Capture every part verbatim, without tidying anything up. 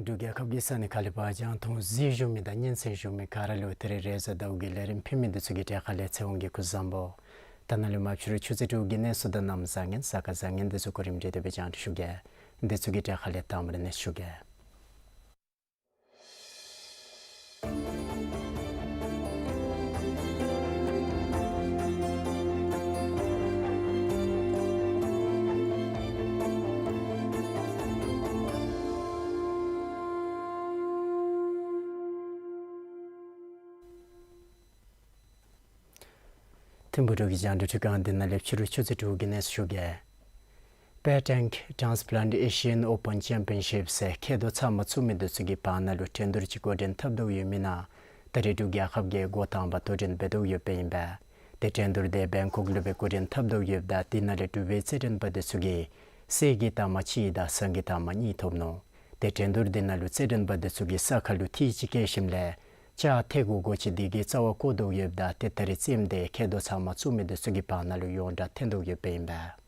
འབྲུག་རྒྱལ་ཁབ་ཀྱི་ས་གནས་ཁག་ལས་ཕར་རྒྱང་མཐོང་གཟིགས་བཞུགས་མི་དང་སྙན་གསན་བཞུགས་མི་ག་ར་ལུ་ད་རིས་རེས་གཟའ་ཟླཝ་གི་ལས་རིམ་ཕུལ་མི་འདི་ཚུ་གི་གྲས་ཁ་ལས་ཚེ་དབང་གིས་སྐུ་གཟུགས་བཟང་པོ། ད་ནཱ་ལས་མར་ཕྱི་རུ་ཆུ་ཚོད་དྲུག་གི་གནས་ཚུལ་དང་གནམ་བཟང་ངན་གཟའ་སྐར་བཟང་ངན་འདི་ཚུ་གོ་རིམ་སྒྲིག་སྟེ་སྦེ་རྒྱང་བསྒྲགས་ཞུ་གེ། འདི་ཚུ་གི་གྲས་ཁ་ལས་དང་པ་ར་གནས་ཚུལ་ཞུ་གེ། ཐིམ་ཕུག་འབྲུག་གི་རྒྱང་བསྒྲགས་ཁྲི་ཁང་འདི་ནང་ལས་ཕྱི་རུ་ཆུ་ཚོད་དྲུག་གི་གནས་ཚུལ་ཞུ་གེ། པེ་ཊེངཀ་ཊཱནསི་པི་ལེནཊ་ཨེ་ཤི་ཡཱན་ཨོ་པཱན་ཅེམ་པིའན་ཤིབ་ཟེར་མཁལ་རྡོག་ཚབ་མ་བཙུགས་མི་འདི་ཚུ་གི་བར་ན་ལུ་འགྲན་བསྡུར་ཅིག་འགོ་འདྲེན་འཐབ་དོ་ཡོད་མི་ནང་ད་རིས་འབྲུག་རྒྱལ་ཁབ་ཀྱིས་འགོ་དང་པ་དོ་འགྲན་འབད་དོ་ཡོདཔ་ཨིན་པས། ཏེ་འགྲན་བསྡུར་འདི་བེང་ཀོག་ལུ་སྦེ་འགོ་འདྲེན་འཐབ་དོ་ཡོདཔ་ད་འདི་ནང་ལས་གྲུབ་པའི་རྩེད་འགྲན་པ་འདི་ཚུ་གིས་གསེར་གྱི་རྟགས་མ་གཅིག་དང་ཟངས་ཀྱི་རྟགས་མ་གཉིས་ཐོབ་ནུག། ཏེ་འགྲན་བསྡུར་འདི་ནང་ལུ་རྩེད་འགྲན་པ་འདི་ཚུ་གིས་ས་ཁ་ལུ་ཐིག་ཅིག་བཀལ་ཞིནམ་ལས་ལྕགས་ཐལ་གུ་གོ་ཅིག་འདི་གིས་རྩ་བར་བཀོ་དོ་ཡོདཔ་ད་ཏེ་ད་རིས་རྩེདམོ་འདི་མཁལ་རྡོག་ཚབ་མ་བཙུགས་མི་འདི་ཚུ་གི་བར་ན་ལུ་ཡོངས་གྲགས་ཐོན་དོ་ཡོདཔ་ཨིན་པས།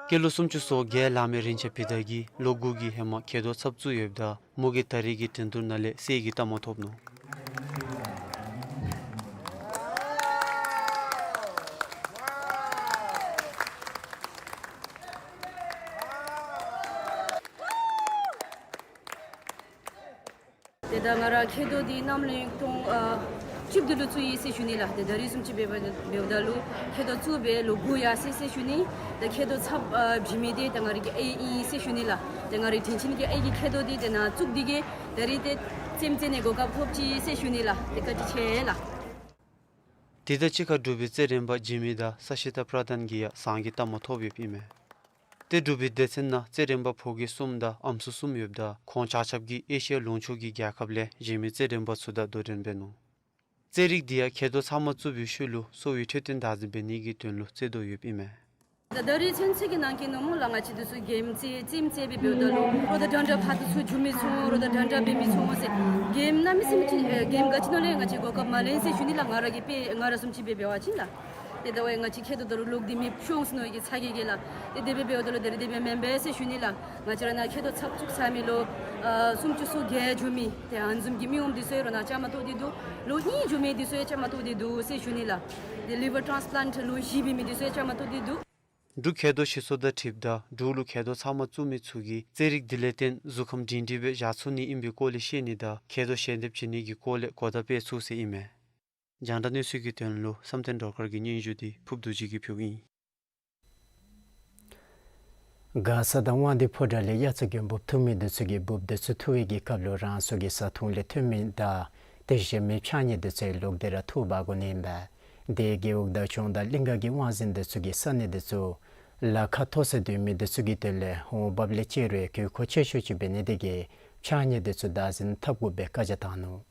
སྐྱེས་ལོ་སུམ་ཅུ་སོ་བརྒྱད་ལང་མི་རིན་ཆེན་བི་དྷ་གིས་ལོ་དགུ་གི་ཧེ་མ་མཁལ་རྡོག་ཚབ་བཙུགས་ཡོདཔ་ད་མོ་གིས་ད་རིས་ཀྱི་འགྲན་བསྡུར་ནང་ལས་གསེར་གྱི་རྟགས་མ་ཐོབ་ནུག། ཏེ་ད་ང་ར་མཁལ་རྡོག་འདི་གནམ་ལོ་ཉིས་སྟོང་ཨ་བཅུ་བདུན་ལུ་བཙུགས་ཡི་ཟེར་ཞུ་ནི་ལགས། ཏེ་ད་རིས་བཟུམ་ཅིག་འབད་བ་འབདཝ་ད་ལུ་མཁལ་རྡོག་བཙུགས་སྦེ་ལོ་དགུ་ཡར་སོ་ཡི་ཟེར་ཞུ་ནི། ཏེ་མཁལ་རྡོག་ཚབ་ཨ་བྱིན་མི་འདི་ཏེ་ང་རའི་གི་ཨའི་ཨིན་ཟེར་ཞུ་ནི་ལགས། ཏེ་ང་རའི་དྲིན་ཅན་གྱི་ཨའི་གིས་མཁལ་རྡོག་འདི་ཏེ་ནཱ་བཙུགས་འདི་གིས་ད་རིས་ཏེ་རྩེདམོ་རྩེ་ནི་གོ་སྐབས་ཐོབ་ཅི་ཟེར་ཞུ་ནི་ལགས། ཏེ་བཀའ་དྲིན་ཆེ་ལགས། དེ་དང་གཅིག་ཁར་འབྲུག་པའི་རྩེད་འགྲན་པ་འཇིགས་མེད་དང་ས་ཤི་ཏ་པྲ་དན་གྱིས་ཡང་ཟངས་ཀྱི་རྟགས་མ་ཐོབ་ཡོདཔ་ཨིན་མས། ཏེ་འབྲུག་པའི་སྡེ་ཚན་ནང་རྩེད་འགྲན་པ་ཕོ་སྐྱེས་གསུམ་དང་ཨམ་སྲུ་གསུམ་ཡོདཔ་ད་ཁོང་ཆ་ཁྱབ་ཀྱིས་ཨེ་ཤི་ཡ་ལུང་ཕྱོགས་ཀྱི་རྒྱལ་ཁབ་ལས་འཇིགས་མེད་རྩེད་འགྲན་པ་ཚུ་དང་དོ་འགྲན་འབད་ནུག། རྩེད་རིགས་འདི་ཡང་མཁལ་རྡོག་ཚབ་མ་བཙུགས་པའི་ཤུལ་ལུ་གསོ་བའི་འཕྲོད་བསྟེན་བདག་འཛིན་འབད་ནི་གི་དོན་ལུ་རྩེད་དོ་ཡོདཔ་ཨིན་མས། ད་ད་རིས་ཚུན་ཚོད་ཀྱི་ནང་གི་ནང་སྨོ་ལགས། ང་བཅས་འདི་ཚུ་གེམ་རྩེ་རྩེདམོ་རྩེ་སྦེ་འབདཝ་ད་ལུ་རོགས་དང་འདྲན་འདྲ་ཕར་དང་ཚུར་འགྱོ་མི་ཚུགས་འོང་། རོགས་དང་འདྲན་འདྲ་འབད་མི་ཚུགས་འོང་ཟེར་གེམ་གནམ་མེད་ས་མེད་ཅིག་ཨེ་གེམ་ག་ཅི་ནང་ལས་ང་བཅས་གོ་སྐབས་མ་ལེན་ཟེར་ཞུ་ནི་ལགས། ང་ར་གིས་དཔེ་ང་ར་བཟུམ་ཅིག་སྦེ་འབད་བ་ཅིན་ལགས། ཏེ་ད་ཝའི་ང་བཅས་མཁལ་རྡོག་ད་རུང་ལོག་སྟེ་མེདཔ་ཤོང་སོ་ནུག་གི་ཚ་གྱང་གིས་ལགས། ཏེ་དེ་སྦེ་འབདཝ་ད་ལུ་ད་རིས་དེ་སྦེ་མེན་པས་ཟེར་ཞུ་ནི་ལགས། ང་བཅས་ར་ནཱ་མཁལ་རྡོག་ཚབ་བཙུགས་ཚར་མི་ལོ་ཨ་སུམ་ཅུ་སོ་བརྒྱད་འགྱོ་མི་ཏེ་ཨ་ནི་བཟུམ་གྱི་མི་ངོམ་འདི་ཚུ་ཡང་རོགས་ནཱ་བཅའ་མར་གཏོགས་ཏེ་འདུག། ལོ་གཉིས་འགྱོ་མི་འདི་ཚུ་ཡང་བཅའ་མར་གཏོགས་ཏེ་འདུག་ཟེར་ཞུ་ནི་ལགས། ཏེ་ལི་ཝར་ཊཱནསི་པི་ལེནཊ་ལོ་བཞི་འབད་མི་འདི་ཚུ་ཡང་བཅའ་མར་གཏོགས་ཏེ་འདུག། འབྲུག་མཁལ་རྡོག་སྤྱི་ཚོགས་དང་འཁྲིལཝ་ད་འབྲུག་ལུ་མཁལ་རྡོག་ཚབ་མ་བཙུགས་མི་ཚུ་གིས་རྩེད་རིགས་འདི་ལས་བརྟེན་གཟུགས་ཁམས་སྒྲིང་སྒྲིང་སྦེ་བཞག་ཚུགས་ནི་ཨིན་པའི་སྐོར་ལས་བཤད་ནི་དང་མཁལ་རྡོག་ཞལ་འདེབས་བྱིན་ནི་གི་སྐོར་ལས་གོ་བརྡ་སྤེལ་ཚུགས་ཟེར་ཨིན་མས། རྒྱང་བསྒྲགས་གནས་ཚུལ་གྱི་དོན་ལུ་བསམ་གཏན་སྒྲོལ་དཀར་གྱི་སྙན་ཞུ་འདི་ཕུརབ་རྡོ་རྗེ་གིས་ཕུལཝ་ཨིན། མགར་ས་དང་དབང་འདུས་ཕོ་བྲང་ལས་དབྱར་རྩྭ་དགུན་འབུབ་འཐུ་མི་འདི་ཚུ་གིས་འབུབ་འདི་ཚུ་འཐུ་བའི་གི་སྐབས་ལུ་རང་སོའི་གི་བཟའ་འཐུང་ལས་ཐོན་མི་དང་དེ་བཞིན་མེ་འཕྱང་ནི་འདི་ཚུ་ལོག་སྟེ་ར་འཐུ་འབག་དགོ་ནི་ཨིན་པས། དེ་རྒེད་འོག་དང་ལྗོངས་དང་གླིང་ག་གི་དབང་འཛིན་འདི་ཚུ་གིས་ས་གནས་འདི་ཚུ་ལ་ཁ་མཐོ་སར་སྡོད་མི་འདི་ཚུ་གི་དོན་ལས་འོང་འབབ་ལས་བཅད་རུང་དགོས་མཁོ་ཆེ་ཤོས་ཅིག་འབད་ནི་དེ་གིས་ ཕྱགས་སྙིགས་དེ་ཚུ་བདག་འཛིན་འཐབ་དགོ་པའི་བཀའ་རྒྱ་བཏང་ནུག།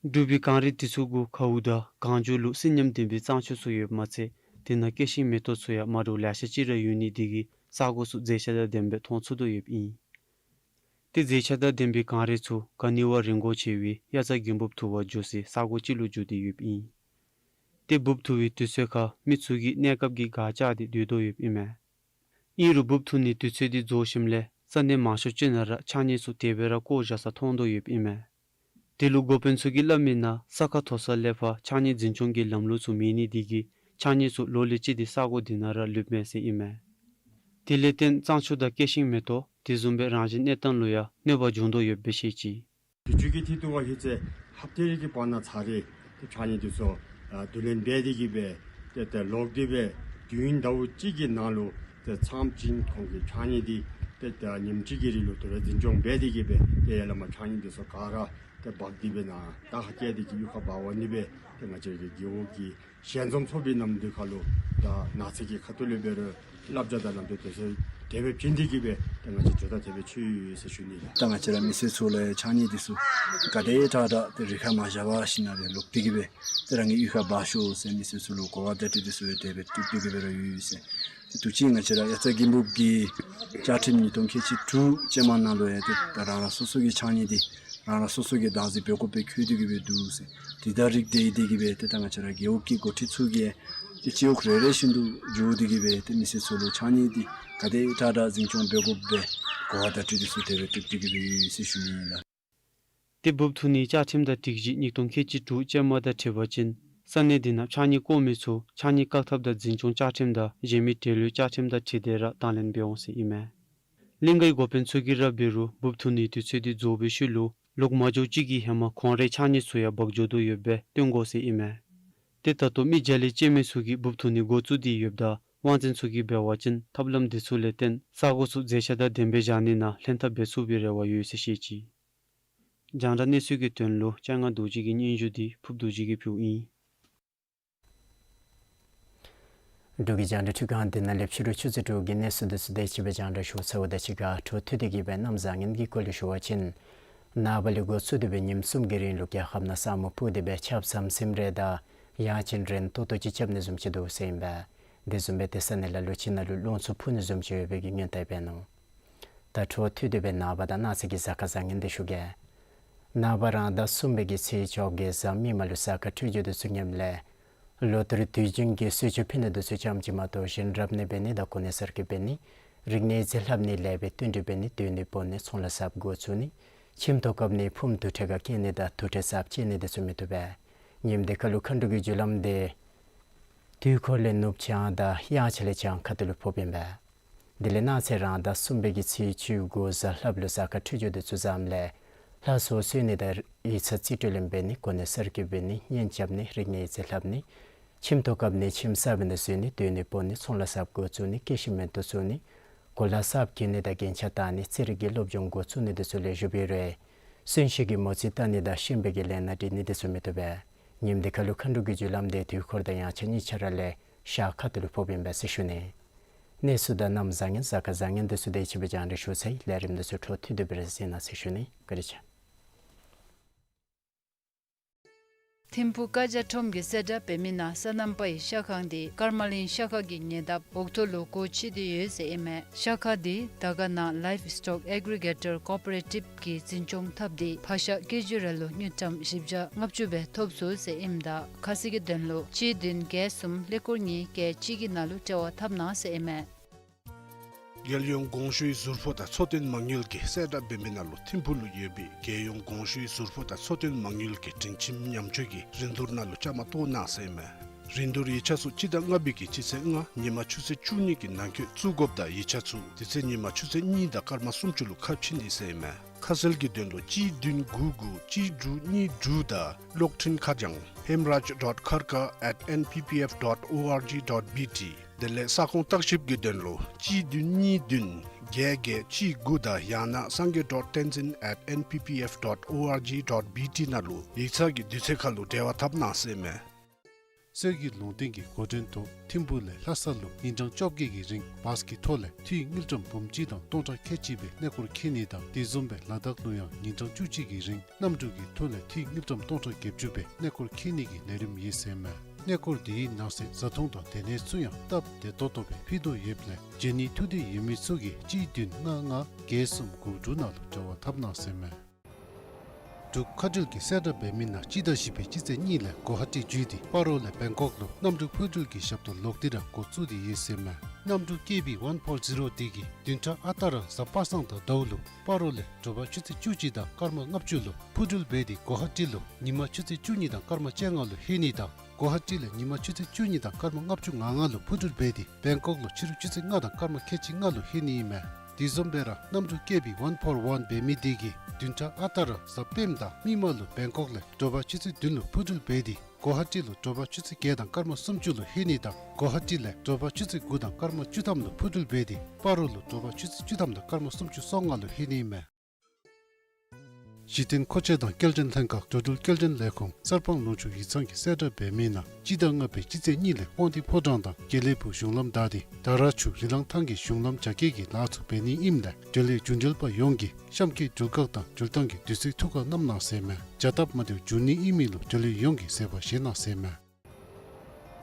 འབྲུག་པའི་གངས་རི་དེ་ཚུ་གུ་གའུ་དང་གངས་ལྗོངས་ལུ་སྲིད་ཉམས་ལྡན་པའི་གཙང་ཆུ་ཚུ་ཡོདཔ་མ་ཚད་དེ་ནང་སྐྱེ་ཤིང་མེ་ཏོག་ཚུ་ཡང་མ་འདྲཝ་ལེ་ཤ་ཅིག་ར་ཡོད་ནི་དེ་གིས་ས་གོ་ཚུ་མཛེས་ཆ་དང་ལྡན་པའི་མཐོང་ཚུགས་དོ་ཡོདཔ་ཨིན། དེ་མཛེས་ཆ་དང་ལྡན་པའི་གངས་རི་ཚུ་ག་ནི་བ་རི་མགོ་ཆེ་བའི་དབྱར་རྩྭ་དགུན་འབུབ་འཐུ་བར་འགྱོ་སའི་ས་གོ་ཅིག་ལུ་འགྱུར་ཏེ་ཡོདཔ་ཨིན། དེ་འབུབ་འཐུ་བའི་དུས་ཚོད་ཁར་མི་ཚུ་གིས་གནས་སྐབས་ཀྱི་གར་བཅར་ཏེ་སྡོད་དོ་ཡོདཔ་ཨིན་མས། ཨིན་རུང་འབུབ་འཐུ་ནིའི་དུས་ཚོད་དེ་རྫོགས་ཞིནམ་ལས་ས་གནས་མང་ཤོས་ཅིག་ནང་ར་ཕྱགས་སྙིགས་ཚུ་དེ་སྦེ་ར་བཀོ་བཞག་ས་མཐོང་དོ་ཡོདཔ་ཨིན་མས། དེ་ལུ་འགོ་དཔོན་ཚུ་གིས་སླབ་མིའི་ནང་ས་ཁ་མཐོ་ས་ལས་ཕར་ཕྱགས་སྙིགས་འཛིན་སྐྱོང་གི་ལམ་ལུགས་ཚུ་མེད་ནི་དེ་གིས་ཕྱགས་སྙིགས་ཚུ་ལོ་ལས་ཅི་སྟེ་ས་གོ་དེ་ནང་ར་ལུསཔ་མས་ཟེར་ཨིན་མས། དེ་ལས་བརྟེན་གཙང་ཆུ་དང་སྐྱེ་ཤིང་མེ་ཏོག་དེ་བཟུམ་སྦེ་རང་བཞིན་གནས་སྟངས་ལུ་ཡང་གནོད་པ་འབྱུང་དོ་ཡོདཔ་སྦེ་བཤད་ཅི། དུས་ཅི་གི་ཐད་དུ་བ་ཧི་ཚེ་ཧབ་ཏེ་རེ་གི་བར་ན་ཚར་རེ་དེ་ཕྱགས་སྙིགས་དེ་ཚུ་ཨ་བསྡུ་ལེན་འབད་དེ་གི་སྦེ་དེ་དེ་ལོག་སྟེ་སྦེ་དུས་ཡུན་ཟླཝ་གཅིག་གི་ནང་ལུ་དེ་ཚངམ་ཅིག་ཁོང་གི་ཕྱགས་སྙིགས་དེ་དེ་དེ་ཉིནམ་གཅིག་གི་རིང་ལུ་དེ་རེ་འཛིན་སྐྱོང་འབད་དེ་གི་སྦེ་དེ་ཡར་ལས་མར་ཕྱགས་སྙིགས་དེ་ཚུ་ག་ར་དེ་འབག་སྟེ་སྦེ་ནཱ་ད་ཧ་ཀྱེ་དེ་གི་གཡུས་ཁར་འབག་འོང་ནི་སྦེ་དེ་ང་བཅས་ཀྱི་རྒེད་འོག་གི་ཞལ་འཛོམས་ཚོགས་པའི་ནམ་དུས་ཁར་ལུ་ད་ནགས་ཚལ་གྱི་ཁ་ཐུག་ལས་འབད་རུང་བསླབ་བྱ་དང་ལམ་སྟོན་དེ་ཚུ་དེ་སྦེ་བྱིན་ཏེ་གི་སྦེ་ད་ང་བཅས་ཇོ་བདག་དེ་སྦེ་ཆོས་ཡོད་ཟེར་ཞུ་ནི་ལགས། ད་ང་བཅས་ར་མི་སེར་ཚུ་ལུ་ཡང་ཕྱགས་སྙིགས་དེ་ཚུ་ག་དེ་དྲག་དྲག་དེ་རི་ཁར་མ་བཞག་པར་ཞིན་ན་སྦེ་ལོག་སྟེ་གི་སྦེ་དེ་རང་གི་གཡུས་ཁར་འབག་ཤོག་ཟེར་མི་སེར་ཚུ་ལུ་གོ་བ་བརྡ་སྤྲོད་དེ་ཚུ་ཡང་དེ་སྦེ་བཏུབ་སྟེ་གི་སྦེ་ར་ཡོད་ཟེར། དེ་དུས་ཅི་ང་བཅས་ར་དབྱར་རྩྭ་དགུན་འབུབ་ཀྱི་བཅའ་ཁྲིམས་ཉིས་སྟོང་ཁལ་གཅིག་དྲུག་ཅན་མ་ནང་ལུ་ཡང་དེ་ད་རང་རང་སོ་སོ་གི་ཕྱགས་སྙིགས་དེ་རང་རང་སོ་སོ་གིས་བདག་འཛིན་འབད་དགོ་པའི་འཁོད་དེ་གི་སྦེ་འདུག་ཟེར། དེ་དང་རིགས་བསྡད་དེ་གི་སྦེ་དེ་ད་ང་བཅས་ར་རྒེད་འོག་གི་འགོ་ཁྲིད་ཚུ་གིས་དེ་སྤྱི་འོག་རེ་རེ་བཞིན་དུ་འགྱོ་སྟེ་གི་སྦེ་དེ་མི་སེར་ཚུ་ལུ་ཕྱགས་སྙིགས་དེ་ག་དེ་དྲག་དྲག་འཛིན་སྐྱོང་འབད་དགོཔ་སྦེ་གོ་བ་བརྡ་སྤྲོད་དེ་ཚུ་དེ་སྦེ་བཏུབ་སྟེ་གི་སྦེ་ཡོད་ཟེར་ཞུ་ནི་ལགས། དེ་འབུབ་འཐུ་ནིའི་བཅའ་ཁྲིམས་དང་སྒྲིག་གཞི་ཉིས་སྟོང་ཁལ་གཅིག་དྲུག་ཅན་མ་དང་འཁྲིལ་བ་ཅིན་ས་གནས་དེ་ནང་ཕྱགས་སྙིགས་བཀོ་མི་ཚུ་ཕྱགས་སྙིགས་བཀག་ཐབས་དང་འཛིན་སྐྱོང་བཅའ་ཁྲིམས་དང་གཞན་མི་འབྲེལ་ཡོད་བཅའ་ཁྲིམས་དང་འཁྲིལ་ཏེ་ར་དང་ལེན་འབད་འོང་ཟེར་ཨིན་མས། གླིང་གའི་འགོ་དཔོན་ཚུ་གིས་ར་འབད་རུང་འབུབ་འཐུ་ནིའི་དུས་ཚོད་དེ་རྫོགས་པའི་ཤུལ་ལུ་ལོག་མ་འགྱོ་ཅིག་གི་ཧེ་མ་ཁོང་རའི་ཕྱགས་སྙིགས་ཚུ་ཡང་འབག་འགྱོ་དོ་ཡོདཔ་སྦེ་སྟོན་དགོ་ཟེར་ཨིན་མས། དེ་ད་ལྟོ་མི་བརྒྱ་ལས་བཅད་མེད་ཚུ་གིས་འབུབ་འཐུ་ནི་འགོ་བཙུགས་ཏེ་ཡོདཔ་ད་དབང་འཛིན་ཚུ་གིས་འབད་བ་ཅིན་ཐབས་ལམ་དེ་ཚུ་ལས་བརྟེན་ས་གོ་ཚུ་མཛེས་ཆ་དང་ལྡན་པའི་བཞག་ནི་ནང་ལྷན་ཐབས་འབད་ཚུགས་པའི་རེ་བ་ཡོད་ཟེར་བཤད་ཅི། རྒྱང་བསྒྲགས་གནས་ཚུལ་གྱི་དོན་ལུ་ལྕང་ང་རྡོ་རྗེ་གི་སྙན་ཞུ་དེ་ཕུབ་རྡོ་རྗེ་གིས་ཕུལཝ་ཨིན། འབྲུག་གི་རྒྱང་བསྒྲགས་ཁྲི་ཁང་འདི་ནང་ལས་ཕྱི་རུ་ཆུ་ཚོད་དྲུག་གི་གནས་ཚུལ་དེ་ཚུ་དེ་ཅིག་སྦེ་རྒྱང་བསྒྲགས་ཞུ་ཚརཝ་དང་གཅིག་ཁར་འཕྲོ་མཐུད་དེ་གི་སྦེ་གནམ་བཟང་ངན་གྱི་སྐོར་ལས་ཞུ་བ་ཅིན་ནངས་པ་ལས་འགོ་བཙུགས་ཏེ་སྦེ་ཉིནམ་གསུམ་གྱི་རིང་ལུ་རྒྱལ་ཁབ་ནང་ས་སྨུག་སྤུབས་ཏེ་སྦེ་ཆརཔ་ཟམ་ཟིམ་རེ་དང་ཡང་ཅིན་རན་ཏོག་ཏོ་ཅིག་རྐྱབ་ནི་བཟུམ་ཅིག་འདུག་ཟེར་ཨིན་པས། དེ་བཟུམ་སྦེ་དེ་ས་གནས་ལ་ལུ་ཕྱི་ནང་ལུ་རླུང་འཚུབ་འཕུ་ནི་བཟུམ་ཅིག་ཡོད་པའི་གི་སྔོན་བརྡ་འབད་ནུག། ད་འཕྲོ་མཐུད་དེ་སྦེ་ནངས་པ་དང་གནངས་ཚེ་གི་གཟའ་སྐར་བཟང་ངན་དེ་ཞུ་གེ། ནངས་པ་རང་ཟླ་གསུམ་པའི་གི་ཚེས་བཅོ་བརྒྱད་གཟའ་མིག་དམར་ལུ་གཟའ་སྐར་འཕྲོད་སྦྱོར་དེ་ཚུ་ངནམ་ལས་ལོ་ལྟར་དུས་རྒྱུན་གྱི་གསོལ་མཆོད་ཕུལ་ནི་དེ་ཚུ་ཙམ་ཅིག་མ་གཏོགས་བཞིན་རབ་གནས་འབད་ནི་དང་གོ་གནས་གསར་བསྐོ་འབད་ནི་རིག་གནས་རྩིས་ལྷབ་ནི་ལེགས་པའི་བསྟུན་གྲོས་འབད་ནི་སྡོད་ནི་སྤོ་ནི་ཚོང་ལཱ་གསརཔ་འགོ་བཙུགས་ནི་ཁྱིམ་ཐོག་བཀབ་ནི་ཕུངམ་དུར་ཁྲོད་ཁར་བསྐྱལ་ནི་དང་དུར་ཁྲོད་གསརཔ་བཅད་ནི་དེ་ཚུ་མི་བཏུབ་པས། ཉིནམ་དེ་ཁར་ལུ་མཁའ་འགྲོ་གི་རྒྱུ་ལམ་དེ་དུས་འཁོར་ལས་ནུབ་བྱང་དང་དབྱངས་འཆར་ལས་བྱང་ཁ་ཐུག་ལུ་ཕོགཔ་ཨིན་པས། དེ་ལས་གནངས་ཚེ་རང་ཟླ་གསུམ་པའི་གི་ཚེས་བཅུ་དགུ་གཟའ་ལྷགཔ་ལུ་གཟའ་སྐར་འཕྲོད་སྦྱོར་དེ་ཚུ་བཟངམ་ལས་ལྷ་སྲུང་གསོལ་ནི་དང་ཡིག་ཚང་རྩིས་སྤྲོད་ལེན་འབད་ནི་གོ་གནས་གསར་བསྐོ་འབད་ནི་གཉེན་རྐྱབ་ནི་རིག་གནས་རྩིས་ལྷབ་ནི་ཁྱིམ་ཐོག་བཀབ་ནི་ཁྱིམ་གསར་པའི་ནང་འཛུལ་ནི་སྡོད་ནི་སྤོ་ནི་ཚོང་ལཱ་གསརཔ་འགོ་བཙུགས་ནི་སྐྱེད་ཤིང་མེ་ཏོག་བཙུགས་ནི་གོ་ལ་གསརཔ་གྱོན་ནི་དང་རྒྱན་ཆ་བཏགས་ནི་རྩེད་རིགས་ཀྱི་སློབ་སྦྱོང་འགོ་བཙུགས་ནི་དེ་ཚུ་ལེགས་ཤོམ་སྦེ་རོལ། གསོན་གཤིན་གྱི་མོ་རྩིས་བལྟ་ནི་དང་གཤིན་པོའི་གི་ལས་སྣ་འདྲི་ནི་དེ་ཚུ་མི་བཏུབ་པས། ཉིནམ་དེ་ཁར་ལུ་མཁའ་འགྲོ་གི་རྒྱུ་ལམ་དེ་དུས་འཁོར་དང་དབྱངས་འཆར་གཉིས་ཆ་ར་ལས་ཤར་ཁ་ཐུག་ལུ་ཕོགཔ་ཨིན་པས་ཟེར་ཞུ་ནི། གནས་ཚུལ་དང་གནམ་བཟང་ངན་གཟའ་སྐར་བཟང་ངན་དེ་ཚུ་དེ་ཅིག་སྦེ་རྒྱང་བསྒྲགས་ཞུ་ཚར་ཡི། ལས་རིམ་དེ་ཚུ་འཕྲོ་མཐུད་དེ་སྦེ་ར་གཟིགས་གནང་ཟེར་ཞུ་ནི། བཀའ་དྲིན་ཆེ། ཐིམ་ཕུག་བཀའ་རྒྱ་ཁྲོམ་གྱིས་གསལ་བསྒྲགས་འབད་མི་ནང་སོ་ནམ་པའི་ཤ་ཁང་དེ་ཀརྨ་གླིང་ཤ་ཁ་གི་ཉེ་འདབས་འོག་ཐོག་ལུ་སྒོ་ཕྱེ་སྟེ་ཡོད་ཟེར་ཨིན་མས། ཤ་ཁ་དེ་དར་དཀར་ནང་Livestock Aggregator Cooperative གིས་འཛིན་སྐྱོང་འཐབ་སྟེ་ཕག་ཤ་ཀེ་ཇི་རེ་ལུ་དངུལ་ཀྲམ་བཞི་བརྒྱ་ལྔ་བཅུ་སྦེ་ཐོབ་ཚུགས་ཟེར་ཨིནམ་ད་ཁ་གསལ་གྱི་དོན་ལུ་གཅིག་བདུན་བརྒྱད་གསུམ་ཀླད་ཀོར་གཉིས་བརྒྱད་གཅིག་གི་ནང་ལུ་འབྲེལ་བ་འཐབ་གནང་ཟེར་ཨིན་མས། རྒྱལ་ཡོངས་གོང་ཞུའི་ཟུར་ཕོགས་དང་འཚོ་རྟེན་མ་དངུལ་གྱིས་གསལ་བསྒྲགས་འབད་མི་ནང་ལུ་ཐིམ་ཕུག་ལུ་ཡོད་པའི་རྒྱལ་ཡོངས་གོང་ཞུའི་ཟུར་ཕོགས་དང་འཚོ་རྟེན་མ་དངུལ་གྱི་སྒྲིང་ཁྱིམ་ཉམས་བཅོས་ཀྱི་རིན་བསྡུར་ནང་ལུ་བཅའ་མར་གཏོགས་གནང་ཟེར་ཨིན་མས། རིན་བསྡུར་ཡིག་ཆ་ཚུ་སྤྱི་ཟླ་ལྔ་པའི་གི་སྤྱི་ཚེས་ལྔ་ཉིན་མ་ཆུ་ཚོད་བཅུ་གཉིས་ཀྱི་ནང་འཁོད་བཙུགས་དགོཔ་དང་ཡིག་ཆ་ཚུ་དེ་ཚེ་ཉིན་མ་ཆུ་ཚོད་གཉིས་དང་སྐར་མ་སུམ་ཅུ་ལུ་ཁ་ཕྱེ་ནི་ཟེར་ཨིན་མས། ཁ་གསལ་གྱི་དོན་ལུ་གཅིག་བདུན་དགུ་དགུ་གཅིག་དྲུག་གཉིས་དྲུག་དང་གློག་འཕྲིན་ཁ་བྱང་hemraj dot kharkar at N P P F dot O R G dot B T། དེ་ལས་ས་ཁོངས་བརྟག་ཞིབ་ཀྱི་དོན་ལུ་གཅིག་བདུན་གཉིས་བདུན་བརྒྱད་བརྒྱད་གཅིག་དགུ་དང་ཡང་ན་སངས་རྒྱས་dot tenzin at N P P F dot O R G dot B T ནང་ལུ་ཡིག་ཚང་གི་དུས་ཚོད་ཁར་ལུ་འབྲེལ་བ་འཐབ་གནང་ཟེར་ཨིན་མས། གསེར་གྱི་ལུང་བསྟན་གྱི་འགོ་འདྲེན་ཐོག་ཐིམ་ཕུག་ལས་ལྷ་ས་ལུ་ཉིན་གྲངས་བཅོ་བརྒྱད་ཀྱི་རིང་བཱས་ཀྱི་ཐོག་ལས་འཐུས་དངུལ་ཀྲམ་འབུམ་གཅིག་དང་སྟོང་ཕྲག་ཁལ་གཅིག་སྦེ་གནས་སྐོར་འཁྱིད་ནི་དང་དེ་བཟུམ་སྦེ་ལ་དྭགས་ལུ་ཡང་ཉིན་གྲངས་བཅུ་གཅིག་གི་རིང་གནམ་གྲུ་གི་ཐོག་ལས་འཐུས་དངུལ་ཀྲམ་སྟོང་ཕྲག་བརྒྱད་ཅུ་སྦེ་གནས་སྐོར་འཁྱིད་ནི་གི་ལས་རིམ་ཡོད་ཟེར་མས། གནས་སྐོར་དེའི་ནང་གསེས་བཟའ་འཐུང་དང་སྡོད་གནས་ཚུ་ཡང་སྟབས་བདེ་ཏོག་ཏོ་སྦེ་ཕུལ་དོ་ཡོདཔ་ལས་བྱོན་ནི་ཐུགས་འདོད་ཡོད་མི་ཚུ་གིས་གཅིག་བདུན་ལྔ་ལྔ་བརྒྱད་གསུམ་དགུ་དྲུག་ནང་ལུ་འབྲེལ་བ་འཐབ་གནང་ཟེར་མས། འབྲུག་མཁའ་འགྲུལ་གྱིས་གསལ་བསྒྲགས་འབད་མི་ནང་སྤྱི་ཟླ་བཞི་པའི་སྤྱི་ཚེས་གཉིས་ལས་གོ་ཧ་ཊི་བརྒྱུད་དེ་སྤ་རོ་ལས་བེང་ཀོག་ལུ་གནམ་གྲུ་འཕུར་འགྲུལ་གྱི་ཞབས་ཏོག་ལོག་སྟེ་ར་འགོ་བཙུགས་ཏེ་ཡོད་ཟེར་མས། གནམ་གྲུ་ཀེ་བི་ཝན་ཕོར་ཛི་རོ་དེ་གིས་བདུན་ཕྲག་ཨ་རྟག་ར་གཟའ་པ་སངས་དང་ཟླཝ་ལུ་སྤ་རོ་ལས་དྲོ་པ་ཆུ་ཚོད་བཅུ་གཅིག་དང་སྐར་མ་ལྔ་བཅུ་ལུ་འཕུར་འགྲུལ་འབད་དེ་གོ་ཧ་ཊི་ལུ་ཉིན་མ་ཆུ་ཚོད་བཅུ་གཉིས་དང་སྐར་མ་བཅོ་ལྔ་ལུ་ལྷོད་ནི་དང་གོ་ཧ་ཊི་ལས་ཉིན་མ་ཆུ་ཚོད་བཅུ་གཉིས་དང་སྐར་མ་ལྔ་བཅུ་ང་ལྔ་ལུ་འཕུར་འགྲུལ་འབད་དེ་བེང་ཀོག་ལུ་ཕྱི་རུ་ཆུ་ཚོད་ལྔ་དང་སྐར་མ་ཁལ་གཅིག་ལྔ་ལུ་ལྷོད་ནི་ཨིན་མས། དེ་བཟུམ་སྦེ་ར་གནམ་གྲུ་ཀེ་བི་ཝན་ཕོར་ཝན་འབད་མི་དེ་གིས་བདུན་ཕྲག་ཨ་རྟག་ར་གཟའ་སྤེནམ་དང་མིག་དམར་ལུ་བེང་ཀོག་ལས་དྲོ་པ་ཆུ་ཚོད་བདུན་ལུ་འཕུར་འགྲུལ་འབད་དེ་གོ་ཧ་ཊི་ལུ་དྲོ་པ་ཆུ་ཚོད་བརྒྱད་དང་སྐར་མ་སུམ་ཅུ་ལུ་ལྷོད་ནི་དང་གོ་ཧ་ཊི་ལས་དྲོ་པ་ཆུ་ཚོད་དགུ་དང་སྐར་མ་བཅུ་ཐམ་ལུ་འཕུར་འགྲུལ་འབད་དེ་སྤ་རོ་ལུ་དྲོ་པ་ཆུ་ཚོད་བཅུ་ཐམ་དང་སྐར་མ་སུམ་ཅུ་སོ་ལྔ་ལུ་ལྷོད་ནི་ཨིན་མས། གཞི་རྟེན་མཁོ་ཆས་དང་སྐྱེལ་འདྲེན་ལྷན་ཁག་འགྲོ་འགྲུལ་སྐྱེལ་འདྲེན་ལས་ཁུངས་གསར་སྤང་ལུང་ཕྱོགས་ཡིག་ཚང་གིས་གསལ་བསྒྲགས་འབད་མི་ནང་སྤྱི་ཟླ་ལྔ་པའི་སྤྱི་ཚེས་གཉིས་ལས་དབང་འདུས་ཕོ་བྲང་དང་དགེ་ལེགས་ཕུག་གཞུང་ལམ་བདའ་སྟེ་དར་ར་ཆུ་རི་ལང་ཐང་གི་གཞུང་ལམ་རྒྱ་སྐྱེད་ཀྱི་ལཱ་ཚུ་འབད་ནི་ཨིནམ་ལས་འབྲེལ་ཡོད་རྒྱུ་འབྲེལ་པ་ཡོངས་ཀྱིས་གཤམ་གྱི་འགྲུལ་ཁག་དང་འགྲུལ་ཐངས་ཀྱི་དུས་ཚོད་ཐུགས་ཁར་བསྣམ་གནང་ཟེར་མས། བྱ་སྟབས་མ་བདེཝ་འབྱུང་ནི་ཨིན་མི་ལུ་འབྲེལ་ཡོད་ཡོངས་ཀྱིས་བཟོད་པ་བཞེས་གནང་ཟེར་མས།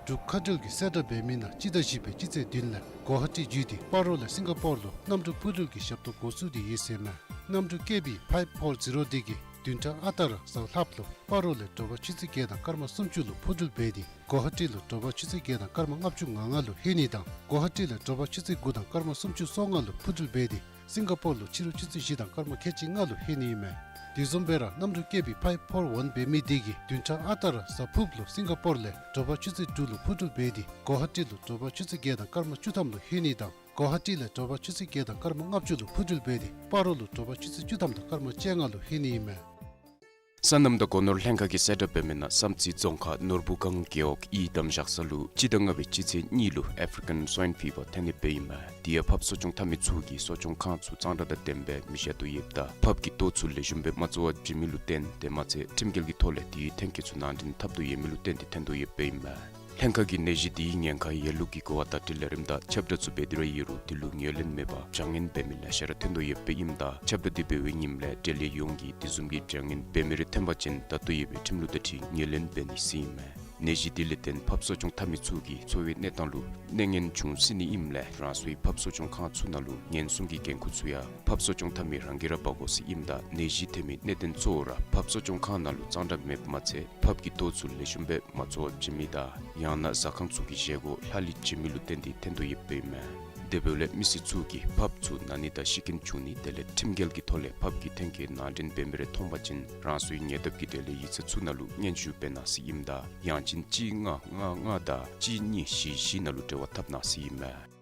འབྲུག་མཁའ་འགྲུལ་གྱིས་གསལ་བསྒྲགས་འབད་མི་ནང་སྤྱི་ཟླ་བཞི་པའི་སྤྱི་ཚེས་བདུན་ལས་གོ་ཧ་ཊི་བརྒྱུད་དེ་སྤ་རོ་ལས་སིང་ག་པོར་ལུ་གནམ་གྲུ་འཕུར་འགྲུལ་གྱི་ཞབས་ཏོག་འགོ་བཙུགས་ཏེ་ཡོད་ཟེར་མས། གནམ་གྲུ་ཀེ་བི་ཕའིབ་ཕོར་ཛི་རོ་དེ་གིས་བདུན་ཕྲག་ཨ་རྟག་ར་གཟའ་ལྷགཔ་ལུ་སྤ་རོ་ལས་དྲོ་པ་ཆུ་ཚོད་བརྒྱད་དང་སྐར་མ་སུམ་ཅུ་ལུ་འཕུར་འགྲུལ་འབད་དེ་གོ་ཧ་ཊི་ལུ་དྲོ་པ་ཆུ་ཚོད་བརྒྱད་དང་སྐར་མ་ལྔ་བཅུ་ང་ལྔ་ལུ་ལྷོད་ནི་དང་གོ་ཧ་ཊི་ལས་དྲོ་པ་ཆུ་ཚོད་དགུ་དང་སྐར་མ་སུམ་ཅུ་སོ་ལྔ་ལུ་འཕུར་འགྲུལ་འབད་དེ་སིང་ག་པོར་ལུ་ཕྱི་རུ་ཆུ་ཚོད་བཞི་དང་སྐར་མ་ཁལ་གཅིག་ལྔ་ལུ་ལྷོད་ནི་ཨིན་མས། དེ་བཟུམ་སྦེ་ར་གནམ་གྲུ་ཀེ་བི་ཕའིབ་ཕོར་ཝན་འབད་མི་དེ་གིས་བདུན་ཕྲག་ཨ་རྟག་ར་གཟའ་ཕུརཔ་ལུ་སིང་ག་པོར་ལས་དྲོ་པ་ཆུ་ཚོད་དྲུག་ལུ་འཕུར་འགྲུལ་འབད་དེ་གོ་ཧ་ཊི་ལུ་དྲོ་པ་ཆུ་ཚོད་བརྒྱད་དང་སྐར་མ་བཅུ་ཐམ་ལུ་ལྷོད་ནི་དང་གོ་ཧ་ཊི་ལས་དྲོ་པ་ཆུ་ཚོད་བརྒྱད་དང་སྐར་མ་ལྔ་བཅུ་ལུ་འཕུར་འགྲུལ་འབད་དེ་སྤ་རོ་ལུ་དྲོ་པ་ཆུ་ཚོད་བཅུ་ཐམ་དང་སྐར་མ་བཅོ་ལྔ་ལུ་ལྷོད་ནི་ཨིན་མས། སོ་ནམ་དང་སྒོ་ནོར་ལྷན་ཁག་གིས་གསལ་བསྒྲགས་འབད་མི་ནང་བསམ་རྩེ་རྫོང་ཁག་ནོར་བུ་སྒང་རྒེད་འོག་གཡུས་འདམ་བཞག་ས་ལུ་སྤྱི་ཟླ་ལྔ་པའི་སྤྱི་ཚེས་གཉིས་ལུ་ཨེཕ་རི་ཀན་སུའིན་ཕི་བར་ཐོན་ནི་སྦེ་ཨིན་མས། དེ་ཡང་ཕགཔ་གསོ་སྐྱོང་འཐབ་མི་ཚུ་གིས་གསོ་སྐྱོང་ཁང་ཚུ་གཙང་སྦྲ་དང་ལྡནམ་སྦེ་མི་བཞག་དོ་ཡོདཔ་ད་ཕགཔ་གི་ལྟོ་ཚུ་ལེགས་ཤོམ་སྦེ་མ་བཙོ་བར་བྱིན་མི་ལུ་བརྟེན་དེ་མ་ཚད་ཁྲིམས་འགལ་གྱི་ཐོག་ལས་དེའི་ཐོན་སྐྱེད་ཚུ་ནང་འདྲེན་འཐབ་དོ་ཡོད་མི་ལུ་བརྟེན་ཏེ་ཐོན་དོ་ཡོདཔ་སྦེ་ཨིན་མས། ལྷན་ཁག་གིས་ནད་གཞི་དེའི་ཉེན་ཁ་ཡོད་ལུགས་ཀྱི་གོ་བ་བརྡ་སྤྲོད་ལས་རིམ་དང་ཁྱབ་བསྒྲགས་ཚུ་འབད་དེ་ར་ཡོད་རུང་དེ་ལུ་ངོས་ལེན་མེད་པར་བྱ་ངན་འབད་མི་ལེ་ཤ་ར་ཐོན་དོ་ཡོདཔ་སྦེ་ཨིནམ་ད་ཁྱབ་བསྒྲགས་དེ་འབད་བའི་ཉིནམ་ལས་འབྲེལ་ཡོད་ཡོངས་ཀྱིས་དེ་བཟུམ་གྱི་བྱ་ངན་འབད་མི་རེ་ཐོན་པ་ཅིན་ད་ལྟོ་ཡོད་པའི་ཁྲིམས་ལུགས་དང་འཁྲིལ་ངོས་ལེན་འབད་ནི་ཟེར་ཨིན་མས། ནད་གཞི་དེ་ལས་བརྟེན་ཕགཔ་གསོ་སྐྱོང་འཐབ་མི་ཚུ་གི་འཚོ་བའི་གནས་སྟངས་ལུ་གནོད་ངན་འབྱུང་སྲིད་ནི་ཨིནམ་ལས་རང་སོའི་ཕགཔ་གསོ་སྐྱོང་ཁང་ཚུ་ནང་ལུ་ཉེན་སྲུང་གི་འགན་ཁུར་ཚུ་ཡང་ཕགཔ་གསོ་སྐྱོང་འཐབ་མི་རང་གིས་ར་འབག་དགོ་ཟེར་ཨིནམ་ད་ནད་གཞི་ཐོན་མི་གནད་དོན་གཙོ་བོ་ར་ཕགཔ་གསོ་སྐྱོང་ཁང་ནང་ལུ་གཙང་སྦྲ་མེདཔ་མ་ཚད་ཕགཔ་གི་ལྟོ་ཚུ་ལེགས་ཤོམ་སྦེ་མ་བཙོ་བར་བྱིན་མི་དང་ཡང་ན་ཟ་ཁང་ཚུ་གི་བཞེས་སྒོ་ལྷག་ལུས་བྱིན་མི་ལུ་བརྟེན་ཏེ་ཐོན་དོ་ཡོདཔ་སྦེ་ཨིན་མས། དེ་འབདཝ་ལས་མི་སེར་ཚུ་གིས་ཕགཔ་ཚུ་ན་ནི་དང་ཤི་རྐྱེན་བྱུང་ནི་དེ་ལས་ཁྲིམས་འགལ་གྱི་ཐོག་ལས་ཕགཔ་གི་ཐོན་སྐྱེད་ནང་འདྲེན་འབད་མི་རེ་མཐོང་པ་ཅིན་རང་སོའི་ཉེ་འདབས་ཀྱི་འབྲེལ་ཡོད་ཡིག་ཚང་ཚུ་ནང་ལུ་སྙན་ཞུ་འབད་གནང་ཟེར་ཨིནམ་ད་ཡང་ཅིན་གཅིག་ལྔ་ལྔ་ལྔ་དང་གཅིག་གཉིས་བཞི་བཞི་ནང་ལུ་འབྲེལ་བ་འཐབ་གནང་ཟེར་ཨིན་མས།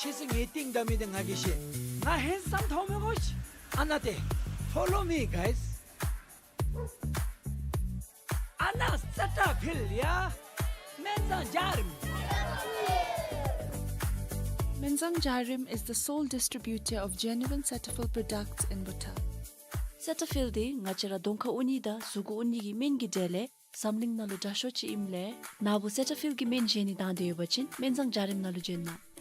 ཁྱེད་ཚུ་ངེའི་རྟིང་བདའ་མི་འདི་ང་གིས་ཤེས། ང་ཧེན་སམ་མཐོང་མི་དགོ་ཤིག། ཨ་ན་ཏེ། Follow me, guys. ཨ་ན་སེ་ཊ་ཕིལ་ཡ། སྨན་བཟང་འཇའ་རིསམོ། Menzang Jairim is the sole distributor of genuine Cetaphil products in Bhutan. སེ་ཊ་ཕིལ་འདི་ང་བཅས་ར་གདོང་ཁར་འོང་ནི་དང་གཟུགས་འོང་ནི་གི་སྨན་གྱི་གྲས་ལས་འཛམ་གླིང་ནང་ལུ་དྲག་ཤོས་ཅིག་ཨིནམ་ལས་ན་བུ་སེ་ཊ་ཕིལ་གྱི་སྨན་བཞེས་ནི་དང་འདོད་ཡོད་པ་ཅིན་སྨན་བཟང་འཇའ་རིསམོ་ནང་ལུ་བྱོན་གནང་།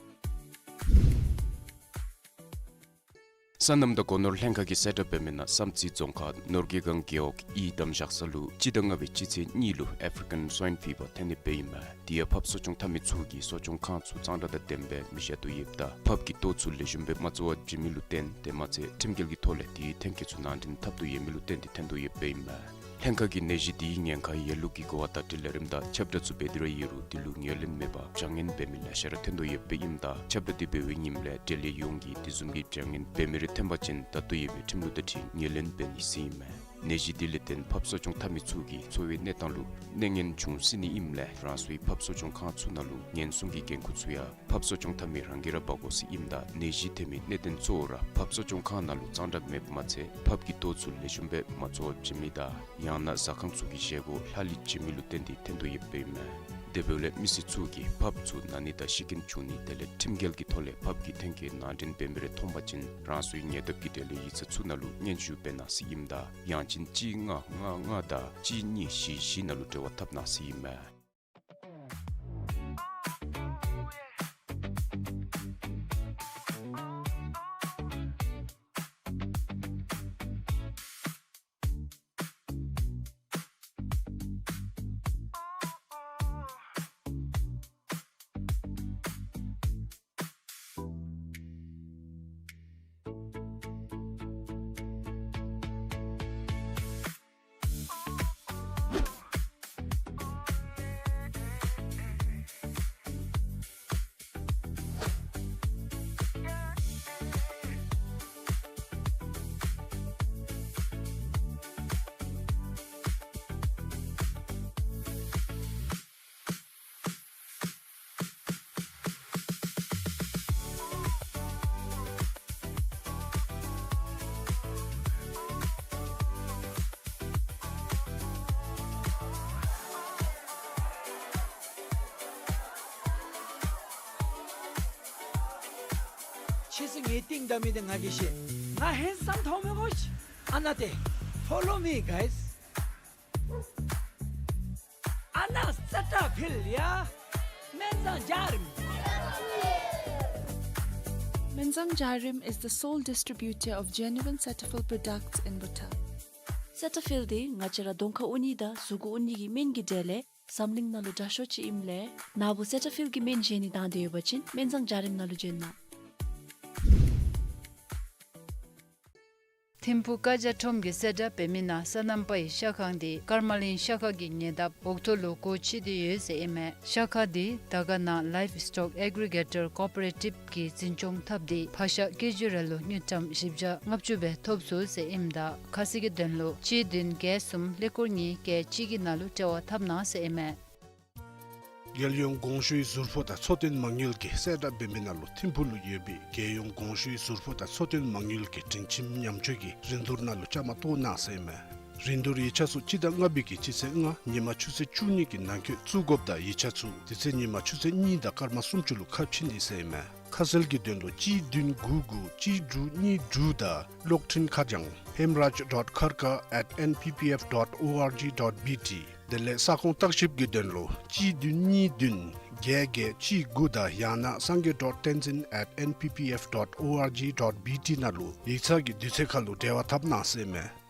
སོ་ནམ་དང་སྒོ་ནོར་ལྷན་ཁག་གིས་གསལ་བསྒྲགས་འབད་མི་ནང་བསམ་རྩེ་རྫོང་ཁག་ནོར་དགེ་སྒང་རྒེད་འོག་ཨི་དམ་བཞག་ས་ལུ་སྤྱི་ཟླ་ལྔ་པའི་སྤྱི་ཚེས་གཉིས་ལུ་ཨེཕ་རི་ཀན་སུའིན་ཕི་བར་ཐོན་ནི་སྦེ་ཨིན་མས། དེ་ཡང་ཕགཔ་གསོ་སྐྱོང་འཐབ་མི་ཚུ་གིས་གསོ་སྐྱོང་ཁང་ཚུ་གཙང་སྦྲ་དང་ལྡནམ་སྦེ་མི་བཞག་དོ་ཡོདཔ་ད་ཕགཔ་གི་ལྟོ་ཚུ་ལེགས་ཤོམ་སྦེ་མ་བཙོ་བར་བྱིན་མི་ལུ་བརྟེན་ཏེ་མ་ཚད་ཁྲིམས་འགལ་གྱི་ཐོག་ལས་དེའི་ཐོན་སྐྱེད་ཚུ་ནང་འདྲེན་འཐབ་དོ་ཡོད་མི་ལུ་བརྟེན་ཏེ་ཐོན་དོ་ཡོདཔ་ཨིན་མས། ལྷན་ཁག་གིས་ནད་གཞི་དེའི་ཉེན་ཁ་ཡོད་ལུགས་ཀྱི་གོ་བ་བརྡ་སྤྲོད་ལས་རིམ་དང་ཁྱབ་བསྒྲགས་ཚུ་འབད་དེ་ར་ཡོད་རུང་དེ་ལུ་ངོས་ལེན་མེད་པར་བྱ་ངན་འབད་མི་ལེ་ཤ་ར་ཐོན་དོ་ཡོདཔ་ཨིནམ་ད་ཁྱབ་བསྒྲགས་དེ་འབད་བའི་ཉིནམ་ལས་འབྲེལ་ཡོད་ཡོངས་ཀྱིས་དེ་བཟུམ་གྱི་བྱ་ངན་འབད་མི་རེ་ཐོན་པ་ཅིན་ད་ལྟོ་ཡོད་པའི་ཁྲིམས་ལུགས་དང་འཁྲིལ་ངོས་ལེན་འབད་ནི་ཟེར་ཨིན་མས། ནད་གཞི་དེ་ལས་བརྟེན་ཕགཔ་གསོ་སྐྱོང་འཐབ་མི་ཚུ་གི་འཚོ་བའི་གནས་སྟངས་ལུ་གནོད་ཉེན་འབྱུང་སྲིད་ནི་ཨིནམ་ལས་རང་སོའི་ཕགཔ་གསོ་སྐྱོང་ཁང་ཚུ་ནང་ལུ་ཉེན་སྲུང་གི་འགན་ཁུར་ཚུ་ཡང་ཕགཔ་གསོ་སྐྱོང་འཐབ་མི་རང་གིས་ར་འབག་དགོ་ཟེར་ཨིནམ་ད་ནད་གཞི་ཐོན་མི་གནད་དོན་གཙོ་བོ་ར་ཕགཔ་གསོ་སྐྱོང་ཁང་ནང་ལུ་གཙང་སྦྲ་མེདཔ་མ་ཚད་ཕགཔ་གི་ལྟོ་ཚུ་ལེགས་ཤོམ་སྦེ་མ་བཙོ་བར་བྱིན་མི་དང་ཡང་ན་ཟ་ཁང་ཚུ་གི་བཞེས་སྒོ་ལྷག་ལུས་བྱིན་མི་ལུ་བརྟེན་ཏེ་ཐོན་དོ་ཡོདཔ་ཨིན་མས། དེ་འབདཝ་ལས་མི་སེར་ཚུ་གིས་ཕགཔ་ཚུ་ན་ནི་དང་ཤི་རྐྱེན་བྱུང་ནི་དེ་ལས་ཁྲིམས་འགལ་གྱི་ཐོག་ལས་ཕགཔ་གི་ཐོན་སྐྱེད་ནང་འདྲེན་འབད་མི་རེ་མཐོང་པ་ཅིན་རང་སོའི་ཉེ་འདབས་ཀྱི་འབྲེལ་ཡོད་ཡིག་ཚང་ཚུ་ནང་ལུ་སྙན་ཞུ་འབད་གནང་ཟེར་ཨིནམ་ད་ཡང་ཅིན་གཅིག་ལྔ་ལྔ་ལྔ་དང་གཅིག་གཉིས་བཞི་བཞི་ནང་ལུ་འབྲེལ་བ་འཐབ་གནང་ཟེར་ཨིན་མས། ཁྱེད་ཚུ་ངེའི་རྟིང་བདའ་མི་འདི་ང་གིས་ཤེས། ང་ཧེན་སམ་མཐོང་མི་དགོ་ཤིག། ཨ་ན་ཏེ། Follow me, guys. ཨ་ན་སེ་ཊ་ཕིལ་ཡ། སྨན་བཟང་འཇའ་རིསམོ། Menzang Jarim is the sole distributor of genuine Cetaphil products in Bhutan. སེ་ཊ་ཕིལ་འདི་ང་བཅས་ར་གདོང་ཁར་འོང་ནི་དང་གཟུགས་ཁར་འོང་ནི་གི་སྨན་གྱི་གྲས་ལས་འཛམ་གླིང་ནང་ལུ་དྲག་ཤོས་ཅིག་ཨིནམ་ལས་ན་བུ་སེ་ཊ་ཕིལ་གྱི་སྨན་བཞེས་ནི་དང་འདོད་ཡོད་པ་ཅིན་སྨན་བཟང་འཇའ་རིསམོ་ནང་ལུ་བྱོན་གནང་། ཐིམ་ཕུག་ཀ་ཇ་ཁྲོམ་གྱིས་གསལ་བསྒྲགས་འབད་མི་ནང་སོ་ནམ་པའི་ཤ་ཁང་འདི་ཀརྨ་གླིང་ཤ་ཁང་གི་ཉེ་འདབས་འོག་ཐོག་ལུ་སྒོ་ཕྱེ་སྟེ་ཡོད་ཟེར་ཨིན་མས། ཤ་ཁང་འདི་དར་དཀར་ནང་Livestock Aggregator Cooperative གིས་འཛིན་སྐྱོང་འཐབ་སྟེ་ཕག་ཤ་ཀེ་ཇི་རེ་ལུ་དངུལ་ཀྲམ་བཞི་བརྒྱ་ལྔ་བཅུ་སྦེ་ཐོབ་ཚུགས་ཟེར་ཨིནམ་ད་ཁ་གསལ་གྱི་དོན་ལུ་གཅིག་བདུན་བརྒྱད་གསུམ་ཀླད་ཀོར་གཉིས་བརྒྱད་གཅིག་གི་ནང་ལུ་འབྲེལ་བ་འཐབ་གནང་ཟེར་ཨིན་མས། རྒྱལ་ཡོངས་གོང་ཞུའི་ཟུར་ཕོགས་དང་ཚོང་དོན་མ་དངུལ་གྱིས་གསལ་བསྒྲགས་འབད་མི་ནང་ལུ་ཐིམ་ཕུག་ལུ་ཡོད་པའི་རྒྱལ་ཡོངས་གོང་ཞུའི་ཟུར་ཕོགས་དང་ཚོང་དོན་མ་དངུལ་གྱི་སྒྲིང་ཁྱིམ་ཉམས་བཅོས་ཀྱི་རིན་བསྡུར་ནང་ལུ་བཅའ་མར་གཏོགས་གནང་ཟེར་ཨིན་མས། རིན་བསྡུར་ཡིག་ཆ་ཚུ་སྤྱི་ཟླ་ལྔ་པའི་གི་སྤྱི་ཚེས་ལྔ་ཉིན་མ་ཆུ་ཚོད་བཅུ་གཉིས་ཀྱི་ནང་འཁོད་བཙུགས་དགོཔ་དང་ཡིག་ཆ་ཚུ་དེ་ཚེ་ཉིན་མ་ཆུ་ཚོད་གཉིས་དང་སྐར་མ་སུམ་ཅུ་ལུ་ཁ་ཕྱེ་ནི་ཟེར་ཨིན་མས། ཁ་གསལ་གྱི་དོན་ལུ་གཅིག་བདུན་དགུ་དགུ་གཅིག་དྲུག་གཉིས་དྲུག་དང་གློག་འཕྲིན་ཁ་བྱང་hemraj dot kharka at N P P F dot org dot B T། དེ་ལས་ས་ཁོངས་བརྟག་ཞིབ་ཀྱི་དོན་ལུ་གཅིག་བདུན་གཉིས་བདུན་བརྒྱད་བརྒྱད་གཅིག་དགུ་དང་ཡང་ན་sangay dot tenzin at N P P F dot org dot B T ནང་ལུ་ཡིག་ཚང་གི་དུས་ཚོད་ཁར་ལུ་འབྲེལ་བ་འཐབ་གནང་ཟེར་ཨིན་མས།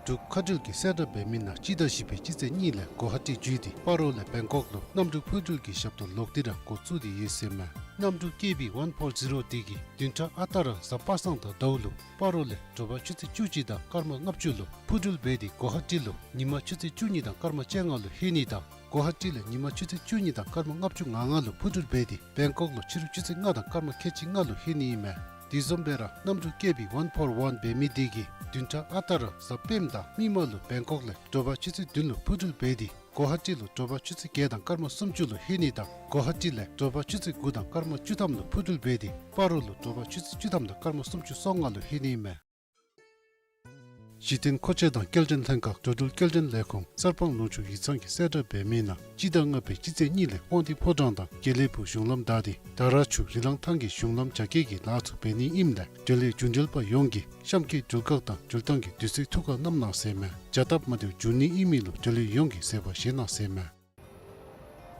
འབྲུག་མཁའ་འགྲུལ་གྱིས་གསལ་བསྒྲགས་འབད་མི་ནང་སྤྱི་ཟླ་བཞི་པའི་སྤྱི་ཚེས་གཉིས་ལས་གོ་ཧ་ཊི་བརྒྱུད་དེ་སྤ་རོ་ལས་བེང་ཀོག་ལུ་གནམ་གྲུ་འཕུར་འགྲུལ་གྱི་ཞབས་ཏོག་ལོག་སྟེ་ར་འགོ་བཙུགས་ཏེ་ཡོད་ཟེར་ཨིན་མས། གནམ་གྲུ་ཀེ་བི་ཝན་ཕོར་ཛི་རོ་འདི་གིས་བདུན་ཕྲག་ཨ་རྟག་ར་གཟའ་པ་སངས་དང་ཟླཝ་ལུ་སྤ་རོ་ལས་དྲོ་པ་ཆུ་ཚོད་བཅུ་གཅིག་དང་སྐར་མ་ལྔ་བཅུ་ལུ་འཕུར་འགྲུལ་འབད་དེ་གོ་ཧ་ཊི་ལུ་ཉིན་མ་ཆུ་ཚོད་བཅུ་གཉིས་དང་སྐར་མ་བཅོ་ལྔ་ལུ་ལྷོད་ནི་དང་གོ་ཧ་ཊི་ལས་ཉིན་མ་ཆུ་ཚོད་བཅུ་གཉིས་དང་སྐར་མ་ལྔ་བཅུ་ང་ལྔ་ལུ་འཕུར་འགྲུལ་འབད་དེ་བེང་ཀོག་ལུ་ཕྱི་རུ་ཆུ་ཚོད་ལྔ་དང་སྐར་མ་ཁལ་གཅིག་ལྔ་ལུ་ལྷོད་ནི་ཨིན་མས། དེ་བཟུམ་སྦེ་ར་གནམ་གྲུ་ཀེ་བི་ཝན་ཕོར་ཝན་འབད་མི་འདི་གིས་བདུན་ཕྲག་ཨ་རྟག་ར་གཟའ་སྤེནམ་དང་མིག་དམར་ལུ་བེང་ཀོག་ལས་དྲོ་པ་ཆུ་ཚོད་བདུན་ལུ་འཕུར་འགྲུལ་འབད་དེ་གོ་ཧ་ཊི་ལུ་དྲོ་པ་ཆུ་ཚོད་བརྒྱད་དང་སྐར་མ་སུམ་ཅུ་ལུ་ལྷོད་ནི་དང་གོ་ཧ་ཊི་ལས་དྲོ་པ་ཆུ་ཚོད་དགུ་དང་སྐར་མ་བཅུ་ཐམ་ལུ་འཕུར་འགྲུལ་འབད་དེ་སྤ་རོ་ལུ་དྲོ་པ་ཆུ་ཚོད་བཅུ་ཐམ་དང་སྐར་མ་སུམ་ཅུ་སོ་ལྔ་ལུ་ལྷོད་ནི་ཨིན་མས། གཞི་རྟེན་མཁོ་ཆས་དང་སྐྱེལ་འདྲེན་ལྷན་ཁག་འགྲོ་འགྲུལ་སྐྱེལ་འདྲེན་ལས་ཁུངས་གསར་སྤང་ལུང་ཕྱོགས་ཡིག་ཚང་གིས་གསལ་བསྒྲགས་འབད་མི་ནང་སྤྱི་ཟླ་ལྔ་པའི་སྤྱི་ཚེས་གཉིས་ལས་དབང་འདུས་ཕོ་བྲང་དང་དགེ་ལེགས་ཕུག་གཞུང་ལམ་བདའ་སྟེ་དར་ཆུ་རི་ལང་ཐང་གི་གཞུང་ལམ་རྒྱ་སྐྱེད་ཀྱི་ལཱ་ཚུ་འབད་ནི་ཨིནམ་ལས་འབྲེལ་ཡོད་རྒྱུན་འགྲུལ་པ་ཡོངས་ཀྱིས་གཤམ་གྱི་འགྲུལ་ཁག་དང་འགྲུལ་ཐངས་ཀྱི་དུས་ཚོད་ཐུགས་ཁར་བསྣམ་གནང་ཟེར་ཨིན་མས། བྱ་སྟབས་མ་བདེཝ་འབྱུང་ནི་ཨིན་མི་ལུ་འབྲེལ་ཡོད་ཡོངས་ཀྱིས་གཟབ་པ་བཞེས་གནང་ཟེར་ཨིན་མས།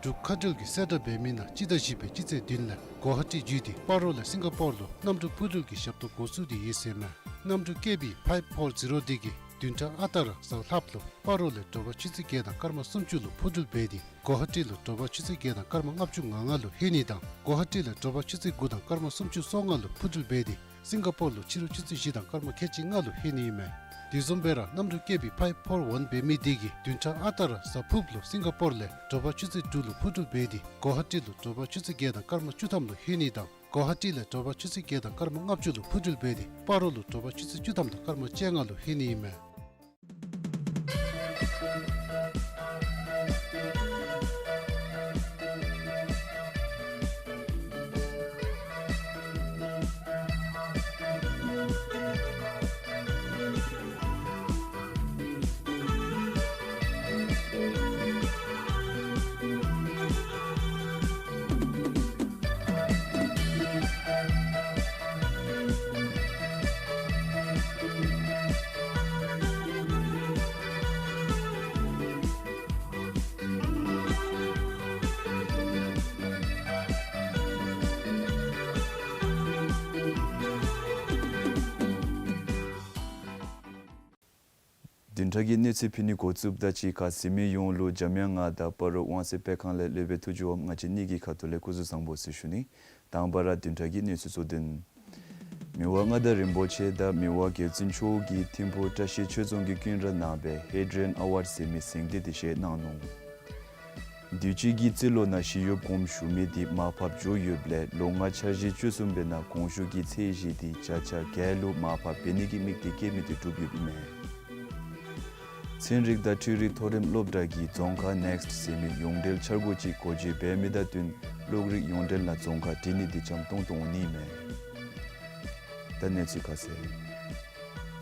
འབྲུག་མཁའ་འགྲུལ་གྱིས་གསལ་བསྒྲགས་འབད་མི་ནང་སྤྱི་ཟླ་བཞི་པའི་སྤྱི་ཚེས་བདུན་ལས་གོ་ཧ་ཊི་བརྒྱུད་དེ་སྤ་རོ་ལས་སིང་ག་པོར་ལུ་གནམ་གྲུ་འཕུར་འགྲུལ་གྱི་ཞབས་ཏོག་འགོ་བཙུགས་ཏེ་ཡོད་ཟེར་མས། གནམ་གྲུ་ཀེ་བི་ཕའིབ་ཕོར་ཛི་རོ་འདི་གིས་བདུན་ཕྲག་ཨ་རྟག་ར་གཟའ་ལྷགཔ་ལུ་སྤ་རོ་ལས་དྲོ་པ་ཆུ་ཚོད་བརྒྱད་དང་སྐར་མ་སུམ་ཅུ་ལུ་འཕུར་འགྲུལ་འབད་དེ་གོ་ཧ་ཊི་ལུ་དྲོ་པ་ཆུ་ཚོད་བརྒྱད་དང་སྐར་མ་ལྔ་བཅུ་ང་ལྔ་ལུ་ལྷོད་ནི་དང་གོ་ཧ་ཊི་ལས་དྲོ་པ་ཆུ་ཚོད་དགུ་དང་སྐར་མ་སུམ་ཅུ་སོ་ལྔ་ལུ་འཕུར་འགྲུལ་འབད་དེ་སིང་ག་པོར་ལུ་ཕྱི་རུ་ཆུ་ཚོད་བཞི་དང་སྐར་མ་ཁལ་གཅིག་ལྔ་ལུ་ལྷོད་ནི་ཨིན་མས། དེ་བཟུམ་སྦེ་ར་གནམ་གྲུ་ཀེ་བི་ཕའིབ་ཕོར་ཝན་འབད་མི་འདི་གིས་བདུན་ཕྲག་ཨ་རྟག་ར་གཟའ་ཕུརཔ་ལུ་སིང་ག་པོར་ལས་དྲོ་པ་ཆུ་ཚོད་དྲུག་ལུ་འཕུར་འགྲུལ་འབད་དེ་གོ་ཧ་ཊི་ལུ་དྲོ་པ་ཆུ་ཚོད་བརྒྱད་དང་སྐར་མ་བཅུ་ཐམ་ལུ་ལྷོད་ནི་དང་གོ་ཧ་ཊི་ལས་དྲོ་པ་ཆུ་ཚོད་བརྒྱད་དང་སྐར་མ་ལྔ་བཅུ་ལུ་འཕུར་འགྲུལ་འབད་དེ་སྤ་རོ་ལུ་དྲོ་པ་ཆུ་ཚོད་བཅུ་ཐམ་དང་སྐར་མ་བཅོ་ལྔ་ལུ་ལྷོད་ནི་ཨིན་མས། བདུན་ཕྲག་གི་གནས་ཚུལ་ཕུལ་ནི་འགོ་བཙུགསཔ་ད་གཅིག་ཁར་གཟིགས་མི་ཡོངས་ལུ་འཇམ་དབྱངས་ང་དང་སྤ་རོ་དབང་འཛིན་སྤེལ་ཁང་ལས་སློབ་དཔོན་ཐུགས་རྗེ་དབངམོ་ང་བཅས་གཉིས་ཀྱི་ཁ་ཐུག་ལས་སྐུ་གཟུགས་བཟང་པོ་ཟེར་ཞུ་ནི། དང་པ་ར་བདུན་ཕྲག་གི་གནས་ཚུལ་གཙོ་དོན། མི་དབང་མངའ་བདག་རིན་པོ་ཆེ་དང་མི་དབང་རྒྱལ་བཙུན་མཆོག་གིས་ཐིམ་ཕུག་བཀྲ་ཤིས་ཆོས་རྫོང་གི་ཀུན་ར་ནང་སྦེ་ཧེ་ཌི་རི་ཡཱན་ཨ་ཝཱཌ་ཟེར་མི་གཟེངས་བསྟོད་དེ་བཞེས་གནང་ནུག། དུས་ཅི་གི་རྩིས་ལོ་ནང་ཞི་གཡོགཔ་དགོངསམ་ཞུ་མི་དེ་མར་ཕབ་འགྱོ་ཡོདཔ་ལས་ལོ་ལྔ་འཆར་གཞི་བཅུ་གསུམ་པའི་ནང་དགོངས་ཞུ་གི་ཚད་གཞི་དེ་བརྒྱ་ཆ་བརྒྱ་ལུ་མར་ཕབ་འབད་ནི་གི་དམིགས་གཏད་བསྐྱེད་མི་དེ་གྲུབ་ཡོདཔ་ཨིན་མས། ཚན་རིག་དང་འཕྲུལ་རིག་མཐོ་རིམ་སློབ་གྲྭ་གིས་རྫོང་ཁག་ནེགསཊ་ཟེར་མི་ཡོངས་འབྲེལ་འཆར་འགོད་ཅིག་འགོ་འབྱེད་འབད་མི་དང་བསྟུན་གློག་རིག་ཡོངས་འབྲེལ་ནང་རྫོང་ཁག་སྒྲིང་ནི་དེ་འཇམ་ཏོང་ཏོ་འོང་ནི་ཨིན་མས། ད་གནས་ཚུལ་ཁ་གསལ།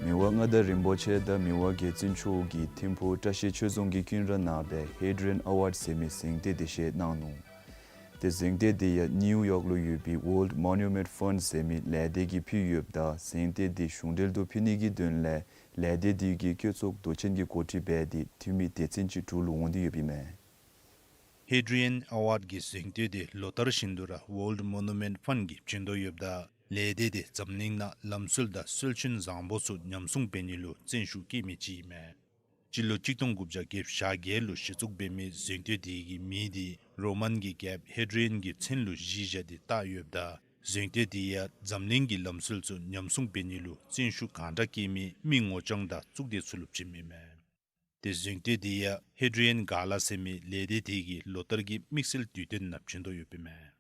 མི་དབང་མངའ་བདག་རིན་པོ་ཆེ་དང་མི་དབང་རྒྱལ་བཙུན་མཆོག་གིས་ཐིམ་ཕུག་བཀྲ་ཤིས་ཆོས་རྫོང་གི་ཀུན་ར་ནང་སྦེ་ཧེ་ཌི་རི་ཡཱན་ཨ་ཝཱཌ་ཟེར་མི་གཟེངས་བསྟོད་དེ་བཞེས་གནང་ནུག། དེ་གཟེངས་བསྟོད་དེ་ཡང་ནིའུ་ཡོག་ལུ་ཡོད་པའི་ཝཱལཌ་མོ་ནུ་མེནཊ་ཕཱནཌ་ཟེར་མི་ལས་སྡེ་གིས་ཕུལ་ཡོདཔ་ད་གཟེངས་བསྟོད་དེ་གཞུང་འབྲེལ་དུ་ཕུལ་ནི་གི་དོན་ལས་ལས་སྡེ་དེ་གི་བཀོད་ཚོགས་མདོ་ཆེན་གྱིས་འགོ་ཁྲིད་འབད་དེ་འཐུས་མི་སྡེ་ཚན་ཅིག་འབྲུག་ལུ་འོང་སྟེ་ཡོདཔ་ཨིན་མས། ཧེ་ཌི་རི་ཡཱན་ཨ་ཝཱཌ་ཀྱི་གཟེངས་བསྟོད་དེ་ལོ་ལྟར་བཞིན་དུ་ར་ཝཱལཌ་མོ་ནུ་མེནཊ་ཕཱནཌ་ཀྱིས་བྱིན་དོ་ཡོདཔ་ད་ལས་སྡེ་དེ་འཛམ་གླིང་ནང་ལམ་སྲོལ་དང་སྲོལ་རྒྱུན་བཟང་པོ་ཚུ་ཉམས་སྲུང་འབད་ནི་ལུ་བརྩོན་ཤུགས་བསྐྱེད་མི་ཅིག་ཨིན་མས། སྤྱི་ལོ་གཅིག་སྟོང་དགུ་བརྒྱ་བརྒྱད་ཅུ་གྱ་བརྒྱད་ལུ་གཞི་བཙུགས་འབད་མི་གཟེངས་བསྟོད་དེ་གི་མིང་དེ་རོ་མཱན་གྱི་རྒྱལཔོ་ཧེ་ཌི་རི་ཡཱན་གྱི་མཚན་ལུ་གཞི་བཞག་སྟེ་བཏགས་ཡོདཔ་ད་གཟེངས་བསྟོད་དེ་ཡང་འཛམ་གླིང་གི་ལམ་སྲོལ་ཚུ་ཉམས་སྲུང་འབད་ནི་ལུ་བརྩོན་ཤུགས་གང་དྲག་བསྐྱེད་མི་མི་ངོ་རྐྱང་དང་གཙུག་སྡེ་ཚུ་ལུ་བྱིནམ་ཨིན་མས། དེ་གཟེངས་བསྟོད་དེ་ཡང་ཧེ་ཌི་རི་ཡཱན་ག་ལ་ཟེར་མི་ལས་སྡེ་དེ་གིས་ལོ་ལྟར་གྱི་དམིགས་བསལ་དུས་སྟོན་ནང་བྱིན་དོ་ཡོདཔ་ཨིན་མས།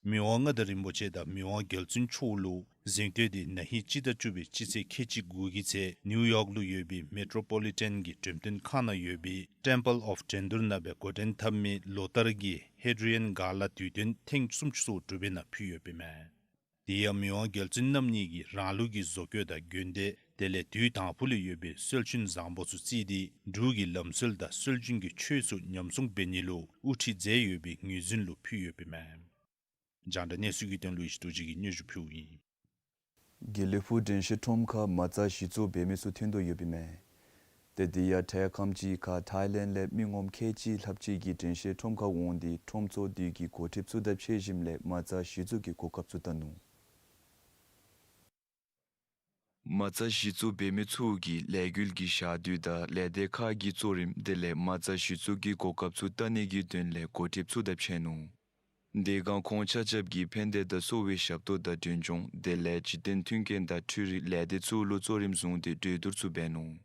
མི་དབང་མངའ་བདག་རིན་པོ་ཆེ་དང་མི་དབང་རྒྱལ་བཙུན་མཆོག་ལུ་གཟེངས་བསྟོད་དེ་ན་ཧིང་སྤྱི་ཟླ་བཅུ་པའི་སྤྱི་ཚེས་ཁལ་གཅིག་དགུ་གི་ཚེ་ནིའུ་ཡོག་ལུ་ཡོད་པའི་མེ་ཊོ་པོ་ལི་ཊཱན་གྱི་འགྲེམས་སྟོན་ཁང་ནང་ཡོད་པའི་ཊེམ་པཱལ་ཨོཕ་ཊེན་ཌུར་ནང་སྦེ་འགོ་འདྲེན་འཐབ་མི་ལོ་ལྟར་གྱི་ཧེ་ཌི་རི་ཡཱན་ག་ལ་དུས་སྟོན་ཐེངས་སུམ་ཅུ་སོ་དྲུག་པའི་ནང་ཕུལ་ཡོདཔ་ཨིན་མས། དེ་ཡང་མི་དབང་རྒྱལ་བཙུན་རྣམ་གཉིས་ཀྱིས་རང་ལུགས་ཀྱི་བཟོ་བཀོད་དང་དགོན་སྡེ་དེ་ལས་དུས་དང་པོ་ལས་ཡོད་པའི་སྲོལ་རྒྱུན་བཟང་པོ་ཚུ་བརྩིས་ཏེ་འབྲུག་གི་ལམ་སྲོལ་དང་སྲོལ་རྒྱུན་གྱི་ཆོས་ཚུ་ཉམས་སྲུང་འབད་ནི་ལུ་དབུ་ཁྲིད་མཛད་ཡོད་པའི་ངོས་འཛིན་ལུ་ཕུལ་ཡོདཔ་ཨིན་མས། རྒྱང་བསྒྲགས་གནས་ཚུལ་གྱི་དོན་ལུ་ཡེ་ཤེས་རྡོ་རྗེ་གིས་སྙན་ཞུ་ཕུལཝ་ཨིན། དགེ་ལེགས་ཕུག་དྲན་ཤེས་ཁྲོམ་ཁར་མ་རྩ་གཞི་བཙུགས་འབད་མི་ཚུ་ཐོན་དོ་ཡོདཔ་ཨིན་མས། དེ་དེ་ཡང་འཕྲལ་ཁམས་ཅིག་ཁར་ཐཱའི་ལེནཌ་ལས་མི་ངོམ་ཁལ་གཅིག་ལྷགཔ་ཅིག་གིས་དྲན་ཤེས་ཁྲོམ་ཁར་འོང་སྟེ་ཁྲོམ་ཚོགས་འདི་གི་འགོ་ཁྲིདཔ་ཚུ་དང་ཕྱད་ཞིནམ་ལས་མ་རྩ་གཞི་བཙུགས་ཀྱི་གོ་སྐབས་ཚུ་བལྟ་ནུག། མ་རྩ་གཞི་བཙུགས་འབད་མི་ཚུ་གིས་ལས་འགུལ་གྱི་ཞག་དུས་དང་ལས་སྡེ་ཁག་གི་གཙོ་རིམ་དེ་ལས་མ་རྩ་གཞི་བཙུགས་ཀྱི་གོ་སྐབས་ཚུ་བལྟ་ནི་གི་དོན་ལས་འགོ་ཁྲིདཔ་ཚུ་དང་ཕྱད་ནུག། དེ་སྒང་ཁོང་ཆ་ཁྱབ་ཀྱིས་ཕན་བདེ་དང་གསོ་བའི་ཞབས་ཏོག་དང་མཐུན་སྦྱོར་དེ་ལས་འཇིག་རྟེན་མཐུན་རྐྱེན་དང་འཕྲུལ་རིག་ལས་སྡེ་ཚུ་ལུ་གཙོ་རིམ་བཟུང་སྟེ་གྲོས་བསྡུར་ཚུ་འབད་ནུག།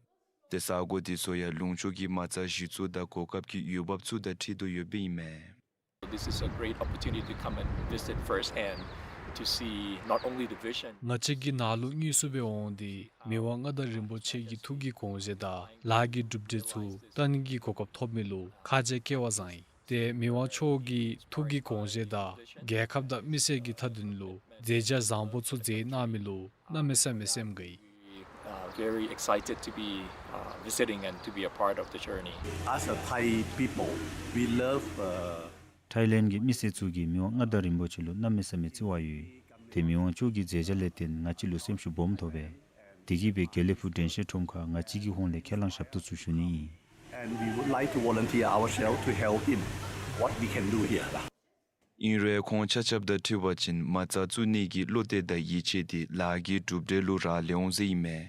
དེ་ས་གོ་དེ་ཚུ་ཡང་ལུང་ཕྱོགས་ཀྱི་མ་རྩ་གཞི་བཙུགས་དང་གོ་སྐབས་ཀྱི་འོས་འབབ་ཚུ་དང་འཁྲིལ་དོ་ཡོདཔ་ཨིན་མས། This is a great opportunity to come and visit firsthand to see not only the vision. ང་བཅས་ཀྱིས་ནཱ་ལུ་དངོས་སུ་སྦེ་འོང་སྟེ་མི་དབང་མངའ་བདག་རིན་པོ་ཆེ་གི་ཐུགས་ཀྱི་དགོངས་བཞེད་དང་ལཱ་གི་གྲུབ་འབྲས་ཚུ་བལྟ་ནི་གི་གོ་སྐབས་ཐོབ་མི་ལུ་ཁ་རྗེ་སྐྱེ་བ་བཟང་ཡི། ཏེ་མི་དབང་མཆོག་གི་ཐུགས་ཀྱི་དགོངས་བཞེད་དང་རྒྱལ་ཁབ་དང་མི་སེར་གྱི་མཐའ་དོན་ལུ་མཛད་བྱ་བཟང་པོ་ཚུ་མཛད་གནང་མི་ལུ་གནམ་མེད་ས་མེད་སེམས་དགའ་ཡི། Uh, very excited to be, uh, visiting and to be a part of the journey. As a Thai people, we love, uh, ཐཱའི་ལེནཌ་གྱི་མི་སེར་ཚུ་གིས་མི་དབང་མངའ་བདག་རིན་པོ་ཆེ་ལུ་གནམ་མེད་ས་མེད་བརྩི་བ་ཡོད། ཏེ་མི་དབང་མཆོག་གི་མཛད་བྱ་ལས་བརྟེན་ང་བཅས་ལུ་སེམས་ཤུགས་སྦོམ་ཐོབ་པས། དེ་གིས་སྦེ་དགེ་ལེགས་ཕུག་དྲན་ཤེས་ཁྲོམ་ཁར་ང་བཅས་ཀྱི་ཧོངས་ལས་ཁས་བླངས་ཞབས་ཏོག་ཚུ་ཞུ་ནི་ཨིན། And we would like to volunteer ourselves to help him. What we can do here ལགས། ཨིན་རུང་ཁོང་ཆ་ཁྱབ་དང་འཁྲིལ་བ་ཅིན་མ་རྩ་བཙུགས་ནི་གི་བློ་གཏད་དང་ཡིད་ཆེས་འདི་ལཱ་གི་གྲུབ་འབྲས་ལུ་རག་ལས་འོང་ཟེར་ཨིན་མས།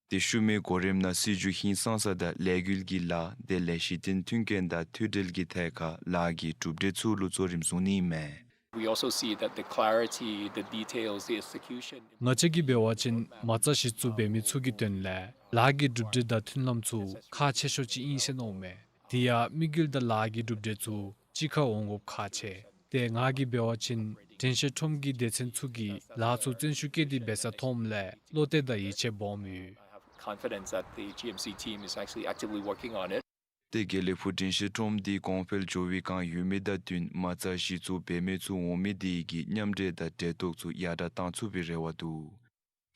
ཏེ་ཤུལ་མའི་གོ་རིམ་ནང་སྲིད་བྱུས་ཧིང་སངས་ས་དང་ལས་འགུལ་གྱི་ལཱ་དེ་ལས་གཞི་རྟེན་མཐུན་རྐྱེན་དང་མཐུད་འབྲེལ་གྱི་ཐད་ཁར་ལཱ་གི་གྲུབ་འབྲས་ཚུ་ལུ་གཙོ་རིམ་བཟུང་ནི་ཨིན་མས། We also see that the clarity, the details, the execution. ང་བཅས་ཀྱིས་འབད་བ་ཅིན་མ་རྩ་གཞི་བཙུགས་འབད་མི་ཚུ་གི་དོན་ལས་ལཱ་གི་གྲུབ་འབྲས་དང་མཐུན་ལམ་ཚུ་ཁག་ཆེ་ཤོས་ཅིག་ཨིན་ཟེར་མནོཝ་མས། དེ་ཡང་དམིགས་ཡུལ་དང་ལཱ་གི་གྲུབ་འབྲས་ཚུ་གཅིག་ཁར་འོང་དགོཔ་ཁག་ཆེ། ཏེ་ང་གིས་འབད་བ་ཅིན་དྲན་ཤེས་ཁྲོམ་གྱི་སྡེ་ཚན་ཚུ་གིས་ལཱ་ཚུ་བརྩོན་ཤུགས་བསྐྱེད་དེ་འབད་ས་མཐོངམ་ལས་བློ་གཏད་དང་ཡིད་ཆེས་སྦོམ་ཡོད། I have confidence that the G M C team is actually actively working on it. ཏེ་དགེ་ལེགས་ཕུག་དྲན་ཤེས་ཁྲོམ་འདི་གོང་འཕེལ་འགྱོ་བའི་བསྒང་ཡོད་མི་དང་བསྟུན་མ་རྩ་གཞི་བཙུགས་འབད་མི་ཚུ་འོང་མི་དེ་གིས་མཉམ་འབྲེལ་དང་འབྲེལ་གཏོགས་ཚུ་ཡར་དྲག་གཏང་ཚུགས་པའི་རེ་བ་འདུག།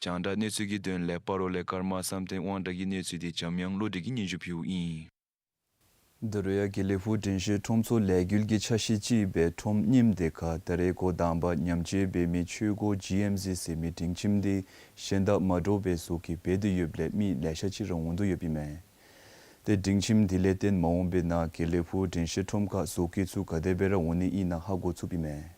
རྒྱང་བསྒྲགས་གནས་ཚུལ་གྱི་དོན་ལས་སྤ་རོ་ལས་ཀརྨ་བསམ་གཏན་དབང་གྲགས་ཀྱི་གནས་ཚུལ་འདི་འཇམ་དབྱངས་བློ་གྲོས་ཀྱིས་སྙན་ཞུ་ཕུལཝ་ཨིན། ད་རུང་ཡང་དགེ་ལེགས་ཕུག་དྲན་ཤེས་ཁྲོམ་ཚོགས་ལས་འགུལ་གྱི་ཆ་ཤས་ཅིག་སྦེ་ཁྲོམ་རྙིངམ་དེ་ཁར་ད་རེས་འགོ་དང་པ་ཉམས་བཅོས་འབད་མི་ཆོས་སྒོ་ཇི་ཨེམ་སི་ཟེར་མི་སྒྲིང་ཁྱིམ་དེ་གཞན་དང་མ་འདྲཝ་སྦེ་བཟོ་བཀོད་འབད་དེ་ཡོདཔ་ལས་མི་ལེ་ཤ་ཅིག་ར་འོང་དོ་ཡོདཔ་ཨིན་མས། ཏེ་སྒྲིང་ཁྱིམ་དེ་ལས་བརྟེན་མ་འོངས་པའི་ནང་དགེ་ལེགས་ཕུག་དྲན་ཤེས་ཁྲོམ་ཁར་བཟོ་བཀོད་ཚུ་ག་དེ་སྦེ་ར་འོང་ནི་ཨིན་ན་ཧ་གོ་ཚུགསཔ་ཨིན་མས།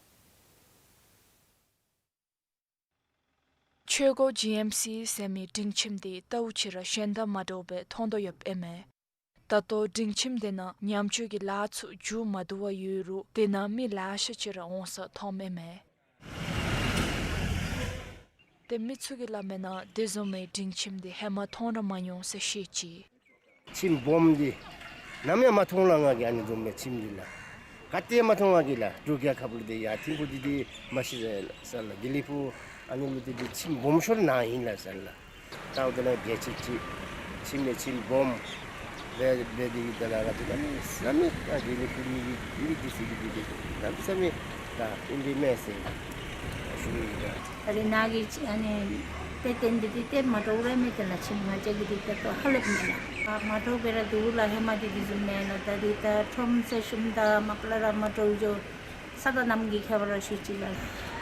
ཆོས་སྒོ་ཇི་ཨེམ་སི་ཟེར་མི་སྒྲིང་ཁྱིམ་དེ་ལྟཝ་ཅིག་ར་གཞན་དང་མ་འདྲཝ་སྦེ་མཐོང་དོ་ཡོདཔ་ཨིན་མས། ད་ལྟོ་སྒྲིང་ཁྱིམ་དེ་ནང་ཉམས་བཅོས་ཀྱི་ལཱ་ཚུ་མཇུག་མ་བསྡུ་བར་ཡོད་རུང་དེ་ནང་མི་ལེ་ཤ་ཅིག་ར་འོང་ས་མཐོངམ་ཨིན་མས། ཏེ་མི་ཚུ་གིས་སླབ་མིའི་ནང་དེ་བཟུམ་མའི་སྒྲིང་ཁྱིམ་དེ་ཧེ་མ་མཐོང་ར་མ་མྱོང་ཟེར་བཤད་ཅི། ཁྱིམ་སྦོམ་འདི་ནམ་ཡང་མ་མཐོང་ལགས། ང་གིས་ཨ་ནི་བཟུམ་མའི་ཁྱིམ་འདི་ལགས་ག་ཏེ་མ་མཐོང་། ང་གིས་ལགས་འབྲུག་རྒྱལ་ཁབ་ལུ་འདི་ཡང་ཐིམ་ཕུག་འདི་འདི་མ་ཤེས་ཟེར་ལགས། དགེ་ལེགས་ཕུག་ཨ་ནི་ལུ་འདི་འདི་ཁྱིམ་སྦོམ་ཤོས་ནང་ཨིན་ལགས་ཟེར་ལགས། ད་འོ་དེ་ནང་རྒྱལ་སྤྱི་ཅིག་ཁྱིམ་ལས་ཁྱིམ་སྦོམ་སྦེ་སྦེ་འདི་གིས་ད་ལགས་ར་འདི་གནམ་མེད་ས་མེད་ད་དགེ་ལེགས་ཕུག་མི་གི་མི་གི་འདི་ཚུ་གི་འདི་འདི་གནམ་མེད་ས་མེད་ད་ཨིན་པས་མས་ཟེར་ཞུ་ནི་ཨིན་ལགས། ད་རེས་ནཱ་གི་ཨ་ནི་ཏེ་ཏེ་འདི་འདི་ཏེ་མ་འདྲཝ་ར་མས། ཏེ་ལགས་ཁྱིམ་ང་བཅས་ཀྱི་འདི་ཏེ་ཏོ་ཧ་ལས་མེན་ལགས། མ་འདྲཝ་སྦེ་ར་འདུག་ལགས། ཧེ་མ་འདི་འདི་བཟུམ་མེན་ལགས། ད་རེས་ད་ཁྲོམ་ཟེར་ཞུཝ་ད་མ་པ་ལས་ར་མ་འདྲཝ་འགྱོ། ས་དང་གནམ་གྱི་ཁྱད་པར་ར་ཤུལ་ཅིག་ལགས།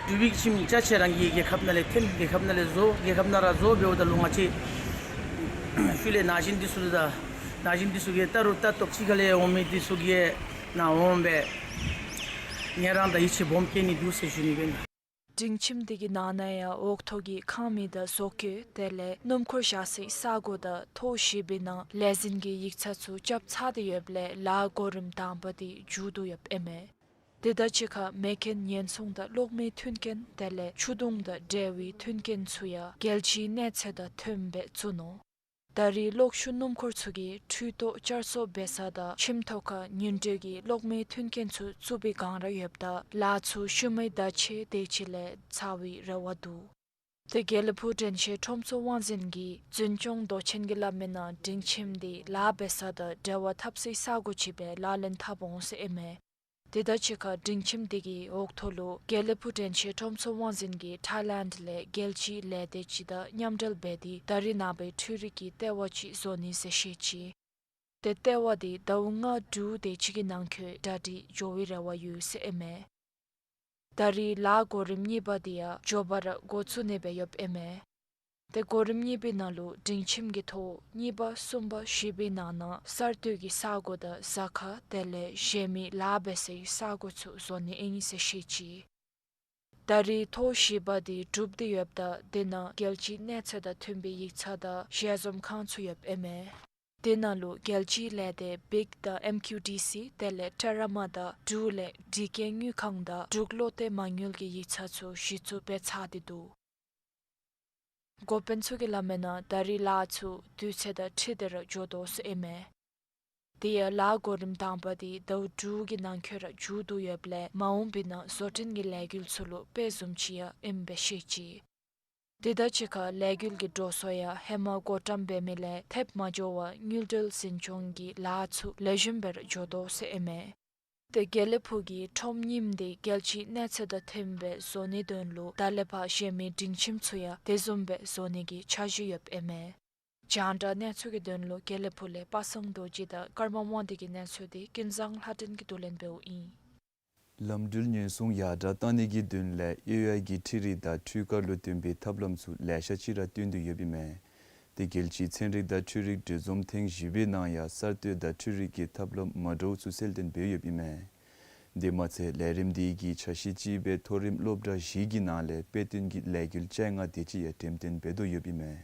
འབྲུག་པའི་ཁྱིམ་ཅ་ཆས་རང་གི་རྒྱལ་ཁབ་ནང་ལས་ཐོན། རྒྱལ་ཁབ་ནང་ལས་བཟོ། རྒྱལ་ཁབ་ནང་ར་བཟོ་འབདཝ་ད་ལུ་ང་བཅས་ཤུལ་ལས་ན་གཞོན་འདི་ཚུ་དང་ན་གཞོན་འདི་ཚུ་གིས་ད་རུང་ལྟ་རྟོག་ཅིག་ཁ་ལས་འོང་མི་འདི་ཚུ་གིས་ནཱ་འོང་སྦེ་ངལ་རངས་དང་ཡིད་ཆེས་སྦོམ་བསྐྱེད་ནི་འདུག་ཟེར་ཞུ་ནི་ཨིན་པས། སྒྲིང་ཁྱིམ་དེ་གི་ནང་ན་ཡང་འོག་ཐོག་གི་ཁང་མིག་དང་བཟོ་བཀོད་དེ་ལས་སྣུམ་འཁོར་བཞག་སའི་ས་གོ་དང་ཐོག་བཞི་པའི་ནང་ལས་འཛིན་གྱི་ཡིག་ཚང་ཚུ་རྐྱབ་ཚར་ཏེ་ཡོདཔ་ལས་ལཱ་གོ་རིམ་དང་པ་དེ་མཇུག་བསྡུ་ཡོདཔ་ཨིན་མས། དེ་དང་གཅིག་ཁར་མེ་རྐྱེན་ཉེན་སྲུང་དང་གློག་མེའི་མཐུན་རྐྱེན་དེ་ལས་ཆུ་དུང་དང་འབྲེལ་བའི་མཐུན་རྐྱེན་ཚུ་ཡང་རྒྱལ་སྤྱིའི་གནས་ཚད་དང་མཐུནམ་སྦེ་བཙུགས་ནུག། ད་རེས་གློག་ཤུགས་སྣུམ་འཁོར་ཚུ་གིས་འཕྲུལ་ཏོག་བསྐྱར་གསོ་འབད་ས་དང་ཁྱིམ་ཐོག་ཁར་ཉིང་འདྲེས་ཀྱི་གློག་མེའི་མཐུན་རྐྱེན་ཚུ་བཙུགས་པའི་བསྒང་ར་ཡོདཔ་ད་ལཱ་ཚུ་ཤུལ་མའི་ཟླཝ་ཕྱེད་དེ་ཅིག་ལས་ཚར་བའི་རེ་བ་འདུག། ཏེ་དགེ་ལེགས་ཕུག་དྲན་ཤེས་ཁྲོམ་ཚོགས་དབང་འཛིན་གྱི་འཛིན་སྐྱོང་མདོ་ཆེན་གྱིས་སླབ་མིའི་ནང་སྒྲིང་ཁྱིམ་དེ་ལཱ་འབད་ས་དང་འབྲེལ་བ་འཐབ་སའི་ས་གོ་ཅིག་སྦེ་ལག་ལེན་འཐབ་འོང་ཟེར་ཨིན་མས། དེ་དང་གཅིག་ཁར་སྒྲིང་ཁྱིམ་དེ་གི་འོག་ཐོག་ལུ་དགེ་ལེགས་ཕུག་དྲན་ཤེས་ཁྲོམ་ཚོགས་དབང་འཛིན་གྱིས་ཐའི་ལེནཌ་ལས་རྒྱལ་སྤྱིའི་ལས་སྡེ་ཅིག་དང་མཉམ་འབྲེལ་འབད་དེ་ད་རེས་ནངས་པའི་འཕྲུལ་རིག་གི་ལྟེ་བ་ཅིག་བཟོ་ནི་ཟེར་བཤད་ཅི། ཏེ་ལྟེ་བ་དེ་ཟླཝ་ལྔ་དྲུག་དེ་ཅིག་གི་ནང་འཁོད་གྲ་སྒྲིག་འགྱོ་བའི་རེ་བ་ཡོད་ཟེར་ཨིན་མས། ད་རེས་ལཱ་གོ་རིམ་གཉིས་པ་དེ་ཡང་མགྱོགས་པ་ར་འགོ་བཙུགས་ནི་སྦེ་ཡོདཔ་ཨིན་མས། ཏེ་གོ་རིམ་གཉིས་པའི་ནང་ལུ་སྒྲིང་ཁྱིམ་གྱི་ཐོག་གཉིས་པ་གསུམ་པ་བཞི་པའི་ནང་ན་གསར་གཏོད་ཀྱི་ས་གོ་དང་ཟ་ཁང་དེ་ལས་གཞན་མི་ལཱ་འབད་སའི་ས་གོ་ཚུ་བཟོ་ནི་ཨིན་ཟེར་བཤད་ཅི། ད་རེས་ཐོག་བཞི་པ་དེ་གྲུབ་སྟེ་ཡོདཔ་ད་དེ་ནང་རྒྱལ་སྤྱིའི་གནས་ཚད་དང་མཐུན་པའི་ཡིག་ཚང་དང་ཞལ་འཛོམས་ཁང་ཚུ་ཡོདཔ་ཨིན་མས། དེ་ནང་ལུ་རྒྱལ་སྤྱིའི་ལས་སྡེ་བིག་དང་ཨེམ་ཀིའུ་ཌི་སི་དེ་ལས་ཊེ་ར་མ་དང་འབྲུག་ལས་འདྲི་སྐྱེལ་དངུལ་ཁང་དང་འབྲུག་བློ་གཏད་མ་དངུལ་གྱི་ཡིག་ཚང་ཚུ་གཞི་བཙུགས་འབད་ཚར་ཏེ་འདུག། འགོ་དཔོན་ཚུ་གིས་སླབ་མིའི་ནང་ད་རེས་ལཱ་ཚུ་དུས་ཚོད་དང་འཁྲིལ་ཏེ་ར་འགྱོ་དོ་ཟེར་ཨིན་མས། དེ་ཡང་ལཱ་གོ་རིམ་དང་པ་དེ་ཟླཝ་དྲུག་གི་ནང་འཁོད་ར་མཇུག་བསྡུ་ཡོདཔ་ལས་མ་འོངས་པའི་ནང་བཟོ་སྐྲུན་གྱི་ལས་འགུལ་ཚུ་ལུ་དཔེ་བཟུམ་ཅིག་ཡང་ཨིནམ་སྦེ་བཤད་ཅི། དེ་དང་གཅིག་ཁར་ལས་འགུལ་གྱི་འགྲོ་སོང་ཡང་ཧེ་མ་བགོ་བཀྲམ་འབད་མི་ལས་ཐེབས་མ་འགྱོ་བར་དངུལ་འབྲེལ་འཛིན་སྐྱོང་གི་ལཱ་ཚུ་ལེགས་ཤོམ་སྦེ་ར་འགྱོ་དོ་ཟེར་ཨིན་མས། ཏེ་དགེ་ལེགས་ཕུག་གི་ཁྲོམ་རྙིངམ་དེ་རྒྱལ་སྤྱིའི་གནས་ཚད་དང་མཐུནམ་སྦེ་བཟོ་ནིའི་དོན་ལུ་ད་ལས་ཕར་གཞན་མི་སྒྲིང་ཁྱིམ་ཚུ་ཡང་དེ་བཟུམ་སྦེ་བཟོ་ནི་གི་འཆར་གཞི་ཡོདཔ་ཨིན་མས། རྒྱང་བསྒྲགས་གནས་ཚུལ་གྱི་དོན་ལུ་དགེ་ལེགས་ཕུག་ལས་པ་སངས་རྡོ་རྗེ་དང་ཀརྨ་དབང་འདུས་ཀྱི་གནས་ཚུལ་དེ་ཀུན་བཟང་ལྷ་སྒྲོན་གྱིས་བསྡུ་ལེན་འབདཝ་ཨིན། ལམ་འགྲུལ་ཉེན་སྲུང་ཡར་དྲག་གཏང་ནི་གི་དོན་ལས་ཨེ་ཨའི་གི་འཕྲུལ་རིག་དང་འཕྲུལ་ཁང་ལུ་བསྟུན་པའི་ཐབས་ལམ་ཚུ་ལེ་ཤ་ཅིག་ར་བཏོན་ཏེ་ཡོདཔ་ཨིན་མས། ཏེ་རྒྱལ་སྤྱིའི་ཚན་རིག་དང་འཕྲུལ་རིག་གྲོས་འཛོམས་ཐེངས་བཞི་པའི་ནང་ཡང་གསར་གཏོད་དང་འཕྲུལ་རིག་གི་ཐབས་ལམ་མ་འདྲཝ་ཚུ་གསལ་སྟོན་འབད་ཡོདཔ་ཨིན་མས། དེ་མ་ཚད་ལས་རིམ་དེ་གི་ཆ་ཤས་ཅིག་སྦེ་མཐོ་རིམ་སློབ་གྲྭ་བཞི་གི་ནང་ལས་དཔེ་སྟོན་གྱི་ལས་འགུལ་བཅོ་ལྔ་དེ་ཅིག་ཡང་འགྲེམས་སྟོན་འབད་དོ་ཡོདཔ་ཨིན་མས།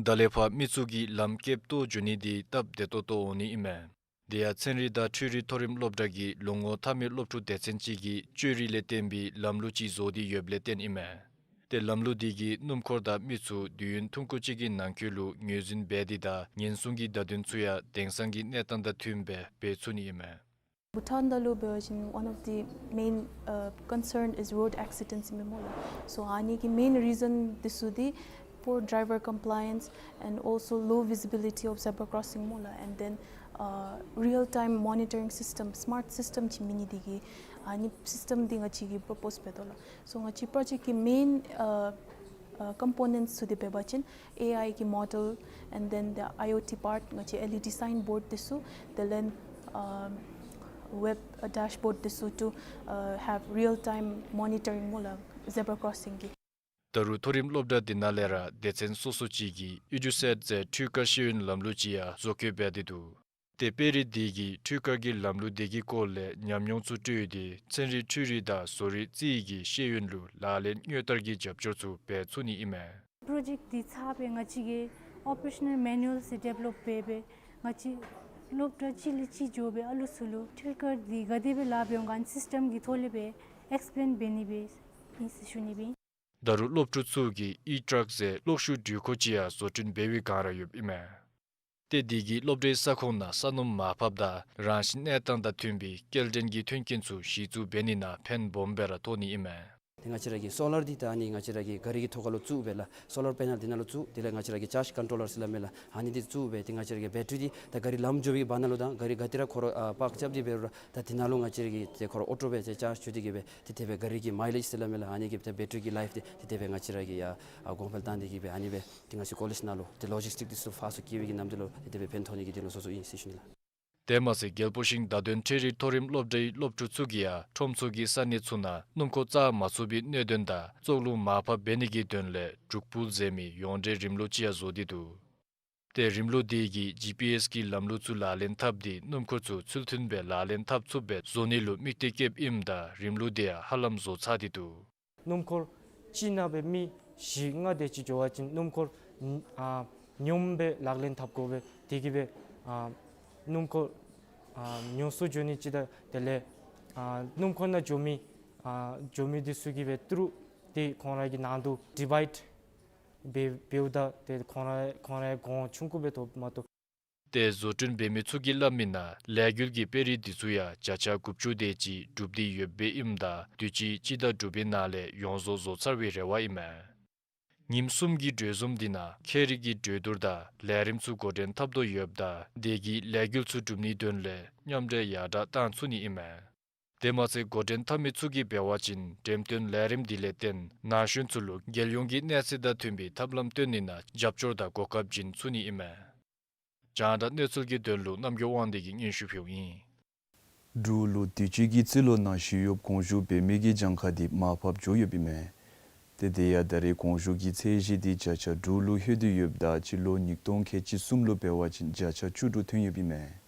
ད་ལས་ཕར་མི་ཚུ་གིས་ལམ་བཀལ་ཏོ་འགྱོ་ནི་དེ་སྟབས་བདེ་ཏོག་ཏོ་འོང་ནི་ཨིན་མས། དེ་ཡང་ཚན་རིག་དང་འཕྲུལ་རིག་མཐོ་རིམ་སློབ་གྲྭ་གིས་ལོ་ངོ་མཐའ་མའི་སློབ་ཕྲུག་སྡེ་ཚན་ཅིག་གི་བཅོས་རིག་ལས་བརྟེན་པའི་ལམ་ལུགས་ཅིག་བཟོ་སྟེ་ཡོདཔ་ལས་བརྟེན་ཨིན་མས། ཏེ་ལམ་ལུགས་དེ་གིས་སྣུམ་འཁོར་དང་མི་ཚུ་དུས་ཡུན་ཐུང་ཀུ་ཅིག་གི་ནང་འཁོད་ལུ་ངོས་འཛིན་འབད་དེ་དང་ཉེན་སྲུང་གི་བརྡ་དོན་ཚུ་ཡང་དེང་སང་གི་གནས་སྟངས་དང་མཐུནམ་སྦེ་འབད་ཚུགས་ནི་ཨིན་མས། Bhutan ད་ལུ་འབད་བ་ཅིན་one of the main, uh, concern is road accidents ཨིན་མས་སྨོ་ལགས། So ཨ་ནི་གི་main reason འདི་ཚུ་འདི་poor driver compliance and also low visibility of zebra crossing སྨོ་ལགས། And then, uh, real time monitoring system, smart system ཅིག་མེད་ནི་དེ་གིས་ཨ་ནི་system འདི་ང་བཅས་ཀྱིས་propose འབད་དོ་ལགས། So ང་བཅས་project གི་main, uh, uh, components ཚུ་འདི་འབད་བ་ཅིན་A I གི་model and then the I O T part ང་བཅས་L E D signboard འདི་ཚུ། དེ་ལས་um, web, uh, dashboard འདི་ཚུ་to, uh, have real time monitoring སྨོ་ལགས་zebra crossing གི། ད་རུང་མཐོ་རིམ་སློབ་གྲྭ་འདི་ནང་ལས་ར་སྡེ་ཚན་སོ་སོ་ཅིག་གིས་ཨི་ཌུ་སེཊ་ཟེར་འཕྲུལ་ཁང་ཤེས་ཡོན་ལམ་ལུགས་ཅིག་ཡང་བཟོ་བཀོད་འབད་དེ་འདུག། ཏེ་དཔེ་རིས་འདི་གིས་འཕྲུལ་ཁང་གི་ལམ་ལུགས་དེ་གི་སྐོར་ལས་ཉམས་མྱོང་ཚུ་སྤྲོད་དེ་ཚན་རིག་འཕྲུལ་རིག་དང་བཟོ་རིག་རྩིས་ཀྱི་ཤེས་ཡོན་ལུ་ལག་ལེན་དངོས་བསྟར་གྱི་རྒྱབ་སྐྱོར་ཚུ་འབད་ཚུགས་ནི་ཨིན་མས། པྲོ་ཇེཀཊ་འདི་ཚར་སྦེ་ང་བཅས་ཀྱིས་ཨོ་པ་རེ་ཤ་ནཱལ་མེ་ནུ་ཨལ་ཟེར་ཌི་བེ་ལོབ་འབད་སྦེ་ང་བཅས་སློབ་གྲྭ་གཅིག་ལས་གཅིག་འགྱོ་སྦེ་ཨ་ལུ་ཚུ་ལུ་འཕྲུལ་ཁང་འདི་ག་དེ་སྦེ་ལཱ་འབད་འོང་ག་ཨ་ནི་སིསི་ཊེམ་གྱི་ཐོག་ལས་སྦེ་ཨེགསི་པི་ལེན་འབད་ནི་སྦེ་ཨིན་ཟེར་ཞུ་ནི་སྦེ་ཨིན། ད་རུང་སློབ་ཕྲུག་ཚུ་གིས་ཨི་ཊཱརཀ་ཟེར་གློག་ཤུགས་འགྲུལ་འཁོར་ཅིག་ཡང་བཟོ་སྐྲུན་འབད་བའི་བསྒང་ར་ཡོདཔ་ཨིན་མས། ཏེ་དེ་གིས་སློབ་གྲྭའི་ས་ཁོངས་ནང་ས་སྣུམ་མར་ཕབ་དང་རང་བཞིན་གནས་སྟངས་དང་མཐུན་པའི་སྐྱེལ་འདྲེན་གྱི་མཐུན་རྐྱེན་ཚུ་གཞི་བཙུགས་འབད་ནི་ནང་ཕན་སྦོམ་སྦེ་ར་ཐོགས་ནི་ཨིན་མས། ཏེ་ང་བཅས་ར་གི་སོ་ལར་འདི་ད་ཨ་ནི་ང་བཅས་ར་གི་ག་རི་གི་ཐོག་ཁ་ལུ་བཙུགས་སྦེ་ལགས། སོ་ལར་པེ་ནཱལ་འདི་ནང་ལུ་བཙུགས། དེ་ལས་ང་བཅས་ར་གི་ཅཱརཇ་ཀོན་ཊོ་ལར་ཟེར་སླབ་མས་ལགས། ཨ་ནི་འདི་བཙུགས་སྦེ་ཏེ་ང་བཅས་ར་གི་བེ་ཊ་རི་འདི་ད་ག་རི་ལམ་འགྱོ་བའི་བར་ན་ལུ་དང་ག་རི་ག་ཏེ་ར་ཁོ་ར་ཨ་པཱརཀ་རྐྱབ་སྟེ་འབད་རུང་ར་ད་འདི་ནང་ལུ་ང་བཅས་ར་གིས་ཏེ་ཁོ་ར་ཨོ་ཊོ་སྦེ་ཏེ་ཅཱརཇ་བཙུགས་ཏེ་གིས་སྦེ་ཏེ་དེ་སྦེ་ག་རི་གི་མའི་ལེཇ་ཟེར་སླབ་མས་ལགས། ཨ་ནི་གི་ཏེ་བེ་ཊ་རི་གི་ལའིཕ་འདི་ཏེ་དེ་སྦེ་ང་བཅས་ར་གིས་ཡང་ཨ་གོང་འཕེལ་བཏང་སྟེ་གིས་སྦེ་ཨ་ནི་སྦེ་ཏེ་ང་བཅས་ཀོ་ལེཇ་ནང་ལུ་ཏེ་ལོ་ཇིསི་ཊིཀ་འདི་ཚུ་ཕར་ཚུར་བསྐྱལ་བའི་གི་ནམ་དུས་ལུ་ཏེ་དེ་སྦེ་ཕན་ཐོགས་ནི་གི་དོན་ལུ་བཟོ་བཟོཝ་ཨིན་ཟེར་ཞུ་ནི་ལགས། དེ་མ་ཚད་རྒྱལ་པོ་ཤིང་བརྡ་དོན་འཕྲུལ་རིག་མཐོ་རིམ་སློབ་གྲྭའི་སློབ་ཕྲུག་ཚུ་གིས་ཡང་ཁྲོམ་ཚུ་གི་ས་གནས་ཚུ་ནང་སྣུམ་འཁོར་བཙག་མ་ཚུགས་པའི་གནད་དོན་དང་བཙོག་ལུད་མར་ཕབ་འབད་ནི་གི་དོན་ལས་ཌུག་པུལ་ཟེར་མི་ཡོངས་འབྲེལ་རིམ་ལུགས་ཅིག་ཡང་བཟོ་སྟེ་འདུག། ཏེ་རིམ་ལུགས་དེ་གིས་ཇི་པི་ཨེསི་གི་ལམ་ལུགས་ཚུ་ལག་ལེན་འཐབ་སྟེ་སྣུམ་འཁོར་ཚུ་ཚུལ་མཐུན་སྦེ་ལག་ལེན་འཐབ་ཚུགསཔ་སྦེ་བཟོ་ནི་ལུ་དམིགས་གཏད་བསྐྱེདཔ་ཨིནམ་ད་རིམ་ལུགས་དེ་ཡང་ཧ་ལམ་བཟོ་ཚར་ཏེ་འདུག། སྣུམ་འཁོར་གཅིག་ནང་སྦེ་མི་བཞི་ལྔ་དེ་ཅིག་འགྱོ་བ་ཅིན་སྣུམ་འཁོར་ཨ་སྙོམས་སྦེ་ལག་ལེན་འཐབ་དགོ་པས། དེ་གིས་སྦེ་ཨ་སྣུམ་འཁོར་ཨ་ཉོ་སུ་འགྱོ་ནི་ཅིག་དང་དེ་ལས་ཨ་སྣུམ་འཁོར་ནང་འགྱོ་མི་ཨ་འགྱོ་མི་དེ་ཚུ་གིས་སྦེ་ཏི་རུ་དེ་ཁོང་ར་གི་ནང་དུ་ཌི་བའིཌ་འབད་འབདཝ་ད་ཏེ་ཁོང་ར་ཁོང་རའི་གོང་ཆུང་ཀུ་སྦེ་ཐོབ་མ་གཏོགས། ཏེ་བཟོ་སྐྲུན་འབད་མི་ཚུ་གིས་སླབ་མི་ནང་ལས་འགུལ་གྱི་དཔེ་རིས་འདི་ཚུ་ཡང་བརྒྱ་ཆ་དགུ་བཅུ་དེ་ཅིག་གྲུབ་སྟེ་ཡོདཔ་ཨིནམ་ད་དུས་ཅི་སྤྱི་ཟླ་དྲུག་པའི་ནང་ལས་ཡོངས་རྫོགས་བཟོ་ཚར་བའི་རེ་བ་ཨིན་མས། ཉིནམ་གསུམ་གྱི་གྲོས་འཛོམས་འདི་ནང་ཁྱད་རིག་གི་གྲོས་བསྡུར་དང་ལས་རིམ་ཚུ་འགོ་འདྲེན་འཐབ་དོ་ཡོདཔ་ད་དེ་གིས་ལས་འགུལ་ཚུ་སྒྲུབ་ནིའི་དོན་ལས་མཉམ་འབྲེལ་ཡར་དྲག་གཏང་ཚུགས་ནི་ཨིན་མས། དེ་མ་ཚད་འགོ་འདྲེན་འཐབ་མི་ཚུ་གིས་འབད་བ་ཅིན་འགྲེམས་སྟོན་ལས་རིམ་འདི་ལས་བརྟེན་ན་གཞོན་ཚུ་ལུ་རྒྱལ་ཡོངས་ཀྱི་གནས་ཚད་དང་མཐུན་པའི་ཐབས་ལམ་སྟོན་ནི་ནང་རྒྱབ་སྐྱོར་དང་གོ་སྐབས་བྱིན་ཚུགས་ནི་ཨིན་མས། རྒྱང་བསྒྲགས་གནས་ཚུལ་གྱི་དོན་ལུ་རྣམ་རྒྱལ་དབང་འདུས་ཀྱིས་སྙན་ཞུ་ཕུལཝ་ཨིན། འབྲུག་ལུ་དུས་ཅི་གི་རྩིས་ལོ་ནང་ཞི་གཡོགཔ་གོང་བཞུགས་འབད་མི་གི་གྱངས་ཁ་འདི་མར་ཕབ་འགྱོ་ཡོདཔ་ཨིན་མས། ཏེ་དེ་ཡང་ད་རེས་གོང་བཞུགས་ཀྱི་ཚད་གཞི་འདི་བརྒྱ་ཆ་དྲུག་ལུ་ལྷོད་དེ་ཡོདཔ་ད་སྤྱི་ལོ་ཉིས་སྟོང་ཁལ་གཅིག་གསུམ་ལུ་འབད་བ་ཅིན་བརྒྱ་ཆ་བཅུ་དྲུག་ཐོན་ཡོདཔ་ཨིན་མས།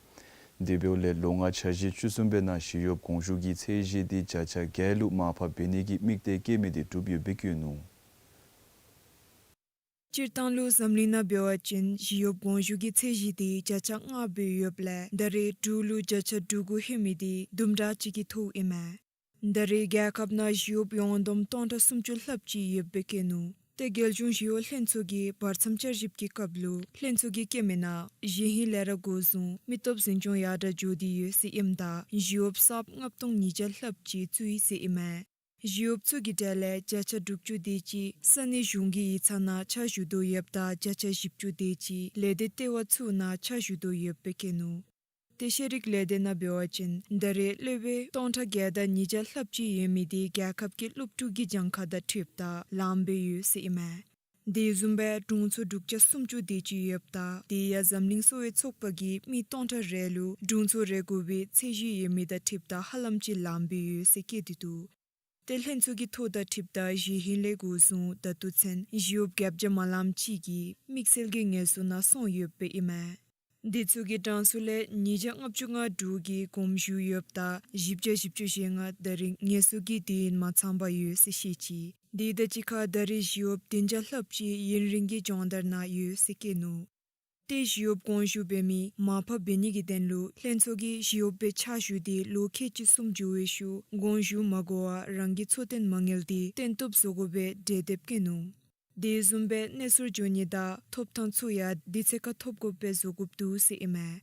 དེ་འབདཝ་ལས་ལོ་ལྔ་འཆར་གཞི་བཅུ་གསུམ་པའི་ནང་ཞི་གཡོགཔ་གོང་བཞུགས་ཀྱི་ཚད་གཞི་འདི་བརྒྱ་ཆ་བརྒྱད་ལུ་མར་ཕབ་འབད་ནི་གི་དམིགས་གཏད་བསྐྱེད་མི་འདི་གྲུབ་ཡོདཔ་སྦེ་བཀོད་ནུག། སྤྱིར་བཏང་ལུ་འཛམ་གླིང་ནང་འབད་བ་ཅིན་ཞི་གཡོགཔ་གོང་བཞུགས་ཀྱི་ཚད་གཞི་འདི་བརྒྱ་ཆ་ལྔ་སྦེ་ཡོདཔ་ལས་ད་རེས་འབྲུག་ལུ་བརྒྱ་ཆ་དྲུག་ཅུ་ལྷོད་མི་འདི་དུམ་གྲ་ཅིག་གི་ཐོག་ཨིན་མས། ད་རེས་རྒྱལ་ཁབ་ནང་ཞི་གཡོགཔ་ཡོངས་བསྡོམས་སྟོང་ཕྲག་སུམ་ཅུ་ལྷགཔ་ཅིག་ཡོདཔ་སྦེ་བཀོད་ནུག། ཏེ་རྒྱལ་གཞུང་ཞི་གཡོག་ལྷན་ཚོགས་ཀྱིས་བར་མཚམས་བསྐྱར་ཞིབ་ཀྱི་སྐབས་ལུ་ལྷན་ཚོགས་ཀྱིས་བཀོད་མི་ནང་གཞེས་ཧིང་ལས་ར་འགོ་བཟུང་མི་སྟོབས་འཛིན་སྐྱོང་ཡར་དྲག་འགྱོ་སྟེ་ཡོད་ཟེར་ཨིནམ་ད་ཞི་གཡོགཔ་གསརཔ་ལྔ་སྟོང་ཉིས་བརྒྱ་ལྷགཔ་ཅིག་བཙུགས་ཡི་ཟེར་ཨིན་མས། ཞི་གཡོགཔ་ཚུ་གི་གྲས་ལས་བརྒྱ་ཆ་དྲུག་ཅུ་དེ་ཅིག་ས་གནས་གཞུང་གི་ཡིག་ཚང་ནང་ཕྱག་ཞུ་དོ་ཡོདཔ་ད་བརྒྱ་ཆ་བཞི་བཅུ་དེ་ཅིག་ལས་སྡེ་ལྟེ་བ་ཚུ་ནང་ཕྱག་ཞུ་དོ་ཡོདཔ་སྦེ་བཀོད་ནུག། ཏེ་ཤེས་རིག་ལས་སྡེ་ནང་འབད་བ་ཅིན་ད་རེས་སློབ་དཔོན་སྟོང་ཕྲག་བརྒྱད་དང་ཉིས་བརྒྱ་ལྷགཔ་ཅིག་ཡོད་མི་འདི་རྒྱལ་ཁབ་ཀྱི་སློབ་ཕྲུག་གི་གྱངས་ཁ་དང་འཁྲིལཝ་ད་ལངམ་སྦེ་ཡོད་ཟེར་ཨིན་མས། དེ་བཟུམ་སྦེ་དྲུང་འཚོ་དྲུག་བརྒྱ་སུམ་ཅུ་དེ་ཅིག་ཡོདཔ་ད་དེ་ཡང་འཛམ་གླིང་གསོ་བའི་ཚོགས་པ་གིས་མི་སྟོང་ཕྲག་རེ་ལུ་དྲུང་འཚོ་རེ་དགོ་པའི་ཚད་གཞི་ཡོད་མི་དང་འཁྲིལཝ་ད་ཧ་ལམ་ཅིག་ལངམ་སྦེ་ཡོད་ཟེར་བཀོད་དེ་འདུག། ཏེ་ལྷན་ཚོགས་ཀྱི་ཐོ་དང་འཁྲིལཝ་ད་གཞེས་ཧིང་ལས་འགོ་བཟུང་ད་ལྟོ་ཚུན་ཞི་གཡོགཔ་བརྒྱད་བརྒྱ་མ་ལངམ་ཅིག་གིས་དམིགས་བསལ་གྱི་ངལ་གསོ་ནང་སོང་ཡོདཔ་སྦེ་ཨིན་མས། འདི་ཚུ་གི་གྲངས་སུ་ལས་ཉིས་བརྒྱ་ལྔ་བཅུ་ང་དྲུག་གིས་དགོངསམ་ཞུ་ཡོདཔ་ད་བཞི་བརྒྱ་བཞི་བཅུ་ཞེ་ལྔ་ད་རིས་ངལ་གསོ་གི་དུས་ཡུན་མ་ཚངམ་ཡོད་ཟེར་བཤད་ཅི། དེ་དང་གཅིག་ཁར་ད་རིས་ཞི་གཡོགཔ་བདུན་བརྒྱ་ལྷགཔ་ཅིག་ཡུན་རིང་གི་སྦྱོང་བརྡར་ནང་ཡོད་ཟེར་བཀོད་ནུག། ཏེ་ཞི་གཡོགཔ་དགོངསམ་ཞུ་འབད་མི་མར་ཕབ་འབད་ནི་གི་དོན་ལུ་ལྷན་ཚོགས་ཀྱིས་ཞི་གཡོགཔ་སྦེ་ཕྱག་ཞུ་སྟེ་ལོ་ཁལ་གཅིག་གསུམ་འགྱོ་བའི་ཤུལ་དགོངསམ་ཞུ་མ་དགོ་པར་རང་གི་འཚོ་རྟེན་མ་དངུལ་འདི་བཏོན་བཏུབ་བཟོ་དགོ་པའི་གྲོས་འདེབས་བཀོད་ནུག། དེ་བཟུམ་སྦེ་གནས་ཚུར་འགྱོ་ནི་དང་ཐོབ་ཐང་ཚུ་ཡང་དུས་ཚོད་ཁར་ཐོབ་དགོཔ་སྦེ་བཟོ་དགོཔ་འདུག་ཟེར་ཨིན་མས།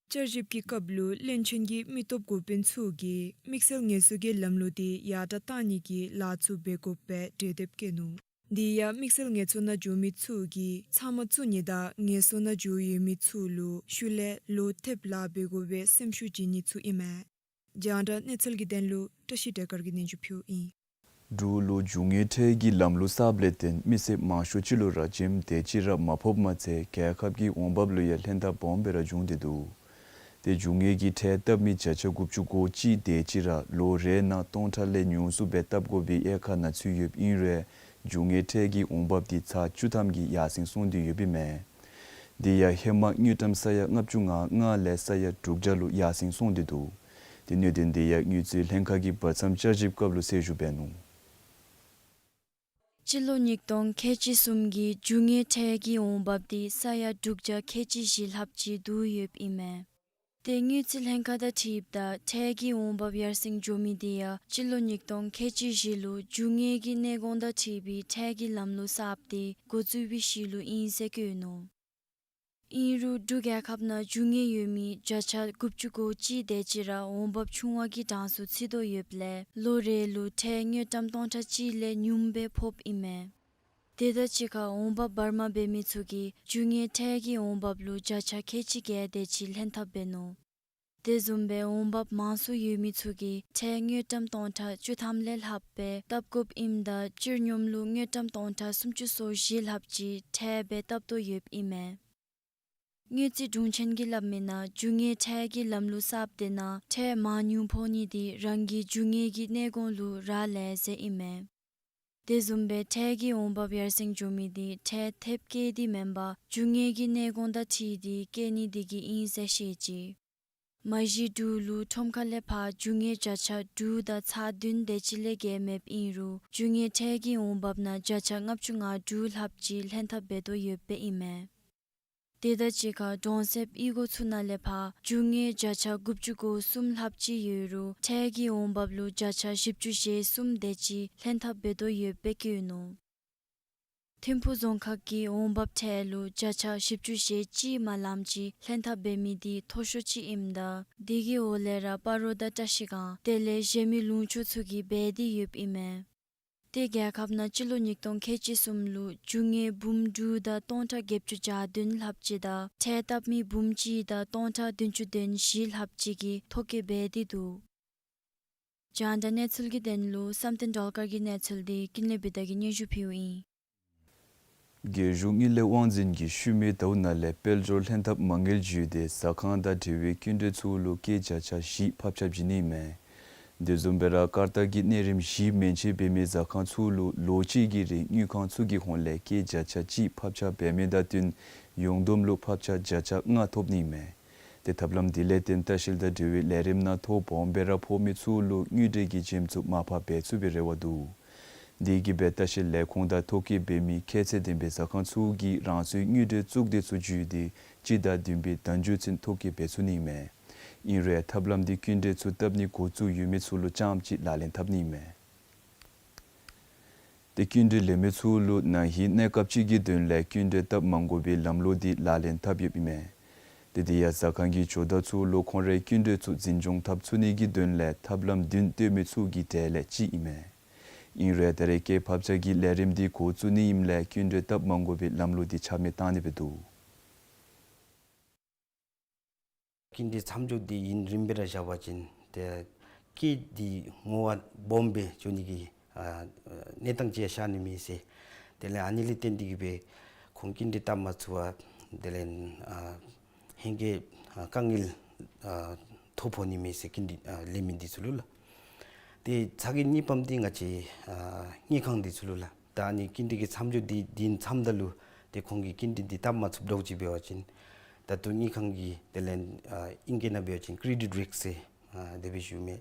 བསྐྱར་ཞིབ་ཀྱི་སྐབས་ལུ་བློན་ཆེན་གྱིས་མི་སྟོབས་འགོ་དཔོན་ཚུ་གིས་དམིགས་བསལ་ངལ་གསོ་གི་ལམ་ལུགས་འདི་ཡར་དྲགས་གཏང་ནི་གི་ལཱ་ཚུ་འབད་དགོཔ་སྦེ་གྲོས་འདེབས་བཀོད་ནུག། དེ་ཡང་དམིགས་བསལ་ངལ་གསོ་ནང་འགྱོ་མི་ཚུ་གིས་ཚབ་མ་བཙུགས་ནི་དང་ངལ་གསོ་ནང་འགྱོ་ཡོད་མི་ཚུ་ལུ་ཤུལ་ལས་ལོག་ཐེབས་ལཱ་འབད་དགོ་པའི་སེམས་ཤུགས་བྱིན་ནི་ཚུ་ཨིན་མས། རྒྱང་བསྒྲགས་གནས་ཚུལ་གྱི་དོན་ལུ་བཀྲ་ཤིས་བདེ་དཀར་གྱིས་སྙན་ཞུ་ཕུལཝ་ཨིན། འབྲུག་ལུ་རྒྱུ་དངོས་ཁྲལ་གྱི་ལམ་ལུགས་གསརཔ་ལས་བརྟེན་མི་སེར་མང་ཤོས་ཅིག་ལུ་ར་འཇམ་དེ་ཅིག་ར་མ་ཕོགཔ་མ་ཚད་རྒྱལ་ཁབ་ཀྱི་འོང་འབབ་ལུ་ཡང་ལྷན་ཐབས་སྦོམ་སྦེ་ར་བྱུང་སྟེ་འདུག། ཏེ་རྒྱུ་དངོས་ཀྱི་ཁྲལ་བཏབ་མི་བརྒྱ་ཆ་དགུ་བཅུ་གོ་གཅིག་དེ་ཅིག་ར་ལོ་རེ་ནང་སྟོང་ཕྲག་ལས་ཉུང་སུ་སྦེ་བཏབ་དགོ་པའི་དབྱེ་ཁག་ནང་ཚུད་ཡོདཔ་ཨིན་རུང་རྒྱུ་དངོས་ཁྲལ་གྱི་འོང་འབབ་འདི་ཚག་བཅུ་ཐམ་གྱིས་ཡར་སེང་སོང་སྟེ་ཡོདཔ་ཨིན་མས། དེ་ཡང་ཧེ་མ་དངུལ་ཀྲམ་ས་ཡ་ལྔ་བཅུ་ང་ལྔ་ལས་ས་ཡ་དྲུག་བརྒྱ་ལུ་ཡར་སེང་སོང་སྟེ་འདུག། ཏེ་གནད་དོན་འདི་ཡང་དངུལ་རྩིས་ལྷན་ཁག་གིས་བར་མཚམས་བསྐྱར་ཞིབ་སྐབས་ལུ་གསལ་ཞུ་འབད་ནུག། སྤྱི་ལོ་ཉིས་སྟོང་ཁལ་གཅིག་གསུམ་གྱི་རྒྱུ་དངོས་ཁྲལ་གྱི་འོང་འབབ་འདི་ས་ཡ་དྲུག་བརྒྱ་ཁལ་གཅིག་བཞི་ལྷགཔ་ཅིག་བསྡུ་ཡོདཔ་ཨིན་མས། ཏེ་དངུལ་རྩིས་ལྷན་ཁག་དང་འཁྲིལཝ་ད་ཁྲལ་གྱི་འོང་འབབ་ཡར་སེང་འགྱོ་མི་འདི་ཡང་སྤྱི་ལོ་ཉིས་སྟོང་ཁལ་གཅིག་བཞི་ལུ་རྒྱུ་དངོས་ཀྱི་གནས་སྐོར་དང་འཁྲིལ་བའི་ཁྲལ་གྱི་ལམ་ལུགས་གསརཔ་འདི་འགོ་བཙུགས་པའི་ཤུལ་ལུ་ཨིན་ཟེར་བཀོད་ནུག། ཨིན་རུང་འབྲུག་རྒྱལ་ཁབ་ནང་རྒྱུ་དངོས་ཡོད་མི་བརྒྱ་ཆ་དགུ་བཅུ་གོ་གཅིག་དེ་ཅིག་ར་འོང་འབབ་ཆུང་བ་གི་གྲངས་སུ་ཚུད་དོ་ཡོདཔ་ལས་ལོ་རེ་ལུ་ཁྲལ་དངུལ་ཀྲམ་སྟོང་ཕྲག་གཅིག་ལས་ཉུངམ་སྦེ་ཕོགཔ་ཨིན་མས། དེ་དང་གཅིག་ཁར་འོང་འབབ་འབར་མ་འབད་མི་ཚུ་གིས་རྒྱུ་དངོས་ཁྲལ་གྱི་འོང་འབབ་ལུ་བརྒྱ་ཆ་ཁལ་གཅིག་བརྒྱད་དེ་ཅིག་ལྷན་ཐབས་འབད་ནུག། དེ་བཟུམ་སྦེ་འོང་འབབ་མང་སུ་ཡོད་མི་ཚུ་གིས་ཁྲལ་དངུལ་ཀྲམ་སྟོང་ཕྲག་བཅུ་ཐམ་ལས་ལྷགཔ་སྦེ་བཏབ་དགོཔ་ཨིནམ་ད་སྤྱིར་སྙོམས་ལུ་དངུལ་ཀྲམ་སྟོང་ཕྲག་སུམ་ཅུ་སོ་བཞི་ལྷགཔ་ཅིག་ཁྲལ་སྦེ་བཏབ་དོ་ཡོདཔ་ཨིན་མས། དངུལ་རྩིས་དྲུང་ཆེན་གྱིས་སླབ་མིའི་ནང་རྒྱུ་དངོས་ཁྲལ་གྱི་ལམ་ལུགས་གསརཔ་འདི་ནང་ཁྲལ་མང་ཉུང་ཕོག་ནི་འདི་རང་གི་རྒྱུ་དངོས་ཀྱི་གནས་སྐོར་ལུ་རག་ལས་ཟེར་ཨིན་མས། དེ་བཟུམ་སྦེ་ཁྲལ་གྱི་འོང་འབབ་ཡར་སེང་འགྱོ་མི་འདི་ཁྲལ་ཐེབས་བཀལ་ཏེ་མེན་པར་རྒྱུ་དངོས་ཀྱི་གནས་སྐོར་དང་འཁྲིལ་ཏེ་བཀལ་ནི་འདི་གིས་ཨིན་ཟེར་བཤད་ཅི། མ་གཞི་འབྲུག་ལུ་ཁྲོམ་ཁ་ལས་ཕར་རྒྱུ་དངོས་བརྒྱ་ཆ་དྲུག་དང་ཚག་བདུན་དེ་ཅིག་ལས་བརྒལ་མེདཔ་ཨིན་རུང་རྒྱུ་དངོས་ཁྲལ་གྱི་འོང་འབབ་ནང་བརྒྱ་ཆ་ལྔ་བཅུ་ང་དྲུག་ལྷགཔ་ཅིག་ལྷན་ཐབས་འབད་དོ་ཡོདཔ་ཨིན་མས། དེ་དང་གཅིག་ཁར་གྲོང་གསེབ་གཡུས་སྒོ་ཚུ་ནང་ལས་ཕར་རྒྱུ་དངོས་བརྒྱ་ཆ་དགུ་བཅུ་གོ་གསུམ་ལྷགཔ་ཅིག་ཡོད་རུང་ཁྲལ་གྱི་འོང་འབབ་ལུ་བརྒྱ་ཆ་བཞི་བཅུ་ཞེ་གསུམ་དེ་ཅིག་ལྷན་ཐབས་འབད་དོ་ཡོདཔ་སྦེ་བཀོད་ནུག། ཐིམ་ཕུག་རྫོང་ཁག་གི་འོང་འབབ་ཁྲལ་ལུ་བརྒྱ་ཆ་བཞི་བཅུ་ཞེ་གཅིག་མ་ལངམ་ཅིག་ལྷན་ཐབས་འབད་མི་འདི་མཐོ་ཤོས་ཅིག་ཨིནམ་ད་དེ་གི་འོག་ལས་ར་སྤ་རོ་དང་བཀྲ་ཤིས་སྒང་དེ་ལས་གཞན་མི་ལུང་ཕྱོགས་ཚུ་གིས་འབད་དེ་ཡོདཔ་ཨིན་མས། ཏེ་རྒྱལ་ཁབ་ནང་སྤྱི་ལོ་ཉིས་སྟོང་ཁལ་གཅིག་གསུམ་ལུ་རྒྱུ་དངོས་འབུམ་དྲུག་དང་སྟོང་ཕྲག་བརྒྱད་ཅུ་གྱ་བདུན་ལྷགཔ་ཅིག་དང་ཁྲལ་བཏབ་མི་འབུམ་གཅིག་དང་སྟོང་ཕྲག་བདུན་ཅུ་དོན་བཞི་ལྷགཔ་ཅིག་གིས་ཐོ་བཀོད་འབད་དེ་འདུག། རྒྱང་བསྒྲགས་གནས་ཚུལ་གྱི་དོན་ལུ་བསམ་གཏན་སྒྲོལ་དཀར་གྱི་གནས་ཚུལ་འདི་ཀུན་ལེགས་བི་དྷ་གིས་སྙན་ཞུ་ཕུལཝ་ཨིན། རྒྱལ་གཞུང་དངུལ་ལས་དབང་འཛིན་གྱིས་ཤུལ་མའི་ཟླཝ་ནང་ལས་དཔལ་འབྱོར་ལྷན་ཐབས་མ་དངུལ་བརྒྱུད་དེ་ཟ་ཁང་དང་འབྲེལ་བའི་སྐྱིན་འགྲུལ་ཚུ་ལུ་སྐྱེད་བརྒྱ་ཆ་བཞི་ཕབ་ཆག་བྱིན་ནི་མས། དེ་བཟུམ་སྦེ་ར་སྐར་རྟགས་ཀྱི་གནས་རིམ་བཞི་མན་ཆད་འབད་མི་ཟ་ཁང་ཚུ་ལུ་ལོ་གཅིག་གི་རིང་དངུལ་ཁང་ཚུ་གི་ཧོངས་ལས་སྐྱེད་བརྒྱ་ཆ་གཅིག་ཕབ་ཆག་འབད་མི་དང་བསྟུན་ཡོངས་བསྡོམས་ལུ་ཕབ་ཆག་བརྒྱ་ཆ་ལྔ་ཐོབ་ནི་མས། ཏེ་ཐབས་ལམ་འདི་ལས་བརྟེན་ལྟ་བཤལ་དང་འབྲེལ་བའི་ལས་རིམ་ནང་ཐོ་སྦོམ་སྦེ་ར་ཕོག་མི་ཚུ་ལུ་དངུལ་འབྲེལ་གྱི་འཇིམ་ཚུ་མར་ཕབ་འབད་ཚུགས་པའི་རེ་བ་འདུག། དེ་གིས་སྦེ་ལྟ་བཤལ་ལས་ཁུངས་དང་ཐོ་བཀོད་འབད་མི་ཁྱད་ཚད་ལྡན་པའི་ཟ་ཁང་ཚུ་གིས་རང་སོའི་དངུལ་འབྲེལ་གཙུག་སྡེ་ཚུ་བརྒྱུད་དེ་སྤྱི་ཟླ་བདུན་པའི་ཟླ་མཇུག་ཚུན་ཐོ་བཀོད་འབད་ཚུགས་ནི་མས། ཨིན་རུང་ཐབས་ལམ་འདི་སྐྱིན་འགྲུལ་ཚུ་བཏབ་ནི་འགོ་བཙུགས་ཡོད་མི་ཚུ་ལུ་རྐྱངམ་གཅིག་ལག་ལེན་འཐབ་ནི་མས། ཏེ་སྐྱིན་འགྲུལ་ལེན་མི་ཚུ་ལུ་ན་ཧིང་གནས་སྐབས་ཅིག་གི་དོན་ལས་སྐྱིན་འགྲུལ་བཏབ་མ་དགོ་པའི་ལམ་ལུགས་འདི་ལག་ལེན་འཐབ་ཡོདཔ་ཨིན་མས། ཏེ་དེ་ཡང་ཟ་ཁང་གི་ཇོ་བདག་ཚུ་ལུ་ཁོང་རའི་སྐྱིན་འགྲུལ་ཚུ་འཛིན་སྐྱོང་འཐབ་ཚུགས་ནི་གི་དོན་ལས་ཐབས་ལམ་བདུན་བཏོན་མི་ཚུ་གི་གྲས་ལས་གཅིག་ཨིན་མས། ཨིན་རུང་ད་རེས་སྐྱེད་ཕབ་ཆག་གི་ལས་རིམ་འདི་འགོ་བཙུགས་ནི་ཨིནམ་ལས་སྐྱིན་འགྲུལ་བཏབ་མ་དགོ་པའི་ལམ་ལུགས་འདི་ཆ་མེད་བཏང་ནི་སྦེ་འདུག། སྐྱིན་འགྲུལ་མཚམས་འཇོག་འདི་ཡུན་རིངམོ་སྦེ་ར་བཞག་པ་ཅིན་ཏེ་སྐྱིད་འདི་ངོ་བ་སྦོམ་སྦེ་འགྱོ་ནི་གི་ཨ་གནས་སྟངས་ཅིག་ཤར་ནི་མས་ཟེར། དེ་ལས་ཨ་ནི་ལས་བརྟེན་ཏེ་གིས་སྦེ་ཁོང་སྐྱིན་འགྲུལ་བཏབ་མ་ཚུགས་པར་དེ་ལས་ཨ་ཧེང་སྐལ་ཨ་དཀའ་ངལ་ཨ་ཐོ་ཕོག་ནི་མས་ཟེར་སྐྱིན་འགྲུལ་ཨ་ལེན་མི་འདི་ཚུ་ལུ་ལགས། ཏེ་ཚ་གྱང་གཉིས་པམ་འདི་ང་བཅས་ཨ་དངུལ་ཁང་འདི་ཚུ་ལུ་ལགས། ད་ཨ་ནི་སྐྱིན་འགྲུལ་གྱི་མཚམས་འཇོག་འདི་འདི་མཚམས་ད་ལུ་ཏེ་ཁོང་གིས་སྐྱིན་འགྲུལ་འདི་བཏབ་མ་ཚུགསཔ་འདྲཝ་ཅིག་འབད་བ་ཅིན་ ད་ལྟོ་དངུལ་ཁང་གི་དེ་ལས་ཨ་ཨིང་སྐད་ནང་འབད་བ་ཅིན་ཀེ་རེ་ཌིཊ་རིསཀ་ཟེར་ཨ་དེ་སྦེ་ཞུཝ་མས།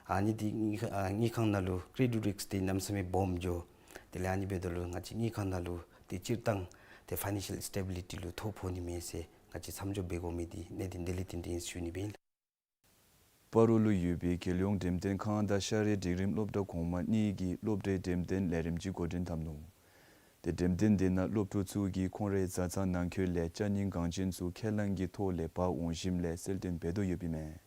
ཨ་ནི་འདི་དངུལ་ཁང་ཨ་དངུལ་ཁང་ནང་ལུ་ཀེ་རེ་ཌིཊ་རིསཀ་འདི་གནམ་མེད་ས་མེད་སྦོམ་འགྱོ། དེ་ལས་ཨ་ནི་འབདཝ་ད་ལུ་ང་བཅས་དངུལ་ཁང་ནང་ལུ་ཏེ་སྤྱིར་བཏང་ཏེ་ཕའི་ནེན་ཤལ་སི་ཊེ་བི་ལི་ཊི་ལུ་ཐོ་ཕོག་ནི་མས་ཟེར་ང་བཅས་མཚམས་འཇོག་འབད་དགོ་མི་འདི་གནད་དོན་དེ་ལས་བརྟེན་ཏེ་ཨིན་ཟེར་ཞུ་ནི་སྦེ་ཨིན་ལགས། སྤ་རོ་ལུ་ཡོད་པའི་རྒྱལ་ཡོངས་འགྲེམས་སྟོན་ཁང་དང་ཤ་རིའི་འབྲིང་རིམ་སློབ་གྲྭ་གོང་མ་གཉིས་ཀྱིས་སློབ་གྲྭའི་འགྲེམས་སྟོན་ལས་རིམ་ཅིག་འགོ་འདྲེན་འཐབ་ནུག། ཏེ་འགྲེམས་སྟོན་འདི་ནང་སློབ་ཕྲུག་ཚུ་གིས་ཁོང་རའི་བཟའ་ཚང་ནང་འཁོད་ལས་ཅ་རྙིང་འགངས་ཅན་ཚུ་ཁས་བླངས་ཀྱི་ཐོག་ལས་འབག་འོང་ཞིནམ་ལས་གསལ་སྟོན་འབད་དོ་ཡོདཔ་ཨིན་མས།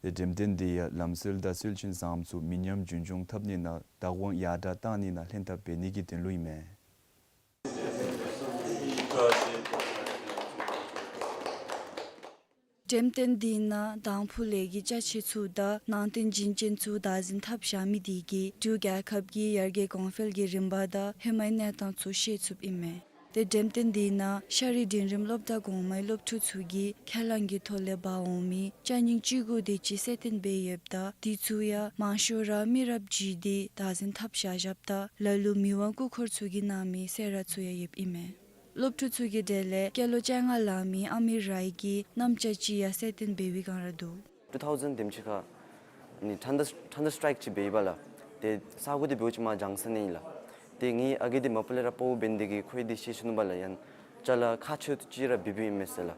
ཏེ་འགྲེམས་སྟོན་འདི་ཡང་ལམ་སྲོལ་དང་སྲོལ་རྒྱུན་བཟང་ཚུ་མི་ཉམས་རྒྱུན་འཁྱོངས་འཐབ་ནི་ནང་བདག་དབང་ཡར་དྲག་བཏང་ནི་ནང་ལྷན་ཐབས་འབད་ནི་གི་དོན་ལུ་ཨིན་མས། འགྲེམས་སྟོན་འདི་ནང་དང་ཕུ་ལས་ཀྱི་ཅ་ཆས་ཚུ་དང་ནང་རྟེན་བྱིན་ཅན་ཚུ་བདག་འཛིན་འཐབ་བཞག་མི་དེ་གིས་འབྲུག་རྒྱལ་ཁབ་ཀྱི་ཡར་རྒྱས་གོང་འཕེལ་གྱི་རིམ་པ་དང་ཧེ་མའི་གནས་སྟངས་ཚུ་ཤེས་ཚུགསཔ་ཨིན་མས། ཏེ་འགྲེམས་སྟོན་འདི་ནང་ཤ་རིའི་འབྲིང་རིམ་སློབ་གྲྭ་གོང་མའི་སློབ་ཕྲུག་ཚུ་གིས་ཁས་བླངས་ཀྱི་ཐོག་ལས་འབག་འོང་མི་ཅ་རྙིང་བཅུ་དགུ་དེ་ཅིག་གསལ་སྟོན་འབད་ཡོདཔ་ད་དེ་ཚུ་ཡང་མང་ཤོས་ར་མི་རབས་ཅིག་དེ་བདག་འཛིན་འཐབ་བཞག་བཞགཔ་ད་ལ་ལུ་མི་དབང་སྐུ་འཁོར་ཚུ་གིས་གནང་མི་སེ་ར་ཚུ་ཡང་ཡོདཔ་ཨིན་མས། སློབ་ཕྲུག་ཚུ་གི་གྲས་ལས་སྐྱེས་ལོ་བཅོ་ལྔ་ལང་མི་ཨ་མི་རའི་གི་རྣམ་ཅོག་ཅིག་ཡང་གསལ་སྟོན་འབད་བའི་བསྒང་ར་འདུག། ཊུ་ཐའུ་ཟེན་དེམ་ཅིག་ཁར་ནི་ཐན་ཌར་ཐན་ཌར་སི་ཊ་རའིཀ་ཅིག་འབད་ཡི་པ་ལགས། ཏེ་ས་གོ་འདི་འབདཝ་ཅིག་མར་ལྗང་ས་ནང་ཨིན་ལགས། ཏེ་ངེའི་ཨ་རྒས་འདི་མ་པ་ལས་ར་དཔའ་བོ་འབད་ནི་དེ་གིས་ཁོ་གིས་འདི་ཤེས་ཤེས་ནུག་པ་ལགས། ཡང་ཅ་ལ་ཁག་ཆེཝ་ཅིག་ར་འབད་འབདཝ་ཨིན་མས་ཟེར་ལགས།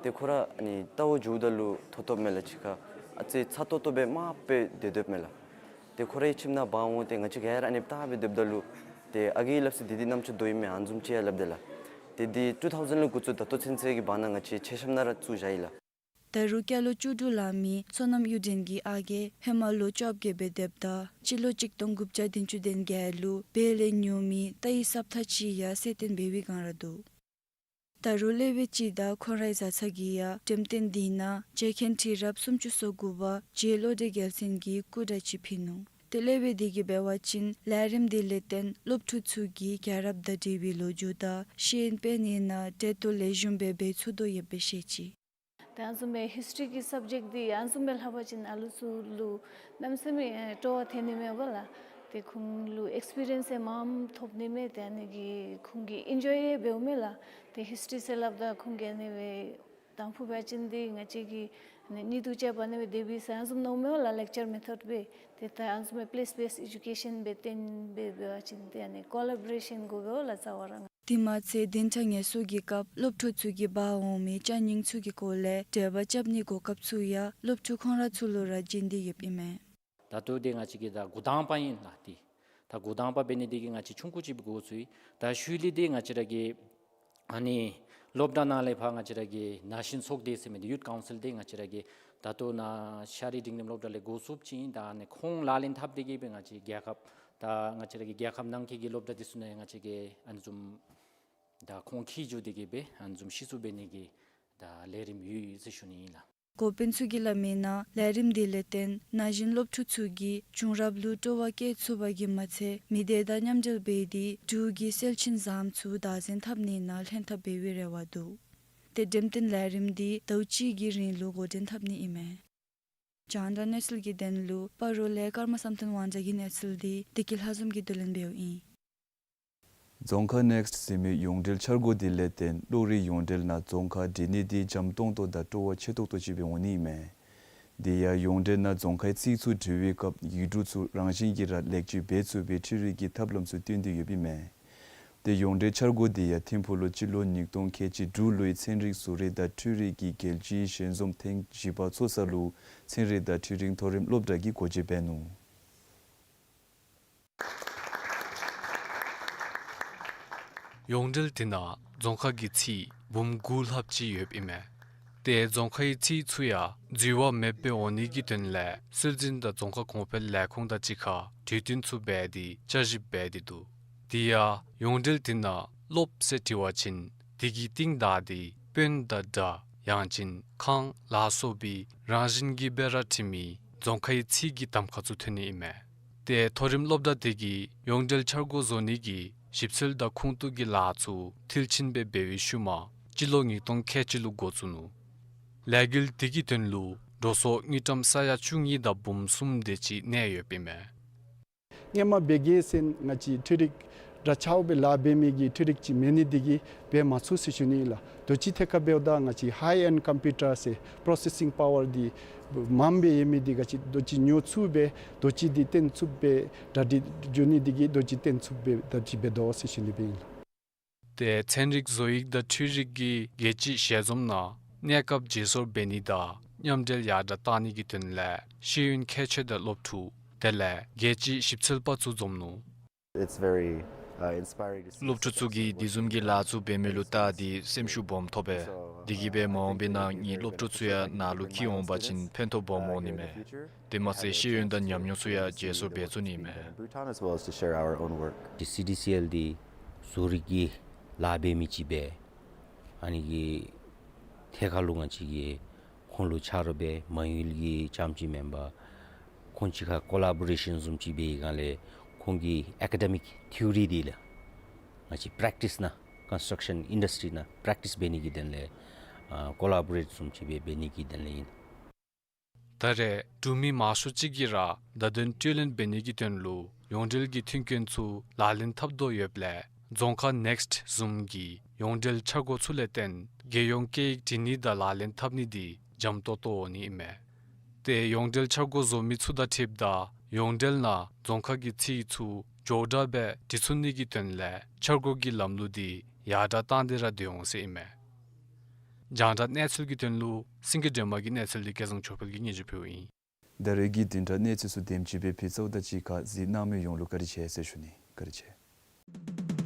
ཏེ་ཁོ་ར་ནི་ལྟཝ་འགྱོཝ་ད་ལུ་ཐོབ་ཐོབ་མས་ལགས། ཅིག་ཁར་ཨ་ཙི་ཚ་ཏོག་ཏོ་སྦེ་དམརཔོ་སྦེ་སྡོད་སྡོདཔ་མས་ལགས། ཏེ་ཁོ་རའི་ཁྱིམ་ནང་འབག་འོང་སྟེ་ང་བཅས་ག་ར་ཨ་ནི་བལྟ་སྦེ་སྡོདཔ་ད་ལུ་ཏེ་ཨ་རྒས་སླབ་ས་འདི་འདི་རྣམ་ཅོ་རྡོ་ཨིན་མས་ཨ་ནི་བཟུམ་ཅིག་ཡ་སླབ་དེས་ལགས། ཏེ་འདི་ཊུ་ཐའུ་ཟེན་ལས་འགོ་བཙུགས་ད་ལྟོ་ཚུན་ཚོད་ཀྱི་བར་ན་ང་བཅས་མཆོད་བཤམ་ནང་ར་བཙུགས་བཞག་ཡི་ལགས། ད་རུང་སྐྱེས་ལོ་བཅུ་དྲུག་ལང་མི་བསོད་ནམས་གཡུ་སྒྲོན་གྱི་ཨ་རྒས་ཧེ་མ་ལོ་བཅོ་བརྒྱད་སྦེ་སྡོདཔ་ད་སྤྱི་ལོ་གཅིག་སྟོང་དགུ་བརྒྱ་བདུན་ཅུ་དོན་བརྒྱད་ལུ་བལ་ལས་ཉོ་མི་རྟའི་སྲབ་ཐག་ཅིག་ཡང་གསལ་སྟོན་འབད་བའི་བསྒང་ར་འདུག། ད་རུང་སློབ་དཔོན་ཅིག་དང་ཁོང་རའི་བཟའ་ཚང་གིས་ཡང་འགྲེམས་སྟོན་འདི་ནང་རྗེ་མཁན་ཁྲི་རབས་སུམ་ཅུ་སོ་དགུ་པ་རྗེ་བློ་གྲོས་རྒྱལ་མཚན་གྱི་སྐུ་འདྲ་ཅིག་ཕུལ་ནུག། ཏེ་སློབ་དཔོན་དེ་གིས་འབད་བ་ཅིན་ལས་རིམ་འདི་ལས་བརྟེན་སློབ་ཕྲུག་ཚུ་གིས་རྒྱལ་རབས་དང་འབྲེལ་བའི་ལོ་རྒྱུས་དང་ཤེས་ཡོན་སྤེལ་ནི་ནང་གྲལ་གཏོགས་ལེགས་ཤོམ་སྦེ་འབད་ཚུགས་དོ་ཡོདཔ་སྦེ་བཤད་ཅི། ཏེ་ཨ་ནི་བཟུམ་སྦེ་ཧིསི་ཊི་རི་གི་སབ་ཇེཀཊ་འདི་ཨ་ནི་བཟུམ་སྦེ་ལྷག་པ་ཅིན་ཨ་ལུ་ཚུ་ལུ་གནམ་མེད་ས་མེད་སྤྲོ་བ་ཐོན་ནི་མས་པ་ལགས། ཏེ་ཁོང་ལུ་ཨེགསི་པི་རི་ཡེནསི་ཡང་མངམ་ཐོབ་ནི་མས། ཏེ་ཨ་ནི་གིས་ཁོང་གིས་ཨེན་ཇོའི་ཡང་འབདཝ་མས་ལགས། ཏེ་ཧིསི་ཊི་རི་ཟེར་སླབ་ད་ཁོང་གིས་ཨ་ནི་སྦེ་དང་ཕུ་འབད་བ་ཅིན་འདི་ང་བཅས་ཀྱི་ནི་གཉིད་དུ་བཅའ་བ་ནི་སྦེ་དེ་སྦེ་ཟེར་ཨ་ནི་བཟུམ་མནོཝ་མས་པ་ལགས། ལེཀ་ཅར་མེ་ཐོཌ་སྦེ། ཏེ་ད་ཨ་ནི་བཟུམ་སྦེ་པི་ལེསི་བེསཌ་ཨེ་ཌུ་ཀེ་ཤཱན་སྦེ་བཏོན་སྦེ་འབད་བ་ཅིན་ཏེ་ཨ་ནི་ཀོ་ལེ་བོ་རེ་ཤཱན་དགོ་པས་པ་ལགས་རྩ་བ་ར། དེ་མ་ཚད་བདུན་ཕྲག་ངལ་གསོ་གི་སྐབས་སློབ་ཕྲུག་ཚུ་གིས་འབག་འོང་མི་ཅ་རྙིང་ཚུ་གི་སྐོར་ལས་འགྲེལ་པ་རྐྱབ་ནིའི་གོ་སྐབས་ཚུ་ཡང་སློབ་ཕྲུག་ཁོང་ར་ཚུ་ལུ་ར་བྱིན་ཏེ་ཡོདཔ་ཨིན་མས། ད་ལྟོ་འདི་ང་བཅས་ཀྱི་ད་འགོ་དང་པ་ཨིན་ལགས། ཏེ་ད་འགོ་དང་པ་འབད་ནི་འདི་གིས་ང་བཅས་ཆུང་ཀུ་ཅིག་སྦེ་འགོ་བཙུགས་ཡི། ད་ཤུལ་ལས་འདི་ང་བཅས་ར་གི་ཨ་ནི་སློབ་གྲྭ་ནང་ལས་ཕར་ང་བཅས་ར་གི་ན་གཞོན་ཚོགས་སྡེ་ཟེར་མི་འདི་ཡུཐ་ཀའུན་སིལ་འདི་ང་བཅས་ར་གི་ད་ལྟོ་ནཱ་ཤ་རིའི་འབྲིང་རིམ་སློབ་གྲྭ་ལས་འགོ་བཙུགསཔ་ཅིག་ཨིན། ད་ཨ་ནི་ཁོང་ལག་ལེན་འཐབ་སྟེ་གིས་སྦེ་ང་བཅས་རྒྱལ་ཁབ་ད་ང་བཅས་ར་གི་རྒྱལ་ཁབ་ནང་འཁོད་ཀྱི་སློབ་གྲྭ་འདི་ཚུ་ནང་ཡང་ང་བཅས་ཀྱིས་ཨ་ནི་བཟུམ་ད་ཁོང་འཁྱིད་འགྱོ་སྟེ་གིས་སྦེ་ཨ་ནི་བཟུམ་གཞི་བཙུགས་འབད་ནི་གི་ད་ལས་རིམ་ཡོད་ཡོད་ཟེར་ཞུ་ནི་ཨིན་ལགས། འགོ་དཔོན་ཚུ་གིས་སླབ་མིའི་ནང་ལས་རིམ་འདི་ལས་བརྟེན་ན་གཞོན་སློབ་ཕྲུག་ཚུ་གིས་བྱུང་རབས་ལུ་སྤྲོ་བ་བསྐྱེད་ཚུགས་པ་གིས་མ་ཚད་མི་སྡེ་དང་མཉམ་འབྲེལ་འབད་དེ་འབྲུག་གི་སྲོལ་རྒྱུན་བཟང་ཚུ་བདག་འཛིན་འཐབ་ནི་ནང་ལྷན་ཐབས་འབད་བའི་རེ་བ་འདུག། ཏེ་འགྲེམས་སྟོན་ལས་རིམ་འདི་ཟླཝ་གཅིག་གི་རིང་ལུ་འགོ་འདྲེན་འཐབ་ནི་ཨིན་མས། རྒྱང་བསྒྲགས་གནས་ཚུལ་གྱི་དོན་ལུ་སྤ་རོ་ལས་ཀརྨ་བསམ་གཏན་དབང་གྲགས་ཀྱི་གནས་ཚུལ་འདི་བདེ་སྐྱིད་ལྷ་འཛོམས་ཀྱིས་བསྡུ་ལེན་འབདཝ་ཨིན། རྫོང་ཁ་ནེགསིཊ་ཟེར་མི་ཡོངས་འབྲེལ་འཆར་སྒོ་འདི་ལས་བརྟེན་གློག་རིག་ཡོངས་འབྲེལ་ནང་རྫོང་ཁ་འབྲི་ནི་འདི་འཇམ་ཏོང་ཏོ་དང་སྤྲོ་བ་ཆེ་ཏོག་ཏོ་ཅིག་སྦེ་འོང་ནི་ཨིན་མས། དེ་ཡང་ཡོངས་འབྲེལ་ནང་རྫོང་ཁའི་ཚིག་ཚུ་འབྲི་བའི་སྐབས་ཡིག་འབྲུ་ཚུ་རང་བཞིན་གྱིས་ར་ལེགས་བཅོས་འབད་ཚུགས་པའི་འཕྲུལ་རིག་གི་ཐབས་ལམ་ཚུ་བཏོན་ཏེ་ཡོདཔ་ཨིན་མས། ཏེ་ཡོངས་འབྲེལ་འཆར་སྒོ་འདི་ཡང་ཐིམ་ཕུག་ལུ་སྤྱི་ལོ་ཉིས་སྟོང་ཁལ་གཅིག་དྲུག་ལོའི་ཚན་རིག་བཟོ་རིག་དང་འཕྲུལ་རིག་གི་རྒྱལ་སྤྱིའི་ཞལ་འཛོམས་ཐེངས་བཞི་པ་ཚོགས་ས་ལུ་ཚན་རིག་དང་འཕྲུལ་རིག་མཐོ་རིམ་སློབ་གྲྭ་གིས་སྒོ་འབྱེད་འབད་ནུག། ཡོངས་འབྲེལ་འདི་ནང་རྫོང་ཁ་གི་ཚིག་འབུམ་དགུ་ལྷགཔ་ཅིག་ཡོདཔ་ཨིན་མས། ཏེ་རྫོང་ཁའི་ཚིག་ཚུ་ཡང་འཛོལ་བ་མེདཔ་སྦེ་འོང་ནི་གི་དོན་ལས་སྲོལ་འཛིན་དང་རྫོང་ཁ་གོང་འཕེལ་ལས་ཁུངས་དང་གཅིག་ཁར་གྲོས་བསྟུན་ཚུ་འབད་དེ་བསྐྱར་ཞིབ་འབད་དེ་འདུག། དེ་ཡང་ཡོངས་འབྲེལ་འདི་ནང་སློབ་ཟེར་བྲི་བ་ཅིན་དེ་གི་རྟིང་བདའ་སྟེ་དཔོན་དང་སྦྲགས་ཡང་ཅིན་ཁང་ལ་སོགས་པའི་རང་བཞིན་གྱིས་སྦེ་ར་བྲི་མི་རྫོང་ཁའི་ཚིག་གི་གདམ་ཁ་ཚུ་ཐོན་ནི་ཨིན་མས། ཏེ་མཐོ་རིམ་སློབ་གྲྭ་དེ་གིས་ཡོངས་འབྲེལ་འཆར་སྒོ་བཟོ་ནི་གི་ཞིབ་འཚོལ་དང་ཁུངས་གཏུགས་ཀྱི་ལཱ་ཚུ་མཐིལ་ཕྱིན་སྦེ་འབད་བའི་ཤུལ་མ་སྤྱི་ལོ་ཉིས་སྟོང་ཁལ་གཅིག་ལུ་འགོ་བཙུགས་ནུག། ལས་འགུལ་དེ་གི་དོན་ལུ་འགྲོ་སོང་དངུལ་ཀྲམ་ས་ཡ་བཅུ་གཉིས་དང་འབུམ་གསུམ་དེ་ཅིག་གནས་ཡོདཔ་ཨིན་མས། སྔོན་མ་འབད་གེ་ཟེར་ང་བཅས་འཕྲུལ་རིག་ དྲག་ཆགས་སྦེ་ལཱ་འབད་མི་གི་འཕྲུལ་རིག་ཅིག་མེད་ནི་འདི་གིས་འབད་མ་ཚུགས་ཟེར་ཞུ་ནི་ཨིན་ལགས། དོ་ཅི་ཐད་ཁར་འབདཝ་ད་ང་བཅས་ཧའི་ཨེནཌ་ཀམ་པིའུ་ཊར་ཟེར་པྲོ་སེ་སིང་པ་ཝར་འདི་མངམ་སྦེ་ཡོད་མི་འདི་ག་ཅི་དོ་ཅི་ཉོ་ཚུགསཔ་སྦེ་དོ་ཅི་འདི་བཏོན་ཚུགསཔ་སྦེ་གྲ་སྒྲིག་འགྱོ་ནི་འདི་གིས་དོ་ཅི་བཏོན་ཚུགསཔ་སྦེ་ད་ཅི་འབད་དོ་ཟེར་ཞུ་ནི་སྦེ་ཨིན་ལགས། ཏེ་ཚན་རིག་བཟོ་ཡིག་དང་འཕྲུལ་རིག་གི་རྒྱལ་སྤྱིའི་ཞལ་འཛོམས་ནང་གནས་སྐབས་བརྗེ་སོར་འབད་ནི་དང་མཉམ་འབྲེལ་ཡར་དྲགས་གཏང་ནི་གི་དོན་ལས་ཤེས་ཡོན་མཁས་མཆོག་དང་སློབ་ཕྲུག་དེ་ལས་རྒྱལ་སྤྱིའི་ཞིབ་འཚོལ་པ་ཚུ་འཛོམས་ནུག། It's very, uh, inspiring to see. སློབ་ཕྲུག་ཚུ་གིས་འདི་བཟུམ་གྱི་ལཱ་ཚུ་འབད་མི་ལུ་བལྟ་སྟེ་སེམས་ཤུགས་སྦོམ་ཐོབ་པས། དེ་གིས་འབད་མ་འོངས་པའི་ནང་ངེའི་སློབ་ཕྲུག་ཚུ་ཡང་ནཱ་ལུ་འཁྱིད་འོང་པ་ཅིན་ཕན་ཐོགས་སྦོམ་འོང་ནི་མས། དེ་མ་ཚད་ཤེས་ཡོན་དང་ཉམས་མྱོང་ཚུ་ཡང་བརྗེ་སོར་འབད་ཚུགས་ནི་མས། Bhutan as well as to share our own work. སི་ཌི་སི་ཨེལ་འདི་བཟོ་རིག་གི་ལཱ་འབད་མི་ཅིག་སྦེ་ཨ་ནི་གི་ཐད་ཁར་ལུ་ང་བཅས་ཀྱིས་ཁོང་ལུ་ཆ་རོགས་འབད་མ་ཡུལ་གྱི་རྐྱངམ་ཅིག་མེན་པར་ཁོང་གཅིག་ཁར་ཀོ་ལ་བོ་རེ་ཤཱན་བཟུམ་ཅིག་འབད་བའི་སྒང་ལས་ཁོང་གི་ཨེ་ཀ་ཌེ་མིག་ཐིའོ་རི་འདི་ལགས་ང་བཅས་པེ་རེཀ་ཊིས་ནང་ཀོན་སི་ཊྲག་ཤཱན་ཨིན་ཌསི་ཊི་ནང་པེ་རེཀ་ཊིས་འབད་ནི་གི་དོན་ལས་ཨ་ཀོ་ལ་བོ་རེཊ་བཟུམ་ཅིག་སྦེ་འབད་ནི་གི་དོན་ལས་ཨིན། ད་རེས་འབྲུག་མི་མང་ཤོས་ཅིག་གིས་ར་བརྡ་དོན་སྤྲོད་ལེན་འབད་ནི་གི་དོན་ལུ་ཡོངས་འབྲེལ་གྱི་མཐུན་རྐྱེན་ཚུ་ལག་ལེན་འཐབ་དོ་ཡོདཔ་ལས་རྫོང་ཁ་ནེཀསིཊ་བཟུམ་གྱི་ཡོངས་འབྲེལ་འཆར་སྒོ་ཚུ་ལས་བརྟེན་རྒྱལ་ཡོངས་སྐད་ཡིག་འབྲི་ནི་དང་ལག་ལེན་འཐབ་ནི་འདི་འཇམ་ཏོང་ཏོ་འོང་ནི་ཨིན་མས། ཏེ་ཡོངས་འབྲེལ་འཆར་སྒོ་བཟོ་མི་ཚུ་དང་འཁྲིལཝ་ད་ཡོངས་འབྲེལ་ནང་རྫོང་ཁ་གི་ཚིག་ཚུ་མགྱོགས་དྲགས་སྦེ་འབྲི་ཚུགས་ནི་གི་དོན་ལས་འཆར་སྒོ་གི་ལམ་ལུགས་འདི་ཡར་དྲགས་བཏང་སྟེ་ར་སྡོད་འོང་ཟེར་ཨིན་མས། རྒྱང་བསྒྲགས་གནས་ཚུལ་གྱི་དོན་ལུ་སེང་གེ་སྒྲོལ་མ་གི་གནས་ཚུལ་འདི་སྐལ་བཟང་ཆོས་འཕེལ་གྱིས་སྙན་ཞུ་ཕུལཝ་ཨིན། ད་རེས་ཀྱི་བདུན་ཕྲག་གནས་ཚུལ་ཚུ་དེམ་ཅིག་སྦེ་ཕུལ་ཚརཝ་ད་གཅིག་ཁར་གཟིགས་གནང་མི་ཡོངས་ལུ་བཀའ་དྲིན་ཆེ་ཟེར་ཞུ་ནི། བཀའ་དྲིན་ཆེ།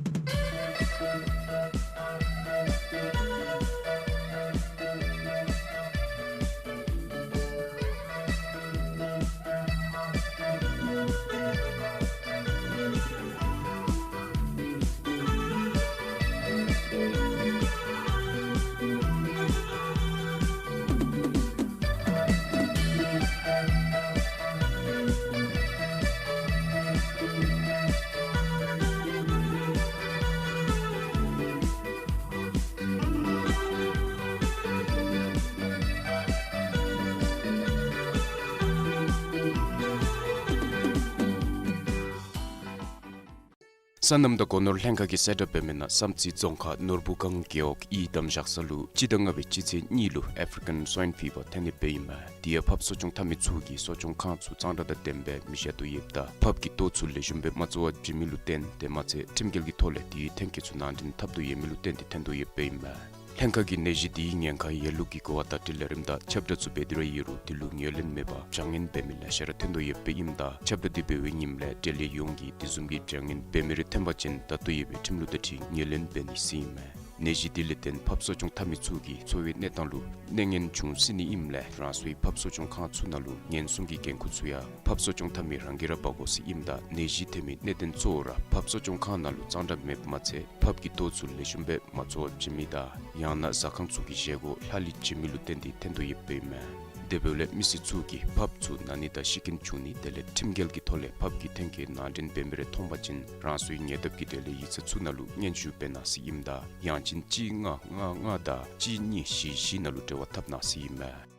སོ་ནམ་དང་སྒོ་ནོར་ལྷན་ཁག་གིས་གསལ་བསྒྲགས་འབད་མི་ནང་བསམ་རྩེ་རྫོང་ཁག་ནོར་བུ་སྒང་རྒེད་འོག་གི་ཨི་དམ་བཞག་ས་ལུ་སྤྱི་ཟླ་ལྔ་པའི་སྤྱི་ཚེས་གཉིས་ལུ་ཨེ་ཕི་རི་ཀཱན་སུའིན་ཕི་བར་ཐོན་ནི་སྦེ་ཨིན་མས། དེ་ཡང་ཕགཔ་གསོ་སྐྱོང་འཐབ་མི་ཚུ་གིས་གསོ་སྐྱོང་ཁང་ཚུ་གཙང་སྦྲ་དང་ལྡནམ་སྦེ་མི་བཞག་དོ་ཡོདཔ་ད་ཕགཔ་གི་ལྟོ་ཚུ་ལེགས་ཤོམ་སྦེ་མ་བཙོ་བར་བྱིན་མི་ལུ་བརྟེན་དེ་མ་ཚད་ཁྲིམས་འགལ་གྱི་ཐོག་ལས་དེའི་ཐོན་སྐྱེད་ཚུ་ནང་འདྲེན་འཐབ་དོ་ཡོད་མི་ལུ་བརྟེན་ཏེ་ཐོན་དོ་ཡོདཔ་ཨིན་མས། ལྷན་ཁག་གིས་ནད་གཞི་དེའི་ཉེན་ཁ་ཡོད་ལུགས་ཀྱི་གོ་བ་བརྡ་སྤྲོད་ལས་རིམ་དང་ཁྱབ་བསྒྲགས་ཚུ་འབད་དེ་ར་ཡོད་རུང་དེ་ལུ་ངོས་ལེན་མེད་པར་བྱ་ངན་འབད་མི་ལེ་ཤ་ར་ཐོན་དོ་ཡོདཔ་ཨིནམ་ད་ཁྱབ་བསྒྲགས་དེ་འབད་བའི་ཉིནམ་ལས་འབྲེལ་ཡོད་ཡོངས་ཀྱིས་དེ་བཟུམ་གྱི་བྱ་ངན་འབད་མི་རེ་ཐོན་པ་ཅིན་ད་ལྟོ་ཡོད་པའི་ཁྲིམས་ལུགས་དང་འཁྲིལ་ངོས་ལེན་འབད་ནི་ཟེར་ཨིན་མས། ནད་གཞི་དེ་ལས་བརྟེན་ཕགཔ་གསོ་སྐྱོང་འཐབ་མི་ཚུ་གི་འཚོ་བའི་གནས་སྟངས་ལུ་གནོད་ཉེན་འབྱུང་སྲིད་ནི་ཨིནམ་ལས་རང་སོའི་ཕགཔ་གསོ་སྐྱོང་ཁང་ཚུ་ནང་ལུ་ཉེན་སྲུང་གི་འགན་ཁུར་ཚུ་ཡང་ཕགཔ་གསོ་སྐྱོང་འཐབ་མི་རང་གིས་ར་འབག་དགོ་ཟེར་ཨིནམ་ད་ནད་གཞི་ཐོན་མི་གནད་དོན་གཙོ་བོ་ར་ཕགཔ་གསོ་སྐྱོང་ཁང་ནང་ལུ་གཙང་སྦྲ་མེདཔ་མ་ཚད་ཕགཔ་གི་ལྟོ་ཚུ་ལེགས་ཤོམ་སྦེ་མ་བཙོ་བར་བྱིན་མི་དང་ཡང་ན་ཟ་ཁང་ཚུ་གི་བཞེས་སྒོ་ལྷག་ལུས་བྱིན་མི་ལུ་བརྟེན་ཏེ་ཐོན་དོ་ཡོདཔ་ཨིན་མས། དེ་འབདཝ་ལས་མི་སེར་ཚུ་གིས་ཕགཔ་ཚུ་ན་ནི་དང་ཤི་རྐྱེན་བྱུང་ནི་དེ་ལས་ཁྲིམས་འགལ་གྱི་ཐོག་ལས་ཕགཔ་གི་ཐོན་སྐྱེད་ནང་འདྲེན་འབད་མི་རེ་མཐོང་པ་ཅིན་རང་སོའི་ཉེ་འདབས་ཀྱི་འབྲེལ་ཡོད་ཡིག་ཚང་ཚུ་ནང་ལུ་སྙན་ཞུ་འབད་གནང་ཟེར་ཨིནམ་ད་ཡང་ཅིན་གཅིག་ལྔ་ལྔ་ལྔ་དང་གཅིག་གཉིས་བཞི་བཞི་ནང་ལུ་འབྲེལ་བ་འཐབ་གནང་ཟེར་ཨིན་མས།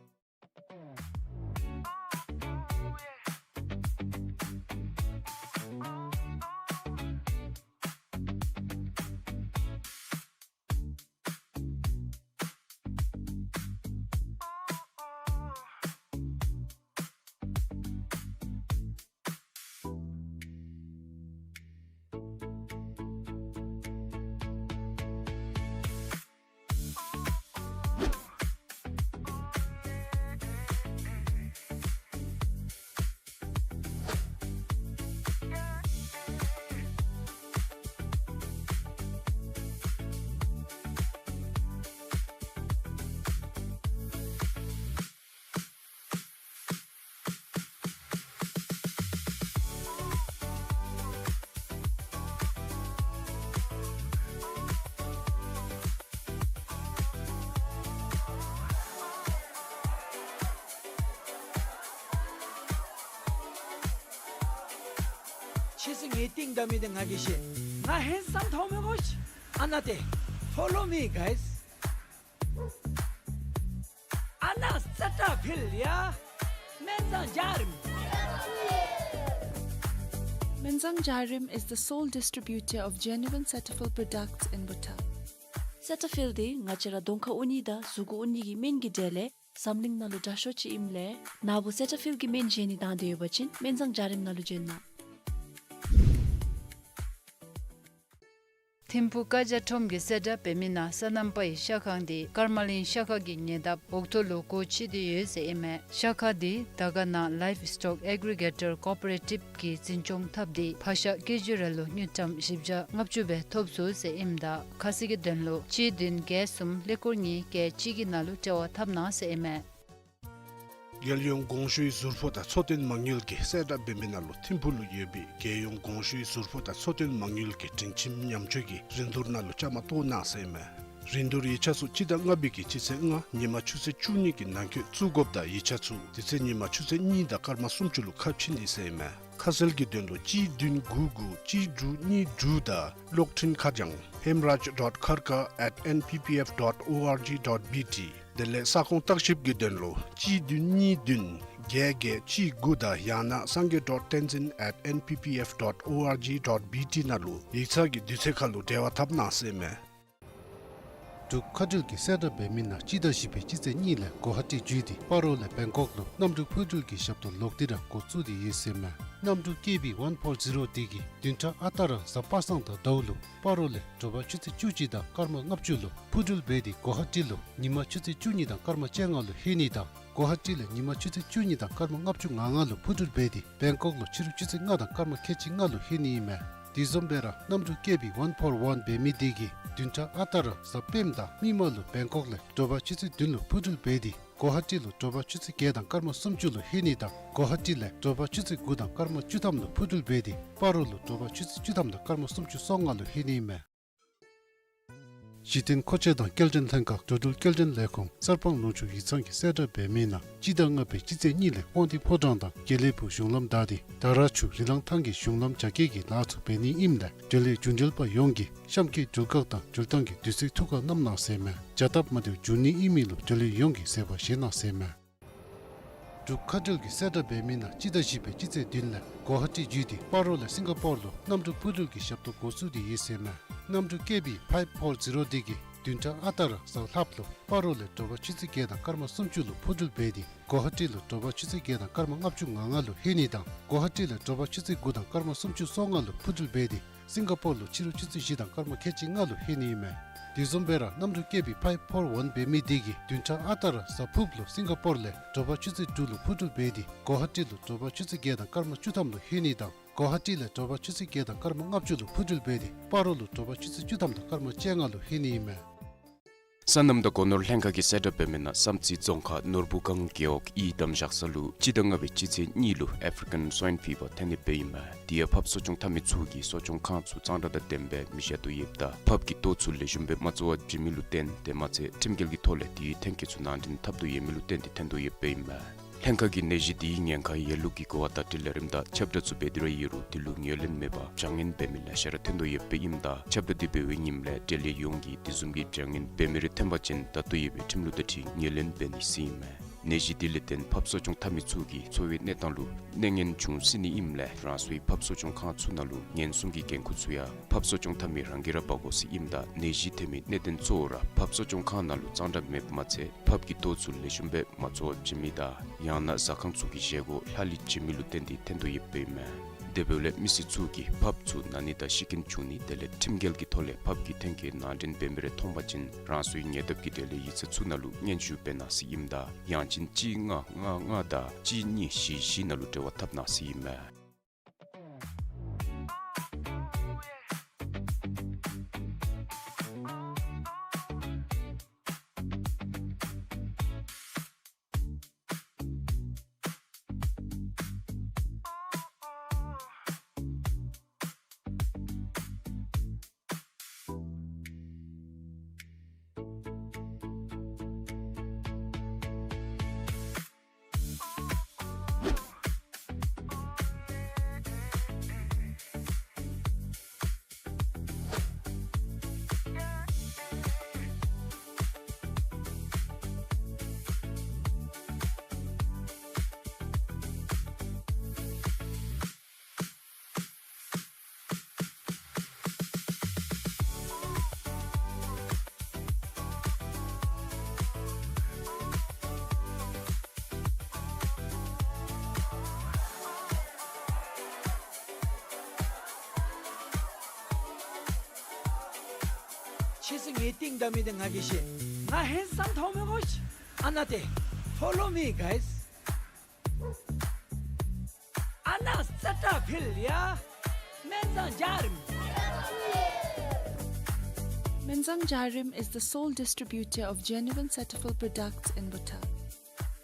ཁྱེད་ཚུ་ངེའི་རྟིང་བདའ་མི་འདི་ང་གིས་ཤེས། ང་ཧེནཌ་སམ་མཐོང་མི་དགོ་ཤིག། ཨ་ན་ཏེ། Follow me, guys. ཨ་ན་སེ་ཊ་ཕིལ་ཡ། སྨན་བཟང་རྒྱ་རིམ། སྨན་བཟང་འཇའ་རིསམོ is the sole distributor of genuine Cetaphil products in Bhutan. སེ་ཊ་ཕིལ་འདི་ང་བཅས་ར་གདོང་ཁར་འོང་ནི་དང་གཟུགས་ཁར་འོང་ནི་གི་སྨན་གྱི་གྲས་ལས་འཛམ་གླིང་ནང་ལུ་དྲག་ཤོས་ཅིག་ཨིནམ་ལས་ནཱ་བུ་སེ་ཊ་ཕིལ་གྱི་སྨན་བཞེས་ནི་དང་འདོད་ཡོད་པ་ཅིན་སྨན་བཟང་འཇའ་རིསམོ་ནང་ལུ་བྱོན་གནང་། ཐིམ་ཕུག་ཀ་ཇ་ཁྲོམ་གྱི་སེ་ཊ་འབད་མི་ནང་སོ་ནམ་པའི་ཤ་ཁང་འདི་ཀརྨ་གླིང་ཤ་ཁང་གི་ཉེ་འདབས་འོག་ཐོག་ལུ་སྒོ་ཕྱེ་སྟེ་ཡོད་ཟེར་ཨིན་མས། ཤ་ཁང་འདི་དར་དཀར་ནང་Livestock Aggregator Cooperative གིས་འཛིན་སྐྱོང་འཐབ་སྟེ་ཕག་ཤ་ཀེ་ཇི་རེ་ལུ་དངུལ་ཀྲམ་བཞི་བརྒྱ་ལྔ་བཅུ་སྦེ་ཐོབ་ཚུགས་ཟེར་ཨིནམ་ད་ཁ་གསལ་གྱི་དོན་ལུ་གཅིག་བདུན་བརྒྱད་གསུམ་ཀླད་ཀོར་གཉིས་བརྒྱད་གཅིག་གི་ནང་ལུ་འབྲེལ་བ་འཐབ་གནང་ཟེར་ཨིན་མས། རྒྱལ་ཡོངས་གོང་ཞུའི་ཟུར་ཕོགས་དང་འཚོ་རྟེན་མ་དངུལ་གྱི་གསལ་བསྒྲགས་འབད་མི་ནང་ལུ་ཐིམ་ཕུག་ལུ་ཡོད་པའི་རྒྱལ་ཡོངས་གོང་ཞུའི་ཟུར་ཕོགས་དང་འཚོ་རྟེན་མ་དངུལ་གྱི་སྒྲིང་ཁྱིམ་ཉམས་བཅོས་ཀྱི་རིན་བསྡུར་ནང་ལུ་བཅའ་མར་གཏོགས་གནང་ཟེར་ཨིན་མས། རིན་བསྡུར་ཡིག་ཆ་ཚུ་སྤྱི་ཟླ་ལྔ་པའི་གི་སྤྱི་ཚེས་ལྔ་ཉིན་མ་ཆུ་ཚོད་བཅུ་གཉིས་ཀྱི་ནང་འཁོད་བཙུགས་དགོཔ་དང་ཡིག་ཆ་ཚུ་དེ་ཚེ་ཉིན་མ་ཆུ་ཚོད་གཉིས་དང་སྐར་མ་སུམ་ཅུ་ལུ་ཁ་ཕྱེ་ནི་ཟེར་ཨིན་མས། ཁ་གསལ་གྱི་དོན་ལུ་གཅིག་བདུན་དགུ་དགུ་གཅིག་དྲུག་གཉིས་དྲུག་དང་གློག་འཕྲིན་ཁ་བྱང་hemraj dot kharka at N P P F dot O R G dot B T དེ་ལས་ས་ཁོངས་བརྟག་ཞིབ་ཀྱི་དོན་ལུ་གཅིག་བདུན་གཉིས་བདུན་བརྒྱད་བརྒྱད་གཅིག་དགུ་དང་ཡང་ན་sangay dot tenzin at N P P F dot O R G dot B T ནང་ལུ་ཡིག་ཚང་གི་དུས་ཚོད་ཁར་ལུ་འབྲེལ་བ་འཐབ་གནང་ཟེར་ཨིན་མས། འབྲུག་མཁའ་འགྲུལ་གྱི་གསལ་བསྒྲགས་འབད་མི་ནང་སྤྱི་ཟླ་བཞི་པའི་སྤྱི་ཚེས་གཉིས་ལས་གོ་ཧ་ཊི་བརྒྱུད་དེ་སྤ་རོ་ལས་བེང་ཀོག་ལུ་གནམ་གྲུ་འཕུར་འགྲུལ་གྱི་ཞབས་ཏོག་ལོག་སྟེ་ར་འགོ་བཙུགས་ཏེ་ཡོད་ཟེར་ཨིན་མས། གནམ་གྲུ་ཀེ་བི་ཝན་ཕོར་ཛི་རོ་འདི་གིས་བདུན་ཕྲག་ཨ་རྟག་ར་གཟའ་པ་སངས་དང་ཟླཝ་ལུ་སྤ་རོ་ལས་དྲོ་པ་ཆུ་ཚོད་བཅུ་གཅིག་དང་སྐར་མ་ལྔ་བཅུ་ལུ་འཕུར་འགྲུལ་འབད་དེ་གོ་ཧ་ཊི་ལུ་ཉིན་མ་ཆུ་ཚོད་བཅུ་གཉིས་དང་སྐར་མ་བཅོ་ལྔ་ལུ་ལྷོད་ནི་དང་གོ་ཧ་ཊི་ལས་ཉིན་མ་ཆུ་ཚོད་བཅུ་གཉིས་དང་སྐར་མ་ལྔ་བཅུ་ང་ལྔ་ལུ་འཕུར་འགྲུལ་འབད་དེ་བེང་ཀོག་ལུ་ཕྱི་རུ་ཆུ་ཚོད་ལྔ་དང་སྐར་མ་ཁལ་གཅིག་ལྔ་ལུ་ལྷོད་ནི་ཨིན་མས། དེ་བཟུམ་སྦེ་ར་གནམ་གྲུ་ཀེ་བི་ཝན་ཕོར་ཝན་འབད་མི་འདི་གིས་བདུན་ཕྲག་ཨ་རྟག་ར་གཟའ་སྤེནམ་དང་མིག་དམར་ལུ་བེང་ཀོག་ལས་དྲོ་པ་ཆུ་ཚོད་བདུན་ལུ་འཕུར་འགྲུལ་འབད་དེ་གོ་ཧ་ཊི་ལུ་དྲོ་པ་ཆུ་ཚོད་བརྒྱད་དང་སྐར་མ་སུམ་ཅུ་ལུ་ལྷོད་ནི་དང་གོ་ཧ་ཊི་ལས་དྲོ་པ་ཆུ་ཚོད་དགུ་དང་སྐར་མ་བཅུ་ཐམ་ལུ་འཕུར་འགྲུལ་འབད་དེ་སྤ་རོ་ལུ་དྲོ་པ་ཆུ་ཚོད་བཅུ་ཐམ་དང་སྐར་མ་སུམ་ཅུ་སོ་ལྔ་ལུ་ལྷོད་ནི་ཨིན་མས། གཞི་རྟེན་མཁོ་ཆས་དང་སྐྱེལ་འདྲེན་ལྷན་ཁག་འགྲོ་འགྲུལ་སྐྱེལ་འདྲེན་ལས་ཁུངས་གསར་སྤང་ལུང་ཕྱོགས་ཡིག་ཚང་གི་གསལ་བསྒྲགས་འབད་མི་ནང་སྤྱི་ཟླ་ལྔ་པའི་སྤྱི་ཚེས་གཉིས་ལས་དབང་འདུས་ཕོ་བྲང་དང་དགེ་ལེགས་ཕུག་གཞུང་ལམ་བདའ་སྟེ་དར་ཆུ་རི་ལང་ཐང་གི་གཞུང་ལམ་རྒྱ་སྐྱེད་ཀྱི་ལཱ་ཚུ་འབད་ནི་ཨིནམ་ལས་འབྲེལ་ཡོད་རྒྱུན་འབྲེལ་པ་ཡོངས་ཀྱིས་གཤམ་གྱི་འགྲུལ་ཁག་དང་འགྲུལ་ཐངས་ཀྱི་དུས་ཚོད་ཐུགས་ཁར་བསྣམ་གནང་ཟེར་ཨིན་མས། བྱ་སྟབས་མ་བདེཝ་འབྱུང་ནི་ཨིན་མི་ལུ་འབྲེལ་ཡོད་ཡོངས་ཀྱིས་བཟོད་པ་བཞེས་གནང་ཟེར་ཨིན་མས། འབྲུག་མཁའ་འགྲུལ་གྱི་གསལ་བསྒྲགས་འབད་མི་ནང་སྤྱི་ཟླ་བཞི་པའི་སྤྱི་ཚེས་བདུན་ལས་གོ་ཧ་ཊི་བརྒྱུད་དེ་སྤ་རོ་ལས་སིང་ག་པོར་ལུ་གནམ་གྲུ་འཕུར་འགྲུལ་གྱི་ཞབས་ཏོག་འགོ་བཙུགས་ཏེ་ཡོད་ཟེར་ཨིན་མས། གནམ་གྲུ་ཀེ་བི་ཕའིབ་ཕོར་ཛི་རོ་འདི་གིས་བདུན་ཕྲག་ཨ་རྟག་ར་གཟའ་ལྷགཔ་ལུ་སྤ་རོ་ལས་དྲོ་པ་ཆུ་ཚོད་བརྒྱད་དང་སྐར་མ་སུམ་ཅུ་ལུ་འཕུར་འགྲུལ་འབད་དེ་གོ་ཧ་ཊི་ལུ་དྲོ་པ་ཆུ་ཚོད་བརྒྱད་དང་སྐར་མ་ལྔ་བཅུ་ང་ལྔ་ལུ་ལྷོད་ནི་དང་གོ་ཧ་ཊི་ལས་དྲོ་པ་ཆུ་ཚོད་དགུ་དང་སྐར་མ་སུམ་ཅུ་སོ་ལྔ་ལུ་འཕུར་འགྲུལ་འབད་དེ་སིང་ག་པོར་ལུ་ཕྱི་རུ་ཆུ་ཚོད་བཞི་དང་སྐར་མ་ཁལ་གཅིག་ལྔ་ལུ་ལྷོད་ནི་ཨིན་མས། དེ་བཟུམ་སྦེ་ར་གནམ་གྲུ་ཀེ་བི་ཕའིབ་ཕོར་ཝན་འབད་མི་འདི་གིས་བདུན་ཕྲག་ཨ་རྟག་ར་གཟའ་ཕུརཔ་ལུ་སིང་ག་པོར་ལས་དྲོ་པ་ཆུ་ཚོད་དྲུག་ལུ་འཕུར་འགྲུལ་འབད་དེ་གོ་ཧ་ཊི་ལུ་དྲོ་པ་ཆུ་ཚོད་བརྒྱད་དང་སྐར་མ་བཅུ་ཐམ་ལུ་ལྷོད་ནི་དང་གོ་ཧ་ཊི་ལས་དྲོ་པ་ཆུ་ཚོད་བརྒྱད་དང་སྐར་མ་ལྔ་བཅུ་ལུ་འཕུར་འགྲུལ་འབད་དེ་སྤ་རོ་ལུ་དྲོ་པ་ཆུ་ཚོད་བཅུ་ཐམ་དང་སྐར་མ་བཅོ་ལྔ་ལུ་ལྷོད་ནི་ཨིན་མས། སོ་ནམ་དང་སྒོ་ནོར་ལྷན་ཁག་གི་གསལ་བསྒྲགས་འབད་མི་ནང་བསམ་རྩེ་རྫོང་ཁག་ནོར་བུ་སྒང་རྒེད་འོག་གཡུས་བསྡམ་བཞག་ས་ལུ་སྤྱི་ཟླ་ལྔ་པའི་སྤྱི་ཚེས་གཉིས་ལུ་ཨེཕ་རི་ཀན་སྭའིན་ཕི་བར་ཐོན་ནི་སྦེ་ཨིན་མས། དེ་ཡང་ཕགཔ་གསོ་སྐྱོང་འཐབ་མི་ཚུ་གིས་གསོ་སྐྱོང་ཁང་ཚུ་གཙང་སྦྲ་དང་ལྡནམ་སྦེ་མི་བཞག་དོ་ཡོདཔ་ད་ཕགཔ་གི་ལྟོ་ཚུ་ལེགས་ཤོམ་སྦེ་མ་བཙོ་བར་བྱིན་མི་ལུ་བརྟེན་དེ་མ་ཚད་ཁྲིམས་འགལ་གྱི་ཐོག་ལས་དེའི་ཐོན་སྐྱེད་ཚུ་ནང་འདྲེན་འཐབ་དོ་ཡོད་མི་ལུ་བརྟེན་ཏེ་ཐོན་དོ་ཡོདཔ་སྦེ་ཨིན་མས། ལྷན་ཁག་གིས་ནད་གཞི་དེའི་ཉེན་ཁ་ཡོད་ལུགས་ཀྱི་གོ་བ་དང་འཁྲིལ་ལས་རིམ་དང་ཁྱབ་བསྒྲགས་ཚུ་འབད་དེ་ར་ཡོད་རུང་དེ་ལུ་ངོས་ལེན་མེད་པར་བྱ་ངན་འབད་མི་ལེ་ཤ་ར་ཐོན་དོ་ཡོདཔ་སྦེ་ཨིནམ་ད་ཁྱབ་བསྒྲགས་དེ་འབད་བའི་ཉིནམ་ལས་འབྲེལ་ཡོད་ཡོངས་ཀྱིས་དེ་བཟུམ་གྱི་བྱ་ངན་འབད་མི་རེ་ཐོན་པ་ཅིན་ད་ལྟོ་ཡོད་པའི་ཁྲིམས་ལུགས་དང་འཁྲིལ་ངོས་ལེན་འབད་ནི་ཟེར་ཨིན་མས། ནད་གཞི་དེ་ལས་བརྟེན་ཕགཔ་གསོ་སྐྱོང་འཐབ་མི་ཚུ་གི་འཚོ་བའི་གནས་སྟངས་ལུ་གནོད་ཉེན་འབྱུང་སྲིད་ནི་ཨིནམ་ལས་རང་སོའི་ཕགཔ་གསོ་སྐྱོང་ཁང་ཚུ་ནང་ལུ་ཉེན་སྲུང་གི་འགན་ཁུར་ཚུ་ཡང་ཕགཔ་གསོ་སྐྱོང་འཐབ་མི་རང་གིས་ར་འབག་དགོ་ཟེར་ཨིནམ་ད་ནད་གཞི་ཐོན་མི་གནད་དོན་གཙོ་བོ་ར་ཕགཔ་གསོ་སྐྱོང་ཁང་ནང་ལུ་གཙང་སྦྲ་མེདཔ་མ་ཚད་ཕགཔ་གི་ལྟོ་ཚུ་ལེགས་ཤོམ་སྦེ་མ་བཙོ་བར་བྱིན་མི་དང་ཡང་ན་ཟ་ཁང་ཚུ་གི་བཞེས་སྒོ་ལྷག་ལུས་བྱིན་མི་ལུ་བརྟེན་ཏེ་ཐོན་དོ་ཡོདཔ་སྦེ་ཨིན་མས། དེ་འབདཝ་ལས་མི་སེར་ཚུ་གིས་ཕགཔ་ཚུ་ན་ནི་དང་ཤི་རྐྱེན་བྱུང་ནི་དེ་ལས་ཁྲིམས་འགལ་གྱི་ཐོག་ལས་ཕགཔ་གི་ཐོན་སྐྱེད་ནང་འདྲེན་འབད་མི་རེ་མཐོང་པ་ཅིན་རང་སོའི་ཉེ་འདབས་ཀྱི་འབྲེལ་ཡོད་ཡིག་ཚང་ཚུ་ནང་ལུ་སྙན་ཞུ་འབད་གནང་ཟེར་ཨིནམ་ད་ཡང་ཅིན་གཅིག་ལྔ་ལྔ་ལྔ་དང་གཅིག་གཉིས་བཞི་བཞི་ནང་ལུ་འབྲེལ་བ་འཐབ་གནང་ཟེར་ཨིན་མས། ཁྱེད་ཚོ་ངའི་རྟིང་བདའ་མི་དེ་ང་གིས་ཤེས། ང་ཧེན་སམ་མཐོང་མི་དགོས་ཤིག། ཨ་ན་དེ། Follow me, guys. ཨ་ན་སེ་ཊ་ཕིལ་ཡ། སྨན་བཟང་འཇའ་རིསམོ། Menzang Jarim is the sole distributor of genuine Cetaphil products in Bhutan.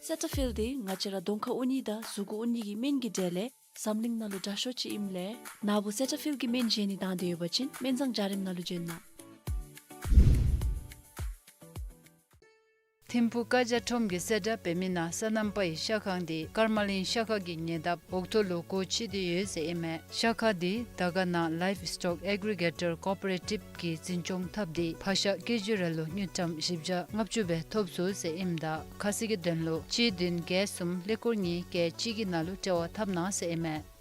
སེ་ཊ་ཕིལ་དེ་ང་བཅས་ར་གདོང་ཁར་དབུར་ནི་དང་གཟུགས་ཁར་དབུར་ནི་གི་སྨན་གྱི་གྲས་ལས་འཛམ་གླིང་ནང་ལུ་དྲག་ཤོས་ཅིག་ཨིནམ་ལས་ནཱ་བུ་སེ་ཊ་ཕིལ་གྱི་སྨན་བཞེས་ནི་དང་འདོད་ཡོད་པ་ཅིན་སྨན་བཟང་འཇའ་རིསམོ་ནང་ལུ་བྱོན་གནང་། ཐིམ་ཕུ་ཀ་ཇ་ཁྲོམ་གྱི་གསལ་བསྒྲགས་འབད་མི་ནང་སོ་ནམ་པའི་ཤ་ཁང་དེ་ཀརྨ་གླིང་ཤ་ཁང་གི་ཉེ་འདབས་འོག་ཐོག་ལུ་སྒོ་ཕྱེ་སྟེ་ཡོད་ཟེར་ཨིན་མས། ཤ་ཁང་དེ་དར་དཀར་ནང་Livestock Aggregator Cooperative གིས་འཛིན་སྐྱོང་འཐབ་སྟེ་ཕག་ཤ་ཀེ་ཇི་རེ་ལུ་དངུལ་ཀྲམ་བཞི་བརྒྱ་ལྔ་བཅུ་སྦེ་ཐོབ་ཚུགས་ཟེར་ཨིནམ་ད་ཁ་གསལ་གྱི་དོན་ལུ་གཅིག་བདུན་བརྒྱད་གསུམ་ཀླད་ཀོར་གཉིས་བརྒྱད་གཅིག་གི་ནང་ལུ་འབྲེལ་བ་འཐབ་གནང་ཟེར་ཨིན་མས།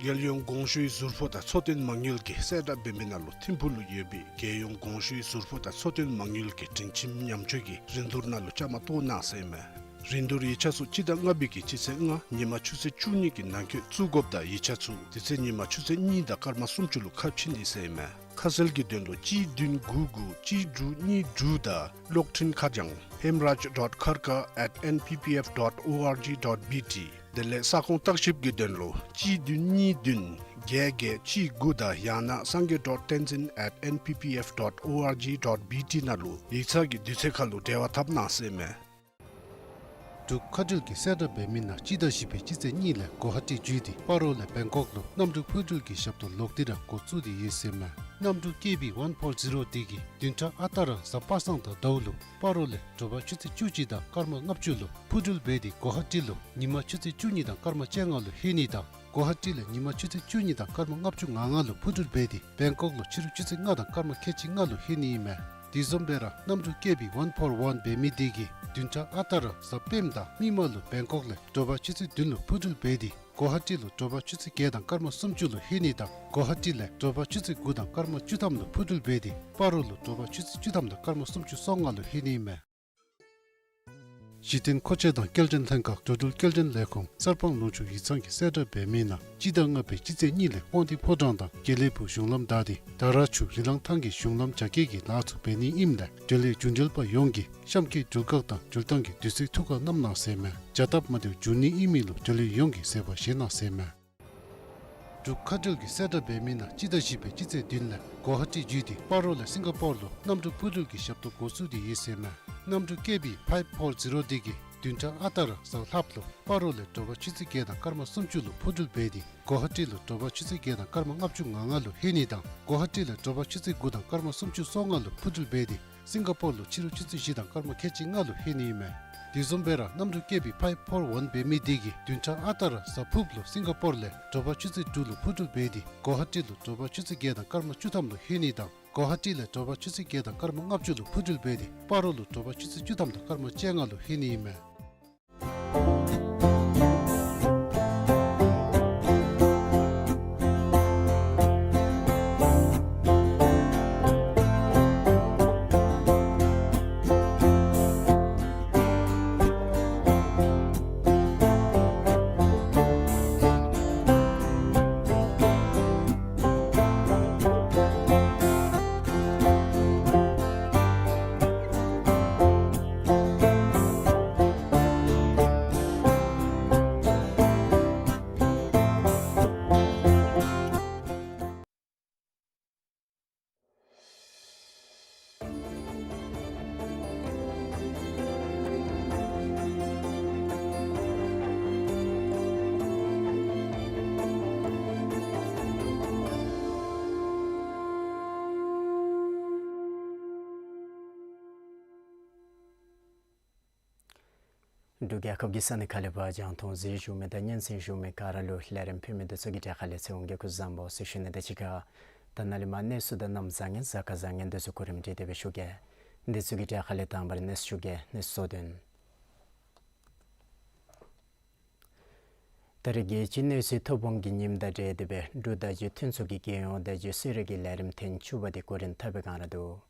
རྒྱལ་ཡོངས་གོང་ཞུའི་ཟུར་ཕོགས་དང་འཚོ་རྟེན་མ་དངུལ་གྱི་གསལ་བསྒྲགས་འབད་མི་ནང་ལུ་ཐིམ་ཕུ་ལུ་ཡོད་པའི་རྒྱལ་ཡོངས་གོང་ཞུའི་ཟུར་ཕོགས་དང་འཚོ་རྟེན་མ་དངུལ་གྱི་སྒྲིང་ཁྱིམ་ཉམས་བཅོས་ཀྱི་རིན་བསྡུར་ནང་ལུ་བཅའ་མར་གཏོགས་གནང་ཟེར་ཨིན་མས། རིན་བསྡུར་ཡིག་ཆ་ཚུ་སྤྱི་ཟླ་ལྔ་པའི་གི་སྤྱི་ཚེས་ལྔ་ཉིན་མ་ཆུ་ཚོད་བཅུ་གཉིས་ཀྱི་ནང་འཁོད་བཙུགས་དགོཔ་དང་ཡིག་ཆ་ཚུ་དེ་ཚེ་ཉིན་མ་ཆུ་ཚོད་གཉིས་དང་སྐར་མ་སུམ་ཅུ་ལུ་ཁ་ཕྱེ་ནི་ཟེར་ཨིན་མས། ཁ་གསལ་གྱི་དོན་ལུ་གཅིག་བདུན་དགུ་དགུ་གཅིག་དྲུག་གཉིས་དྲུག་དང་གློག་འཕྲིན་ཁ་བྱང་hemraj dot kharka at N P P F dot O R G dot B T དེ་ལས་ས་ཁོངས་བརྟག་ཞིབ་ཀྱི་དོན་ལུ་གཅིག་བདུན་གཉིས་བདུན་བརྒྱད་བརྒྱད་གཅིག་དགུ་དང་ཡང་ན་sangay dot tenzin at N P P F dot O R G dot B T ནང་ལུ་ཡིག་ཚང་གི་དུས་ཚོད་ཁར་ལུ་འབྲེལ་བ་འཐབ་གནང་ཟེར་ཨིན་མས། འབྲུག་མཁའ་འགྲུལ་གྱི་གསལ་བསྒྲགས་འབད་མི་ནང་སྤྱི་ཟླ་བཞི་པའི་སྤྱི་ཚེས་གཉིས་ལས་གོ་ཧ་ཊི་བརྒྱུད་དེ་སྤ་རོ་ལས་བེང་ཀོག་ལུ་གནམ་གྲུ་འཕུར་འགྲུལ་གྱི་ཞབས་ཏོག་ལོག་སྟེ་ར་འགོ་བཙུགས་ཏེ་ཡོད་ཟེར་ཨིན་མས། གནམ་གྲུ་ཀེ་བི་ཝན་ཕོར་ཛི་རོ་དེ་གིས་བདུན་ཕྲག་ཨ་རྟག་ར་གཟའ་པ་སངས་དང་ཟླཝ་ལུ་སྤ་རོ་ལས་དྲོ་པ་ཆུ་ཚོད་བཅུ་གཅིག་དང་སྐར་མ་ལྔ་བཅུ་ལུ་འཕུར་འགྲུལ་འབད་དེ་གོ་ཧ་ཊི་ལུ་ཉིན་མ་ཆུ་ཚོད་བཅུ་གཉིས་དང་སྐར་མ་བཅོ་ལྔ་ལུ་ལྷོད་ནི་དང་གོ་ཧ་ཊི་ལས་ཉིན་མ་ཆུ་ཚོད་བཅུ་གཉིས་དང་སྐར་མ་ལྔ་བཅུ་ང་ལྔ་ལུ་འཕུར་འགྲུལ་འབད་དེ་བེང་ཀོག་ལུ་ཕྱི་རུ་ཆུ་ཚོད་ལྔ་དང་སྐར་མ་ཁལ་གཅིག་ལྔ་ལུ་ལྷོད་ནི་ཨིན་མས། དེ་བཟུམ་སྦེ་ར་གནམ་གྲུ་ཀེ་བི་ཝན་ཕོར་ཝན་འབད་མི་དེ་གིས་བདུན་ཕྲག་ཨ་རྟག་ར་གཟའ་སྤེནམ་དང་མིག་དམར་ལུ་བེང་ཀོག་ལས་དྲོ་པ་ཆུ་ཚོད་བདུན་ལུ་འཕུར་འགྲུལ་འབད་དེ་གོ་ཧ་ཊི་ལུ་དྲོ་པ་ཆུ་ཚོད་བརྒྱད་དང་སྐར་མ་སུམ་ཅུ་ལུ་ལྷོད་ནི་དང་གོ་ཧ་ཊི་ལས་དྲོ་པ་ཆུ་ཚོད་དགུ་དང་སྐར་མ་བཅུ་ཐམ་ལུ་འཕུར་འགྲུལ་འབད་དེ་སྤ་རོ་ལུ་དྲོ་པ་ཆུ་ཚོད་བཅུ་ཐམ་དང་སྐར་མ་སུམ་ཅུ་སོ་ལྔ་ལུ་ལྷོད་ནི་ཨིན་མས། གཞི་རྟེན་མཁོ་ཆས་དང་སྐྱེལ་འདྲེན་ལྷན་ཁག་འགྲོ་འགྲུལ་སྐྱེལ་འདྲེན་ལས་ཁུངས་གསར་སྤང་ལུང་ཕྱོགས་ཡིག་ཚང་གི་གསལ་བསྒྲགས་འབད་མི་ནང་སྤྱི་ཟླ་ལྔ་པའི་སྤྱི་ཚེས་གཉིས་ལས་དབང་འདུས་ཕོ་བྲང་དང་དགེ་ལེགས་ཕུག་གཞུང་ལམ་བདའ་སྟེ་དར་ཆུ་རི་ལང་ཐང་གི་གཞུང་ལམ་རྒྱ་སྐྱེད་ཀྱི་ལཱ་ཚུ་འབད་ནི་ཨིནམ་ལས་འབྲེལ་ཡོད་རྒྱུན་འབྲེལ་པ་ཡོངས་ཀྱིས་གཤམ་གྱི་འགྲུལ་བཀག་དང་འགྲུལ་ཐང་གི་དུས་ཚོད་ཐུགས་ཁར་བསྣམ་གནང་ཟེར་ཨིན་མས། བྱ་སྟབས་མ་བདེཝ་འབྱུང་ནི་ཨིན་མི་ལུ་འབྲེལ་ཡོད་ཡོངས་ཀྱིས་བཟོད་པ་བཞེས་གནང་ཟེར་ཨིན་མས། འབྲུག་མཁའ་འགྲུལ་གྱི་གསལ་བསྒྲགས་འབད་མི་ནང་སྤྱི་ཟླ་བཞི་པའི་སྤྱི་ཚེས་བདུན་ལས་གོ་ཧ་ཊི་བརྒྱུད་དེ་སྤ་རོ་ལས་སིང་ག་པོར་ལུ་གནམ་གྲུ་འཕུར་འགྲུལ་གྱི་ཞབས་ཏོག་འགོ་བཙུགས་ཏེ་ཡོད་ཟེར་ཨིན་མས། གནམ་གྲུ་ཀེ་བི་ཕའིབ་ཕོར་ཛི་རོ་དེ་གིས་བདུན་ཕྲག་ཨ་རྟག་ར་གཟའ་ལྷགཔ་ལུ་སྤ་རོ་ལས་དྲོ་པ་ཆུ་ཚོད་བརྒྱད་དང་སྐར་མ་སུམ་ཅུ་ལུ་འཕུར་འགྲུལ་འབད་དེ་གོ་ཧ་ཊི་ལུ་དྲོ་པ་ཆུ་ཚོད་བརྒྱད་དང་སྐར་མ་ལྔ་བཅུ་ང་ལྔ་ལུ་ལྷོད་ནི་དང་གོ་ཧ་ཊི་ལས་དྲོ་པ་ཆུ་ཚོད་དགུ་དང་སྐར་མ་སུམ་ཅུ་སོ་ལྔ་ལུ་འཕུར་འགྲུལ་འབད་དེ་སིང་ག་པོར་ལུ་ཕྱི་རུ་ཆུ་ཚོད་བཞི་དང་སྐར་མ་ཁལ་གཅིག་ལྔ་ལུ་ལྷོད་ནི་ཨིན་མས། དེ་བཟུམ་སྦེ་ར་གནམ་གྲུ་ཀེ་བི་ཕའིབ་ཕོར་ཝན་འབད་མི་དེ་གིས་བདུན་ཕྲག་ཨ་རྟག་ར་གཟའ་ཕུརཔ་ལུ་སིང་ག་པོར་ལས་དྲོ་པ་ཆུ་ཚོད་དྲུག་ལུ་འཕུར་འགྲུལ་འབད་དེ་གོ་ཧ་ཊི་ལུ་དྲོ་པ་ཆུ་ཚོད་བརྒྱད་དང་སྐར་མ་བཅུ་ཐམ་ལུ་ལྷོད་ནི་དང་གོ་ཧ་ཊི་ལས་དྲོ་པ་ཆུ་ཚོད་བརྒྱད་དང་སྐར་མ་ལྔ་བཅུ་ལུ་འཕུར་འགྲུལ་འབད་དེ་སྤ་རོ་ལུ་དྲོ་པ་ཆུ་ཚོད་བཅུ་ཐམ་དང་སྐར་མ་བཅོ་ལྔ་ལུ་ལྷོད་ནི་ཨིན་མས། འབྲུག་རྒྱལ་ཁབ་ཀྱི་ས་གནས་ཁག་ལས་ཕར་རྒྱང་མཐོང་གཟིགས་བཞུགས་མི་དང་སྙན་གསན་བཞུགས་མི་ག་ར་ལུ་ལས་རིམ་ཕུལ་མི་འདི་ཚུ་གི་གྲས་ཁ་ལས་ཚེ་དབང་གིས་སྐུ་གཟུགས་བཟང་པོ་ཟེར་ཞུ་ནི་དང་གཅིག་ཁར་ད་ནཱ་ལས་མར་གནས་ཚུལ་དང་གནམ་བཟང་ངན་གཟའ་སྐར་བཟང་ངན་འདི་ཚུ་གོ་རིམ་སྒྲིག་སྟེ་སྦེ་ཞུ་གེ། འདི་ཚུ་གི་གྲས་ཁ་ལས་དང་པ་ར་གནས་ཚུལ་ཞུ་གེ། གནས་ཚུལ་གཙོ་དོན། ད་རེས་རྒྱལ་སྤྱིའི་གནས་ཚུལ་ཐོ་དཔོན་གྱི་ཉིནམ་དང་འབྲེལ་ཏེ་སྦེ་འབྲུག་བརྡ་བརྒྱུད་མཐུན་ཚོགས་ཀྱི་རྒྱལ་ཡོངས་བརྡ་བརྒྱུད་གསོལ་རས་ཀྱི་ལས་རིམ་ཐེངས་བཅུ་པ་དེ་གོ་རིམ་འཐབ་པའི་སྒང་ར་འདུག།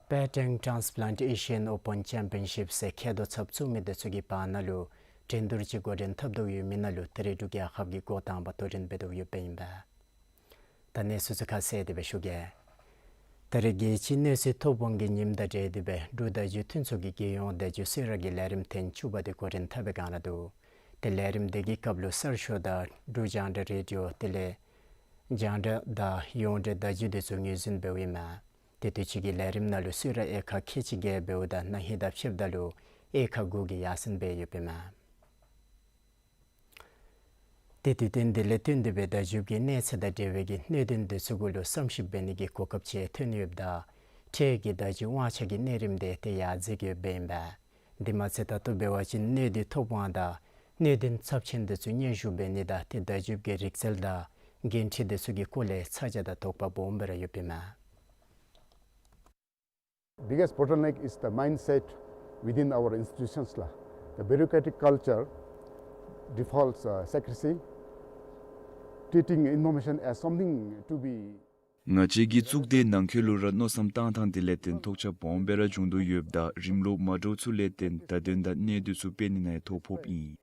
Paeteng Transplant Asian Open Championship ཟེར་མཁལ་རྡོག་ཚབ་བཙུགས་མི་འདི་ཚུ་གི་བར་ན་ལུ་འགྲན་བསྡུར་ཅིག་འགོ་འདྲེན་འཐབ་དོ་ཡོད་མི་ནང་ལུ་ད་རེས་འབྲུག་རྒྱལ་ཁབ་ཀྱིས་འགོ་དང་པ་དོ་འགྲན་འབད་དོ་ཡོདཔ་ཨིན་པས། ད་ ད་གནས་ཚུལ་ཚུ་ཁ་གསལ་དེ་སྦེ་ཞུ་གེ། ད་རེས་རྒྱལ་སྤྱིའི་གནོད་འཚེ་ཐོབ་དབང་གི་ཉིནམ་དང་འབྲེལ་ཏེ་སྦེ་འབྲུག་བརྡ་བརྒྱུད་མཐུན་ཚོགས་ཀྱི་རྒྱལ་ཡོངས་བརྡ་བརྒྱུད་གསོལ་རས་ཀྱི་ལས་རིམ་ཐེངས་བཅུ་པ་དེ་གོ་རིམ་ཐབས་སྦེ་གང་ར་འདུག། ཏེ་ལས་རིམ་དེ་གི་སྐབས་ལུ་གསར་ཤོག་དང་འབྲུག་རྒྱང་བསྒྲགས་རེ་ཌི་ཡོ་དེ་ལས་རྒྱང་བསྒྲགས་དང་ཡོངས་འབྲེལ་བརྡ་བརྒྱུད་དེ་ཚུ་ངོས་འཛིན་འབདཝ་ཨིན་མས། ཏེ་དུས་ཅི་གི་ལས་རིམ་ནང་ལུ་གསོལ་རས་གཡར་ཁ་ཁལ་གཅིག་བརྒལ་འབདཝ་ད་ན་ཧིང་དང་ཕྱདཔ་ད་ལུ་གཡར་ཁ་དགུ་གིས་ཡར་སེང་འབད་ཡོདཔ་ཨིན་མས། ཏེ་དུས་སྟོན་དེ་ལས་བརྟེན་ཏེ་སྦེ་བརྡ་བརྒྱུདཔ་གི་གནས་ཚད་དང་འབྲེལ་བའི་གི་གནད་དོན་དེ་ཚུ་གུ་ལུ་བསམ་ཞིབ་འབད་ནི་གི་གོ་སྐབས་ཅིག་ཐོན་ཡོདཔ་ད་འཕྲལ་གྱི་བརྡ་བརྒྱུད་དབང་ཆ་གི་གནས་རིམ་དེ་ཏེ་ཡར་འཛེགས་ཡོདཔ་ཨིན་པས། དེ་མ་ཚད་ད་ལྟོ་འབད་བ་ཅིན་གནད་དུ་ཐོབ་དབང་དང་གནད་དོན་ཚབས་ཆེན་དེ་ཚུ་སྙན་ཞུ་འབད་ནི་དང་ཏེ་བརྡ་བརྒྱུདཔ་གི་རིག་རྩལ་དང་འགན་འཁྲི་དེ་ཚུ་གི་སྐོར་ལས་ཚ་གྱང་དང་དོགས་པ་སྦོམ་སྦེ་ར་ཡོདཔ་ཨིན་མས། Biggest bottleneck is the mindset within our institutions la. The bureaucratic culture defaults uh, secrecy, treating information as something to be. ང་བཅས་ཀྱི་གཙུག་སྡེ་ནང་འཁོད་ལུ་ར་མནོ་བསམ་བཏང་ཐངས་དེ་ལས་བརྟེན་ཐོགས་ཆགས་སྦོམ་སྦེ་ར་བྱུང་དོ་ཡོདཔ་ད་རིམ་ལུགས་མ་འདྲཝ་ཚུ་ལས་བརྟེན་བརྡ་དོན་དང་གནད་དེ་ཚུ་སྤེལ་ནི་ནང་ཡང་ཐོ་ཕོགཔ་ཨིན།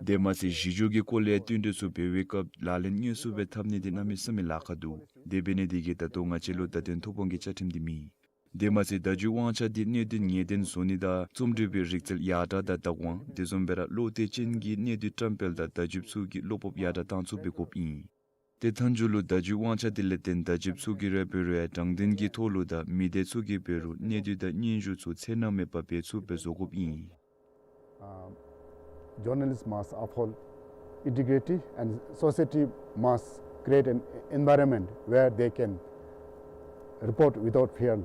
དེ་མ་ཚད་གཞི་བཅོལ་གྱི་སྐོར་ལས་བསྟུན་གྲོས་ཚུ་འབད་བའི་སྐབས་ལག་ལེན་དངོས་སུ་སྦེ་འཐབ་ནི་དེ་གནམ་མེད་ས་མེད་ལཱ་ཁག་འདུག། དེ་འབད་ནི་དེ་གིས་ད་ལྟོ་ང་བཅས་ལུ་བརྡ་དོན་ཐོབ་དབང་གི་བཅའ་ཁྲིམས་དེ་མེད། དེ་མ་ཚད་བརྡ་བརྒྱུད་དབང་ཆ་དེ་གནད་དོན་ངེས་གཏན་བཟོ་ནི་དང་རྩོམ་སྒྲིག་པའི་རིག་རྩལ་ཡར་དྲག་དང་བདག་དབང་དེ་བཟུམ་སྦེ་ར་བློ་གཏད་ཅན་གྱི་གནད་དུ་བཀྲམ་སྤེལ་དང་བརྡ་བརྒྱུདཔ་ཚུ་གི་བློ་སྤོབས་ཡར་དྲག་བཏང་ཚུགས་པའི་དགོཔ་ཨིན། ཏེ་མཐའ་མཇུག་ལུ་བརྡ་བརྒྱུད་དབང་ཆ་དེ་ལས་བརྟེན་བརྡ་བརྒྱུདཔ་ཚུ་གིས་ར་འབད་རུང་ཡང་དྲང་བདེན་གྱི་ཐོག་ལུ་དང་མི་སྡེ་ཚུ་གིས་འབད་རུང་གནད་དོན་དང་སྙན་ཞུ་ཚུ་འཚེར་སྣང་མེད་པར་འབད་ཚུགསཔ་སྦེ་བཟོ་དགོཔ་ཨིན། Uh, journalists must uphold integrity and society must create an environment where they can report without fear.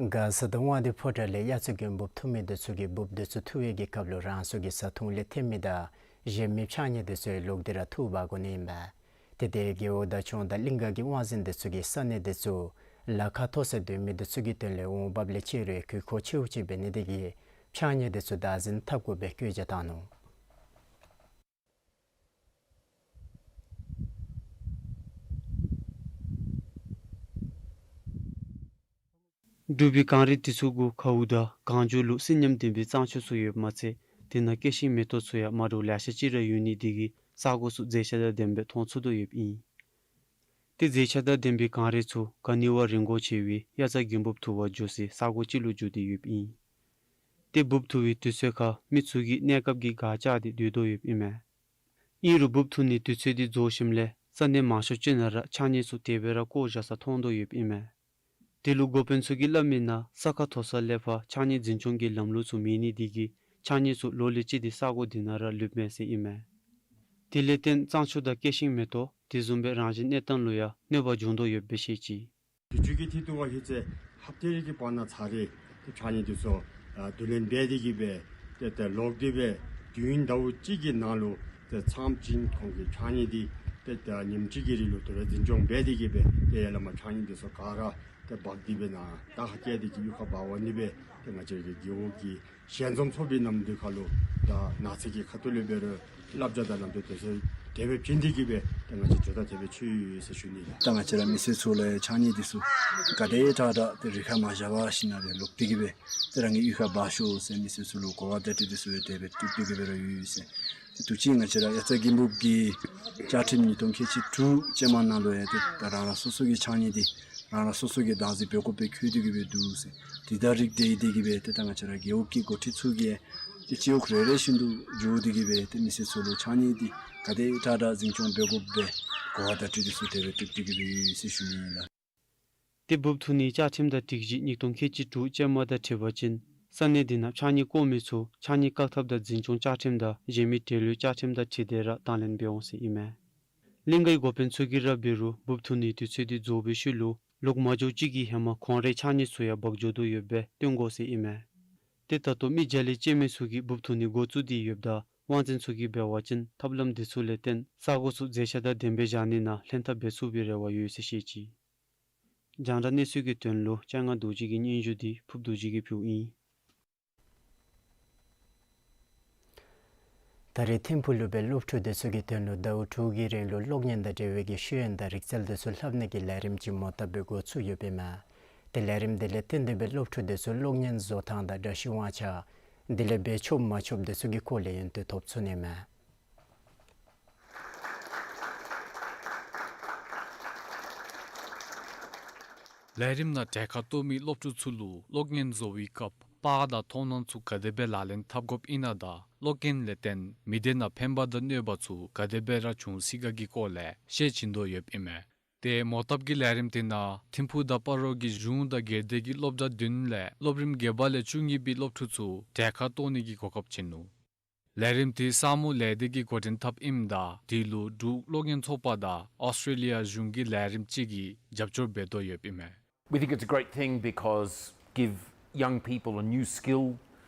མགར་ས་དང་དབང་འདུས་ཕོ་བྲང་ལས་དབྱར་རྩྭ་དགུན་འབུབ་འཐུ་མི་དེ་ཚུ་གིས་འབུབ་དེ་ཚུ་འཐུ་བའི་གི་སྐབས་ལུ་རང་སོའི་གི་བཟའ་འཐུང་ལས་ཐོན་མི་དང་གཞན་མི་ཕྱགས་སྙིགས་དེ་ཚུ་ཡང་ལོག་སྟེ་ར་འཐུ་འབག་དགོ་ནི་ཨིན་པས། ཏེ་དེ་རྒེད་འོག་དང་ལྗོངས་དང་གླིང་ག་གི་དབང་འཛིན་དེ་ཚུ་གིས་ས་གནས་དེ་ཚུ་ལ་ཁ་མཐོ་སར་སྡོད་མི་དེ་ཚུ་གི་དོན་ལས་འོང་འབབ་ལས་བཅད་རུང་ཡང་དགོས་མཁོ་ཆེཝ་ཅིག་འབད་ནི་དེ་གིས་ཕྱགས་སྙིགས་དེ་ཚུ་བདག་འཛིན་འཐབ་དགོ་པའི་བཀོད་རྒྱ་བཏང་ནུག། འབྲུག་པའི་གངས་རི་དེ་ཚུ་གུ་གའུ་དང་གངས་ལྗོངས་ལུ་སྲིད་ཉམས་ལྡན་པའི་གཙང་ཆུ་ཚུ་ཡོདཔ་མ་ཚད་དེ་ནང་སྐྱེ་ཤིང་མེ་ཏོག་ཚུ་ཡང་མ་འདྲཝ་ལེ་ཤ་ཅིག་ར་ཡོད་ནི་དེ་གིས་ས་གོ་ཚུ་མཛེས་ཆ་དང་ལྡནམ་སྦེ་མཐོང་ཚུགས་དོ་ཡོདཔ་ཨིན། ཏེ་མཛེས་ཆ་དང་ལྡན་པའི་གངས་རི་ཚུ་ག་ནི་བ་རིན་གོང་ཆེ་བའི་དབྱར་རྩྭ་དགུན་འབུབ་འཐུ་བར་འགྱོ་སའི་ས་གོ་ཅིག་ལུ་འགྱུར་ཏེ་ཡོདཔ་ཨིན། ཏེ་འབུབ་འཐུ་བའི་དུས་ཚོད་ཁར་མི་ཚུ་གིས་གནས་སྐབས་ཀྱི་གར་ལྕགས་དེ་སྡོད་དོ་ཡོདཔ་ཨིན་མས། ཨིན་རུང་འབུབ་འཐུ་ནིའི་དུས་ཚོད་དེ་རྫོགས་ཞིནམ་ལས་ས་གནས་མང་ཤོས་ཅིག་ནང་ར་ཕྱགས་སྙིགས་ཚུ་དེ་སྦེ་ར་བཀོ་བཞག་ས་མཐོང་དོ་ཡོདཔ་ཨིན་མས། དེ་ལུ་འགོ་དཔོན་ཚུ་གིས་སླབ་མིའི་ནང་ས་ཁ་མཐོ་ས་ལས་ཕར་ཕྱགས་སྙིགས་འཛིན་སྐྱོང་གི་ལམ་ལུགས་ཚུ་མེད་ནི་དེ་གིས་ཕྱགས་སྙིགས་ཚུ་ལོ་ལས་གཅིག་དེ་ས་གོ་དེ་ནང་ར་ལུསཔ་མས་ཟེར་ཨིན་མས། དེ་ལས་བརྟེན་གཙང་ཆུ་དང་སྐྱེ་ཤིང་མེ་ཏོག་དེ་བཟུམ་སྦེ་རང་བཞིན་གནས་སྟངས་ལུ་ཡང་གནོད་པ་འབྱུང་དོ་ཡོདཔ་སྦེ་བཤད་ཅི། དུས་ཅི་གི་ཐད་དུ་བ་ཧེ་ཚེ་ཧབ་ཏེ་རེ་གི་བར་ན་ཚར་རེ་ཏེ་ཕྱགས་སྙིགས་དེ་ཚུ་ཨ་བསྡུ་ལེན་འབད་དེ་གི་སྦེ་ཏེ་ཏེ་ལོག་སྟེ་སྦེ་དུས་ཡུན་ཟླཝ་གཅིག་གི་ནང་ལུ་ཏེ་ཚངམ་ཅིག་ཁོང་གིས་ཕྱགས་སྙིགས་དེ་ཏེ་ཏེ་ཉིནམ་གཅིག་གི་རིང་ལུ་དེ་སྦེ་འཛིན་སྐྱོང་འབད་དེ་གི་སྦེ་ཏེ་ཡར་ལས་མར་ཕྱགས་སྙིགས་དེ་ཚུ་ག་ར་ཏེ་འབག་སྟེ་སྦེ་ནཱ་ད་ཧ་ཀྱེ་དེ་གི་གཡུས་ཁར་འབག་འོང་ནི་སྦེ་ཏེ་ང་བཅས་ཀྱི་རྒེད་འོག་གི་ཞལ་འཛོམས་ཚོགས་པའི་ནམ་དུས་ཁར་ལུ་ད་ནགས་ཚལ་གྱི་ཁ་ཐུག་ལས་འབད་རུང་བསླབ་བྱ་དང་ལམ་སྟོན་དེ་ཚུ་དེ་སྦེ་བྱིན་ཏེ་གི་སྦེ་ཏེ་ང་བཅས་ཇོ་བདག་དེ་སྦེ་ཚུད་ཡོད་ཟེར་ཞུ་ནི་ལགས། ད་ང་བཅས་ར་མི་སེར་ཚུ་ལུ་ཡང་ཕྱགས་སྙིགས་དེ་ཚུ་ག་དེ་དྲག་དྲག་ཏེ་རི་ཁར་མ་བཞག་པར་ཞིནམ་ལས་ལོག་སྟེ་གི་སྦེ་ཏེ་རང་གི་གཡུས་ཁར་འབག་ཤོག་ཟེར་མི་སེར་ཚུ་ལུ་གོ་བ་བརྡ་སྤྲོད་དེ་ཚུ་ཡང་དེ་སྦེ་བཏུབ་སྟེ་གི་སྦེ་ར་ཡོད་ཟེར། ཏེ་དུས་ཅི་ང་བཅས་ར་དབྱར་རྩྭ་དགུན་འབུབ་ཀྱི་བཅའ་ཁྲིམས་ཉིས་སྟོང་ཁལ་གཅིག་དྲུག་ཅན་མ་ནང་ལུ་ཡང་ཏེ་ད་རང་རང་སོ་སོ་གི་ཕྱགས་སྙིགས་དེ་རང་རང་སོ་སོ་གིས་བདག་འཛིན་འབད་དགོཔ་སྦེ་འཁོད་དེ་གི་སྦེ་འདུག་ཟེར། དེ་དང་རིགས་བསྒྲེས་ཏེ་གི་སྦེ་ཏེ་ད་ང་བཅས་ར་རྒེད་འོག་གི་འགོ་ཁྲིདཔ་ཚུ་གིས་ཏེ་སྤྱི་འོག་རེ་རེ་བཞིན་དུ་འགྱོ་སྟེ་གི་སྦེ་ཏེ་མི་སེར་ཚུ་ལུ་ཕྱགས་སྙིགས་དེ་ག་དེ་དྲག་དྲག་འཛིན་སྐྱོང་འབད་དགོཔ་སྦེ་གོ་བ་བརྡ་སྤྲོད་དེ་ཚུ་དེ་སྦེ་བཏུབ་སྟེ་གི་སྦེ་ཡོད་ཟེར་ཞུ་ནི་ཨིན་ལགས། ཏེ་འབུབ་འཐུ་ནིའི་བཅའ་ཁྲིམས་དང་སྒྲིག་གཞི་ཉིས་སྟོང་ཁལ་གཅིག་དྲུག་ཅན་མ་དང་འཁྲིལ་བ་ཅིན་ས་གནས་དེ་ནང་ཕྱགས་སྙིགས་བཀོ་མི་ཚུ་ཕྱགས་སྙིགས་བཀག་ཐབས་དང་འཛིན་སྐྱོང་བཅའ་ཁྲིམས་དང་གཞན་མི་འབྲེལ་ཡོད་བཅའ་ཁྲིམས་དང་འཁྲིལ་ཏེ་ར་དང་ལེན་འབད་འོང་ཟེར་ཨིན་མས། གླིང་གའི་འགོ་དཔོན་ཚུ་གིས་ར་འབད་རུང་འབུབ་འཐུ་ནིའི་དུས་ཚོད་དེ་རྫོགས་པའི་ཤུལ་ལུ་ལོག་མ་འགྱོཝ་ཅིག་གི་ཧེ་མ་ཁོང་རའི་ཕྱགས་སྙིགས་ཚུ་ཡང་འབག་འགྱོ་དོ་ཡོདཔ་སྦེ་སྟོན་དགོ་ཟེར་ཨིན་མས། ཏེ་ད་ལྟོ་མི་བརྒྱ་ལས་བཅད་མེད་ཚུ་གིས་འབུབ་འཐུ་ནི་འགོ་བཙུགས་ཏེ་ཡོདཔ་ད་དབང་འཛིན་ཚུ་གིས་འབད་བ་ཅིན་ཐབས་ལམ་དེ་ཚུ་ལས་བརྟེན་ས་གོ་ཚུ་མཛེས་ཆ་དང་ལྡནམ་སྦེ་བཞག་ནི་ནང་ལྷན་ཐབས་འབད་ཚུགས་པའི་རེ་བ་ཡོད་ཟེར་བཤད་ཅི། རྒྱང་བསྒྲགས་གནས་ཚུལ་གྱི་དོན་ལུ་སྤྱན་སྔ་རྡོ་རྗེ་གི་སྙན་ཞུ་དེ་ཕུབ་རྡོ་རྗེ་གིས་ཕུལཝ་ཨིན། ད་རེས་ཐིམ་ཕུག་ལུ་སྦེ་སློབ་ཕྲུག་དེ་ཚུ་གི་དོན་ལུ་ཟླཝ་དྲུག་གི་རིང་ལུ་གློག་བརྙན་དང་འབྲེལ་བའི་གི་ཤེས་ཡོན་དང་རིག་རྩལ་དེ་ཚུ་ལྷབ་ནི་གི་ལས་རིམ་ཅིག་མོ་བཏབ་སྦེ་འགོ་བཙུགས་ཡོདཔ་ཨིན་མས། ཏེ་ལས་རིམ་དེ་ལས་བརྟེན་ཏེ་སྦེ་སློབ་ཕྲུག་དེ་ཚུ་གློག་བརྙན་བཟོ་ཐངས་དང་འདྲ་བཤུས་དབང་ཆ་དེ་ལས་འབད་ཆོགཔ་མ་ཆོགཔ་དེ་ཚུ་གི་སྐོར་ལས་ཡོན་ཏན་ཐོབ་ཚུགས་ནི་མས། ལས་རིམ་ནང་གྲལ་ཁར་གཏོགས་མི་སློབ་ཕྲུག་ཚུ་ལུ་གློག་བརྙན་བཟོ་བའི་སྐབས་པར་དང་མཐོང་སྣང་ཚུ་ག་དེ་སྦེ་ལག་ལེན་འཐབ་དགོཔ་ཨིན་ན་དང་གློག་བརྙན་ལས་བརྟེན་མི་སྡེ་ནང་ཕན་པ་དང་གནོད་པ་ཚུ་ག་དེ་སྦེ་ར་འབྱུང་སྲིད་ག་གི་སྐོར་ལས་བཤད་བྱིན་དོ་ཡོདཔ་ཨིན་མས། ཏེ་མོ་བཏབ་ཀྱི་ལས་རིམ་དེ་ནང་ཐིམ་ཕུག་དང་སྤ་རོ་གི་གཞུང་དང་སྒེར་སྡེ་གི་སློབ་གྲྭ་བདུན་ལས་སློབ་རིམ་བརྒྱད་པ་ལས་བཅུ་གཉིས་པའི་སློབ་ཕྲུག་ཚུ་གྲལ་ཁར་གཏོགས་ནི་གི་གོ་སྐབས་བྱིན་ནུག། ལས་རིམ་དེ་ས་མོ་ལས་སྡེ་གིས་འགོ་འདྲེན་འཐབ་ཨིནམ་ད་དེ་ལུ་འབྲུག་གློག་བརྙན་ཚོགས་པ་དང་ཨོསི་ཊྲེ་ལི་ཡ་གཞུང་གི་ལས་རིམ་ཅིག་གིས་རྒྱབ་སྐྱོར་འབད་དོ་ཡོདཔ་ཨིན་མས། We think it's a great thing because give young people a new skill,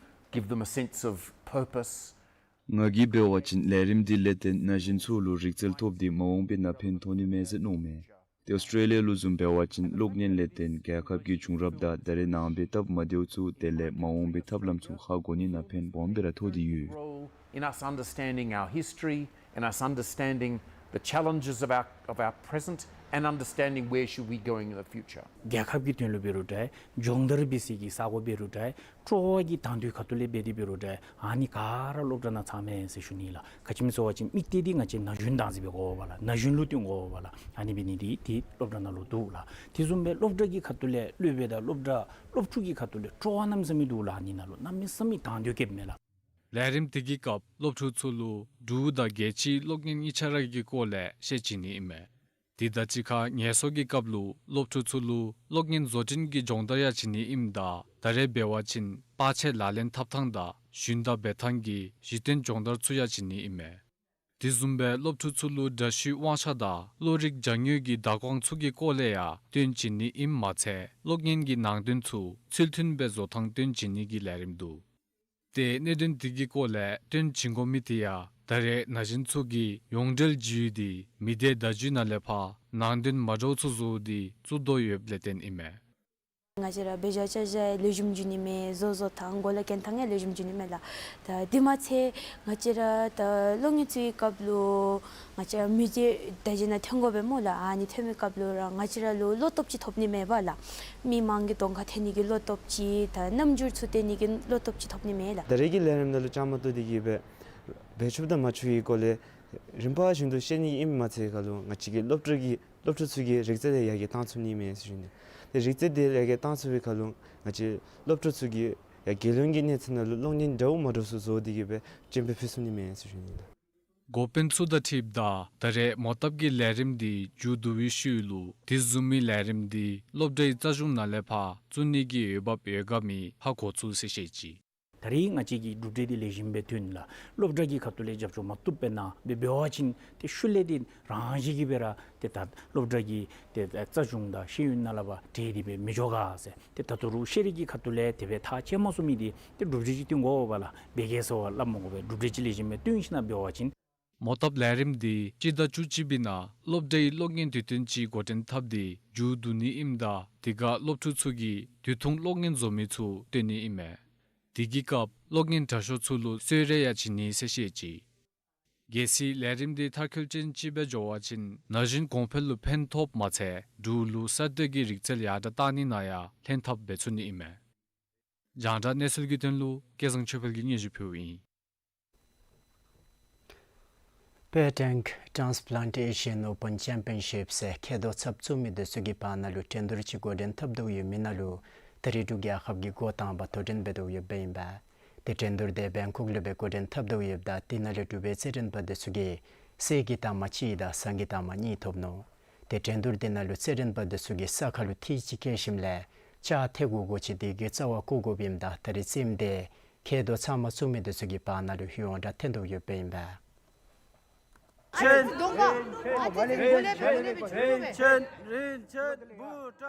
give them a sense of purpose. ང་གིས་འབད་བ་ཅིན་ལས་རིམ་འདི་ལས་ཏེ་ན་གཞོན་ཚུ་ལུ་རིག་རྩལ་ཐོབ་སྟེ་མ་འོངས་པའི་ནང་ཕན་ཐོགས་ནི་མས་ཟེར་མནོཝ་མས། ཏེ་ཨོསི་ཊྲེ་ལི་ཡ་ལུ་བཟུམ་འབད་བ་ཅིན་གློག་བརྙན་ལས་ཏེ་རྒྱལ་ཁབ་ཀྱི་བྱུང་རབས་དང་ད་རེས་ནངས་པའི་སྟབས་མ་བདེཝ་ཚུ་དེ་ལས་མ་འོངས་པའི་ཐབས་ལམ་ཚུ་ཧ་གོ་ནི་ནང་ཕན་སྦོམ་སྦེ་ར་ཐོགས་ཏེ་ཡོད། Role in us understanding our history and us understanding the challenges of our, of our present and understanding where should we going in the future. རྒྱལ་ཁབ་ཀྱི་དོན་ལུ་འབད་རུང་འདྲ་སྦྱོང་བརྡར་འབད་སའི་གི་ས་གོ་འབད་རུང་འདྲ་སྤྲོ་བ་གི་དང་འདོད་ཁ་ཐུག་ལས་འབད་དེ་འབད་རུང་འདྲ་ཨ་ནི་ག་ར་སློབ་གྲྭ་ནང་ཚང་མས་ཟེར་ཞུ་ནི་ལགས། ག་ཅི་སྨོ་ཟེར་བ་ཅིན་དམིགས་གཏད་འདི་ང་བཅས་ན་གཞོན་བདག་འཛིན་འབད་དགོ་པས་ལགས། ན་གཞོན་ལུ་བསྟུན་དགོ་པས་ལགས། ཨ་ནི་འབད་ནི་འདི་ཏེ་སློབ་གྲྭ་ནང་ལུ་འདུག་ལགས། དེ་བཟུམ་སྦེ་སློབ་གྲྭ་གི་ཁ་ཐུག་ལས་སློབ་དཔོན་དང་སློབ་གྲྭ་སློབ་ཕྲུག་གི་ཁ་ཐུག་ལས་སྤྲོ་བ་གནམ་མེད་ས་མེད་འདུག་ལགས། ཨ་ནི་ནང་ལུ་གནམ་མེད་ས་མེད་དང་འདོད་བསྐྱེདཔ་མས་ལགས། ལས་རིམ་དེ་གི་སྐབས་སློབ་ཕྲུག་ཚུ་ལུ་འབྲུག་དང་རྒྱལ་སྤྱིའི་གློག་བརྙན་གཉིས་ཆ་ར་གི་སྐོར་ལས་བཤད་བྱིན་ནི་ཨིན་མས། དེ་དང་གཅིག་ཁར་ངལ་གསོ་གི་སྐབས་ལུ་སློབ་ཕྲུག་ཚུ་ལུ་གློག་བརྙན་བཟོ་སྐྲུན་གྱི་སྦྱོང་བརྡར་ཡང་བྱིན་ནི་ཨིནམ་ད་ད་རེས་འབད་བ་ཅིན་པར་ཆས་ལག་ལེན་འཐབ་ཐངས་དང་ཞུན་དག་འབད་ཐངས་ཀྱི་གཞི་རྟེན་སྦྱོང་བརྡར་ཚུ་ཡང་བྱིན་ནི་ཨིན་མས། དེ་བཟུམ་སྦེ་སློབ་ཕྲུག་ཚུ་ལུ་དྲ་ཤུལ་དབང་ཆ་དང་གློག་རིག་སྦྱང་ཡོལ་གྱི་བརྡ་ཀོང་ཚུ་གི་སྐོར་ལས་ཡང་སྟོན་བྱིན་ནི་ཨིནམ་མ་ཚད་གློག་བརྙན་གྱི་ནང་དོན་ཚུ་ཚུལ་མཐུན་སྦེ་བཟོ་ཐངས་སྟོན་བྱིན་ནི་གི་ལས་རིམ་འདུག། ཏེ་གནད་དོན་དེ་གི་སྐོར་ལས་སྟོན་བྱིན་དགོ་མི་དེ་ཡང་ད་རེས་ན་གཞོན་ཚུ་གིས་ཡོངས་འབྲེལ་བརྒྱུད་དེ་མི་སྡེ་བརྡ་བརྒྱུད་ནང་ལས་ཕར་ནང་དོན་མ་འདྲཝ་ཚུ་བཟོ་སྟེ་བཙུགས་དོ་ཡོདཔ་ལས་བརྟེན་ཨིན་མས། ང་བཅས་ར་འབད་བཞག་བཅའ་བཞག་ལེགས་ཤོམ་འགྱོ་ནི་མས། བཟོ་བཟོ་ཐངས་གོ་ལ་གྱོན་ཐངས་ཡང་ལེགས་ཤོམ་འགྱོ་ནི་མས་ལགས། ད་དེ་མ་ཚད་ང་བཅས་ར་ད་གློག་བརྙན་བཙུགས་པའི་སྐབས་ལུ་ང་བཅས་ར་མི་སྡེ་བརྡ་བརྒྱུད་ནང་ཐོན་དགོ་པས་སྨོ་ལགས། ཨ་ནི་ཐོན་པའི་སྐབས་ལུ་ར་ང་བཅས་ར་ལུ་བློ་སྟོབས་ཅིག་ཐོབ་ནི་མས་པ་ལགས། མི་མང་གི་གདོང་ཁར་ཐོན་ནི་གི་བློ་སྟོབས་ཅིག་ད་རྣམ་འགྱུར་ཚུ་སྟོན་ནི་གི་བློ་སྟོབས་ཅིག་ཐོབ་ནི་མས་ལགས། ད་རེས་ཀྱི་ལས་རིམ་ནང་ལུ་བཅའ་མར་གཏོགས་ཏེ་གིས་སྦེ་འབད་ཆོགཔ་དང་མ་ཆོག་གི་སྐོར་ལས་རིམ་པ་བཞིན་དུ་བཤད་ནི་ཨིནམ་མ་ཚད་ཁར་ལུ་ང་བཅས་ཀྱི་སློབ་གྲྭ་གི་སློབ་ཕྲུག་ཚུ་གི་རིག་རྩལ་ཡང་ཡར་རྒྱས་བཏང་ཚུགས་ནི་མས་ཟེར་ཞུ་ནི། ཏེ་རིག་རྩལ་དེ་ཡར་རྒྱས་བཏང་ཚུགས་པའི་ཁར་ལུ་ང་བཅས་སློབ་ཕྲུག་ཚུ་གིས་ཡང་རྒྱལ་ཡོངས་ཀྱི་གནས་ཚད་ནང་ལུ་གློག་བརྙན་འདྲཝ་མ་འདྲཝ་ཚུ་བཟོ་སྟེ་གིས་སྦེ་སྤྱན་འབུལ་ཕུལ་ཚུགས་ནི་མས་ཟེར་ཞུ་ནི་ལགས། འགོ་དཔོན་ཚུ་དང་འཁྲིལཝ་ད་ད་རེས་མོ་བཏབ་ཀྱི་ལས་རིམ་འདི་མཇུག་བསྡུ་བའི་ཤུལ་ལུ་དེ་བཟུམ་མའི་ལས་རིམ་འདི་སློབ་གྲྭའི་རྩ་གཞུང་ནང་ལས་ཕར་བཙུགས་ནི་གི་འོས་འབབ་ཡོད་ག་མེད་ཧ་གོ་ཚུགས་ཟེར་བཤད་ཅི། ད་རེས་ང་བཅས་ཀྱི་གྲུབ་འབྲས་འདི་ལེགས་ཤོམ་སྦེ་ཐོན་ལགས། སློབ་གྲྭ་གི་ཁ་ཐུག་ལས་རྒྱབ་སྐྱོར་མ་བཏུབ་པས་ན་སྦེ་འབད་བ་ཅིན་ཏེ་ཤུལ་ལས་འདི་རང་བཞིན་གྱིས་སྦེ་ར་ཏེ་ད་སློབ་གྲྭ་གི་ཏེ་ད་རྩ་གཞུང་དང་ཤེས་ཡོན་ནང་ལས་ཕར་བྲལ་ཏེ་སྦེ་མི་འགྱོ་ག་ཟེར། ཏེ་ད་ལྟོ་རུང་ཤེས་རིག་གི་ཁ་ཐུག་ལས་དེ་སྦེ་ཐག་བཅད་མ་ཚུགས་མི་འདི་ཏེ་གྲུབ་འབྲས་ཅིག་བཏོན་དགོ་པས་ལགས། འབད་གེ་ཟེར་བ་སླབ་མ་དགོ་པས། གྲུབ་འབྲས་ཅིག་ལེགས་ཤོམ་སྦེ་བཏོན་ཞིན་ན་འབད་བ་ཅིན་མོ་བཏབ་ལས་རིམ་འདི་སྤྱི་ཟླ་བཅུ་གཅིག་པའི་ནང་སློབ་གྲྭའི་གློག་བརྙན་དུས་སྟོན་ཅིག་འགོ་འདྲེན་འཐབ་སྟེ་མཇུག་བསྡུ་ནི་ཨིནམ་ད་དེ་ཁར་སློབ་ཕྲུག་ཚུ་གིས་དུས་ཐུང་གློག་བརྙན་བཟོ་མི་ཚུ་སྟོན་ནི་ཨིན་མས། དེ་གི་སྐབས་གློག་བརྙན་དྲ་ཤོག་ཚུ་ལུ་གསོལ་རས་ཡང་བྱིན་ནི་ཟེར་བཤད་ཅི། གལ་སྲིད་ལས་རིམ་འདི་མཐར་འཁྱོལ་ཅན་ཅིག་སྦེ་འགྱོ་བ་ཅིན་ན་གཞོན་གོང་འཕེལ་ལུ་ཕན་ཐོགསཔ་མ་ཚད་འབྲུག་ལུ་གསར་གཏོད་ཀྱི་རིག་རྩལ་ཡར་དྲགས་གཏང་ནི་ནང་ཡང་ལྷན་ཐབས་འབད་ཚུགས་ནི་ཨིན་མས། རྒྱང་བསྒྲགས་གནས་ཚུལ་གྱི་དོན་ལུ་སྐལ་བཟང་ཆོས་འཕེལ་གྱིས་སྙན་ཞུ་ཕུལཝ་ཨིན། པེ་ཊེང་ཊཱནས་པི་ལེན་ཊི་ཨེ་ཤི་ཡཱན་ཨོ་པཱན་ཅེམ་པི་ཡན་ཤིབ་ཟེར་མཁལ་རྡོག་ཚབ་བཙུགས་མི་དེ་ཚུ་གི་བར་ན་ལུ་འགྲན་བསྡུར་ཅིག་འགོ་འདྲེན་འཐབ་དོ་ཡོད་མི་ནང་ལུ་ད་རེས་འབྲུག་རྒྱལ་ཁབ་ཀྱིས་འགོ་དང་པ་དོ་འགྲན་འབད་དོ་ཡོདཔ་ཨིན་པས། ཏེ་འགྲན་བསྡུར་དེ་བེང་ཀོག་ལུ་སྦེ་འགོ་འདྲེན་འཐབ་དོ་ཡོདཔ་ད་དེ་ནང་ལས་གྲུབ་པའི་རྩེད་འགྲན་པ་དེ་ཚུ་གིས་གསེར་གྱི་རྟགས་མ་གཅིག་དང་ཟངས་ཀྱི་རྟགས་མ་གཉིས་ཐོབ་ནུག། ཏེ་འགྲན་བསྡུར་དེ་ནང་ལུ་རྩེད་འགྲན་པ་དེ་ཚུ་གིས་ས་ཁར་ལུ་ཐིག་ཅིག་བཀལ་ཞིནམ་ལས་ལྕགས་ཐལ་གུ་གུ་ཅིག་དེ་གི་རྩ་བར་བཀོ་དགོཔ་ཨིནམ་ད་ད་རེས་རྩེདམོ་དེ་མཁལ་རྡོག་ཚབ་མ་བཙུགས་མི་དེ་ཚུ་གི་བར་ན་ལུ་ཧུར་ཡང་འདྲ་འཐེན་དོ་ཡོདཔ་ཨིན་པས།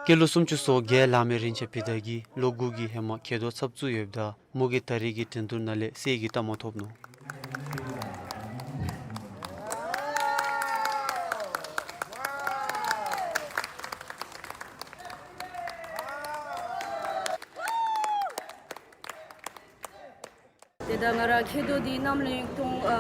སྐྱེས་ལོ་སུམ་ཅུ་སོ་བརྒྱད་ལང་མི་རིན་ཆེན་བི་དྷ་གིས་ལོ་དགུ་གི་ཧེ་མ་མཁལ་རྡོག་ཚབ་བཙུགས་ཡོདཔ་ད་མོ་གིས་ད་རེས་ཀྱི་འགྲན་བསྡུར་ནང་ལས་གསེར་གྱི་རྟགས་མ་ཐོབ་ནུག། ཏེ་ད་ང་ར་མཁལ་རྡོག་འདི་གནམ་ལོ་ཉིས་སྟོང་ཨ་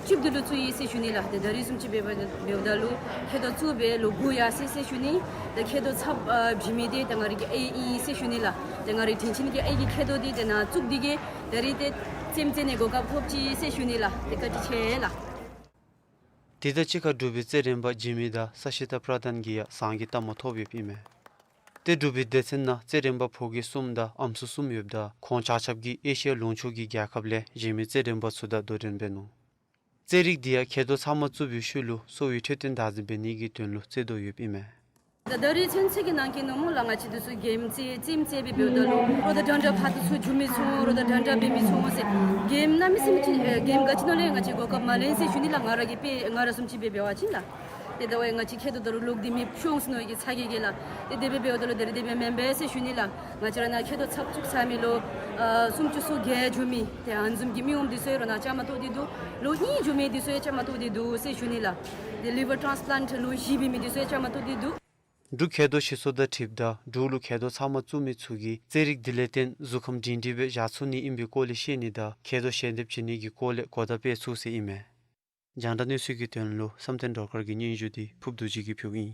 བཅུ་བདུན་ལུ་བཙུགས་ཡི་ཟེར་ཞུ་ནི་ལགས། ཏེ་ད་རེས་བཟུམ་ཅིག་འབདཝ་ད་ལུ་མཁལ་རྡོག་བཙུགས་སྦེ་ལོ་དགུ་ཡར་སོ་ཡི་ཟེར་ཞུ་ནི། ཏེ་མཁལ་རྡོག་ཚབ་ཨ་བྱིན་མི་འདི་ཏེ་ང་རའི་གི་ཨའི་ཨིན་ཟེར་ཞུ་ནི་ལགས། ཏེ་ང་རའི་དྲིན་ཅན་གྱི་ཨའི་གིས་མཁལ་རྡོག་འདི་ཏེ་ནཱ་བཙུགས་ཏེ་གིས་ད་རེས་ཏེ་རྩེདམོ་རྩེ་ནི་གོ་སྐབས་ཐོབ་ཅི་ཟེར་ཞུ་ནི་ལགས། ཏེ་བཀའ་དྲིན་ཆེ་ལགས། དེ་དང་གཅིག་ཁར་འབྲུག་པའི་རྩེད་འགྲན་པ་འཇིགས་མེད་དང་ས་ཤི་ཏ་པྲ་དན་གྱིས་ཡང་ཟངས་ཀྱི་རྟགས་མ་ཐོབ་ཡོདཔ་ཨིན་མས། ཏེ་འབྲུག་པའི་སྡེ་ཚན་ནང་རྩེད་འགྲན་པ་ཕོ་སྐྱེས་གསུམ་དང་ཨམ་སྲུ་གསུམ་ཡོདཔ་ད་ཁོང་ཆ་ཁྱབ་ཀྱིས་ཨེ་ཤི་ཡ་ལུང་ཕྱོགས་ཀྱི་རྒྱལ་ཁབ་ལས་གཞན་མི་རྩེད་འགྲན་པ་ཚུ་དང་དོ་འགྲན་འབད་ནུག། རྩེད་རིགས་འདི་ཡང་མཁལ་རྡོག་ཚབ་མ་བཙུགས་པའི་ཤུལ་ལུ་གསོ་བའི་འཕྲོད་བསྟེན་བདག་འཛིན་འབད་ནི་གི་དོན་ལུ་རྩེད་དོ་ཡོདཔ་ཨིན་མས། ད་ད་རེས་ཚུན་ཚོད་ཀྱི་ནང་གི་ནང་མོ་ལགས་ང་བཅས་འདི་ཚུ་གེམ་རྩེད་རྩེདམོ་རྩེ་སྦེ་འབདཝ་ད་ལུ་རོགས་དང་འདྲན་འདྲ་ཕར་དུ་ཚུར་འགྱོ་མི་ཚུགས། རོགས་དང་འདྲན་འདྲ་འབད་མི་ཚུགས་ཟེར། གེམ་གནམ་མེད་ས་མེད་ཅིག་ཨེ་གེམ་ག་ཅི་ནང་ལས་ང་བཅས་གོ་སྐབས་མ་ལེན་ཟེར་ཞུ་ནི་ལགས། ང་ར་གིས་དཔེ་ང་ར་བཟུམ་ཅིག་སྦེ་འབད་བ་ཅིན་ལགས། ཏེ་ད་ཝའི་ང་བཅས་མཁལ་རྡོག་ད་རུང་ལོག་སྟེ་མེདཔ་ཤོང་ཟེར་མནོ་ཡི་གི་ཚ་གྱང་གིས་ལགས། ཏེ་དེ་སྦེ་འབདཝ་ད་ལུ་ད་རེས་དེ་སྦེ་མེན་པས་ཟེར་ཞུ་ནི་ལགས། ང་བཅས་ར་ནཱ་མཁལ་རྡོག་ཚབ་བཙུགས་ཚར་མི་ལོ་ཨ་སུམ་ཅུ་སོ་བརྒྱད་འགྱོ་མི་ཏེ་ཨ་ནི་བཟུམ་གྱི་མི་ངོམ་འདི་ཚུ་ཡང་རོགས་ནཱ་བཅའ་མར་གཏོགས་ཏེ་འདུག། ལོ་གཉིས་འགྱོ་མི་འདི་ཚུ་ཡང་བཅའ་མར་གཏོགས་ཏེ་འདུག་ཟེར་ཞུ་ནི་ལགས། ཏེ་ལི་ཝར་ཊཱནསི་པ་ལཱནཊ་ལོ་བཞི་འབད་མི་འདི་ཚུ་ཡང་བཅའ་མར་གཏོགས་ཏེ་འདུག། འབྲུག་མཁལ་རྡོག་སྤྱི་ཚོགས་དང་འཁྲིལཝ་ད་འབྲུག་ལུ་མཁལ་རྡོག་ཚབ་མ་བཙུགས་མི་ཚུ་གིས་རྩེད་རིགས་འདི་ལས་བརྟེན་གཟུགས་ཁམས་སྒྲིང་སྒྲིང་སྦེ་བཞག་ཚུགས་ནི་ཨིན་པའི་སྐོར་ལས་ཤེས་ནི་དང་མཁལ་རྡོག་ཞལ་འདེབས་བྱིན་ནི་གི་སྐོར་ལས་གོ་བརྡ་སྤེལ་ཚུགས་ཟེར་ཨིན་མས། རྒྱང་བསྒྲགས་གནས་ཚུལ་གྱི་དོན་ལུ་བསམ་གཏན་སྒྲོལ་དཀར་གྱི་སྙན་ཞུ་འདི་ཕུརབ་རྡོ་རྗེ་གིས་ཕུལཝ་ཨིན།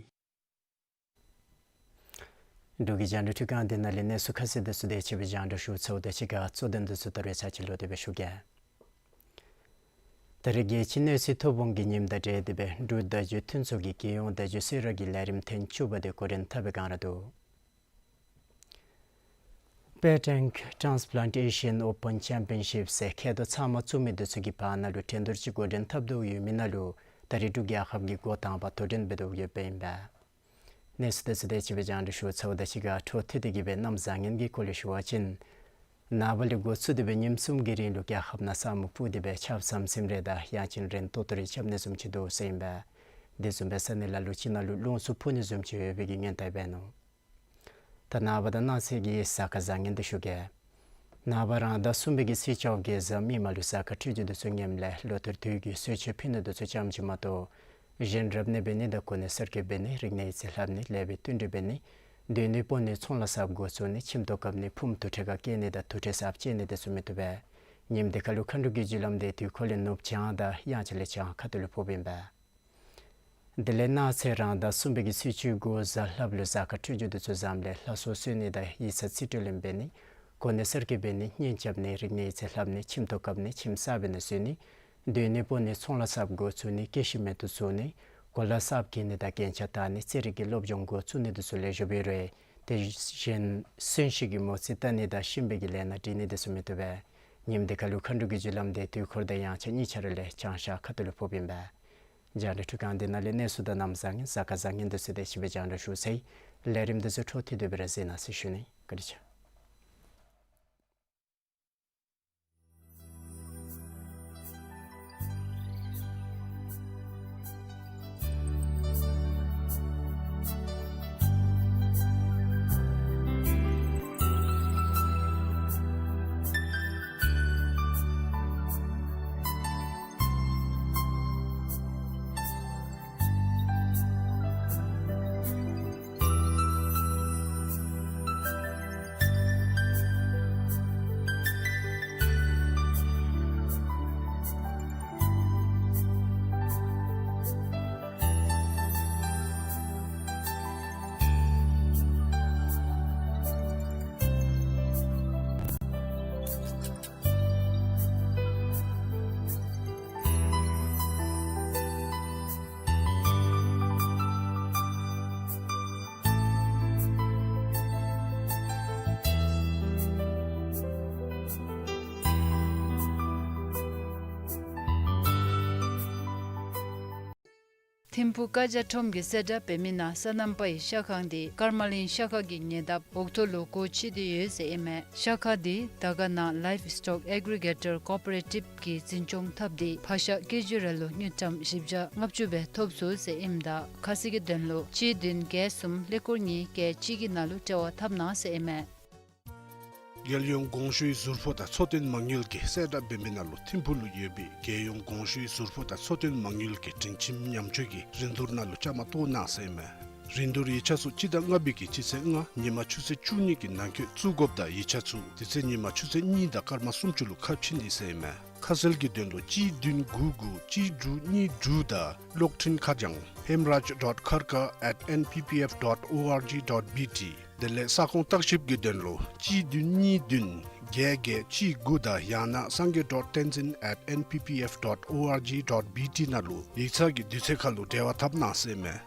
འབྲུག་གི་རྒྱང་བསྒྲགས་ཁྲི་ཁང་འདི་ནང་ལས་གནས་ཚུལ་ཁ་གསལ་འདི་ཚུ་དེ་ཅིག་སྦེ་རྒྱང་བསྒྲགས་ཞུ་ཚརཝ་དང་གཅིག་ཁར་གཙོ་དོན་འདི་ཚུ་ད་རེས་ཚར་གཅིག་ལོག་སྟེ་སྦེ་ཞུ་གེ། ད་རེས་རྒྱལ་སྤྱིའི་གནས་ཚུལ་ཐོ་འབོང་གི་ཉིནམ་དང་འབྲེལ་ཏེ་སྦེ་འབྲུག་བརྡ་བརྒྱུད་མཐུན་ཚོགས་ཀྱི་རྒྱལ་ཡོངས་བརྡ་བརྒྱུད་གསོལ་རས་ཀྱི་ལས་རིམ་ཐེངས་བཅུ་པ་དེ་འགོ་འདྲེན་འཐབ་པའི་བསྒང་ར་འདུག། པེ་ཊེང་ཊཱནསི་པ་ལཱནཊ་ཨེ་ཤི་ཡཱན་ཨོ་པཱན་ཅེམ་པི་ཡན་ཤིབ་ཟེར་མཁལ་རྡོག་ཚབ་མ་བཙུགས་མི་འདི་ཚུ་གི་བར་ན་ལུ་འགྲན་བསྡུར་ཅིག་འགོ་འདྲེན་འཐབ་དོ་ཡོད་མི་ནང་ལུ་ད་རེས་འབྲུག་རྒྱལ་ཁབ་ཀྱིས་འགོ་དང་པ་དོ་འགྲན་འབད་དོ་ཡོདཔ་ཨིན་པས། གནས་ཚུལ་དེ་ཚུ་དེ་ཅིག་སྦེ་རྒྱང་བསྒྲགས་ཞུ་ཚརཝ་དང་གཅིག་ཁར་འཕྲོ་མཐུད་དེ་གི་སྦེ་གནམ་བཟང་ངན་གྱི་སྐོར་ལས་ཞུ་བ་ཅིན་ནངས་པ་ལས་འགོ་བཙུགས་ཏེ་སྦེ་ཉིནམ་གསུམ་གྱི་རིང་ལུ་རྒྱལ་ཁབ་ནང་ས་སྨུག་སྤུབས་ཏེ་སྦེ་ཆརཔ་ཟམ་ཟིམ་རེ་དང་ཡང་ཅིན་རན་ཏོག་ཏོ་རེ་རྐྱབ་ནི་བཟུམ་ཅིག་འདུག་ཟེར་ཨིན་པས། དེ་བཟུམ་སྦེ་ས་གནས་ལ་ལུ་ཅིག་ནང་ལུ་རླུང་འཚུབ་འཕུ་ནི་བཟུམ་ཅིག་ཡོད་པའི་གི་སྔོན་བརྡ་འབད་ནུག། ད་ནངས་པ་དང་གནངས་ཚེ་གི་གཟའ་སྐར་བཟང་ངན་འདི་ཞུ་གེ། ནངས་པ་རང་ཟླ་གསུམ་པའི་གི་ཚེས་བཅོ་བརྒྱད་གཟའ་མིག་དམར་ལུ་གཟའ་སྐར་འཕྲོད་སྦྱོར་འདི་ཚུ་ངནམ་ལས་ལོ་ཐེར་དུས་ཀྱི་གསོལ་མཆོད་ཕུལ་ནི་འདི་ཚུ་ཙམ་ཅིག་མ་གཏོགས་གཞན་རབ་གནས་འབད་ནི་དང་གོ་གནས་གསར་བསྐོ་འབད་ནི་རིག་གནས་ཡིག་རྩིས་ལྷབ་ནི་ལེགས་པའི་བསྟུན་གྲོས་འབད་ནི་སྡོད་གནས་སྤོ་ནི་ཚོང་ལཱ་གསརཔ་འགོ་བཙུགས་ནི་ཁྱིམ་ཐོག་བཀབ་ནི་ཕུངམ་དུར་ཁྲོད་ཁར་བསྐྱལ་ནི་དང་དུར་ཁྲོད་གསརཔ་བཅད་ནི་འདི་ཚུ་མི་བཏུབ་པས། ཉིནམ་འདི་ཁར་ལུ་མཁའ་འགྲོ་གི་རྒྱུ་ལམ་འདི་དུས་འཁོར་ལས་ནུབ་བྱང་དང་དབྱངས་འཆར་ལས་བྱང་ཁ་ཐུག་ལུ་ཕོགཔ་ཨིན་པས། དེ་ལས་གནངས་ཚེ་རང་ཟླ་གསུམ་པའི་གི་ཚེས་བཅུ་དགུ་གཟའ་ལྷགཔ་ལུ་གཟའ་སྐར་འཕྲོད་སྦྱོར་འདི་ཚུ་བཟངམ་ལས་ལྷ་གསོལ་གསོལ་ནི་དང་ཡིག་ཚང་རྩིས་སྤྲོད་ལེན་འབད་ནི་གོ་གནས་གསར་བསྐོ་འབད་ནི་གཉེན་རྐྱབ་ནི་རིག་གནས་ཡིག་རྩིས་ལྷབ་ནི་ཁྱིམ་ཐོག་བཀབ་ནི་ཁྱིམ་གསར་འབད་ནི་བཟོ་ནི་སྡོད་གནས་སྤོ་ནི་ཚོང་ལཱ་གསརཔ་འགོ་བཙུགས་ནི་སྐྱེད་ཤིང་མེ་ཏོག་བཙུགས་ནི་གོ་ལ་གསརཔ་གྱོན་ནི་དང་རྒྱན་ཆ་བཏགས་ནི་རྩེད་རིགས་ཀྱི་སློབ་སྦྱོང་འགོ་བཙུགས་ནི་འདི་ཚུ་ལེགས་ཤོམ་སྦེ་རོལ། དེ་བཞིན་གསོན་གཤིན་གྱི་མོ་རྩིས་བལྟ་ནི་དང་གཤིན་པོའི་གི་ལས་སྣ་སྒྲིག་ནི་འདི་ཚུ་མི་བཏུབ་པས། ཉིནམ་འདི་ཁར་ལུ་མཁའ་འགྲོ་གི་རྒྱུ་ལམ་འདི་དུས་འཁོར་དང་དབྱངས་འཆར་གཉིས་ཆ་ར་ལས་བྱང་ཤར་ཁ་ཐུག་ལུ་ཕོགཔ་ཨིན་པས། རྒྱང་བསྒྲགས་འཕྲུལ་ཁང་འདི་ནང་ལས་གནས་ཚུལ་དང་གནམ་བཟང་ངན་གཟའ་སྐར་བཟང་ངན་འདི་ཚུ་དེ་ཅིག་སྦེ་རྒྱང་བསྒྲགས་ཞུ་ཚར་ཡི། ལས་རིམ་འདི་ཚུ་འཕྲོ་མཐུད་དེ་སྦེ་ར་གཟིགས་གནང་ཟེར་ཞུ་ནི། བཀའ་དྲིན་ཆེ། ཐིམ་ཕུག་ཀ་ཇ་ཁྲོམ་གྱི་གསལ་བསྒྲགས་འབད་མི་ནང་སོ་ནམ་པའི་ཤ་ཁང་འདི་ཀརྨ་གླིང་ཤ་ཁང་གི་ཉེ་འདབས་འོག་ཐོག་ལུ་སྒོ་ཕྱེ་སྟེ་ཡོད་ཟེར་ཨིན་མས། ཤ་ཁང་འདི་དར་དཀར་ནང་ལའིབ་སི་ཊོག་ཨེག་རི་གེ་ཊར་ཀོ་པ་རེ་ཊིབ་ཀྱིས་འཛིན་སྐྱོང་འཐབ་སྟེ་ཕག་ཤ་ཀེ་ཇི་རེ་ལུ་དངུལ་ཀྲམ་བཞི་བརྒྱ་ལྔ་བཅུ་སྦེ་ཐོབ་ཚུགས་ཟེར་ཨིནམ་ད་ཁ་གསལ་གྱི་དོན་ལུ་གཅིག་བདུན་བརྒྱད་གསུམ་ཀླད་ཀོར་གཉིས་བརྒྱད་གཅིག་གི་ནང་ལུ་འབྲེལ་བ་འཐབ་གནང་ཟེར་ཨིན་མས། རྒྱལ་ཡོངས་གོང་ཞུའི་ཟུར་ཕོགས་དང་འཚོ་རྟེན་མ་དངུལ་གྱི་གསལ་བསྒྲགས་འབད་མི་ནང་ལུ་ཐིམ་ཕུག་ལུ་ཡོད་པའི་རྒྱལ་ཡོངས་གོང་ཞུའི་ཟུར་ཕོགས་དང་འཚོ་རྟེན་མ་དངུལ་གྱི་སྒྲིང་ཁྱིམ་ཉམས་བཅོས་ཀྱི་རིན་བསྡུར་ནང་ལུ་བཅའ་མར་གཏོགས་གནང་ཟེར་ཨིན་མས། རིན་བསྡུར་ཡིག་ཆ་ཚུ་སྤྱི་ཟླ་ལྔ་པའི་གི་སྤྱི་ཚེས་ལྔ་ཉིན་མ་ཆུ་ཚོད་བཅུ་གཉིས་ཀྱི་ནང་འཁོད་བཙུགས་དགོཔ་དང་ཡིག་ཆ་ཚུ་དེ་ཚེ་ཉིན་མ་ཆུ་ཚོད་གཉིས་དང་སྐར་མ་སུམ་ཅུ་ལུ་ཁ་ཕྱེ་ནི་ཟེར་ཨིན་མས། ཁ་གསལ་གྱི་དོན་ལུ་གཅིག་བདུན་དགུ་དགུ་གཅིག་དྲུག་གཉིས་དྲུག་དང་གློག་འཕྲིན་ཁ་བྱང་hemraj dot kharka at N P P F dot O R G dot B T། དེ་ལས་ས་ཁོངས་བརྟག་ཞིབ་ཀྱི་དོན་ལུ་གཅིག་བདུན་གཉིས་བདུན་བརྒྱད་བརྒྱད་གཅིག་དགུ་དང་ཡང་ན་sangay dot tenzin at N P P F dot O R G dot B T ནང་ལུ་ཡིག་ཚང་གི་དུས་ཚོད་ཁར་ལུ་འབྲེལ་བ་འཐབ་གནང་ཟེར་ཨིན་མས།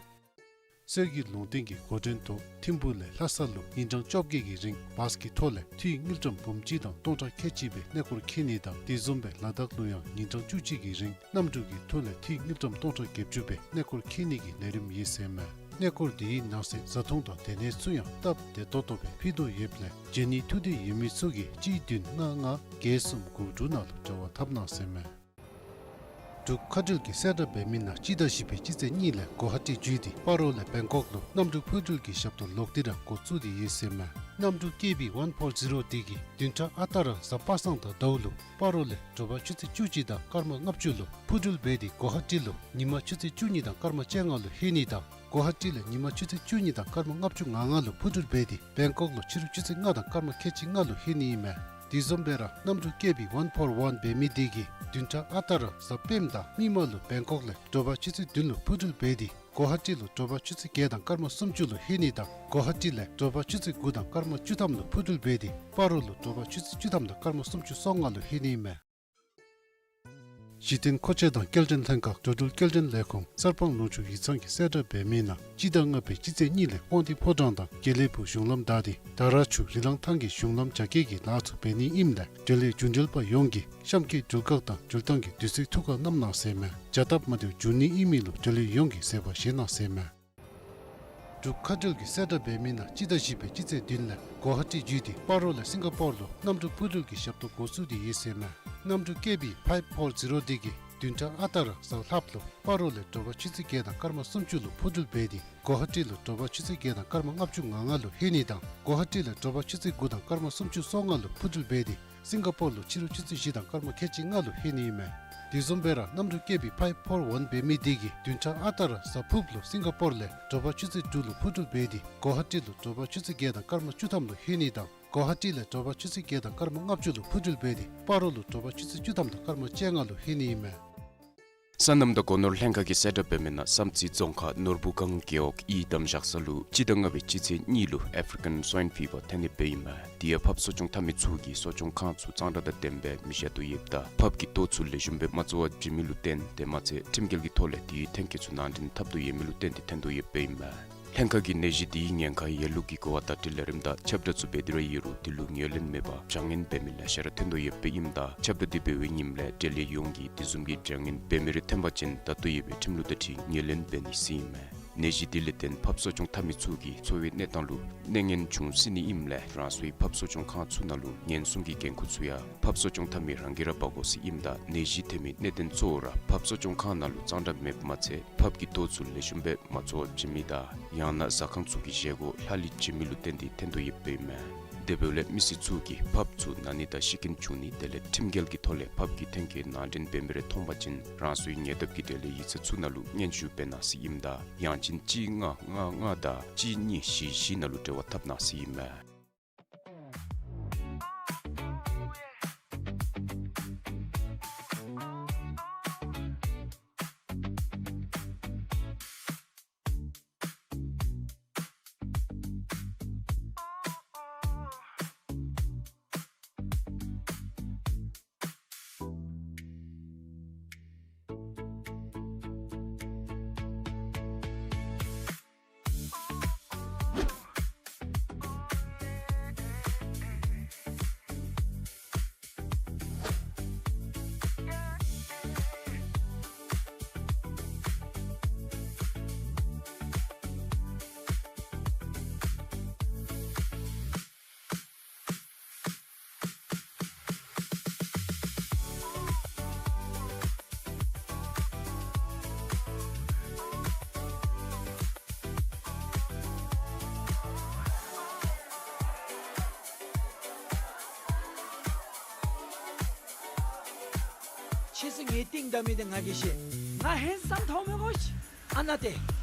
གསེར་གྱི་ལུང་བསྟན་གྱི་འགོ་འདྲེན་ཐོག་ཐིམ་ཕུག་ལས་ལྷ་ས་ལུ་ཉིན་གྲངས་བཅོ་བརྒྱད་ཀྱི་རིང་བཱས་ཀྱི་ཐོག་ལས་འཐུས་དངུལ་ཀྲམ་འབུམ་གཅིག་དང་སྟོང་ཕྲག་ཁལ་གཅིག་སྦེ་གནས་སྐོར་འཁྱིད་ནི་དང་དེ་བཟུམ་སྦེ་ལ་དྭགས་ལུ་ཡང་ཉིན་གྲངས་བཅུ་གཅིག་གི་རིང་གནམ་གྲུ་གི་ཐོག་ལས་འཐུས་དངུལ་ཀྲམ་སྟོང་ཕྲག་བརྒྱད་ཅུ་སྦེ་གནས་སྐོར་འཁྱིད་ནི་གི་ལས་རིམ་ཡོད་ཟེར་མས། གནས་སྐོར་དེའི་ནང་གསེས་བཟའ་འཐུང་དང་སྡོད་གནས་ཚུ་ཡང་སྟབས་བདེ་ཏོག་ཏོ་སྦེ་ཕུལ་དོ་ཡོདཔ་ལས་འབྱོན་ནི་ཐུགས་འདོད་ཡོད་མི་ཚུ་གིས་གཅིག་བདུན་ལྔ་ལྔ་བརྒྱད་གསུམ་དགུ་དྲུག་ནང་ལུ་འབྲེལ་བ་འཐབ་གནང་ཟེར་མས། འབྲུག་མཁའ་འགྲུལ་གྱིས་གསལ་བསྒྲགས་འབད་མི་ནང་སྤྱི་ཟླ་བཞི་པའི་སྤྱི་ཚེས་གཉིས་ལས་གོ་ཧ་ཊི་བརྒྱུད་དེ་སྤ་རོ་ལས་བེང་ཀོག་ལུ་གནམ་གྲུ་འཕུར་འགྲུལ་གྱི་ཞབས་ཏོག་ལོག་སྟེ་ར་འགོ་བཙུགས་ཏེ་ཡོད་ཟེར་མས། གནམ་གྲུ་ཀེ་བི་ཝན་ཕོར་ཛི་རོ་དེ་གིས་བདུན་ཕྲག་ཨ་རྟག་ར་གཟའ་པ་སངས་དང་ཟླཝ་ལུ་སྤ་རོ་ལས་དྲོ་པ་ཆུ་ཚོད་བཅུ་གཅིག་དང་སྐར་མ་ལྔ་བཅུ་ལུ་འཕུར་འགྲུལ་འབད་དེ་གོ་ཧ་ཊི་ལུ་ཉིན་མ་ཆུ་ཚོད་བཅུ་གཉིས་དང་སྐར་མ་བཅོ་ལྔ་ལུ་ལྷོད་ནི་དང་གོ་ཧ་ཊི་ལས་ཉིན་མ་ཆུ་ཚོད་བཅུ་གཉིས་དང་སྐར་མ་ལྔ་བཅུ་ང་ལྔ་ལུ་འཕུར་འགྲུལ་འབད་དེ་བེང་ཀོག་ལུ་ཕྱི་རུ་ཆུ་ཚོད་ལྔ་དང་སྐར་མ་ཁལ་གཅིག་ལྔ་ལུ་ལྷོད་ནི་ཨིན་མས། དེ་བཟུམ་སྦེ་ར་གནམ་གྲུ་ཀེ་བི་ཝན་ཕོར་ཝན་འབད་མི་དེ་གིས་བདུན་ཕྲག་ཨ་རྟག་ར་གཟའ་སྤེནམ་དང་མིག་དམར་ལུ་བེང་ཀོག་ལས་དྲོ་པ་ཆུ་ཚོད་བདུན་ལུ་འཕུར་འགྲུལ་འབད་དེ་གོ་ཧ་ཊི་ལུ་དྲོ་པ་ཆུ་ཚོད་བརྒྱད་དང་སྐར་མ་སུམ་ཅུ་ལུ་ལྷོད་ནི་དང་གོ་ཧ་ཊི་ལས་དྲོ་པ་ཆུ་ཚོད་དགུ་དང་སྐར་མ་བཅུ་ཐམ་ལུ་འཕུར་འགྲུལ་འབད་དེ་སྤ་རོ་ལུ་དྲོ་པ་ཆུ་ཚོད་བཅུ་ཐམ་དང་སྐར་མ་སུམ་ཅུ་སོ་ལྔ་ལུ་ལྷོད་ནི་ཨིན་མས། གཞི་རྟེན་མཁོ་ཆས་དང་སྐྱེལ་འདྲེན་ལྷན་ཁག་འགྲོ་འགྲུལ་སྐྱེལ་འདྲེན་ལས་ཁུངས་གསར་སྤང་ལུང་ཕྱོགས་ཡིག་ཚང་གིས་གསལ་བསྒྲགས་འབད་མི་ནང་སྤྱི་ཟླ་ལྔ་པའི་སྤྱི་ཚེས་གཉིས་ལས་དབང་འདུས་ཕོ་བྲང་དང་དགེ་ལེགས་ཕུག་གཞུང་ལམ་བདའ་སྟེ་དར་ཆུ་རི་ལང་ཐང་གི་གཞུང་ལམ་རྒྱ་སྐྱེད་ཀྱི་ལཱ་ཚུ་འབད་ནི་ཨིནམ་ལས་འབྲེལ་ཡོད་རྒྱུ་འབྲེལ་པ་ཡོངས་ཀྱིས་གཤམ་གྱི་འགྲུལ་བཀག་དང་འགྲུལ་ཐང་གི་དུས་ཚོད་ཐུགས་ཁར་བསྣམ་གནང་ཟེར་མས། བྱ་སྟབས་མ་བདེཝ་འབྱུང་ནི་ཨིན་མི་ལུ་འབྲེལ་ཡོད་ཡོངས་ཀྱིས་བཟོད་པ་བཞེས་གནང་ཟེར་མས། འབྲུག་མཁའ་འགྲུལ་གྱིས་གསལ་བསྒྲགས་འབད་མི་ནང་སྤྱི་ཟླ་བཞི་པའི་སྤྱི་ཚེས་བདུན་ལས་གོ་ཧ་ཊི་བརྒྱུད་དེ་སྤ་རོ་ལས་སིང་ག་པོར་ལུ་གནམ་གྲུ་འཕུར་འགྲུལ་གྱི་ཞབས་ཏོག་འགོ་བཙུགས་ཏེ་ཡོད་ཟེར་མས། གནམ་གྲུ་ཀེ་བི་ཕའིབ་ཕོར་ཛི་རོ་དེ་གིས་བདུན་ཕྲག་ཨ་རྟག་ར་གཟའ་ལྷགཔ་ལུ་སྤ་རོ་ལས་དྲོ་པ་ཆུ་ཚོད་བརྒྱད་དང་སྐར་མ་སུམ་ཅུ་ལུ་འཕུར་འགྲུལ་འབད་དེ་གོ་ཧ་ཊི་ལུ་དྲོ་པ་ཆུ་ཚོད་བརྒྱད་དང་སྐར་མ་ལྔ་བཅུ་ང་ལྔ་ལུ་ལྷོད་ནི་དང་གོ་ཧ་ཊི་ལས་དྲོ་པ་ཆུ་ཚོད་དགུ་དང་སྐར་མ་སུམ་ཅུ་སོ་ལྔ་ལུ་འཕུར་འགྲུལ་འབད་དེ་སིང་ག་པོར་ལུ་ཕྱི་རུ་ཆུ་ཚོད་བཞི་དང་སྐར་མ་ཁལ་གཅིག་ལྔ་ལུ་ལྷོད་ནི་ཨིན་མས། དེ་བཟུམ་སྦེ་ར་གནམ་གྲུ་ཀེ་བི་ཕའིབ་ཕོར་ཝན་འབད་མི་དེ་གིས་བདུན་ཕྲག་ཨ་རྟག་ར་གཟའ་ཕུརཔ་ལུ་སིང་ག་པོར་ལས་དྲོ་པ་ཆུ་ཚོད་དྲུག་ལུ་འཕུར་འགྲུལ་འབད་དེ་གོ་ཧ་ཊི་ལུ་དྲོ་པ་ཆུ་ཚོད་བརྒྱད་དང་སྐར་མ་བཅུ་ཐམ་ལུ་ལྷོད་ནི་དང་གོ་ཧ་ཊི་ལས་དྲོ་པ་ཆུ་ཚོད་བརྒྱད་དང་སྐར་མ་ལྔ་བཅུ་ལུ་འཕུར་འགྲུལ་འབད་དེ་སྤ་རོ་ལུ་དྲོ་པ་ཆུ་ཚོད་བཅུ་ཐམ་དང་སྐར་མ་བཅོ་ལྔ་ལུ་ལྷོད་ནི་ཨིན་མས། སོ་ནམ་དང་སྒོ་ནོར་ལྷན་ཁག་གིས་གསལ་བསྒྲགས་འབད་མི་ནང་བསམ་རྩེ་རྫོང་ཁག་ནོར་བུ་སྒང་རྒེད་འོག་གཡུལ་འདམ་བཞག་ས་ལུ་སྤྱི་ཟླ་ལྔ་པའི་སྤྱི་ཚེས་གཉིས་ལུ་ཨེཕ་རི་ཀན་སྭའིན་ཕི་བར་ཐོན་ནི་སྦེ་ཨིན་མས། དེ་ཡང་ཕགཔ་གསོ་སྐྱོང་འཐབ་མི་ཚུ་གིས་གསོ་སྐྱོང་ཁང་ཚུ་གཙང་སྦྲ་དང་ལྡནམ་སྦེ་མི་བཞག་དོ་ཡོདཔ་ད་ཕགཔ་གི་ལྟོ་ཚུ་ལེགས་ཤོམ་སྦེ་མ་བཙོ་བར་བྱིན་མི་ལུ་བརྟེན་དེ་མ་ཚད་ཁྲིམས་འགལ་གྱི་ཐོག་ལས་དེའི་ཐོན་སྐྱེད་ཚུ་ནང་འདྲེན་འཐབ་དོ་ཡོད་མི་ལུ་བརྟེན་ཏེ་ཐོན་དོ་ཡོདཔ་ཨིན་མས། ལྷན་ཁག་གིས་ནད་གཞི་དེའི་ཉེན་ཁ་ཡོད་ལུགས་ཀྱི་གོ་བ་བརྡ་སྤྲོད་ལས་རིམ་དང་ཁྱབ་བསྒྲགས་ཚུ་འབད་དེ་ར་ཡོད་རུང་དེ་ལུ་ངོས་ལེན་མེད་པར་བྱ་ངན་འབད་མི་ལེ་ཤ་ར་ཐོན་དོ་ཡོདཔ་ཨིནམ་ད་ཁྱབ་བསྒྲགས་དེ་འབད་བའི་ཉིནམ་ལས་འབྲེལ་ཡོད་ཡོངས་ཀྱིས་དེ་བཟུམ་གྱི་བྱ་ངན་འབད་མི་རེ་ཐོན་པ་ཅིན་ད་ལྟོ་ཡོད་པའི་ཁྲིམས་ལུགས་དང་འཁྲིལ་ངོས་ལེན་འབད་ནི་ཟེར་ཨིན་མས། ནད་གཞི་དེ་ལས་བརྟེན་ཕགཔ་གསོ་སྐྱོང་འཐབ་མི་ཚུ་གི་འཚོ་བའི་གནས་སྟངས་ལུ་གནོད་ཉེན་འབྱུང་སྲིད་ནི་ཨིནམ་ལས་རང་སོའི་ཕགཔ་གསོ་སྐྱོང་ཁང་ཚུ་ནང་ལུ་ཉེན་སྲུང་གི་འགན་ཁུར་ཚུ་ཡང་ཕགཔ་གསོ་སྐྱོང་འཐབ་མི་རང་གིས་ར་འབག་དགོ་ཟེར་ཨིནམ་ད་ནད་གཞི་ཐོན་མི་གནད་དོན་གཙོ་བོ་ར་ཕགཔ་གསོ་སྐྱོང་ཁང་ནང་ལུ་གཙང་སྦྲ་མེདཔ་མ་ཚད་ཕགཔ་གི་ལྟོ་ཚུ་ལེགས་ཤོམ་སྦེ་མ་བཙོ་བར་བྱིན་མི་དང་ཡང་ན་ཟ་ཁང་ཚུ་གི་བཞེས་སྒོ་ལྷག་ལུས་བྱིན་མི་ལུ་བརྟེན་ཏེ་ཐོན་དོ་ཡོདཔ་ཨིན་མས། དེ་འབདཝ་ལས་མི་སེར་ཚུ་གིས་ཕགཔ་ཚུ་ན་ནི་དང་ཤི་རྐྱེན་བྱུང་ནི་དེ་ལས་ཁྲིམས་འགལ་གྱི་ཐོག་ལས་ཕགཔ་གི་ཐོན་སྐྱེད་ནང་འདྲེན་འབད་མི་རེ་མཐོང་པ་ཅིན་རང་སོའི་ཉེ་འདབས་ཀྱི་འབྲེལ་ཡོད་ཡིག་ཚང་ཚུ་ནང་ལུ་སྙན་ཞུ་འབད་གནང་ཟེར་ཨིནམ་ད་ཡང་ཅིན་གཅིག་ལྔ་ལྔ་ལྔ་དང་གཅིག་གཉིས་བཞི་བཞི་ནང་ལུ་འབྲེལ་བ་འཐབ་གནང་ཟེར་ཨིན་མས། ཕྱིས་སུ་ངེའི་རྟིང་བདའ་མི་འདི་ང་གིས་ཤེས། ང་ཧེན་སམ་མཐོང་མི་དགོ་ཤིག། ཨ་ན་ཏེ།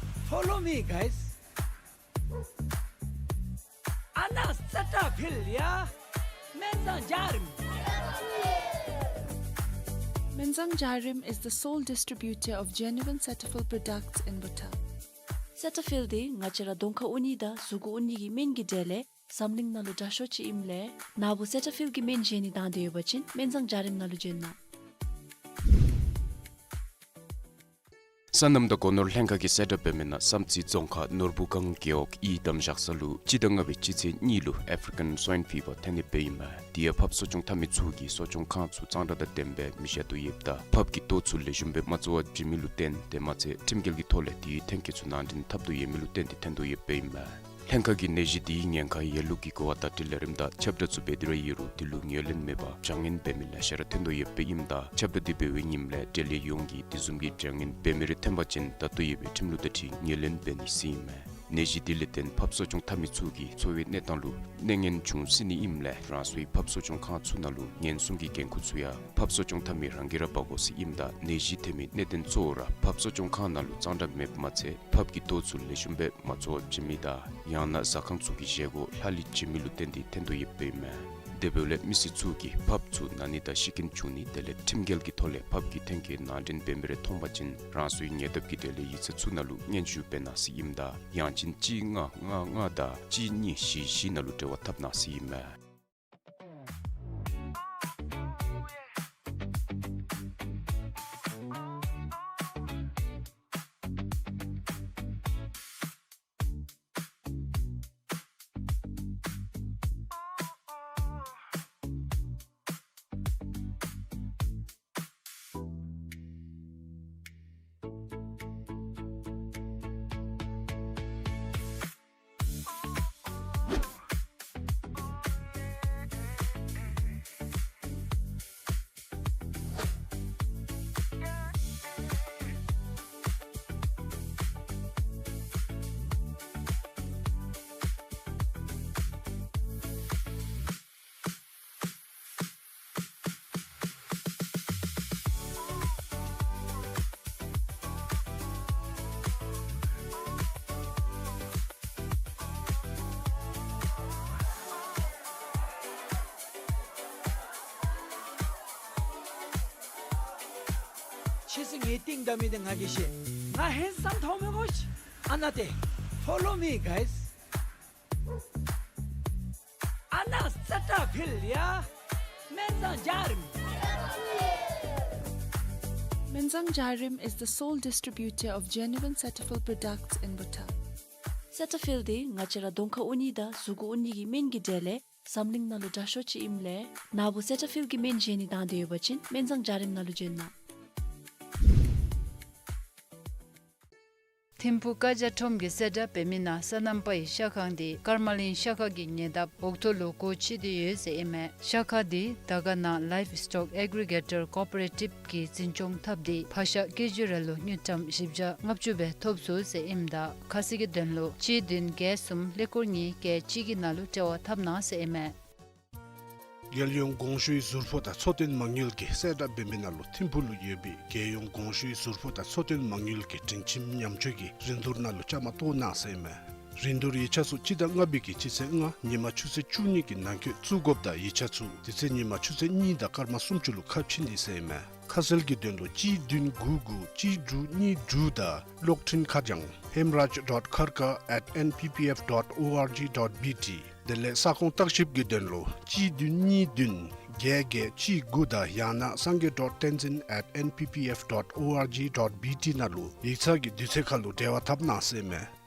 Follow me, guys. ཨ་ན་སེ་ཊ་ཕིལ་ཡ། སྨན་བཟང་འཇའ་རིསམ། Menzang Jairim is the sole distributor of genuine Cetaphil products in Bhutan. སེ་ཊ་ཕིལ་འདི་ང་བཅས་ར་གདོང་ཁར་འོང་ནི་དང་གཟུགས་འོང་ནི་གི་སྨན་གྱི་གྲས་ལས་འཛམ་གླིང་ནང་ལུ་དྲག་ཤོས་ཅིག་ཨིནམ་ལས་ན་བུ་སེ་ཊ་ཕིལ་གྱི་སྨན་བཞེས་ནི་དང་འདོད་ཡོད་པ་ཅིན་སྨན་བཟང་འཇའ་རིསམ་ནང་ལུ་བྱོན་གནང་། སོ་ནམ་དང་སྒོ་ནོར་ལྷན་ཁག་གིས་གསལ་བསྒྲགས་འབད་མི་ནང་བསམ་རྩེ་རྫོང་ཁག་ནོར་བུ་སྒང་རྒེད་འོག་ཨི་དམ་བཞག་ས་ལུ་སྤྱི་ཟླ་ལྔ་པའི་སྤྱི་ཚེས་གཉིས་ལུ་ཨེཕ་རི་ཀན་སོའིན་ཕི་བར་ཐོན་ནི་སྦེ་ཨིན་མས། དེ་ཡང་ཕགཔ་གསོ་སྐྱོང་འཐབ་མི་ཚུ་གིས་གསོ་སྐྱོང་ཁང་ཚུ་གཙང་སྦྲ་དང་ལྡནམ་སྦེ་མི་བཞག་དོ་ཡོདཔ་ད་ཕགཔ་གི་ལྟོ་ཚུ་ལེགས་ཤོམ་སྦེ་མ་བཙོ་བར་བྱིན་མི་ལུ་བརྟེན་ཏེ་མ་ཚད་ཁྲིམས་འགལ་གྱི་ཐོག་ལས་དེའི་ཐོན་སྐྱེད་ཚུ་ནང་འདྲེན་འཐབ་དོ་ཡོད་མི་ལུ་བརྟེན་ཏེ་ཐོན་དོ་ཡོདཔ་ཨིན་མས། ལྷན་ཁག་གིས་ནད་གཞི་དེའི་ཉེན་ཁ་ཡོད་ལུགས་ཀྱི་གོ་བ་བརྡ་སྤྲོད་ལས་རིམ་དང་ཁྱབ་བསྒྲགས་ཚུ་འབད་དེ་ར་ཡོད་རུང་དེ་ལུ་ངོས་ལེན་མེད་པར་བྱང་ངན་འབད་མི་ལེ་ཤ་ར་ཐོན་དོ་ཡོདཔ་ཨིནམ་ད་ཁྱབ་བསྒྲགས་འདི་འབད་བའི་ཉིནམ་ལས་འབྲེལ་ཡོད་ཡོངས་ཀྱིས་དེ་བཟུམ་གྱི་བྱང་ངན་འབད་མི་རེ་ཐོན་པ་ཅིན་ད་ལྟོ་ཡོད་པའི་ཁྲིམས་ལུགས་དང་འཁྲིལ་ངོས་ལེན་འབད་ནི་ཟེར་ཨིན་མས། ནད་གཞི་དེ་ལས་བརྟེན་ཕགཔ་གསོ་སྐྱོང་འཐབ་མི་ཚུ་གི་འཚོ་བའི་གནས་སྟངས་ལུ་གནོད་ཉེན་འབྱུང་སྲིད་ནི་ཨིནམ་ལས་རང་སོའི་ཕགཔ་གསོ་སྐྱོང་ཁང་ཚུ་ནང་ལུ་ཉེན་སྲུང་གི་འགན་ཁུར་ཚུ་ཡང་ཕགཔ་གསོ་སྐྱོང་འཐབ་མི་རང་གིས་ར་འབག་དགོ་ཟེར་ཨིནམ་ད་ནད་གཞི་ཐོན་མི་གནད་དོན་གཙོ་བོ་ར་ཕགཔ་གསོ་སྐྱོང་ཁང་ནང་ལུ་གཙང་སྦྲ་མེདཔ་མ་ཚད་ཕགཔ་གི་ལྟོ་ཚུ་ལེགས་ཤོམ་སྦེ་མ་བཙོ་བར་བྱིན་མི་དང་ཡང་ན་ཟ་ཁང་ཚུ་གི་བཞེས་སྒོ་ལྷག་ལུས་བྱིན་མི་ལུ་བརྟེན་ཏེ་ཐོན་དོ་ཡོདཔ་ཨིན་མས། དེ་འབདཝ་ལས་མི་སེར་ཚུ་གིས་ཕགཔ་ཚུ་ན་ནི་དང་ཤི་རྐྱེན་བྱུང་ནི་དེ་ལས་ཁྲིམས་འགལ་གྱི་ཐོག་ལས་ཕགཔ་གི་ཐོན་སྐྱེད་ནང་འདྲེན་འབད་མི་རེ་མཐོང་པ་ཅིན་རང་སོའི་ཉེ་འདབས་ཀྱི་འབྲེལ་ཡོད་ཡིག་ཚང་ཚུ་ནང་ལུ་སྙན་ཞུ་འབད་གནང་ཟེར་ཨིནམ་ད་ཡང་ཅིན་གཅིག་ལྔ་ལྔ་ལྔ་དང་གཅིག་གཉིས་བཞི་བཞི་ནང་ལུ་འབྲེལ་བ་འཐབ་གནང་ཟེར་ཨིན་མས། ཁྱེད་ཚུ་ངེའི་རྟིང་བདའ་མི་འདི་ང་གིས་ཤེས། ང་ཧེན་སམ་མཐོང་མི་དགོ་ཤིག། ཨ་ན་ཏེ། Follow me, guys. ཨ་ན་སེ་ཊ་ཕིལ་ཡ། སྨན་བཟང་འཇའ་རིསམོ། Menzang Jarim is the sole distributor of genuine Cetaphil products in Bhutan. སེ་ཊ་ཕིལ་འདི་ང་བཅས་ར་གདོང་ཁར་འོང་ནི་དང་གཟུགས་ཁར་འོང་ནི་གི་སྨན་གྱི་གྲས་ལས་འཛམ་གླིང་ནང་ལུ་དྲག་ཤོས་ཅིག་ཨིནམ་ལས་ནཱ་བུ་སེ་ཊ་ཕིལ་གྱི་སྨན་བཞེས་ནི་དང་འདོད་ཡོད་པ་ཅིན་སྨན་བཟང་འཇའ་རིསམོ་ནང་ལུ་བྱོན་གནང་། ཐིམ་ཕུག་ཀ་ཇ་ཁྲོམ་གྱིས་གསལ་བསྒྲགས་འབད་མི་ནང་སོ་ནམ་པའི་ཤ་ཁང་འདི་ཀརྨ་གླིང་ཤ་ཁང་གི་ཉེ་འདབས་འོག་ཐོག་ལུ་སྒོ་ཕྱེ་སྟེ་ཡོད་ཟེར་ཨིན་མས། ཤ་ཁང་འདི་དར་དཀར་ནང་Livestock Aggregator Cooperative གིས་འཛིན་སྐྱོང་འཐབ་སྟེ་ཕག་ཤ་ཀེ་ཇི་རེ་ལུ་དངུལ་ཀྲམ་བཞི་བརྒྱ་ལྔ་བཅུ་སྦེ་ཐོབ་ཚུགས་ཟེར་ཨིནམ་ད་ཁ་གསལ་གྱི་དོན་ལུ་གཅིག་བདུན་བརྒྱད་གསུམ་ཀླད་ཀོར་གཉིས་བརྒྱད་གཅིག་གི་ནང་ལུ་འབྲེལ་བ་འཐབ་གནང་ཟེར་ཨིན་མས། རྒྱལ་ཡོངས་གོང་ཞུའི་ཟུར་ཕོགས་དང་ཚོང་དོན་མ་དངུལ་གྱིས་གསལ་བསྒྲགས་འབད་མི་ནང་ལུ་ཐིམ་ཕུག་ལུ་ཡོད་པའི་རྒྱལ་ཡོངས་གོང་ཞུའི་ཟུར་ཕོགས་དང་ཚོང་དོན་མ་དངུལ་གྱི་སྒྲིང་ཁྱིམ་ཉམས་བཅོས་ཀྱི་རིན་བསྡུར་ནང་ལུ་བཅའ་མར་གཏོགས་གནང་ཟེར་ཨིན་མས། རིན་བསྡུར་ཡིག་ཆ་ཚུ་སྤྱི་ཟླ་ལྔ་པའི་གི་སྤྱི་ཚེས་ལྔ་ཉིན་མ་ཆུ་ཚོད་བཅུ་གཉིས་ཀྱི་ནང་འཁོད་བཙུགས་དགོཔ་དང་ཡིག་ཆ་ཚུ་དེ་ཚེ་ཉིན་མ་ཆུ་ཚོད་གཉིས་དང་སྐར་མ་སུམ་ཅུ་ལུ་ཁ་ཕྱེ་ནི་ཟེར་ཨིན་མས། ཁ་གསལ་གྱི་དོན་ལུ་གཅིག་བདུན་དགུ་དགུ་གཅིག་དྲུག་གཉིས་དྲུག་དང་གློག་འཕྲིན་ཁ་བྱང་hemraj dot kharka at N P P F dot org dot B T། དེ་ལས་ས་ཁོངས་བརྟག་ཞིབ་ཀྱི་དོན་ལུ་གཅིག་བདུན་གཉིས་བདུན་བརྒྱད་བརྒྱད་གཅིག་དགུ་དང་ཡང་ན་sangay dot tenzin at N P P F dot org dot B T ནང་ལུ་ཡིག་ཚང་གི་དུས་ཚོད་ཁར་ལུ་འབྲེལ་བ་འཐབ་གནང་ཟེར་ཨིན་མས།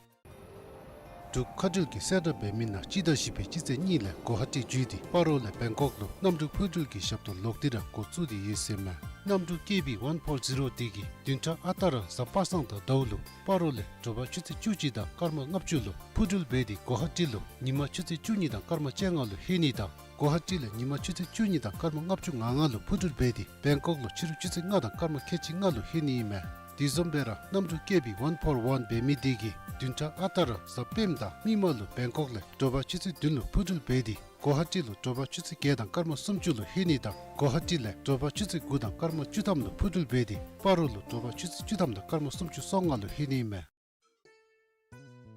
འབྲུག་མཁའ་འགྲུལ་གྱིས་གསལ་བསྒྲགས་འབད་མི་ནང་སྤྱི་ཟླ་བཞི་པའི་སྤྱི་ཚེས་གཉིས་ལས་གོ་ཧ་ཊི་བརྒྱུད་དེ་སྤ་རོ་ལས་བེང་ཀོག་ལུ་གནམ་གྲུ་འཕུར་འགྲུལ་གྱི་ཞབས་ཏོག་ལོག་སྟེ་ར་འགོ་བཙུགས་ཏེ་ཡོད་ཟེར་ཨིན་མས། གནམ་གྲུ་ཀེ་བི་ཝན་ཕོར་ཛི་རོ་འདི་གིས་བདུན་ཕྲག་ཨ་རྟག་ར་གཟའ་པ་སངས་དང་ཟླཝ་ལུ་སྤ་རོ་ལས་དྲོ་པ་ཆུ་ཚོད་བཅུ་གཅིག་དང་སྐར་མ་ལྔ་བཅུ་ལུ་འཕུར་འགྲུལ་འབད་དེ་གོ་ཧ་ཊི་ལུ་ཉིན་མ་ཆུ་ཚོད་བཅུ་གཉིས་དང་སྐར་མ་བཅོ་ལྔ་ལུ་ལྷོད་ནི་དང་གོ་ཧ་ཊི་ལས་ཉིན་མ་ཆུ་ཚོད་བཅུ་གཉིས་དང་སྐར་མ་ལྔ་བཅུ་ང་ལྔ་ལུ་འཕུར་འགྲུལ་འབད་དེ་བེང་ཀོག་ལུ་ཕྱི་རུ་ཆུ་ཚོད་ལྔ་དང་སྐར་མ་ཁལ་གཅིག་ལྔ་ལུ་ལྷོད་ནི་ཨིན་མས། དེ་བཟུམ་སྦེ་ར་གནམ་གྲུ་ཀེ་བི་ཝན་ཕོར་ཝན་འབད་མི་འདི་གིས་བདུན་ཕྲག་ཨ་རྟག་ར་གཟའ་སྤེནམ་དང་མིག་དམར་ལུ་བེང་ཀོག་ལས་དྲོ་པ་ཆུ་ཚོད་བདུན་ལུ་འཕུར་འགྲུལ་འབད་དེ་གོ་ཧ་ཊི་ལུ་དྲོ་པ་ཆུ་ཚོད་བརྒྱད་དང་སྐར་མ་སུམ་ཅུ་ལུ་ལྷོད་ནི་དང་གོ་ཧ་ཊི་ལས་དྲོ་པ་ཆུ་ཚོད་དགུ་དང་སྐར་མ་བཅུ་ཐམ་ལུ་འཕུར་འགྲུལ་འབད་དེ་སྤ་རོ་ལུ་དྲོ་པ་ཆུ་ཚོད་བཅུ་ཐམ་དང་སྐར་མ་སུམ་ཅུ་སོ་ལྔ་ལུ་ལྷོད་ནི་ཨིན་མས།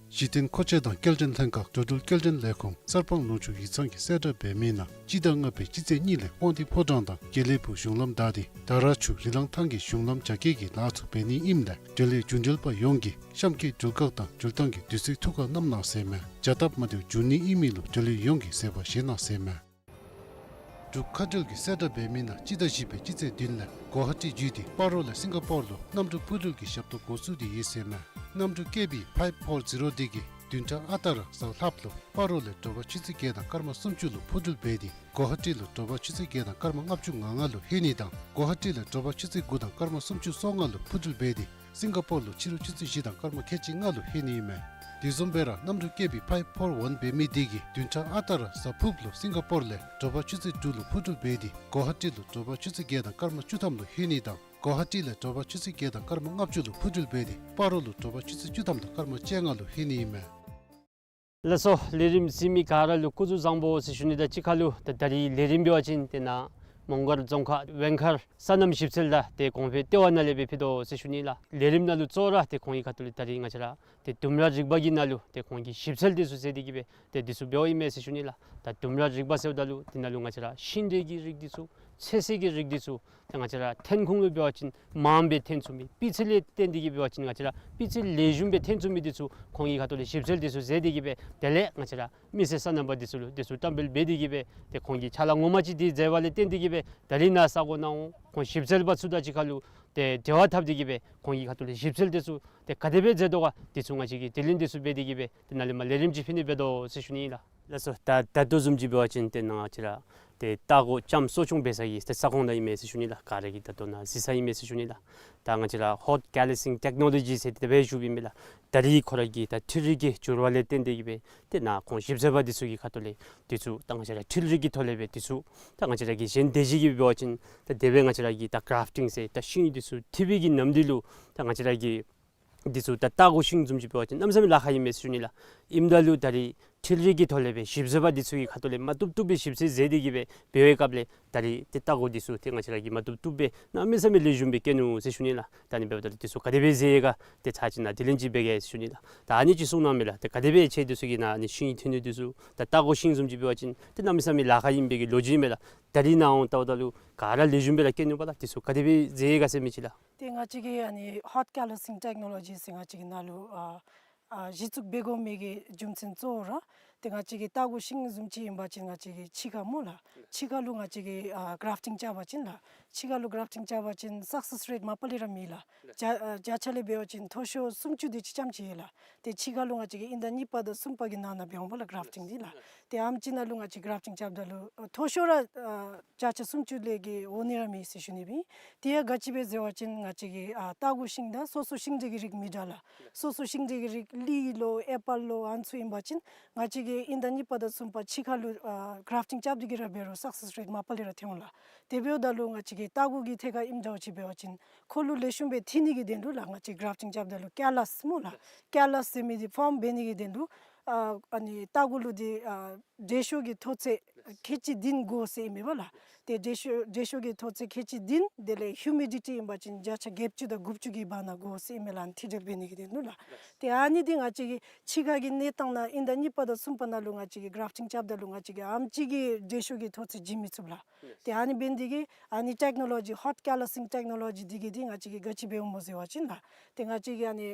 གཞི་རྟེན་མཁོ་ཆས་དང་སྐྱེལ་འདྲེན་ལྷན་ཁག་འགྲོ་འགྲུལ་སྐྱེལ་འདྲེན་ལས་ཁུངས་གསར་སྤང་ལུང་ཕྱོགས་ཡིག་ཚང་གིས་གསལ་བསྒྲགས་འབད་མི་ནང་སྤྱི་ཟླ་ལྔ་པའི་སྤྱི་ཚེས་གཉིས་ལས་དབང་འདུས་ཕོ་བྲང་དང་དགེ་ལེགས་ཕུག་གཞུང་ལམ་བདའ་སྟེ་དར་ཆུ་རི་ལང་ཐང་གི་གཞུང་ལམ་རྒྱ་སྐྱེད་ཀྱི་ལཱ་ཚུ་འབད་ནི་ཨིནམ་ལས་འབྲེལ་ཡོད་རྒྱུན་འགྲུལ་པ་ཡོངས་ཀྱིས་གཤམ་གྱི་འགྲུལ་ཁག་དང་འགྲུལ་ཐངས་ཀྱི་དུས་ཚོད་ཐུགས་ཁར་བསྣམ་གནང་ཟེར་ཨིན་མས། བྱ་སྟབས་མ་བདེཝ་འབྱུང་ནི་ཨིན་མི་ལུ་འབྲེལ་ཡོད་ཡོངས་ཀྱིས་གཟིགས་པར་བཞེས་གནང་ཟེར་ཨིན་མས། འབྲུག་མཁའ་འགྲུལ་གྱིས་གསལ་བསྒྲགས་འབད་མི་ནང་སྤྱི་ཟླ་བཞི་པའི་སྤྱི་ཚེས་བདུན་ལས་གོ་ཧ་ཊི་བརྒྱུད་དེ་སྤ་རོ་ལས་སིང་ག་པོར་ལུ་གནམ་གྲུ་འཕུར་འགྲུལ་གྱི་ཞབས་ཏོག་འགོ་བཙུགས་ཏེ་ཡོད་ཟེར་མས། གནམ་གྲུ་ཀེ་བི་ཕའིབ་ཕོར་ཛི་རོ་འདི་གིས་བདུན་ཕྲག་ཨ་རྟག་ར་གཟའ་ལྷགཔ་ལུ་སྤ་རོ་ལས་དྲོ་པ་ཆུ་ཚོད་བརྒྱད་དང་སྐར་མ་སུམ་ཅུ་ལུ་འཕུར་འགྲུལ་འབད་དེ་གོ་ཧ་ཊི་ལུ་དྲོ་པ་ཆུ་ཚོད་བརྒྱད་དང་སྐར་མ་ལྔ་བཅུ་ང་ལྔ་ལུ་ལྷོད་ནི་དང་གོ་ཧ་ཊི་ལས་དྲོ་པ་ཆུ་ཚོད་དགུ་དང་སྐར་མ་སུམ་ཅུ་སོ་ལྔ་ལུ་འཕུར་འགྲུལ་འབད་དེ་སིང་ག་པོར་ལུ་ཕྱི་རུ་ཆུ་ཚོད་བཞི་དང་སྐར་མ་ཁལ་གཅིག་ལྔ་ལུ་ལྷོད་ནི་ཨིན་མས། དེ་བཟུམ་སྦེ་ར་གནམ་གྲུ་ཀེ་བི་ཕའིབ་ཕོར་ཝན་འབད་མི་འདི་གིས་བདུན་ཕྲག་ཨ་རྟག་ར་གཟའ་ཕུརཔ་ལུ་སིང་ག་པོར་ལས་དྲོ་པ་ཆུ་ཚོད་དྲུག་ལུ་འཕུར་འགྲུལ་འབད་དེ་གོ་ཧ་ཊི་ལུ་དྲོ་པ་ཆུ་ཚོད་བརྒྱད་དང་སྐར་མ་བཅུ་ཐམ་ལུ་ལྷོད་ནི་དང་གོ་ཧ་ཊི་ལས་དྲོ་པ་ཆུ་ཚོད་བརྒྱད་དང་སྐར་མ་ལྔ་བཅུ་ལུ་འཕུར་འགྲུལ་འབད་དེ་སྤ་རོ་ལུ་དྲོ་པ་ཆུ་ཚོད་བཅུ་ཐམ་དང་སྐར་མ་བཅོ་ལྔ་ལུ་ལྷོད་ནི་ཨིན་མས། ལགས་སོ། ལས་རིམ་གཟིགས་མི་ག་ར་ལུ་སྐུ་གཟུགས་བཟང་པོ་ཟེར་ཞུ་ནི་དང་གཅིག་ཁར་ལུ་ད་ད་རིས་ལས་རིམ་འབད་བ་ཅིན་ཏེ་ནཱ་མོང་སྒར་རྫོང་ཁག་ཝེང་མཁར་སོ་ནམ་ཞིབ་འཚོལ་དང་ཏེ་གོང་འཕེལ་ལྟེ་བ་ནང་ལས་སྦེ་ཕུལ་དོ་ཟེར་ཞུ་ནི་ལགས། ལས་རིམ་ནང་ལུ་གཙོ་བོ་ར་ཏེ་ཁོང་གི་ཁ་ཐུག་ལས་ད་རིས་ང་བཅས་ར་ཏེ་ལྡུམ་ར་རིག་པ་གི་ནང་ལུ་ཏེ་ཁོང་གིས་ཞིབ་འཚོལ་འདི་ཚུ་མཛད་དེ་གི་སྦེ་ཏེ་འདི་ཚུ་འབདཝ་ཨིན་མས་ཟེར་ཞུ་ནི་ལགས། ད་ལྡུམ་ར་རིག་པ་ཟེརཝ་ད་ལུ་འདི་ནང་ལུ་ང་བཅས་ར་ཤིང་འབྲས་ཀྱི་རིགས་འདི་ཚུ་ཚོད་བསྲེ་གི་རིགས་འདི་ཚུ་ཏེ་ང་བཅས་ར་ཐོན་ཁུངས་ལུ་འབད་བ་ཅིན་མངམ་སྦེ་ཐོན་ཚུགས་མི་སྤུས་ཚད་ལས་བརྟེན་ཏེ་གི་འབད་བ་ཅིན་ང་བཅས་ར་སྤུས་ཚད་ལེགས་ཤོམ་སྦེ་ཐོན་ཚུགས་མི་འདི་ཚུ་ཁོང་གི་ཁ་ཐུག་ལས་ཞིབ་འཚོལ་འདི་ཚུ་མཛད་དེ་གི་སྦེ་དེ་ལས་ང་བཅས་ར་མི་སེར་སོ་ནམ་པ་འདི་ཚུ་ལུ་འདི་ཚུ་བཀྲམ་སྤེལ་འབད་དེ་གི་སྦེ་ཏེ་ཁོང་གིས་ཕྱག་ལཱ་ངོ་མ་ཅིག་འདི་མཛད་པ་ལས་བརྟེན་ཏེ་གི་སྦེ་ད་རིས་ནཱ་ས་གོ་ནང་འོང་ཁོང་ཞིབ་འཚོལ་པ་ཚུ་དང་གཅིག་ཁར་ལུ་ཏེ་འབྲེལ་བ་འཐབ་སྟེ་གི་སྦེ་ཁོང་གི་ཁ་ཐུག་ལས་ཞིབ་འཚོལ་འདི་ཚུ་ཏེ་ག་དེ་སྦེ་མཛད་དོ་ག་འདི་ཚུ་ང་བཅས་ཀྱིས་དྲི་ལན་འདི་ཚུ་འབད་དེ་གི་སྦེ་ཏེ་ནཱ་ལས་མར་ལས་རིམ་ཅིག་ཕུལ་ནི་འབད་དོ་ཟེར་ཞུ་ནི་ཨིན་ལགས། ལགས་སོ། ད་ད་ལྟོ་བཟུམ་ཅིག་འབད་བ་ཅིན་ཏེ་ནཱ་ང་བཅས་ར་ཏེ་ལྟ་སྒོ་ལྕམ་གསོ་སྐྱོང་འབད་ས་གི་ཏེ་ས་ཁོངས་ནང་ཨིན་མས་ཟེར་ཞུ་ནི་ལགས། ག་ར་གིས་ད་ལྟོ་ནཱ་གཟིགས་ས་ཨིན་མས་ཟེར་ཞུ་ནི་ལགས། ད་ང་བཅས་ར་ཧོཊ་ཀེ་ལི་སིང་ཊེཀ་ནོ་ལོ་ཇི་ཟེར་དེ་སྦེ་ཞུཝ་ཨིན་མས་ལགས། ད་རིས་ཁོ་ར་གི་ད་འཕྲུལ་རིག་གི་འགྱུར་བ་ལས་བརྟེན་ཏེ་གི་སྦེ་ཏེ་ནཱ་ཁོང་ཞིབ་འཚོལ་པ་འདི་ཚུ་གི་ཁ་ཐུག་ལས་འདི་ཚུ་ད་ང་བཅས་ར་འཕྲུལ་རིག་གི་ཐོག་ལས་སྦེ་འདི་ཚུ་ད་ང་བཅས་ར་གི་གཞན་སྡེ་བཞི་གིས་འབད་བ་ཅིན་ད་དེ་སྦེ་ང་བཅས་ར་གི་ད་གརཱཕ་ཊིང་ཟེར་ད་ཤིང་འདི་ཚུ་འཐིབས་པའི་གི་ནམ་དུས་ལུ་ད་ང་བཅས་ར་གི་འདི་ཚུ་ད་ལྟ་སྒོ་ཤིང་བཟུམ་ཅིག་འབད་བ་ཅིན་གནམ་མེད་ས་མེད་ལཱ་ཁག་ཨིན་མས་ཟེར་ཞུ་ནི་ལགས། ཨིནམ་ད་ལུ་ད་རིས་འཕྲུལ་རིག་གི་ཐོག་ལས་སྦེ་ཞིབ་འཚོལ་པ་འདི་ཚུ་གི་ཁ་ཐུག་ལས་མ་བཏུབ་བཏུབ་སྦེ་ཞིབ་འཚོལ་མཛད་དེ་གི་སྦེ་འབད་བའི་སྐབས་ལས་ད་རིས་ཏེ་ལྟ་སྒོ་འདི་ཚུ་ཏེ་ང་བཅས་ར་གིས་མ་བཏུབ་བཏུབ་སྦེ་གནམ་མེད་ས་མེད་ལེགས་ཤོམ་སྦེ་བཀལ་ནུག་ཟེར་ཞུ་ནི་ལགས། ད་ཨ་ནི་འབདཝ་ད་ལུ་འདི་ཚུ་ག་དེ་སྦེ་མཛད་ཡི་ག་ཏེ་ཚར་ཅིག་ནཱ་དྲི་ལན་ཅིག་འབད་གེ་ཟེར་ཞུ་ནི་ལགས། ད་ཨ་ནི་ཅིག་གསུང་གནང་མས་ལགས། ཏེ་ག་དེ་སྦེ་ཁྱེད་འདི་ཚུ་གིས་ནཱ་ཨ་ནི་ཤིང་འཐིབས་ནི་འདི་ཚུ་ད་ལྟ་སྒོ་ཤིང་བཟུམ་ཅིག་འབད་བ་ཅིན་ཏེ་གནམ་མེད་ས་མེད་ལཱ་ཁག་ཨིན་པའི་གི་ལོ་རྒྱུས་མས་ལགས། ད་རིས་ནཱ་འོང་ལྟཝ་ད་ལུ་ག་ར་ལེགས་ཤོམ་སྦེ་ར་བཀལ་ནུག་པ་ལགས། འདི་ཚུ་ག་དེ་སྦེ་མཛད་ཡི་ག་ཟེར་མི་ཅིག་ལགས། ཏེ་ང་བཅས་ཀྱིས་ཨ་ནི་ཧོཊ་ཀེ་ལི་སིང་ཊེཀ་ནོ་ལོ་ཇི་ཟེར་ང་བཅས་ཀྱི་ནང་ལུ་ཨ་ཨ་གཞི་བཙུགས་འབད་དགོ་མི་གི་རྒྱུ་མཚན་གཙོ་བོ་ར་ཏེ་ང་བཅས་ཀྱི་ལྟ་སྒོ་ཤིང་བཟུམ་ཅིག་ཨིན་པ་ཅིན་ང་བཅས་ཀྱི་ཕྱི་ཁར་སྨོ་ལགས། ཕྱི་ཁར་ལུ་ང་བཅས་ཀྱིས་ཨ་གརཱཕ་ཊིང་རྐྱབ་པ་ཅིན་ལགས། ཕྱི་ཁར་ལུ་གརཱཕ་ཊིང་རྐྱབ་པ་ཅིན་སག་སེསི་རེཊ་མ་པ་ལས་ར་མེད་ལགས། བརྒྱ་ཨ་བརྒྱ་ཆ་ལས་འབད་བ་ཅིན་མཐོ་ཤོས་སུམ་ཅུ་དེ་ཅིག་ཙམ་ཅིག་ཡོད་ལགས། ཏེ་ཕྱི་ཁར་ལུ་ང་བཅས་ཀྱིས་དབྱིན་ཟླ་གཉིས་པ་དང་གསུམ་པ་གི་ནང་ན་འབད་འོང་པ་ལགས་གརཱཕ་ཊིང་འདི་ལགས། ཏེ་ཨ་ནེམ་ཅིག་ནང་ལུ་ང་བཅས་གརཱཕ་ཊིང་རྐྱབ་ད་ལུ་ཨ་མཐོ་ཤོས་ར་ཨ་བརྒྱ་ཆ་སུམ་ཅུ་ལས་བརྒལ་འོང་ནི་ར་མེད་ཟེར་ཞུ་ནི་སྦེ་ཨིན། དེ་ཡང་ག་ཅི་སྦེ་ཟེར་བ་ཅིན་ང་བཅས་ཀྱི་ཨ་ལྟ་སྒོ་ཤིང་དང་སོ་སོ་ཤིང་འབྲས་ཀྱི་རིགས་མི་འདྲ་ལགས། སོ་སོ་ཤིང་འབྲས་ཀྱི་རིགས་ལི་ལོ་ཨེ་པཱལ་ལོ་ཨ་ནི་ཚུ་ཨིན་པ་ཅིན་ང་བཅས་ཀྱིས་དབྱིན་ཟླ་གཉིས་པ་དང་གསུམ་པ་ཕྱི་ཁར་ལུ་ཨ་གརཱཕ་ཊིང་རྐྱབ་སྟེ་གི་ར་འབད་རུང་སག་སེསི་རེཊ་མ་པ་ལས་ར་ཐོན་འོང་ལགས། དེ་འབདཝ་ད་ལུ་ང་བཅས་ཀྱི་ལྟ་སྒོ་གི་ཐད་ཁར་ཨིནམ་འདྲཝ་ཅིག་འབད་བ་ཅིན་ཁོ་ལུ་ལེགས་ཤོམ་སྦེ་འཐིབས་ནི་གི་དོན་ལུ་ལགས། ང་བཅས་གརཱཕ་ཊིང་རྐྱབ་ད་ལུ་ཀེ་ལཱས་སྨོ་ལགས། ཀེ་ལཱས་ཟེར་མི་འདི་ཕོརམ་འབད་ནི་གི་དོན་ལུ་ཨ་ཨ་ནི་ལྟ་སྒོ་ལུ་འདི་ཨ་དྲོད་ཤུགས་ཀྱི་མཐོ་ཚད་ཁལ་གཅིག་བདུན་དགོ་ཟེར་ཨིན་མས་པ་ལགས། ཏེ་དྲོད་ཤུགས་དྲོད་ཤུགས་ཀྱི་མཐོ་ཚད་ཁལ་གཅིག་བདུན་དེ་ལས་ཧིའུ་མི་ཌི་ཊི་ཨིན་པ་ཅིན་བརྒྱ་ཆ་བརྒྱད་ཅུ་དང་དགུ་བཅུ་གི་བར་ན་དགོ་ཟེར་ཨིན་མས་ལགས། ཨ་ནི་འཐིབས་སྦེ་འབད་ནི་གི་དོན་ལུ་ལགས། ཏེ་ཨ་ནི་འདི་ང་བཅས་ཀྱི་ཕྱི་ཁ་གི་གནས་སྟངས་ནང་དབྱིན་ཟླ་གཉིས་པ་དང་གསུམ་པ་ནང་ལུ་ང་བཅས་ཀྱིས་གརཱཕ་ཊིང་རྐྱབ་ད་ལུ་ང་བཅས་ཀྱིས་ཨ་ནེམ་ཅིག་གི་དྲོད་ཤུགས་ཀྱི་མཐོ་ཚད་བྱིན་མི་ཚུགས་ལགས། ཏེ་ཨ་ནི་འབད་ནི་འདི་གིས་ཨ་ནི་ཊེཀ་ནོ་ལོ་ཇི་ཧོཊ་ཀེ་ལཱ་སིང་ཊེཀ་ནོ་ལོ་ཇི་འདི་གིས་འདི་ང་བཅས་ཀྱིས་ག་ཅི་འབདཝ་སྨོ་ཟེར་བ་ཅིན་ལགས། ཏེ་ང་བཅས་ཀྱི་ཨ་ནི་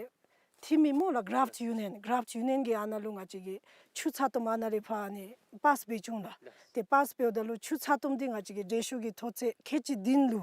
འཐིབས་མི་སྨོ་ལགས་གརཱཕ་ཊི་ཡུ་ནི་ཡན་གརཱཕ་ཊི་ཡུ་ནི་ཡན་གྱི་ཨ་ནཱ་ལུ་ང་བཅས་ཀྱིས་ཆུ་ཚ་ཏོམ་ཨ་ནཱ་ལས་ཕར་ཨ་ནི་པཱསི་འབད་བཅུག་འོང་ལགས། ཏེ་པཱསི་འབདཝ་ད་ལུ་ཆུ་ཚ་ཏོམ་འདི་ང་བཅས་ཀྱི་དྲོད་ཤུགས་ཀྱི་མཐོ་ཚད་ཁལ་གཅིག་བདུན་ལུ་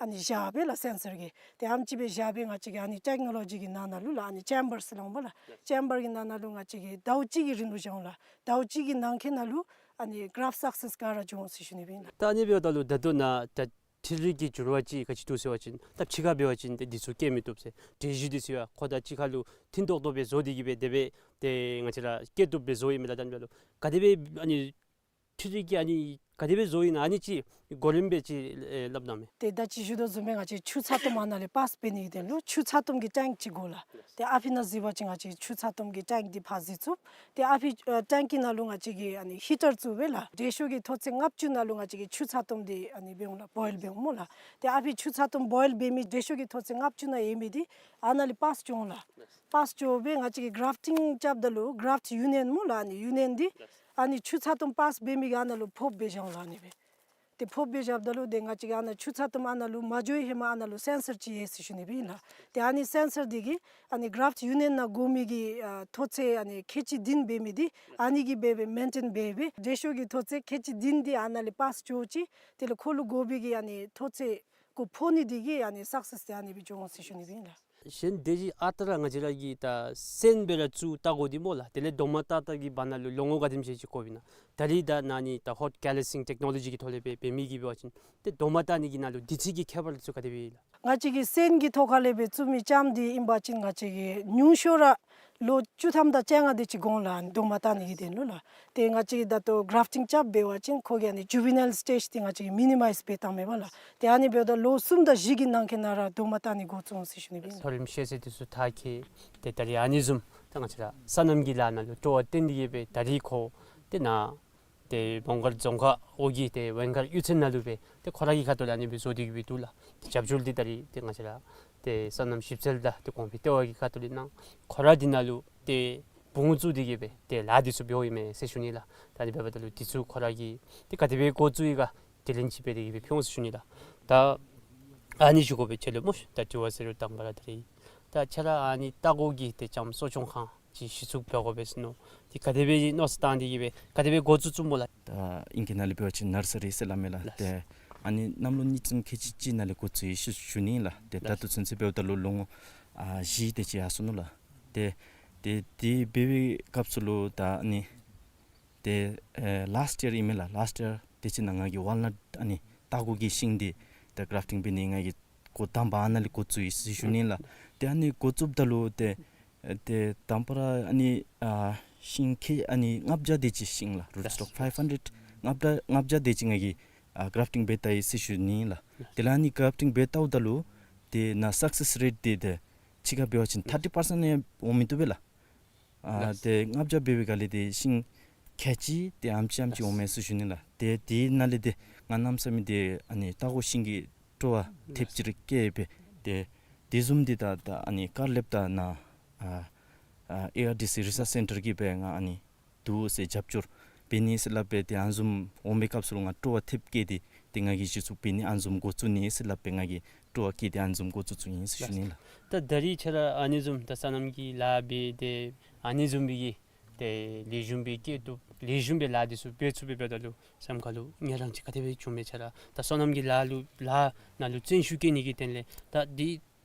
ཨ་ནི་བཞག་སྦེ་ལགས་སེན་སར་གྱིས། ཏེ་ཨ་ནེམ་ཅིག་སྦེ་བཞག་སྦེ་ང་བཅས་ཀྱིས་ཨ་ནི་ཊེཀ་ནོ་ལོ་ཇི་གི་ནང་ན་ལུ་ལགས་ཨ་ནི་ཅེམ་བར་ཟེར་སླབ་འོང་པ་ལགས། ཅེམ་བར་གྱི་ནང་ན་ལུ་ང་བཅས་ཀྱིས་ཟླཝ་གཅིག་གི་རིང་ལུ་བཞག་འོང་ལགས། ཟླཝ་གཅིག་གི་ནང་འཁོད་ནང་ལུ་ཨ་ནི་གརཱཕ་སག་སེསི་ག་ར་འབྱུང་འོང་ཟེར་ཞུ་ནི་སྦེ་ཨིན་ལགས། ད་ཨ་ནི་འབདཝ་ད་ལུ་ད་ལྟོ་ནཱ་ད་འཕྲུལ་རིག་གི་འགྱུར་བ་ཅིག་ག་ཅི་འདུག་ཟེར་བ་ཅིན་ད་ཕྱི་ཁར་འབད་བ་ཅིན་ཏེ་འདི་ཚུ་བཀལ་མི་བཏུབ་ཟེར། དྲོད་གཞི་འདི་ཚུ་ཡང་ཁོ་དང་གཅིག་ཁར་ལུ་མཐུན་ཏོག་ཏོ་སྦེ་བཟོ་སྟེ་གི་སྦེ་དེ་སྦེ་ཏེ་ང་བཅས་ར་བཀལ་བཏུབ་སྦེ་བཟོ་ཡི་མས་ལགས། ད་ཨ་ནི་འབདཝ་ད་ལུ་ག་དེ་སྦེ་ཨ་ནི་འཕྲུལ་རིག་གིས་ཨ་ནི་ག་དེ་སྦེ་བཟོ་ཡི་ན་ཨ་ནི་ཅིག་གོ་རིམ་སྦེ་ཅིག་ཨེ་སླབ་གནང་མས། ཏེ་ད་ཅི་ཞུ་དོ་བཟུམ་སྦེ་ང་བཅས་ཆུ་ཚ་ཏོམ་ཨ་ནཱ་ལས་པཱསི་འབད་ནི་གི་དོན་ལུ་ཆུ་ཚ་ཏོམ་གྱི་ཊེངཀ་ཅིག་དགོ་ལགས། ཏེ་ཨ་ཕི་ནང་གཟིགས་པ་ཅིན་ང་བཅས་ཆུ་ཚ་ཏོམ་གྱི་ཊེངཀ་འདི་ཕར་གཟིགས་ཚུགས། ཏེ་ཨ་ཕི་ཨ་ཊེངཀ་གི་ནང་ལུ་ང་བཅས་ཀྱིས་ཨ་ནི་ཧི་ཊར་བཙུགས་སྦེ་ལགས། དྲོད་ཤུགས་ཀྱི་མཐོ་ཚད་ལྔ་བཅུ་ནང་ལུ་ང་བཅས་ཀྱིས་ཆུ་ཚ་ཏོམ་འདི་ཨ་ནི་འབད་འོང་ལགས། བོའིལ་འབད་འོང་སྨོ་ལགས། ཏེ་ཨ་ཕི་ཆུ་ཚ་ཏོམ་བོའིལ་འབད་མི་དྲོད་ཤུགས་ཀྱི་མཐོ་ཚད་ལྔ་བཅུ་ནང་ཡོད་མི་འདི་ཨ་ནཱ་ལས་པཱསི་འགྱོ་འོང་ལགས། པཱསི་འགྱོ་སྦེ་ང་བཅས་ཀྱིས་གརཱཕ་ཊིང་རྐྱབ་ད་ལུ་གརཱཕ་ཊི་ཡུ་ནི་ཡན་སྨོ་ལགས། ཨ་ནི་ཡུ་ནི་ཡན་འདི་ཨ་ནི་ཆུ་ཚ་ཏོམ་པཱསི་འབད་མི་གི་ཨ་ནཱ་ལུ་ཕོགཔ་སྦེ་བཞག་འོང་ལགས། ཨ་ནི་སྦེ་ ཏེ་ཕབ་སྦེ་བཞགཔ་ད་ལུ་ཏེ་ང་བཅས་ཀྱིས་ཨ་ནཱ་ཆུ་ཚད་དུམ་ཨ་ནཱ་ལུ་མ་འགྱོ་བའི་ཧེ་མ་ཨ་ནཱ་ལུ་སེན་སར་ཅིག་ཡོད་ཟེར་ཞུ་ནི་སྦེ་ཨིན་ལགས། ཏེ་ཨ་ནི་སེན་སར་འདི་གིས་ཨ་ནི་གརཕཊ་ཡུ་ནི་ཡཱན་ནང་དགོ་མི་གི་ཨ་མཐོ་ཚད་ཨ་ནི་ཁལ་གཅིག་བདུན་འབད་མི་འདི་ཨ་ནི་གིས་འབད་སྦེ་མེན་ཊེན་འབད་སྦེ་འགྲེལ་བཤད་ཀྱི་མཐོ་ཚད་ཁལ་གཅིག་བདུན་འདི་ཨ་ནཱ་ལས་པཱས་འགྱོ་ཅི། དེ་ལས་ཁོ་ལུ་དགོ་པའི་གི་ཨ་ནི་མཐོ་ཚད་ཁོ་ཕོག་ནི་འདི་གིས་ཨ་ནི་སག་སེསི་འདི་ཨ་ནི་སྦེ་འགྱོ་འོང་ཟེར་ཞུ་ནི་སྦེ་ཨིན་ལགས། གཞན་དེ་བཞིན་ཨ་རྟག་ར་ང་བཅས་ར་གིས་ད་སོན་སྦེ་ར་བཙུགས་བལྟ་དགོ་འདི་སྨོ་ལགས། དེ་ལས་རྡོག་མ་བཏགས་བཏགས་ཀྱི་བར་ན་ལུ་ལོ་ངོ་ག་དེམ་ཅིག་ཅིག་འགོརཝ་ཨིན་ན། ད་རིས་ད་ཨ་ནི་ད་ཧོཊ་ཀེ་ལི་སིང་ཊེཀ་ནོ་ལོ་ཇི་གི་ཐོག་ལས་སྦེ་འབད་མི་གིས་འབད་བ་ཅིན་ཏེ་རྡོག་མ་བཏགས་ནི་གི་ནང་ལུ་དུས་ཚོད་ཀྱི་ཁྱད་པར་ཚུ་ག་དེ་སྦེ་ཨིན་ལགས། ང་བཅས་ཀྱིས་སོན་གྱི་ཐོག་ཁ་ལས་སྦེ་བཙུགས་མི་ལྕངམ་འདི་ཨིན་པ་ཅིན་ང་བཅས་ཀྱིས་ཉུང་ཤོས་ར་ལོ་བཅུ་ཐམ་དང་བཅོ་ལྔ་དེ་ཅིག་དགོ་འོང་ལགས། རྡོག་མ་བཏགས་ནི་གི་དོན་ལུ་ལགས། ཏེ་ང་བཅས་ཀྱིས་ད་ལྟོ་གརཕ་ཊིང་རྐྱབ་འབད་བ་ཅིན་ཁོ་གི་ཨ་ནི་ཇུ་ཝི་ནཱའིལ་སི་ཊེཇ་འདི་ང་བཅས་ཀྱིས་མི་ནི་མའིཛ་འབད་བཏངམ་མས་པ་ལགས། ཏེ་ཨ་ནི་འབདཝ་ད་ལོ་གསུམ་དང་བཞི་གི་ནང་འཁོད་ནང་ར་རྡོག་མ་བཏགས་ནི་འགོ་བཙུགས་འོང་ཟེར་ཞུ་ནི་སྦེ་ཨིན་ལགས། མཐོ་རིམ་ཤེས་ཚད་དེ་ཚུ་མཐར་འཁྱོལ། ཏེ་ད་རིས་ཨ་ནི་བཟུམ་ད་ང་བཅས་ར་སོ་ནམ་གྱི་ལཱ་ནང་ལུ་སྤྲོ་བ་བཏོན་ཏེ་གིས་སྦེ་ད་རིས་ཁོ་ཏེ་ནཱ་ཏེ་མོང་སྒར་རྫོང་ཁག་འོག་གི་ཏེ་ཝེང་མཁར་གཡུས་ཚན་ནང་ལུ་སྦེ་ཏེ་ཁོ་ར་གི་ཁ་ཐུག་ལས་ཨ་ནི་སྦེ་བཟོ་སྟེ་གིས་སྦེ་འདུག་ལགས། ཏེ་རྒྱབ་སྐྱོར་འདི་ད་རིས་ཏེ་ང་བཅས་ར་ཏེ་སོ་ནམ་ཞིབ་འཚོལ་དང་ཏེ་གོང་འཕེལ་ལྟེ་བ་གི་ཁ་ཐུག་ལས་གནང་། ཁོ་ར་འདི་ནང་ལུ་ཏེ་བུ་བཙུགས་ཏེ་གིས་སྦེ་ཏེ་ལཱ་འདི་ཚུ་འབད་འོང་ཨིན་མས་ཟེར་ཞུ་ནི་ལགས། ད་ཨ་ནི་འབདཝ་ད་ལུ་འདི་ཚུ་ཁོ་ར་གིས་ཏེ་ག་དེ་སྦེ་འགོ་བཙུགས་ཡི་ག་དེ་ལས་ཅིག་འབད་དེ་གིས་སྦེ་ཕུལ་འོང་ཟེར་ཞུ་ནི་ལགས། ད་ཨ་ནི་ཞུ་དགོ་པའི་ཆེད་ལུ་སྨོ་ཤ། ད་དྲི་བ་ཟེར་རུང་དང་པ་ར་ད་རིས་ད་ཁྱེད་ར་ཨ་ནི་ལྟ་སྒོ་གི་ཏེ་ལྕངམ་གསོ་སྐྱོང་ཁང་ཅིག་གཞི་བཙུགས་འབད་དགོ་པས་ཟེར་མནོ། ཏེ་ག་དེ་སྦེ་མནོ་བསམ་བཏང་སྟེ་གིས་སྦེ་ག་དེ་སྦེ་འགོ་བཙུགས་བཙུགསཔ་སྨོ་ལགས། ད་ཨིང་སྐད་ནང་ལས་འབད་བ་ཅིན་ནར་སི་རི་ཟེར་སླབ་མས་ལགས། ལགས། ཏེ་ཨ་ནི་གནམ་ལོ་གཉིས་ཚན་ཁལ་གཅིག་གཅིག་ནང་ལས་འགོ་བཙུགས་ཡི་ཟེར་ཞུ་ནི་ལགས། ཏེ་ད་ལགས། ལྟོ་ཚུན་ཚོད་འབདཝ་ད་ལུ་ལོ་ངོ་ཨ་བཞི་དེ་ཅིག་ཡར་སོ་ནུག་ལགས། ཏེ་ཏེ་དེ་འབད་བའི་སྐབས་སུ་ལུ་ད་ཨ་ནི་ཏེ་ཨེ་ལཱསཊ་ཡར་ཨིན་མས་ལགས། ལཱསཊ་ཡར་དེ་ཅིག་ནང་ང་གིས་ཝཱལ་ནཊ་ཨ་ནི་ལྟ་སྒོ་གི་ཤིང་འདི་ཏེ་གརཕ་ཊིང་འབད་ནི་ང་གིས་འགོ་དང་པ་ཨ་ནཱ་ལས་འགོ་བཙུགས་ཡི་ཟེར་ཞུ་ནི་ལགས། ཏེ་ཨ་ནི་འགོ་བཙུགསཔ་ད་ལུ་ཏེ་ཨེ་ཏེ་དང་པ་ར་ཨ་ནི་ཨ་ཤིང་ཁལ་ཨ་ནི་ལྔ་བརྒྱ་དེ་ཅིག་ཤིང་ལགས། རུཊ་སི་ཊོག་ཕའིབ་ཧན་ཌེཌ་ལྔ་བརྒྱ་ལྔ་བརྒྱ་དེ་ཅིག་ང་གིས་ཨ་གརཕ་ཊིང་འབད་བལྟ་ཡི་ཟེར་ཞུ་ནི་ལགས། དེ་ལས་ཨ་ནི་གརཕ་ཊིང་འབད་བལྟཝ་ད་ལུ་ཏེ་ནཱ་སག་སེསི་རེཊ་འདི་ཏེ་ཕྱི་ཁར་འབད་བ་ཅིན་ཐར་ཊི་པར་སེནཊ་ཡང་འོང་མི་བཏུབ་པས་ལགས། ཨ་ལགས། ཏེ་ལྔ་བརྒྱ་འབད་བའི་སྒང་ལས་ཏེ་ཤིང་ཁལ་གཅིག་ཏེ་ཨ་ནེམ་ཅིག་ཨ་ནེམ་ཅིག་འོང་མས་ཟེར་ཞུ་ནི་ལགས། ཏེ་དེ་ནང་ལས་ཏེ་ང་གནམ་མེད་ས་མེད་ཏེ་ཨ་ནི་ལྟ་སྒོ་ཤིང་གི་སྤྲོ་བ་ཐེབས་ཅིག་ར་སྐྱེས་སྦེ་ཏེ་དེ་བཟུམ་འདི་ད་ད་ཨ་ནི་ཀར་ལེབ་དང་ནཱ་ཨ་ཨ་ཨེ་ཨར་ཌི་སི་རི་སརཆ་སེན་ཊར་གྱིས་སྦེ་ང་ཨ་ནི་འདུག་ཟེར་རྒྱབ་སྐྱོར་འབད་ནི་ཟེར་སླབ་སྦེ་ཏེ་ཨ་ནི་བཟུམ་འོང་པའི་སྐབས་སུ་ལུ་ང་སྤྲོ་བ་ཐེབས་བསྐྱེད་དེ་ཏེ་ང་གིས་གཞི་བཙུགས་འབད་ནི་ཨ་ནི་བཟུམ་འགོ་བཙུགས་ནི་ཟེར་སླབ་སྦེ་ང་གིས་སྤྲོ་བ་བསྐྱེད་དེ་ཨ་ནི་བཟུམ་འགོ་བཙུགས་བཙུགསཔ་ཨིན་ཟེར་ཞུ་ནི་ལགས། ད་ད་རིས་ཁྱེད་ར་ཨ་ནི་བཟུམ་ད་སོ་ནམ་གྱི་ལཱ་འབད་དེ་ཨ་ནི་བཟུམ་སྦེ་གི་ཏེ་ལེགས་ཤོམ་སྦེ་སྐྱེལ་བཏུབ་ལེགས་ཤོམ་སྦེ་ལཱ་འདི་ཚུ་འབད་ཚུགས་པའི་འབདཝ་ད་ལུ་སེམས་ཁ་ལུ་ངལ་རངས་ཅིག་ག་དེ་སྦེ་བྱུངམ་མས། ཁྱེད་ར་ད་སོ་ནམ་གྱི་ལཱ་ལུ་ལཱ་ནང་ལུ་བརྩོན་ཤུགས་བསྐྱེད་ནི་གི་དོན་ལས་ད་འདི་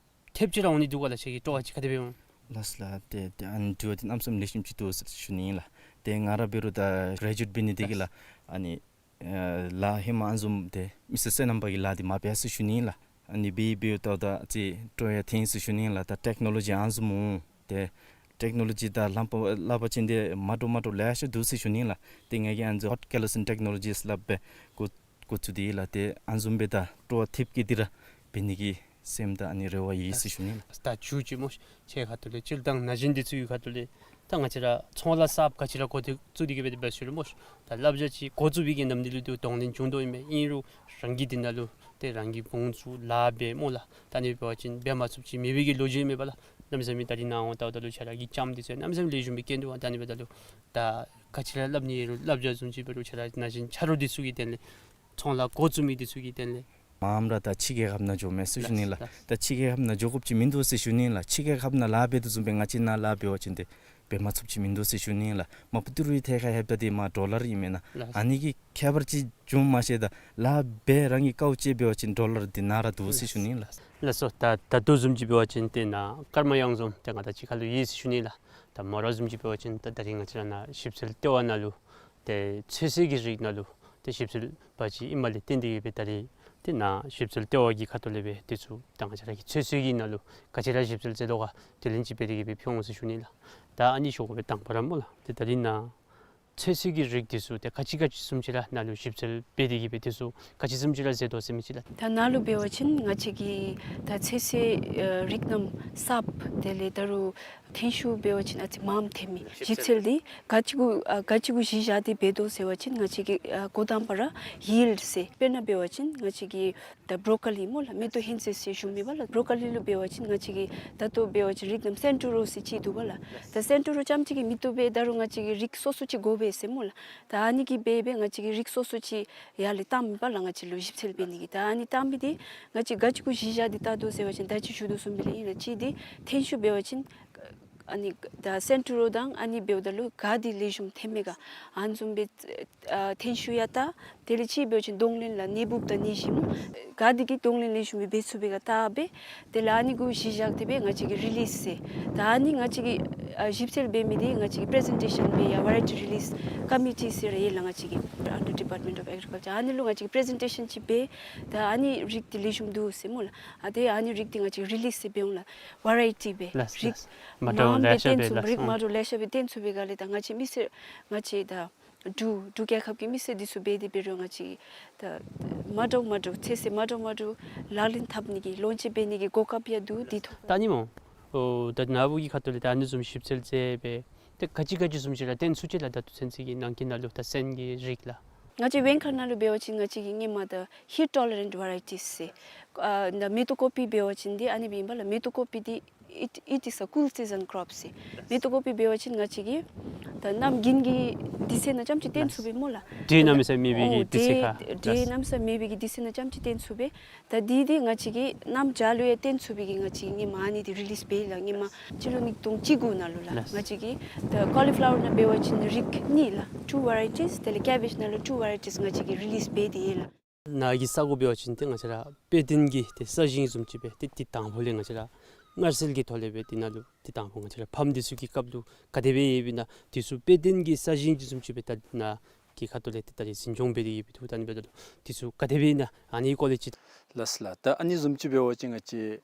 ཐེབས་ཅིག་ར་འོང་ནི་འདུག་ག་ལགས། ཁྱེད་ཀྱི་སྤྲོ་བ་ཅིག་ག་དེ་སྦེ་འོང་། ལགས་ལགས། ཏེ་ཏེ་ཨ་ནི་དྲི་བ་འདི་གནམ་མེད་ས་མེད་ལེགས་ཤོམ་ཅིག་འདུག་ཟེར་ཞུ་ནི་ཨིན་ལགས། ཏེ་ང་ར་འབད་རུང་ད་གྲེ་ཇུ་ཨེཊ་འབད་ནི་དེ་གིས་ལགས་ཨ་ནི་ཨེ་ལཱ་ཧེ་མ་ཨ་ནི་བཟུམ་ཏེ་མི་སེར་སོ་ནམ་པ་གི་ལཱ་འདི་མ་འབད་ཟེར་ཞུ་ནི་ཨིན་ལགས། ཨ་ནི་འབད་འབདཝ་ད་ད་ཅིག་སྤྲོ་ཡང་ཐོན་ཟེར་ཞུ་ནི་ཨིན་ལགས། ད་ཊེཀ་ནོ་ལོ་ཇི་ཨ་ནི་བཟུམ་འོང་ཏེ་ཊེཀ་ནོ་ལོ་ཇི་དང་ལམ་པ་སླབ་པ་ཅིན་ཏེ་མ་འདྲཝ་མ་འདྲཝ་ལེ་ཤ་འདུག་ཟེར་ཞུ་ནི་ཨིན་ལགས། ཏེ་ང་གིས་ཨ་ནི་ཧོཊ་ཀེ་ལི་སིང་ཊེཀ་ནོ་ལོ་ཇི་ཟེར་སླབ་སྦེ་འགོ་འགོ་བཙུགས་ཏེ་ལགས། ཏེ་ཨ་ནི་བཟུམ་སྦེ་ད་སྤྲོ་བ་ཐེབས་བསྐྱེད་དེ་ར་འབད་ནི་གི་སེམས་དང་ཨ་ནི་རེ་བ་ཡོད་ཟེར་ཞུ་ནི་ལགས། ད་མཇུག་ཅིག་སྨོ་ཤ། ཁྱེད་ཁ་ཐུག་ལས་སྤྱིར་བཏང་ན་གཞོན་འདི་ཚུ་གི་ཁ་ཐུག་ལས་ད་ང་བཅས་ར་ཚོང་ལཱ་གསརཔ་ག་ཅི་ར་འགོ་བཙུགས་ཏེ་གིས་སྦེ་འབད་ཞུ་རུང་སྨོ་ཤ། ད་བསླབ་བྱ་ཅིག་འགོ་བཙུགས་པའི་གི་ནམ་དུས་ལུ་ཏེ་གདོང་ལེན་བྱུང་དོ་ཨིན་མས། ཨིན་རུང་རང་གིས་འདི་ནང་ལུ་ཏེ་རང་གིས་བུ་བཙུགས་ལཱ་འབད་སྨོ་ལགས། ད་ཨ་ནི་འབད་བ་ཅིན་འབད་མ་ཚུགསཔ་ཅིག་མེད་པའི་གི་ལོ་རྒྱུས་མེད་པ་ལགས། གནམ་མེད་ས་མེད་ད་རིས་ནཱ་འོང་བལྟཝ་ད་ལུ་ཁྱེད་ར་གི་ལྕངམ་འདི་ཚུ་གནམ་མེད་ས་མེད་ལེགས་ཤོམ་སྦེ་སྐྱེས་འདུག་པ། ད་ཨ་ནི་འབདཝ་ད་ལུ་ད་ག་ཅི་ར་སླབ་ནི་ཡོད་རུང་བསླབ་བྱ་བཟུམ་ཅིག་འབད་རུང་ཁྱེད་ར་ན་གཞོན་ཆ་རོགས་འདི་ཚུ་གི་དོན་ལས་ཚོང་ལཱ་འགོ་བཙུགས་མི་འདི་ཚུ་གི་དོན་ལས། མངམ་ར་ད་ཕྱི་རྒྱལ་ཁབ་ནང་འགྱོཝ་མས་ཟེར་ཞུ་ནི་ལགས། ལགས། ད་ཕྱི་རྒྱལ་ཁབ་ནང་འགྱོ་དགོཔ་ཅིག་མིན་འདུག་ཟེར་ཞུ་ནི་ལགས། ཕྱི་རྒྱལ་ཁབ་ནང་ལཱ་འབད་དོ་བཟུམ་སྦེ་ང་བཅས་ནཱ་ལཱ་འབད་བ་ཅིན་ཏེ་འབད་མ་ཚུགསཔ་ཅིག་མིན་འདུག་ཟེར་ཞུ་ནི་ལགས། མ་པ་ཏི་རུའི་ཐད་ཁར་ལྷོདཔ་ད་ཏེ་མར་ཌོ་ལར་ཨིན་མེན་ན། ལགས། ཨ་ནི་གི་ཁྱད་པར་ཅིག་བྱུངམ་མ་ཤེས་ད་ལཱ་འབད་རང་གིས་དཀའཝ་སྤྱད་འབད་བ་ཅིན་ཌོ་ལར་འདི་ནཱ་ར་འདུག་ཟེར་ཞུ་ནི་ལགས། ལགས་སོ། ད་ད་ལྟོ་བཟུམ་ཅིག་འབད་བ་ཅིན་ཏེ་ནཱ་ཀརྨ་གཡང་འཛོམས་ཏེ་ང་དང་གཅིག་ཁར་ལུ་ཡོད་ཟེར་ཞུ་ནི་ལགས། ད་མོ་ར་བཟུམ་ཅིག་འབད་བ་ཅིན་ད་ད་རིས་ང་བཅས་ར་ནཱ་ཞིབ་འཚོལ་ལྟེ་བ་ནང་ལུ་ཏེ་ཚོད་བསྲེ་གི་རིགས་ནང་ལུ་ཏེ་ཞིབ་འཚོལ་པ་ཅིག་ཨིནམ་ལས་བརྟེན་ཏེ་གིས་སྦེ་ད་རིས་ཏེ་ནཱ་ཞིབ་འཚོལ་ལྟེ་བ་གི་ཁ་ཐུག་ལས་སྦེ་དེ་ཚུ་ད་ང་བཅས་ར་གི་ཚོད་བསྲེ་གི་ནང་ལུ་ག་ཅི་ར་ཞིབ་འཚོལ་མཛད་དོ་ག་དེ་ལས་ཅིག་འབད་དེ་གིས་སྦེ་ཕུལ་འོང་ཟེར་ཞུ་ནི་ལགས། ད་ཨ་ནི་ཞུ་དགོ་པའི་དང་པ་ར་སྨོ་ལགས། ཏེ་ད་རིས་ནཱ་ཚོད་བསྲེ་གི་རིགས་དེ་ཚུ་ཏེ་ག་ཅི་ག་ཅི་བཟུམ་ཅིག་ར་ནཱ་ལུ་ཞིབ་འཚོལ་འབད་དེ་གིས་སྦེ་དེ་ཚུ་ག་ཅི་བཟུམ་ཅིག་ར་མཛད་དོ་ཟེར་མི་ཅིག་ལགས། ད་ནཱ་ལུ་འབད་བ་ཅིན་ང་བཅས་ཀྱིས་ད་ཚོད་བསྲེ་ཨ་རིགས་རྣམས་གསརཔ་དེ་ལས་ད་རུང་ཐོན་ཤུགས་འབད་བ་ཅིན་ཨ་ཙི་མངམ་ཐོན་མི་ཞིབ་འཚོལ་འདི་ག་ཅི་གུ་ཨ་ག་ཅི་གུ་གཞི་བཞག་སྟེ་འབད་དོ་ཟེར་བ་ཅིན་ང་བཅས་ཀྱིས་ཨ་འགོ་དང་པ་ར་ཡིལཌ་ཟེར་དཔེར་ན་འབད་བ་ཅིན་ང་བཅས་ཀྱིས་ད་བོ་རོ་ཀོ་ལི་སྨོ་ལགས། མེ་ཏོག་ཧིང་ཙེ་ཟེར་ཞུ་མི་འབད་ལགས། བོ་རོ་ཀོ་ལི་ལུ་འབད་བ་ཅིན་ང་བཅས་ཀྱིས་ད་ལྟོ་འབད་བ་ཅིན་རིགས་རྣམས་སེན་ཊུ་རོ་ཟེར་ཅིག་འདུག་པ་ལགས། ད་སེན་ཊུ་རོ་རྐྱངམ་གཅིག་གིས་མི་བཏུབ་པས། ད་རུང་ང་བཅས་ཀྱིས་རིགས་སོ་སོ་ཅིག་དགོ་པས། ཟེར་སྨོ་ལགས། ད་ཨ་ནི་གིས་འབད་འབད་ང་བཅས་ཀྱིས་རིགས་སོ་སོ་ཅིག་ཡར་ལས་བཏངམ་ཨིན་པས་ལགས། ང་བཅས་ལུ་ཞིབ་འཚོལ་འབད་ནི་གི། ད་ཨ་ནི་བཏངམ་འདི་ང་བཅས་ག་ཅི་གུ་གཞི་བཞག་སྟེ་བལྟ་དོ་ཟེར་བ་ཅིན་ད་ཅི་ཞུ་དོ་བཟུམ་སྦེ་ལགས་ཨིན་ལགས། གཅིག་འདི་ཐོན་ཤུགས་འབད་བ་ཅིན་ཨ་ནི་ད་སེན་ཊོ་རོ་དང་ཨ་ནི་འབདཝ་ད་ལུ་ག་འདི་ལེགས་ཤོམ་ཐོནམ་མས་ག། ཨ་ནི་བཟུམ་སྦེ་ཨ་ཐོན་ཤུགས་ཡང་བལྟ། དེ་ལས་གཅིག་འབད་བ་ཅིན་གདོང་ལེན་ལགས་ནད་འབུཔ་དང་ནད་གཞི་སྨོ། ག་འདི་གིས་གདོང་ལེན་ལེགས་ཤོམ་སྦེ་འབད་ཚུགས་པས་ག་བལྟ་སྦེ། དེ་ལས་ཨ་ནི་གུ་གཞི་བཞག་སྟེ་སྦེ་ང་བཅས་ཀྱིས་རི་ལིསི་ཟེར། ད་ཨ་ནི་ང་བཅས་ཀྱིས་ཨ་ཞིབ་འཚོལ་འབད་མི་འདི་ང་བཅས་ཀྱིས་པི་རི་ཟེན་ཊེ་ཤཱན་སྦེ་ཡར་ཝེ་རའི་ཊི་རི་ལིསི་ཀོ་མི་ཊི་ཟེར་ར་ཡོད་ལགས་ང་བཅས་ཀྱི་under Department of Agriculture། ཨ་ནི་ལུ་ང་བཅས་ཀྱིས་པི་རི་ཟེན་ཊེ་ཤཱན་ཅིག་འབད། ད་ཨ་ནི་རིགས་འདི་ལེགས་ཤོམ་འདུག་ཟེར་སྨོ་ལགས། ཨ་དེ་ཨ་ནི་རིགས་འདི་ང་བཅས་ཀྱིས་རི་ལིསི་ཟེར་འབད་འོང་ལགས། ཝེ་རའི་ཊི་སྦེ་ལགས། རིགས་ལགས། མ་འདྲཝ་མངམ་ལེ་སྦེ་ཤ་སྦེ་བཏོན་ཚུགས། ལགས། རིགས་ཨ་མ་འདྲཝ་ལེ་ཤ་སྦེ་བཏོན་ཚུགས་པས་ག་ལགས། ད་ང་བཅས་མི་སེར་ང་བཅས་ད་འབྲུག་འབྲུག་རྒྱལ་ཁབ་ཀྱི་མི་སེར་འདི་ཚུ་འབད་དེ་འབད་རུང་ང་བཅས་ད་མ་འདྲཝ་མ་འདྲཝ་ཚོད་བསྲེ་མ་འདྲཝ་མ་འདྲཝ་ལག་ལེན་འཐབ་ནི་གི་ལོན་ཅིག་འབད་ནི་གི་གོ་སྐབས་ཡང་འདུག། འདི་ཐོག་ད་ཨ་ནི་སྨོ། ཨོ་ད་ནཱ་བུ་གི་ཁ་ཐུག་ལས་ད་ཨ་ནི་བཟུམ་ཞིབ་འཚོལ་མཛད་སྦེ་ཏེ་ག་ཅི་ག་ཅི་བཟུམ་ཅིག་ར་བཏོན་ཚུགས་ཅི་ལགས། ད་ལྟོ་ཚུན་ཚོད་ཀྱི་ནང་འཁོད་ནང་ལུ་ད་སོན་གྱི་རིགས་ལགས། ང་བཅས་བེན་ཁ་ནང་ལུ་འབད་བ་ཅིན་ང་བཅས་ཀྱིས་སྔོན་མ་ད་heat tolerant varieties ཟེར། ཨ་ད་མེ་ཏོག་ཀོ་པི་འབད་བ་ཅིན་འདི་ཨ་ནི་སྦེ་ཨིན་པས་ལགས། མེ་ཏོག་ཀོ་པི་འདི་it, it is a cool season crop ཟེར། མེ་ཏོག་ཀོ་པི་འབད་བ་ཅིན་ང་བཅས་ཀྱིས་ད་གནམ་དགུན་གྱི་དུས་ཚོད་ནང་རྐྱངམ་ཅིག་བཏོན་ཚུགས་པས་སྨོ་ལགས། འདྲེ་གནམ་མེད་ས་མེད་མེད་པའི་གི་དུས་ཚོད་ཁར། འདྲེ་གནམ་མེད་ས་མེད་མེད་པའི་གི་དུས་ཚོད་ནང་རྐྱངམ་ཅིག་བཏོན་ཚུགས་པས། ད་འདི་འདི་ང་བཅས་ཀྱིས་གནམ་བྱཱར་ལུ་ཡང་བཏོན་ཚུགས་པའི་གི་ང་བཅས་ཀྱིས་སྔོན་མ་ཨ་ནི་འདི་རི་ལིསི་འབད་ཡི་ལགས། སྔོན་མ་སྤྱི་ལོ་ཉིས་སྟོང་བཅུ་དགུ་ནང་ལུ་ལགས། ལགས། ང་བཅས་ཀྱིས་ད་ཀོ་ལི་ཕ་ལ་ཝར་ནང་འབད་བ་ཅིན་རིགས་གཉིས་ལགས། two varieties། དེ་ལས་ཀེ་བེཇ་ནང་ལུ་two varieties ང་བཅས་ཀྱིས་རི་ལིསི་འབད་དེ་ཡོད་ལགས། ནཱ་གི་ས་གོ་འབད་བ་ཅིན་ཏེ་ང་བཅས་ར་དཔེ་སྟོན་གྱི་ཏེ་ས་ཞིང་བཟུམ་ཅིག་སྦེ་ཏེ་འདི་དང་ཕུ་ལས་ང་བཅས་ར་མངར་གསལ་གྱི་ཐོག་ལས་སྦེ་འདི་ནང་ལུ་འདི་དང་ཕུ་ང་བཅས་ར་ཕམ་འདི་ཚུ་གི་སྐབས་ལུ་ག་དེ་སྦེ་ཡོདཔ་ཨིན་ན་འདི་ཚུ་དཔེ་སྟོན་གྱི་ས་ཞིང་བཟུམ་ཅིག་སྦེ་ད་ནཱ་གི་ཁ་ཐུག་ལས་ཏེ་ད་རིས་འཛིན་སྐྱོང་འབད་དེ་ཡོདཔ་འདུག། ད་ཨ་ནི་འབདཝ་ད་ལུ་འདི་ཚུ་ག་དེ་སྦེ་ཨིན་ན་ཨ་ནི་ཀོ་ལི་ཊི། ལགས་ལགས། ད་ཨ་ནི་བཟུམ་ཅིག་འབད་བ་ཅིན་ང་བཅས་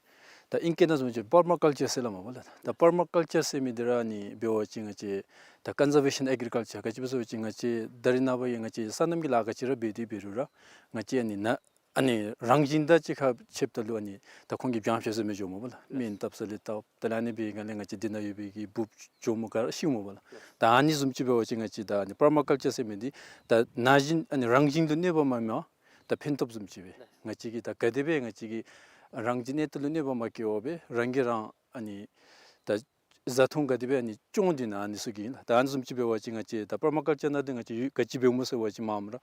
ད་ཨིང་སྐད་ནང་བཟུམ་ཅིག་པར་མ་ཀལ་ཅར་ཟེར་སླབ་མས་པ་ལགས། ད་པར་མ་ཀལ་ཅར་ཟེར་མི་འདི་ར་ཨ་ནི་འབད་བ་ཅིན་ང་བཅས་ད་ཀོན་ཛར་ཝེ་ཤཱན་ཨེག་རི་ཀལ་ཅར། ག་ཅི་སྦེ་ཟེར་བ་ཅིན་ང་བཅས་ད་རིས་ནངས་པ་ཡང་ང་བཅས་སོ་ནམ་གྱི་ལཱ་ག་ཅི་ར་འབད་དེ་འབད་རུང་ར་ང་བཅས་ཨ་ནི་ནཱ་ཨ་ནི་རང་བཞིན་དང་གཅིག་ཁར་ཕྱདཔ་ད་ལུ་ཨ་ནི་ད་ཁོང་གིས་བྱང་ཤེས་ཟེར་མི་འགྱོཝ་མས་པ་ལགས། སྨན་བཏབ་ས་ལས་བཏབ། དེ་ལས་ཨ་ནི་འབད་བའི་སྒང་ལས་ང་བཅས་འདི་ནང་ཡོད་པའི་གི་འབུཔ་གྱོགམོ་ག་ར་ཤིཝ་མས་པ་ལགས། ད་ཨ་ནི་བཟུམ་ཅིག་འབད་བ་ཅིན་ང་བཅས་ད་ཨ་ནི་པར་མ་ཀལ་ཅར་ཟེར་མི་འདི་ད་ན་གཞོན་ཨ་ནི་རང་བཞིན་དུ་གནོད་པ་མ་མེད་པར་ད་ཕན་ཐོགས་བཟུམ་ཅིག་སྦེ་ང་བཅས་ཀྱིས་ད་ག་དེ་སྦེ་ང་བཅས་ཀྱིས་རང་གི་གནས་སྟངས་ལུ་གནོད་པ་མ་བཀལ་བར་སྦེ་རང་གིས་རང་ཨ་ནི་ད་བཟའ་འཐུང་ག་དེ་སྦེ་ཨ་ནི་སྐྱོང་སྟེ་ན་ཨ་ནི་ཚུ་གི་ཨིན་ལགས། ད་ཨ་ནི་བཟུམ་ཅིག་འབད་བ་ཅིན་ང་བཅས་ད་པར་མ་ཀལ་ཅར་ནང་འདི་ང་བཅས་ཡོད་ག་ཅི་འབདཝ་སྨོ་ཟེར་བ་ཅིན་མངམ་ར་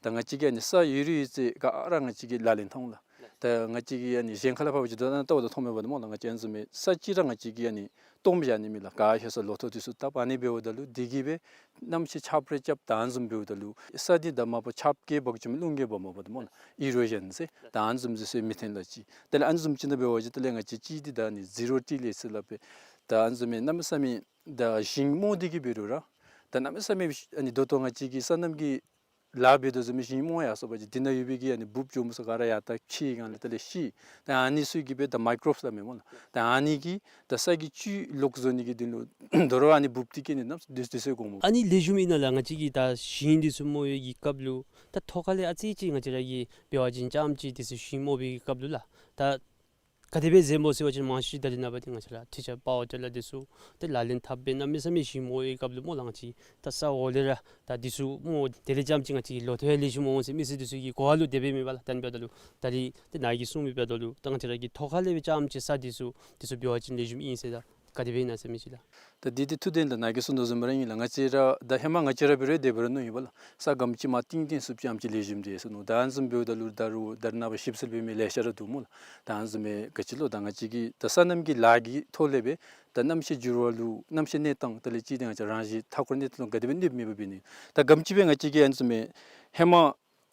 ད་ང་བཅས་ཀྱིས་ཨ་ནི་ས་ཡོད་རིགས་ཡོད་ཚད་ག་ར་ང་བཅས་ཀྱིས་ལག་ལེན་འཐབ་འོང་ལགས། ད་ང་བཅས་ཀྱིས་ཨ་ནི་གཞན་ཁ་ལས་ཕར་འབད་བ་ཅིན་ད་ལྟོ་བ་ད་མཐོང་མེད་པ་འདི་སྨོ་ལགས། ང་བཅས་ཨ་ནི་བཟུམ་མའི་ས་ཅིག་ར་ང་བཅས་ཀྱིས་ཨ་ནི་སྟོངམ་བཞག་ནི་མེད་ལགས། ག་ཧེ་ས་ལོ་ཐོག་འདི་ཚུ་བཏབ་ཨ་ནི་འབདཝ་ད་ལུ་འདི་གིས་སྦེ་གནམ་གཤིས་ཆརཔ་རེ་རྐྱབ་ད་ཨ་ནི་བཟུམ་འབདཝ་ད་ལུ་ས་འདི་ད་མ་པ་ཆརཔ་བཀལ་འབག་བཅུག་མི་རླུང་གིས་འབག་མ་འབག་འདི་སྨོ་ལགས། ཨི་རོ་ཞཱན་ཟེར། ད་ཨ་ནི་བཟུམ་ཅིག་ཟེར་མི་ཐོན་ལགས་ཅིག། དེ་ལས་ཨ་ནི་བཟུམ་ཅིག་ནང་འབད་བ་ཅིན་དེ་ལས་ང་བཅས་ཅིག་འདི་ད་ཨ་ནི་ཟི་རོ་ཊི་ལེས་ཟེར་སླབ་པས། ད་ཨ་ནི་བཟུམ་མའི་གནམ་མེད་ས་མེད་ད་ཞིང་རྨོ་སྟེ་གི་འབད་རུང་ར་ད་གནམ་མེད་ས་མེད་ཨ་ནི་ད་ལྟོ་ང་བཅས་ཀྱིས་སོ་ནམ་གྱི་ལཱ་འབད་དོ་བཟུམ་མའི་ཞིང་རྨོ་ཡར་སོང་པ་ཅིན་འདི་ནང་ཡོད་པའི་གི་ཨ་ནི་འབུཔ་གྱོགམོ་ཚུ་ག་ར་ཡར་ད་ཁྱིད་སྒང་ལས་དེ་ལས་ཤི། ད་ཨ་ནི་ཚུ་གིས་སྦེ་ད་མའི་ཀོ་རོབསི་སླབ་མས་སྨོ་ལགས། ད་ཨ་ནི་གིས་ད་ས་གི་བཅུད་ལོག་བཟོ་ནི་གི་དོན་ལུ་དོ་རུང་ཨ་ནི་འབུཔ་འདི་བཀལ་ནི་གནམ་མེད་ས་མེད་དུས་ཚོད་འགོརཝ་མས། ཨ་ནི་ལེགས་ཤོམ་ཨིན་ན་ལགས། ང་བཅས་ཀྱིས་ད་ཞིང་འདི་ཚུ་རྨོ་བའི་གི་སྐབས་ལུ་ད་ཐོག་ཁ་ལས་ཨ་ཙི་ཅིག་ང་བཅས་ར་གིས་འབད་བ་ཅིན་རྐྱངམ་ཅིག་འདི་ཚུ་ཞིང་རྨོ་བའི་གི་སྐབས་ལུ་ལགས། ད་ག་དེ་སྦེ་མཛད་སྨོ་ཟེར་བ་ཅིན་མང་ཤོས་ཅིག་ད་རིས་ནངས་པ་འདི་ང་བཅས་ར་ཊི་ཅར་པ་ཝར་ཊི་ལར་འདི་ཚུ་ཏེ་ལག་ལེན་འཐབ་སྦེ་གནམ་མེད་ས་མེད་ཞིང་རྨོ་བའི་སྐབས་ལུ་སྨོ་ལགས། ང་བཅས་ད་ས་འོག་ལས་ར་ད་འདི་ཚུ་རྨོ་དེ་ལས་རྐྱངམ་ཅིག་ང་བཅས་ཀྱི་ལོ་ཐོག་ཡང་ལེགས་ཤོམ་འོང་ཟེར་མི་སེར་འདི་ཚུ་གི་གོ་བ་ལུ་དེ་སྦེ་མེད་པ་ལགས། ད་ཨ་ནི་འབདཝ་ད་ལུ་ད་རིས་ཏེ་ནཱ་གིས་གསུངས་མི་འབདཝ་ད་ལུ་ད་ང་བཅས་ར་གི་ཐོག་ཁ་ལས་སྦེ་རྐྱངམ་ཅིག་ས་འདི་ཚུ་འདི་ཚུ་འབད་བ་ཅིན་ལེགས་ཤོམ་ཨིན་ཟེར་ད་ག་དེ་སྦེ་ཨིན་ན་ཟེར་མི་ཅིག་ལགས། ད་འདི་འདི་ཐུགས་བདེན་ལགས། ནཱ་གིས་གསུངས་དོ་བཟུམ་ར་ཨིན་ལགས། ང་བཅས་ར་ད་ཧེ་མ་ང་བཅས་ར་འབད་རུང་དེ་འབད་རུང་མནོ་ཡི་པ་ལགས། ས་ག་དེམ་ཅིག་མར་གཏིང་གཏིང་ཚུདཔ་ཅིག་ཨ་ནེམ་ཅིག་ལེགས་ཤོམ་འདུག་ཟེར་མནོ། ད་ཨ་ནི་བཟུམ་འབདཝ་ད་ལུ་ད་རུང་ད་རིས་ནངས་པ་ཞིབ་འཚོལ་འབད་མི་ལེ་ཤ་ར་འདུག་སྨོ་ལགས། ད་ཨ་ནི་བཟུམ་མའི་ག་ཅི་ལོ་ད་ང་བཅས་ཀྱིས་ད་སོ་ནམ་གྱི་ལཱ་གི་ཐོག་ལས་སྦེ་ད་གནམ་གཤིས་འགྱུར་བ་ལུ་གནམ་གཤིས་གནས་སྟངས་དེ་ལས་གཅིག་འདི་ང་བཅས་རང་བཞིན་མཐའ་འཁོར་གནས་སྟངས་ལུ་ག་དེ་སྦེ་གནོདཔ་མེད་པ་འབད་ནི། ད་ག་དེམ་ཅིག་སྦེ་ང་བཅས་ཀྱིས་ཨ་ནི་བཟུམ་མའི་ཧེ་མ་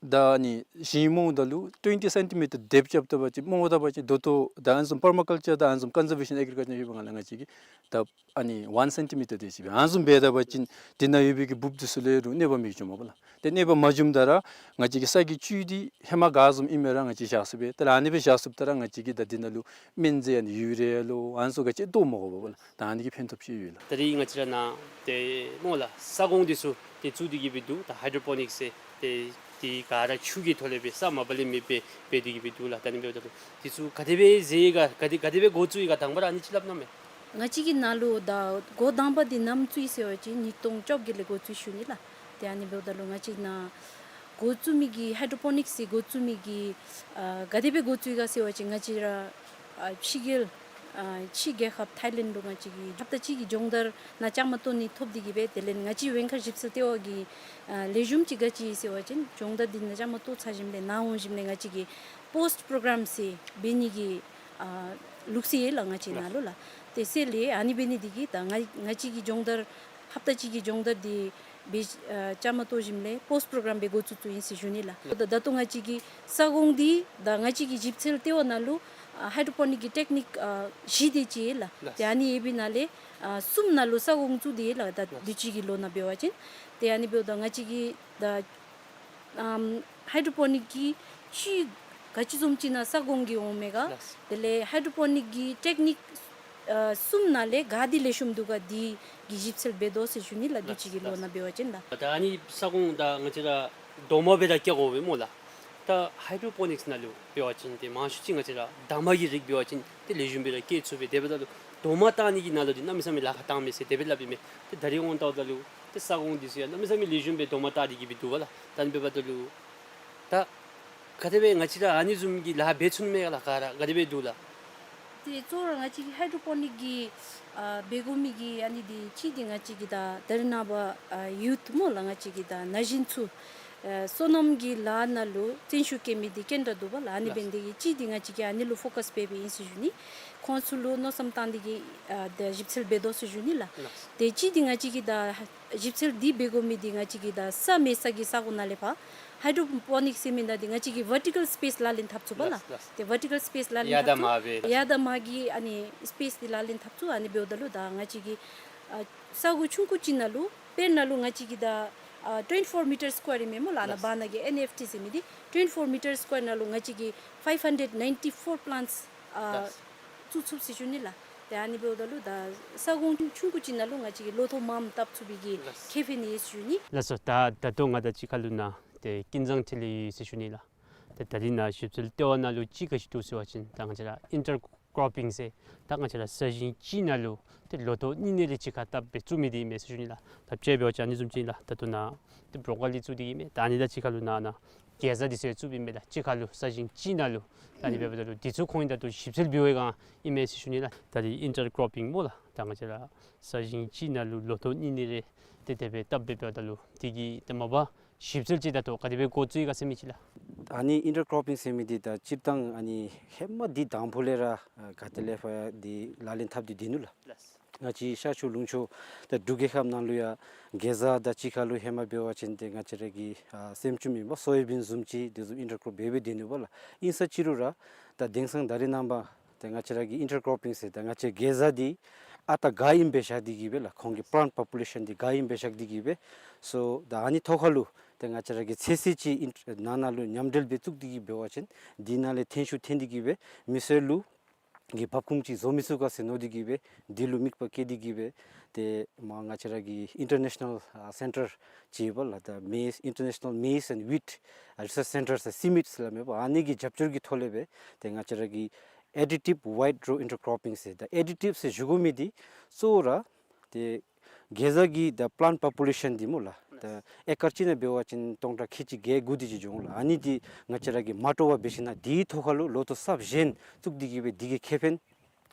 ད་ཨ་ནི་ཞིང་རྨོཝ་ད་ལུ་ཊུ་ཝེན་ཊི་སེན་ཊི་མི་ཊར་དེབ་རྐྱབ་ད་པ་ཅིན་རྨོཝ་ད་པ་ཅིན་ད་ལྟོ་ད་ཨ་ནི་བཟུམ་པར་མ་ཀལ་ཅར་དང་ཨ་ནི་བཟུམ་ཀོན་ཛར་ཝེ་ཤཱན་ཨེག་རི་ཀལ་ཅར་ཡོད་པའི་སྒང་ལས་ང་བཅས་ཀྱིས་ད་ཨ་ནི་ཝན་སེན་ཊི་མི་ཊར་དེ་ཅིག་སྦེ་ཨ་ནི་བཟུམ་འབད་ད་པ་ཅིན་འདི་ནང་ཡོད་པའི་གི་འབུཔ་འདི་ཚུ་ལུ་རུང་གནོད་པ་མི་འབྱུངམ་པ་ལགས། ཏེ་གནོད་པ་མ་འབྱུངམ་ད་ར་ང་བཅས་ཀྱི་ས་གི་བཅུད་འདི་ཧེ་མ་ག་བཟུམ་ཨིན་མི་ར་ང་བཅས་བཞག་ཚུགས་པས། ད་ཨ་ནི་སྦེ་བཞག་ཚུགསཔ་ད་ར་ང་བཅས་ཀྱིས་ད་འདི་ནང་ལུ་སྨན་རྫས་ཨ་ནི་ཡུ་རི་ཡ་ལོ་ཨ་ནི་ཚུ་ག་ཅི་བཏོག་མ་དགོ་པས་ལགས། ད་ཨ་ནི་གི་ཕན་ཐོགས་ཅིག་ཡོད་ལགས། ད་རིས་ང་བཅས་ར་ནཱ་ཏེ་སྨོ་ལགས་ས་ཁོངས་འདི་ཚུ་ཏེ་བཙུགས་ཏེ་གི་སྦེ་འདུག། ད་ཧའི་ཌྲོ་པོ་ནིཀསི་ཟེར་ཏེ་འདི་ག་ར་ཆུ་གི་ཐོག་ལས་སྦེ་ས་མ་པ་ལས་མེད་པར་འབད་དེ་གི་སྦེ་འདུག་ལགས། ད་ཨ་ནི་འབདཝ་ད་ལུ་འདི་ཚུ་ག་དེ་སྦེ་མཛད་ཡི་ག་ག་དེ་ག་དེ་སྦེ་འགོ་བཙུགས་ཡི་ག་དང་པ་ར་ཨ་ནི་ཅིག་སླབ་གནང་མས། ང་བཅས་ཀྱི་ནཱ་ལུ་ད་འགོ་དང་པ་འདི་ནམ་བཙུགས་ཡི་ཟེར་བ་ཅིན་ཉིས་སྟོང་བཅོ་བརྒྱད་ལས་འགོ་བཙུགས་ཞུ་ནི་ལགས། ཏེ་ཨ་ནི་འབདཝ་ད་ལུ་ང་བཅས་ནཱ་འགོ་བཙུགས་མི་གི་ཧའི་ཌྲོ་པོ་ནིཀསི་འགོ་བཙུགས་མི་གི་ཨ་ག་དེ་སྦེ་འགོ་བཙུགས་ཡི་ག་ཟེར་བ་ཅིན་ང་བཅས་ར་ཨ་ཕྱི་རྒྱལ་ ཨ་ཕྱི་རྒྱལ་ཁབ་ཐའི་ལེནཌ་ལུ་ང་བཅས་ཀྱིས་ཧབ་ཏ་གཅིག་གི་སྦྱོང་བརྡར་ནང་བཅའ་མར་གཏོགས་ནི་ཐོབ་སྟེ་གིས་སྦེ་དེ་ལས་ང་བཅས་ཝེང་ཁཱ་ཞིབ་འཚོལ་ལྟེ་བ་གི་ཨ་ལེགས་ཤོམ་ཅིག་ག་ཅི་ཟེར་བ་ཅིན་སྦྱོང་བརྡར་འདི་ནང་བཅའ་མར་གཏོགས་ཚར་ཞིནམ་ལས་ནཱ་འོང་ཞིནམ་ལས་ང་བཅས་ཀྱིས་པོསཊ་པྲོ་གརམ་ཟེར་འབད་ནི་གི་ཨ་ལུགས་སྲོལ་ཡོད་ལགས་ང་བཅས་ནང་ལུ་ལགས། དེ་ཟེར་ལས་ཨ་ནི་འབད་ནི་འདི་གིས་ད་ང་ང་བཅས་ཀྱི་སྦྱོང་བརྡར་ཧབ་ཏ་གཅིག་གི་སྦྱོང་བརྡར་འདི་སྦེ་ཨ་བཅའ་མར་གཏོགས་ཞིནམ་ལས་པོསཊ་པྲོ་གརམ་སྦེ་འགོ་བཙུགས་བཙུགསཔ་ཨིན་ཟེར་ཞུ་ནི་ལགས། ད་ད་ལྟོ་ང་བཅས་ཀྱི་ས་གོང་འདི་ད་ང་བཅས་ཀྱི་ཞིབ་འཚོལ་ལྟེ་བ་ནང་ལུ་ཨ་ཧའི་ཌྲོ་པོ་ནིཀ་གི་ཊེཀ་ནིཀ་ཨ་བཞི་དེ་ཅིག་ཡོད་ལགས། ལགས། ཏེ་ཨ་ནི་ཡོད་པའི་ནང་ལས་ཨ་གསུམ་ནང་ལུ་ས་གོང་བཙུགས་ཏེ་ཡོད་ལགས། ད་ལགས། དུས་ཅི་གི་ལོ་ནང་འབད་བ་ཅིན་ཏེ་ཨ་ནི་འབདཝ་ད་ང་བཅས་ཀྱི་ད་ཨམ་ཧའི་ཌྲོ་པོ་ནིཀ་གི་ཅིག་ག་ཅི་བཟུམ་ཅིག་ནང་ས་གོང་གི་འོང་མས་ག། ལགས། དེ་ལས་ཧའི་ཌྲོ་པོ་ནིཀ་གི་ཊེཀ་ནིཀ་ཨ་གསུམ་ནང་ལས་ག་འདི་ལེགས་ཤོམ་འདུག་ག་འདི་གི་ཞིབ་འཚོལ་འབད་དོ་ཟེར་ཞུ་ནི་ལགས། དུས་ཅི་གི་ལོ་ནང་འབད་བ་ཅིན་ལགས། ད་ཨ་ནི་ས་གོང་ད་ང་བཅས་ར་རྡོག་མ་སྦེ་ར་བཀལ་དགོ་པས་སྨོ་ལགས། ད་ཧའི་ཌྲོ་པོ་ནིཀསི་ནང་ལུ་འབད་བ་ཅིན་ཏེ་མང་ཤོས་ཅིག་ང་བཅས་ར་འདབ་མ་གི་རིགས་འབད་བ་ཅིན་ཏེ་ལེགས་ཤོམ་སྦེ་ར་བཀལ་ཚུགས་པས། དེ་འབདཝ་ད་ལུ་རྡོག་མ་བཏགས་ནི་གི་ནང་ལུ་འདི་གནམ་མེད་ས་མེད་ལཱ་ཁག་བཏང་མས་ཟེར་དེ་སྦེ་སླབ་ཨིན་མས། ཏེ་ད་རིས་འོང་བལྟཝ་ད་ལུ་ཏེ་ས་གོང་འདི་ཚུ་ཡང་གནམ་མེད་ས་མེད་ལེགས་ཤོམ་སྦེ་རྡོག་མ་བཏགས་ཏེ་གིས་སྦེ་འདུག་པ་ལགས། ད་ཨ་ནི་འབདཝ་ད་ལུ་ད་ག་དེ་སྦེ་ང་བཅས་ར་ཨ་ནི་བཟུམ་གྱི་ལཱ་འབད་ཚུགས་ནི་མས་ག་ལགས། ག་ར་ག་དེ་སྦེ་འདུག་ལགས། ཏེ་གཙོ་བོ་ར་ང་བཅས་ཀྱི་ཧའི་ཌྲོ་པོ་ནིཀ་གི་ཨ་འབད་དགོ་མི་གི་ཨ་ནི་འདི་གཅིག་འདི་ང་བཅས་ཀྱི་ད་ད་རེས་ནངས་པ་ཨ་ཡུཐ་སྨོ་ལགས། ང་བཅས་ཀྱི་ད་ན་གཞོན་ཚུ་ཨ་སོ་ནམ་གྱི་ལཱ་ནང་ལུ་བརྩོན་ཤུགས་བསྐྱེད་མི་འདི་ག་དེ་དྲག་འདུག་པ་ལགས། ཨ་ནི་ལགས། འབད་ནི་འདི་གིས་གཅིག་འདི་ང་བཅས་ཀྱིས་ཨ་ནི་ལུ་ཕོ་ཀཱསི་འབད་འབདཝ་ཨིན་ཟེར་ཞུ་ནི། ཁོང་ཚུ་ལུ་མནོ་བསམ་བཏང་སྟེ་གིས་ཨ་ད་ཞིབ་འཚོལ་འབད་དོ་ཟེར་ཞུ་ནི་ལགས། ལགས། ཏེ་གཅིག་འདི་ང་བཅས་ཀྱི་ད་ཞིབ་འཚོལ་འདི་འབད་དགོ་མི་འདི་ང་བཅས་ཀྱི་ད་ས་མེད་ས་གི་ས་གོ་ནང་ལས་ཕར་ཧའི་ཌྲོ་པོ་ནིཀསི་ཟེར་མི་ནང་འདི་ང་བཅས་ཀྱིས་ཝར་ཊི་ཀཱལ་སི་པེསི་ལག་ལེན་འཐབ་ཚུགས་པ་ལགས། ལགས། ལགས། ཏེ་ཝར་ཊི་ཀཱལ་སི་པེསི་ལག་ལེན་ཡར་དང་འཐབ་ཚུགས། མར་སྦེ། ཡར་དང་མར་གྱི་ཨ་ནི་སི་པེསི་འདི་ལག་ལེན་འཐབ་ཚུགས། ཨ་ནི་འབདཝ་ད་ལུ་ད་ང་བཅས་ཀྱི་ཨ་ས་གོ་ཆུང་ཀུ་ཅིག་ནང་ལུ་དཔེར་ན་ལུ་ང་བཅས་ཀྱི་ད་ཨ་twenty four meter square ཨིན་མས་སྨོ་ལགས། ཨ་ནཱ་ལགས། བར་ན་གི་ཨེན་ཨེཕ་ཊི་ཟེར་མི་འདི་twenty four meter square ནང་ལུ་ང་བཅས་ཀྱིས་five hundred ninety four plants ཨ་ལགས། བཙུགས་ཚུགས་ཟེར་ཞུ་ནི་ལགས། ཏེ་ཨ་ནི་འབདཝ་ད་ལུ་ད་ས་གོང་ཆུང་ཀུ་ཅིག་ནང་ལུ་ང་བཅས་ཀྱིས་ལོ་ཐོག་མངམ་བཏབ་ཚུགས་པའི་གི་ལགས། ཁེ་ཕན་ཡོད་ཟེར་ཞུ་ནི། ལགས་སོ། ད་ད་ལྟོ་ང་དང་གཅིག་ཁར་ལུ་ནཱ་ཏེ་ཀུན་བཟང་འཕྲིན་ལས་ཡོད་ཟེར་ཞུ་ནི་ལགས། ཏེ་ད་རིས་ནཱ་ཞིབ་འཚོལ་ལྟེ་བ་ནང་ལུ་ཅིག་ག་ཅི་འདུག་ཟེར་བ་ཅིན་ད་ང་བཅས་ར་ཨིན་ཊར་ཀོར་པིང་ཟེར་ད་ང་བཅས་ར་ས་ཞིང་གཅིག་ནང་ལུ་ཏེ་ལོ་ཐོག་གཉིས་གཉིས་རེ་གཅིག་ཁར་བཏབ་སྦེ་བཙུགས་མི་འདི་ཨིན་མས་ཟེར་ཞུ་ནི་ལགས། ད་དཔྱེ་འབད་བ་ཅིན་ཨ་ནི་བཟུམ་ཅིག་ལགས། ད་ལྟོ་ནཱ་ཏེ་བྲོ་ཀོ་ལི་བཙུགས་ཏེ་ཨིན་མས། ད་ཨ་ནི་དང་གཅིག་ཁར་ལུ་ནཱ་ནཱ་གེ་ཟ་འདི་ཚུ་ཡང་བཙུགསཔ་ཨིན་མས་ལགས། གཅིག་ཁར་ལུ་ས་ཞིང་གཅིག་ནང་ལུ། ད་ཨ་ནི་འབདཝ་ད་ལུ་འདི་ཚུ་ཁོང་གིས་ད་ལྟོ་ཞིབ་འཚོལ་འབད་བའི་སྒང་ཨིན་མས་ཟེར་ཞུ་ནི་ལགས། ད་རིས་ཨིན་ཊར་ཀོར་པིང་སྨོ་ལགས། ད་ང་བཅས་ར་ས་ཞིང་གཅིག་ནང་ལུ་ལོ་ཐོག་གཉིས་གཉིས་རེ་ཏེ་དེ་སྦེ་བཏབ་སྦེ་འབདཝ་ད་ལུ་འདི་གི་ཏེ་མ་པ་ཞིབ་འཚོལ་ཅིག་ད་ལྟོ་ག་དེ་སྦེ་འགོ་བཙུགས་ཡི་ག་ཟེར་མི་ཅིག་ལགས། ཨ་ནི་ཨིན་ཊར་ཀོར་པིང་ཟེར་མི་འདི་ད་སྤྱིར་བཏང་ཨ་ནི་ཧེ་མ་འདི་དང་ཕུ་ལས་ར་ཨ་ག་ཏེ་ལས་ཕར་འདི་ལག་ལེན་འཐབ་སྟེ་སྡོད་ནུག་ལགས། ལགས། ང་བཅས་ཤར་ཕྱོགས་ལུང་ཕྱོགས་ད་འབྲུག་རྒྱལ་ཁབ་ནང་ལུ་ཡང་གེ་ཟ་དང་གཅིག་ཁར་ལུ་ཧེ་མ་འབད་བ་ཅིན་ཏེ་ང་བཅས་ར་གི་ཨ་སེམ་ཅུམ་ཨིན་པ་སོ་ཡ་བིན་བཟུམ་ཅིག་དེ་བཟུམ་ཨིན་ཊར་ཀོར་འབད་སྦེ་སྡོད་ནུག་པ་ལགས། ཨིན་ས་ཅི་རུང་ར་ད་དེང་སང་ད་རེས་ནངས་པ་ཏེ་ང་བཅས་ར་གི་ཨིན་ཊར་ཀོར་པིང་ཟེར་ད་ང་བཅས་གེ་ཟ་འདི་ཨ་རྟག་ག་ཨིནམ་སྦེ་བཞག་སྟེ་གིས་སྦེ་ལགས། ཁོང་གི་པ་ལཱནཊ་པོ་པུ་ལེ་ཤཱན་འདི་ག་ཨིནམ་སྦེ་བཞག་སྟེ་གིས་སྦེ་སོ་ད་ཨ་ནི་ཐོག་ཁར་ལུ་ཏེ་ང་བཅས་ར་གིས་ཚོད་བསྲེ་ཅིག་ཨིན་ནང་ན་ལུ་མཉམ་འབྲེལ་སྦེ་བཙུགས་ཏེ་གིས་འབད་བ་ཅིན་འདི་ནང་ལས་ཐོན་ཤུགས་ཐོན་ཏེ་གིས་སྦེ་མི་སེར་ལུ་གི་བབ་ཁུངས་ཅིག་བཟོ་མི་ཚུགས་ག་ཟེར་མནོ་སྟེ་གིས་སྦེ་འདི་ལུ་དམིགས་པ་བསྐྱེད་དེ་གིས་སྦེ་ཏེ་མར་ང་བཅས་ར་གི་ཨིན་ཊར་ནེ་ཤ་ནཱལ་ཨ་སེན་ཊར་ཅིག་ཡོད་པ་ལགས། ད་མེསི་ཨིན་ཊར་ནེ་ཤ་ནཱལ་མེསི་ཨེནཌ་ཝིཊ་ཨ་རི་སརཆ་སེན་ཊར་ཟེར་སི་མིཊ་ཟེར་སླབ་མས་པ། ཨ་ནི་གི་རྒྱབ་སྐྱོར་གྱི་ཐོག་ལས་སྦེ་ཏེ་ང་བཅས་ར་གི་ཨེ་ཌི་ཊིབ་ཝའིཊ་རོ་ཨིན་ཊར་ཀོར་པིང་ཟེར་ད་ཨེ་ཌི་ཊིབ་ཟེར་ཞུ་དགོ་མི་འདི་གཙོ་བོ་ར་ཏེ་གེ་ཟ་གི་ད་པ་ལཱནཊ་པོ་པུ་ལེ་ཤཱན་འདི་སྨོ་ལགས། ད་ཨེ་ཀར་གཅིག་ནང་འབད་བ་ཅིན་སྟོང་ཕྲག་ཁལ་གཅིག་བརྒྱད་དགུ་དེ་ཅིག་འགྱོ་འོང་ལགས། ཨ་ནི་འདི་ང་བཅས་ར་གིས་མ་འདྲོག་པར་འབད་ཞིན་ན་འདི་ཐོག་ཁར་ལུ་ལོ་ཐོག་གསརཔ་གཞན་བཙུགས་ཏེ་གིས་སྦེ་འདི་གི་ཁེ་ཕན་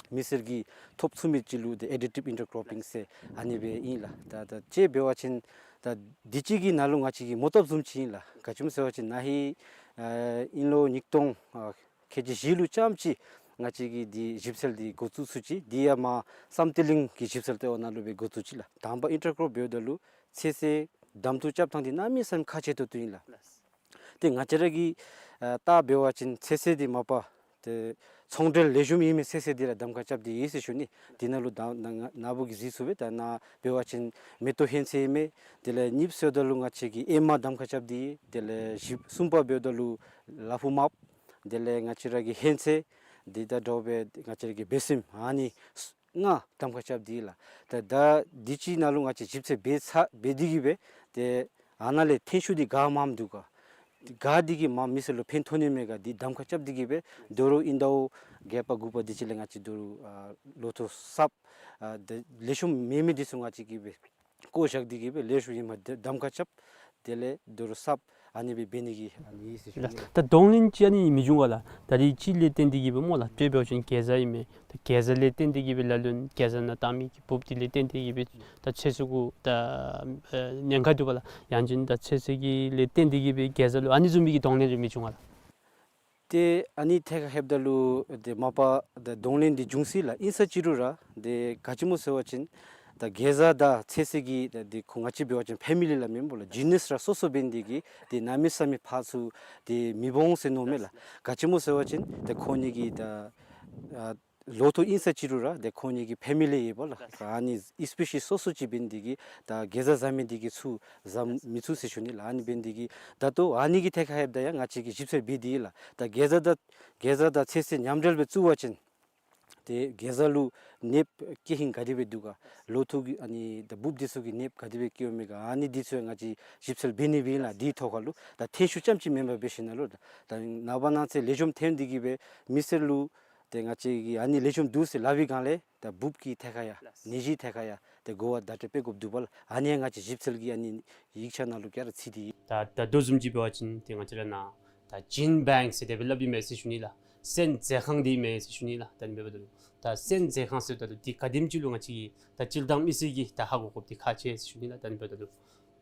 མི་སེར་གྱིས་ཐོབ་ཚུགས་མི་ཅིག་ལུ་ཏེ་ཨེ་ཌི་ཊིབ་ཨིན་ཊར་ཀོར་པིང་ཟེར་ཨ་ནི་སྦེ་ཨིན་ལགས། ད་ད་དཔྱེ་འབད་བ་ཅིན་ད་འདི་ཅིག་གི་ནང་ལུ་ང་བཅས་ཀྱིས་མོ་བཏབ་བཟུམ་ཅིག་ཨིན་ལགས། ག་ཅི་སྨོ་ཟེར་བ་ཅིན་ན་ཧིང་ཨ་དབྱིན་ལོ་ཉིས་སྟོང་ཨ་ཁལ་གཅིག་བཞི་ལུ་ཙམ་ཅིག་ང་བཅས་ཀྱིས་འདི་ཞིབ་འཚོལ་འདི་འགོ་བཙུགས་ཚུགས་ཅི། འདི་ཡང་མར་བསམ་གཏན་གླིང་གི་ཞིབ་འཚོལ་ལྟེ་བ་ནང་ལུ་སྦེ་འགོ་བཙུགས་ཅི་ལགས། དང་པ་ཨིན་ཊར་ཀོར་འབདཝ་ད་ལུ་ཚོད་བསྲེ་གདམ་འཐུ་རྐྱབ་ཐངས་འདི་གནམ་མེད་ས་མེད་ཁག་ཆེ་ཏོག་ཏོ་ཨིན་ལགས། ཏེ་ང་བཅས་ར་གིས་ཨ་ད་འབད་བ་ཅིན་ཚོད་བསྲེ་འདི་མ་པ་ཏེ་ཚོང་འབྲེལ་ལེགས་ཤོམ་ཨིན་མི་ཚོད་བསྲེ་འདི་ར་གདམ་ཁ་རྐྱབ་སྟེ་ཡོད་ཟེར་ཞུ་ནི། འདི་ནང་ལུ་ད་ན་ན་བུ་གིས་གཟིགས་ཚུགས་པས། ད་ནཱ་འབད་བ་ཅིན་མེ་ཏོག་ཧོན་ཚོད་ཨིན་མས། དེ་ལས་གཉིས་པ་ཟེརཝ་ད་ལུ་ང་བཅས་ཀྱིས་ཨེ་མ་གདམ་ཁ་རྐྱབ་སྟེ་ཡོད། དེ་ལས་བཞི་གསུམ་པ་འབདཝ་ད་ལུ་ལ་ཕུག་མརཔ། དེ་ལས་ང་བཅས་ར་གི་ཧོན་ཚོད་འདི་དང་འདྲཝ་སྦེ་ང་བཅས་ར་གི་སྦོ་སྲིམ་ཨ་ནི་ལྔ་གདམ་ཁ་རྐྱབ་སྟེ་ཡོད་ལགས། ད་ད་འདི་ཅིག་ནང་ལུ་ང་བཅས་ཞིབ་འཚོལ་འབད་ཚར་འབད་དེ་གིས་སྦེ་ཏེ་ཨ་ནཱ་ལས་ཐོན་ཤུགས་འདི་ག་མངམ་འདུག་ག། ག་འདི་གིས་མར་མི་སེར་ལུ་ཕན་ཐོགས་ནི་མས་ག་འདི་གདམ་ཁ་རྐྱབ་སྟེ་གིས་སྦེ་དོ་རུང་ཨིན་ཟླཝ་བརྒྱད་པ་དགུ་པ་འདི་ཅིག་ལས་ང་བཅས་དོ་རུང་ཨ་ལོ་ཐོག་གསརཔ་ཨ་ད་ལེགས་ཤོམ་མེད་མི་འདི་ཚུ་ང་བཅས་ཀྱིས་སྦེ་བཀོ་བཞག་སྟེ་གིས་སྦེ་ལེགས་ཤོམ་ཨིནམ་གདམ་ཁ་རྐྱབ། དེ་ལས་དོ་རུང་གསརཔ་ ཨ་ནི་སྦེ་འབད་ནི་གི་ཨ་ནི་ཟེར་ཞུ་ནི་ལགས། ད་གདོང་ལེན་ཅིག་ཨ་ནི་མི་འབྱུང་ག་ལགས། ད་རིས་ཅིག་ལས་བརྟེན་ཏེ་གིས་སྦེ་སྨོ་ལགས། དཔེ་འབད་བ་ཅིན་གེ་ཛ་ཨིན་མས། ད་གེ་ཛ་ལས་བརྟེན་ཏེ་གིས་སྦེ་ལ་ལུ་གེ་ཛ་ནང་བཏང་མི་གི་འབུཔ་འདི་ལས་བརྟེན་ཏེ་གིས་སྦེ་ད་ཚོད་བསྲེ་གུ་ད་ཨ་ཉེན་ཁ་འདུག་པ་ལགས། ཡང་ཅིན་ད་ཚོད་བསྲེ་གི་ལས་བརྟེན་ཏེ་གིས་སྦེ་གེ་ཛ་ལུ་ཨ་ནི་བཟུམ་མའི་གི་གདོང་ལེན་རེ་མི་འབྱུང་ག་ལགས། ཏེ་ཨ་ནི་ཐད་ཁར་ལྷོདཔ་ད་ལུ་ཏེ་མ་པ་ད་གདོང་ལེན་འདི་འབྱུང་སྲིད་ལགས། ཨིན་ས་ཅི་རུང་ར་ཏེ་ག་ཅི་སྨོ་ཟེར་བ་ཅིན་ད་གེ་ཛ་དང་ཚོད་བསྲེ་གི་ད་འདི་ཁོང་ང་བཅས་འབད་བ་ཅིན་ཕེ་མི་ལི་སླབ་མི་སྨོ་ལགས། ཇི་ནསི་ར་སོ་སོ་འབད་ནི་འདི་གིས་ཏེ་གནམ་མེད་ས་མེད་ཕར་ཚུར་ཏེ་མི་འོང་ཟེར་མནོཝ་མས་ལགས། ག་ཅི་སྨོ་ཟེར་བ་ཅིན་ཏེ་ཁོང་གཉིས་ཀྱི་ད་ཨ་ལོ་ཐོག་ཨིན་ས་ཅི་རུང་ར་ཏེ་ཁོང་གཉིས་ཀྱི་ཕེ་མི་ལི་ཡོདཔ་ལགས། ཨ་ནི་སི་པེ་ཤིས་སོ་སོ་ཅིག་འབད་ནི་འདི་གིས་ད་གེ་ཛ་བཟའ་མི་འདི་གིས་ཚུར་བཟའ་མི་ཚུགས་ཟེར་ཞུ་ནི་ལགས། ཨ་ནི་འབད་ནི་འདི་གིས་ད་ལྟོ་ཨ་ནི་གི་ཐད་ཁར་ལྷོདཔ་ད་ཡང་ང་བཅས་ཀྱིས་ཞིབ་འཚོལ་འབད་དེ་ཡོད་ལགས། ད་གེ་ཛ་དང་གེ་ཛ་དང་ཚོད་བསྲེ་མཉམ་འབྲེལ་སྦེ་བཙུགས་པ་ཅིན་ཏེ་གེ་ཛ་ལུ་ནདཔ་སྐྱེ་ཧིང་ག་དེ་སྦེ་འདུག་ག། ལོ་ཐོག་གི་ཨ་ནི་ད་འབུཔ་འདི་ཚུ་གི་ནདཔ་ག་དེ་སྦེ་སྐྱེཝ་མས་ག། ཨ་ནི་འདི་ཚུ་ཡང་ང་བཅས་ཞིབ་འཚོལ་འབད་ནི་སྦེ་ཨིན་ལགས། འདི་ཐོག་ཁར་ལུ་ད་ཐོན་ཤུགས་རྐྱངམ་ཅིག་མེན་པར་འབད་ཞིནམ་ལས་ད་ནངས་པ་གནངས་ཚེ་ལེགས་ཤོམ་ཐོན་ཏེ་གིས་སྦེ་མི་སེར་ལུ་ཏེ་ང་བཅས་ཀྱིས་ཨ་ནི་ལེགས་ཤོམ་འདུག་ཟེར་སླབ་པའི་སྒང་ལས་ད་འབུཔ་གི་ཐད་ཁར་ཡང་ནད་གཞི་ཐད་ཁར་ཡང་ཏེ་གོ་བ་བརྡ་སྤྲོད་འབད་དགོཔ་འདུག་པ་ལགས། ཨ་ནི་ཡང་ང་བཅས་ཞིབ་འཚོལ་གྱི་ཨ་ནི་ཡིག་ཆ་ནང་ལུ་ག་ར་ཚུད་དེ་ཡོད། ད་ད་ལྟོ་བཟུམ་ཅིག་འབད་བ་ཅིན་ཏེ་ང་བཅས་ར་ནཱ་ད་ཇིན་བེངཀ་ཟེར་དེ་སྦེ་སླབ་ཨིན་མས་ཟེར་ཞུ་ནི་ལགས། སོན་མཛོད་ཁང་འདི་ཨིན་མས་ཟེར་ཞུ་ནི་ལགས། ད་ཨ་ནི་འབདཝ་ད་ལུ་ད་སོན་མཛོད་ཁང་ཟེརཝ་ད་ལུ་འདི་ག་དེམ་ཅིག་ལུ་ང་བཅས་ཀྱིས་ད་སྤྱིར་བཏང་མི་སེར་གྱིས་ད་ཧ་གོ་དགོཔ་འདི་ཁག་ཆེ་ཟེར་ཞུ་ནི་ལགས། ད་ཨ་ནི་འབདཝ་ད་ལུ་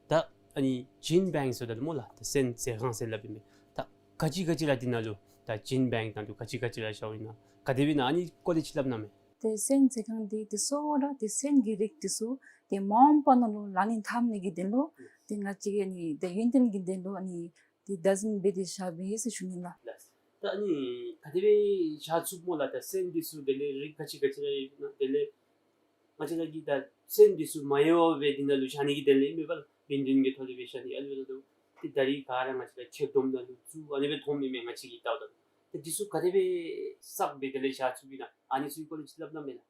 ད་ཨ་ནི་ཇིན་བེངཀ་ཟེརཝ་ད་ལུ་སྨོ་ལགས། ད་སོན་མཛོད་ཁང་ཟེར་སླབ་ཨིན་མས། ད་ག་ཅི་ག་ཅི་ར་འདི་ནང་ལུ་ད་ཇིན་བེངཀ་ནང་ལུ་ག་ཅི་ག་ཅི་ར་བཞགཔ་ཨིན་ན་ག་དེ་སྦེ་ཨིན་ན་ཨ་ནི་སྐོར་ལས་ཅིག་སླབ་གནང་མས། ཏེ་སོན་མཛོད་ཁང་འདི་འདི་ཚུ་ར་ཏེ་སོན་གྱི་རིགས་འདི་ཚུ་ཏེ་མ་འོངས་པ་ནང་ལུ་ལག་ལེན་འཐབ་ནི་གི་དོན་ལུ་ཏེ་ང་བཅས་ཀྱིས་ཨ་ནི་ཏེ་ཡུན་བརྟན་གྱི་དོན་ལུ་ཨ་ནི་ཏེ་བདག་འཛིན་འབད་དེ་བཞགཔ་ཨིན་ཟེར་ཞུ་ནི་ལགས། ལགས། ད་ཨ་ནི་ག་དེ་སྦེ་བཞག་ཚུགསཔ་སྨོ་ལགས། ད་སོན་འདི་ཚུ་དེ་ལས་རིགས་ག་ཅི་ག་ཅི་ར་ཡོད་ན་དེ་ལས་ང་བཅས་ར་གིས་ད་སོན་འདི་ཚུ་མ་ཡལ་བར་སྦེ་འདི་ནང་ལུ་བཞག་ནི་གི་དོན་ལས་ཨིན་མས་པ་ལགས། ཡུན་བརྟན་གྱི་ཐོག་ལས་སྦེ་བཞག་ནི་ཨ་ནི་འབདཝ་ད་ལུ་ཏེ་ད་རིས་ག་ར་ང་བཅས་ར་ཁྱེག་སྡོམ་ནང་ལུ་བཙུགས་ཨ་ནི་སྦེ་མཐོངམ་ཨིན་མས་ང་བཅས་ཀྱིས་བལྟཝ་ད་ལུ། ཏེ་འདི་ཚུ་ག་དེ་སྦེ་བསགས་སྦེ་དེ་ལས་བཞག་ཚུགསཔ་ཨིན་ན་ཨ་ནི་ཚུ་གི་སྐོར་ལས་ཅིག་སླབ་གནང་མས་ལགས།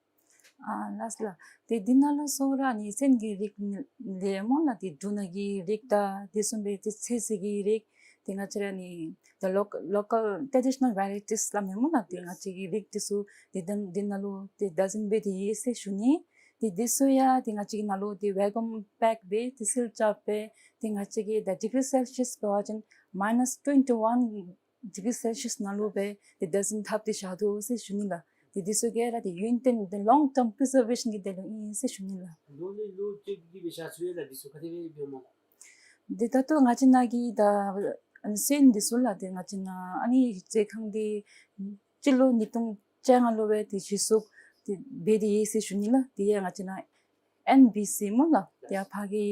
ཨ་ལགས་ལགས། ཏེ་འདི་ནང་ལུ་སོ་ར་ཨ་ནི་སོན་གྱི་རིགས་ལས་སྨོ་ལགས། ཏེ་འབྲུ་སྣ་གི་རིགས་དང་དེ་བཟུམ་སྦེ་ཏེ་ཚོད་བསྲེ་གི་རིགས་ཏེ་ང་བཅས་ར་ཨ་ནི་the local, local traditional varieties སླབ་མི་སྨོ་ལགས། ཏེ་ང་བཅས་ཀྱི་རིགས་འདི་ཚུ་ཏེ་འདི་འདི་ནང་ལུ་ཏེ་བདག་འཛིན་འབད་དེ་ཡོད་ཟེར་ཞུ་ནི། ཏེ་འདི་ཚུ་ཡང་ཏེ་ང་བཅས་ཀྱིས་ནཱ་ལུ་ཏེ་ཝེ་ཀུམ་པེཀ་འབད་དེ་སིལ་རྐྱབ་སྦེ་ཏེ་ང་བཅས་ཀྱིས་ད་ཌིག་རི་སེལ་ཤིས་འབད་བ་ཅིན་མའི་ནཱས་ཊུ་ཝེན་ཊི་ཝན་ཌིག་རི་སེལ་ཤིས་ནང་ལུ་སྦེ་ཏེ་བདག་འཛིན་འཐབ་སྟེ་བཞག་དོ་ཟེར་ཞུ་ནི་ལགས། ཏེ་འདི་ཚུ་ག་ར་ཏེ་ཡུན་བརྟན་ཏེ་ལོང་ཊརམ་པི་རི་ཛར་ཝེ་ཤཱན་གྱི་དོན་ལུ་ཨིན་ཟེར་ཞུ་ནི་ལགས། ལོ་ལས་ལོ་བཅད་དེ་གིས་སྦེ་བཞག་ཚུགས་ཡོད་ལགས། འདི་ཚུ་ག་དེ་སྦེ་འབདཝ་སྨོ་ལགས། ཏེ་ད་ལྟོ་ང་བཅས་ནཱ་གི་ད་ཨ་ནི་སོན་འདི་ཚུ་ལགས། ཏེ་ང་བཅས་ནཱ་ཨ་ནི་མཛོད་ཁང་འདི་སྤྱི་ལོ་ཉིས་སྟོང་བཅོ་ལྔ་ལུ་སྦེ་ཏེ་གཞི་བཙུགས་ཏེ་འབད་དེ་ཡོད་ཟེར་ཞུ་ནི་ལགས། དེ་ཡང་ང་བཅས་ནཱ་ཨེན་བི་སི་སྨོ་ལགས། ཏེ་ཡར་ཕར་གྱི་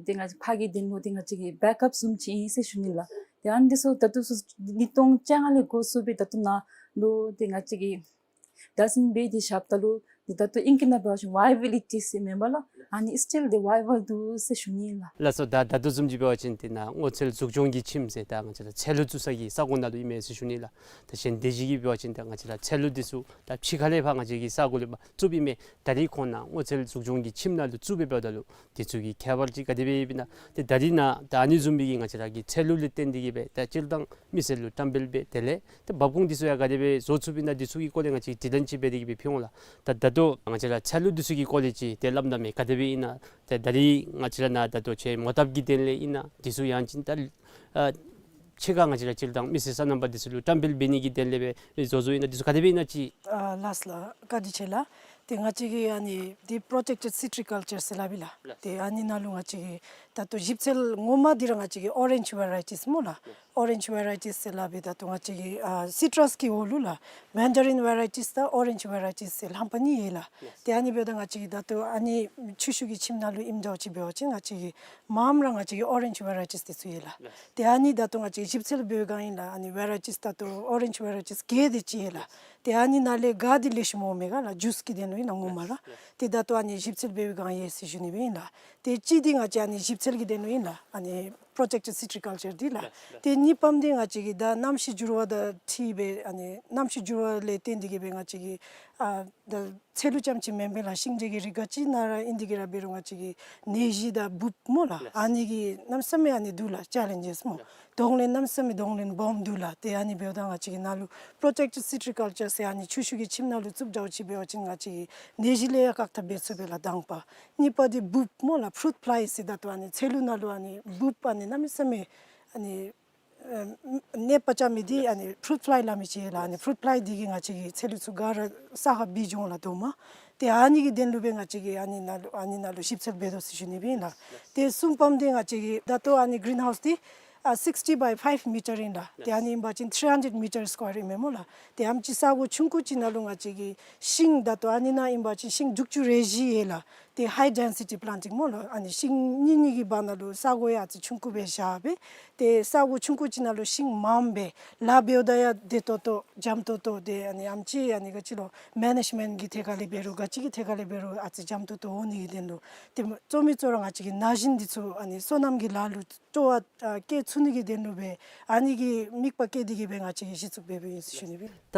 ཏེ་ང་བཅས་ཕར་གྱི་དོན་ལུ་ཏེ་ང་བཅས་ཀྱི་བེཀ་ཨཔ་བཟུམ་ཅིག་ཨིན་ཟེར་ཞུ་ནི་ལགས། ཏེ་ཨ་ནི་འདི་ཚུ་ད་ལྟོ་ཚུ་ཉིས་སྟོང་བཅོ་ལྔ་ལས་འགོ་བཙུགས་སྦེ་ད་ལྟོ་ནཱ་ལུ་ཏེ་ང་བཅས་ཀྱིས་བདག་འཛིན་འབད་དེ་བཞགཔ་ད་ལུ་ཏེ་ད་ལྟོ་ཨིང་སྐད་ནང་འབད་བ་ཅིན་ཝའི་བི་ལི་ཊི་ཟེར་མེན་པ་ལགས། ཨ་ནི་སི་ཊིལ་ཏེ་བའི་བཱལ་འདུག་ཟེར་ཞུ་ནི་ལགས། ལགས་སོ། ད་ད་ལྟོ་བཟུམ་ཅིག་འབད་བ་ཅིན་ཏེ་ནཱ་སྔོ་ཚལ་འཛུགས་སྐྱོང་གི་ཁྱིམ་ཟེར་ད་ང་བཅས་ར་ཚལ་ལུ་བཙུགས་ས་གི་ས་གོ་ནང་ལུ་ཨིན་མས་ཟེར་ཞུ་ནི་ལགས། ད་གཞན་དེ་ཅིག་གིས་འབད་བ་ཅིན་ད་ང་བཅས་ར་ཚལ་ལུ་འདི་ཚུ་ད་ཕྱི་ཁ་ལས་ཕར་ང་བཅས་ཀྱི་ས་གོ་ལུ་ཕར་བཙུགསཔ་ཨིན་མས། ད་རིས་ཁོང་ནཱ་སྔོ་ཚལ་འཛུགས་སྐྱོང་གི་ཁྱིམ་ནང་ལུ་བཙུགས་སྦེ་འབདཝ་ད་ལུ་འདི་ཚུ་གི་ཁྱད་པར་ཅིག་ག་དེ་སྦེ་ཡོདཔ་ཨིན་ན། ཏེ་ད་རིས་ནཱ་ད་ཨ་ནི་བཟུམ་མའི་གི་ང་བཅས་ར་གི་ཚལ་ལུ་ལས་བརྟེན་ཏེ་གིས་སྦེ་ད་སྤྱིར་བཏང་མི་སེར་ལུ་བཀྲམ་སྤེལ་འབད་དེ་ལས་ཏེ་འབབ་ཁུངས་འདི་ཚུ་ཡང་ག་དེ་སྦེ་བཟོ་ཚུགསཔ་ཨིན་ན་འདི་ཚུ་གི་སྐོར་ལས་ང་བཅས་དྲི་ལན་ཅིག་འབད་དེ་གིས་སྦེ་ཕུལ་འོང་ལགས། ད་ད་ལྟོ་ང་བཅས་ར་ཚལ་ལུ་འདི་ཚུ་གི་སྐོར་ལས་ཅིག་ཏེ་སླབ་གནང་མས། ག་དེ་སྦེ་ཨིན་ན། ཏེ་ད་རིས་ང་བཅས་ར་ནཱ་ད་ལྟོ་ཆེ་མོ་བཏབ་ཀྱི་དོན་ལས་ཨིན་ན་འདི་ཚུ་ཡང་ཅིན་ད་ཨ་ཕྱི་ཁར་ང་བཅས་ར་སྤྱིར་བཏང་མི་སེར་སོ་ནམ་པ་འདི་ཚུ་ལུ་བཀྲམ་སྤེལ་འབད་ནི་གི་དོན་ལས་སྦེ་བཟོ་བཟོཝ་ཨིན་ན་འདི་ཚུ་ག་དེ་སྦེ་ཨིན་ན་ཅིག། ཨ་ལགས་ལགས། བཀའ་དྲིན་ཆེ་ལགས། ཏེ་ང་བཅས་ཀྱིས་ཨ་ནི་འདི་པྲོ་ཊེཀ་ཊེཌ་སི་ཊི་རི་ཀལ་ཅར་ཟེར་སླབ་ཨིན་ལགས། ལགས། ཏེ་ཨ་ནི་ནང་ལུ་ང་བཅས་ཀྱིས་ད་ལྟོ་ཞིབ་འཚོལ་ངོ་མ་འདི་ར་ང་བཅས་ཀྱིས་ཨོ་རེནཇ་ཝེ་རའི་ཊིས་སྨོ་ལགས། ཨོ་རེནཇ་ཝེ་རའི་ཊིས་ཟེར་སླབ་ཨིན། ད་ལྟོ་ང་བཅས་ཀྱི་ཨ་སི་ཊྲས་ཀྱི་འོག་ལུ་ལགས་མེན་ཌ་རིན་ཝེ་རའི་ཊིས་དང་ཨོ་རེནཇ་ཝེ་རའི་ཊིས་ཟེར་རྣམ་པ་གཉིས་ཡོད་ལགས། ཏེ་ཨ་ནི་འབདཝ་ད་ང་བཅས་ཀྱིས་ད་ལྟོ་ཨ་ནི་ཆུ་ཤུགས་ཀྱི་ཁྱིམ་ནང་ལུ་ཨིནམ་འདྲཝ་ཅིག་འབད་བ་ཅིན་ང་བཅས་ཀྱིས་མངམ་ར་ང་བཅས་ཀྱིས་ཨོ་རེནཇ་ཝེ་རའི་ཊིས་འདི་ཚུ་ཡོད་ལགས། ཏེ་ཨ་ནི་ད་ལྟོ་ང་བཅས་ཞིབ་འཚོལ་འབད་བའི་སྒང་ཨིན་ལགས། ཨ་ནི་ཝེ་རའི་ཊིས་ད་ལྟོ་ཨོ་རེནཇ་ཝེ་རའི་ཊིས་བརྒྱད་དེ་ཅིག་ཡོད་ལགས། ཏེ་ཨ་ནི་ནང་ལས་ག་འདི་ལེགས་ཤོམ་འོང་མས་ག་ལགས། ཇུས་ཀྱི་དོན་ལུ་ཨིན་ལགས་ངོ་མ་ར། ཏེ་ད་ལྟོ་ཨ་ནི་ཞིབ་འཚོལ་འབད་བའི་སྒང་ཡོད་ཟེར་ཞུ་ནི་སྦེ་ཨིན་ལགས། ཏེ་གཅིག་འདི་ང་བཅས་ཨ་ནི་ཞིབ་འཚོལ་གྱི་དོན་ལུ་ཨིན་ལགས། ཨ་ནི་པྲོ་ཊེཀ་ཊེཌ་སི་ཊི་རི་ཀལ་ཅར་འདི་ལགས། ཏེ་གཉིས་པམ་འདི་ང་བཅས་ཀྱིས་ད་གནམ་གཤིས་འགྱུར་བ་དང་འཁྲིལ་སྦེ་ཨ་ནི་གནམ་གཤིས་འགྱུར་བ་ལས་བརྟེན་ཏེ་གིས་སྦེ་ང་བཅས་ཀྱི་ཨ་ད་ཚལ་ལུ་རྐྱངམ་ཅིག་མེན་པར་ལགས་ཤིང་འབྲས་ཀྱི་རིགས་ག་ཅི་ནང་ར་ཨིན་ཏེ་གིས་ར་འབད་རུང་ང་བཅས་ཀྱི་ནད་གཞི་དང་འབུཔ་སྨོ་ལགས། ཨ་ནི་གི་གནམ་མེད་ས་མེད་ཨ་ནི་འདུག་ལགས་ཅེ་ལེནཇེས་སྨོ། གདོང་ལེན་གནམ་མེད་ས་མེད་གདོང་ལེན་སྦོམ་འདུག་ལགས། ཏེ་ཨ་ནི་འབདཝ་ད་ང་བཅས་ཀྱིས་ནཱ་ལུ་པྲོ་ཊེཀ་ཊེཌ་སི་ཊི་རི་ཀལ་ཅར་ཟེར་ཨ་ནི་ཆུ་ཤུགས་ཀྱི་ཁྱིམ་ནང་ལུ་བཙུགསཔ་འདྲཝ་ཅིག་འབད་བ་ཅིན་ང་བཅས་ཀྱིས་ནད་གཞི་ལས་ཡང་བཀག་ཐབས་འབད་ཚུགས་པས་ལགས་དང་པ། གཉིས་པ་འདི་འབུཔ་སྨོ་ལགས་ཕུ་རུཊ་ཕླའི་ཟེར་ད་ལྟོ་ཨ་ནི་ཚལ་ལུ་ནང་ལུ་ཨ་ནི་འབུཔ་ཨ་ནི་གནམ་མེད་ས་མེད་ ཨ་ནི་ཨ་གནོད་པ་རྐྱབ་མི་འདི་ཨ་ནི་ཕུརུཊ་ཕླའི་སླབ་མི་ཅིག་ལགས། ཨ་ནི་ཕུརུཊ་ཕླའི་འདི་གིས་ང་བཅས་ཀྱི་ཚལ་ལུ་ཚུ་ག་ར་ས་ཁར་སྦིས་འགྱོ་འོང་ལགས་རྡོག་མ། ཏེ་ཨ་ནི་གི་དོན་ལུ་སྦེ་ང་བཅས་ཀྱིས་ཨ་ནི་ནང་ལུ་ཨ་ནི་ནང་ལུ་ཞིབ་འཚོལ་འབད་དོ་ཟེར་ཞུ་ནི་སྦེ་ཨིན་ལགས། ཏེ་གསུམ་པམ་འདི་ང་བཅས་ཀྱི་ད་ལྟོ་ཨ་ནི་གི་རིན་ཧའུསི་འདི་ཨ་sixty by five meter ཨིན་ལགས། ཏེ་ཨ་ནི་ཨིན་པ་ཅིན་three hundred meter square ཨིན་མས་སྨོ་ལགས། ཏེ་ཨ་ནི་ཅིག་ས་གོ་ཆུང་ཀུ་ཅིག་ནང་ལུ་ང་བཅས་ཀྱིས་ཤིང་ད་ལྟོ་ཨ་ནི་ནང་ཨིན་པ་ཅིན་ཤིང་དྲུག་ཅུ་རེ་བཞི་ཡོད་ལགས། ཏེ་high density planting སྨོ་ལགས། ཨ་ནི་ཤིང་གཉིས་གཉིས་ཀྱི་བར་ན་ལུ་ས་གོ་ཡང་ཨ་ཙི་ཆུང་ཀུ་སྦེ་བཞག་སྦེ། ཏེ་ས་གོ་ཆུང་ཀུ་ཅིག་ནང་ལུ་ཤིང་མངམ་སྦེ་ལཱ་འབདཝ་ད་ཡང་བདེ་ཏོག་ཏོ་འཇམ་ཏོག་ཏོ། ཏེ་ཨ་ནི་ཨ་ནེམ་ཅིག་ཨ་ནི་ག་ཅི་ལོ་མེ་ནེཇ་མེནཊ་གི་ཐད་ཁར་ལས་འབད་རུང་ག་ཅི་གི་ཐད་ཁར་ལས་འབད་རུང་ཨ་ཙི་འཇམ་ཏོག་ཏོ་འོང་ནི་གི་དོན་ལུ། ཏེ་གཙོ་མི་གཙོ་བོ་ར་ང་བཅས་ཀྱིས་ན་གཞོན་འདི་ཚུ་ཨ་ནི་སོ་ནམ་གྱི་ལཱ་ལུ་སྤྲོ་བ་ཨ་བསྐྱེད་ཚུགས་ནི་གི་དོན་ལུ་སྦེ་ཨ་ནི་གི་དམིགས་པ་བསྐྱེད་དེ་གིས་སྦེ་ང་བཅས་ཀྱིས་གཞི་བཙུགས་འབད་འབདཝ་ཨིན་ཟེར་ཞུ་ནི་སྦེ། ད་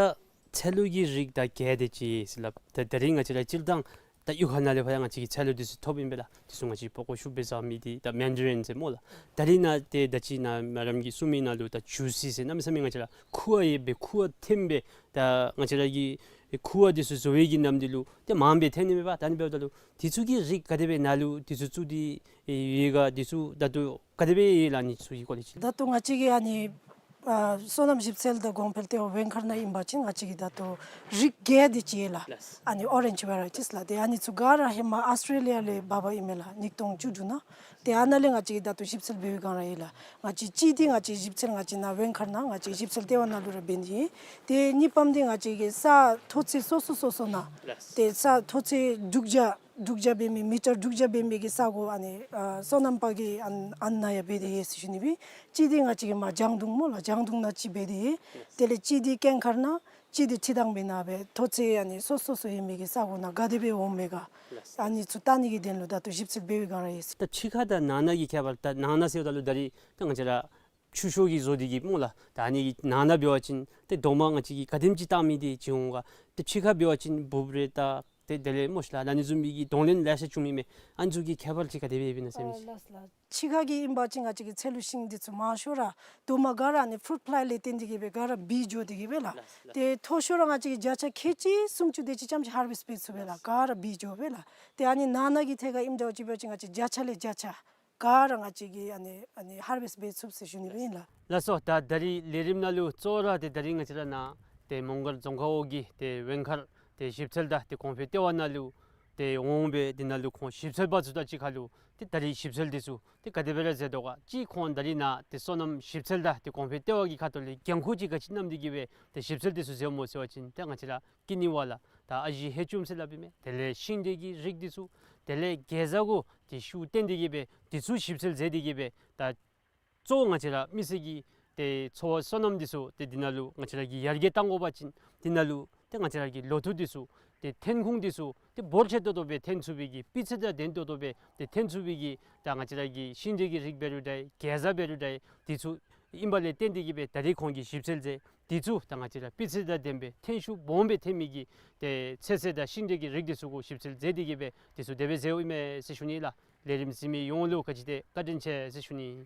ཚལ་ལུ་གི་རིགས་ད་བརྒྱད་དེ་ཅིག་ཟེར་སླབ། ད་ད་རིས་ང་བཅས་ར་སྤྱིར་བཏང་ད་གཡུས་ཁ་ནང་ལས་ཕར་ཡང་ང་བཅས་ཀྱིས་ཚལ་ལུ་འདི་ཚུ་ཐོབ་ཨིན་པས་ལགས། འདི་ཚུ་ང་བཅས་པགས་ཀོ་ཤུགས་སྦེ་བཟའ་མི་འདི་ད་མེན་ཌ་རིན་ཟེར་སྨོ་ལགས། ད་རིས་ནཱ་ཏེ་ད་ཅི་ནཱ་མེ་ཌམ་གྱིས་གསུངས་མི་ནང་ལུ་ད་ཇུ་སི་ཟེར་གནམ་མེད་ས་མེད་ང་བཅས་ར་ཁུ་བ་ཡོད་པའི་ཁུ་བ་ཐོན་སྦེ་ད་ང་བཅས་ར་གི་ཁུ་བ་འདི་ཚུ་བཟོ་བའི་གི་ནམ་འདི་ལུ་ཏེ་མངམ་སྦེ་ཐོན་ནི་མས་པ། ད་ཨ་ནི་འབདཝ་ད་ལུ་འདི་ཚུ་གི་རིགས་ག་དེ་སྦེ་ནཱ་ལུ་འདི་ཚུ་བཙུགས་ཏེ་ཡོད་ག། འདི་ཚུ་ད་ལྟོ་ག་དེ་སྦེ་ཡོད་ལགས། ཨ་ནི་ཚུ་གི་སྐོར་ལས་ཅིག། ད་ལྟོ་ང་བཅས་ཀྱི་ཨ་ནི་ཨ་སོ་ནམ་ཞིབ་འཚོལ་དང་གོང་འཕེལ་ལྟེ་བ་ཝེང་མཁར་ནང་ཨིན་པ་ཅིན་ང་བཅས་ཀྱིས་ད་ལྟོ་རིགས་བརྒྱད་དེ་ཅིག་ཡོད་ལགས། ཨ་ནི་ཨོ་རེནཇ་ཝེ་རའི་ཊིས་ལགས། ཏེ་ཨ་ནི་ཚུ་ག་ར་ཧེ་མ་ཨཱོས་ཊྲེ་ལི་ཡ་ལས་འབག་འབག་ཨིན་མས་ལགས། ཉིས་སྟོང་བཅུ་དྲུག་ནང་། ཏེ་ཨ་ནཱ་ལས་ང་བཅས་ཀྱིས་ད་ལྟོ་ཞིབ་འཚོལ་འབད་བའི་སྒང་ར་ཡོད་ལགས། ང་བཅས་གཅིག་འདི་ང་བཅས་ཞིབ་འཚོལ་ང་བཅས་ནཱ་ཝེང་མཁར་ནང་ང་བཅས་ཞིབ་འཚོལ་ལྟེ་བ་ནང་ལུ་ར་འབད་ནི་ཨིན། ཏེ་གཉིས་པམ་འདི་ང་བཅས་ཀྱིས་ས་མཐོ་ཚད་སོ་སོ་སོ་སོ་ནང་ཏེ་ས་མཐོ་ཚད་དྲུག་བརྒྱ་དྲུག་བརྒྱ་འབད་མི་མི་ཊར་དྲུག་བརྒྱ་འབད་མི་གི་ས་གོ་ཨ་ནི་ཨ་སོ་ནམ་པ་གི་ཨ་ཨ་ནཱ་ཡང་འབད་དེ་ཡོད་ཟེར་ཞུ་ནི་སྦེ། གཅིག་འདི་ང་བཅས་ཀྱིས་མར་ལྗང་གདུང་སྨོ་ལགས། ལྗང་གདུང་ནང་གཅིག་འབད་དེ་ཡོད། དེ་ལས་གཅིག་འདི་ཀེང་མཁར་ནང་གཅིག་འདི་ཁྲི་དང་སྦིས་ནང་སྦེ་མཐོ་ཚད་ཨ་ནི་སོ་སོ་སོ་ཡོད་མི་གི་ས་གོ་ནང་ག་དེ་སྦེ་འོང་མས་ག། ཨ་ནི་ཚུ་བལྟ་ནི་གི་དོན་ལུ་ད་ལྟོ་ཞིབ་འཚོལ་འབད་བའི་སྒང་ར་ཡོད་ཟེར། ད་ཕྱི་ཁ་དང་ནང་ན་གི་ཁྱད་པར། ད་ནང་ན་ཟེརཝ་ད་ལུ་ད་རིས་ད་ང་བཅས་ར་ཆུ་ཤོག་གི་བཟོ་སྟེ་གི་སྨོ་ལགས། ད་ཨ་ནི་གི་ནང་ན་འབད་བ་ཅིན་ཏེ་རྡོག་མ་ང་བཅས་ཀྱིས་ག་དེམ་ཅིག་བཏགས་མི་འདི་ཅིག་འོང་ག། ཏེ་ཕྱི་ཁ་འབད་བ་ཅིན་འབུབ་རེ་ད་ཏེ་དེ་ལས་སྨོ་ཤ་ལགས། ད་ཨ་ནི་བཟུམ་མའི་གི་གདོང་ལེན་ལེ་ཤ་བྱུང་མི་མས། ཨ་ནི་ཚུ་གི་ཁྱད་པར་ཅིག་ག་དེ་སྦེ་ཡོདཔ་ཨིན་ན་ཟེར་མི་ཅིག། ཨ་ལགས་ལགས། ཕྱི་ཁ་གི་ཨིན་པ་ཅིན་ང་བཅས་ཀྱི་ཚལ་ལུ་ཤིང་འདི་ཚུ་མང་ཤོས་ར་རྡོག་མ་ག་ར་ཨ་ནི་ཕུརུཊ་ཕླའི་ལས་བརྟེན་ཏེ་གི་སྦེ་ག་ར་སྦིས་འགྱོ་སྟེ་གི་སྦེ་ལགས། ཏེ་མཐོ་ཤོས་ར་ང་བཅས་ཀྱིས་བརྒྱ་ཆ་ཁལ་གཅིག་སུམ་ཅུ་དེ་ཅིག་ཙམ་ཅིག་ཧར་ཝེསཊ་འབད་ཚུགས་པས་ལགས། ག་ར་སྦིས་འགྱོ་སྦེ་ལགས། ཏེ་ཨ་ནི་ནང་ན་གི་ཐད་ཁར་ཨིནམ་འདྲཝ་ཅིག་འབད་བ་ཅིན་ང་བཅས་བརྒྱ་ཆ་ལས་བརྒྱ་ཆ་ག་ར་ང་བཅས་ཀྱིས་ཨ་ནི་ཨ་ནི་ཧར་ཝེསཊ་འབད་ཚུགས་ཟེར་ཞུ་ནི་ཨིན་ལགས། ལགས་སོ། ད་ད་རིས་ལས་རིམ་ནང་ལུ་གཙོ་བོ་ར་ཏེ་ད་རིས་ང་བཅས་ར་ནཱ་ཏེ་མོང་སྒར་རྫོང་ཁག་འོག་གི་ཏེ་ཝེང་མཁར་ཏེ་ཞིབ་འཚོལ་དང་ཏེ་གོང་འཕེལ་ལྟེ་བ་ནང་ལུ་ཏེ་འོང་སྦེ་འདི་ནང་ལུ་ཁོང་ཞིབ་འཚོལ་པ་ཚུ་དང་གཅིག་ཁར་ལུ་ཏེ་ད་རིས་ཞིབ་འཚོལ་འདི་ཚུ་ཏེ་ག་དེ་སྦེ་ར་མཛད་དོ་ག། གཅིག་ཁོང་ད་རིས་ནཱ་ཏེ་སོ་ནམ་ཞིབ་འཚོལ་དང་ཏེ་གོང་འཕེལ་ལྟེ་བ་གི་ཁ་ཐུག་ལས་འགན་ཁུར་ཅིག་ག་ཅི་བསྣམས་ཏེ་གི་སྦེ་ཏེ་ཞིབ་འཚོལ་འདི་ཚུ་མཛདཔ་སྨོ་ཟེར་བ་ཅིན་ཏེ་ང་བཅས་ར་ཀི་ནི་ཝ་ལ་ད་ཨ་ཞེ་ཧེ་ཅུམ་ཟེར་སླབ་ཨིན་མས། དེ་ལས་ཤིང་འབྲས་ཀྱི་རིགས་འདི་ཚུ་དེ་ལས་གེ་ཛ་གུ་ཏེ་ཤུགས་བཏོན་ཏེ་གི་སྦེ་འདི་ཚུ་ཞིབ་འཚོལ་མཛད་དེ་གི་སྦེ་ད་གཙོ་བོ་ང་བཅས་ར་མི་སེར་གྱི་ཏེ་འཚོ་བ་སོ་ནམ་འདི་ཚུ་ཏེ་འདི་ནང་ལུ་ང་བཅས་ར་གིས་ཡར་རྒྱས་གཏང་དགོ་པ་ཅིན་འདི་ནང་ལུ་ཏེ་ང་བཅས་ར་གི་ལོ་ཐོག་འདི་ཚུ་ཏེ་ཐོན་ཁུངས་འདི་ཚུ་ཏེ་འབོར་ཆེ་ཏོག་ཏོ་སྦེ་ཐོན་ཚུགས་པའི་གི་སྤུས་ཚད་དང་ལྡན་ཏོག་ཏོ་སྦེ་ཏེ་ཐོན་ཚུགས་པའི་གི་ད་ང་བཅས་ར་གི་ཤིང་འབྲས་ཀྱི་རིགས་འབད་རུང་འདྲ་གེ་ཛ་འབད་རུང་འདྲ་འདི་ཚུ་ཨིན་པ་ལས་བརྟེན་ཏེ་གི་སྦེ་ད་རིས་ཁོང་གིས་ཞིབ་འཚོལ་མཛད། འདི་ཚུ་ད་ང་བཅས་ར་སྤུས་ཚད་དང་ལྡན་པའི་ཐོན་ཤུགས་སྦོམ་སྦེ་ཐོན་མི་གི་ཏེ་ཚོད་བསྲེ་དང་ཤིང་འབྲས་ཀྱི་རིགས་འདི་ཚུ་གུ་ཞིབ་འཚོལ་མཛད་དེ་གི་སྦེ་འདི་ཚུ་དེ་སྦེ་མཛདཔ་ཨིན་མས་ཟེར་ཞུ་ནི་ལགས། ལས་རིམ་གཟིགས་མི་ཡོངས་ལུ་ག་ཅི་དེ་བཀའ་དྲིན་ཆེ་ཟེར་ཞུ་ནི།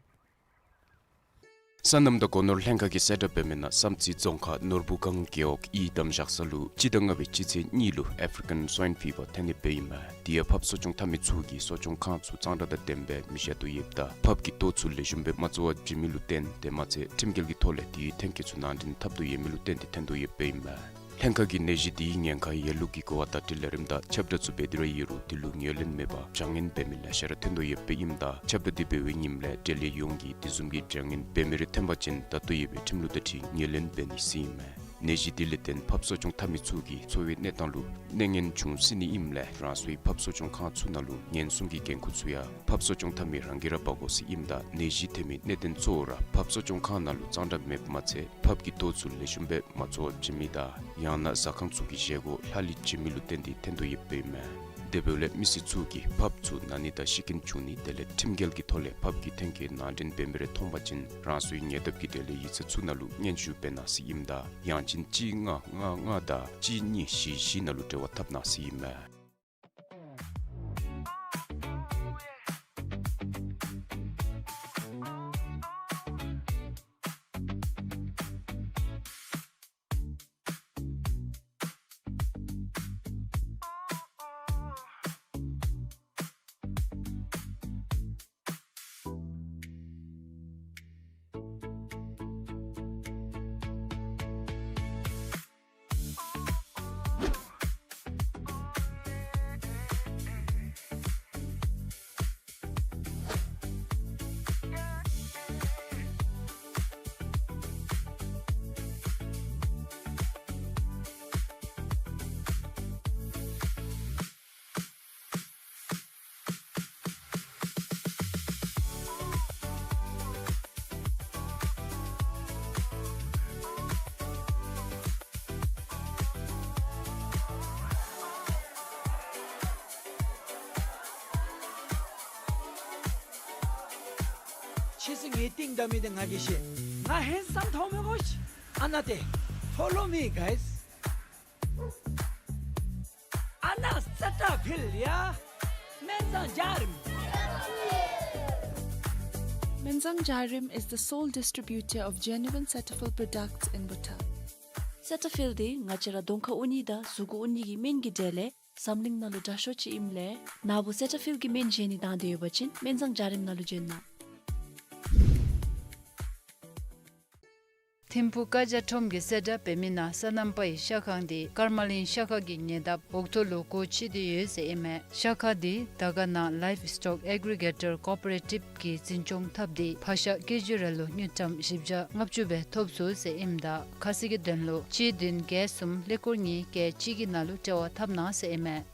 སོ་ནམ་དང་སྒོ་ནོར་ལྷན་ཁག་གིས་གསལ་བསྒྲགས་འབད་མི་ནང་བསམ་རྩེ་རྫོང་ཁག་ནོར་བུ་སྒང་རྒེད་འོག་གི་དམ་བཞག་ས་ལུ་སྤྱི་ཟླ་ལྔ་པའི་སྤྱི་ཚེས་གཉིས་ལུ་ཨེཕ་རི་ཀན་སུའིན་ཕི་བར་ཐོན་ནི་སྦེ་ཨིན་མས། དེ་ཡང་ཕགཔ་གསོ་སྐྱོང་འཐབ་མི་ཚུ་གིས་གསོ་སྐྱོང་ཁང་ཚུ་གཙང་སྦྲ་དང་ལྡནམ་སྦེ་མི་བཞག་དོ་ཡོདཔ་ད་ཕགཔ་གི་ལྟོ་ཚུ་ལེགས་ཤོམ་སྦེ་མ་བཙོ་བར་བྱིན་མི་ལུ་བརྟེན་ཏེ་མ་ཚད་ཁྲིམས་འགལ་གྱི་ཐོག་ལས་དེའི་ཐོན་སྐྱེད་ཚུ་ནང་འདྲེན་འཐབ་དོ་ཡོད་མི་ལུ་བརྟེན་ཏེ་ཐོན་དོ་ཡོདཔ་ཨིན་མས། ལྷན་ཁག་གིས་ནད་གཞི་དེའི་ཉེན་ཁ་ཡོད་ལུགས་ཀྱི་གོ་བ་དང་འབྲེལ་ལས་རིམ་དང་ཁྱབ་བསྒྲགས་ཚུ་འབད་དེ་ར་ཡོད་རུང་དེ་ལུ་ངོས་ལེན་མེད་པར་བྱ་ངན་འབད་མི་ལེ་ཤ་ར་ཐོན་དོ་ཡོདཔ་ཨིནམ་ད་ཁྱབ་བསྒྲགས་དེ་འབད་བའི་ཉིནམ་ལས་འབྲེལ་ཡོད་ཡོངས་ཀྱིས་དེ་བཟུམ་གྱི་བྱ་ངན་འབད་མི་རེ་ཐོན་པ་ཅིན་ད་ལྟོ་ཡོད་པའི་ཁྲིམས་ལུགས་དང་འཁྲིལ་ངོས་ལེན་འབད་ནི་ཟེར་ཨིན་མས། ནད་གཞི་དེ་ལས་བརྟེན་ཕགཔ་གསོ་སྐྱོང་འཐབ་མི་ཚུ་གི་འཚོ་བའི་གནས་སྟངས་ལུ་གནོད་ཉེན་འབྱུང་སྲིད་ནི་ཨིནམ་ལས་རང་སོའི་ཕགཔ་གསོ་སྐྱོང་ཁང་ཚུ་ནང་ལུ་ཉེན་སྲུང་གི་འགན་ཁུར་ཚུ་ཡང་ཕགཔ་གསོ་སྐྱོང་འཐབ་མི་རང་གིས་ར་འབག་དགོ་ཟེར་ཨིནམ་ད་ནད་གཞི་ཐོན་མི་གནད་དོན་གཙོ་བོ་ར་ཕགཔ་གསོ་སྐྱོང་ཁང་ནང་ལུ་གཙང་སྦྲ་མེདཔ་མ་ཚད་ཕགཔ་གི་ལྟོ་ཚུ་ལེགས་ཤོམ་སྦེ་མ་བཙོ་བར་བྱིན་མི་དང་ཡང་ན་ཟ་ཁང་ཚུ་གི་བཞེས་སྒོ་ལྷག་ལུས་བྱིན་མི་ལུ་བརྟེན་ཏེ་ཐོན་དོ་ཡོདཔ་ཨིན་མས། དེ་འབདཝ་ལས་མི་སེར་ཚུ་གིས་ཕགཔ་ཚུ་ན་ནི་དང་ཤི་རྐྱེན་བྱུང་ནི་དེ་ལས་ཁྲིམས་འགལ་གྱི་ཐོག་ལས་ཕགཔ་གི་ཐོན་སྐྱེད་ནང་འདྲེན་འབད་མི་རེ་མཐོང་པ་ཅིན་རང་སོའི་ཉེ་འདབས་ཀྱི་དེ་ལས་ཡིག་ཚང་ཚུ་ནང་ལུ་སྙན་ཞུ་འབད་གནང་ཟེར་ཨིནམ་ད་ཡང་ཅིན་གཅིག་ལྔ་ལྔ་ལྔ་དང་གཅིག་གཉིས་བཞི་བཞི་ནང་ལུ་འབྲེལ་བ་འཐབ་གནང་ཟེར་ཨིན་མས། ཁྱེད་ཚོ་ངེའི་རྟིང་བདའ་མི་དེ་ང་གིས་ཤེས། ང་ཧེན་སམ་ཐོག་མེད་གོ་ཤི། ཨ་ནཱ་ཏེ། Follow me, guys. ཨ་ནཱ་སེ་ཊ་ཕིལ་ཡ། སྨན་བཟང་འཇའ་རིསམོ། Menzang Jarim is the sole distributor of genuine Cetaphil products in Bhutan. སེ་ཊ་ཕིལ་འདི་ང་བཅས་ར་གདོང་ཁར་ཨུ་ནི་དང་གཟུགས་ཁར་ཨུ་ནི་གི་སྨན་གྱི་གྲས་ལས་འཛམ་གླིང་ནང་ལུ་དྲག་ཤོས་ཅིག་ཨིནམ་ལས་ནཱ་བུ་སེ་ཊ་ཕིལ་གྱི་སྨན་བཞེས་ནི་དང་འདོད་ཡོད་པ་ཅིན་སྨན་བཟང་འཇའ་རིསམོ་ནང་ལུ་བྱོན་གནང་། ཐིམ་ཕུག་ཀ་རྒྱ་ཁྲོམ་གྱི་གསལ་བསྒྲགས་འབད་མི་ནང་སོ་ནམ་པའི་ཤ་ཁང་འདི་ཀརྨ་གླིང་ཤ་ཁང་གི་ཉེ་འདབས་འོག་ཐོག་ལུ་སྒོ་ཕྱེ་སྟེ་ཡོད་ཟེར་ཨིན་མས། ཤ་ཁང་འདི་དར་དཀར་ནང་Livestock Aggregator Cooperative གིས་འཛིན་སྐྱོང་འཐབ་སྟེ་ཕག་ཤ་ཀེ་ཇི་རེ་ལུ་དངུལ་ཀྲམ་བཞི་བརྒྱ་ལྔ་བཅུ་སྦེ་ཐོབ་ཚུགས་ཟེར་ཨིནམ་ད་ཁ་གསལ་གྱི་དོན་ལུ་གཅིག་བདུན་བརྒྱད་གསུམ་ཀླད་ཀོར་གཉིས་བརྒྱད་གཅིག་གི་ནང་ལུ་འབྲེལ་བ་འཐབ་གནང་ཟེར་ཨིན་མས།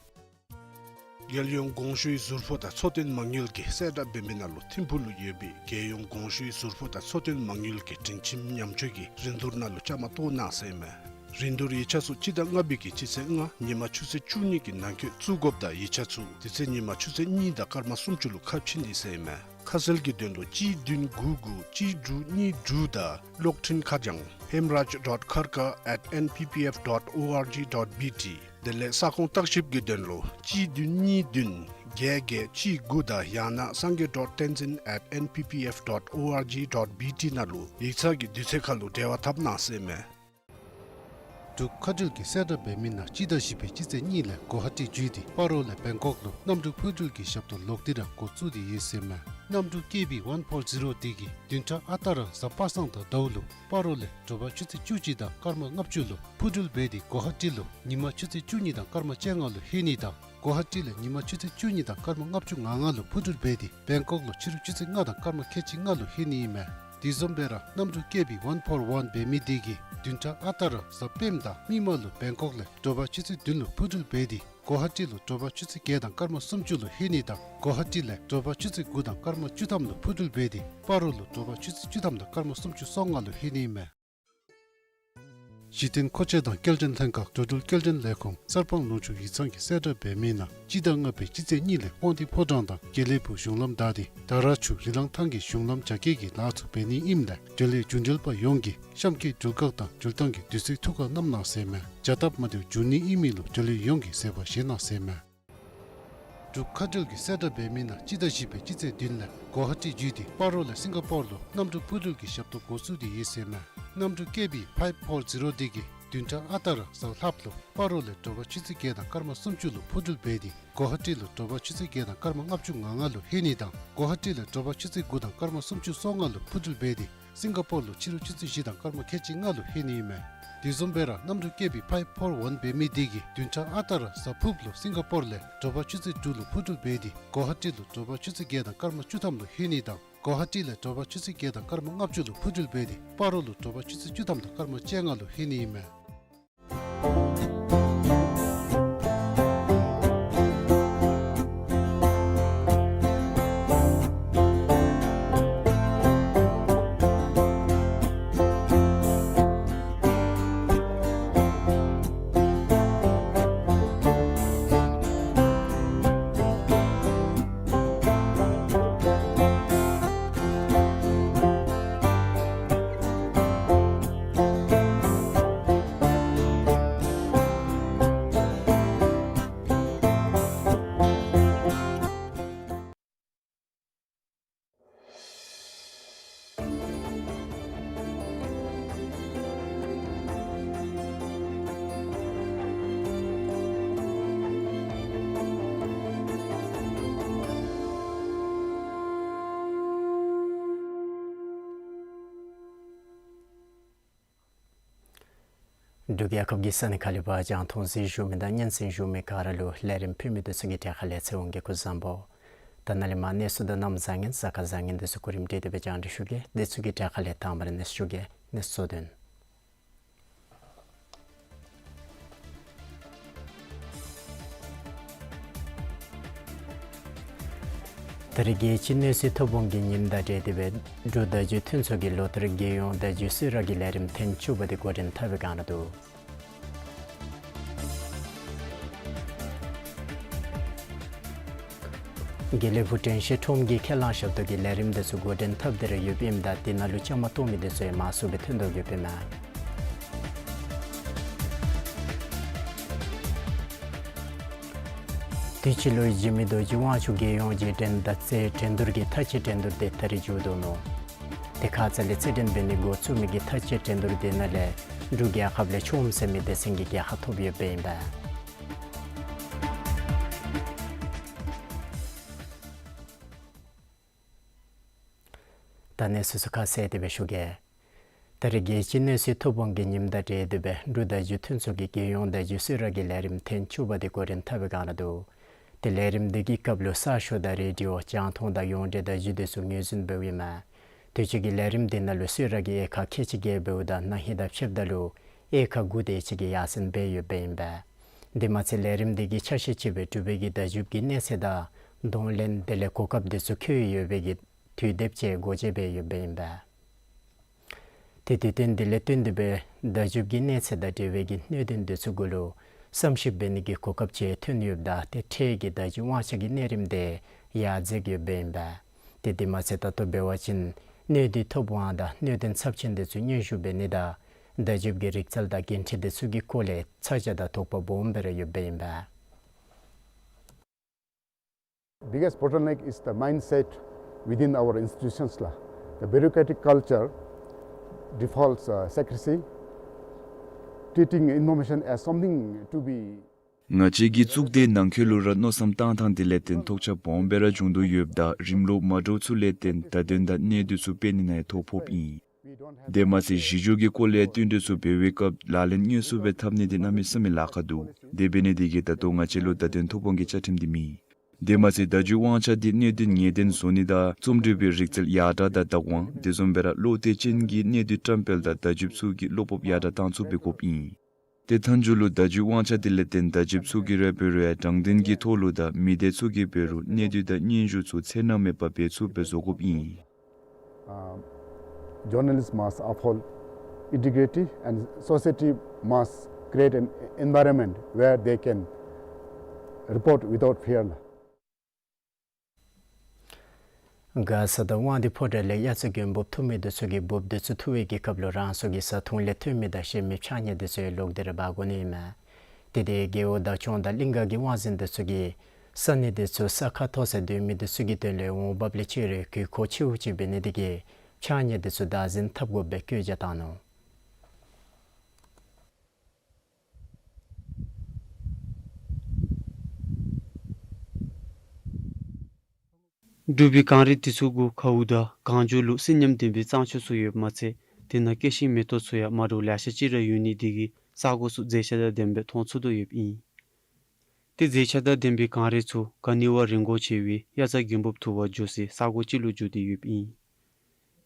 རྒྱལ་ཡོངས་གོང་ཞུའི་ཟུར་ཕོགས་དང་འཚོ་རྟེན་མ་དངུལ་གྱི་གསལ་བསྒྲགས་འབད་མི་ནང་ལུ་ཐིམ་ཕུག་ལུ་ཡོད་པའི་རྒྱལ་ཡོངས་གོང་ཞུའི་ཟུར་ཕོགས་དང་འཚོ་རྟེན་མ་དངུལ་གྱི་སྒྲིང་ཁྱིམ་ཉམས་བཅོས་ཀྱི་རིན་བསྡུར་ནང་ལུ་བཅའ་མར་གཏོགས་གནང་ཟེར་ཨིན་མས། རིན་བསྡུར་ཡིག་ཆ་ཚུ་སྤྱི་ཟླ་ལྔ་པའི་གི་སྤྱི་ཚེས་ལྔ་ཉིན་མ་ཆུ་ཚོད་བཅུ་གཉིས་ཀྱི་ནང་འཁོད་བཙུགས་དགོཔ་དང་ཡིག་ཆ་ཚུ་དེ་ཚེ་ཉིན་མ་ཆུ་ཚོད་གཉིས་དང་སྐར་མ་སུམ་ཅུ་ལུ་ཁ་ཕྱེ་ནི་ཟེར་ཨིན་མས། ཁ་གསལ་གྱི་དོན་ལུ་གཅིག་བདུན་དགུ་དགུ་གཅིག་དྲུག་གཉིས་དྲུག་དང་གློག་འཕྲིན་ཁ་བྱང་hemraj dot kharka at N P P F dot org dot B T དེ་ལས་ས་ཁོངས་བརྟག་ཞིབ་ཀྱི་དོན་ལུ་གཅིག་བདུན་གཉིས་བདུན་བརྒྱད་བརྒྱད་གཅིག་དགུ་དང་ཡང་ན་sangay dot tenzin at N P P F dot org dot B T ནང་ལུ་ཡིག་ཚང་གི་དུས་ཚོད་ཁར་ལུ་འབྲེལ་བ་འཐབ་གནང་ཟེར་ཨིན་མས། འབྲུག་མཁའ་འགྲུལ་གྱི་གསལ་བསྒྲགས་འབད་མི་ནང་སྤྱི་ཟླ་བཞི་པའི་སྤྱི་ཚེས་གཉིས་ལས་གོ་ཧ་ཊི་བརྒྱུད་དེ་སྤ་རོ་ལས་བེང་ཀོག་ལུ་གནམ་གྲུ་འཕུར་འགྲུལ་གྱི་ཞབས་ཏོག་ལོག་སྟེ་ར་འགོ་བཙུགས་ཏེ་ཡོད་ཟེར་ཨིན་མས། གནམ་གྲུ་ཀེ་བི་ཝན་ཕོར་ཛི་རོ་འདི་གིས་བདུན་ཕྲག་ཨ་རྟག་ར་གཟའ་པ་སངས་དང་ཟླཝ་ལུ་སྤ་རོ་ལས་དྲོ་པ་ཆུ་ཚོད་བཅུ་གཅིག་དང་སྐར་མ་ལྔ་བཅུ་ལུ་འཕུར་འགྲུལ་འབད་དེ་གོ་ཧ་ཊི་ལུ་ཉིན་མ་ཆུ་ཚོད་བཅུ་གཉིས་དང་སྐར་མ་བཅོ་ལྔ་ལུ་ལྷོད་ནི་དང་གོ་ཧ་ཊི་ལས་ཉིན་མ་ཆུ་ཚོད་བཅུ་གཉིས་དང་སྐར་མ་ལྔ་བཅུ་ང་ལྔ་ལུ་འཕུར་འགྲུལ་འབད་དེ་བེང་ཀོག་ལུ་ཕྱི་རུ་ཆུ་ཚོད་ལྔ་དང་སྐར་མ་ཁལ་གཅིག་ལྔ་ལུ་ལྷོད་ནི་ཨིན་མས། དེ་བཟུམ་སྦེ་ར་གནམ་གྲུ་ཀེ་བི་ཝན་ཕོར་ཝན་འབད་མི་འདི་གིས་བདུན་ཕྲག་ཨ་རྟག་ར་གཟའ་སྤེནམ་དང་མིག་དམར་ལུ་བེང་ཀོག་ལས་དྲོ་པ་ཆུ་ཚོད་བདུན་ལུ་འཕུར་འགྲུལ་འབད་དེ་གོ་ཧ་ཊི་ལུ་དྲོ་པ་ཆུ་ཚོད་བརྒྱད་དང་སྐར་མ་སུམ་ཅུ་ལུ་ལྷོད་ནི་དང་གོ་ཧ་ཊི་ལས་དྲོ་པ་ཆུ་ཚོད་དགུ་དང་སྐར་མ་བཅུ་ཐམ་ལུ་འཕུར་འགྲུལ་འབད་དེ་སྤ་རོ་ལུ་དྲོ་པ་ཆུ་ཚོད་བཅུ་ཐམ་དང་སྐར་མ་སུམ་ཅུ་སོ་ལྔ་ལུ་ལྷོད་ནི་ཨིན་མས། གཞི་རྟེན་མཁོ་ཆས་དང་སྐྱེལ་འདྲེན་ལྷན་ཁག་འགྲོ་འགྲུལ་སྐྱེལ་འདྲེན་ལས་ཁུངས་གསར་སྤང་ལུང་ཕྱོགས་ཡིག་ཚང་གི་གསལ་བསྒྲགས་འབད་མི་ནང་སྤྱི་ཟླ་ལྔ་པའི་སྤྱི་ཚེས་གཉིས་ལས་དབང་འདུས་ཕོ་བྲང་དང་དགེ་ལེགས་ཕུག་གཞུང་ལམ་བདའ་སྟེ་དར་ཆུ་རི་ལང་ཐང་གི་གཞུང་ལམ་རྒྱ་སྐྱེད་ཀྱི་ལཱ་ཚུ་འབད་ནི་ཨིནམ་ལས་འབྲེལ་ཡོད་རྒྱུ་འབྲེལ་པ་ཡོངས་ཀྱིས་གཤམ་གྱི་འགྲུལ་བཀག་དང་འགྲུལ་ཐང་གི་དུས་ཚོད་ཐུགས་ཁར་བསྣམ་གནང་ཟེར་ཨིན་མས། བྱ་སྟབས་མ་བདེཝ་འབྱུང་ནི་ཨིན་མི་ལུ་འབྲེལ་ཡོད་ཡོངས་ཀྱིས་བཟོད་པ་བཞེས་གནང་ཟེར་ཨིན་མས། འབྲུག་མཁའ་འགྲུལ་གྱི་གསལ་བསྒྲགས་འབད་མི་ནང་སྤྱི་ཟླ་བཞི་པའི་སྤྱི་ཚེས་བདུན་ལས་གོ་ཧ་ཊི་བརྒྱུད་དེ་སྤ་རོ་ལས་སིང་ག་པོར་ལུ་གནམ་གྲུ་འཕུར་འགྲུལ་གྱི་ཞབས་ཏོག་འགོ་བཙུགས་ཏེ་ཡོད་ཟེར་ཨིན་མས། གནམ་གྲུ་ཀེ་བི་ཕའིབ་ཕོར་ཛི་རོ་འདི་གིས་བདུན་ཕྲག་ཨ་རྟག་ར་གཟའ་ལྷགཔ་ལུ་སྤ་རོ་ལས་དྲོ་པ་ཆུ་ཚོད་བརྒྱད་དང་སྐར་མ་སུམ་ཅུ་ལུ་འཕུར་འགྲུལ་འབད་དེ་གོ་ཧ་ཊི་ལུ་དྲོ་པ་ཆུ་ཚོད་བརྒྱད་དང་སྐར་མ་ལྔ་བཅུ་ང་ལྔ་ལུ་ལྷོད་ནི་དང་གོ་ཧ་ཊི་ལས་དྲོ་པ་ཆུ་ཚོད་དགུ་དང་སྐར་མ་སུམ་ཅུ་སོ་ལྔ་ལུ་འཕུར་འགྲུལ་འབད་དེ་སིང་ག་པོར་ལུ་ཕྱི་རུ་ཆུ་ཚོད་བཞི་དང་སྐར་མ་ཁལ་གཅིག་ལྔ་ལུ་ལྷོད་ནི་ཨིན་མས། དེ་བཟུམ་སྦེ་ར་གནམ་གྲུ་ཀེ་བི་ཕའིབ་ཕོར་ཝན་འབད་མི་འདི་གིས་བདུན་ཕྲག་ཨ་རྟག་ར་གཟའ་ཕུརཔ་ལུ་སིང་ག་པོར་ལས་དྲོ་པ་ཆུ་ཚོད་དྲུག་ལུ་འཕུར་འགྲུལ་འབད་དེ་གོ་ཧ་ཊི་ལུ་དྲོ་པ་ཆུ་ཚོད་བརྒྱད་དང་སྐར་མ་བཅུ་ཐམ་ལུ་ལྷོད་ནི་དང་གོ་ཧ་ཊི་ལས་དྲོ་པ་ཆུ་ཚོད་བརྒྱད་དང་སྐར་མ་ལྔ་བཅུ་ལུ་འཕུར་འགྲུལ་འབད་དེ་སྤ་རོ་ལུ་དྲོ་པ་ཆུ་ཚོད་བཅུ་ཐམ་དང་སྐར་མ་བཅོ་ལྔ་ལུ་ལྷོད་ནི་ཨིན་མས། འབྲུག་རྒྱལ་ཁབ་ཀྱི་ས་གནས་ཁག་ལས་ཕར་རྒྱང་མཐོང་གཟིགས་བཞུགས་མི་དང་སྙན་གསན་བཞུགས་མི་ག་ར་ལུ་ལས་རིམ་ཕུལ་མི་འདི་ཚུ་གི་གྲལ་ཁ་ལས་ཚེ་དབང་གིས་སྐུ་གཟུགས་བཟང་པོ། ད་ནཱ་ལས་མར་གནས་ཚུལ་དང་གནམ་བཟང་ངན་གཟའ་སྐར་བཟང་ངན་འདི་ཚུ་གོ་རིམ་སྒྲིག་སྟེ་སྦེ་རྒྱང་བསྒྲིགས་ཞུ་གེ། འདི་ཚུ་གི་གྲལ་ཁ་ལས་དང་པ་ར་གནས་ཚུལ་ཞུ་གེ། གནས་ཚུལ་དོན། ད་རིས་རྒྱལ་སྤྱིའི་གནོད་འཚེ་ཐོབ་དཔང་གི་ཉིནམ་དང་འབྲེལ་ཏེ་སྦེ་འབྲུག་བརྡ་བརྒྱུད་མཐུན་ཚོགས་ཀྱིས་ལོ་ལྟར་རྒྱལ་ཡོངས་བརྡ་བརྒྱུད་གསོལ་རས་ཀྱི་ལས་རིམ་ཐེངས་བཅུ་པ་འདི་འགོ་འདྲེན་འཐབ་པའི་བསྒང་ར་འདུག། དགེ་ལེགས་ཕུག་དྲན་ཤེས་ཁྲོམ་གྱི་ཁས་བླངས་ཞབས་ཏོག་གི་ལས་རིམ་དེ་ཚུ་འགོ་འདྲེན་འཐབ་སྟེ་ར་ཡོདཔ་ཨིནམ་ད་དེ་ནང་ལུ་བཅའ་མར་གཏོགས་མི་དེ་ཚུ་ཡང་མང་སུ་སྦེ་ཐོན་དོ་ཡོདཔ་ཨིན་མས། དུས་ཅི་ལོའི་འཇིགས་མེད་རྡོ་རྗེ་དབང་ཕྱུག་རྒྱལ་ཡོངས་རྗེས་དྲན་དང་རྩེད་འགྲན་བསྡུར་གྱི་མཐའ་དཔྱད་འགྲན་བསྡུར་དེ་ད་རིས་མཇུག་བསྡུ་ནུག། དེ་ཁ་ཙ་ལས་རྩེད་འགྲན་འབད་ནི་འགོ་བཙུགས་མི་གི་མཐའ་དཔྱད་འགྲན་བསྡུར་དེ་ནང་ལས་འབྲུག་རྒྱལ་ཁབ་ལས་ཆུ་བོམ་ཟེར་མི་སྡེ་ཚན་གྱིས་རྒྱལ་ཁ་ཐོབ་ཡོདཔ་ཨིན་པས། ད་གནས་ཚུལ་ཚུ་ཁ་གསལ་ཏེ་སྦེ་ཞུ་གེ། ད་རིས་རྒྱལ་སྤྱིའི་གནས་ཚུལ་ཐོ་ཕོག་གི་ཉིནམ་དང་འབྲེལ་ཏེ་སྦེ་འབྲུག་བརྡ་བརྒྱུད་མཐུན་ཚོགས་ཀྱིས་རྒྱལ་ཡོངས་བརྡ་བརྒྱུད་གསོལ་རས་ཀྱི་ལས་རིམ་ཐེངས་བཅུ་པ་དེ་འགོ་འདྲེན་འཐབ་པའི་སྒང་ར་འདུག། དེ་ལས་རིམ་དེ་གི་སྐབས་ལུ་གསར་ཤོག་དང་རེ་ཌི་ཡོ་རྒྱང་མཐོང་དང་ཡོངས་འབྲེལ་བརྡ་བརྒྱུད་དེ་ཚུ་ངོས་འཛིན་འབདཝ་ཨིན་མས། དུས་ཅི་གི་ལས་རིམ་དེ་ནང་ལུ་གསོལ་རས་ཀྱི་དབྱེ་ཁག་ཁལ་གཅིག་བརྒྱད་འབདཝ་ད་ན་ཧིང་དང་ཕྱདཔ་ད་ལུ་དབྱེ་ཁག་དགུ་དེ་ཅིག་གིས་ཡར་སེང་འབད་ཡོདཔ་ཨིན་པས། དེ་མ་ཚད་ལས་རིམ་དེ་གི་ཆ་ཤས་ཅིག་སྦེ་འབྲུག་པའི་གི་བརྡ་བརྒྱུད་ཀྱི་གནས་ཚད་དང་གདོང་ལེན་དེ་ལས་གོ་སྐབས་དེ་ཚུ་འཁོད་ཡོད་པའི་གི་དུས་དེབ་ཅིག་སྒོ་འབྱེད་འབད་ཡོདཔ་ཨིན་པས། དེ་དུས་སྟོན་དེ་ལས་བརྟེན་ཏེ་སྦེ་བརྡ་བརྒྱུད་ཀྱི་གནས་ཚད་དང་འབྲེལ་བའི་གི་གནད་དོན་དེ་ཚུ་གུ་ལུ་བསམ་ཞིབ་འབད་ནི་གི་གོ་སྐབས་ཅིག་ཐོན་ཡོདཔ་ད་དེ་འཕྲལ་གྱི་བརྡ་བརྒྱུད་དབང་ཆ་གི་གནས་རིམ་དེ་ཡར་འཛེགས་ཡོདཔ་ཨིན་པས། དེ་དེ་མ་ཚད་ད་ལྟོ་འབད་བ་ཅིན་གནད་དུས་ཐོབ་དབང་དང་གནད་དོན་ཚབས་ཆེན་དེ་ཚུ་སྙན་ཞུ་འབད་ནི་དང་བརྡ་བརྒྱུད་ཀྱི་རིག་རྩལ་དང་འགན་འཁྲི་དེ་ཚུ་གི་སྐོར་ལས་ཚ་གྱང་དང་དོགས་པ་སྦོམ་སྦེ་ར་ཡོདཔ་ཨིན་པས། Biggest bottleneck is the mindset within our institutions la. The bureaucratic culture defaults uh, secrecy, treating information as something to be. ང་བཅས་ཀྱི་གཙུག་སྡེའི་ནང་འཁོད་ལུ་ར་མནོ་བསམ་བཏང་ཐངས་དེ་ལས་བརྟེན་ཐོགས་ཆགས་སྦོམ་སྦེ་ར་བྱུང་དོ་ཡོདཔ་ད་རིམ་ལུགས་མ་འདྲཝ་ཚུ་ལས་བརྟེན་བརྡ་དོན་དང་གནད་དུ་ཚུ་སྤེལ་ནི་ནང་ཡང་ཐོ་ཕོགཔ་ཨིན། དེ་མ་ཚད་གཞི་འགྱུར་གྱི་སྐོར་ལས་བསྟུན་གྲོས་ཚུ་འབད་བའི་སྐབས་ལག་ལེན་དངོས་སུ་སྦེ་འཐབ་ནི་དེ་གནམ་མེད་ས་མེད་ལཱ་ཁག་འདུག། དེ་འབད་ནི་དེ་གིས་ད་ལྟོ་ང་བཅས་ལུ་བརྡ་དོན་ཐོ་ཕོག་གི་བཅའ་ཁྲིམས་དེ་མེད། དེ་མ་ཚད་བརྡ་བརྒྱུད་དབང་ཆ་དེ་གནད་དོན་ངེས་གཏན་བཟོ་ནི་དང་རྩོམ་སྒྲིག་པའི་རིག་རྩལ་ཡར་དྲག་དང་བདག་དབང་དེ་བཟུམ་སྦེ་ར་བློ་གཏད་ཅན་གྱི་གནད་དུ་བཀྲམ་སྤེལ་དང་བརྡ་བརྒྱུད་ཚུ་གི་བློ་སྤོབས་ཡར་དྲག་བཏང་ཚུགས་པའི་དགོཔ་ཨིན། དེ་མཐའ་མཇུག་ལུ་བརྡ་བརྒྱུད་དབང་ཆ་དེ་ལས་བརྟེན་བརྡ་བརྒྱུདཔ་ཚུ་གིས་ར་འབད་རུང་ཡང་དྲང་བདེན་གྱི་ཐོག་ལུ་དང་མི་སྡེ་ཚུ་གིས་འབད་རུང་གནད་བརྡུང་དང་སྙན་ཞུ་ཚུ་འཚེར་སྣང་མེད་པར་འབད་ཚུགསཔ་སྦེ་བཟོ་དགོཔ་ཨིན། Uh, journalists must uphold integrity and society must create an environment where they can report without fear. མགར་ས་དང་དབང་འདུས་ཕོ་བྲང་ལས་དབྱར་རྩྭ་དགུན་འབུབ་འཐུ་མི་དེ་ཚུ་གིས་འབུབ་དེ་ཚུ་འཐུ་བའི་གི་སྐབས་ལུ་རང་སོ་གི་བཟའ་འཐུང་ལས་ཐོན་མི་དང་གཞན་མི་ཕྱགས་སྙིགས་དེ་ཚུ་ཡང་ལོག་སྟེ་ར་འབག་དགོ་ནི་ཨིན་མས། དེ་དེ་རྒེད་འོག་བདག་སྐྱོང་དང་གླིང་ག་གི་དབང་འཛིན་དེ་ཚུ་གིས་ས་གནས་དེ་ཚུ་ས་ཁ་མཐོ་སར་སྡོད་མི་དེ་ཚུ་གི་དོན་ལས་འོང་འབབ་ལས་ཆེ་རུང་དགོས་མཁོ་ཆེཝ་ཅིག་འབད་ནི་དེ་གིས་ཕྱགས་སྙིགས་དེ་ཚུ་བདག་འཛིན་འཐབ་དགོཔ་སྦེ་བཀོད་རྒྱ་བཏང་ནུག། འབྲུག་པའི་གངས་རི་དེ་ཚུ་གུ་གའུ་དང་གངས་ལྗོངས་ལུ་སྲིད་ཉམས་ལྡན་པའི་གཙང་ཆུ་ཚུ་ཡོདཔ་མ་ཚད་དེ་ནང་སྐྱེ་ཤིང་མེ་ཏོག་ཚུ་ཡང་མ་འདྲཝ་ལེ་ཤ་ཅིག་ར་ཡོད་ནི་དེ་གིས་ས་གོ་ཚུ་མཛེས་ཆ་དང་ལྡནམ་སྦེ་མཐོང་ཚུགས་དོ་ཡོདཔ་ཨིན། དེ་མཛེས་ཆ་དང་ལྡན་པའི་གངས་རི་ཚུ་ག་ནི་བ་རིན་གོང་ཆེ་བའི་དབྱར་རྩྭ་དགུན་འབུབ་འཐུ་བར་འགྱོ་སའི་ས་གོ་ཅིག་ལུ་འགྱུར་ཏེ་ཡོདཔ་ཨིན།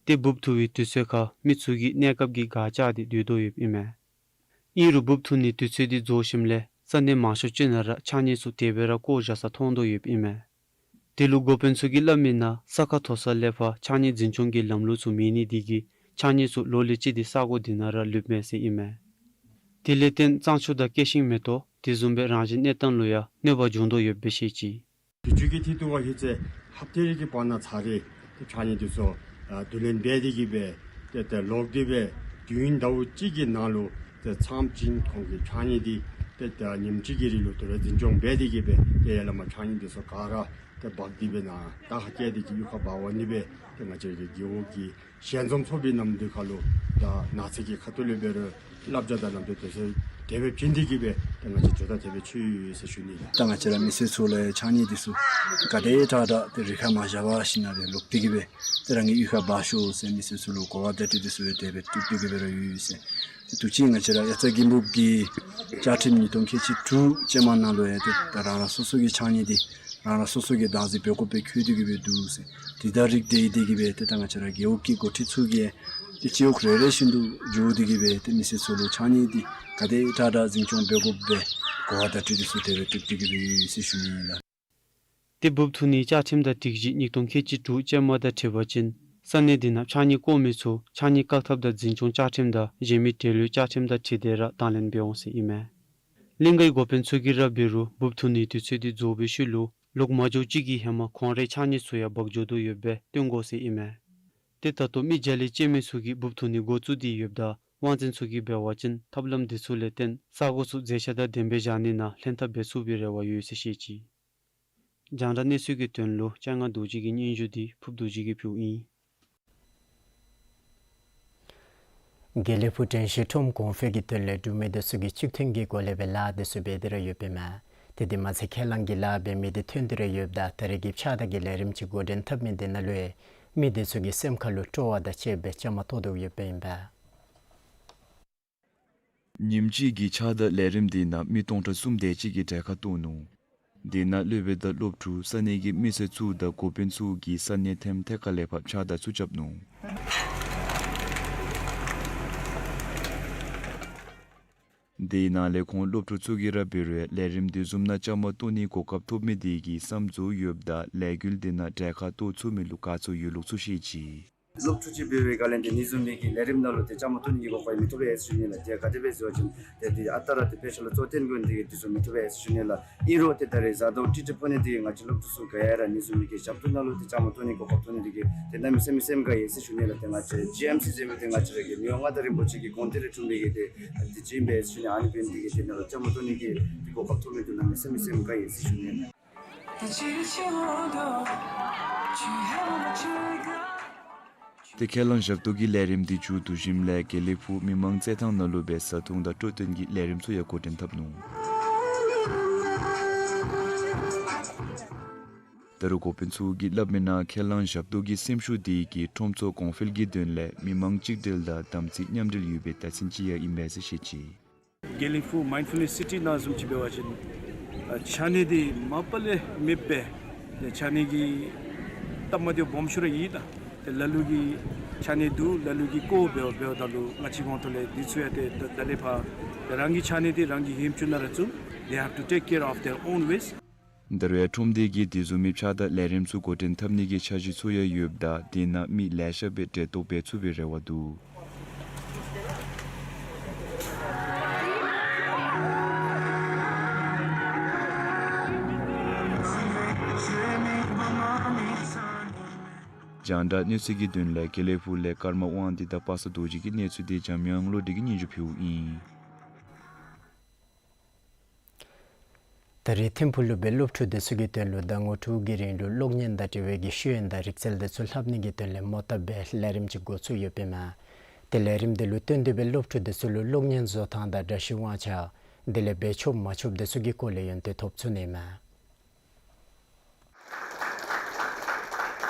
དེ་འབུབ་འཐུ་བའི་དུས་ཚོད་ཁར་མི་ཚུ་གིས་གནས་སྐབས་ཀྱི་གར་བཅག་སྟེ་སྡོད་དོ་ཡོདཔ་ཨིན་མས། ཨིན་རུང་འབུབ་འཐུ་ནི་དུས་ཚོད་འདི་རྫོགས་ཞིནམ་ལས་ས་གནས་མང་ཤོས་ཅིག་ནང་ར་ཕྱགས་སྙིགས་ཚུ་དེ་སྦེ་ར་བཀོ་བཞག་ས་མཐོང་དོ་ཡོདཔ་ཨིན་མས། དེ་ལུ་འགོ་དཔོན་ཚུ་གིས་སླབ་མིའི་ནང་ས་ཁ་མཐོ་ས་ལས་ཕར་ཕྱགས་སྙིགས་འཛིན་སྐྱོང་གི་ལམ་ལུགས་ཚུ་མེད་ནི་དེ་གིས་ཕྱགས་སྙིགས་ཚུ་ལོ་ལས་གཅིག་དེ་ས་གོ་འདི་ནང་ར་ལུསཔ་མས་ཟེར་ཨིན་མས། དེ་ལས་བརྟེན་གཙང་ཆུ་དང་སྐྱེ་ཤིང་མེ་ཏོག་དེ་བཟུམ་སྦེ་རང་བཞིན་གནས་སྟངས་ལུ་ཡང་གནོད་པ་འབྱུང་དོ་ཡོདཔ་སྦེ་བཤད་ཅི། དུས་ཅི་གི་ཐད་དུ་བ་ཧེ་ཚེ་ཧབ་ཏ་རེ་གི་བར་ན་ཚར་རེ་ཏེ་ཕྱགས་སྙིགས་དེ་ཚུ་ཨ་བསྡུ་ལེན་འབད་དེ་གི་སྦེ་ཏེ་ཏེ་ལོག་སྟེ་སྦེ་དུས་ཡུན་ཟླཝ་གཅིག་གི་ནང་ལུ་ཏེ་ཚངམ་ཅིག་ཁོང་གིས་ཕྱགས་སྙིགས་འདི་ཏེ་ཏེ་ཉིནམ་གཅིག་གི་རིང་ལུ་དེ་སྦེ་འཛིན་སྐྱོང་འབད་དེ་གི་སྦེ་ཏེ་ཡར་ལས་མར་ཕྱགས་སྙིགས་དེ་ཚུ་ག་ར་ཏེ་འབག་སྟེ་སྦེ་ནཱ་ད་ཧ་ཀྱད་དེ་གི་གཡུས་ཁར་འབག་འོང་ནི་སྦེ་ཏེ་ང་བཅས་ཀྱི་རྒེད་འོག་གི་ཞལ་འཛོམས་ཚོགས་པའི་ནམ་དུས་ཁར་ལུ་ད་ནགས་ཚལ་གྱི་ཁ་ཐུག་ལས་འབད་རུང་བསླབ་བྱ་དང་ལམ་སྟོན་དེ་ཚུ་དེ་སྦེ་བྱིན་ཏེ་གི་སྦེ་ཏེ་ང་བཅས་ཇོ་བདག་དེ་སྦེ་ཚུད་ཡོད་ཟེར་ཞུ་ནི་ལགས། ད་ང་བཅས་ར་མི་སེར་ཚུ་ལུ་ཡང་ཕྱགས་སྙིགས་དེ་ཚུ་ག་དེ་དྲག་དྲག་ཏེ་རི་ཁར་མ་བཞག་པར་ཞིནམ་ལས་ལོག་སྟེ་གི་སྦེ་ཏེ་རང་གི་གཡུས་ཁར་འབག་ཤོག་ཟེར་མི་སེར་ཚུ་ལུ་གོ་བ་བརྡ་སྤྲོད་དེ་ཚུ་ཡང་དེ་སྦེ་བཏུབ་སྟེ་གི་སྦེ་ར་ཡོད་ཟེར། ཏེ་དུས་ཅི་ང་བཅས་ར་དབྱར་རྩྭ་དགུན་འབུབ་ཀྱི་བཅའ་ཁྲིམས་ཉིས་སྟོང་ཁལ་གཅིག་དྲུག་ཅན་མ་ནང་ལུ་ཡང་ཏེ་ད་རང་རང་སོ་སོ་གི་ཕྱགས་སྙིགས་འདི་རང་རང་སོ་སོ་གིས་བདག་འཛིན་འབད་དགོཔ་སྦེ་འཁོད་དེ་གི་སྦེ་འདུག་ཟེར། དེ་དང་རིགས་བསྒྲེས་ཏེ་གི་སྦེ་ཏེ་ད་ང་བཅས་ར་རྒེད་འོག་གི་འགོ་ཁྲིདཔ་ཚུ་གིས་ཏེ་སྤྱི་འོག་རེ་རེ་བཞིན་དུ་འགྱོ་སྟེ་གི་སྦེ་ཏེ་མི་སེར་ཚུ་ལུ་ཕྱགས་སྙིགས་འདི་ག་དེ་དྲག་དྲག་འཛིན་སྐྱོང་འབད་དགོཔ་སྦེ་གོ་བ་བརྡ་སྤྲོད་དེ་ཚུ་དེ་སྦེ་བཏུབ་སྟེ་གི་སྦེ་ཡོད་ཟེར་ཞུ་ནི་ཨིན་ལགས། ཏེ་འབུབ་འཐུ་ནིའི་བཅའ་ཁྲིམས་དང་སྒྲིག་གཞི་ཉིས་སྟོང་ཁལ་གཅིག་དྲུག་ཅན་མ་དང་འཁྲིལ་བ་ཅིན་ས་གནས་འདི་ནང་ཕྱགས་སྙིགས་བཀོ་མི་ཚུ་ཕྱགས་སྙིགས་བཀག་ཐབས་དང་འཛིན་སྐྱོང་བཅའ་ཁྲིམས་དང་གཞན་མི་འབྲེལ་ཡོད་བཅའ་ཁྲིམས་དང་འཁྲིལ་ཏེ་ར་དང་ལེན་འབད་འོང་ཟེར་ཨིན་མས། གླིང་གའི་འགོ་དཔོན་ཚུ་གིས་ར་འབད་རུང་འབུབ་འཐུ་ནིའི་དུས་ཚོད་འདི་རྫོགས་པའི་ཤུལ་ལུ་ ལོག་མ་འགྱོ་ཅིག་གི་ཧེ་མ་ཁོང་རའི་ཕྱགས་སྙིགས་ཚུ་ཡང་འབག་འགྱོ་དོ་ཡོདཔ་སྦེ་སྟོན་དགོ་ཟེར་ཨིན་མས། ཏེ་ད་ལྟོ་མི་བརྒྱ་ལས་བཅད་མི་ཚུ་གིས་འབུཔ་འཐུ་ནི་འགོ་བཙུགས་ཏེ་ཡོདཔ་ད་དབང་འཛིན་ཚུ་གིས་འབད་བ་ཅིན་ཐབས་ལམ་འདི་ཚུ་ལས་བརྟེན་ས་གོ་ཚུ་མཛེས་ཆ་དང་ལྡནམ་སྦེ་བཞག་ནི་ནང་ལྷན་ཐབས་འབད་ཚུགས་པའི་རེ་བ་ཡོད་ཟེར་བཤད་ཅི། རྒྱང་བསྒྲགས་གནས་ཚུལ་གྱི་དོན་ལུ་ལྕང་ང་རྡོ་རྗེ་གི་སྙན་ཞུ་འདི་ཕུབ་རྡོ་རྗེ་གིས་ཕུལཝ་ཨིན། དགེ་ལེགས་ཕུག་དྲན་ཤེས་ཁྲོམ་གོང་འཕེལ་གྱི་དོན་ལས་འབྲུག་མི་སྡེ་ཚུ་གིས་གཅིག་མཐུན་གྱི་སྒོ་ལས་སྦེ་ལཱ་འདི་ཚུ་འབད་དེ་ར་ཡོདཔ་ཨིན་མས། དེ་དེ་མ་ཚད་ཁས་བླངས་ཀྱི་ལཱ་འབད་མི་འདི་ཐོན་ཏེ་ར་ཡོདཔ་ད་ད་རེས་ཀྱི་ཕྱགས་བདའ་གི་ལས་རིམ་ཅིག་འགོ་འདྲེན་འཐབ་མི་འདི་ནང་ལུ་ཡང་མི་སྡེ་ཚུ་གི་སེམས་ཁ་ལུ་སྤྲོ་བ་དང་བཅསཔ་སྦེ་བཅའ་མར་གཏོགས་དོ་ཡོདཔ་ཨིན་པས། ཉིནམ་གཅིག་གི་ཕྱགས་བདའ་ལས་རིམ་འདི་ནང་མི་སྟོང་ཕྲག་གསུམ་དེ་ཅིག་གིས་གྲལ་ཁར་གཏོགས་ནུག། དེ་ནང་སློབ་དཔོན་དང་སློབ་ཕྲུག་ས་གནས་ཀྱི་མི་སེར་ཚུ་དང་འགོ་དཔོན་ཚུ་གིས་ས་གནས་ཐེམ་ཐེ་ཁ་ལས་ཕར་ཕྱགས་བདའ་ཚུ་རྐྱབ་ནུག། དེ་ནང་ལས་ཁོང་སློབ་ཕྲུག་ཚུ་གིས་ར་འབད་རུང་ལས་རིམ་འདི་བཟུམ་ནང་བཅའ་མར་གཏོགས་ནི་གོ་སྐབས་ཐོབ་མི་དེ་གིས་བསམ་ཚུལ་ཡོདཔ་ད་ལས་འགུལ་འདི་ནང་གྲལ་ཁར་གཏོགས་ཚུགས་མི་ལུ་དགའ་ཚོར་ཡོད་ལུགས་ཚུ་བཤད་ཅི། སློབ་ཕྲུག་ཅིག་འབད་བའི་སྒང་ལས་འདི་ཨ་ནི་བཟུམ་མའི་གི་ལས་རིམ་ནང་ལུ་ཏེ་བཅའ་མར་གཏོགས་ནི་གི་གོ་སྐབས་མི་ཐོབ་པས་ཟེར་ཞུ་ནི་ལགས། ཏེ་ག་དེ་སྦེ་ཟེར་བ་ཅིན་ཏེ་འདི་ཨ་རྟག་ར་ཏེ་དཔེ་ཆ་ལུ་གཙོ་བོར་བཏོན་དགོ་ནི་དེ་གིས་འདི་ཚུ་མི་ཐོབ་པས་ཟེར་ཞུ་ནི་ལགས། ཨིན་རུང་ཏེ་ད་རེས་གཟའ་གདོང་ཊི་ཊི་ཕུ་ནི་དེ་གིས་ང་བཅས་སློབ་ཕྲུག་ཚུ་ག་ར་ཨ་ནི་བཟུམ་མའི་གི་ཞབས་ཏོག་ནང་ལུ་ཏེ་བཅའ་མར་གཏོགས་ནི་གོ་སྐབས་ཐོབ་ནི་དེ་གིས་ཏེ་གནམ་མེད་ས་མེད་སེམས་དགའ་ཡི་ཟེར་ཞུ་ནི་ལགས། ཏེ་ང་བཅས་ཇི་ཨེམ་སི་ཟེར་མི་འདི་ང་བཅས་ར་གི་མི་དབང་མངའ་བདག་རིན་པོ་ཆེ་གི་དགོངས་གཏེར་ལས་འཁྲུངས་པའི་གི་ཏེ་འདི་ཅིག་ཨིན་པས་ཟེར་ཞུ་ནི། ཨ་ནི་འབད་ནི་དེ་གིས་ཏེ་ནཱ་ལུ་བཅའ་མར་གཏོགས་ནི་གི་ཏེ་གོ་སྐབས་ཐོབ་མི་འདི་གནམ་མེད་ས་མེད་སེམས་དགའ་ཡི་ཟེར་ཞུ་ནི་ལགས། ཏེ་ཁས་བླངས་ཞབས་ཏོག་གི་ལས་རིམ་འདི་མཇུག་བསྡུ་ཞིནམ་ལས་དགེ་ལེགས་ཕུག་མི་མང་རྩེད་ཐང་ནང་ལུ་སྦེ་བཟའ་འཐུང་དང་སྤྲོ་སྟོན་གྱི་ལས་རིམ་ཚུ་ཡང་འགོ་འདྲེན་འཐབ་ནུག། ད་རུང་འགོ་དཔོན་ཚུ་གིས་སླབ་མི་ནང་ཁས་བླངས་ཞབས་ཏོག་གི་སེམས་ཤུགས་དེ་གིས་ཁྲོམ་ཚོགས་གོང་འཕེལ་གྱི་དོན་ལས་མི་མང་གཅིག་སྒྲིལ་དང་དམ་ཚིག་མཉམ་འབྲེལ་ཡོད་པའི་བརྡ་མཚོན་ཅིག་ཡང་ཨིན་པས་ཟེར་བཤད་ཅི། དགེ་ལེགས་ཕུག་མའིནཌ་ཕུལ་ནེསི་སི་ཊི་ནང་བཟུམ་ཅིག་འབད་བ་ཅིན་ཨ་ཕྱགས་སྙིགས་འདི་མ་པ་ལས་མེདཔ་སྦེ་ཏེ་ཕྱགས་སྙིགས་ཀྱི་སྟབས་མ་བདེཝ་སྦོམ་ཤོས་ར་ཨིན། ད་ཏེ་ལ་ལུ་གིས་ཕྱགས་སྙིགས་འདུག་ལ་ལུ་གིས་བཀོ་འབདཝ་འབདཝ་ད་ལུ་ང་བཅས་གོང་ཐོག་ལས་འདི་ཚུ་ཡང་ཏེ་ད་ད་ལས་ཕར་ཏེ་རང་གི་ཕྱགས་སྙིགས་འདི་རང་གིས་ཧེམ་ཅུང་ནང་ར་བཙུགས། They have to take care of their own waste. ད་རུང་ཡང་ཁྲོམ་སྡེ་གིས་དེ་བཟུམ་མའི་ཕྱགས་བདའ་ལས་རིམ་ཚུ་འགོ་འདྲེན་འཐབ་ནི་གི་འཆར་གཞི་ཚུ་ཡང་ཡོདཔ་ད་དེ་ནང་མི་ལེ་ཤ་སྦེ་འབྲེལ་གཏོགས་འབད་ཚུགས་པའི་རེ་བ་འདུག། རྒྱང་བསྒྲགས་གནས་ཚུལ་གྱི་དོན་ལས་དགེ་ལེགས་ཕུག་ལས་ཀརྨ་དབང་འདུས་དང་པ་སངས་རྡོ་རྗེ་གི་གནས་ཚུལ་འདི་འཇམ་དབྱངས་བློ་གྲོས་ཀྱིས་སྙན་ཞུ་ཕུལཝ་ཨིན། ད་རེས་ཐིམ་ཕུག་ལུ་སྦེ་སློབ་ཕྲུག་འདི་ཚུ་གི་དོན་ལུ་ཟླ་ངོ་དྲུག་གི་རིང་ལུ་གློག་བརྙན་དང་འབྲེལ་བའི་གི་ཤེས་ཡོན་དང་རིག་རྩལ་འདི་ཚུ་ལྷབ་ནི་གི་དོན་ལས་མོ་བཏབ་པའི་ལས་རིམ་ཅིག་འགོ་བཙུགས་ཡོདཔ་ཨིན་མས། ཏེ་ལས་རིམ་འདི་ལུ་བརྟེན་ཏེ་སྦེ་སློབ་ཕྲུག་འདི་ཚུ་ལུ་གློག་བརྙན་བཟོ་ཐངས་དང་འདྲ་བཤུས་དབང་ཆ་དེ་ལས་འབད་ཆོགཔ་མ་ཆོགཔ་འདི་ཚུ་གི་སྐོར་ལས་ཡོན་ཏན་ཐོབ་ཚུགས་ནི་ཨིན་མས།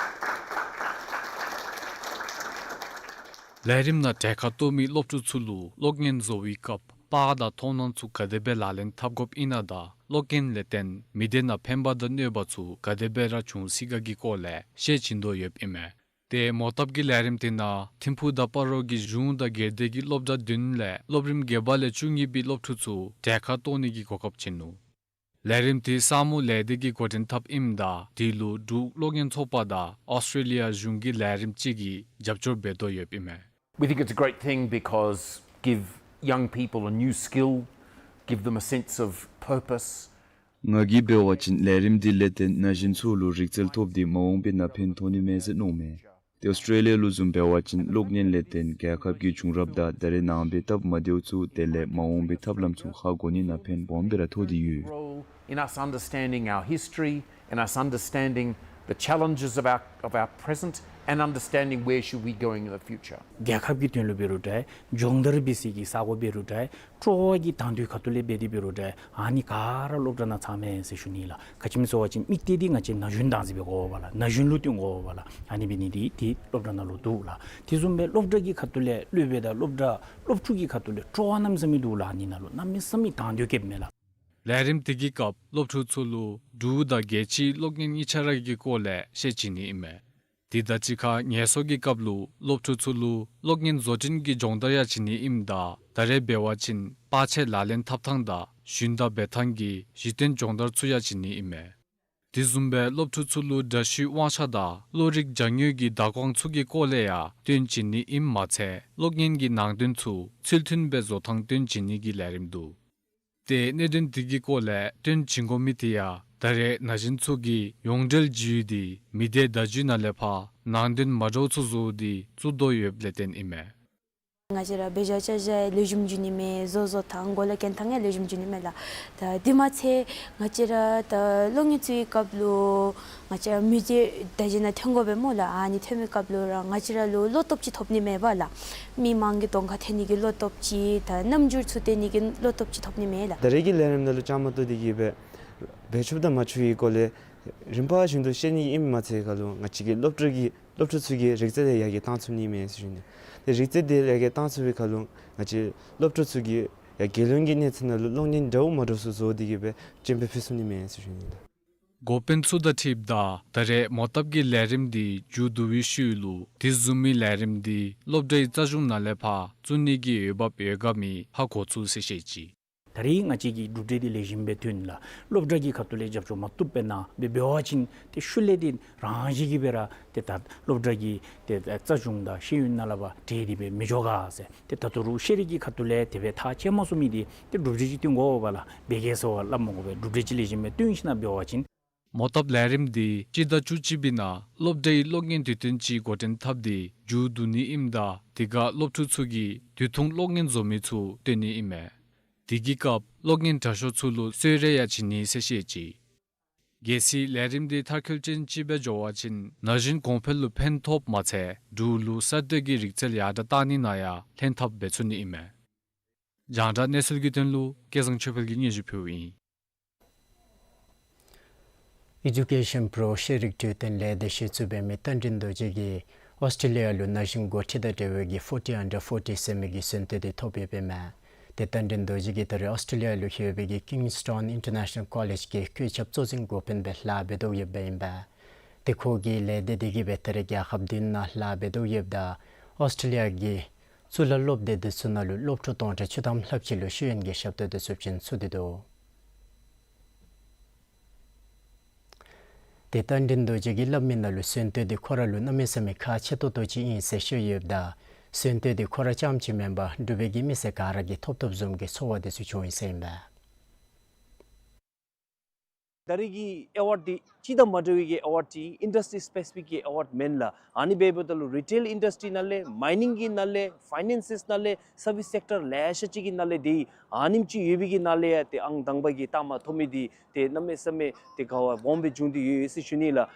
ལས་རིམ་ནང་གྲལ་ཁར་གཏོགས་མི་སློབ་ཕྲུག་ཚུ་ལུ་གློག་བརྙན་བཟོ་བའི་སྐབས་པར་དང་མཐོང་སྣང་ཚུ་ག་དེ་སྦེ་ལག་ལེན་འཐབ་དགོཔ་ཨིན་ན་དང་གློག་བརྙན་ལས་བརྟེན་མི་སྡེ་ནང་ཕན་པ་དང་གནོད་པ་ཚུ་ག་དེ་སྦེ་ར་འབྱུང་སྲིད་ག་གི་སྐོར་ལས་ཤེས་བྱིན་དོ་ཡོདཔ་ཨིན་མས། ཏེ་མོ་བཏབ་ཀྱི་ལས་རིམ་འདི་ནང་ཐིམ་ཕུག་དང་སྤ་རོ་གི་གཞུང་དང་སྒེར་སྡེ་གི་སློབ་གྲྭ་བདུན་ལས་སློབ་རིམ་བརྒྱད་པ་ལས་བཅུ་གཉིས་པའི་སློབ་ཕྲུག་ཚུ་གྲལ་ཁར་གཏོགས་ནི་གི་གོ་སྐབས་བྱིན་ནུག། ལས་རིམ་འདི་ས་མོ་ལས་སྡེ་གིས་འགོ་འདྲེན་འཐབ་ཨིནམ་ད་དེ་ལུ་འབྲུག་གློག་བརྙན་ཚོགས་པ་དང་ཨོསི་ཊྲེ་ལི་ཡ་གཞུང་གི་ལས་རིམ་ཅིག་གིས་རྒྱབ་སྐྱོར་འབད་དོ་ཡོདཔ་ཨིན་མས། We think it's a great thing because give young people a new skill, give them a sense of purpose. ང་གིས་འབད་བ་ཅིན་ལས་རིམ་འདི་ལས་བརྟེན་ན་གཞོན་ཚུ་ལུ་རིག་རྩལ་ཐོབ་སྟེ་མ་འོངས་པའི་ནང་ཕན་ཐོགས་ནི་མས་ཟེར་མནོཝ་མས། ཏེ་ཨོསི་ཊྲེ་ལི་ཡ་ལུ་བཟུམ་འབད་བ་ཅིན་གློག་བརྙན་ལས་བརྟེན་རྒྱལ་ཁབ་ཀྱི་བྱུང་རབས་དང་ད་རེས་ནངས་པའི་སྟབས་མ་བདེཝ་ཚུ་དེ་ལས་མ་འོངས་པའི་ཐབས་ལམ་ཚུ་ཧ་གོ་ནི་ནང་ཕན་སྦོམ་སྦེ་ར་ཐོགས་ཏེ་ཡོད། Role in us understanding our history and us understanding the challenges of our, of our present and understanding where should we going in the future. རྒྱལ་ཁབ་ཀྱི་དོན་ལུ་འབད་རུང་འདྲ་སྦྱོང་བརྡར་འབད་སའི་གི་ས་གོ་འབད་རུང་འདྲ་སྤྲོ་བ་གི་དང་འདོད་ཁ་ཐུག་ལས་འབད་དེ་འབད་རུང་འདྲ་ཨ་ནི་ག་ར་སློབ་གྲྭ་ནང་ཚང་མས་ཟེར་ཞུ་ནི་ལགས། ག་ཅི་སྨོ་ཟེར་བ་ཅིན་དམིགས་གཏད་འདི་ང་བཅས་ན་གཞོན་བདག་འཛིན་འབད་དགོ་པས་ལགས། ན་གཞོན་ལུ་བསྟུན་དགོ་པས་ལགས། ཨ་ནི་འབད་ནི་འདི་ཏེ་སློབ་གྲྭ་ནང་ལུ་འདུག་ལགས། དེ་བཟུམ་སྦེ་སློབ་གྲྭ་གི་ཁ་ཐུག་ལས་སློབ་དཔོན་དང་སློབ་གྲྭ་སློབ་ཕྲུག་གི་ཁ་ཐུག་ལས་སྤྲོ་བ་གནམ་མེད་ས་མེད་འདུག་ལགས། ཨ་ནི་ནང་ལུ་གནམ་མེད་ས་མེད་དང་འདོད་བསྐྱེདཔ་མས་ལགས། ལས་རིམ་འདི་གི་སྐབས་སློབ་ཕྲུག་ཚུ་ལུ་འབྲུག་དང་རྒྱལ་སྤྱིའི་གློག་བརྙན་གཉིས་ཆ་ར་གི་སྐོར་ལས་ཤེས་བྱིན་ནི་ཨིན་མས། དེ་དང་གཅིག་ཁར་ངལ་གསོ་གི་སྐབས་ལུ་སློབ་ཕྲུག་ཚུ་ལུ་གློག་བརྙན་བཟོ་སྐྲུན་གྱི་སྦྱོང་བརྡར་ཡང་བྱིན་ནི་ཨིནམ་ད་ད་རེས་འབད་བ་ཅིན་པར་ཆས་ལག་ལེན་འཐབ་ཐངས་དང་ཞུན་དག་འབད་ཐངས་ཀྱི་གཞི་རྟེན་སྦྱོང་བརྡར་ཚུ་ཡང་བྱིན་ནི་ཨིན་མས། དེ་བཟུམ་སྦེ་སློབ་ཕྲུག་ཚུ་ལུ་འདྲ་བཤུས་དབང་ཆ་དང་གློག་རིག་སྦྱང་ཡོལ་གྱི་བརྡ་ཀོང་ཚུ་གི་སྐོར་ལས་ཡང་སྟོན་བྱིན་ནི་ཨིནམ་མ་ཚད་གློག་བརྙན་གྱི་ནང་དོན་ཚུ་ཚུལ་མཐུན་སྦེ་བཟོ་ཐངས་སྟོན་བྱིན་ནི་གི་ལས་རིམ་འདུག། ཏེ་གནད་དོན་འདི་གི་སྐོར་ལས་སྟོན་བྱིན་དགོ་མི་དེ་ཡང་ད་ ད་རེས་ན་གཞོན་ཚུ་གིས་ཡོངས་འབྲེལ་བརྒྱུད་དེ་མི་སྡེ་བརྡ་བརྒྱུད་ནང་ལས་ཕར་ནང་དོན་མ་འདྲཝ་ཚུ་བཟོ་སྟེ་བཙུགས་དོ་ཡོདཔ་ལས་བརྟེན་ཨིན་མས། ང་བཅས་ར་འབད་བཞག་བྱ་བཞག་ལེགས་ཤོམ་འགྱོ་ནི་མས། བཟོ་བཟོ་ཐངས་གོ་ལ་གྱོན་ཐངས་ཡང་ལེགས་ཤོམ་འགྱོ་ནི་མས་ལགས། ད་དེ་མ་ཚད་ང་བཅས་ར་ད་གློག་བརྙན་བཙུགས་པའི་སྐབས་ལུ་ང་བཅས་ར་མི་སྡེ་བརྡ་བརྒྱུད་ནང་ཐོན་དགོ་པས་སྨོ་ལགས། ཨ་ནི་ཐོན་པའི་སྐབས་ལུ་ར་ང་བཅས་ར་ལུ་བློ་སྟོབས་ཅིག་ཐོབ་ནི་མས་པ་ལགས། མི་མང་གི་གདོང་ཁར་ཐོན་ནི་གི་བློ་སྟོབས་ཅིག་ད་རྣམ་འགྱུར་ཚུ་སྟོན་ནི་གི་བློ་སྟོབས་ཅིག་ཐོབ་ནི་མས་ལགས། ད་རེས་ཀྱི་ལས་རིམ་ནང་ལུ་བཅའ་མར་གཏོགས་ཏེ་གིས་སྦེ་འབད་ཆོགཔ་དང་མ་ཆོག་གི་སྐོར་ལས་རིམ་པ་བཞིན་དུ་བཤད་ནི་ཨིནམ་མ་ཚད་ཁར་ལུ་ང་བཅས་ཀྱི་སློབ་ཕྲུག་གི་སློབ་ཕྲུག་ཚུ་གི་རིག་རྩལ་ཡང་ཡར་རྒྱས་བཏང་ཚུགས་ནི་མས་ཟེར་ཞུ་ནི། ཏེ་རིག་རྩལ་དེ་ཡར་རྒྱས་བཏང་ཚུགས་པའི་ཁར་ལུ་ང་བཅས་སློབ་ཕྲུག་ཚུ་གིས་ཡང་རྒྱལ་ཡོངས་ཀྱི་གནས་ཚད་ནང་ལུ་གློག་བརྙན་འདྲཝ་མ་འདྲཝ་ཚུ་བཟོ་སྟེ་གིས་སྦེ་སྤྱན་འབུལ་ཕུལ་ཚུགས་ནི་མས་ཟེར་ཞུ་ནི་ལགས། འགོ་དཔོན་ཚུ་དང་འཁྲིལཝ་ད་ད་རེས་མོ་བཏབ་ཀྱི་ལས་རིམ་འདི་མཇུག་བསྡུ་བའི་ཤུལ་ལུ་དེ་བཟུམ་མའི་ལས་རིམ་འདི་སློབ་གྲྭའི་རྩ་གཞུང་ནང་ལས་ཕར་བཙུགས་ནི་གི་འོས་འབབ་ཡོད་ག་མེད་ཧ་གོ་ཚུགས་ཟེར་བཤད་ཅི། ད་རེས་ང་བཅས་ཀྱི་གྲུབ་འབྲས་འདི་ལེགས་ཤོམ་སྦེ་ཐོན་ལགས། སློབ་གྲྭ་གི་ཁ་ཐུག་ལས་རྒྱབ་སྐྱོར་མ་བཏུབ་པས་ན་འབད་འབད་བ་ཅིན་ཏེ་ཤུལ་ལས་འདི་རང་བཞིན་གྱིས་སྦེ་ར་ཏེ་ད་སློབ་གྲྭ་གི་ཏེ་ད་རྩ་གཞུང་དང་ཤེས་ཡོན་ནང་ལས་ཕར་བྲལ་ཏེ་སྦེ་མི་འགྱོ་ག་ཟེར། ཏེ་ད་ལྟོ་རུང་ཤེས་རིག་གི་ཁ་ཐུག་ལས་དེ་སྦེ་ཐག་བཅད་མ་ཚུགས་མི་འདི་ཏེ་གྲུབ་འབྲས་ཅིག་སྟོན་དགོ་པས་ལགས། འབད་གེ་ཟེར་བ་སླབ་མ་དགོ་པས། གྲུབ་འབྲས་ཅིག་ལེགས་ཤོམ་སྦེ་སྟོན་ཞིན་ན་འབད་བ་ཅིན། མོ་བཏབ་ལས་རིམ་འདི་སྤྱི་ཟླ་བཅུ་གཅིག་པའི་ནང་སློབ་གྲྭའི་གློག་བརྙན་དུས་སྟོན་ཅིག་འགོ་འདྲེན་འཐབ་སྟེ་མཇུག་བསྡུ་ནི་ཨིནམ་ད་དེ་ཁར་སློབ་ཕྲུག་ཚུ་གིས་དུས་ཐུང་གློག་བརྙན་བཟོ་མི་ཚུ་སྟོན་ནི་ཨིན་མས། དེ་གི་སྐབས་གློག་བརྙན་དྲ་ཤོག་ཚུ་ལུ་གསོལ་རས་ཡང་བྱིན་ནི་ཟེར་བཤད་ཅི། གལ་སྲིད་ལས་རིམ་འདི་མཐར་འཁྱོལ་ཅན་ཅིག་སྦེ་འགྱོ་བ་ཅིན་ན་གཞོན་གོང་འཕེལ་ལུ་ཕན་ཐོགསཔ་མ་ཚད་འབྲུག་ལུ་གསར་གཏོད་ཀྱི་རིག་རྩལ་ཡར་དྲགས་གཏང་ནི་ནང་ཡང་ལྷན་ཐབས་འབད་ཚུགས་ནི་ཨིན་མས། རྒྱང་བསྒྲགས་གནས་ཚུལ་གྱི་དོན་ལུ་སྐལ་བཟང་ཆོས་འཕེལ་གྱིས་སྙན་ཞུ་ཕུལཝ་ཨིན། ཨི་ཌུ་ཀེ་ཤཱན་པྲོ་ཤེས་རིག་འཕྲོད་བསྟེན་ལས་སྡེ་གཞི་བཙུགས་འབད་མི་རྟ་མགྲིན་རྡོ་རྗེ་གིས་ཨོསི་ཊྲེ་ལི་ཡ་ལུ་ན་གཞོན་འགོ་ཁྲིད་དང་འབྲེལ་བའི་གི་ཕོར་ཊི་ཨན་ཌར་ཕོར་ཊི་ཟེར་མི་གི་གཟེངས་བསྟོད་འདི་ཐོབ་ཡོདཔ་ཨིན་མས། ཏེ་རྟ་མགྲིན་རྡོ་རྗེ་གིས་ད་རེས་ཨོསི་ཊྲེ་ལི་ཡ་ལུ་ཡོད་པའི་གི་ཀིང་སི་ཊོན་ཨིན་ཊར་ནེ་ཤ་ནཱལ་ཀོ་ལེཇ་གི་བཀོད་ཁྱབ་གཙོ་འཛིན་འགོ་དཔོན་སྦེ་ལཱ་འབད་དོ་ཡོདཔ་ཨིན་པས། ཏེ་ཁོ་གིས་ལས་སྡེ་འདི་གིས་སྦེ་ད་རེས་རྒྱལ་ཁབ་བདུན་ནང་ལཱ་འབད་དོ་ཡོདཔ་ད་ཨོསི་ཊྲེ་ལི་ཡ་གི་གཙུག་ལག་སློབ་སྡེ་འདི་ཚུ་ནང་ལུ་སློབ་ཕྲུག་སྟོང་ཕྲག་བཅུ་ཐམ་ལྷགཔ་ཅིག་ལུ་ཤེས་ཡོན་གྱི་ཞབས་ཏོག་འདི་ཚུ་བྱིན་ཚུགས་ཏེ་འདུག། ཏེ་རྟ་མགྲིན་རྡོ་རྗེ་གིས་སླབ་མི་ནང་ལུ་གཟེངས་བསྟོད་འདི་ཁོ་ར་ལུ་གནམ་མེད་ས་མེད་ཁག་ཆེ་ཏོག་ཏོ་ཅིག་ཨིན་ཟེར་ཞུ་ཡོདཔ་ད་གཟེངས་བསྟོད་འདི་ཁོ་ར་རྐྱངམ་ཅིག་མེན་པར་འབྲུག་པའི་གི་མི་སེར་ག་ར་གིས་ཐོབ་ཐོབ་བཟུམ་གྱི་ཚོར་བ་འདི་ཚུ་བྱུང་ཡི་ཟེར་ཨིན་པས། ད་རེས་ཀྱི་ཨེ་ཝཱཌ་འདི་སྤྱི་དང་མ་འདྲ་བའི་གི་ཨེ་ཝཱཌ་ཅིག་ཨིན། ཨིན་ཌསི་ཊི་སི་པེ་སི་ཕིག་གི་ཨེ་ཝཱཌ་མེན་ལགས། ཨ་ནི་འབདཝ་ད་ལུ་རི་ཊེལ་ཨིན་ཌསི་ཊི་ནང་ལས་མའི་ནིང་གི་ནང་ལས་ཕའི་ནེནསི་ནང་ལས་སར་བིསི་སེཀ་ཊར་ལེ་ཤ་ཅིག་གི་ནང་ལས་འདི་ཨ་ནེམ་ཅིག་ཡོད་པའི་གི་ནང་ལས་ཡང་ཏེ་ཨང་དང་པ་གི་རྟགས་མ་ཐོབ་མི་འདི་ཏེ་གནམ་མེད་ས་མེད་ཏེ་དགའ་བ་སྦོམ་སྦེ་བྱུང་སྟེ་ཡོད་ཡོད་ཟེར་ཞུ་ནི་ལགས།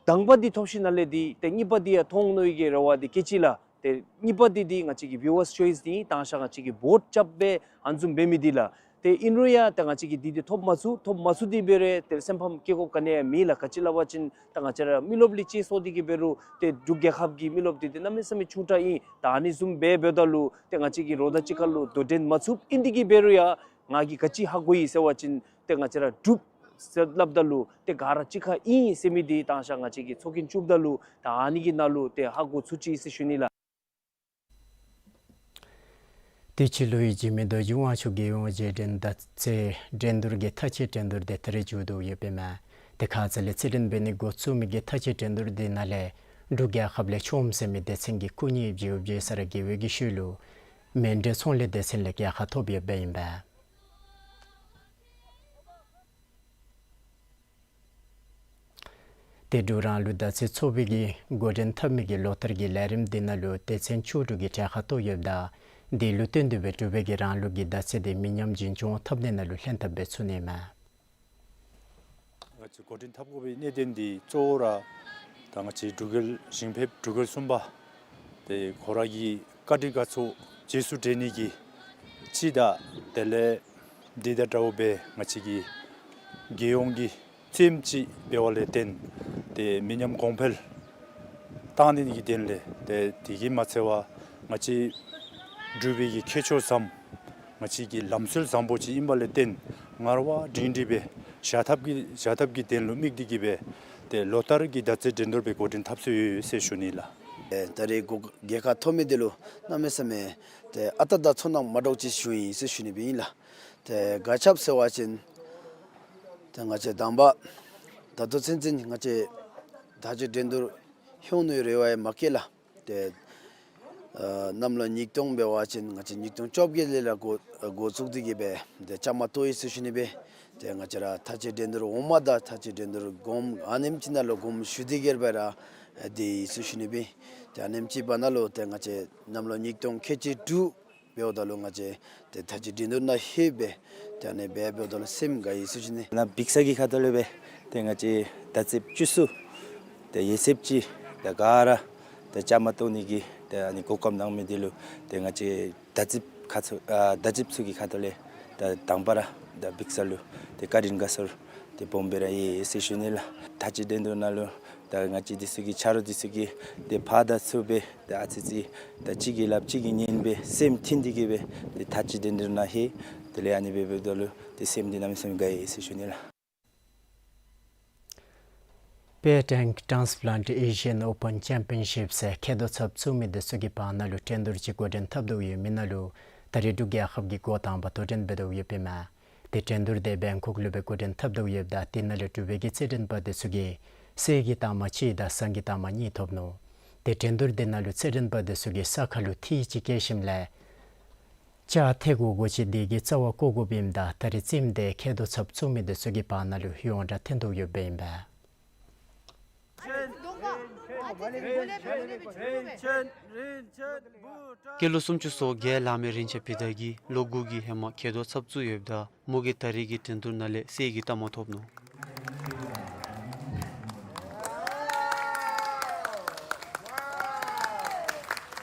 དང་པ་འདི་ཐོབ་ཞིནམ་ལས་འདི་ཏེ་གཉིས་པ་འདི་ཡང་ཐོབ་ནི་གི་རེ་བ་འདི་བསྐྱེད་ཅི་ལགས། ཏེ་གཉིས་པ་འདི་འདི་ང་བཅས་ཀྱི་བིའུ་ཝརསི་ཅོའིསི་འདི་ད་ང་བཅས་ཀྱིས་བོཊ་རྐྱབ་སྦེ་ཨ་ནི་བཟུམ་འབད་མི་འདི་ལགས། ཏེ་ཨིན་རུང་ཡང་ཏེ་ང་བཅས་ཀྱིས་འདི་འདི་ཐོབ་མ་ཚུགས། ཐོབ་མ་ཚུགས་ཏེ་འབད་རུང་ཏེ་སེམས་ཕམ་སྐྱེ་དགོཔ་ག་ནི་ཡང་མེད་ལགས། ག་ཅི་སླབ་པ་ཅིན་ད་ང་བཅས་ར་མི་རློབས་ལས་བཅད་སོང་སྟེ་གིས་འབད་རུང་ཏེ་འབྲུག་རྒྱལ་ཁབ་ཀྱི་མི་རློབས་འདི་ཏེ་གནམ་མེད་ས་མེད་ཆུང་དྲགས་ཨིན། ད་ཨ་ནི་བཟུམ་འབད་འབདཝ་ད་ལུ་ཏེ་ང་བཅས་ཀྱིས་རོགས་དང་གཅིག་ཁར་ལུ་དོ་འགྲན་མ་ཚུགསཔ་ཨིན་ཏེ་གིས་འབད་རུང་ཡང་ང་གིས་ག་ཅི་ཧ་གོ་ཡི་ཟེར་བ་ཅིན་ཏེ་ང་བཅས་ར་འབྲུགཔ་ཟེར་སླབ་ད་ལུ་ཏེ་ག་ར་གཅིག་ཁར་ཨིན་ཟེར་མི་འདི་ད་ང་བཅས་ཀྱིས་ཚོགས་རྒྱན་བཙུགསཔ་ད་ལུ་ད་ཨ་ནི་གི་ནང་ལུ་ཏེ་ཧ་གོ་ཚུགས་ཅི་ཟེར་ཞུ་ནི་ལགས། དུས་ཅི་ལུ་ཡི་འཇིགས་མེད་རྡོ་རྗེ་དབང་ཕྱུག་རྒྱལ་ཡོངས་རྗེས་དྲན་མདའ་རྩེད་འགྲན་བསྡུར་གྱི་མཐའ་དཔྱད་འགྲན་བསྡུར་འདི་ད་རེས་མཇུག་བསྡུ་ཡོདཔ་ཨིན་མས། ཏེ་ཁ་ཙ་ལས་རྩེད་འགྲན་འབད་ནི་འགོ་བཙུགས་མི་གི་མཐའ་དཔྱད་འགྲན་བསྡུར་འདི་ནང་ལས་འབྲུག་རྒྱལ་ཁབ་ལས་ཆོམ་ཟེར་མི་སྡེ་ཚན་གྱི་སྐུ་ཉིད་བྱོན་བྱོན་ས་ར་རྒྱལ་བའི་གི་ཤུལ་ལུ་མཎྜལ་ཚོང་ལས་སྡེ་ཚན་ལས་རྒྱལ་ཁ་ཐོབ་ཡོདཔ་ཨིན་པས། ཏེ་འབྲུག་རང་ལུགས་མདའ་རྩེད་ཚོགས་པའི་གི་འགོ་འདྲེན་འཐབ་མི་གི་ལོ་ལྟར་གྱི་ལས་རིམ་འདི་ནང་ལུ་སྡེ་ཚན་བཅུ་དྲུག་གི་གྲལ་ཁར་གཏོགས་ཡོདཔ་ད་འདི་ལུ་བསྟུན་ཏེ་སྦེ་འབྲུག་པའི་གི་རང་ལུགས་ཀྱི་མདའ་རྩེད་འདི་མི་ཉམས་རྒྱུན་སྐྱོང་འཐབ་ནི་ནང་ལུ་ལྷན་ཐབས་འབད་ཚུགས་ནི་མས། ང་བཅས་འགོ་འདྲེན་འཐབ་དགོ་པའི་གནད་དོན་འདི་གཙོ་བོ་ར་ད་ང་བཅས་འབྲུག་རྒྱལ་ཞིང་ཕེབས་འབྲུག་རྒྱལ་གསུམ་པ་ཏེ་ཁོ་ར་གི་བཀའ་དྲིན་དགའ་ཚོར་རྗེས་སུ་དྲན་ནི་གི་གཅིག་དང་དེ་ལས་འདི་དང་འདྲཝ་སྦེ་ང་བཅས་ཀྱི་རྒྱལ་ཡོངས་ཀྱི་རྩེདམོ་ཅིག་འབད་བ་ལས་བརྟེན་ཏེ་མི་ཉམས་གོང་འཕེལ་བཏང་ནི་གི་དོན་ལས་ཏེ་དེ་གིས་མ་ཚད་པར་ང་བཅས་འབྲུག་པའི་གི་ཁྱད་ཆོས་བཟང་ང་བཅས་ཀྱི་ལམ་སྲོལ་བཟང་པོ་ཅིག་ཨིན་པ་ལས་བརྟེན་ངར་བ་སྒྲིང་སྒྲིང་སྦེ་བཞག་ཐབས་ཀྱི་བཞག་ཐབས་ཀྱི་དོན་ལུ་དམིགས་ཏེ་གིས་སྦེ་ཏེ་ལོ་ལྟར་གྱི་མདའ་རྩེད་འགྲན་བསྡུར་སྦེ་འགོ་འདྲེན་འཐབ་སྲོལ་ཡོད་ཡོད་ཟེར་ཞུ་ནི་ལགས། ཨེ་ད་རེས་གོ་རྒྱལ་ཁ་ཐོབ་མི་འདི་ལུ་གནམ་མེད་ས་མེད་ཏེ་ཨ་རྟག་དང་ཚོར་སྣང་མ་འདྲཝ་ཅིག་བྱུང་ཡི་ཟེར་ཞུ་ནི་སྦེ་ཨིན་ལགས། ཏེ་ག་ཅི་སྦེ་ཟེར་བ་ཅིན་ཏེ་ང་བཅས་དང་པ་ད་ལྟོ་ཚུན་ཚོད་ང་བཅས་མདའ་རྩེད་འགྲན་བསྡུར་ལྷོད་ནི་རེ་བ་ཡང་མ་བསྐྱེད་ལགས། ཏེ་ཨ་གནམ་ལོ་ཉིས་སྟོང་འབད་བ་ཅིན་ང་བཅས་ཉིས་སྟོང་བཅོ་བརྒྱད་ལས་ར་འགོ་འགོ་བཙུགས་ཏེ་གིས་སྦེ་ཏེ་བཅའ་མར་གཏོགས་ཡི་ཟེར་ཞུ་ནི་སྦེ། ཏེ་ང་བཅས་ར་ཐ་ཅི་འགྲན་བསྡུར་འོངམ་ད་ཐ་ཅི་འགྲན་བསྡུར་གོངམ་ཨ་ནེམ་ཅིག་ནང་ལུ་གོམ་ཞུ་སྟེ་གི་སྦེ་ར་སྡོད་ཡི་ཟེར་ཞུ་ནི་སྦེ། ཏེ་ཨ་ནེམ་ཅིག་འབདཝ་ད་ལུ་ཏེ་ང་བཅས་གནམ་ལོ་ཉིས་སྟོང་ཁལ་གཅིག་དྲུག་འབདཝ་ད་ལུ་ང་བཅས་ཏེ་ཐ་ཅི་འགྲན་བསྡུར་ནང་ལྷོད་སྦེ་ཏེ་ཨ་ནི་སྦེ་འབདཝ་ད་ལུ་སེམས་དགའ་ཡི་ཟེར་ཞུ་ནི། ནཱ་འབིགས་ས་གི་ཁ་ཐུག་ལས་སྦེ་ཏེ་ང་བཅས་དར་ཚིལཔ་བཅུ་གསུམ་ཏེ་ཡོད་ཚད་ཅིག་ཏེ་ག་ར་ཏེ་བཅའ་མར་གཏོགས་ནི་གི་ཏེ་ཨ་ནི་གོ་སྐབས་གནང་མི་འདི་ལུ་ཏེ་ང་བཅས་དར་ཚིལཔ་ཁ་ཚུ་ཨ་དར་ཚིལཔ་ཚུ་གི་ཁ་ཐུག་ལས་ད་དང་པ་ར་ད་འབིགས་ས་ལུ་ཏེ་བཀའ་དྲིན་དགའ་ཚོར་ཏེ་སྦོམ་སྦེ་ར་ཡོད་ཟེར་ཞུ་ནི་ལགས། ཐ་ཅི་འགྲན་བསྡུར་ནང་ལུ་ད་ང་བཅས་འདི་ཚུ་གི་ཆ་རོགས་འདི་ཚུ་གིས་ཏེ་ཕར་དང་ཚུར་སྦེ་ཏེ་ཨ་ཙི་ཅིག་ད་གཅིག་གིས་སླབ་གཅིག་གིས་ཉན་སྦེ་སེམས་མཐུན་ཏེ་གི་སྦེ་ཏེ་ཐ་ཅི་འགྲན་བསྡུར་ནང་ལྷོད། དེ་ལས་ཨ་ནི་སྦེ་འབདཝ་ད་ལུ་ཏེ་སེམས་འདི་གནམ་མེད་ས་མེད་དགའ་ཡི་ཟེར་ཞུ་ནི་ལགས། པེ་ཊེན་ཊཱན་སི་པ་ལེན་ཊི་ཨེ་ཤི་ཡཱན་ཨོ་པཱན་ཅེམ་པི་ཡན་ཤིཔ་ཟེར་མཁལ་རྡོག་ཚབ་བཙུགས་མི་འདི་ཚུ་གི་བར་ན་ལུ་འགྲན་བསྡུར་ཅིག་འགོ་འདྲེན་འཐབ་དོ་ཡོད་མི་ནང་ལུ་ད་རེས་འབྲུག་རྒྱལ་ཁབ་ཀྱིས་འགོ་དང་པ་དོ་འགྲན་འབད་དོ་ཡོདཔ་ཨིན་མས། ཏེ་འགྲན་བསྡུར་དེ་བེང་ཀོག་ལུ་སྦེ་འགོ་འདྲེན་འཐབ་དོ་ཡོདཔ་ད་དེ་ནང་ལས་འབྲུག་པའི་གི་རྩེད་འགྲན་པ་འདི་ཚུ་གིས་གསེར་གྱི་རྟགས་མ་གཅིག་དང་ཟངས་ཀྱི་རྟགས་མ་གཉིས་ཐོབ་ནུག། ཏེ་འགྲན་བསྡུར་དེ་ནང་ལུ་རྩེད་འགྲན་པ་འདི་ཚུ་གིས་ས་ཁ་ལུ་ཐིག་ཅིག་བཀལ་ཞིནམ་ལས་ལྕགས་ཐེ་གོ་གོ་ཅིག་དེ་གིས་རྩ་བ་བཀོག་དགོཔ་ཨིནམ་ད་ད་རེས་རྩེདམོ་དེ་མཁལ་རྡོག་ཚབ་བཙུགས་མི་འདི་ཚུ་གི་བར་ན་ལུ་ཡོངས་གྲགས་ཐོན་དོ་ཡོདཔ་ཨིན་པས། སྐྱེས་ལོ་སུམ་ཅུ་སོ་བརྒྱད་ལང་མི་རིན་ཆེན་བི་དྷ་གིས་ལོ་དགུ་གི་ཧེ་མ་མཁལ་རྡོག་ཚབ་བཙུགས་ཡོདཔ་ད་མོ་གིས་ད་རེས་ཀྱི་འགྲན་བསྡུར་ནང་ལས་གསེར་གྱི་རྟགས་མ་ཐོབ་ནུག།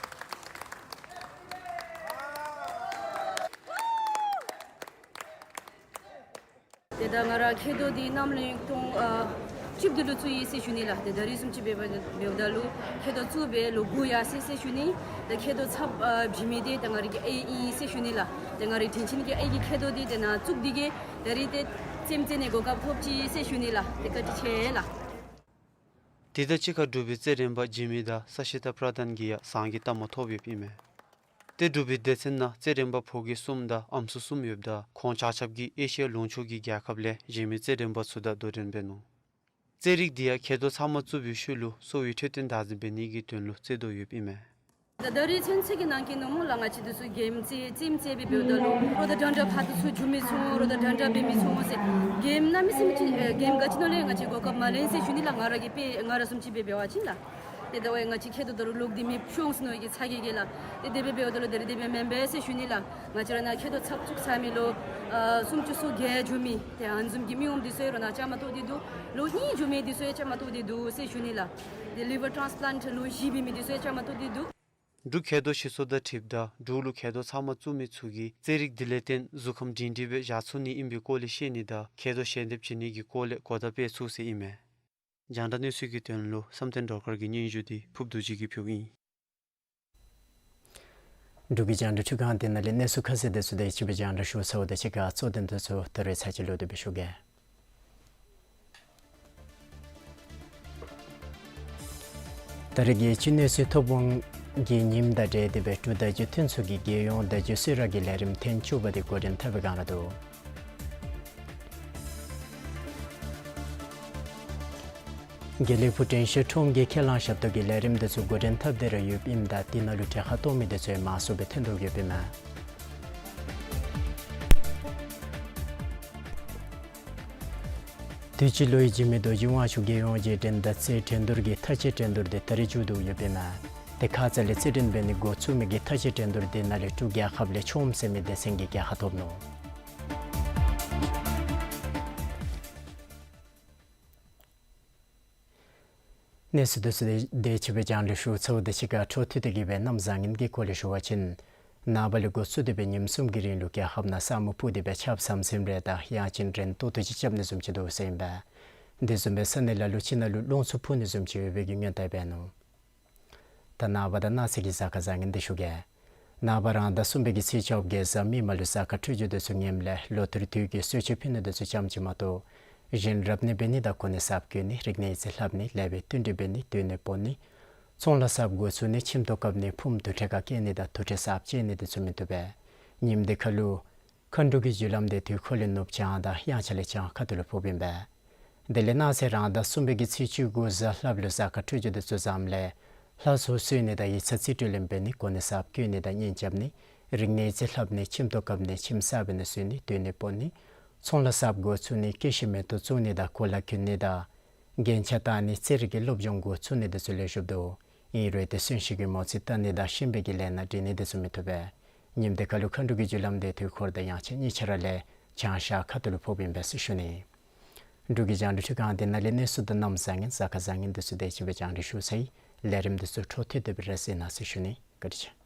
ཏེ་ད་ང་ར་མཁལ་རྡོག་འདི་གནམ་ལོ་ཉིས་སྟོང་ཨ་བཅུ་བདུན་ལུ་བཙུགས་ཡི་ཟེར་ཞུ་ནི་ལགས། ཏེ་ད་རེས་བཟུམ་ཅིག་འབད་འབདཝ་ད་ལུ་མཁལ་རྡོག་བཙུགས་སྦེ་ལོ་དགུ་ཡར་སོ་ཡི་ཟེར་ཞུ་ནི། ཏེ་མཁལ་རྡོག་ཚབ་ཨ་བྱིན་མི་འདི་ད་ང་རའི་གི་ཨའི་ཨིན་ཟེར་ཞུ་ནི་ལགས། ཏེ་ང་རའི་དྲིན་ཅན་གྱི་ཨའི་གིས་མཁལ་རྡོག་འདི་ཏེ་ནཱ་བཙུགས་ཏེ་གི་ད་རེས་ཏེ་རྩེདམོ་རྩེ་ནི་གོ་སྐབས་ཐོབ་ཅི་ཟེར་ཞུ་ནི་ལགས། ཏེ་བཀའ་དྲིན་ཆེ་ལགས། དེ་དང་གཅིག་ཁར་འབྲུག་པའི་རྩེད་འགྲན་པ་འཇིགས་མེད་དང་ས་ཤི་ཏ་པྲ་དན་གྱིས་ཡང་ཟངས་ཀྱི་རྟགས་མ་ཐོབ་ཡོདཔ་ཨིན་མས། ཏེ་འབྲུག་པའི་སྡེ་ཚན་ནང་རྩེད་འགྲན་པ་ཕོ་སྐྱེས་གསུམ་དང་ཨམ་སྲུ་གསུམ་ཡོདཔ་ད་ཁོང་ཆ་ཁྱབ་ཀྱིས་ཨེ་ཤི་ཡ་ལུང་ཕྱོགས་ཀྱི་རྒྱལ་ཁབ་ལས་གཞན་མི་རྩེད་འགྲན་པ་ཚུ་དང་དོ་འགྲན་འབད་ནུག། རྩེད་རིགས་འདི་ཡང་མཁལ་རྡོག་ཚབ་མ་བཙུགས་པའི་ཤུལ་ལུ་གསོ་བའི་འཕྲོད་བསྟེན་བདག་འཛིན་འབད་ནི་གི་དོན་ལུ་རྩེད་དོ་ཡོདཔ་ཨིན་མས། ད་ད་རེས་ཚུན་ཚོད་ཀྱི་ནང་གི་ནང་མོ་ལགས་ང་བཅས་འདི་ཚུ་གེམ་རྩེ་རྩེདམོ་རྩེ་སྦེ་འབདཝ་ད་ལུ་རོགས་དང་འདྲན་འདྲ་ཕར་དང་ཚུར་འགྱོ་མི་ཚུགས་འོང་། རོགས་དང་འདྲན་འདྲ་འབད་མི་ཚུགས་འོང་ཟེར་གེམ་གནམ་མེད་ས་མེད་ཅིག་ཨེ་གེམ་ག་ཅི་ནང་ལས་ང་བཅས་གོ་སྐབས་མ་ལེན་ཟེར་ཞུ་ནི་ལགས། ང་ར་གིས་དཔེ་ང་ར་བཟུམ་ཅིག་སྦེ་འབད་བ་ཅིན་ལགས། ཏེ་ད་ཝའི་ང་བཅས་མཁལ་རྡོག་ད་རུང་ལོག་སྟེ་མེདཔ་ཤོར་སོ་ནུག་གི་ཚ་གྱང་གིས་ལགས། ཏེ་དེ་སྦེ་འབདཝ་ད་ལུ་ད་རེས་དེ་སྦེ་མེན་པས་ཟེར་ཞུ་ནི་ལགས། ང་བཅས་ར་ནཱ་མཁལ་རྡོག་ཚབ་བཙུགས་ཚར་མི་ལོ་ཨ་སུམ་ཅུ་སོ་བརྒྱད་འགྱོ་མི་ཏེ་ཨ་ནི་བཟུམ་གྱི་མི་ངོམ་འདི་ཚུ་ཡང་རོགས་ནཱ་བཅའ་མར་གཏོགས་ཏེ་འདུག། ལོ་གཉིས་འགྱོ་མི་འདི་ཚུ་ཡང་བཅའ་མར་གཏོགས་ཏེ་འདུག་ཟེར་ཞུ་ནི་ལགས། ཏེ་ལི་ཝར་ཊཱན་སི་པ་ལེནཊ་ལོ་བཞི་འབད་མི་འདི་ཚུ་ཡང་བཅའ་མར་གཏོགས་ཏེ་འདུག། འབྲུག་མཁལ་རྡོག་སྤྱི་ཚོགས་དང་འཁྲིལཝ་ད་འབྲུག་ལུ་མཁལ་རྡོག་ཚབ་མ་བཙུགས་མི་ཚུ་གིས་རྩེད་རིགས་འདི་ལས་བརྟེན་གཟུགས་ཁམས་སྒྲིང་སྒྲིང་སྦེ་བཞག་ཚུགས་ནི་ཨིན་པའི་སྐོར་ལས་ཤེས་ནི་དང་མཁལ་རྡོག་ཞལ་འདེབས་བྱིན་ནི་གི་སྐོར་ལས་གོ་བརྡ་སྤེལ་ཚུགས་ཟེར་ཨིན་མས། རྒྱང་བསྒྲགས་གནས་ཚུལ་གྱི་དོན་ལུ་བསམ་གཏན་སྒྲོལ་དཀར་གྱི་སྙན་ཞུ་འདི་ཕུརབ་རྡོ་རྗེ་གིས་ཕུལཝ་ཨིན། འབྲུག་གི་རྒྱང་བསྒྲགས་འཕྲུལ་ཁང་འདི་ནང་ལས་གནས་ཚུལ་ཁ་གསལ་དེ་ཚུ་དེ་ཅིག་སྦེ་རྒྱང་བསྒྲགས་ཞུ་ཚརཝ་ད་གཅིག་ཁར་གཙོ་དོན་དེ་ཚུ་ད་རེས་ཚར་གཅིག་ལོག་སྟེ་སྦེ་ཞུ་གེ། ད་རེས་ཀྱི་ཅི་གནས་ཚུལ་ཐོབ་དབང་གི་ཉིནམ་དང་འབྲེལ་ཏེ་སྦེ་འབྲུག་བརྡ་བརྒྱུད་ཐོན་ཚུགས་ཀྱི་རྒྱལ་ཡོངས་བརྡ་བརྒྱུད་གསོལ་རས་ཀྱི་ལས་རིམ་ཐེངས་བཅུ་པ་དེ་འགོ་འདྲེན་འཐབ་པའི་བསྒང་ར་འདུག། དགེ་ལེགས་ཕུག་དྲན་ཤེས་ཁྲོམ་གྱི་ཁས་བླངས་ཞབས་ཏོག་གི་ལས་རིམ་དེ་ཚུ་འགོ་འདྲེན་འཐབ་སྟེ་ར་ཡོདཔ་ཨིནམ་ད་དེ་ནང་ལུ་གྲལ་ཁར་གཏོགས་མི་དེ་ཚུ་ཡང་མང་སུ་སྦེ་ཐོན་དོ་ཡོདཔ་ཨིན་མས། དུས་ཅི་ལོའི་འཇིགས་མེད་རྡོ་རྗེ་དབང་ཕྱུག་རྒྱལ་ཡོངས་ཀྱི་འགྲན་ཟླ་རྩེད་འགྲན་བསྡུར་གྱི་མཐའ་དཔྱད་འགྲན་བསྡུར་དེ་ད་རེས་མཇུག་བསྡུ་ཡོདཔ་ཨིན་མས། ཏེ་ཁ་ཙ་ལས་རྩེད་འགྲན་འབད་ནི་འགོ་བཙུགས་མི་གི་མཐའ་དཔྱད་འགྲན་བསྡུར་དེ་ནང་ལས་འབྲུག་རྒྱལ་ཁབ་ལས་ཆོམ་ཟེར་མི་སྡེ་ཚན་གྱིས་རྒྱལ་ཁ་ཐོབ་ནུག། གནས་ཚུལ་དེ་ཚུ་དེ་དེ་ཅིག་སྦེ་རྒྱང་བསྒྲགས་ཞུ་ཚརཝ་ད་གཅིག་ཁར་འཕྲོ་མཐུད་དེ་གི་སྦེ་གནམ་བཟང་ངན་གྱི་སྐོར་ལས་ཞུ་བ་ཅིན་ནངས་པ་ལས་འགོ་བཙུགས་ཏེ་སྦེ་ཉིནམ་གསུམ་གྱི་རིང་ལུ་རྒྱལ་ཁབ་ནང་ས་སྨུག་ཕུབ་སྟེ་སྦེ་ཆརཔ་ཟམ་ཟིམ་རེ་དང་ཡང་ཅིན་རན་ཏོག་ཏོ་ཅིག་རྐྱབ་ནི་བཟུམ་ཅིག་འདུག་ཟེར་ཨིན་པས། དེ་བཟུམ་སྦེ་ས་གནས་ལ་ལུ་ཅིག་ནང་ལུ་རླུང་འཚུབ་ཕུ་ནི་བཟུམ་ཅིག་ཡོད་པའི་གི་སྔོན་བརྡ་འབད་ནུག། ད་ནངས་པ་དང་གནངས་ཚེ་གི་གཟའ་སྐར་བཟང་ངན་དེ་ཞུ་གེ། ནངས་པ་རང་ཟླ་གསུམ་པའི་གི་ཚེས་བཅོ་བརྒྱད་གཟའ་མིག་དམར་ལུ་གཟའ་སྐར་འཕྲོད་སྦྱོར་དེ་ཚུ་ངནམ་ལས་ལོ་ཐུར་དུས་ཀྱི་གསོལ་མཆོད་ཕུལ་ནི་དེ་ཚུ་ཙམ་ཅིག་མ་གཏོགས་གཞན་རབ་གནས་འབད་ནི་དང་གོ་གནས་གསརཔ་བཀོད་ནི་རིག་གནས་ཡིག་རྩིས་ལྷབ་ནི་ལེགས་པའི་བསྟུན་གྲོས་འབད་ནི་སྡོད་གནས་སྤོ་ནི་ཚོང་ལཱ་གསརཔ་འགོ་བཙུགས་ནི་ཁྱིམ་ཐོག་བཀབ་ནི་ཕུངམ་དུར་ཁྲོད་ཁར་བསྐྱལ་ནི་དང་དུར་ཁྲོད་གསརཔ་བཅད་ནི་དེ་ཚུ་མི་བཏུབ་པས། ཉིནམ་དེ་ཁར་ལུ་མཁའ་འགྲོ་གི་རྒྱུ་ལམ་དེ་དུས་འཁོར་ལས་ནུབ་བྱང་དང་དབྱངས་འཆར་ལས་བྱང་ཁ་ཐུག་ལུ་ཕོགཔ་ཨིན་པས། དེ་ལས་གནངས་ཚེ་རང་ཟླ་གསུམ་པའི་གི་ཚེས་བཅུ་དགུ་གཟའ་ལྷགཔ་ལུ་གཟའ་སྐར་འཕྲོད་སྦྱོར་དེ་ཚུ་བཟངམ་ལས་ལྷ་གསོལ་གསོལ་ནི་དང་ཡིག་ཚང་རྩིས་སྤྲོད་ལེན་འབད་ནི་གོ་གནས་གསརཔ་བཀོད་ནི་དང་གཉེན་རྐྱབ་ནི་རིག་གནས་ཡིག་རྩིས་ལྷབ་ནི་ཁྱིམ་ཐོག་བཀབ་ནི་ཁྱིམ་གསར་པའི་ནང་བསུ་ནི་སྡོད་གནས་སྤོ་ནི་ ཚོང་ལཱ་གསརཔ་འགོ་བཙུགས་ནི་སྐྱེད་ཤིང་མེ་ཏོག་བཙུགས་ནི་དང་གོ་ལ་གྱོན་ནི་དང་རྒྱན་ཆ་བཏགས་ནི་རྩེད་རིགས་ཀྱི་སློབ་སྦྱོང་འགོ་བཙུགས་ནི་དེ་ཚུ་ལེགས་ཤོམ་འདུག། ཨིན་རུང་དེ་ཚུན་ཚོད་ཀྱི་མོ་རྩིས་བལྟ་ནི་དང་ཤེས་ཡོན་པའི་ལས་སྣ་འདྲི་ནི་དེ་ཚུ་མི་ཐོབ་པས། ཉིནམ་དེ་ཁ་ལུ་མཁའ་འགྲོ་གི་རྒྱུ་ལམ་དེ་དུས་འཁོར་དང་ཡང་ཅིན་གཉིས་ཆ་ར་ལས་བྱང་ཤར་ཁ་ཐུག་ལུ་ཕོགཔ་ཨིན་པས་ཟེར་ཞུ་ནི། འབྲུག་གི་རྒྱང་བསྒྲགས་ཁང་འདི་ནང་ལས་གནས་ཚུལ་དང་གནམ་བཟང་ངན་གཟའ་སྐར་བཟང་ངན་དེ་ཚུ་དེ་ཅིག་སྦེ་རྒྱང་བསྒྲགས་ཞུ་ཚར་ཡི། ལས་རིམ་དེ་ཚུ་འཕྲོ་མཐུད་དེ་སྦེ་རེ་སེ་གནང་ཟེར་ཞུ་ནི། བཀའ་དྲིན་ཆེ།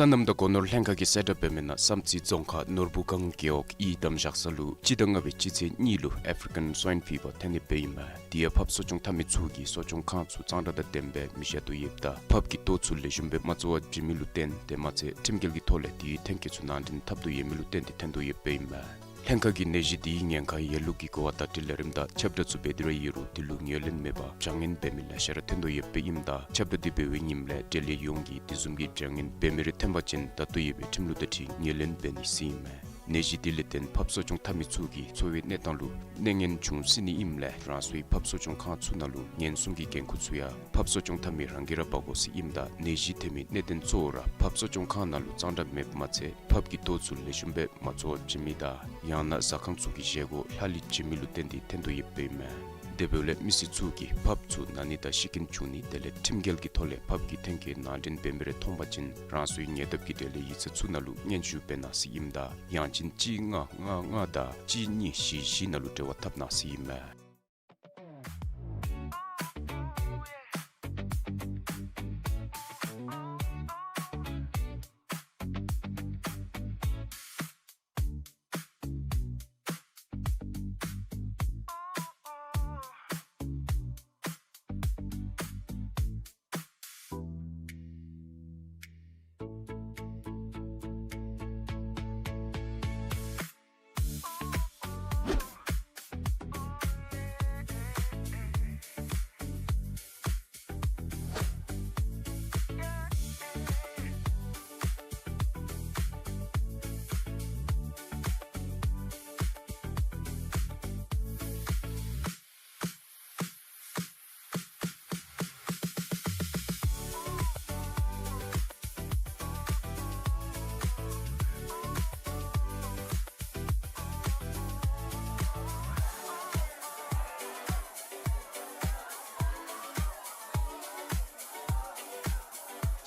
སོ་ནམ་དང་སྒོ་ནོར་ལྷན་ཁག་གིས་གསལ་བསྒྲགས་འབད་མི་ནང་བསམ་རྩེ་རྫོང་ཁག་ནོར་བུ་སྒང་རྒེད་འོག་གི་གདམ་བཞག་ས་ལུ་སྤྱི་ཟླ་ལྔ་པའི་སྤྱི་ཚེས་གཉིས་ལུ་ཨེཕ་རི་ཀན་སུའིན་ཕི་བར་ཐོན་ནི་སྦེ་ཨིན་མས། དེ་ཡང་ཕགཔ་གསོ་སྐྱོང་འཐབ་མི་ཚུ་གིས་གསོ་སྐྱོང་ཁང་ཚུ་གཙང་སྦྲ་དང་ལྡནམ་སྦེ་མི་བཞག་དོ་ཡོདཔ་ད་ཕགཔ་གི་ལྟོ་ཚུ་ལེགས་ཤོམ་སྦེ་མ་བཙོ་བར་བྱིན་མི་ལུ་བརྟེན་དེ་མ་ཚད་ཁྲིམས་འགལ་གྱི་ཐོག་ལས་དེའི་ཐོན་སྐྱེད་ཚུ་ནང་འདྲེན་འཐབ་དོ་ཡོད་མི་ལུ་བརྟེན་ཏེ་ཐོན་དོ་ཡོདཔ་ཨིན་མས། ལྷན་ཁག་གིས་ནད་གཞི་དེའི་ཉེན་ཁ་ཡོད་ལུགས་ཀྱི་གོ་བ་བརྡ་སྤྲོད་ལས་རིམ་དང་ཁྱབ་བསྒྲགས་ཚུ་འབད་དེ་ར་ཡོད་རུང་དེ་ལུ་ངོས་ལེན་མེད་པར་བྱ་ངན་འབད་མི་ལེ་ཤ་ར་ཐོན་དོ་ཡོདཔ་ཨིནམ་ད་ཁྱབ་བསྒྲགས་དེ་འབད་བའི་ཉིནམ་ལས་འབྲེལ་ཡོད་ཡོངས་ཀྱིས་དེ་བཟུམ་གྱི་བྱ་ངན་འབད་མི་རེ་ཐོན་པ་ཅིན་ད་ལྟོ་ཡོད་པའི་ཁྲིམས་ལུགས་དང་འཁྲིལ་ངོས་ལེན་འབད་ནི་ཟེར་ཨིན་མས། ནད་གཞི་དེ་ལས་བརྟེན་ཕགཔ་གསོ་སྐྱོང་འཐབ་མི་ཚུ་གི་འཚོ་བའི་གནས་སྟངས་ལུ་གནོད་ངན་འབྱུང་སྲིད་ནི་ཨིནམ་ལས་རང་སོའི་ཕགཔ་གསོ་སྐྱོང་ཁང་ཚུ་ནང་ལུ་ཉེན་སྲུང་གི་འགན་ཁུར་ཚུ་ཡང་ཕགཔ་གསོ་སྐྱོང་འཐབ་མི་རང་གིས་ར་འབག་དགོ་ཟེར་ཨིནམ་ད་ནད་གཞི་ཐོན་མི་གནད་དོན་གཙོ་བོ་ར་ཕགཔ་གསོ་སྐྱོང་ཁང་ནང་ལུ་གཙང་སྦྲ་མེདཔ་མ་ཚད་ཕགཔ་གི་ལྟོ་ཚུ་ལེགས་ཤོམ་སྦེ་མ་བཙོ་བར་བྱིན་མི་དང་ཡང་ན་ཟ་ཁང་ཚུ་གི་བཞེས་སྒོ་ལྷག་ལུས་བྱིན་མི་ལུ་བརྟེན་ཏེ་ཐོན་དོ་ཡོདཔ་ཨིན་མས། དེ་འབདཝ་ལས་མི་སེར་ཚུ་གིས་ཕགཔ་ཚུ་ན་ནི་དང་ཤི་རྐྱེན་བྱུང་ནི་དེ་ལས་ཁྲིམས་འགལ་གྱི་ཐོག་ལས་ཕགཔ་གི་ཐོན་སྐྱེད་ནང་འདྲེན་འབད་མི་རེ་མཐོང་པ་ཅིན་རང་སོའི་ཉེ་འདབས་ཀྱི་དེ་ལས་ཡིག་ཚང་ཚུ་ནང་ལུ་སྙན་ཞུ་འབད་གནང་ཟེར་ཨིནམ་ད་ཡང་ཅིན་གཅིག་ལྔ་ལྔ་ལྔ་དང་གཅིག་གཉིས་བཞི་བཞི་ནང་ལུ་འབྲེལ་བ་འཐབ་གནང་ཟེར་ཨིན་མས།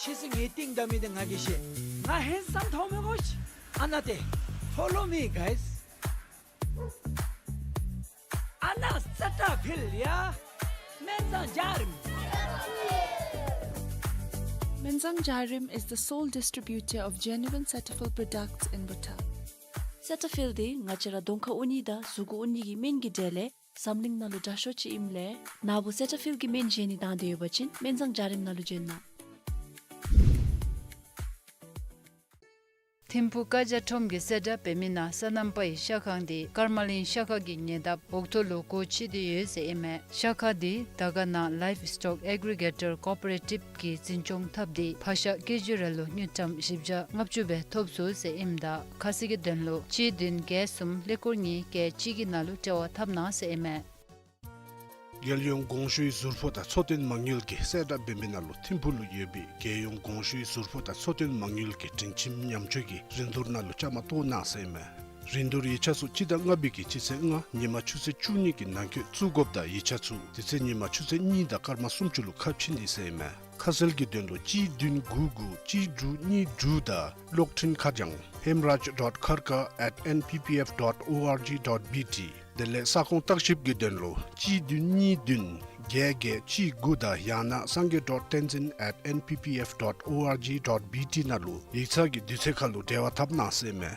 ཕྱིས་སུ་ངེའི་རྟིང་བདའ་མི་དེ་ང་གིས་ཤེས། ང་ཧེན་སམ་མཐོང་མི་དགོ་ཤིག། ཨ་ན་ཏེ། Follow me, guys. ཨ་ན་སེ་ཊ་ཕིལ་ཡ། སྨན་བཟང་འཇའ་རིསམོ། Menzang Jarim is the sole distributor of genuine Cetaphil products in Bhutan. སེ་ཊ་ཕིལ་འདི་ང་བཅས་ར་གདོང་ཁ་འོ་ནི་དང་གཟུགས་འོ་ནི་གི་སྨན་གྱི་གྲས་ལས་འཛམ་གླིང་ནང་ལུ་དྲག་ཤོས་ཅིག་ཨིནམ་ལས་ནཱ་བུ་སེ་ཊ་ཕིལ་གྱི་སྨན་བཞེས་ནི་དང་འདོད་ཡོད་པ་ཅིན་སྨན་བཟང་འཇའ་རིསམོ་ནང་ལུ་བྱོན་གནང་། ཐིམ་ཕུག་ཀ་ཇ་ཁྲོམ་གྱིས་གསལ་བསྒྲགས་འབད་མི་ནང་སོ་ནམ་པའི་ཤ་ཁང་འདི་ཀརྨ་གླིང་ཤ་ཁང་གི་ཉེ་འདབས་འོག་ཐོག་ལུ་སྒོ་ཕྱེ་སྟེ་ཡོད་ཟེར་ཨིན་མས། ཤ་ཁང་འདི་དར་དཀར་ནང་ལའིབ་སི་ཊོག་ཨེག་རི་གེ་ཊར་ཀོ་པ་རེ་ཊིབ་ཀྱིས་འཛིན་སྐྱོང་འཐབ་སྟེ་ཕག་ཤ་ཀེ་ཇི་རེ་ལུ་དངུལ་ཀྲམ་བཞི་བརྒྱ་ལྔ་བཅུ་སྦེ་ཐོབ་ཚུགས་ཟེར་ཨིནམ་ད་ཁ་གསལ་གྱི་དོན་ལུ་གཅིག་བདུན་བརྒྱད་གསུམ་ཀླད་ཀོར་གཉིས་བརྒྱད་གཅིག་གི་ནང་ལུ་འབྲེལ་བ་འཐབ་གནང་ཟེར་ཨིན་མས། རྒྱལ་ཡོངས་གོང་ཞུའི་ཟུར་ཕོགས་དང་འཚོ་རྟེན་མ་དངུལ་གྱིས་གསལ་བསྒྲགས་འབད་མི་ནང་ལུ་ཐིམ་ཕུག་ལུ་ཡོད་པའི་རྒྱལ་ཡོངས་གོང་ཞུའི་ཟུར་ཕོགས་དང་འཚོ་རྟེན་མ་དངུལ་གྱི་སྒྲིང་ཁྱིམ་ཉམས་བཅོས་ཀྱི་རིན་བསྡུར་ནང་ལུ་བཅའ་མར་གཏོགས་གནང་ཟེར་ཨིན་མས། རིན་བསྡུར་ཡིག་ཆ་ཚུ་སྤྱི་ཟླ་ལྔ་པའི་གི་སྤྱི་ཚེས་ལྔ་ཉིན་མ་ཆུ་ཚོད་བཅུ་གཉིས་ཀྱི་ནང་འཁོད་བཙུགས་དགོཔ་དང་ཡིག་ཆ་ཚུ་དེ་ཚེ་ཉིན་མ་ཆུ་ཚོད་གཉིས་དང་སྐར་མ་སུམ་ཅུ་ལུ་ཁ་ཕྱེ་ནི་ཟེར་ཨིན་མས། ཁ་གསལ་གྱི་དོན་ལུ་གཅིག་བདུན་དགུ་དགུ་གཅིག་དྲུག་གཉིས་དྲུག་དང་གློག་འཕྲིན་ཁ་བྱང་hemraj dot kharka at N P P F dot O R G dot B T། དེ་ལས་ས་ཁོངས་བརྟག་ཞིབ་ཀྱི་དོན་ལུ་གཅིག་བདུན་གཉིས་བདུན་བརྒྱད་བརྒྱད་གཅིག་དགུ་དང་ཡང་ན་sangay dot tenzin at N P P F dot O R G dot B T ནང་ལུ་ཡིག་ཚང་གི་དུས་ཚོད་ཁར་ལུ་འབྲེལ་བ་འཐབ་གནང་ཟེར་མས།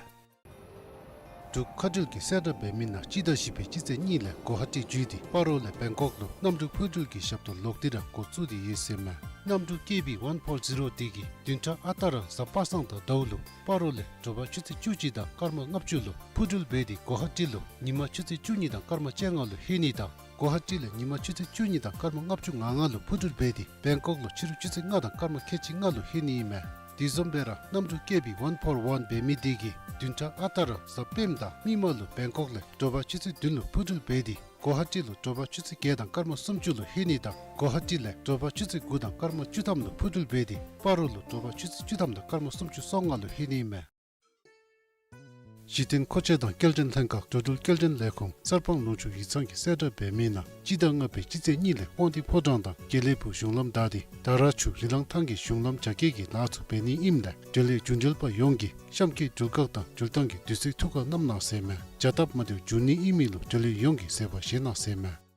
འབྲུག་མཁའ་འགྲུལ་གྱིས་གསལ་བསྒྲགས་འབད་མི་ནང་སྤྱི་ཟླ་བཞི་པའི་སྤྱི་ཚེས་གཉིས་ལས་གོ་ཧ་ཊི་བརྒྱུད་དེ་སྤ་རོ་ལས་བེང་ཀོག་ལུ་གནམ་གྲུ་འཕུར་འགྲུལ་གྱི་ཞབས་ཏོག་ལོག་སྟེ་ར་འགོ་བཙུགས་ཏེ་ཡོད་ཟེར་མས། གནམ་གྲུ་ཀེ་བི་ཝན་ཕོར་ཟི་རོ་འདི་གིས་བདུན་ཕྲག་ཨ་རྟག་ར་གཟའ་པ་སངས་དང་ཟླཝ་ལུ་སྤ་རོ་ལས་དྲོ་པ་ཆུ་ཚོད་བཅུ་གཅིག་དང་སྐར་མ་ལྔ་བཅུ་ལུ་འཕུར་འགྲུལ་འབད་དེ་གོ་ཧ་ཊི་ལུ་ཉིན་མ་ཆུ་ཚོད་བཅུ་གཉིས་དང་སྐར་མ་བཅོ་ལྔ་ལུ་ལྷོད་ནི་དང་གོ་ཧ་ཊི་ལས་ཉིན་མ་ཆུ་ཚོད་བཅུ་གཉིས་དང་སྐར་མ་ལྔ་བཅུ་ང་ལྔ་ལུ་འཕུར་འགྲུལ་འབད་དེ་བེང་ཀོག་ལུ་ཕྱི་རུ་ཆུ་ཚོད་ལྔ་དང་སྐར་མ་ཁལ་གཅིག་ལྔ་ལུ་ལྷོད་ནི་ཨིན་མས། དེ་བཟུམ་སྦེ་ར་གནམ་གྲུ་ཀེ་བི་ཝན་ཕོར་ཝན་འབད་མི་འདི་གིས་བདུན་ཕྲག་ཨ་རྟག་ར་གཟའ་སྤེནམ་དང་མིག་དམར་ལུ་བེང་ཀོག་ལས་དྲོ་པ་ཆུ་ཚོད་བདུན་ལུ་འཕུར་འགྲུལ་འབད་དེ་གོ་ཧ་ཊི་ལུ་དྲོ་པ་ཆུ་ཚོད་བརྒྱད་དང་སྐར་མ་སུམ་ཅུ་ལུ་ལྷོད་ནི་དང་གོ་ཧ་ཊི་ལས་དྲོ་པ་ཆུ་ཚོད་དགུ་དང་སྐར་མ་བཅུ་ཐམ་ལུ་འཕུར་འགྲུལ་འབད་དེ་སྤ་རོ་ལུ་དྲོ་པ་ཆུ་ཚོད་བཅུ་ཐམ་དང་སྐར་མ་སུམ་ཅུ་སོ་ལྔ་ལུ་ལྷོད་ནི་ཨིན་མས། གཞི་རྟེན་མཁོ་ཆས་དང་སྐྱེལ་འདྲེན་ལྷན་ཁག་འགྲོ་འགྲུལ་སྐྱེལ་འདྲེན་ལས་ཁུངས་གསར་སྤང་ལུང་ཕྱོགས་ཡིག་ཚང་གིས་གསལ་བསྒྲགས་འབད་མི་ནང་སྤྱི་ཟླ་ལྔ་པའི་སྤྱི་ཚེས་གཉིས་ལས་དབང་འདུས་ཕོ་བྲང་དང་དགེ་ལེགས་ཕུག་གཞུང་ལམ་བདའ་སྟེ་དར་ལྕོག་རི་ལང་ཐང་གི་གཞུང་ལམ་རྒྱ་སྐྱེད་ཀྱི་ལཱ་ཚུ་འབད་ནི་ཨིནམ་ལས་འབྲེལ་ཡོད་རྒྱུན་འགྲུལ་པ་ཡོངས་ཀྱིས་གཤམ་གྱི་འགྲུལ་བཀག་དང་འགྲུལ་བཏང་གི་དུས་ཚོད་ཐུགས་ཁར་བསྣམ་གནང་ཟེར་མས། བྱ་སྟབས་མ་བདེཝ་འབྱུང་ནི་ཨིན་མི་ལུ་འབྲེལ་ཡོད་ཡོངས་ཀྱིས་བཟོད་པ་བཞེས་གནང་ཟེར་མས།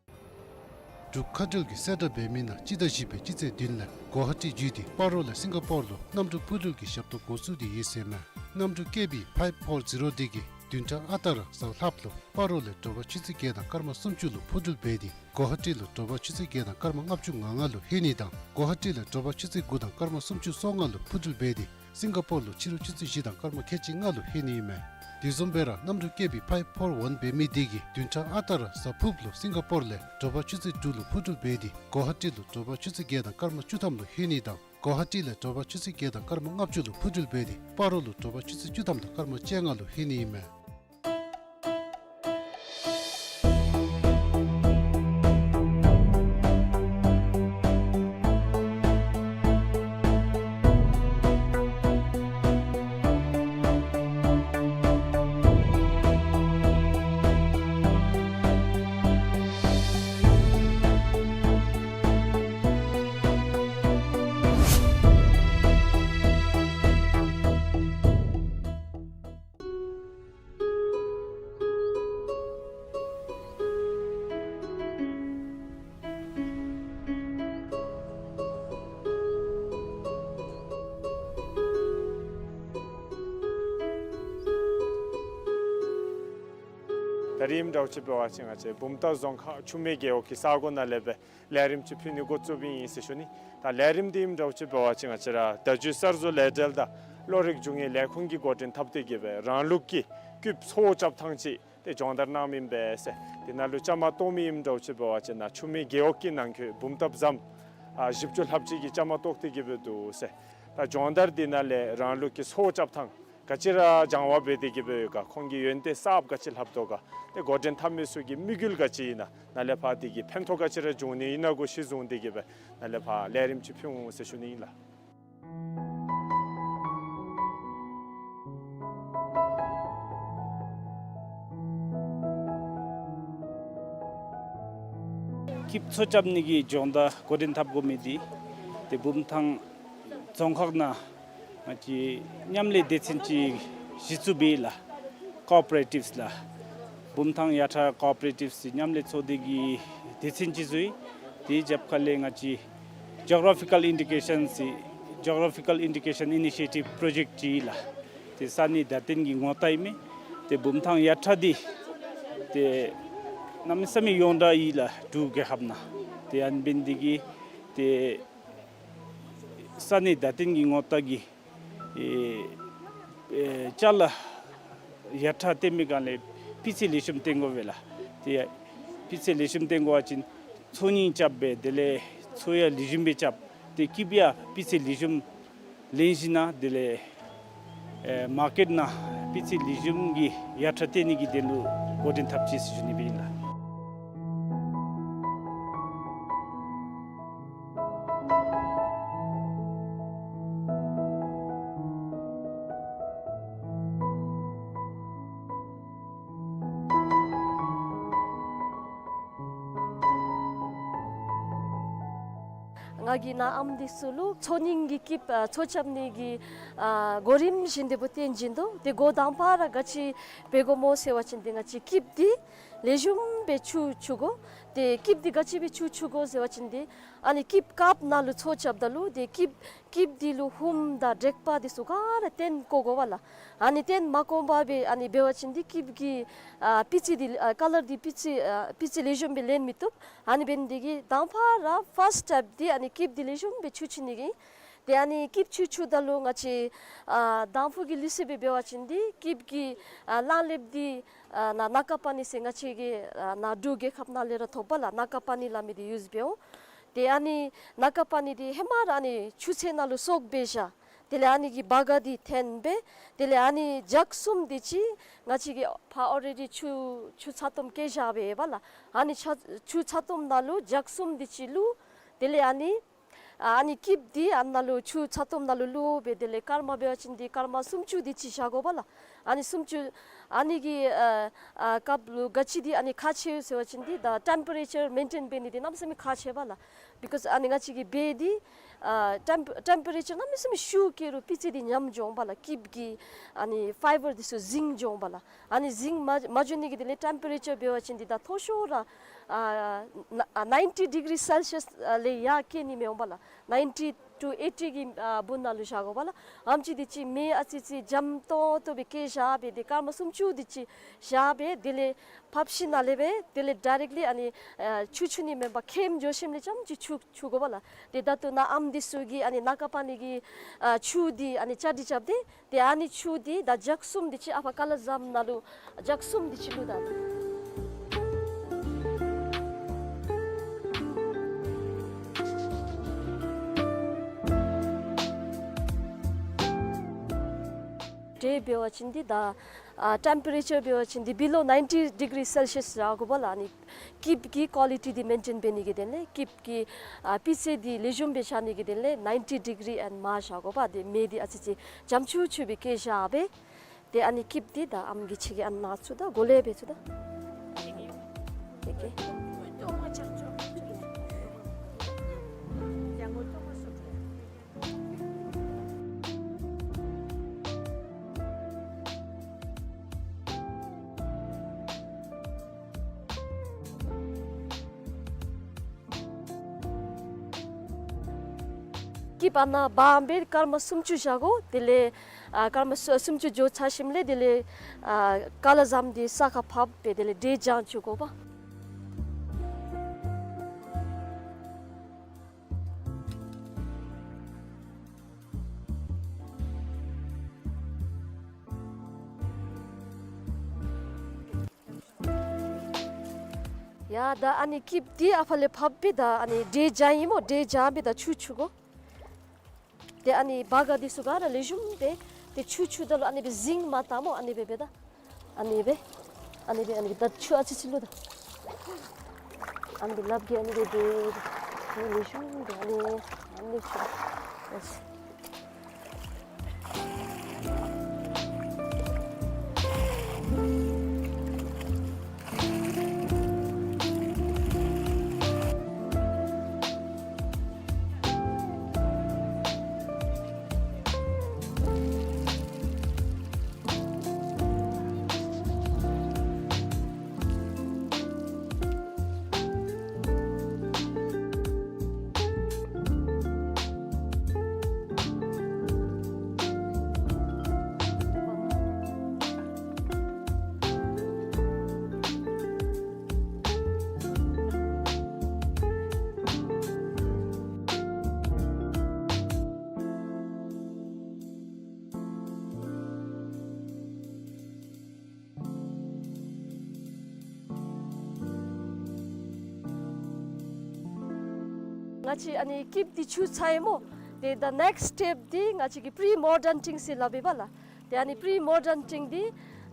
འབྲུག་མཁའ་འགྲུལ་གྱིས་གསལ་བསྒྲགས་འབད་མི་ནང་སྤྱི་ཟླ་བཞི་པའི་སྤྱི་ཚེས་བདུན་ལས་གོ་ཧ་ཊི་བརྒྱུད་དེ་སྤ་རོ་ལས་སིང་ག་པོར་ལུ་གནམ་གྲུ་འཕུར་འགྲུལ་གྱི་ཞབས་ཏོག་འགོ་བཙུགས་ཏེ་ཡོད་ཟེར་མས། གནམ་གྲུ་ཀེ་བི་ཕའིབ་ཕོར་ཟི་རོ་འདི་གིས་བདུན་ཕྲག་ཨ་རྟག་ར་གཟའ་ལྷགཔ་ལུ་སྤ་རོ་ལས་དྲོ་པ་ཆུ་ཚོད་བརྒྱད་དང་སྐར་མ་སུམ་ཅུ་ལུ་འཕུར་འགྲུལ་འབད་དེ་གོ་ཧ་ཊི་ལུ་དྲོ་པ་ཆུ་ཚོད་བརྒྱད་དང་སྐར་མ་ལྔ་བཅུ་ང་ལྔ་ལུ་ལྷོད་ནི་དང་གོ་ཧ་ཊི་ལས་དྲོ་པ་ཆུ་ཚོད་དགུ་དང་སྐར་མ་སུམ་ཅུ་སོ་ལྔ་ལུ་འཕུར་འགྲུལ་འབད་དེ་སིང་ག་པོར་ལུ་ཕྱི་རུ་ཆུ་ཚོད་བཞི་དང་སྐར་མ་ཁལ་གཅིག་ལྔ་ལུ་ལྷོད་ནི་ཨིན་མས། དེ་བཟུམ་སྦེ་ར་གནམ་གྲུ་ཀེ་བི་ཕའིབ་ཕོར་ཝན་འབད་མི་འདི་གིས་བདུན་ཕྲག་ཨ་རྟག་ར་གཟའ་ཕུརཔ་ལུ་སིང་ག་པོར་ལས་དྲོ་པ་ཆུ་ཚོད་དྲུག་ལུ་འཕུར་འགྲུལ་འབད་དེ་གོ་ཧ་ཊི་ལུ་དྲོ་པ་ཆུ་ཚོད་བརྒྱད་དང་སྐར་མ་བཅུ་ཐམ་ལུ་ལྷོད་ནི་དང་གོ་ཧ་ཊི་ལས་དྲོ་པ་ཆུ་ཚོད་བརྒྱད་དང་སྐར་མ་ལྔ་བཅུ་ལུ་འཕུར་འགྲུལ་འབད་དེ་སྤ་རོ་ལུ་དྲོ་པ་ཆུ་ཚོད་བཅུ་ཐམ་དང་སྐར་མ་བཅོ་ལྔ་ལུ་ལྷོད་ནི་ཨིན་མས། ད་རིས་ཨིནམ་འདྲཝ་ཅིག་འབད་བ་ཅིན་ང་བཅས་བུམ་ཐང་རྫོང་ཁག་ཆུ་སྨད་རྒེད་འོག་གི་ས་གོ་ནང་ལས་སྦེ་ལས་རིམ་ཅིག་ཕུལ་ནི་འགོ་བཙུགསཔ་ཨིན་ཟེར་ཞུ་ནི། ད་ལས་རིམ་འདི་ཨིནམ་འདྲཝ་ཅིག་འབད་བ་ཅིན་ང་བཅས་ར་བརྡ་བརྒྱུད་གསར་བཟོ་ལས་འབྲེལ་དང་གློག་རིག་འབྱུང་བའི་ལས་ཁུངས་ཀྱིས་འགོ་འདྲེན་འཐབ་སྟེ་གི་སྦེ་རང་ལུགས་ཀྱི་སྐུདཔ་ཚོ་བོ་རྐྱབ་ཐངས་ཅིག་ཏེ་སྦྱོང་བརྡར་གནངམ་ཨིན་པས་ཟེར། དེ་ནང་ལུ་བཅའ་མར་གཏོགས་མི་ཨིནམ་འདྲཝ་ཅིག་འབད་བ་ཅིན་ནཱ་ཆུ་སྨད་རྒེད་འོག་གི་ནང་འཁོད་བུམ་ཐང་ཟམ་ཨ་བཞི་བཅུ་ལྷགཔ་ཅིག་གིས་བཅའ་མར་གཏོགས་ཏེ་གི་སྦེ་འདུག་ཟེར། ད་སྦྱོང་བརྡར་འདི་ནང་ལས་རང་ལུགས་ཀྱི་ཚོ་བོ་རྐྱབ་ཐངས་ག་ཅི་ར་སྦྱང་བ་འབད་དེ་གི་སྦེ་ཡོད་ག། ཁོང་གིས་ཡོན་ཏན་གསརཔ་ག་ཅི་ལྷབ་དོ་ག། ཏེ་འགོ་འདྲེན་འཐབ་མི་ཚུ་གི་དམིགས་ཡུལ་ག་ཅི་ཨིན་ན། ནཱ་ལས་ཕར་དེ་གིས་ཕན་ཐོགས་ག་ཅི་ར་འབྱུང་ནི་ཨིན་ན་གུ་གཞི་བཟུང་སྟེ་གི་སྦེ་ནཱ་ལས་ཕར་ལས་རིམ་ཅིག་ཕུལ་འོང་ཟེར་ཞུ་ནི་ཨིན་ལགས། སྐུདཔ་ཚོ་རྐྱབ་ནི་གི་སྦྱོང་བརྡར་འགོ་འདྲེན་འཐབ་དགོ་མི་འདི་ཏེ་བུམ་ཐང་རྫོང་ཁག་ནང་ང་བཅས་མཉམ་ལས་སྡེ་ཚན་ཅིག་གཞི་བཙུགས་འབད་ཡི་ལགས། ཀོ་ཨོ་པ་རེ་ཊིབསི་ལགས། བུམ་ཐང་ཡར་ཐང་ཀོ་ཨོ་པ་རེ་ཊིབསི་མཉམ་ལས་ཚོགས་སྡེ་གི་སྡེ་ཚན་ཅིག་བཙུགས་ཡི། དེའི་རྒྱབ་ཁ་ལས་ང་བཅས་ཇོ་གྷ་ར་ཕི་ཀལ་ཨིན་ཌི་ཀེ་ཤཱན་ཟེར་ཇོ་གྷ་ར་ཕི་ཀལ་ཨིན་ཌི་ཀེ་ཤཱན་ཨི་ནི་ཤི་ཡེ་ཊིབ་པྲོ་ཇེཀཊ་ཅིག་ཨིན་ལགས། ཏེ་ས་གནས་བརྡ་སྟོན་གྱི་ངོ་རྟགས་ཨིན་མས། ཏེ་བུམ་ཐང་ཡར་ཐང་འདི་ཏེ་གནམ་མེད་ས་མེད་ཡོངས་གྲགས་ཨིན་ལགས་འབྲུག་རྒྱལ་ཁབ་ནང་། ཏེ་ཨ་ནི་འབད་ནི་འདི་གིས་ཏེ་ས་གནས་བརྡ་སྟོན་གྱི་ངོ་རྟགས་ཀྱི་ཨེ་ཨེ་ཅ་ལ་ཡར་ཐང་བཏོན་པའི་སྒང་ལས་སྤུས་ཚད་ལེགས་ཤོམ་བཏོན་དགོ་པས་ལགས། ཏེ་སྤུས་ཚད་ལེགས་ཤོམ་བཏོན་དགོ་པ་ཅིན་ཚོ་རྙིང་རྐྱབ་སྦེ་དེ་ལས་ཚོ་ཡང་ལེགས་ཤོམ་སྦེ་རྐྱབ། ཏེ་སྐུདཔ་ཡང་སྤུས་ཚད་ལེགས་ཤོམ་ལེན་ཞིན་ན་དེ་ལས་ཨེ་མར་ཀེཊ་ནང་སྤུས་ཚད་ལེགས་ཤོམ་གྱི་ཡར་ཐང་བཏོན་ནི་གི་དོན་ལུ་འགོ་འདྲེན་འཐབ་ཅི་ཟེར་ཞུ་ནི་སྦེ་ཨིན་ལགས། ང་ ང་གིས་ནཱ་ཨམ་འདི་ཚུ་ལུ་ཚོ་རྙིང་གི་སྐྱིདཔ་ཨ་ཚོ་རྐྱབ་ནི་གི་ཨ་གོ་རིམ་བཞིན་དེ་སྦེ་སྟོན་བྱིན་དོ། ཏེ་འགོ་དང་པ་ར་ག་ཅི་འབད་དགོཔ་སྨོ་ཟེར་བ་ཅིན་ཏེ་ང་བཅས་སྐྱིདཔ་འདི་ལེགས་ཤོམ་སྦེ་ཆུ་འཁྱུ་དགོ། ཏེ་སྐྱིདཔ་འདི་ག་ཅི་སྦེ་ཆུ་འཁྱུ་དགོ་ཟེར་བ་ཅིན་ཏེ་ཨ་ནི་སྐྱིདཔ་ཀབ་ནང་ལུ་ཚོ་རྐྱབ་ད་ལུ་ཏེ་སྐྱིདཔ་སྐྱིདཔ་འདི་ལུ་ཧུམ་དང་དྲེག་པ་འདི་ཚུ་ག་ར་བཏོན་བཀོ་དགོ་པ་ལགས། ཨ་ནི་བཏོན་མ་བཀོ་བར་སྦེ་ཨ་ནི་འབད་བ་ཅིན་ཏེ་སྐྱིདཔ་གི་ཨ་པི་ཙི་འདི་ཨ་ཀ་ལར་འདི་པི་ཙི་ཨ་པི་ཙི་ལེགས་ཤོམ་སྦེ་ལེན་མི་བཏུབ། ཨ་ནི་འབད་ནི་དེ་གིས་དང་པ་ར་ཕཱསཊ་སི་ཊེཔ་འདི་ཨ་ནི་སྐྱིདཔ་འདི་ལེགས་ཤོམ་སྦེ་ཆུ་འཁྱུ་ནི་གི། ཏེ་ཨ་ནི་སྐྱིདཔ་ཆུ་འཁྱུ་ད་ལུ་ང་བཅས་ཨ་དང་ཕུ་གི་ལུགས་སྲོལ་སྦེ་འབད་བ་ཅིན་ཏེ་སྐྱིདཔ་གི་ཨ་གླང་ལེབ་འདི་ཨ་ན་ནག་པ་ནི་ཟེར་ང་བཅས་ཀྱི་ཨ་ནཱ་འབྲུག་རྒྱལ་ཁབ་ནང་ལས་ར་ཐོབ་པ་ལགས། ནག་པ་ནི་སླབ་མི་འདི་ཡུསི་འབད་འོང་། ཏེ་ཨ་ནི་ནག་པ་ནི་འདི་ཧེ་མ་ར་ཨ་ནི་ཆུ་ཚན་ནང་ལུ་བཙོ་སྦེ་བཞག། དེ་ལས་ཨ་ནི་གི་བ་ག་འདི་འཐེན་སྦེ། དེ་ལས་ཨ་ནི་ལྗགས་གསུམ་འདི་ཅིག་ང་བཅས་ཀྱིས་ཕར་ཨོ་རེ་ཌི་ཆུ་ཆུ་ཚ་ཏོམ་བཀལ་བཞག་སྦེ་ཡོད་པ་ལགས། ཨ་ནི་ཆ་ཆུ་ཚ་ཏོམ་ནང་ལུ་ལྗགས་གསུམ་འདི་ཅིག་བླུགས། དེ་ལས་ཨ་ནི་ཨ་ནི་སྐྱིདཔ་འདི་ཨ་ནཱ་ལུ་ཆུ་ཚ་ཏོམ་ནང་ལུ་བླུགས་སྦེ་དེ་ལས་སྐར་མ་འབད་བ་ཅིན་འདི་སྐར་མ་སུམ་ཅུ་འདི་ཅིག་བཞག་དགོ་པ་ལགས། ཨ་ནི་སུམ་ཅུ་ཨ་ནི་གི་ཨ་ཨ་སྐབས་ལུ་ག་ཅི་འདི་ཨ་ནི་ཁག་ཆེ་ཟེར་བ་ཅིན་འདི་ད་ཊེམ་པ་རེ་ཅར་མེན་ཊེན་འབད་ནི་འདི་གནམ་མེད་ས་མེད་ཁག་ཆེ་བ་ལགས། བི་ཀོསི་ཨ་ནི་ང་བཅས་ཀྱི་སྦེ་འདི་ཨ་ཊེམ་ཊེམ་པ་རེ་ཅར་གནམ་མེད་ས་མེད་ཤུགས་བཀལ་རུང་པི་ཙི་འདི་ཉམས་འགྱོ་འོང་པ་ལགས། སྐྱིདཔ་གི་ཨ་ནི་ཕའི་བར་འདི་ཚུ་ཟིང་འགྱོ་འོང་པ་ལགས། ཨ་ནི་ཟིང་མ་མ་འགྱོ་ནི་གི་དེ་ལས་ཊེམ་པ་རེ་ཅར་འབད་བ་ཅིན་འདི་ད་མཐོ་ཤོས་ར་ཨ་ན་ཨ་ནའིན་ཊི་ཌི་གི་རི་སེལ་ཤི་ཡས་ལས་ཡར་བཀལ་ནི་མི་འོང་པ་ལགས། ནའིན་ཊི་ཊུ་ཨེ་ཊི་གི་ཨ་སྦུག་ནང་ལུ་བཞག་དགོ་པ་ལགས། ཨེམ་ཆི་འདི་ཅིག་མེ་ཨ་ཙི་ཙི་འཇམ་ཏོང་ཏོ་སྦེ་བཀལ་བཞག་སྦེ་འདི་སྐར་མ་སུམ་ཅུ་འདི་ཅིག་བཞག་སྦེ་དེ་ལས་ཕབ་ཞིནམ་ལས་སྦེ་དེ་ལས་ཌའི་རེཀཊ་ལི་ཨ་ནི་ཨ་ཆུ་འཁྱུ་ནི་མེན་པར་ཁེམ་འགྱོ་ཞིནམ་ལས་རྐྱངམ་ཅིག་ཆུ་འཁྱུ་དགོ་པ་ལགས། ཏེ་ད་ལྟོ་ནཱ་ཨམ་འདི་ཚུ་གི་ཨ་ནི་ནག་པ་ནི་གི་ཨ་ཆུ་འདི་ཨ་ནི་བཅའ་སྒྲིག་རྐྱབ་སྟེ། ཏེ་ཨ་ནི་ཆུ་འདི་ད་ལྗགས་གསུམ་འདི་ཅིག་ཨ་ཕར་ཀ་ལ་ཟམ་ནང་ལུ་ལྗགས་གསུམ་འདི་ཅིག་བླུགས་ད། འདྲེ་འབད་བ་ཅིན་འདི་ད་ཨ་ཊེམ་པ་རེ་ཅར་འབད་བ་ཅིན་འདི་བི་ལོ་ནའིན་ཊི་ཌི་གི་རི་སེལ་ཤི་ཡས་བཞག་དགོ་པ་ལགས། ཨ་ནི་སྐྱིདཔ་གི་ཀོ་ལི་ཊི་འདི་མེན་ཊེན་འབད་ནི་གི་དོན་ལས་སྐྱིདཔ་གི་ཨ་པི་ཙི་འདི་ལེགས་ཤོམ་སྦེ་བཞག་ནི་གི་དོན་ལས་ནའིན་ཊི་ཌི་གི་རི་ཨེན་མར་བཞག་དགོ་པ། ཏེ་མེ་འདི་ཨ་ཙི་ཙི་འཇམ་ཆུ་ཆུ་སྦེ་བཀལ་བཞག་སྦེ། ཏེ་ཨ་ནི་སྐྱིདཔ་འདི་ད་ཨམ་གྱིས་ཁྱེད་ཀྱི་ཨ་ནཱ་ཚུ་ད་གོ་ལེ་སྦེ་ཚུ་ད། ཨེ་ཀེ། སྐྱིདཔ་ཨ་ནཱ་སྦང་སྦེ་སྐར་མ་སུམ་ཅུ་བཞག་དགོ། དེ་ལས་ཨ་སྐར་མ་སུ་སུམ་ཅུ་འགྱོ་ཚར་ཞིནམ་ལས་དེ་ལས་ཨ་ཀ་ལ་ཟམ་འདི་ས་ཁར་ཕབ་སྦེ་དེ་ལས་འདྲེ་སྦྱང་བཅུག་དགོ་པ། ཡ་ད་ཨ་ནི་སྐྱིདཔ་འདི་ཨ་ཕར་ལས་ཕབ་སྦེ་ད་ཨ་ནི་འདྲེ་སྦྱང་ཡི་སྨོ། འདྲེ་སྦྱང་སྦེ་ད་ཆུ་འཁྱུ་དགོ། ཏེ་ཨ་ནི་བ་ག་འདི་ཚུ་ག་ར་ལེགས་ཤོམ་སྦེ་ཏེ་ཆུ་འཁྱུ་ད་ལུ་ཨ་ནི་སྦེ་ཟིང་མ་བཏང་སྨོ། ཨ་ནི་སྦེ་སྦེ་ད། ཨ་ནི་སྦེ། ཨ་ནི་སྦེ་ཨ་ནི་སྦེ་ད་ཆུ་ཨ་ཙི་ཙི་བླུགས་ད། ཨ་ནི་སྦེ་ལགཔ་གིས་ཨ་ནི་སྦེ་སྦེ། ཨ་ནི་ལེགས་ཤོམ་སྦེ་ཨ་ནི་ཨ་ནི་ལེགས་ཤོམ་སྦེ། ང་བཅས་ཨ་ནི་སྐྱིདཔ་འདི་འཁྱུ་ཚར་ཡི་སྨོ། ཏེ་ད་ནེགསི་ཊེཔ་འདི་ང་བཅས་ཀྱི་པི་རི་མོ་ཌན་ཊིང་ཟེར་སླབ་ཨིན་པ་ལགས། ཏེ་ཨ་ནི་པི་རི་མོ་ཌན་ཊིང་འདི་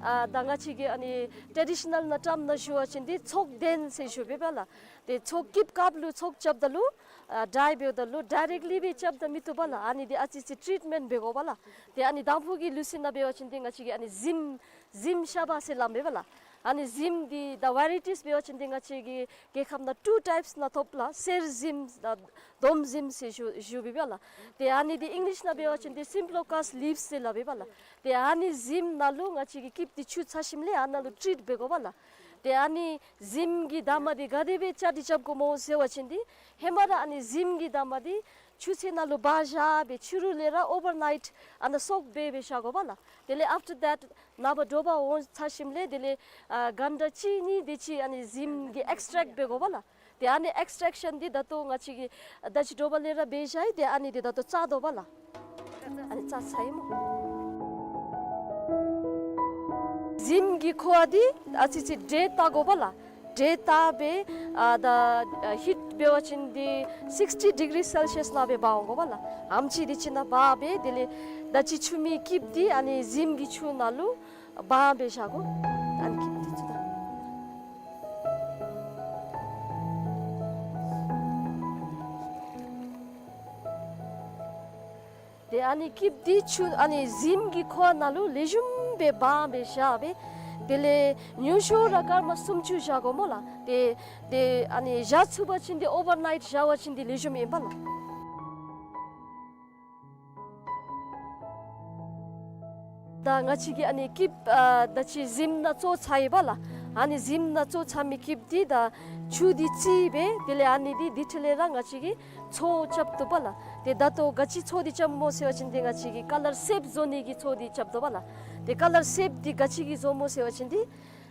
ཨ་ད་ང་བཅས་ཀྱི་ཨ་ནི་ཊེ་ཌི་ཤ་ནཱལ་ནང་ཊམ་ནང་ཞུ་བ་ཅིན་འདི་ཚོགས་གདན་ཟེར་ཞུ་བས་པ་ལགས། ཏེ་ཚོགས་སྐྱིདཔ་ཀབ་ལུ་ཚོགས་རྐྱབ་ད་ལུ་ཨ་ཌའི་འབདཝ་ད་ལུ་ཌའི་རེཀཊ་ལི་སྦེ་རྐྱབ་ད་མི་བཏུབ་པ་ལགས། ཨ་ནི་འདི་ཨ་ཙི་ཙི་ཊྲིཊ་མེནཊ་འབད་དགོ་པ་ལགས། ཏེ་ཨ་ནི་དང་ཕུ་གི་ལུགས་སྲོལ་ནང་འབད་བ་ཅིན་འདི་ང་བཅས་ཀྱི་ཨ་ནི་གཟིམ་གཟིམ་ཤ་བ་ཟེར་སླབ་མས་པ་ལགས། ཨ་ནི་གཟིམ་འདི་ད་ཝེ་རའི་ཊིས་འབད་བ་ཅིན་འདི་ང་བཅས་ཀྱི་རྒྱལ་ཁབ་ནང་ཊུ་ཊའིཔསི་ནང་ཐོབ་ལགས། གསེར་གཟིམ་དང་དོམ་གཟིམ་ཟེར་ཞུ་ཞུ་སྦེ་འབད་ལགས། ཏེ་ཨ་ནི་འདི་ཨིང་ལིཤ་ནང་འབད་བ་ཅིན་འདི་སིམ་པི་ལོ་ཀཱསི་ལིབས་ཟེར་སླབ་ཨིན་པས་ལགས། ཏེ་ཨ་ནི་གཟིམ་ནང་ལུ་ང་བཅས་ཀྱིས་སྐྱིདཔ་འདི་འཁྱུ་ཚར་ཞིནམ་ལས་ཨ་ནཱ་ལུ་ཊྲིཊ་འབད་དགོ་པས་ལགས། ཏེ་ཨ་ནི་གཟིམ་གྱི་འདབ་མ་འདི་ག་དེ་སྦེ་བཅའ་སྒྲིག་རྐྱབ་དགོཔ་སྨོ་ཟེར་བ་ཅིན་འདི་ཧེ་མ་ར་ཨ་ནི་གཟིམ་གྱི་འདབ་མ་འདི་ཆུ་ཚན་ནང་ལུ་སྦ་བཞག་སྦེ་ཕྱི་རུ་ལས་ར་ཨོ་བར་ནའིཊ་ཨ་ནཱ་སོཀ་འབད་སྦེ་བཞག་དགོ་པས་ལགས། དེ་ལས་ཨཕ་ཊར་དེཊ་ནངས་པ་དྲོ་པ་འོང་ཚར་ཞིནམ་ལས་དེ་ལས་ཨ་གན་ཊ་གཅིག་གཉིས་དེ་ཅིག་ཨ་ནི་གཟིམ་གྱི་ཨེགསི་ཊེཀཊ་འབད་དགོ་པས་ལགས། ཏེ་ཨ་ནི་ཨེགསི་ཊེག་ཤཱན་འདི་ད་ལྟོ་ང་བཅས་ཀྱིས་ད་ཅི་དྲོ་པ་ལས་ར་འབད་བཞག་ཡི། ཏེ་ཨ་ནི་འདི་ད་ལྟོ་བཙག་དོ་པས་ལགས། ཨ་ནི་བཙག་ཚར་ཡི་སྨོ། གཟིམ་གྱི་ཁུ་བ་འདི་ཨ་ཙི་ཙི་འདྲེས་བཏགས་དགོ་པས་ལགས། འདྲེས་བཏགས་སྦེ་ཨ་ད་ཨ་ཧིཊ་འབད་བ་ཅིན་འདི་སིགསི་ཊི་ཌི་གི་རི་སེལ་ཤི་ཡཱསི་ནང་སྦེ་འབག་འོང་དགོ་པས་ལགས། ཨམ་ཅིག་འདི་ཅིག་ནང་འབག་སྦེ་དེ་ལས་ད་ཅི་འཁྱུ་མི་སྐྱིདཔ་འདི་ཨ་ནི་གཟིམ་གྱི་ཆུ་ནང་ལུ་སྦ་སྦེ་བཞག་དགོ། ཨ་ནི་སྐྱིདཔ་འདི་ཚུ་ད། ཏེ་ཨ་ནི་སྐྱིདཔ་འདི་ཆུ་ཨ་ནི་གཟིམ་གྱི་ཁུ་བ་ནང་ལུ་ལེགས་ཤོམ་སྦེ་སྦ་སྦེ་བཞག་སྦེ་དེ་ལས་ཉུང་ཤོས་ར་སྐར་མ་སུམ་ཅུ་བཞག་དགོ་སྨོ་ལགས། ཏེ་ཏེ་ཨ་ནི་བཞག་ཚུགས་པ་ཅིན་འདི་ཨོ་བར་ནའིཊ་བཞག་པ་ཅིན་འདི་ལེགས་ཤོམ་ཨིན་པས་ལགས། ད་ང་བཅས་ཀྱིས་ཨ་ནི་སྐྱིདཔ་ཨ་ད་ཅི་གཟིམ་ནང་བཙོ་ཚར་ཡི་པས་ལགས། ཨ་ནི་གཟིམ་ནང་བཙོ་ཚར་མི་སྐྱིདཔ་འདི་ད་ཆུ་འདི་བཙིར་སྦེ་དེ་ལས་ཨ་ནི་འདི་འདི་འཕྲོ་ལས་ར་ང་བཅས་ཀྱིས་ཚོགས་རྐྱབ་དོ་པས་ལགས། ཏེ་ད་ལྟོ་ག་ཅི་ཚོགས་འདི་རྐྱབ་སྨོ་ཟེར་བ་ཅིན་འདི་ང་བཅས་ཀྱིས་ཀ་ལར་སེབ་བཟོ་ནི་གི་ཚོགས་འདི་རྐྱབ་དོ་པས་ལགས། ཏེ་ཀ་ལར་སེབ་འདི་ག་ཅི་གིས་བཟོཝ་སྨོ་ཟེར་བ་ཅིན་འདི་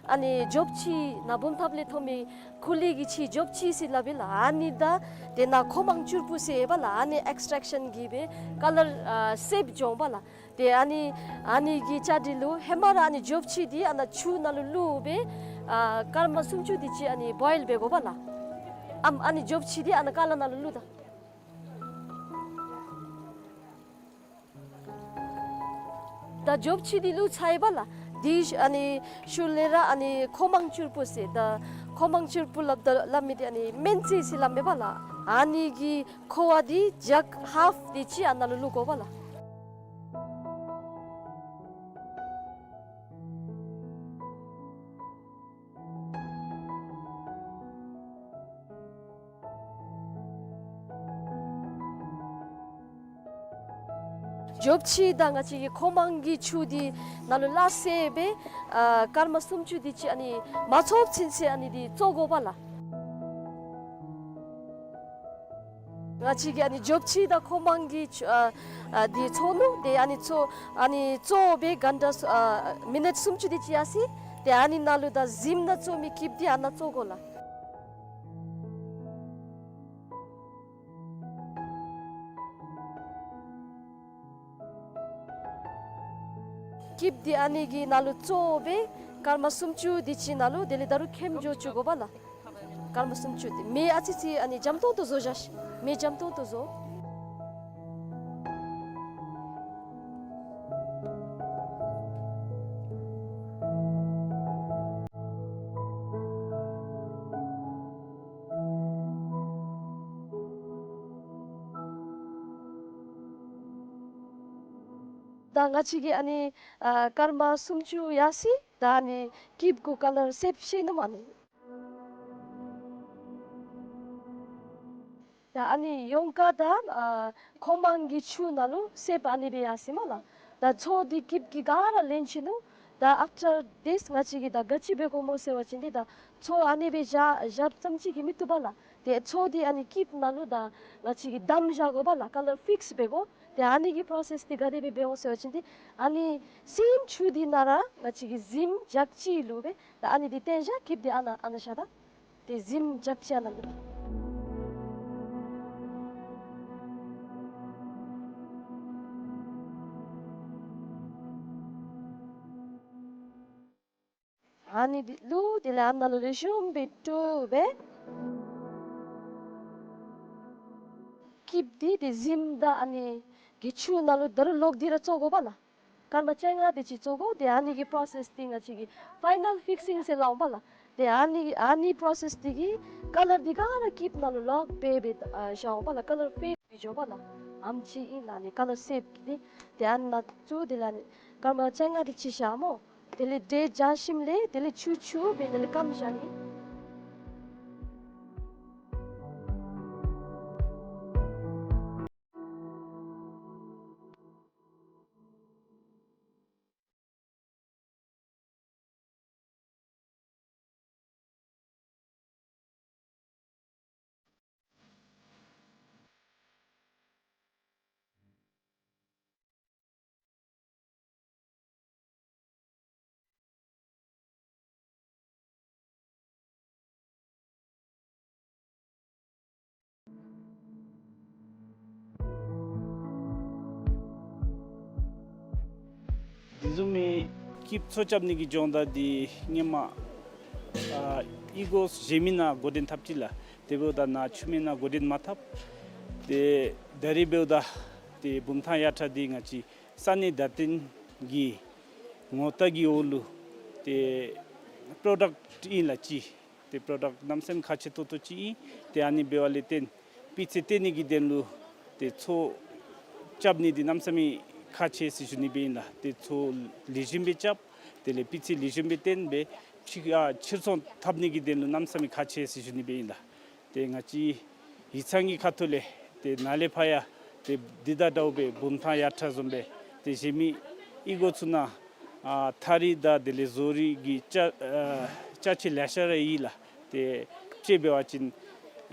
ཨ་ནི་ཇོབ་ཕྱེ་ནཱ་བུམ་ཐབ་ལས་ཐོབ་མི་ཁུ་ལི་གི་ཕྱེ་ཇོབ་ཕྱེ་ཟེར་སླབ་ཨིན་ལགས། ཨ་ནི་དང་ཏེ་ནཱ་ཁོ་མང་ཕྱུར་བུ་ཟེར་ཨིན་པས་ལགས། ཨ་ནི་ཨེགསི་ཊེག་ཤཱན་གྱིས་སྦེ་ཀ་ལར་ཨ་སེབ་བྱུང་པས་ལགས། ཏེ་ཨ་ནི་ཨ་ནི་གི་བཅའ་སྒྲིག་ལུ་ཧེ་མ་ར་ཨ་ནི་ཇོབ་ཕྱེ་འདི་ཨ་ནཱ་ཆུ་ནང་ལུ་བླུགས་སྦེ་ཨ་སྐར་མ་སུམ་ཅུ་དེ་ཅིག་ཨ་ནི་བོའིལ་འབད་དགོ་པས་ལགས། ཨམ་ཨ་ནི་ཇོབ་ཕྱེ་འདི་ཨ་ནཱ་ཀ་ལར་ནང་ལུ་བླུགས་ད། ད་ཇོབ་ཕྱེ་འདི་བླུགས་ཚར་ཡི་པས་ལགས། དེ་ཨ་ནི་ཤུལ་ལས་ར་ཨ་ནི་ཁོ་མང་ཕྱུར་བུ་ཟེར་ད་ཁོ་མང་ཕྱུར་བུ་སླབ་ད་སླབ་མི་འདི་ཨ་ནི་སྨན་རྩི་ཟེར་སླབ་མས་པས་ལགས། ཨ་ནི་གི་ཁུ་བ་འདི་ཇག་ཧཱཕ་དེ་ཅིག་ཨ་ནཱ་ལུ་བླུགས་དགོ་པས་ལགས། ཇོབ་ཕྱེ་དང་ང་བཅས་ཀྱི་ཁོ་མང་གི་ཆུ་འདི་ནང་ལུ་སླ་བསྲེ་སྦེ་ཨ་སྐར་མ་སུམ་ཅུ་དེ་ཅིག་ཨ་ནི་མ་ཚོགས་ཚུན་ཚོད་ཨ་ནི་འདི་བཙོ་དགོ་པས་ལགས། ང་བཅས་ཀྱིས་ཨ་ནི་ཇོབ་ཕྱེ་དང་ཁོ་མང་གི་ཆུ་ཨ་ཨ་འདི་བཙོ་ནུག། ཏེ་ཨ་ནི་བཙོ་ཨ་ནི་བཙོ་སྦེ་གན་ཊ་ཨ་མི་ནཊ་སུམ་ཅུ་དེ་ཅིག་ཡར་སོ་ཡི། ཏེ་ཨ་ནི་ནང་ལུ་ད་གཟིམ་ནང་བཙོ་མི་སྐྱིདཔ་འདི་ཨ་ནཱ་བཙོ་དགོ་ལགས། སྐྱིདཔ་འདི་ཨ་ནི་གི་ནང་ལུ་བཙོ་སྦེ་སྐར་མ་སུམ་ཅུ་དེ་ཅིག་ནང་ལུ་དེ་ལས་ད་རུང་ཁེམ་འགྱོ་བཅུག་དགོ་པས་ལགས། སྐར་མ་སུམ་ཅུ་དེ་མེ་ཨ་ཙི་ཙི་ཨ་ནི་འཇམ་ཏོང་ཏོ་བཟོ་བཞག་ཤིག། མེ་འཇམ་ཏོང་ཏོ་བཟོ། ད་ང་བཅས་ཀྱིས་ཨ་ནི་ཨ་སྐར་མ་སུམ་ཅུ་ཡར་སོ་ཡི། ད་ཨ་ནི་སྐྱིདཔ་གུ་ཀ་ལར་སེབ་ཤེས་ནུག་མ་ནི། ད་ཨ་ནི་ཡོངས་ཀ་ད་ཨ་ཁོ་མང་གི་ཆུ་ནང་ལུ་སེབ་ཨ་ནི་སྦེ་ཡར་སོ་ཡི་སྨོ་ལགས། ད་ཚོགས་འདི་སྐྱིདཔ་གིས་ག་ར་ལེན་ཅི་ནུག། ད་ཨཕ་ཊར་དིས་ང་བཅས་ཀྱིས་ད་ག་ཅི་འབད་དགོཔ་སྨོ་ཟེར་བ་ཅིན་འདི་ད་ཚོགས་ཨ་ནི་སྦེ་བཞག་བཞགཔ་ཙམ་ཅིག་གིས་མི་བཏུབ་པས་ལགས། ཏེ་ཚོགས་འདི་ཨ་ནི་སྐྱིདཔ་ནང་ལུ་ད་ང་བཅས་ཀྱིས་བསྡམས་བཞག་དགོ་པས་ལགས། ཀ་ལར་ཕིགསི་འབད་དགོ། ཏེ་ཨ་ནི་གི་པྲོ་སེསི་འདི་ག་དེ་སྦེ་འབད་འོང་ཟེར་བ་ཅིན་འདི་ཨ་ནི་སེམ་ཆུ་འདི་ནང་ར་ང་བཅས་ཀྱིས་གཟིམ་ཇག་གཅིག་བླུགས་སྦེ་ད་ཨ་ནི་འདི་བཏོན་བཞག། སྐྱིདཔ་འདི་ཨ་ནཱ་ཨ་ནཱ་བཞག་ད། ཏེ་གཟིམ་ཇག་གཅིག་ཨ་ནཱ་བླུགས། ཨ་ནི་འདི་བླུགས། དེ་ལས་ཨ་ནཱ་ལུ་ལེགས་ཤོམ་སྦེ་བཀྲུ་སྦེ་སྐྱིདཔ་འདི་ཏེ་གཟིམ་དང་ཨ་ནི་གི་ཆུ་ནང་ལུ་ད་རུང་ལོག་སྟེ་ར་བཙོ་དགོ་པས་ལགས། སྐར་མ་བཅོ་ལྔ་དེ་ཅིག་བཙོ་དགོ། ཏེ་ཨ་ནི་གི་པྲོ་སེསི་འདི་ང་བཅས་ཀྱིས་ཕའི་ནཱལ་ཕིགསིང་ཟེར་སླབ་འོང་པས་ལགས། ཏེ་ཨ་ནི་ཨ་ནི་པྲོ་སེསི་འདི་གིས་ཀ་ལར་འདི་ག་ར་སྐྱིདཔ་ནང་ལུ་ལོག་སྦེ་སྦེ་ཨ་བཞག་འོང་པས་ལགས། ཀ་ལར་ཕེཌ་སྦེ་འགྱོ་བས་ལགས། ཨམ་ཅིག་ཨིན་ལགས། ཨ་ནི་ཀ་ལར་སེབ་ཀྱི་འདི་ཏེ་ཨ་ནཱ་བཙུགས། དེ་ལས་ཨ་ནི་སྐར་མ་བཅོ་ལྔ་དེ་ཅིག་བཞག་སྨོ། དེ་ལས་འབྲས་སྦྱར་ཞིནམ་ལས་དེ་ལས་ཆུ་ཆུ་སྦེ་དེ་ལས་སྐམ་བཞག་ནི། དེ་བཟུམ་མའི་སྐྱིདཔ་འཚོ་རྐྱབ་ནི་གི་སྦྱོང་བརྡར་འདི་སྔོན་མ་ཨ་གཡུས་སྒོ་གཞན་མི་ནང་འགོ་འདྲེན་འཐབ་ཅི་ལགས། དེ་འབདཝ་ད་ནཱ་ཆུ་སྨད་ནང་འགོ་འདྲེན་མ་འཐབ། ཏེ་ད་རིས་འབདཝ་ད་ཏེ་བུམ་ཐང་ཡར་དྲག་འདི་ང་བཅས་ས་གནས་བརྡ་བསྟན་གྱི་ངོ་རྟགས་ཀྱི་འོག་ལུ་ཏེ་པྲོ་ཌཀཊ་ཨིན་ལགས་ཅིག། ཏེ་པྲོ་ཌཀཊ་གནམ་མེད་ས་མེད་ཁག་ཆེ་ཏོག་ཏོ་ཅིག་ཨིན། ཏེ་ཨ་ནི་འབདཝ་ལས་བརྟེན་སྤུས་ཚད་བཏོན་ནི་གི་དོན་ལུ་ཏེ་འཚོ་རྐྱབ་ནི་འདི་གནམ་མེད་ས་མེད་ཁག་ཆེ་ཟེར་ཞུ་ནི་སྦེ་ཨིན་ལགས། ཏེ་འཚོ་ལེགས་ཤོམ་སྦེ་རྐྱབ། དེ་ལས་སྤུས་ཚད་ལེགས་ཤོམ་སྦེ་བཏོན་སྦེ་ཕྱི་ཨ་ཕྱིར་ཚོང་འཐབ་ནི་གི་དོན་ལུ་གནམ་མེད་ས་མེད་ཁག་ཆེ་ཟེར་ཞུ་ནི་སྦེ་ཨིན་ལགས། ཏེ་ང་བཅས་ཡིག་ཚང་གི་ཁ་ཐུག་ལས་ཏེ་ནཱ་ལས་ཕར་ཡང་ཏེ་འདི་དང་འདྲཝ་སྦེ་བུམ་ཐང་ཡར་དྲག་བཟུམ་སྦེ་ཏེ་གཞན་མི་གཡུས་སྒོ་ཚུ་ནང་ཨ་ཐགས་རིགས་དང་དེ་ལས་བཟོ་རིགས་ཀྱི་ཅ་ཨ་ཅ་ཆས་ལེ་ཤ་ར་ཡོད་ལགས། ཏེ་དཔྱེ་འབད་བ་ཅིན་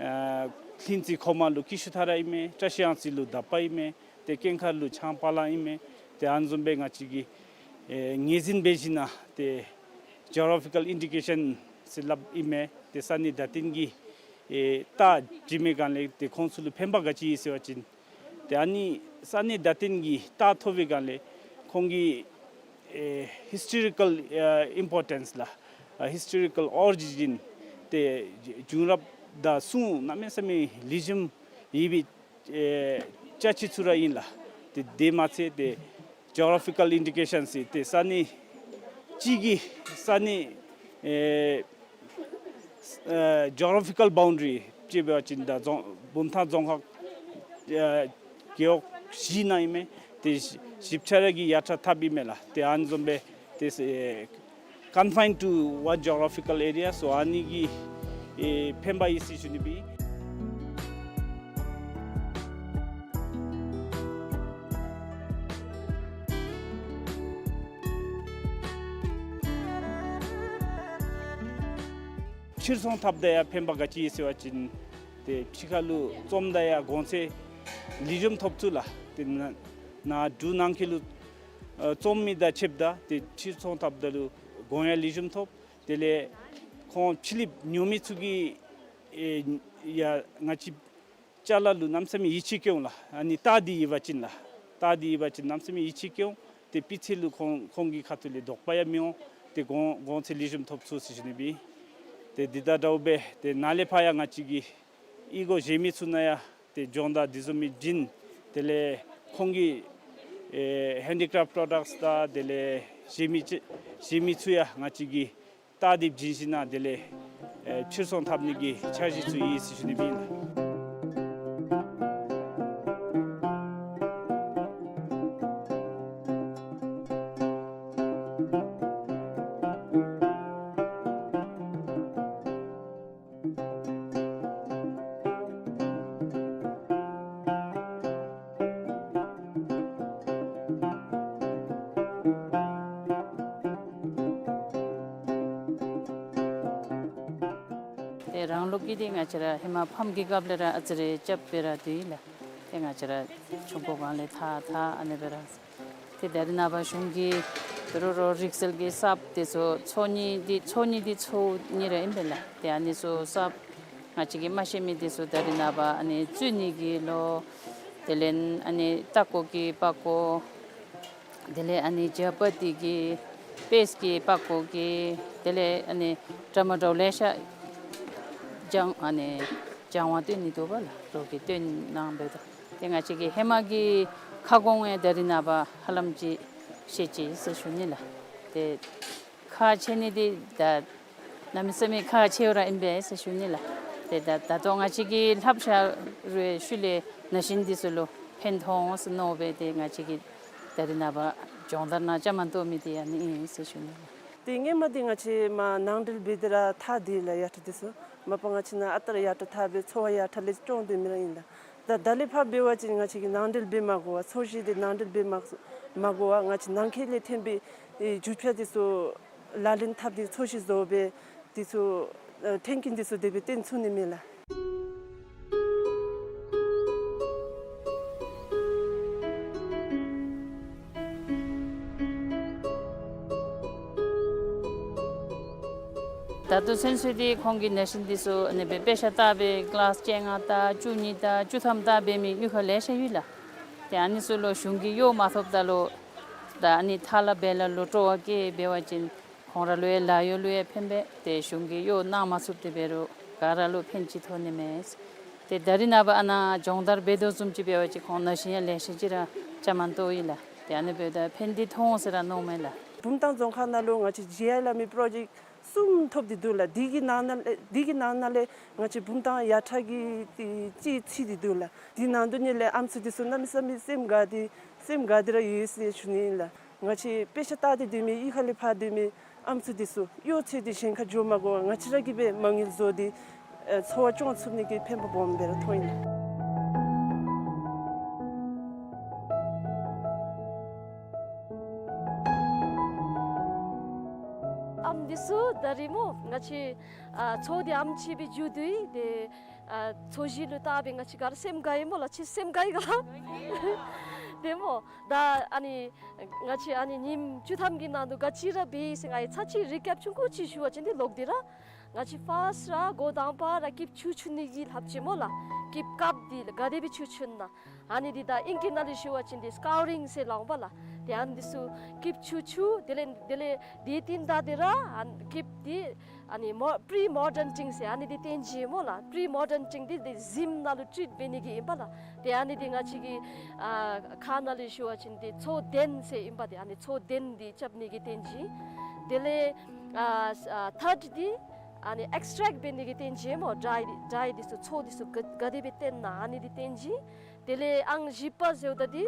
ཨ་ལྷུན་རྩེ་མཁོ་མ་ལུ་ཀི་ཤུ་ཐ་ར་ཨིན་མས། བཀྲ་ཤིས་གཡང་རྩེ་ལུ་དག་པ་ཨིན་མས། ཏེ་ཀེང་ཁ་ལུ་ཆང་པ་ལང་ཨིན་མས། ཏེ་ཨ་ནི་བཟུམ་སྦེ་ང་བཅས་ཀྱིས་ཨེ་ངོས་འཛིན་འབད་ཞིན་ན་ཏེ་ཇོ་གྷ་ར་ཕི་ཀཱལ་ཨིན་ཌི་ཀེ་ཤཱན་ཟེར་སླབ་ཨིན་མས། ཏེ་ས་གནས་བརྡ་བསྟན་གྱི་ཨེ་རྟགས་བྱིན་པའི་སྒང་ལས་ཏེ་ཁོང་ཚུ་ལུ་ཕན་པ་ག་ཅི་ཡོད་ཟེར་བ་ཅིན་ཏེ་ཨ་ནི་ས་གནས་བརྡ་བསྟན་གྱི་རྟགས་ཐོབ་པའི་སྒང་ལས་ཁོང་གི་ཨེ་ཧིསི་ཊོ་རི་ཀཱལ་ཨ་ཨིམ་པོར་ཊེནསི་ལགས། ཨ་ཧིསི་ཊོ་རི་ཀཱལ་ཨོ་རི་ཇིན་ཏེ་བྱུང་རབས་དང་སྲུང་གནམ་མེད་ས་མེད་ལེགས་ཤོམ་ཡོད་པའི་ཨེ་ཅ་ཆས་ཚུ་ར་ཨིན་ལགས། ཏེ་དེ་མ་ཚད་ཏེ་ཇོ་གྷ་ར་ཕི་ཀཱལ་ཨིན་ཌི་ཀེ་ཤཱན་ཟེར་ཏེ་ས་གནས་ཅིག་གི་ས་གནས་ཨེ་ཨེ་ཇོ་གྷ་ར་ཕི་ཀཱལ་བའུན་ཌ་རི་དཔྱེ་འབད་བ་ཅིན་ད་རྫོང་བུམ་ཐང་རྫོང་ཁག་ཨེ་རྒེད་འོག་བཞི་ནང་ཨིན་མས། ཏེ་བཞི་བཞི་ཆ་ར་གིས་ཡར་དྲག་འཐབ་ཨིན་མས་ལགས། ཏེ་ཨ་ནི་བཟུམ་སྦེ་ཏེ་ཨེ་confined to one geographical area སོ་ཨ་ནི་གིས་ཨེ་ཕན་པ་ཡོད་ཟེར་ཞུ་ནི་སྦེ། ཕྱིར་ཚོང་འཐབ་ད་ཡང་ཕན་པ་ག་ཅི་ཡོད་ཟེར་བ་ཅིན་ཏེ་ཕྱི་ཁ་ལུ་བཙོང་ད་ཡང་གོང་ཚད་ལེགས་ཤོམ་ཐོབ་ཚུགས་ལགས། ཏེ་ནཱ་ནཱ་འབྲུག་ནང་འཁོད་ལུ་ཨ་བཙོང་མི་དང་ཕྱདཔ་ད་ཏེ་ཕྱིར་ཚོང་འཐབ་ད་ལུ་གོང་ཡང་ལེགས་ཤོམ་ཐོབ། དེ་ལས་ཁོང་ཕྱི་གླིངཔ་ཉོ་མི་ཚུ་གིས་ཨེ་ཡང་ང་བཅས་ཅ་ལ་ལུ་གནམ་མེད་ས་མེད་ཡིད་ཆེས་བསྐྱེད་འོང་ལགས། ཨ་ནི་རྟགས་འདི་ཡོད་པ་ཅིན་ལགས། རྟགས་འདི་ཡོད་པ་ཅིན་གནམ་མེད་ས་མེད་ཡིད་ཆེས་བསྐྱེད་འོང་། ཏེ་སྤུས་ཚད་ལུ་ཁོང་ཁོང་གི་ཁ་ཐུག་ལས་དོགས་པ་ཡང་མི་འོང་། ཏེ་གོང་གོང་ཚད་ལེགས་ཤོམ་ཐོབ་ཚུགས་ཟེར་ཞུ་ནི་སྦེ། ཏེ་འདི་དང་འདྲཝ་སྦེ་ཏེ་ནཱ་ལས་ཕར་ཡང་ང་བཅས་ཀྱིས་གཡུས་སྒོ་གཞན་མི་ཚུ་ནང་ཡང་ཏེ་སྦྱོང་བརྡར་འདི་བཟུམ་མའི་བྱིན། དེ་ལས་ཁོང་གི་ཨེ་ཧེན་ཌི་ཀྲེཕཊ་པྲོ་ཌཀཊསི་དང་དེ་ལས་གཞན་མི་ཅིག་གཞན་མི་ཚུ་ཡང་ང་བཅས་ཀྱིས་རྟགས་འདི་བྱིན་ཞིན་ན་དེ་ལས་ཨེ་ཕྱིར་ཚོང་འཐབ་ནི་གི་འཆར་གཞི་ཚུ་ཡོད་ཟེར་ཞུ་ནི་སྦེ་ཨིན་ལགས། ཏེ་རང་ལུགས་ཀྱི་འདི་ང་བཅས་ར་ཧེ་མ་ཕམ་གྱི་སྐབས་ལས་ར་ཨ་ཙི་རེ་རྐྱབ་སྦེ་ར་སྡོད་ཡི་ལགས། ཏེ་ང་བཅས་ར་ཆུང་ཀུ་སྒང་ལས་ཐགས་ཐགས་ཨ་ནི་སྦེ་ར། ཏེ་ད་རེས་ནངས་པ་གཞུང་གིས་རོགས་རོགས་རིག་རྩལ་གྱི་གསརཔ་འདི་ཚུ་འཚོལ་ནི་འདི་འཚོལ་ནི་འདི་འཚོལ་ནི་ར་ཨིན་པས་ལགས། ཏེ་ཨ་ནི་ཚུ་གསརཔ་ང་བཅས་ཀྱིས་མ་ཤེས་མི་འདི་ཚུ་ད་རེས་ནངས་པ་ཨ་ནི་བཙུགས་ནི་གི་ལོ། དེ་ལས་ཨ་ནི་ཏ་ཀོ་གི་པགས་ཀོ། དེ་ལས་ཨ་ནི་ཇ་པ་ཏི་གི་པེསཊ་གི་པགས་ཀོ་གི། དེ་ལས་ཨ་ནི་འདྲ་མ་འདྲཝ་ལེ་ཤ་སྦྱང་ཨ་ནི་སྦྱང་བ་སྟོན་ནི་འདུག་པ་ལགས། རོགས་ཀྱིས་སྟོན་གནང་སྦེ་ད། ཏེ་ང་བཅས་ཀྱི་ཧེ་མ་གི་ཁ་སྐོང་ཡང་ད་རེས་ནངས་པ་ཧ་ལམ་ཅིག་ཤེས་ཅི་ཟེར་ཞུ་ནི་ལགས། ཏེ་ཁག་ཆེ་ནི་འདི་ད་གནམ་མེད་ས་མེད་ཁག་ཆེཝ་ར་ཨིན་པས་ཟེར་ཞུ་ནི་ལགས། ཏེ་ད་ད་ལྟོ་ང་བཅས་ཀྱིས་ལྷབ་བཞག་རུང་ཤུལ་ལས་ན་གཞོན་འདི་ཚུ་ལུ་ཕན་ཐོགས་འོང་ཟེར་མནོ་སྦེ་ཏེ་ང་བཅས་ཀྱིས་ད་རེས་ནངས་པ་སྦྱོང་བརྡར་ནང་བཅའ་མར་གཏོགས་མི་འདི་ཨ་ནི་ཨིན་ཟེར་ཞུ་ནི་ལགས། ཏེ་སྔོན་མ་འདི་ང་བཅས་མར་ནང་འགྲུལ་འབད་དེ་ར་འཐག་སྟེ་ལགས་ཡར་ཐོག་འདི་ཚུ། མ་པ་ང་བཅས་ནཱ་ཨ་རྟག་ར་ཡར་ཐོག་འཐག་སྦེ་འཚོ་བ་ཡར་ཐོག་ལས་སྐྱོང་སྡོད་མི་ར་ཨིན་ལགས། ད་ད་ལས་ཕར་འབད་བ་ཅིན་ང་བཅས་ཀྱིས་ནང་འགྲུལ་འབད་མ་དགོ་བར་འཚོ་གཞི་འདི་ནང་འགྲུལ་འབད་མ་མ་དགོ་བར་ང་བཅས་ནང་འཁོད་ལས་ཐོན་པའི་ཨེ་རྒྱུ་ཆ་འདི་ཚུ་ལག་ལེན་འཐབ་སྟེ་འཚོ་གཞི་བཟོ་སྦེ་འདི་ཚུ་ཨེ་ཐོན་སྐྱེད་འདི་ཚུ་དེ་སྦེ་བཏོན་ཚུགས་ནི་མས་ལགས། ད་ལྟོ་ཚུན་ཚོད་འདི་ཁོང་གིས་ནང་ཞིང་འདི་ཚུ་ཨ་ནི་སྦེ་དཔེ་ཆ་བལྟ་སྦེ་ཀི་ལཱསི་བཅོ་ལྔ་བལྟ་བཅུ་གཉིས་བལྟ་བཅུ་ཐམ་བལྟ་འབད་མི་གཡུས་ཁ་ལེ་ཤ་ཡོད་ལགས། ཏེ་ཨ་ནི་ཚུ་ལུ་གཞུང་གི་གཡོག་མ་ཐོབ་ད་ལུ་ད་ཨ་ནི་ཐ་ལ་བེ་ལ་ལུ་སྤྲོ་བ་བསྐྱེད་འབད་བ་ཅིན་ཁོང་ར་ལུ་ཡང་ལཱ་གཡོག་ལུ་ཡང་ཕན་པས། ཏེ་གཞུང་གིས་གཡོག་གནང་མ་ཚུགས་ཏེ་འབད་རུང་ག་ར་ལུ་ཕན་ཅིག་ཐོགས་ནི་མས། ཏེ་ད་རིས་ནངས་པ་ཨ་ནཱ་སྦྱོང་བརྡར་འབད་དོ་བཟུམ་ཅིག་འབད་བ་ཅིན་ཁོང་ནང་ཞིང་ཡང་ལེ་ཤ་ཅིག་ར་བཅའ་མར་གཏོགས་ཡི་ལགས། ཏེ་ཨ་ནི་འབདཝ་ད་ཕན་བདེ་ཐོགས་འོང་ཟེར་ར་མནོཝ་མས་ལགས། བུམ་ཐང་རྫོང་ཁག་ནང་ལུ་ང་བཅས་ཇི་ཨའི་སླབ་མི་པྲོ་ཇེཀཊ་གསུམ་ཐོབ་སྟེ་འདུག་ལགས། དེ་གི་ནང་ན་ལས་དེ་གི་ནང་ན་ལས་ང་བཅས་བུམ་ཐང་ཡར་ཐོག་གི་ཏེ་གཅིག་ཚུད་དེ་འདུག་ལགས། དེ་ནང་དོག་ནང་ལས་ཨམ་སྲུ་འདི་ཚུ་གནམ་མེད་ས་མེད་སེམས་དགའ་སྟེ་སེམས་དགའ་སྟེ་ར་ཡོད་ཟེར་ཞུ་ནི་ཨིན་ལགས། ང་བཅས་དཔེ་ཆ་བལྟ་སྟེ་སྡོད་མི་གཡུས་ཁ་ལས་ཕར་སྡོད་མི་ཨམ་སྲུ་འདི་ཚུ་གཡོག་འཚོལ་ཏེ་གཞན་ཁར་འགྱོ་མ་དགོ་པར་ང་བཅས་ར་གིས་སྦེ་མ་དངུལ་བཟོ་སྟེ་ཨེ་འཚོ་བ་སྐྱོང་ཚུགས་ནི་གི་ཕན་པ་སྦོམ་སྦེ་ར་ཐོགས་ཨིན་ལགས། ཨམ་འདི་ཚུ་ད་རིས་སྨོ་ང་བཅས་ཨ་མཚོ་འདི་ཨམ་ཆི་སྦེ་འགྱོ་དོ་ཡོད། ཏེ་ཨ་མཚོ་གཞི་ལུ་བལྟ་སྦེ་ང་བཅས་ག་ར་སེམས་དགའ་ཡི་སྨོ་ལགས། ཁྱེད་སེམས་དགའ་ཡི་ག། ཏེ་སྨོ་ད་ཨ་ནི་ང་བཅས་ཨ་ནི་ཉིནམ་བཅུ་ཐམ་གྱི་ནང་དུ་ག་ཅི་ར་འབད་ཡི་ཟེར་ང་གིས་ཚར་གཅིག་རི་ཀེབ་ཆུང་ཀུ་ཅིག་ཞུ་བ་ཅིན་འདི་ལོག་སྟེ་ར་ང་བཅས་ཕརསཊ་ར་འགོ་དང་པ་ར་སྐྱིདཔ་ཆུ་འཁྱུ་ནི་གི་ལྷབ་ཅི་སྨོ་ལགས། སྐྱིདཔ་བཀབ་སྟེ་ག་དེ་སྦེ་ཆུ་འཁྱུ་ན། ཨ་ནི་འདི་ད་ཨིང་སྐད་ནང་ལས་ཞུ་བ་ཅིན་འདི་སི་ཀའུ་རིང་ཟེར་སླབ་པས་ལགས། ཏེ་ཨ་ནི་འདི་ཚུ་སྐྱིདཔ་ཆུ་འཁྱུ་དེ་ལས་དེ་ལས་དེ་བསྟུན་ད་དེ་ར་ཨ་ནི་སྐྱིདཔ་འདི་ཨ་ནི་མོ་པི་རི་མོ་ཌརན་ཊིང་ཟེར་ཨ་ནི་འདི་བསྟེན་ཅི་སྨོ་ལགས། པི་རི་མོ་ཌརན་ཊིང་འདི་འདི་ཟིམ་ནང་ལུ་ཊིཊ་འབད་ནི་གི་ཨིན་པས་ལགས། ཏེ་ཨ་ནི་འདི་ང་བཅས་ཀྱི་ཨ་ཁ་ནང་ལས་ཞུ་བ་ཅིན་འདི་མཚོ་གདན་ཟེར་ཨིན་པས། ཏེ་ཨ་ནི་མཚོ་གདན་འདི་རྐྱབ་ནི་གི་བསྟེན་ཅི། དེ་ལས་ཨ་ཨ་ཐརཌ་འདི་ཨ་ནི་ཨེགསི་ཊེཀཊ་འབད་ནི་གི་བསྟེན་ཅི་སྨོ། ཌྲའི་ཌྲའི་འདི་ཚུ་མཚོ་འདི་ཚུ་ག་ག་དེ་སྦེ་བསྟེན་ན་ཨ་ནི་འདི་བསྟེན་ཅི། དེ་ལས་ཨང་བཞི་པ་ཟེརཝ་ད་འདི་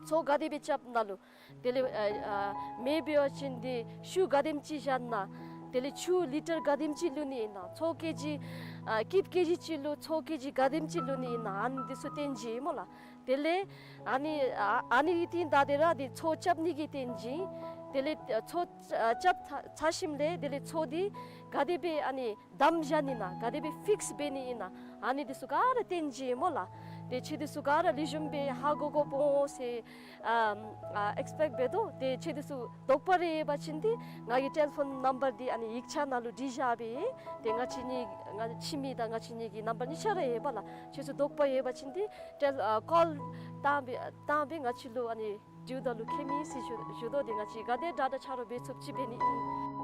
མཚོ་ག་དེ་སྦེ་རྐྱབ་ན་ལུ། དེ་ལས་ཨ་ཨ་མེ་འབད་བ་ཅིན་འདི་ཤུགས་ག་དེམ་ཅིག་བཞག་ན། དེ་ལས་ཆུ་ལི་ཊར་ག་དེམ་ཅིག་བླུག་ནི་ཨིན་ན། མཚོ་ཀེ་ཇི་ཨ་སྐྱིདཔ་ཀེ་ཇི་གཅིག་ལུ་མཚོ་ཀེ་ཇི་ག་དེམ་ཅིག་བླུག་ནི་ཨིན་ན་ཨ་ནི་འདི་ཚུ་བསྟེན་ཅི་སྨོ་ལགས། དེ་ལས་ཨ་ནི་ཨ་ཨ་ནི་བསྟུན་ད་དེ་ར་འདི་མཚོ་རྐྱབ་ནི་གི་བསྟེན་ཅི། དེ་ལས་མཚོ་རྐྱབ་ཚར་ཞིནམ་ལས་དེ་ལས་མཚོ་འདི་ག་དེ་སྦེ་ཨ་ནི་བསྡམ་བཞག་ནི་ན་ག་དེ་སྦེ་ཕིགསི་འབད་ནི་ཨིན་ན་ཨ་ནི་འདི་ཚུ་ག་ར་བསྟེན་ཅི་སྨོ་ལགས། ཏེ་ཁྱེད་འདི་ཚུ་ག་ར་ལེགས་ཤོམ་སྦེ་ཧ་གོ་གོ་འོང་ཟེར་ཨ་ཨ་ཨེགསི་པེཀཊ་འབད་དོ། ཏེ་ཁྱེད་འདི་ཚུ་དོགས་པ་རེ་ཡོད་པ་ཅིན་འདི་ང་གི་ཊེ་ལི་ཕོན་ནམ་བར་འདི་ཨ་ནི་ཡིག་ཆ་ནང་ལུ་བྲིས་བཞག་པས། ཏེ་ང་བཅས་གཉིས་ང་ཁྱིམ་གྱི་དང་ང་བཅས་གཉིས་ཀྱི་ནམ་བར་གཉིས་ཆ་ར་ཡོད་པས་ལགས། ཁྱེད་ཚུ་དོགས་པ་ཡོད་པ་ཅིན་འདི་ཊེལ་ཨ་ཀོལ་བཏང་སྦེ་བཏང་སྦེ་ང་བཅས་ལུ་ཨ་ནི་དྲིཝ་ད་ལུ་མཁྱེན་མི་ཟེར་ཞུ་ཞུ་དོ། ཏེ་ང་བཅས་ག་དེ་དྲག་དྲག་ཆ་རོགས་འབད་ཚུགསཔ་ཅིག་འབད་ནི་ཨིན།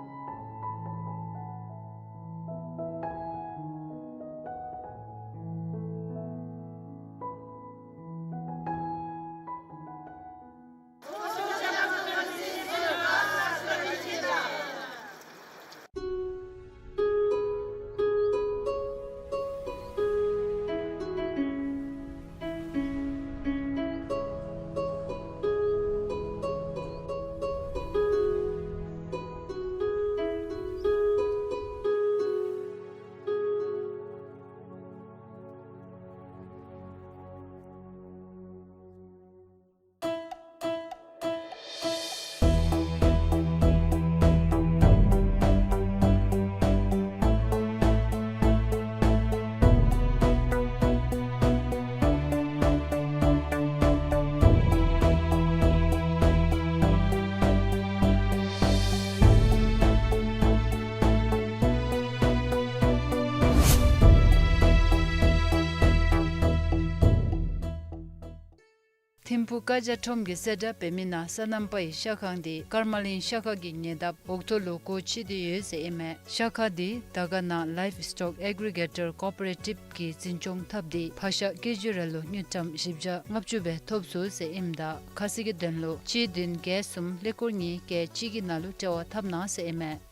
ཐིམ་ཕུག་ཀ་ཇ་ཁྲོམ་གྱི་གསལ་བསྒྲགས་འབད་མི་ནང་སོ་ནམ་པའི་ཤ་ཁང་འདི་ཀརྨ་གླིང་ཤ་ཁང་གི་ཉེ་འདབས་འོག་ཐོག་ལུ་སྒོ་ཕྱེ་སྟེ་ཡོད་ཟེར་ཨིན་མས། ཤ་ཁང་འདི་དར་དཀར་ན་ལའིབ་སི་ཊོག་ཨེག་རི་གེ་ཊར་ཀོ་པ་རེ་ཊིབ་ཀྱིས་འཛིན་སྐྱོང་འཐབ་སྟེ་ཕག་ཤ་ཀེ་ཇི་རེ་ལུ་དངུལ་ཀྲམ་བཞི་བརྒྱ་ལྔ་བཅུ་སྦེ་ཐོབ་ཚུགས་ཟེར་ཨིནམ་ད་ཁ་གསལ་གྱི་དོན་ལུ་གཅིག་བདུན་བརྒྱད་གསུམ་ཀླད་ཀོར་གཉིས་བརྒྱད་གཅིག་གི་ནང་ལུ་འབྲེལ་བ་འཐབ་གནང་ཟེར་ཨིན་མས།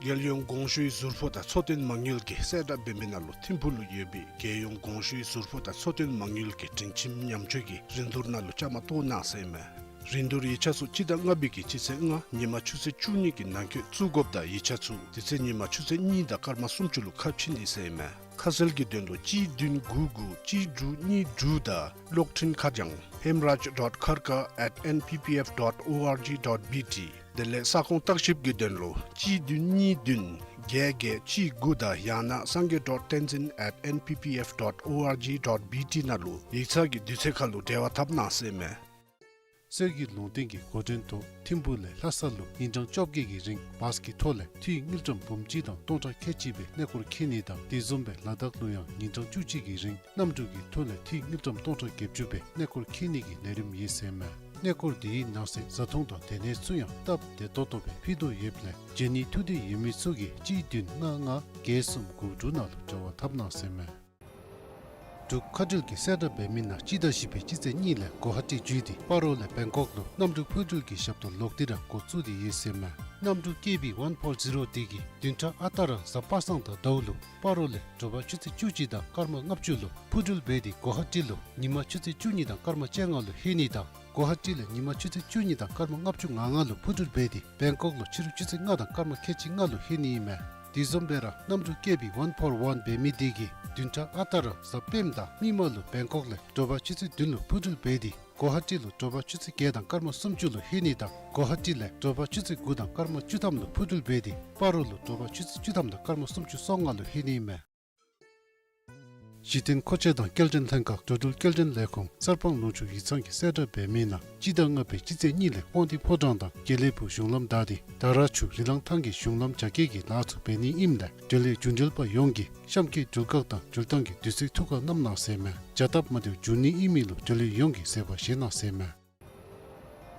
རྒྱལ་ཡོངས་གོང་ཞུའི་ཟུར་ཕོགས་དང་འཚོ་རྟེན་མ་དངུལ་གྱི་གསལ་བསྒྲགས་འབད་མི་ནང་ལུ་ཐིམ་ཕུག་ལུ་ཡོད་པའི་རྒྱལ་ཡོངས་གོང་ཞུའི་ཟུར་ཕོགས་དང་འཚོ་རྟེན་མ་དངུལ་གྱི་སྒྲིང་ཁྱིམ་ཉམས་བཅོས་ཀྱི་རིན་བསྡུར་ནང་ལུ་བཅའ་མར་གཏོགས་གནང་ཟེར་ཨིན་མས། རིན་བསྡུར་ཡིག་ཆ་ཚུ་སྤྱི་ཟླ་ལྔ་པའི་གི་སྤྱི་ཚེས་ལྔ་ཉིན་མ་ཆུ་ཚོད་བཅུ་གཉིས་ཀྱི་ནང་འཁོད་བཙུགས་དགོཔ་དང་ཡིག་ཆ་ཚུ་དེ་ཚེ་ཉིན་མ་ཆུ་ཚོད་གཉིས་དང་སྐར་མ་སུམ་ཅུ་ལུ་ཁ་ཕྱེ་ནི་ཟེར་ཨིན་མས། ཁ་གསལ་གྱི་དོན་ལུ་གཅིག་བདུན་དགུ་དགུ་གཅིག་དྲུག་གཉིས་དྲུག་དང་གློག་འཕྲིན་ཁ་བྱང་hemraj dot kharka at N P P F dot O R G dot B T། དེ་ལས་ས་ཁོངས་བརྟག་ཞིབ་ཀྱི་དོན་ལུ་གཅིག་བདུན་གཉིས་བདུན་བརྒྱད་བརྒྱད་གཅིག་དགུ་དང་ཡང་ན་sangay dot tenzin at N P P F dot O R G dot B T ནང་ལུ་ཡིག་ཚང་གི་དུས་ཚོད་ཁར་ལུ་འབྲེལ་བ་འཐབ་གནང་ཟེར་ཨིན་མས། གསེར་གྱི་ལུང་བསྟན་གྱི་འགོ་འདྲེན་ཐོག་ཐིམ་ཕུག་ལས་ལྷ་ས་ལུ་ཉིན་གྲངས་བཅོ་བརྒྱད་ཀྱི་རིང་བཱས་ཀྱི་ཐོག་ལས་འཐུས་དངུལ་ཀྲམ་འབུམ་གཅིག་དང་སྟོང་ཕྲག་ཁལ་གཅིག་སྦེ་གནས་སྐོར་འཁྱིད་ནི་དང་དེ་བཟུམ་སྦེ་ལ་དྭགས་ལུ་ཡང་ཉིན་གྲངས་བཅུ་གཅིག་གི་རིང་གནམ་གྲུ་གི་ཐོག་ལས་འཐུས་དངུལ་ཀྲམ་སྟོང་ཕྲག་བརྒྱད་ཅུ་སྦེ་གནས་སྐོར་འཁྱིད་ནི་གི་ལས་རིམ་ཨིན་ཟེར་ཨིན་མས། གནས་སྐོར་དེའི་ནང་གསེས་བཟའ་འཐུང་དང་སྡོད་གནས་ཚུ་ཡང་སྟབས་བདེ་ཏོག་ཏོ་སྦེ་ཕུལ་དོ་ཡོདཔ་ལས་བྱོན་ནི་ཐུགས་འདོད་ཡོད་མི་ཚུ་གིས་གཅིག་བདུན་ལྔ་ལྔ་བརྒྱད་གསུམ་དགུ་དྲུག་ནང་ལུ་འབྲེལ་བ་འཐབ་གནང་ཟེར་ཨིན་མས། འབྲུག་མཁའ་འགྲུལ་གྱི་གསལ་བསྒྲགས་འབད་མི་ནང་སྤྱི་ཟླ་བཞི་པའི་སྤྱི་ཚེས་གཉིས་ལས་གོ་ཧ་ཊི་བརྒྱུད་དེ་སྤ་རོ་ལས་བེང་ཀོག་ལུ་གནམ་གྲུ་འཕུར་འགྲུལ་གྱི་ཞབས་ཏོག་ལོག་སྟེ་ར་འགོ་བཙུགས་ཏེ་ཡོད་ཟེར་ཨིན་མས། གནམ་གྲུ་ཀེ་བི་ཝན་ཕོར་ཛི་རོ་དེ་གིས་བདུན་ཕྲག་ཨ་རྟག་ར་གཟའ་པ་སངས་དང་ཟླཝ་ལུ་སྤ་རོ་ལས་དྲོ་པ་ཆུ་ཚོད་བཅུ་གཅིག་དང་སྐར་མ་ལྔ་བཅུ་ལུ་འཕུར་འགྲུལ་འབད་དེ་གོ་ཧ་ཊི་ལུ་ཉིན་མ་ཆུ་ཚོད་བཅུ་གཉིས་དང་སྐར་མ་བཅོ་ལྔ་ལུ་ལྷོད་ནི་དང་གོ་ཧ་ཊི་ལས་ཉིན་མ་ཆུ་ཚོད་བཅུ་གཉིས་དང་སྐར་མ་ལྔ་བཅུ་ང་ལྔ་ལུ་འཕུར་འགྲུལ་འབད་དེ་བེང་ཀོག་ལུ་ཕྱི་རུ་ཆུ་ཚོད་ལྔ་དང་སྐར་མ་ཁལ་གཅིག་ལྔ་ལུ་ལྷོད་ནི་ཨིན་མས། དེ་བཟུམ་སྦེ་ར་གནམ་གྲུ་ཀེ་བི་ཝན་ཕོར་ཝན་འབད་མི་དེ་གིས་བདུན་ཕྲག་ཨ་རྟག་ར་གཟའ་སྤེནམ་དང་མིག་དམར་ལུ་བེང་ཀོག་ལས་དྲོ་པ་ཆུ་ཚོད་བདུན་ལུ་འཕུར་འགྲུལ་འབད་དེ་གོ་ཧ་ཊི་ལུ་དྲོ་པ་ཆུ་ཚོད་བརྒྱད་དང་སྐར་མ་སུམ་ཅུ་ལུ་ལྷོད་ནི་དང་གོ་ཧ་ཊི་ལས་དྲོ་པ་ཆུ་ཚོད་དགུ་དང་སྐར་མ་བཅུ་ཐམ་ལུ་འཕུར་འགྲུལ་འབད་དེ་སྤ་རོ་ལུ་དྲོ་པ་ཆུ་ཚོད་བཅུ་ཐམ་དང་སྐར་མ་སུམ་ཅུ་སོ་ལྔ་ལུ་ལྷོད་ནི་ཨིན་མས། གཞི་རྟེན་མཁོ་ཆས་དང་སྐྱེལ་འདྲེན་ལྷན་ཁག་འགྲོ་འགྲུལ་སྐྱེལ་འདྲེན་ལས་ཁུངས་གསར་སྤང་ལུང་ཕྱོགས་ཡིག་ཚང་གི་གསལ་བསྒྲགས་འབད་མི་ནང་སྤྱི་ཟླ་ལྔ་པའི་སྤྱི་ཚེས་གཉིས་ལས་དབང་འདུས་ཕོ་བྲང་དང་དགེ་ལེགས་ཕུག་གཞུང་ལམ་བདའ་སྟེ་དར་ཆུ་རི་ལང་ཐང་གི་གཞུང་ལམ་རྒྱ་སྐྱེད་ཀྱི་ལཱ་ཚུ་འབད་ནི་ཨིནམ་ལས་འབྲེལ་ཡོད་རྒྱུ་འབྲེལ་པ་ཡོངས་ཀྱིས་གཤམ་གྱི་འགྲུལ་ཁག་དང་འགྲུལ་ཐང་གི་དུས་ཚོད་ཐུགས་ཁར་བསྣམ་གནང་ཟེར་མས། བྱ་སྟབས་མ་བདེཝ་འབྱུང་ནི་ཨིན་མི་ལུ་འབྲེལ་ཡོད་ཡོངས་ཀྱིས་བཟོད་པ་བཞེས་གནང་ཟེར་མས།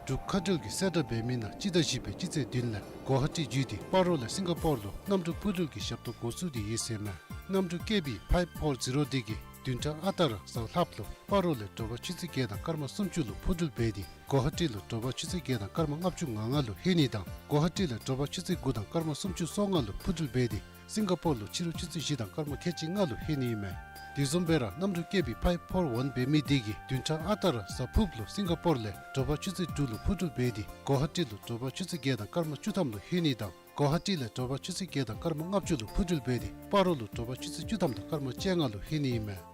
འབྲུག་མཁའ་འགྲུལ་གྱི་གསལ་བསྒྲགས་འབད་མི་ནང་སྤྱི་ཟླ་བཞི་པའི་སྤྱི་ཚེས་བདུན་ལས་གོ་ཧ་ཊི་བརྒྱུད་དེ་སྤ་རོ་ལས་སིང་ག་པོར་ལུ་གནམ་གྲུ་འཕུར་འགྲུལ་གྱི་ཞབས་ཏོག་འགོ་བཙུགས་ཏེ་ཡོད་ཟེར་མས། གནམ་གྲུ་ཀེ་བི་ཕའིབ་ཕོར་ཛི་རོ་དེ་གིས་བདུན་ཕྲག་ཨ་རྟག་ར་གཟའ་ལྷགཔ་ལུ་སྤ་རོ་ལས་དྲོ་པ་ཆུ་ཚོད་བརྒྱད་དང་སྐར་མ་སུམ་ཅུ་ལུ་འཕུར་འགྲུལ་འབད་དེ་གོ་ཧ་ཊི་ལུ་དྲོ་པ་ཆུ་ཚོད་བརྒྱད་དང་སྐར་མ་ལྔ་བཅུ་ང་ལྔ་ལུ་ལྷོད་ནི་དང་གོ་ཧ་ཊི་ལས་དྲོ་པ་ཆུ་ཚོད་དགུ་དང་སྐར་མ་སུམ་ཅུ་སོ་ལྔ་ལུ་འཕུར་འགྲུལ་འབད་དེ་སིང་ག་པོར་ལུ་ཕྱི་རུ་ཆུ་ཚོད་བཞི་དང་སྐར་མ་ཁལ་གཅིག་ལྔ་ལུ་ལྷོད་ནི་ཨིན་མས། དེ་བཟུམ་སྦེ་ར་གནམ་གྲུ་ཀེ་བི་ཕའིབ་ཕོར་ཝན་འབད་མི་དེ་གིས་བདུན་ཕྲག་ཨ་རྟག་ར་གཟའ་ཕུརཔ་ལུ་སིང་ག་པོར་ལས་དྲོ་པ་ཆུ་ཚོད་དྲུག་ལུ་འཕུར་འགྲུལ་འབད་དེ་གོ་ཧ་ཊི་ལུ་དྲོ་པ་ཆུ་ཚོད་བརྒྱད་དང་སྐར་མ་བཅུ་ཐམ་ལུ་ལྷོད་ནི་དང་གོ་ཧ་ཊི་ལས་དྲོ་པ་ཆུ་ཚོད་བརྒྱད་དང་སྐར་མ་ལྔ་བཅུ་ལུ་འཕུར་འགྲུལ་འབད་དེ་སྤ་རོ་ལུ་དྲོ་པ་ཆུ་ཚོད་བཅུ་ཐམ་དང་སྐར་མ་བཅོ་ལྔ་ལུ་ལྷོད་ནི་ཨིན་མས།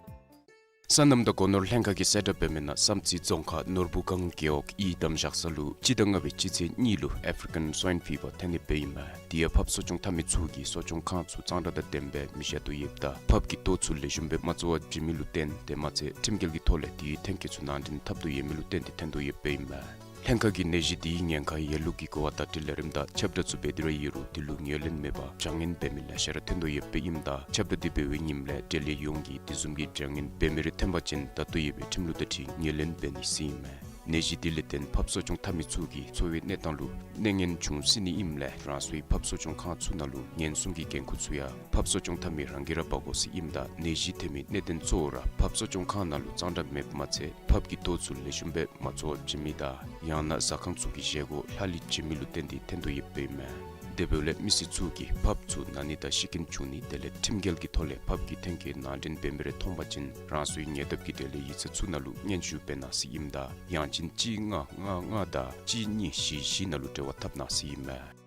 སོ་ནམ་དང་སྒོ་ནོར་ལྷན་ཁག་གི་གསལ་བསྒྲགས་འབད་མི་ནང་བསམ་རྩེ་རྫོང་ཁག་ནོར་བུ་སྒང་རྒེད་འོག་གི་གཡུས་བསྡམ་བཞག་ས་ལུ་སྤྱི་ཟླ་ལྔ་པའི་སྤྱི་ཚེས་གཉིས་ལུ་ཨེཕ་རི་ཀན་སུའིན་ཕི་བར་ཐོན་ནི་སྦེ་ཨིན་མས། དེ་ཡང་ཕགཔ་གསོ་སྐྱོང་འཐབ་མི་ཚུ་གིས་གསོ་སྐྱོང་ཁང་ཚུ་གཙང་སྦྲ་དང་ལྡནམ་སྦེ་མི་བཞག་དོ་ཡོདཔ་ད་ཕགཔ་གི་ལྟོ་ཚུ་ལེགས་ཤོམ་སྦེ་མ་བཙོ་བར་བྱིན་མི་ལུ་བརྟེན་དེ་མ་ཚད་ཁྲིམས་འགལ་གྱི་ཐོག་ལས་དེའི་ཐོན་སྐྱེད་ཚུ་ནང་འདྲེན་འཐབ་དོ་ཡོད་མི་ལུ་བརྟེན་ཏེ་ཐོན་དོ་ཡོདཔ་ཨིན་མས། ལྷན་ཁག་གིས་ནད་གཞི་དེའི་ཉེན་ཁ་ཡོད་ལུགས་ཀྱི་གོ་བ་བརྡ་སྤྲོད་ལས་རིམ་དང་ཁྱབ་བསྒྲགས་ཚུ་འབད་དེ་ར་ཡོད་རུང་དེ་ལུ་ངོས་ལེན་མེད་པར་བྱ་ངན་འབད་མི་ལེ་ཤ་ར་ཐོན་དོ་ཡོདཔ་ཨིནམ་ད་ཁྱབ་བསྒྲགས་དེ་འབད་བའི་ཉིནམ་ལས་འབྲེལ་ཡོད་ཡོངས་ཀྱིས་དེ་བཟུམ་གྱི་བྱ་ངན་འབད་མི་རེ་ཐོན་པ་ཅིན་ད་ལྟོ་ཡོད་པའི་ཁྲིམས་ལུགས་དང་འཁྲིལ་ངོས་ལེན་འབད་ནི་ཟེར་ཨིན་མས། ནད་གཞི་དེ་ལས་བརྟེན་ཕགཔ་གསོ་སྐྱོང་འཐབ་མི་ཚུ་གི་འཚོ་བའི་གནས་སྟངས་ལུ་གནོད་ཉེན་འབྱུང་སྲིད་ནི་ཨིནམ་ལས་རང་སོའི་ཕགཔ་གསོ་སྐྱོང་ཁང་ཚུ་ནང་ལུ་ཉེན་སྲུང་གི་འགན་ཁུར་ཚུ་ཡང་ཕགཔ་གསོ་སྐྱོང་འཐབ་མི་རང་གིས་ར་འབག་དགོ་ཟེར་ཨིནམ་ད་ནད་གཞི་ཐོན་མི་གནད་དོན་གཙོ་བོ་ར་ཕགཔ་གསོ་སྐྱོང་ཁང་ནང་ལུ་གཙང་སྦྲ་མེདཔ་མ་ཚད་ཕགཔ་གི་ལྟོ་ཚུ་ལེགས་ཤོམ་སྦེ་མ་བཙོ་བར་བྱིན་མི་དང་ཡང་ན་ཟ་ཁང་ཚུ་གི་བཞེས་སྒོ་ལྷག་ལུས་བྱིན་མི་ལུ་བརྟེན་ཏེ་ཐོན་དོ་ཡོདཔ་ཨིན་མས། དེ་འབདཝ་ལས་མི་སེར་ཚུ་གིས་ཕགཔ་ཚུ་ན་ནི་དང་ཤི་རྐྱེན་བྱུང་ནི་དེ་ལས་ཁྲིམས་འགལ་གྱི་ཐོག་ལས་ཕགཔ་གི་ཐོན་སྐྱེད་ནང་འདྲེན་འབད་མི་རེ་མཐོང་པ་ཅིན་རང་སོའི་ཉེ་འདབས་ཀྱི་འབྲེལ་ཡོད་ཡིག་ཚང་ཚུ་ནང་ལུ་སྙན་ཞུ་འབད་གནང་ཟེར་ཨིནམ་ད་ཡང་ཅིན་གཅིག་ལྔ་ལྔ་ལྔ་དང་གཅིག་གཉིས་བཞི་བཞི་ནང་ལུ་འབྲེལ་བ་འཐབ་གནང་ཟེར་ཨིན་མས།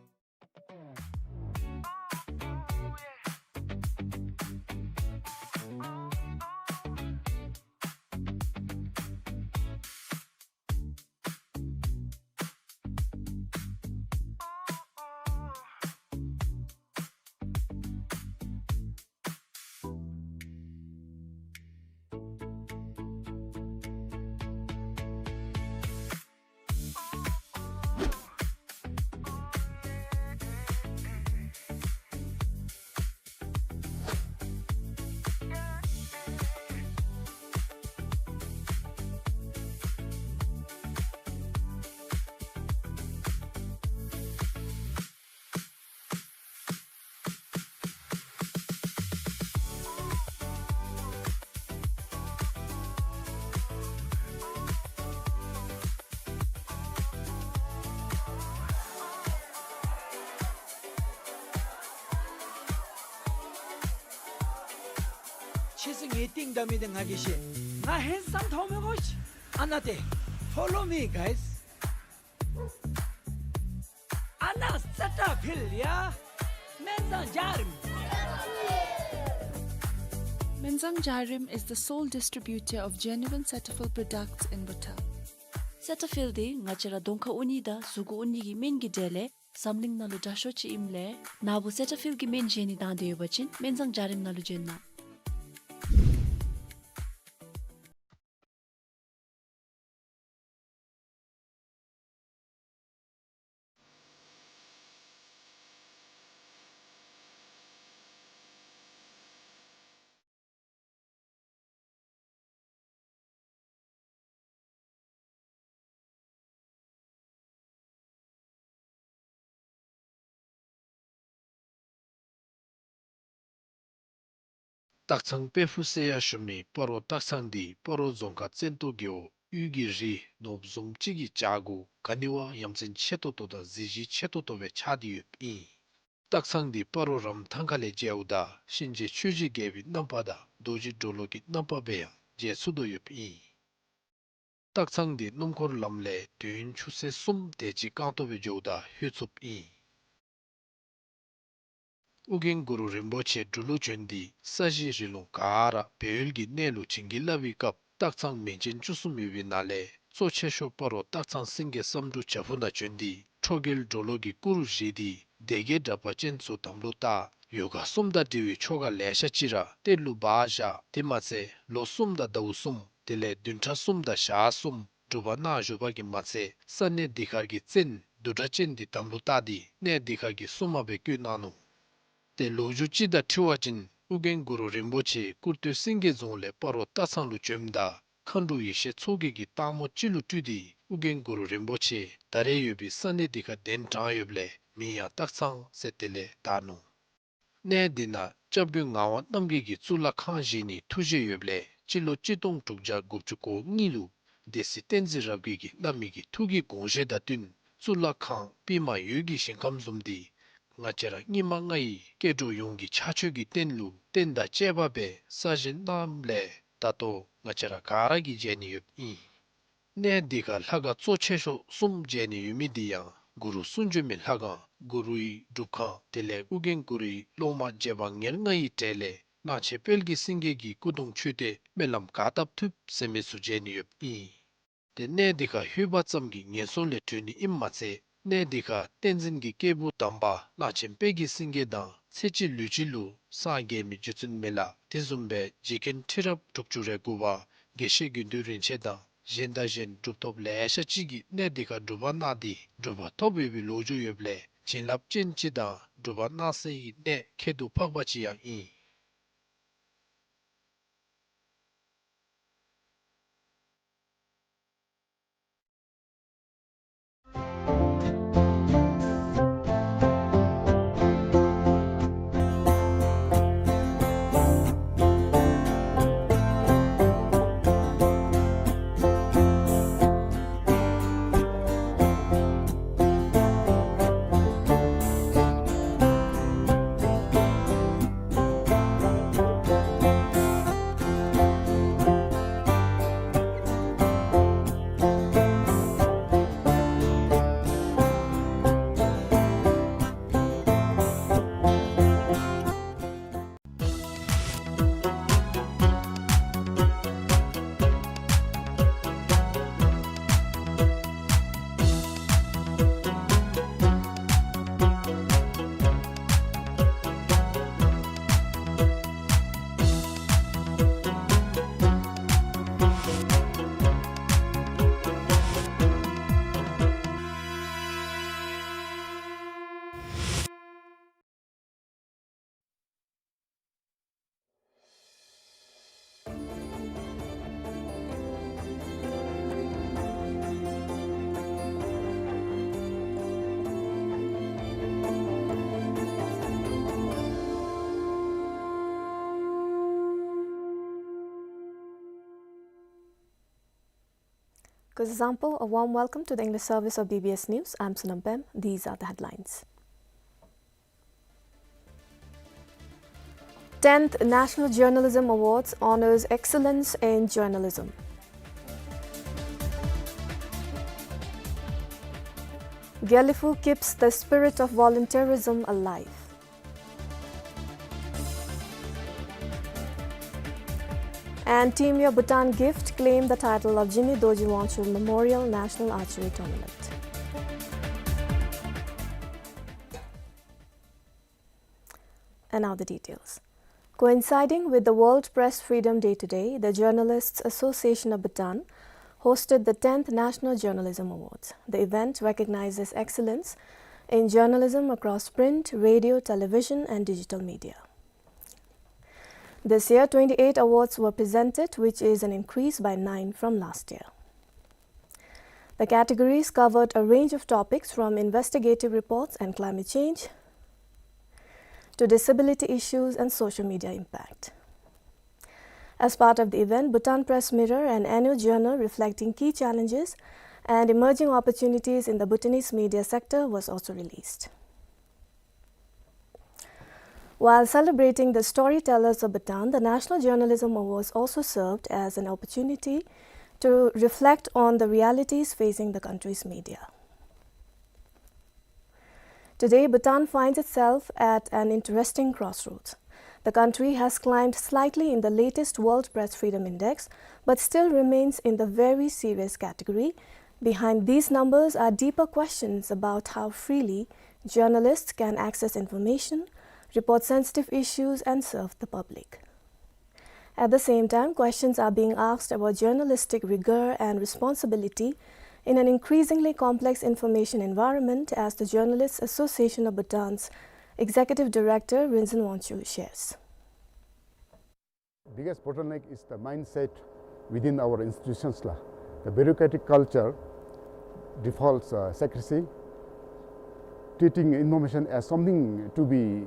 ཁྱེད་ཚུ་ངེའི་རྟིང་བདའ་མི་འདི་ང་གིས་ཤེས། ང་ཧེན་སམ་མཐོང་མི་གོ་ཤེས། ཨ་ན་ཏེ། Follow me, guys. ཕིལ་ཡ་སྨན་བཟང་འཇའ་རིསམོ། Menzang Jarim is the sole distributor of genuine Cetaphil products in Bhutan. སེ་ཊ་ཕིལ་འདི་ང་བཅས་ར་གདོང་ཁར་འོང་ནི་དང་གཟུགས་འོང་ནི་གི་སྨན་གྱི་གྲས་ལས་འཛམ་གླིང་ནང་ལུ་དྲག་ཤོས་ཅིག་ཨིནམ་ལས་ནཱ་བུ་སེ་ཊ་ཕིལ་གྱི་སྨན་བཞེས་ནི་དང་འདོད་ཡོད་པ་ཅིན་སྨན་བཟང་འཇའ་རིསམོ་ནང་ལུ་བྱོན་གནང་། སྟག་ཚང་དཔལ་ཕུག་ཟེར་ཡང་ཞུ་མི་སྤ་རོ་སྟག་ཚང་འདི་སྤ་རོ་རྫོང་ཁག་བཙན་ཏོ་རྒེད་འོག་དབུས་ཀྱི་རི་ནོར་བུ་བཟུམ་ཅིག་གི་བྱག་གུ་ག་ནི་བ་ཡ་མཚན་ཆེ་ཏོག་ཏོ་དང་གཟི་བརྗིད་ཆེ་ཏོག་ཏོ་སྦེ་ཆགས་ཏེ་ཡོདཔ་ཨིན། སྟག་ཚང་འདི་སྤ་རོ་རམ་ཐང་ཁ་ལས་མཇལཝ་ད་གཤིན་རྗེ་ཆོས་ཀྱི་རྒྱལ་པོའི་རྣམ་པ་དང་རྡོ་རྗེ་གྲོ་ལོད་ཀྱི་རྣམ་པ་སྦེ་ཡང་མཇལ་ཚུགས་དོ་ཡོདཔ་ཨིན། སྟག་ཚང་འདི་སྣུམ་འཁོར་ལམ་ལས་དུས་ཡུན་ཆུ་ཚོད་གསུམ་དེ་ཅིག་རྐང་སྟོང་སྦེ་འགྱོཝ་ད་ལྷོད་ཚུགསཔ་ཨིན། ཨོ་རྒྱན་གུ་རུ་རིན་པོ་ཆེ་འབྲུག་ལུ་བྱོན་ཏེ་ས་གཞི་རི་ལུང་ག་ར་སྦས་ཡུལ་གྱི་གནས་ལུ་བྱིན་གྱིས་བརླབས་པའི་སྐབས་སྟག་ཚང་མིང་ཅན་བཅུ་གསུམ་ཡོད་པའི་ནང་ལས་གཙོ་ཆེ་ཤོས་སྤ་རོ་སྟག་ཚང་སེང་གེ་བསམ་འགྲུབ་བྱག་ཕུག་ནང་བྱོན་ཏེ་ཁྲོ་རྒྱལ་གྲོ་ལོད་ཀྱི་སྐུ་རུ་བཞེངས་ཏེ་སྡེ་བརྒྱད་དྲེགས་པ་ཅན་ཚུ་དམ་ལུ་བཏགས། ཡོ་ག་གསུམ་དང་འབྲེལ་བའི་ཆོ་ག་ལེ་ཤ་ཅིག་ར་གཏེར་ལུ་སྦ་བཞག། དེ་མ་ཚད་ལོ་གསུམ་དང་ཟླཝ་གསུམ་དེ་ལས་བདུན་ཕྲག་གསུམ་དང་ཞག་གསུམ་སྒྲུབ་པ་གནང་བཞུགས་པ་གིས་མ་ཚད་ས་གནས་འདི་ཁར་གྱི་བཙན་བདུད་དྲེགས་ཅན་འདི་དམ་ལུ་བཏགས་ཏེ་གནས་འདི་ཁར་གྱི་སྲུང་མ་སྦེ་བསྐོས་གནང་ནུག། ཏེ་ལོ་རྒྱུས་ཅིག་དང་འཁྲིལ་བ་ཅིན་ཨོ་རྒྱན་གུ་རུ་རིན་པོ་ཆེ་སྐུར་སྟོད་སེང་གེ་རྫོང་ལས་སྤ་རོ་སྟག་ཚང་ལུ་བྱོནམ་ད་མཁའ་འགྲོ་ཡེ་ཤེས་མཚོ་རྒྱལ་གྱིས་སྟག་མོ་ཅིག་ལུ་སྤྲུལ་ཏེ་ཨོ་རྒྱན་གུ་རུ་རིན་པོ་ཆེ་ད་རེས་ཡོད་པའི་ས་གནས་འདི་ཁར་གདན་དྲངས་ཡོདཔ་ལས་མིང་ཡང་སྟག་ཚང་ཟེར་དེ་ལས་བཏགས་ནུག། གནས་འདི་ནང་སྐྱབས་མགོན་ངག་དབང་རྣམ་རྒྱལ་གྱིས་གཙུག་ལག་ཁང་བཞེངས་ནིའི་ཐུགས་བཞེད་ཡོདཔ་ལས་སྤྱི་ལོ་གཅིག་སྟོང་དྲུག་བརྒྱ་དགུ་བཅུ་གོ་གཉིས་ལུ་སྡེ་སྲིད་བསྟན་འཛིན་རབ་རྒྱས་ཀྱིས་བླ་མའི་གི་ཐུགས་ཀྱི་དགོངས་བཞེད་དང་བསྟུན་གཙུག་ལག་ཁང་པདྨ་འོད་ཀྱི་ཞིང་ཁམས་བཟུམ་འདི་ང་བཅས་ར་སྙིགས་མ་ལྔ་ཡི་སྐྱེ་འགྲོ་ཡོངས་ཀྱི་ཕྱག་མཆོད་ཀྱི་རྟེན་ལུ་རྟེན་དང་བཅས་པ་སྦེ་གསར་བཞེངས་གནངམ་ལས་ད་ལྟོ་ང་བཅས་ར་ག་ར་གིས་མཇལ་ནི་ཡོདཔ་ཨིན། གནས་འདི་ཁར་ལྷ་ཁང་གཙོ་ཆེ་ཤོས་གསུམ་མཇལ་ནི་ཡོད་མི་འདི་ཡང་གུ་རུ་གསུང་བྱོན་མའི་ལྷ་ཁང་གུ་རུའི་སྒྲུབ་ཁང་དེ་ལས་ཨོ་རྒྱན་གུ་རུའི་སློབ་མ་རྗེ་འབངས་ཉེར་ལྔ་ཡི་གྲས་ལས་གླང་ཆེན་དཔལ་གྱི་སེང་གེ་གི་སྐུ་གདུང་མཆོད་རྟེན་སྨོན་ལམ་ག་བཏབ་ཐུབ་ཟེར་མི་ཚུ་མཇལ་ནི་ཡོདཔ་ཨིན། ཏེ་གནས་འདི་ཁར་ལྷོད་པ་ཙམ་གྱིས་ངན་སོང་ལས་གྲོལ་ནི་ཨིནམ་མ་ཚད་གནས་འདི་ཁར་བསྟན་འཛིན་གྱི་སྐྱེས་བུ་དམ་པ་གླང་ཆེན་དཔལ་གྱི་སེང་གེ་དང་ཚེ་གཅིག་ལུས་གཅིག་ལུ་སངས་རྒྱས་མི་རྗེ་བཙུན་མི་ལ་དེ་བཟུམ་སྦེ་རྗེ་མཁན་ཁྲི་རབས་དྲུག་ཅུ་རེ་དགུ་པ་དགེ་བཤེས་དགེ་འདུན་རིན་ཆེན་དང་གཞན་དང་གཞན་གྲུབ་ཐོབ་ལེ་ཤ་ཅིག་གིས་གནས་འདི་ཁར་སྒྲུབ་པ་གནང་སྟེ་གྲུབ་པ་ཐོབ་ཡོད་པའི་ལོ་རྒྱུས་ཡོདཔ་ལས་བྱིན་རླབས་ཅན་ཅིག་དང་གྲུབ་པ་གནང་སའི་གནས་ཁྱད་དུ་འཕགས་པ་ཅིག་ཡང་ཨིན། Kuzuzangpo, a warm welcome to the English service of B B S News. I'm Sonam Pem. These are the headlines. Tenth National Journalism Awards honors excellence in journalism. Gelephu keeps the spirit of volunteerism alive. And Team Your Bhutan Gift claimed the title of Jigme Dorji Wangchuck Memorial National Archery Tournament. And now the details. Coinciding with the World Press Freedom Day today, the Journalists Association of Bhutan hosted the tenth National Journalism Awards. The event recognizes excellence in journalism across print, radio, television, and digital media. This year, twenty-eight awards were presented, which is an increase by nine from last year. The categories covered a range of topics from investigative reports and climate change to disability issues and social media impact. As part of the event, Bhutan Press Mirror, an annual journal reflecting key challenges and emerging opportunities in the Bhutanese media sector, was also released. While celebrating the storytellers of Bhutan, the National Journalism Awards also served as an opportunity to reflect on the realities facing the country's media. Today, Bhutan finds itself at an interesting crossroads. The country has climbed slightly in the latest World Press Freedom Index, but still remains in the very serious category. Behind these numbers are deeper questions about how freely journalists can access information, report sensitive issues, and serve the public. At the same time, questions are being asked about journalistic rigor and responsibility in an increasingly complex information environment, as the Journalists Association of Bhutan's Executive Director Rinzin Wangchuck shares. Biggest bottleneck is the mindset within our institutions la. The bureaucratic culture defaults, uh, secrecy, treating information as something to be,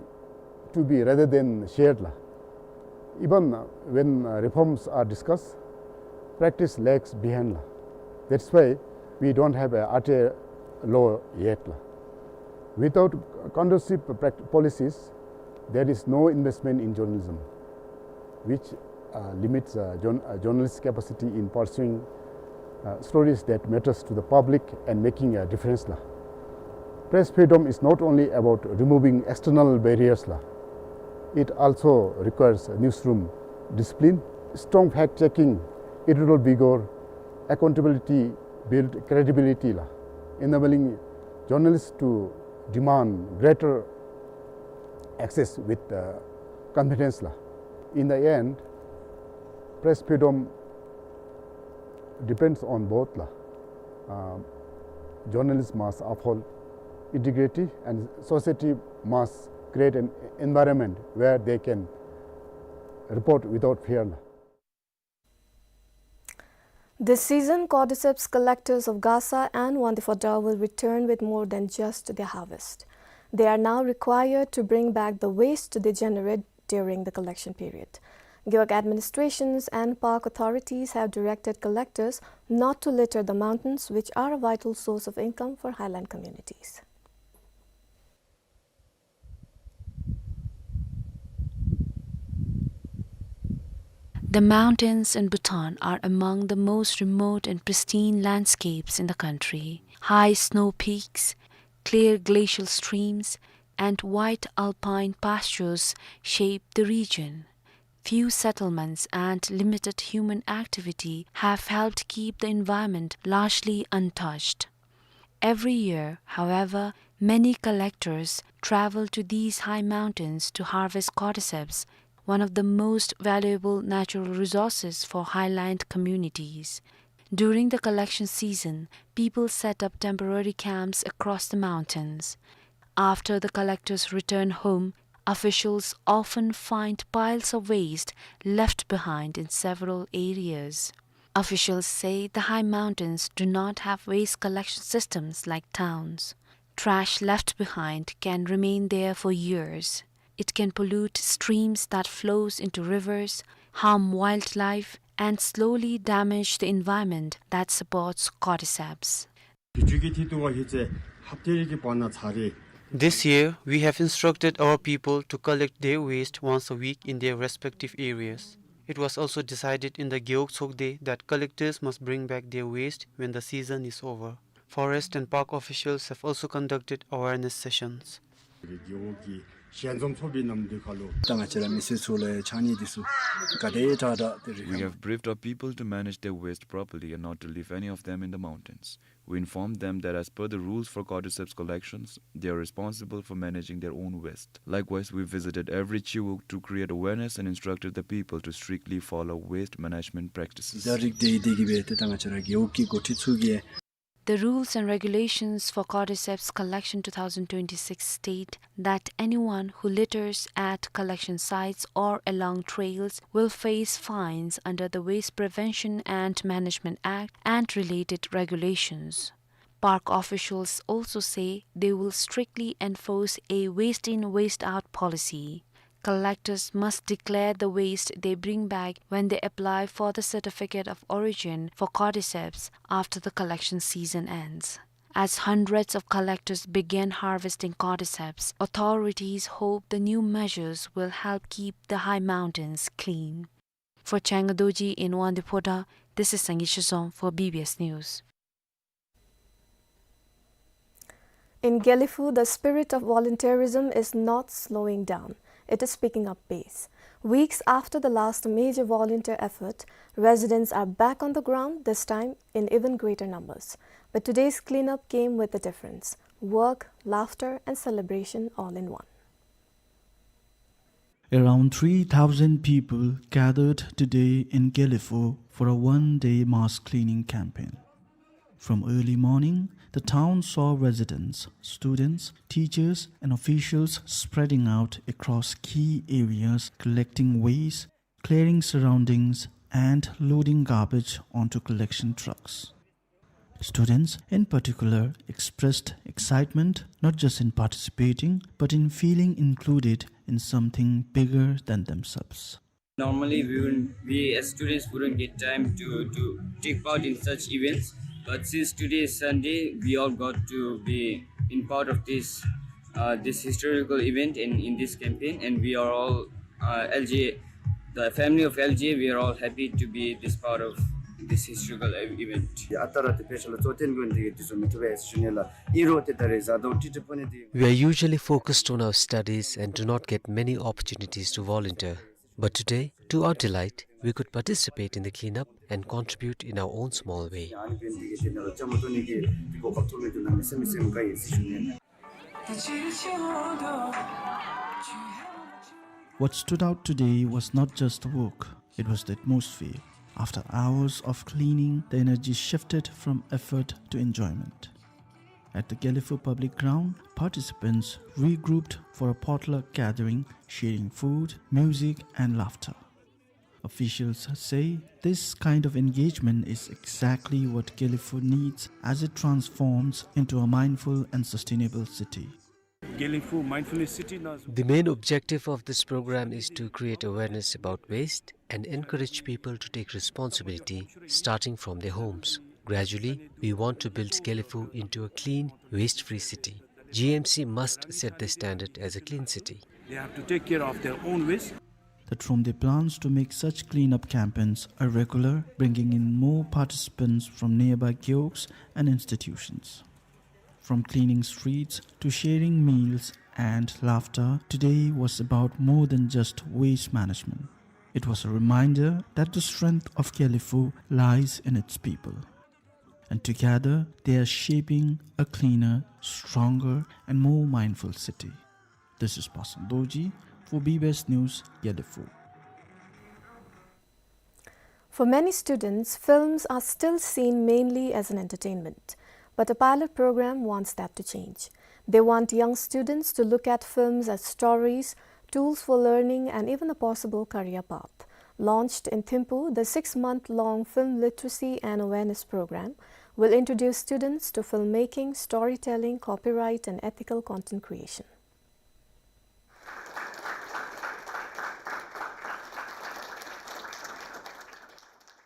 to be rather than shared la. Even, uh, when, uh, reforms are discussed, practice lags behind la. That's why we don't have a R T I law yet la. Without conducive prac-, policies, there is no investment in journalism, which, uh, limits, uh, journ-, uh, journalists' capacity in pursuing, uh, stories that matters to the public and making a difference la. Press freedom is not only about removing external barriers la, it also requires newsroom discipline, strong fact-checking, editorial vigor, accountability, build credibility la, enabling journalists to demand greater access with, uh, confidence la. In the end, press freedom depends on both la. Uh, journalists must uphold integrity and society must create an environment where they can report without fear la. This season, cordyceps collectors of Gasa and Wangdue Phodrang will return with more than just their harvest. They are now required to bring back the waste they generate during the collection period. Gewog administrations and park authorities have directed collectors not to litter the mountains, which are a vital source of income for highland communities. The mountains in Bhutan are among the most remote and pristine landscapes in the country. High snow peaks, clear glacial streams, and wide alpine pastures shape the region. Few settlements and limited human activity have helped keep the environment largely untouched. Every year, however, many collectors travel to these high mountains to harvest cordyceps, one of the most valuable natural resources for highland communities. During the collection season, people set up temporary camps across the mountains. After the collectors return home, officials often find piles of waste left behind in several areas. Officials say the high mountains do not have waste collection systems like towns. Trash left behind can remain there for years. It can pollute streams that flows into rivers, harm wildlife, and slowly damage the environment that supports cordyceps. This year, we have instructed our people to collect their waste once a week in their respective areas. It was also decided in the Gewog Tsokde that collectors must bring back their waste when the season is over. Forest and park officials have also conducted awareness sessions. རྒེད་འོག་གི་ཞལ་འཛོམས་ཚོགས་པའི་ནང་འདི་ཁ་ལུ། ད་ང་བཅས་ར་མི་སེར་ཚུ་ལུ་ཡང་ཕྱགས་སྙིགས་འདི་ཚུ་ག་དེ་དྲག་དྲག་དེ་རེ། We have briefed our people to manage their waste properly and not to leave any of them in the mountains. We informed them that as per the rules for cordyceps collections, they are responsible for managing their own waste. Likewise, we visited every chiwuk to create awareness and instructed the people to strictly follow waste management practices. ད་རིགས་དེ་དེ་གིས་འབད་ཏེ་ད་ང་བཅས་ར་རྒེད་འོག་གི་འགོ་ཁྲིད་ཚུ་གིས། The rules and regulations for cordyceps collection two thousand twenty-six state that anyone who litters at collection sites or along trails will face fines under the Waste Prevention and Management Act and related regulations. Park officials also say they will strictly enforce a waste in, waste out policy. Collectors must declare the waste they bring back when they apply for the certificate of origin for cordyceps after the collection season ends. As hundreds of collectors begin harvesting cordyceps, authorities hope the new measures will help keep the high mountains clean. For Changa Dorji in Wangdue Phodrang, this is Sangay Shizom for B B S News. In Gelephu, the spirit of volunteerism is not slowing down. It is picking up pace. Weeks after the last major volunteer effort, residents are back on the ground, this time in even greater numbers. But today's cleanup came with a difference: work, laughter, and celebration all in one. Around three thousand people gathered today in Gelephu for a one-day mass cleaning campaign. From early morning, the town saw residents, students, teachers, and officials spreading out across key areas, collecting waste, clearing surroundings, and loading garbage onto collection trucks. Students, in particular, expressed excitement not just in participating, but in feeling included in something bigger than themselves. Normally, we will, we as students wouldn't get time to, to take part in such events, but since today is Sunday, we all got to be in part of this, uh, this historical event and in this campaign, and we are all, uh, L G A, the family of L G A, we are all happy to be this part of this historical ev-, event. ཡ་ཨ་རྟག་ར་ཏེ་དཔེ་ཆ་ལུ་གཙོ་བོ་བསྟེན་དགོ་ནི་དེ་གིས་དེ་ཚུ་མི་ཐུབ་པས་ཟེར་ཞུ་ནི་ལགས། ཨིན་རུང་ཏེ་ད་རེས་གཟའ་ཟླཝ་ཏིག་ཏི་ཕོག་ནི་དེ། We are usually focused on our studies and do not get many opportunities to volunteer. But today, to our delight, we could participate in the cleanup and contribute in our own small way. What stood out today was not just the work, it was the atmosphere. After hours of cleaning, the energy shifted from effort to enjoyment. At the Gelephu Public Ground, participants regrouped for a potluck gathering, sharing food, music, and laughter. Officials say this kind of engagement is exactly what Gelephu needs as it transforms into a mindful and sustainable city. Gelephu Mindfulness City now. The main objective of this program is to create awareness about waste and encourage people to take responsibility, starting from their homes. Gradually, we want to build Gelephu into a clean, waste-free city. G M C must set the standard as a clean city. They have to take care of their own waste. That from their plans to make such cleanup campaigns a regular, bringing in more participants from nearby gewogs and institutions. From cleaning streets to sharing meals and laughter, today was about more than just waste management. It was a reminder that the strength of Gelephu lies in its people. And together, they are shaping a cleaner, stronger, and more mindful city. This is Pasang Dorji for B B S News, Gelephu. For many students, films are still seen mainly as an entertainment, but a pilot program wants that to change. They want young students to look at films as stories, tools for learning, and even a possible career path. Launched in Thimphu, the six-month-long Film Literacy and Awareness Program will introduce students to filmmaking, storytelling, copyright, and ethical content creation.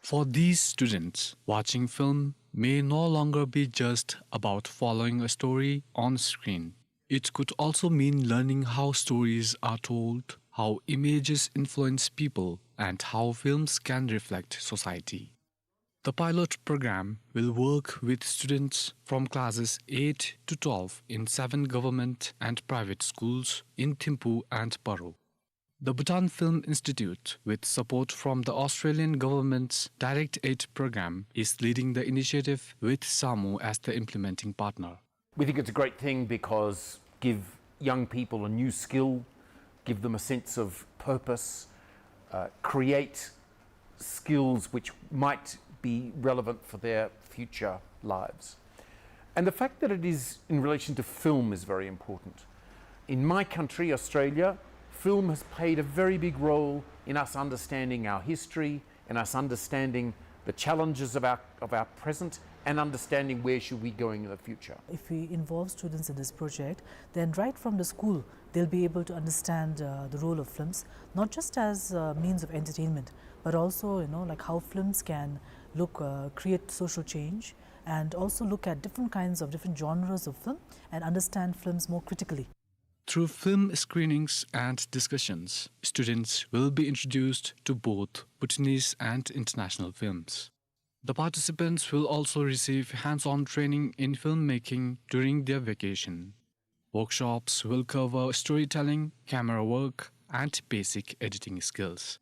For these students, watching film may no longer be just about following a story on screen. It could also mean learning how stories are told, how images influence people, and how films can reflect society. The pilot program will work with students from classes eight to twelve in seven government and private schools in Thimphu and Paro. The Bhutan Film Institute, with support from the Australian government's Direct Aid program, is leading the initiative with SAMU as the implementing partner. We think it's a great thing because give young people a new skill, give them a sense of purpose, uh, create skills which might be relevant for their future lives. And the fact that it is in relation to film is very important. In my country, Australia, film has played a very big role in us understanding our history, in us understanding the challenges of our, of our present, and understanding where should we going in the future. If we involve students in this project, then right from the school, they'll be able to understand, uh, the role of films, not just as a means of entertainment, but also, you know, like, how films can look, uh, create social change, and also look at different kinds of different genres of film and understand films more critically. Through film screenings and discussions, students will be introduced to both Bhutanese and international films. The participants will also receive hands-on training in filmmaking during their vacation. Workshops will cover storytelling, camera work, and basic editing skills.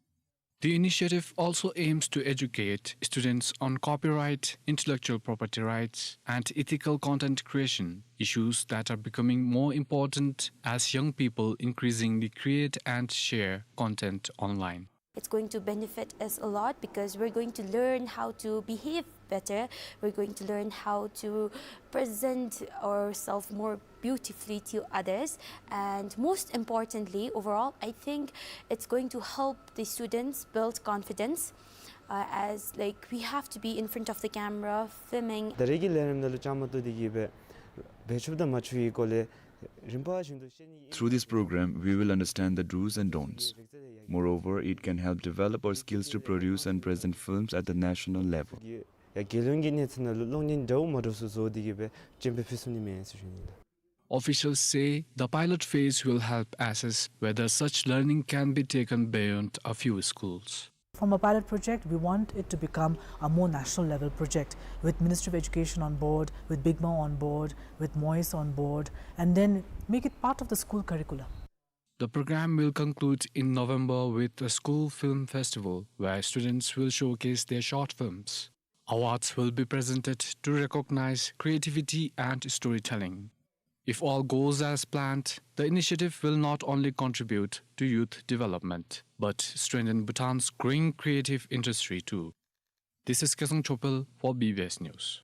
The initiative also aims to educate students on copyright, intellectual property rights, and ethical content creation, issues that are becoming more important as young people increasingly create and share content online. It's going to benefit us a lot because we're going to learn how to behave better. We're going to learn how to present ourselves more beautifully to others. And most importantly, overall, I think it's going to help the students build confidence, uh, as, like, we have to be in front of the camera filming. ད་རེས་ཀྱི་ལས་རིམ་ནང་ལུ་བཅའ་མར་གཏོགས་ཏེ་གིས་སྦེ་བེད་སྤྱོད་དང་མ་བྱུང་བའི་སྐོར་ལས་རིམ་པ་བཞིན་དུ་ཤེས་ནི། Through this program, we will understand the do's and don'ts. Moreover, it can help develop our skills to produce and present films at the national level. ཡ་རྒྱལ་ཡོངས་ཀྱི་གནས་ཚད་ནང་ལུ་གློག་བརྙན་འདྲཝ་མ་འདྲཝ་ཚུ་བཟོ་སྟེ་གིས་སྦེ་སྤྱན་འབུལ་ཕུལ་ཚུགས་ནི་མས་ཟེར་ཞུ་ནི་ལགས། Officials say the pilot phase will help assess whether such learning can be taken beyond a few schools. From a pilot project, we want it to become a more national level project, with Ministry of Education on board, with BIGMA on board, with MOIS on board, and then make it part of the school curricula. The program will conclude in November with a school film festival where students will showcase their short films. Awards will be presented to recognize creativity and storytelling. If all goes as planned, the initiative will not only contribute to youth development, but strengthen Bhutan's growing creative industry too. This is Kesang Chopel for B B S News.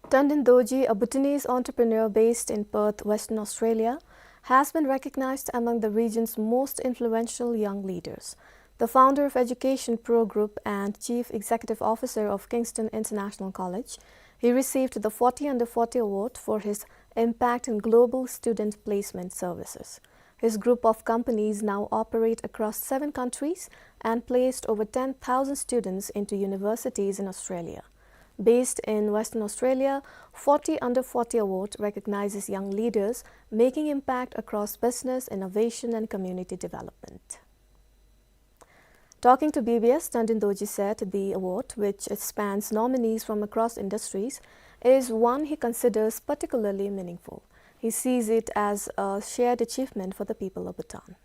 Tandin Dorji, a Bhutanese entrepreneur based in Perth, Western Australia, has been recognized among the region's most influential young leaders. The founder of Education Pro Group and Chief Executive Officer of Kingston International College, he received the forty under forty award for his impact in global student placement services. His group of companies now operate across seven countries and placed over ten thousand students into universities in Australia. Based in Western Australia, forty under forty award recognizes young leaders making impact across business, innovation, and community development. Talking to B B S, Tandin Dorji said the award, which spans nominees from across industries, is one he considers particularly meaningful. He sees it as a shared achievement for the people of Bhutan.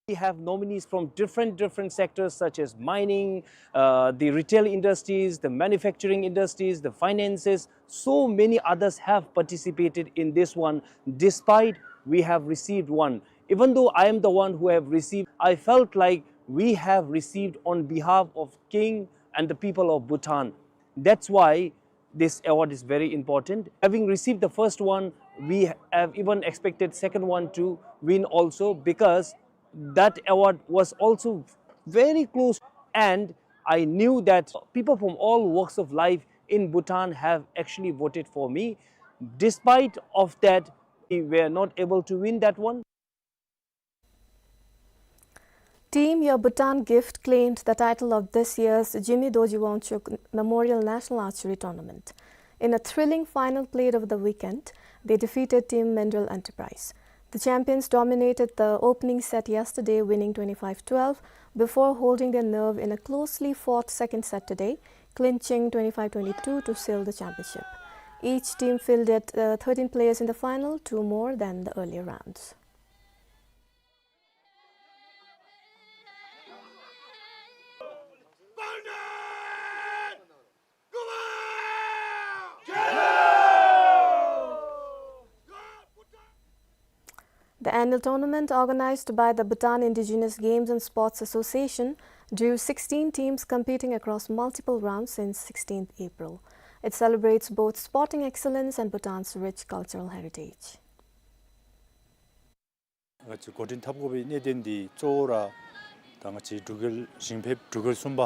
We have nominees from different, different sectors such as mining, uh, the retail industries, the manufacturing industries, the finances. So many others have participated in this one, despite we have received one. Even though I am the one who have received, I felt like we have received on behalf of King and the people of Bhutan. That's why this award is very important. Having received the first one, we have even expected second one to win also, because that award was also very close, and I knew that people from all walks of life in Bhutan have actually voted for me. Despite of that, we were not able to win that one. Team Your Bhutan Gift claimed the title of this year's Jigme Dorji Wangchuk Memorial National Archery Tournament. In a thrilling final played over the weekend, they defeated Team Mineral Enterprise. The champions dominated the opening set yesterday, winning twenty-five twelve, before holding their nerve in a closely fought second set today, clinching twenty-five twenty-two to seal the championship. Each team fielded, uh, thirteen players in the final, two more than the earlier rounds. The annual tournament, organized by the Bhutan Indigenous Games and Sports Association, drew sixteen teams competing across multiple rounds since sixteenth April. It celebrates both sporting excellence and Bhutan's rich cultural heritage. ང་བཅས་འགོ་འདྲེན་འཐབ་དགོ་པའི་གནད་དོན་འདི་གཙོ་བོ་ར་ད་ང་བཅས་འབྲུག་རྒྱལ་ཞིང་ཕེབས་འབྲུག་རྒྱལ་གསུམ་པ་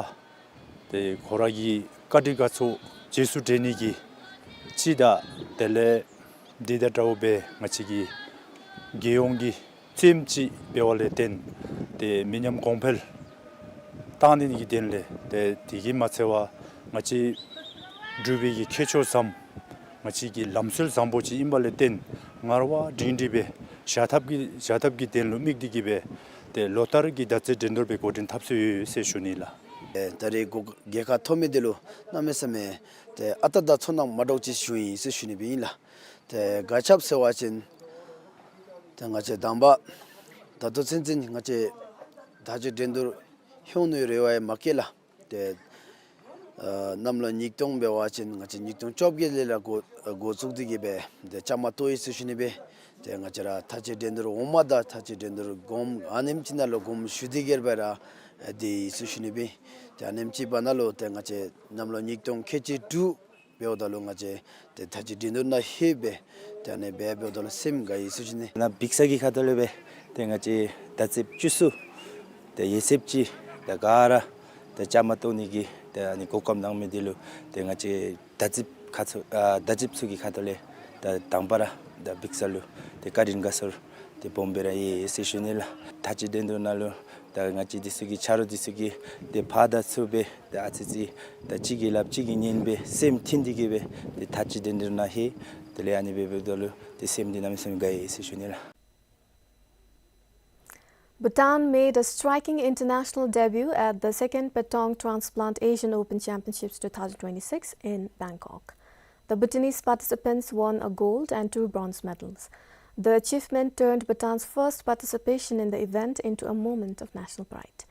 དེ་ཁོ་ར་གི་བཀའ་དྲིན་དགའ་ཚོར་རྗེས་སུ་དྲན་ནི་གི་ཅིག་དང་དེ་ལས་འདི་དང་འདྲཝ་སྦེ་ང་བཅས་ཀྱི་རྒྱལ་ཡོངས་ཀྱི་རྩེདམོ་ཅིག་འབདཝ་ལས་བརྟེན་ཏེ་མི་ཉམས་གོང་འཕེལ་བཏང་ནི་གི་དོན་ལས་ཏེ་དེ་གིས་མ་ཚད་པར་ང་བཅས་འབྲུག་པའི་གི་ཁྱད་ཆོས་སམ་ང་བཅས་ཀྱི་ལམ་སྲོལ་བཟང་པོ་ཅིག་ཨིན་པ་ལས་བརྟེན་ངར་བ་སྒྲིང་སྒྲི་སྦེ་བཞག་ཐབས་ཀྱི་བཞག་ཐབས་ཀྱི་དོན་ལུ་དམིགས་ཏེ་གིས་སྦེ་ཏེ་ལོ་ལྟར་གྱི་མདའ་རྩེད་འགྲན་བསྡུར་སྦེ་འགོ་འདྲེན་འཐབ་སྲོལ་ཡོད་ཟེར་ཞུ་ནི་ལགས། ཨེ་ད་རེས་གོ་རྒྱལ་ཁ་ཐོབ་མི་འདི་ལུ་གནམ་མེད་ས་མེད་ཏེ་ཨ་རྟག་དང་ཚོར་སྣང་མ་འདྲཝ་ཅིག་བྱུང་ཡི་ཟེར་ཞུ་ནི་སྦེ་ཨིན་ལགས། ཏེ་ག་ཅི་སྦེ་ཟེར་བ་ཅིན་ཏེ་ང་བཅས་དང་པ་ད་ལྟོ་ཚུན་ཚོད་ང་བཅས་མདའ་རྩེད་འགྲན་བསྡུར་ལྷོད་ནི་རེ་བ་ཡང་མ་བསྐྱེད་ལགས། ཏེ་ཨ་གནམ་ལོ་ཉིས་སྟོང་འབད་བ་ཅིན་ང་བཅས་ཉིས་སྟོང་བཅོ་བརྒྱད་ལས་ར་འགོ་འགོ་བཙུགས་ཏེ་གིས་སྦེ་ཏེ་བཅའ་མར་གཏོགས་ཡི་ཟེར་ཞུ་ནི་སྦེ། ཏེ་ང་བཅས་ར་མདའ་རྩེད་འགྲན་བསྡུར་འོངམ་དང་མདའ་རྩེད་འགྲན་བསྡུར་གོངམ་ཨ་ནེམ་ཅིག་ནང་ལུ་དགོངསམ་ཞུ་སྟེ་གིས་སྦེ་ར་སྡོད་ཡི་ཟེར་ཞུ་ནི་སྦེ། ཏེ་ཨ་ནེམ་ཅིག་བར་ན་ལུ་ཏེ་ང་བཅས་གནམ་ལོ་ཉིས་སྟོང་ཁལ་གཅིག་དྲུག་འབདཝ་ད་ལུ་ང་བཅས་ཏེ་མདའ་རྩེད་འགྲན་བསྡུར་ནང་ལྷོད་སྦེ་ཏེ་ཨ་ནི་སྦེ་འབདཝ་ད་ལུ་སེམས་དགའ་ཡི་ཟེར་ཞུ་ནི། ནཱ་འབིགས་ས་གི་ཁ་ཐུག་ལས་སྦེ་ཏེ་ང་བཅས་མདའ་རྩེདཔ་བཅུ་གསུམ་ཏེ་ཡོད་ཚད་ཅིག་ཏེ་ག་ར་ཏེ་བཅའ་མར་གཏོགས་ནི་གི་ཏེ་ཨ་ནི་གོ་སྐབས་གནང་མི་འདི་ལུ་ཏེ་ང་བཅས་མདའ་རྩེདཔ་ཁ་ཐུག་ཨ་མདའ་རྩེདཔ་ཚུ་གི་ཁ་ཐུག་ལས་ད་དང་པ་ར་ད་འབིགས་ས་ལུ་ཏེ་བཀའ་དྲིན་དགའ་ཚོར་ཏེ་སྦོམ་སྦེ་ར་ཡོད་ཟེར་ཞུ་ནི་ལགས། མདའ་རྩེད་འགྲན་བསྡུར་ནང་ལུ་ད་ང་བཅས་འདི་ཚུ་གི་ཆ་རོགས་འདི་ཚུ་གིས་ཏེ་ཕར་དང་ཚུར་སྦེ་ཏེ་ཨ་ཙི་ཙི་ད་གཅིག་གིས་སླབ་གཅིག་གིས་ཉན་སྦེ་སེམས་མཐུན་ཏེ་གིས་སྦེ་ཏེ་མདའ་རྩེད་འགྲན་བསྡུར་ནང་ལྷོད། དེ་ལས་ཨ་ནི་སྦེ་འབདཝ་ད་ལུ་ཏེ་སེམས་འདི་གནམ་མེད་ས་མེད་དགའ་ཡི་ཟེར་ཞུ་ནི་ལགས། Bhutan made a striking international debut at the second Patong Transplant Asian Open Championships two thousand twenty-six in Bangkok. The Bhutanese participants won a gold and two bronze medals. The achievement turned Bhutan's first participation in the event into a moment of national pride.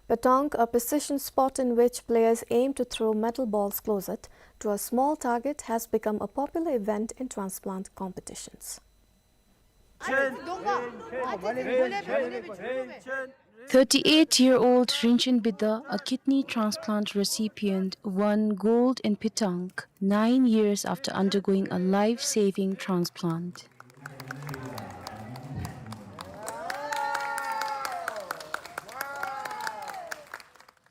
Patong, a precision sport in which players aim to throw metal balls closer to a small target, has become a popular event in transplant competitions. Thirty-eight-year-old Rinchen Bida, a kidney transplant recipient, won gold in Patong nine years after undergoing a life-saving transplant.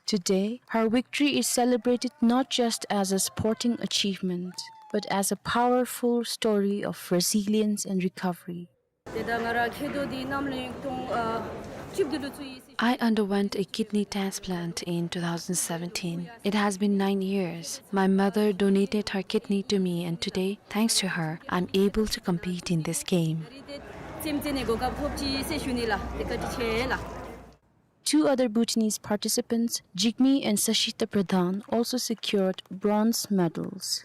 Today, her victory is celebrated not just as a sporting achievement, but as a powerful story of resilience and recovery. I underwent a kidney transplant in two thousand seventeen. It has been nine years. My mother donated her kidney to me, and today, thanks to her, I'm able to compete in this game. Two other Bhutanese participants, Jigme and Sashita Pradhan, also secured bronze medals.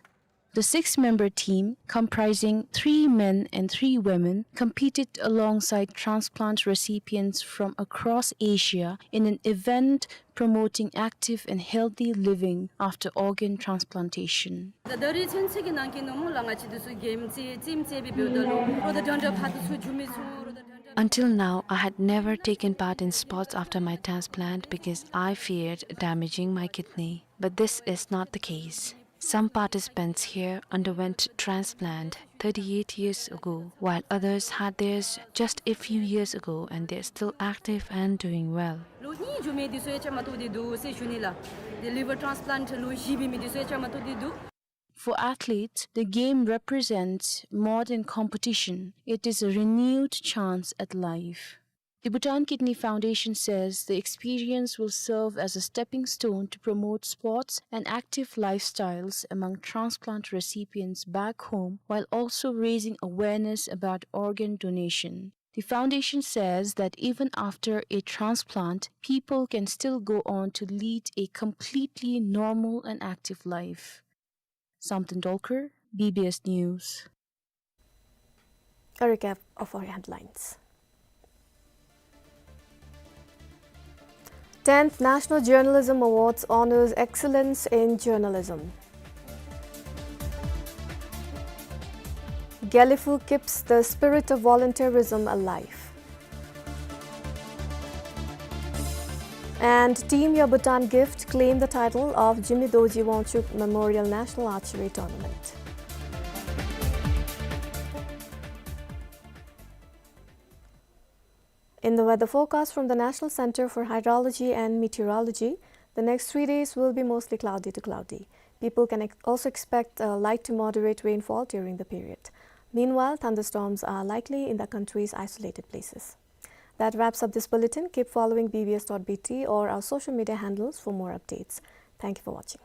The six-member team, comprising three men and three women, competed alongside transplant recipients from across Asia in an event promoting active and healthy living after organ transplantation. ད་ད་རེས་ཚུན་ཚོད་ཀྱི་ནང་གི་ནང་ལུ་ང་བཅས་འདི་ཚུ་གེམ་རྩེད་རྩེདམོ་རྩེད་སྦེ་འབདཝ་ད་ལུ་རོགས་དང་འདྲན་འདྲ་ཕར་ཚུར་འགྱོ་མི་ཚུགས། རོགས་དང་འདྲན་འདྲ། Until now, I had never taken part in sports after my transplant because I feared damaging my kidney. But this is not the case. Some participants here underwent transplant thirty-eight years ago, while others had theirs just a few years ago, and they're still active and doing well. ལོ་གཉིས་འགྱོ་མི་འདི་ཚུ་ཡང་བཅའ་མར་གཏོགས་ཏེ་འདུག་ཟེར་ཞུ་ནི་ལགས། ཏེ་ལི་ཝར་ཊཱན་སི་པི་ལཱནཊ་ལོ་བཞི་འབད་མི་འདི་ཚུ་ཡང་བཅའ་མར་གཏོགས་ཏེ་འདུག། For athletes, the game represents more than competition. It is a renewed chance at life. The Bhutan Kidney Foundation says the experience will serve as a stepping stone to promote sports and active lifestyles among transplant recipients back home, while also raising awareness about organ donation. The foundation says that even after a transplant, people can still go on to lead a completely normal and active life. Samten Dolkar, B B S News. A recap of our headlines. Tenth National Journalism Awards honors excellence in journalism. Gelephu keeps the spirit of volunteerism alive. And Team Your Bhutan Gift claim the title of Jigme Dorji Wangchuck Memorial National Archery Tournament. In the weather forecast from the National Center for Hydrology and Meteorology, the next three days will be mostly cloudy to cloudy. People can ex-, also expect a light to moderate rainfall during the period. Meanwhile, thunderstorms are likely in the country's isolated places. That wraps up this bulletin. Keep following B B S dot B T or our social media handles for more updates. Thank you for watching.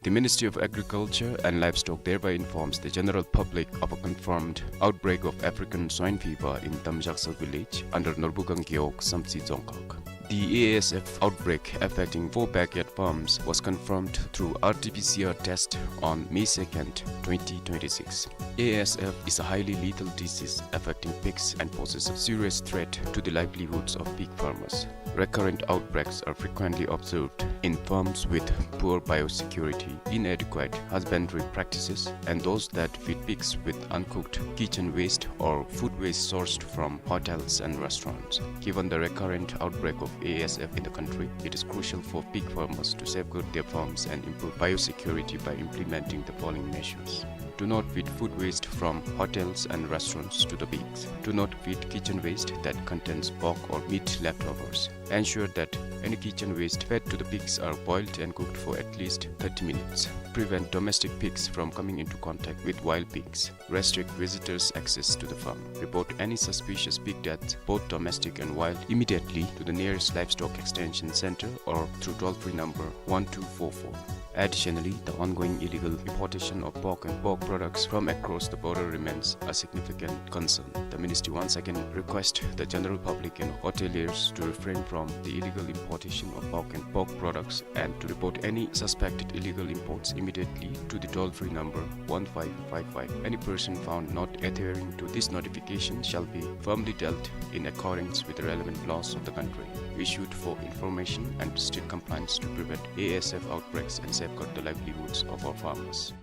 The Ministry of Agriculture and Livestock thereby informs the general public of a confirmed outbreak of African swine fever in Tamjangsa village under Norbukang Gewog, Samtse Dzongkhag. The A S F outbreak affecting four backyard farms was confirmed through R T P C R test on May second, twenty twenty-six. A S F is a highly lethal disease affecting pigs and poses a serious threat to the livelihoods of pig farmers. Recurrent outbreaks are frequently observed in farms with poor biosecurity, inadequate husbandry practices, and those that feed pigs with uncooked kitchen waste or food waste sourced from hotels and restaurants. Given the recurrent outbreak of A S F in the country, it is crucial for pig farmers to safeguard their farms and improve biosecurity by implementing the following measures. Do not feed food waste from hotels and restaurants to the pigs. Do not feed kitchen waste that contains pork or meat leftovers. Ensure that any kitchen waste fed to the pigs are boiled and cooked for at least thirty minutes. Prevent domestic pigs from coming into contact with wild pigs. Restrict visitors' access to the farm. Report any suspicious pig death, both domestic and wild, immediately to the nearest livestock extension center or through toll-free number one two four four. Additionally, the ongoing illegal importation of pork and pork products from across the border remains a significant concern. The ministry once again requests the general public and hoteliers to refrain from the illegal importation of pork and pork products and to report any suspected illegal imports immediately to the toll-free number one five five five. Any person found not adhering to this notification shall be firmly dealt in accordance with the relevant laws of the country issued for information and strict compliance to prevent A S F outbreaks and safeguard the livelihoods of our farmers.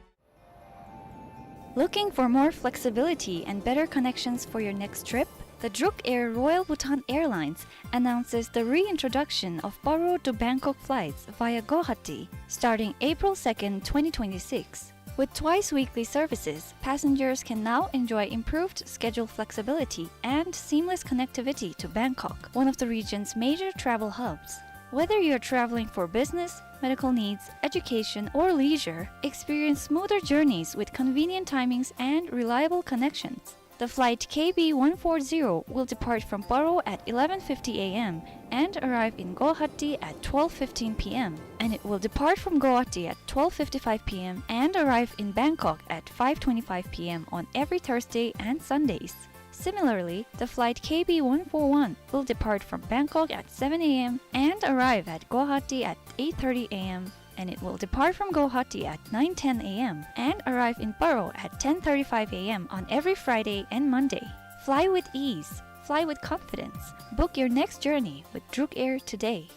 Looking for more flexibility and better connections for your next trip? The Druk Air Royal Bhutan Airlines announces the reintroduction of Paro to Bangkok flights via Guwahati starting April second, twenty twenty-six. With twice weekly services, passengers can now enjoy improved schedule flexibility and seamless connectivity to Bangkok, one of the region's major travel hubs. Whether you're traveling for business, medical needs, education, or leisure, experience smoother journeys with convenient timings and reliable connections. The flight K B one four zero will depart from Paro at eleven fifty A M and arrive in Guwahati at twelve fifteen P M, and it will depart from Guwahati at twelve fifty-five P M and arrive in Bangkok at five twenty-five P M on every Thursday and Sundays. Similarly, the flight K B one four one will depart from Bangkok at seven A M and arrive at Guwahati at eight thirty A M, and it will depart from Guwahati at nine ten A M and arrive in Paro at ten thirty-five A M on every Friday and Monday. Fly with ease. Fly with confidence. Book your next journey with Druk Air today.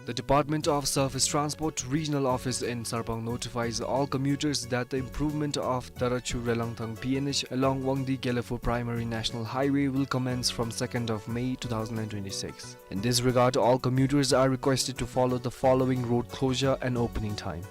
The Department of Surface Transport Regional Office in Sarpang notifies all commuters that the improvement of Tarachu Relangthang P N H along Wangdi Gelephu Primary National Highway will commence from second of May two thousand and twenty-six. In this regard, all commuters are requested to follow the following road closure and opening time.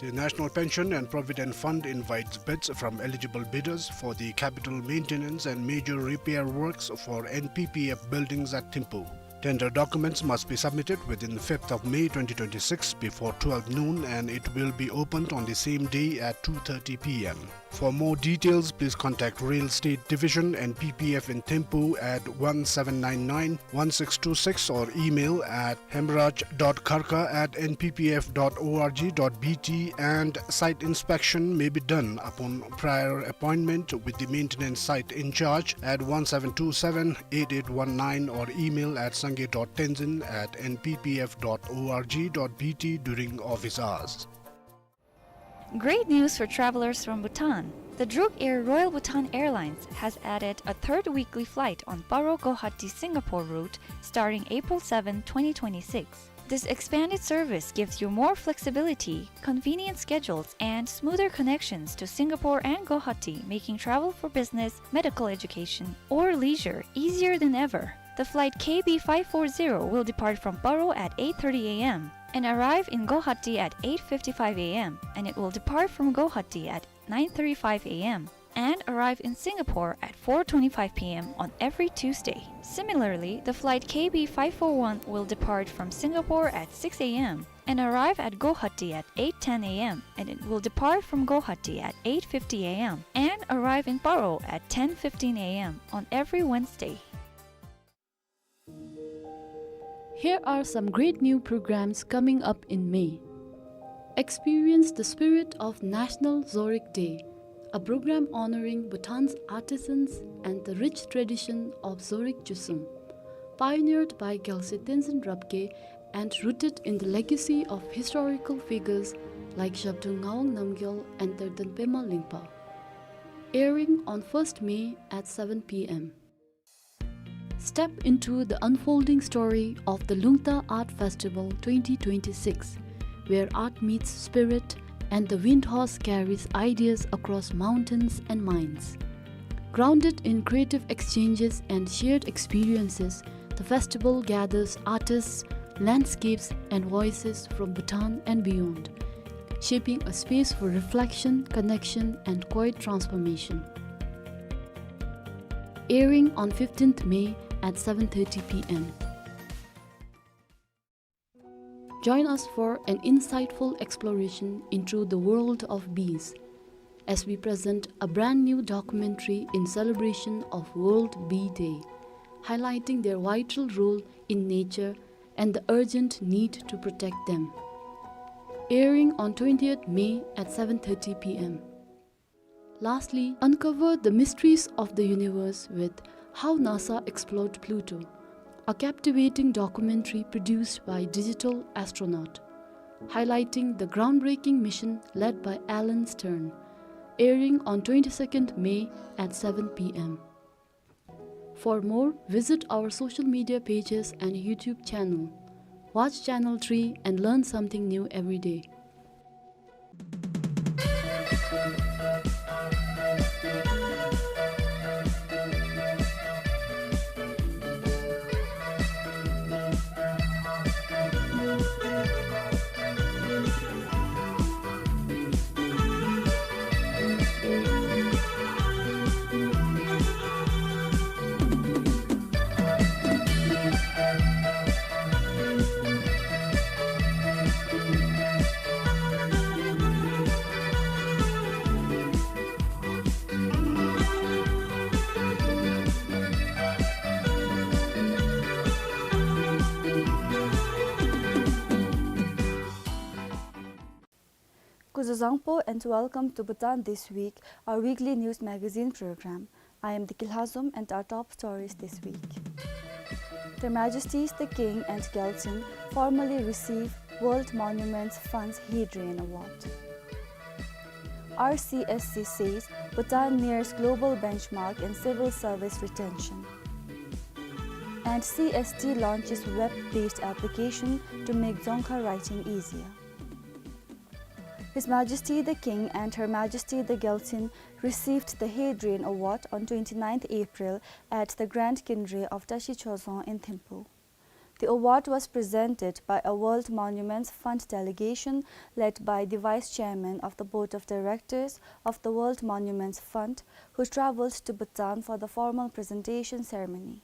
The National Pension and Provident Fund invites bids from eligible bidders for the capital maintenance and major repair works for N P P F buildings at Thimphu. Tender documents must be submitted within fifth of May twenty twenty-six before twelve noon, and it will be opened on the same day at two thirty P M. For more details, please contact Real Estate Division, N P P F in Thimphu at one seven nine nine one six two six or email at hemraj dot kharka at N P P F dot org dot B T, and site inspection may be done upon prior appointment with the maintenance site in charge at one seven two seven eight eight one nine or email at sangay dot tenzin at N P P F dot org dot B T during office hours. Great news for travelers from Bhutan. The Druk Air Royal Bhutan Airlines has added a third weekly flight on Paro Guwahati Singapore route starting April seventh, twenty twenty-six. This expanded service gives you more flexibility, convenient schedules, and smoother connections to Singapore and Guwahati, making travel for business, medical education, or leisure easier than ever. The flight K B five four zero will depart from Paro at eight thirty A M and arrive in Guwahati at eight fifty-five A M, and it will depart from Guwahati at nine thirty-five A M and arrive in Singapore at four twenty-five P M on every Tuesday. Similarly, the flight K B five four one will depart from Singapore at six A M and arrive at Guwahati at eight ten A M, and it will depart from Guwahati at eight fifty A M and arrive in Paro at ten fifteen A M on every Wednesday. Here are some great new programs coming up in May. Experience the spirit of National Zorig Day, a program honoring Bhutan's artisans and the rich tradition of Zorig Chusum, pioneered by Gyalse Tenzin Rabgye and rooted in the legacy of historical figures like Zhabdrung Ngawang Namgyal and Terton Pema Lingpa. Airing on first May at seven P M. Step into the unfolding story of the Lungta Art Festival twenty twenty-six, where art meets spirit and the wind horse carries ideas across mountains and minds. Grounded in creative exchanges and shared experiences, the festival gathers artists, landscapes, and voices from Bhutan and beyond, shaping a space for reflection, connection, and quiet transformation. Airing on fifteenth May at seven thirty P M. Join us for an insightful exploration into the world of bees as we present a brand new documentary in celebration of World Bee Day, highlighting their vital role in nature and the urgent need to protect them. Airing on twentieth May at seven thirty P M. Lastly, uncover the mysteries of the universe with How NASA Explored Pluto, a captivating documentary produced by Digital Astronaut, highlighting the groundbreaking mission led by Alan Stern, airing on twenty-second May at seven P M. For more, visit our social media pages and YouTube channel. Watch Channel three and learn something new every day. Zozangpo and welcome to Bhutan This Week, our weekly news magazine program. I am Diki Lhazom and our top stories this week. Their Majesties the King and Gyaltsuen formally receive World Monuments Fund's Hadrian Award. R C S C says Bhutan nears global benchmark in civil service retention. And C S T launches web-based application to make Dzongkha writing easier. His Majesty the King and Her Majesty the Gyaltsuen received the Hadrian Award on twenty-ninth April at the Grand Kinre of Tashi Chodzong in Thimphu. The award was presented by a World Monuments Fund delegation led by the Vice Chairman of the Board of Directors of the World Monuments Fund, who travelled to Bhutan for the formal presentation ceremony.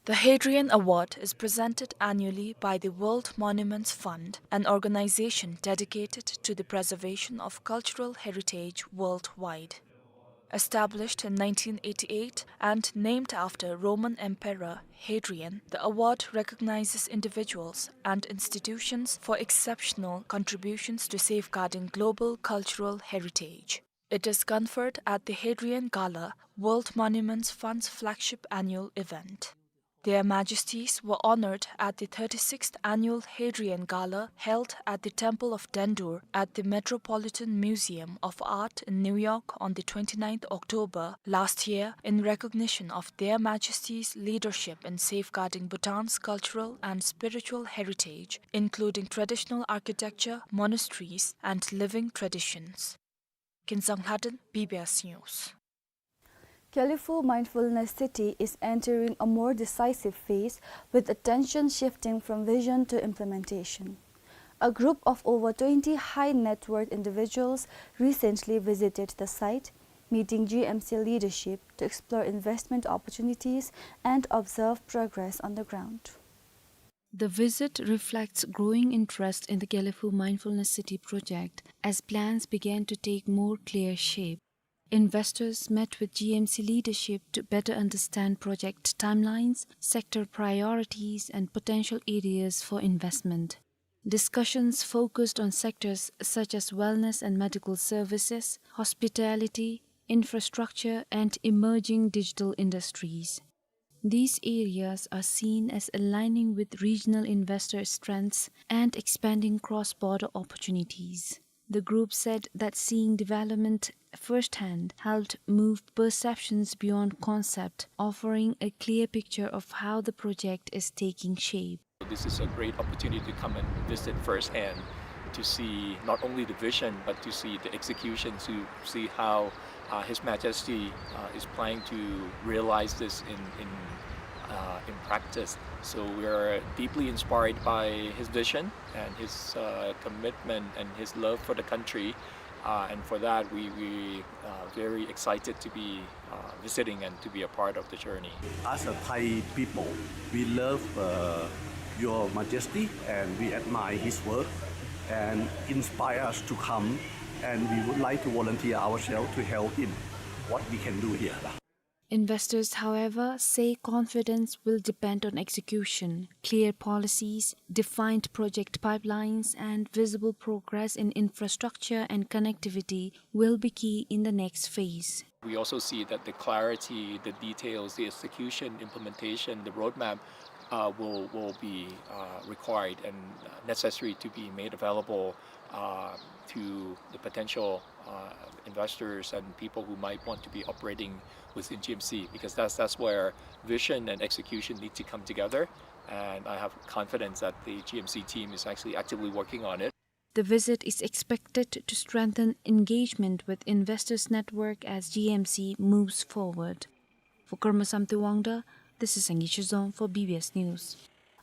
The Hadrian Award is presented annually by the World Monuments Fund, an organization dedicated to the preservation of cultural heritage worldwide. Established in nineteen eighty-eight and named after Roman Emperor Hadrian, the award recognizes individuals and institutions for exceptional contributions to safeguarding global cultural heritage. It is conferred at the Hadrian Gala, World Monuments Fund's flagship annual event. Their Majesties were honored at the thirty-sixth Annual Hadrian Gala held at the Temple of Dendur at the Metropolitan Museum of Art in New York on the twenty-ninth October last year in recognition of Their Majesties' leadership in safeguarding Bhutan's cultural and spiritual heritage, including traditional architecture, monasteries, and living traditions. Kinzang Lhaden, B B S News. Gelephu Mindfulness City is entering a more decisive phase, with attention shifting from vision to implementation. A group of over twenty high net worth individuals recently visited the site, meeting G M C leadership to explore investment opportunities and observe progress on the ground. The visit reflects growing interest in the Gelephu Mindfulness City project as plans began to take more clear shape. Investors met with G M C leadership to better understand project timelines, sector priorities, and potential areas for investment. Discussions focused on sectors such as wellness and medical services, hospitality, infrastructure, and emerging digital industries. These areas are seen as aligning with regional investor strengths and expanding cross-border opportunities. The group said that seeing development firsthand helped move perceptions beyond concept, offering a clear picture of how the project is taking shape. This is a great opportunity to come and visit firsthand, to see not only the vision, but to see the execution, to see how, uh, His Majesty, uh, is planning to realize this in, in, uh, in practice. So we are deeply inspired by his vision and his, uh, commitment and his love for the country. Uh, and for that, we, we, uh, very excited to be, uh, visiting and to be a part of the journey. As a Thai people, we love, uh, Your Majesty, and we admire his work, and inspire us to come, and we would like to volunteer ourselves to help him, what we can do here. Investors, however, say confidence will depend on execution, clear policies, defined project pipelines, and visible progress in infrastructure and connectivity will be key in the next phase. We also see that the clarity, the details, the execution, implementation, the roadmap, uh, will, will be, uh, required and, uh, necessary to be made available, uh, to the potential, uh, investors and people who might want to be operating within G M C, because that's, that's where vision and execution need to come together. And I have confidence that the G M C team is actually actively working on it. The visit is expected to strengthen engagement with investors' network as G M C moves forward. For Karma Samte Wangda, this is Sangay Chizom for B B S News.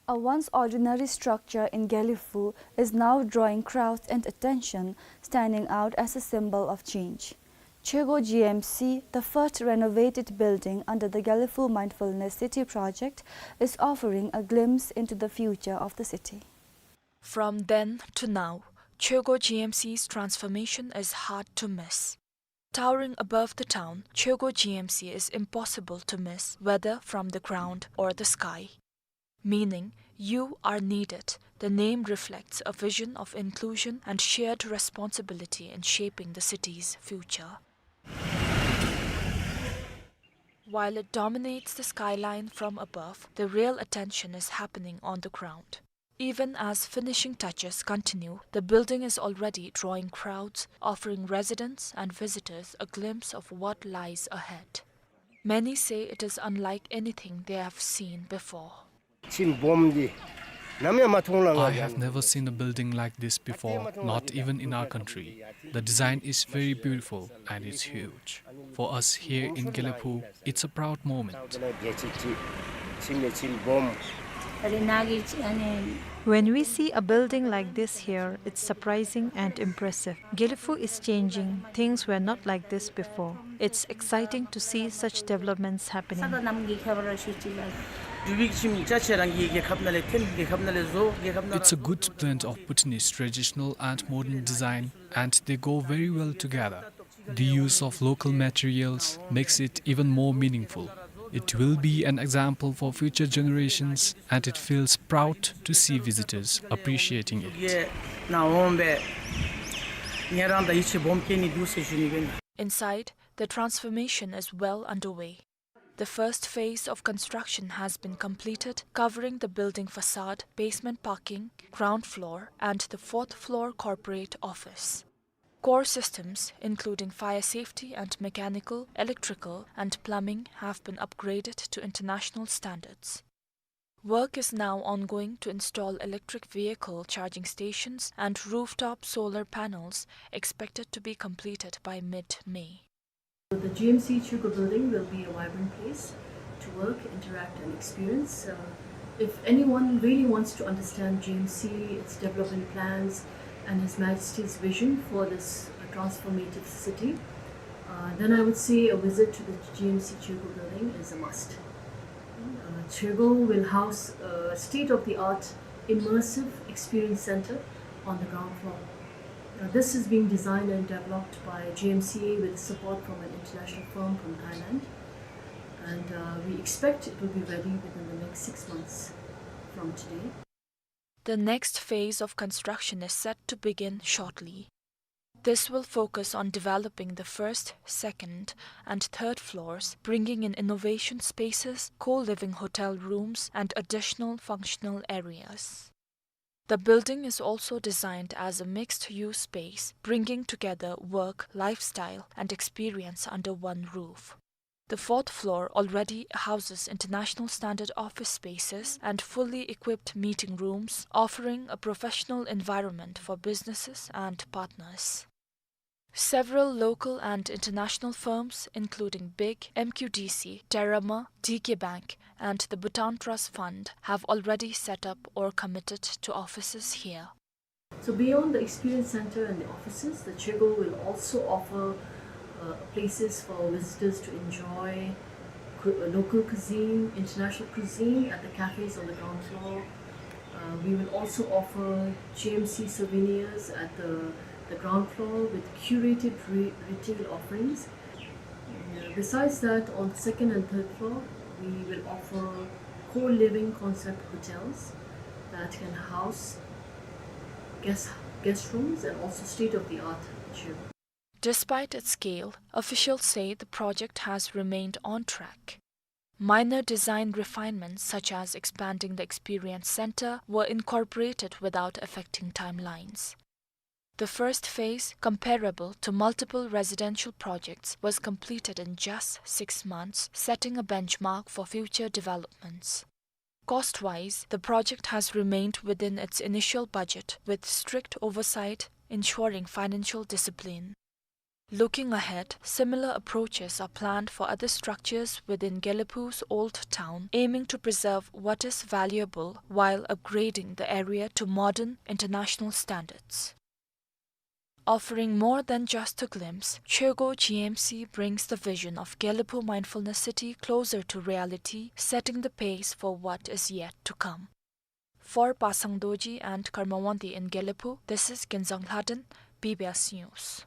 A once ordinary structure in Gelephu is now drawing crowds and attention, standing out as a symbol of change. Choegyo G M C, the first renovated building under the Gelephu Mindfulness City project, is offering a glimpse into the future of the city. From then to now, Choegyo G M C's transformation is hard to miss. Towering above the town, Choegyo G M C is impossible to miss, whether from the ground or the sky. Meaning, "You are needed." The name reflects a vision of inclusion and shared responsibility in shaping the city's future. While it dominates the skyline from above, the real attention is happening on the ground. Even as finishing touches continue, the building is already drawing crowds, offering residents and visitors a glimpse of what lies ahead. Many say it is unlike anything they have seen before. I have never seen a building like this before, not even in our country. The design is very beautiful and it's huge. For us here in Gelephu, it's a proud moment. When we see a building like this here, it's surprising and impressive. Gelephu is changing. Things were not like this before. It's exciting to see such developments happening. It's a good blend of Bhutanese traditional and modern design, and they go very well together. The use of local materials makes it even more meaningful. It will be an example for future generations, and it feels proud to see visitors appreciating it. Inside, the transformation is well underway. The first phase of construction has been completed, covering the building facade, basement parking, ground floor, and the fourth floor corporate office. Core systems, including fire safety and mechanical, electrical, and plumbing, have been upgraded to international standards. Work is now ongoing to install electric vehicle charging stations and rooftop solar panels, expected to be completed by mid-May. The G M C Chirgo building will be a vibrant place to work, interact, and experience. Uh, if anyone really wants to understand G M C, its development plans, and His Majesty's vision for this, uh, transformative city, uh, then I would say a visit to the G M C Chirgo building is a must. Uh, Chirgo will house a state-of-the-art immersive experience center on the ground floor. Uh, this is being designed and developed by G M C A with support from an international firm from Thailand. And, uh, we expect it will be ready within the next six months from today. The next phase of construction is set to begin shortly. This will focus on developing the first, second, and third floors, bringing in innovation spaces, co-living hotel rooms, and additional functional areas. The building is also designed as a mixed-use space, bringing together work, lifestyle, and experience under one roof. The fourth floor already houses international standard office spaces and fully equipped meeting rooms, offering a professional environment for businesses and partners. Several local and international firms, including big M Q D C, Terama, D K Bank, and the Bhutan Trust Fund, have already set up or committed to offices here. So beyond the experience center and the offices, the Chirgo will also offer, uh, places for visitors to enjoy cu-, uh, local cuisine, international cuisine at the cafes on the ground floor. Uh, we will also offer G M C souvenirs at the, the ground floor with curated re-, retail offerings. Uh, besides that, on the second and third floor, we will offer co-living concept hotels that can house guest, guest rooms and also state-of-the-art gym. Despite its scale, officials say the project has remained on track. Minor design refinements, such as expanding the experience center, were incorporated without affecting timelines. The first phase, comparable to multiple residential projects, was completed in just six months, setting a benchmark for future developments. Cost-wise, the project has remained within its initial budget, with strict oversight ensuring financial discipline. Looking ahead, similar approaches are planned for other structures within Gelephu's old town, aiming to preserve what is valuable while upgrading the area to modern international standards. Offering more than just a glimpse, Chirgo G M C brings the vision of Gelephu Mindfulness City closer to reality, setting the pace for what is yet to come. For Pasang Dorji and Karma Wangdi in Gelephu, this is Genzang Lhaden, B B S News.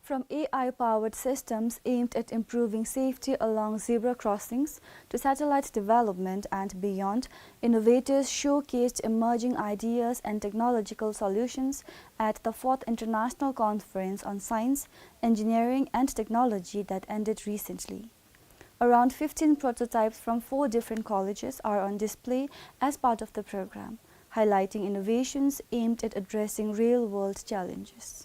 From A I-powered systems aimed at improving safety along zebra crossings to satellite development and beyond, innovators showcased emerging ideas and technological solutions at the fourth International Conference on Science, Engineering and Technology that ended recently. Around fifteen prototypes from four different colleges are on display as part of the program, highlighting innovations aimed at addressing real-world challenges.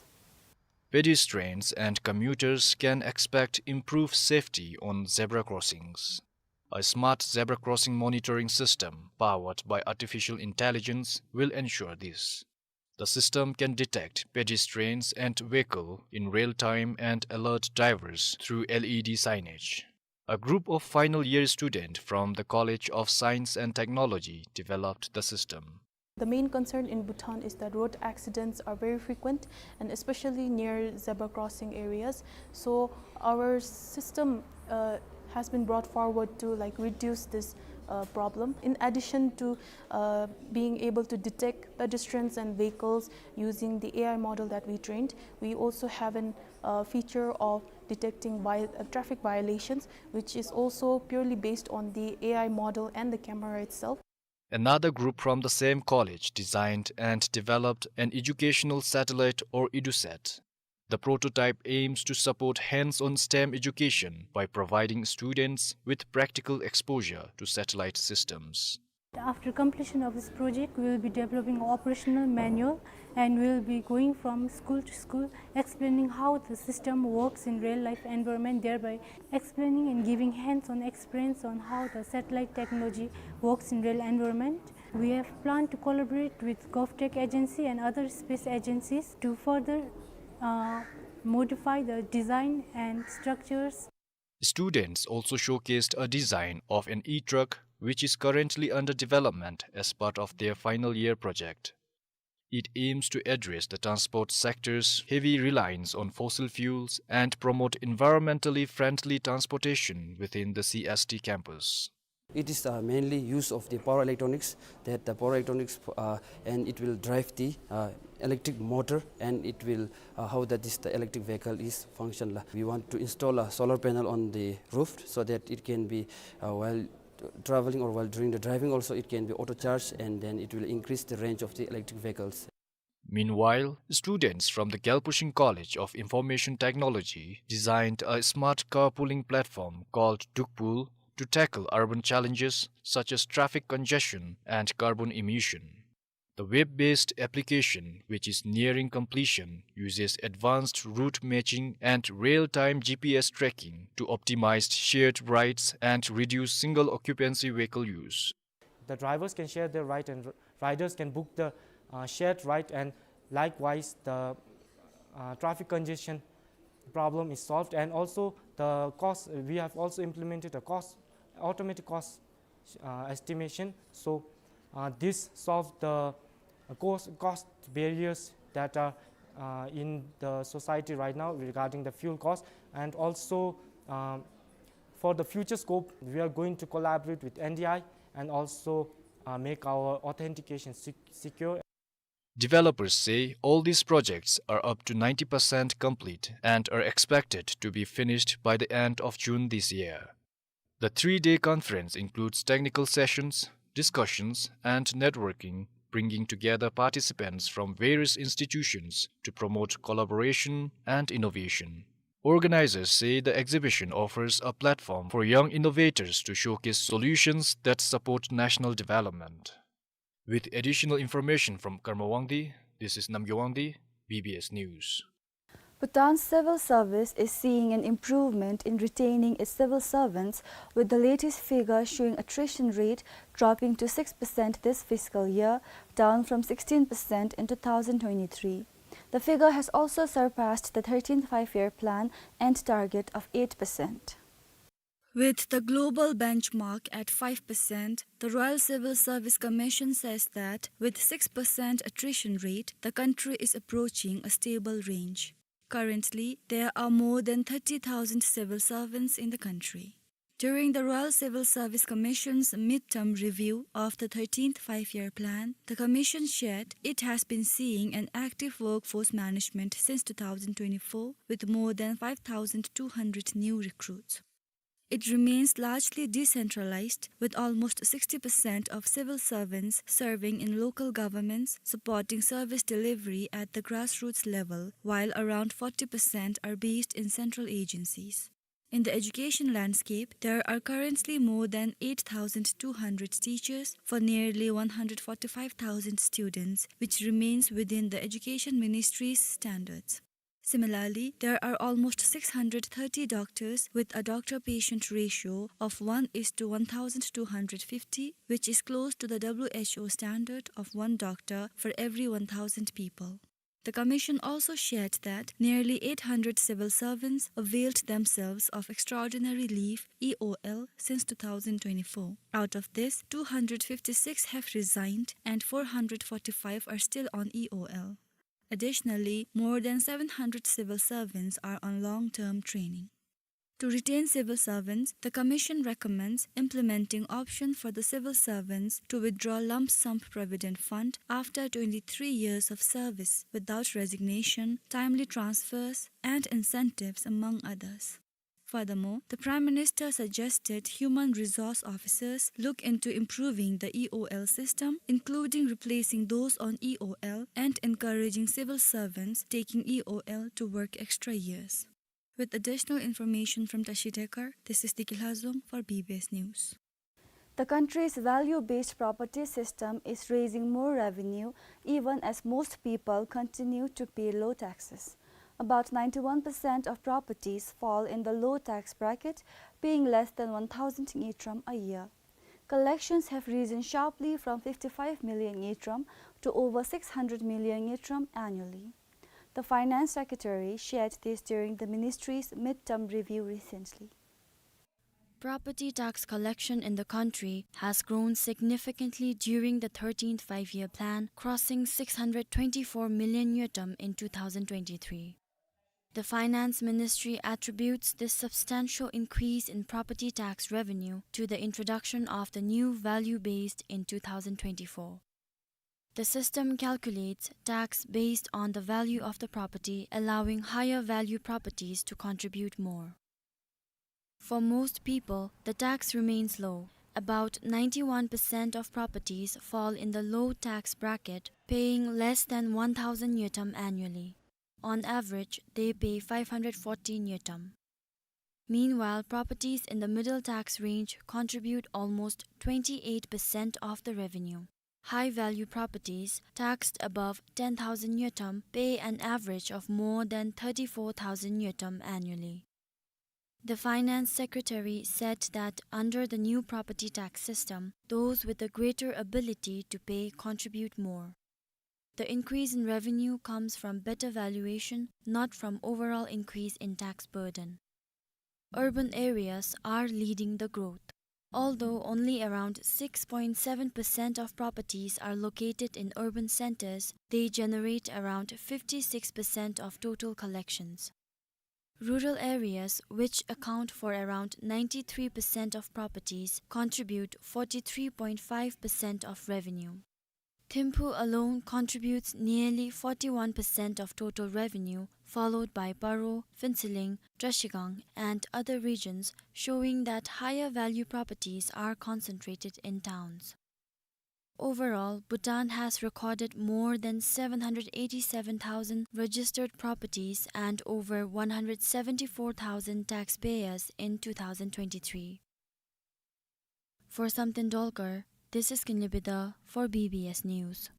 Pedestrians and commuters can expect improved safety on zebra crossings. A smart zebra crossing monitoring system powered by artificial intelligence will ensure this. The system can detect pedestrians and vehicle in real time and alert drivers through L E D signage. A group of final year student from the College of Science and Technology developed the system. The main concern in Bhutan is that road accidents are very frequent, and especially near zebra crossing areas. So our system, uh, has been brought forward to, like, reduce this, uh, problem. In addition to, uh, being able to detect pedestrians and vehicles using the A I model that we trained, we also have an, uh, feature of detecting vi-, uh, traffic violations, which is also purely based on the A I model and the camera itself. Another group from the same college designed and developed an educational satellite, or EduSat. The prototype aims to support hands-on STEM education by providing students with practical exposure to satellite systems. After completion of this project, we will be developing an operational manual, and we will be going from school to school, explaining how the system works in real life environment, thereby explaining and giving hands-on experience on how the satellite technology works in real environment. We have planned to collaborate with GovTech agency and other space agencies to further, uh, modify the design and structures. Students also showcased a design of an e-truck, which is currently under development as part of their final year project. It aims to address the transport sector's heavy reliance on fossil fuels and promote environmentally friendly transportation within the C S T campus. It is, uh, mainly use of the power electronics, that the power electronics, uh, and it will drive the, uh, electric motor, and it will, uh, how that is the electric vehicle is function la. We want to install a solar panel on the roof so that it can be, uh, while traveling or while during the driving also, it can be auto charged, and then it will increase the range of the electric vehicles. Meanwhile, students from the Gyalpo Shing College of Information Technology designed a smart carpooling platform called Dukpool to tackle urban challenges such as traffic congestion and carbon emission. The web-based application, which is nearing completion, uses advanced route matching and real-time G P S tracking to optimize shared rides and reduce single occupancy vehicle use. The drivers can share their ride, and r-, riders can book the, uh, shared ride, and likewise the, uh, traffic congestion problem is solved. And also the cost, we have also implemented a cost, automatic cost, uh, estimation. So, uh, this solved the, uh, cost, cost barriers that are, uh, in the society right now regarding the fuel cost. And also, um, for the future scope, we are going to collaborate with N D I and also, uh, make our authentication sec-, secure. Developers say all these projects are up to ninety percent complete and are expected to be finished by the end of June this year. The three-day conference includes technical sessions, discussions, and networking, bringing together participants from various institutions to promote collaboration and innovation. Organizers say the exhibition offers a platform for young innovators to showcase solutions that support national development. With additional information from Karma Wangdi, this is Namgyo Wangdi, B B S News. Bhutan's civil service is seeing an improvement in retaining its civil servants, with the latest figure showing attrition rate dropping to six percent this fiscal year, down from sixteen percent in two thousand twenty-three. The figure has also surpassed the thirteenth Five-Year Plan and target of eight percent. With the global benchmark at five percent, the Royal Civil Service Commission says that with six percent attrition rate, the country is approaching a stable range. Currently, there are more than thirty thousand civil servants in the country. During the Royal Civil Service Commission's midterm review of the thirteenth Five-Year Plan, the Commission shared it has been seeing an active workforce management since two thousand twenty-four, with more than five thousand two hundred new recruits. It remains largely decentralized, with almost sixty percent of civil servants serving in local governments, supporting service delivery at the grassroots level, while around forty percent are based in central agencies. In the education landscape, there are currently more than eight thousand two hundred teachers for nearly one hundred forty-five thousand students, which remains within the Education Ministry's standards. Similarly, there are almost six hundred thirty doctors, with a doctor-patient ratio of one is to one thousand two hundred fifty, which is close to the W H O standard of one doctor for every one thousand people. The Commission also shared that nearly eight hundred civil servants availed themselves of extraordinary leave, E O L, since two thousand twenty-four. Out of this, two hundred fifty-six have resigned and four hundred forty-five are still on E O L. Additionally, more than seven hundred civil servants are on long-term training. To retain civil servants, the Commission recommends implementing option for the civil servants to withdraw lump sum provident fund after twenty-three years of service without resignation, timely transfers, and incentives, among others. Furthermore, the Prime Minister suggested human resource officers look into improving the E O L system, including replacing those on E O L and encouraging civil servants taking E O L to work extra years. With additional information from Tashi Dekar, this is Diki Lhazom for B B S News. The country's value-based property system is raising more revenue, even as most people continue to pay low taxes. About ninety-one percent of properties fall in the low tax bracket, paying less than one thousand ngultrum a year. Collections have risen sharply from fifty-five million ngultrum to over six hundred million ngultrum annually. The Finance Secretary shared this during the ministry's midterm review recently. Property tax collection in the country has grown significantly during the thirteenth Five-Year Plan, crossing six hundred twenty-four million ngultrum in two thousand twenty-three. The Finance Ministry attributes this substantial increase in property tax revenue to the introduction of the new value-based in two thousand twenty-four. The system calculates tax based on the value of the property, allowing higher value properties to contribute more. For most people, the tax remains low. About ninety-one percent of properties fall in the low tax bracket, paying less than one thousand ngultrum annually. On average, they pay five hundred forty ngultrum. Meanwhile, properties in the middle tax range contribute almost twenty-eight percent of the revenue. High-value properties taxed above ten thousand ngultrum pay an average of more than thirty-four thousand ngultrum annually. The Finance Secretary said that under the new property tax system, those with a greater ability to pay contribute more. The increase in revenue comes from better valuation, not from overall increase in tax burden. Urban areas are leading the growth. Although only around six point seven percent of properties are located in urban centers, they generate around fifty-six percent of total collections. Rural areas, which account for around ninety-three percent of properties, contribute forty-three point five percent of revenue. Thimphu alone contributes nearly forty-one percent of total revenue, followed by Paro, Phuentsholing, Trashigang, and other regions, showing that higher value properties are concentrated in towns. Overall, Bhutan has recorded more than seven hundred eighty-seven thousand registered properties and over one hundred seventy-four thousand taxpayers in two thousand twenty-three. For Samten Dolkar, this is Kinley Bidha for B B S News.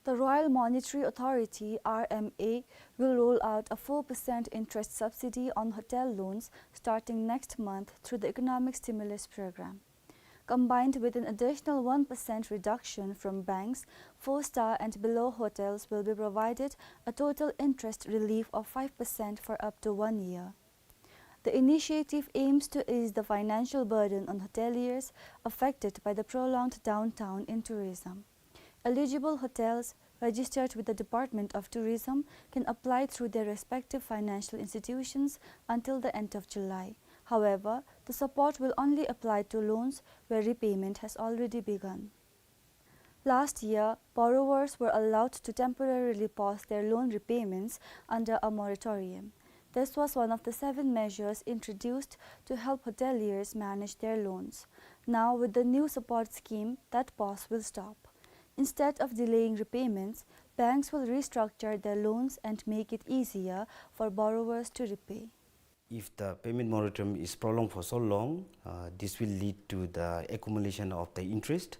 The Royal Monetary Authority, R M A, will roll out a four percent interest subsidy on hotel loans starting next month through the Economic Stimulus Program. Combined with an additional one percent reduction from banks, four-star and below hotels will be provided a total interest relief of five percent for up to one year. The initiative aims to ease the financial burden on hoteliers affected by the prolonged downturn in tourism. Eligible hotels registered with the Department of Tourism can apply through their respective financial institutions until the end of July. However, the support will only apply to loans where repayment has already begun. Last year, borrowers were allowed to temporarily pause their loan repayments under a moratorium. This was one of the seven measures introduced to help hoteliers manage their loans. Now, with the new support scheme, that pause will stop. Instead of delaying repayments, banks will restructure their loans and make it easier for borrowers to repay. If the payment moratorium is prolonged for so long, uh, this will lead to the accumulation of the interest,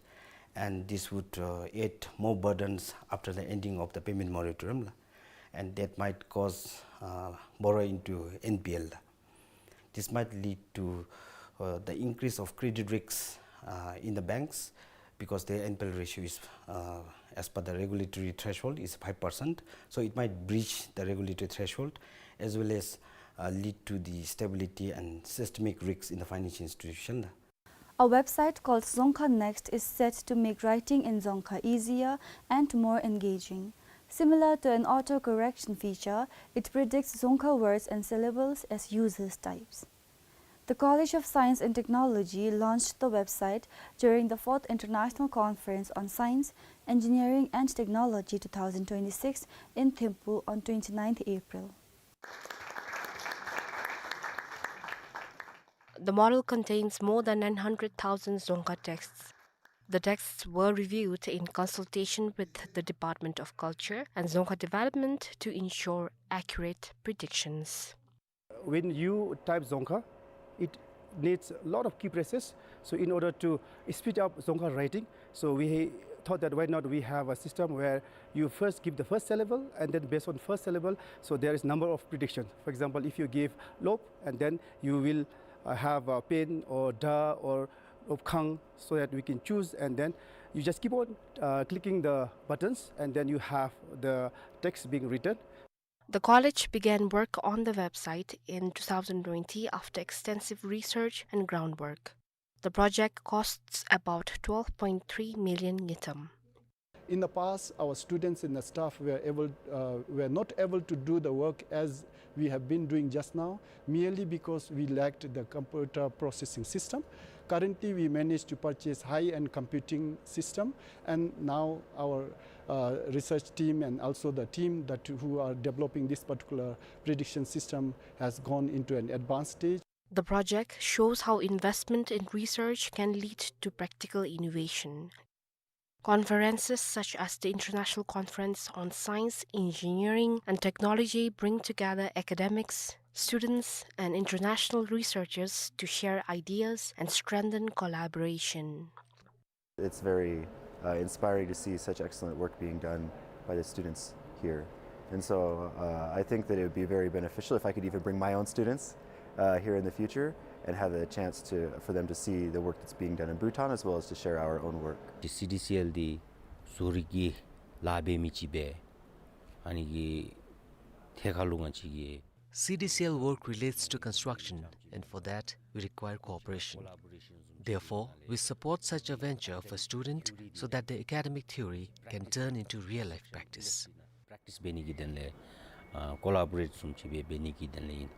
and this would, uh, add more burdens after the ending of the payment moratorium, and that might cause, uh, borrower into N P L. This might lead to, uh, the increase of credit risks, uh, in the banks, because their N P L ratio is, uh, as per the regulatory threshold, is five percent. So it might breach the regulatory threshold, as well as, uh, lead to the stability and systemic risks in the financial institution. A website called Dzongkha Next is set to make writing in Dzongkha easier and more engaging. Similar to an auto-correction feature, it predicts Dzongkha words and syllables as users types. The College of Science and Technology launched the website during the fourth International Conference on Science, Engineering and Technology two thousand twenty-six in Thimphu on twenty-ninth April. The model contains more than nine hundred thousand Dzongkha texts. The texts were reviewed in consultation with the Department of Culture and Dzongkha Development to ensure accurate predictions. When you type Dzongkha, it needs a lot of key presses. So in order to speed up Dzongkha writing, so we thought that why not we have a system where you first give the first syllable, and then based on first syllable, so there is number of predictions. For example, if you give lop, and then you will, uh, have a pen or da or of khang, so that we can choose, and then you just keep on, uh, clicking the buttons, and then you have the text being written. The college began work on the website in two thousand twenty after extensive research and groundwork. The project costs about twelve point three million ngultrum. In the past, our students and the staff were able, uh, were not able to do the work as we have been doing just now, merely because we lacked the computer processing system. Currently, we managed to purchase high-end computing system, and now our, uh, research team and also the team that who are developing this particular prediction system has gone into an advanced stage. The project shows how investment in research can lead to practical innovation. Conferences such as the International Conference on Science, Engineering and Technology bring together academics, students and international researchers to share ideas and strengthen collaboration. It's very, uh, inspiring to see such excellent work being done by the students here. And so, uh, I think that it would be very beneficial if I could even bring my own students, uh, here in the future and have the chance to, for them to see the work that's being done in Bhutan as well as to share our own work. ཅིག་སི་ཌི་སི་ཨེལ་འདི་བཟོ་རིག་གི་ལཱ་འབད་མི་ཅིག་སྦེ་ཨ་ནི་གི་ཐད་ཁར་ལུ་ང་བཅས་ཀྱིས། C D C L work relates to construction, and for that, we require cooperation. Therefore, we support such a venture of a student so that the academic theory can turn into real-life practice. པེརེག་ཊིསི་འབད་ནི་གི་དོན་ལས་ཨ་ཀོ་ལ་བོ་རེཊ་བཟུམ་ཅིག་སྦེ་འབད་ནི་གི་དོན་ལས་ཨིན།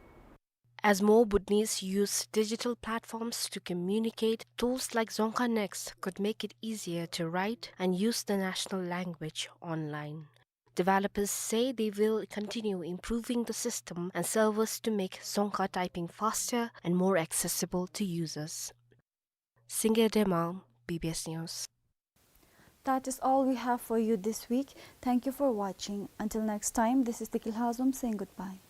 As more Bhutanese use digital platforms to communicate, tools like Dzongkha Next could make it easier to write and use the national language online. Developers say they will continue improving the system and servers to make Dzongkha typing faster and more accessible to users. Singye Dema, B B S News. That is all we have for you this week. Thank you for watching. Until next time, this is Tiki Lhazom saying goodbye.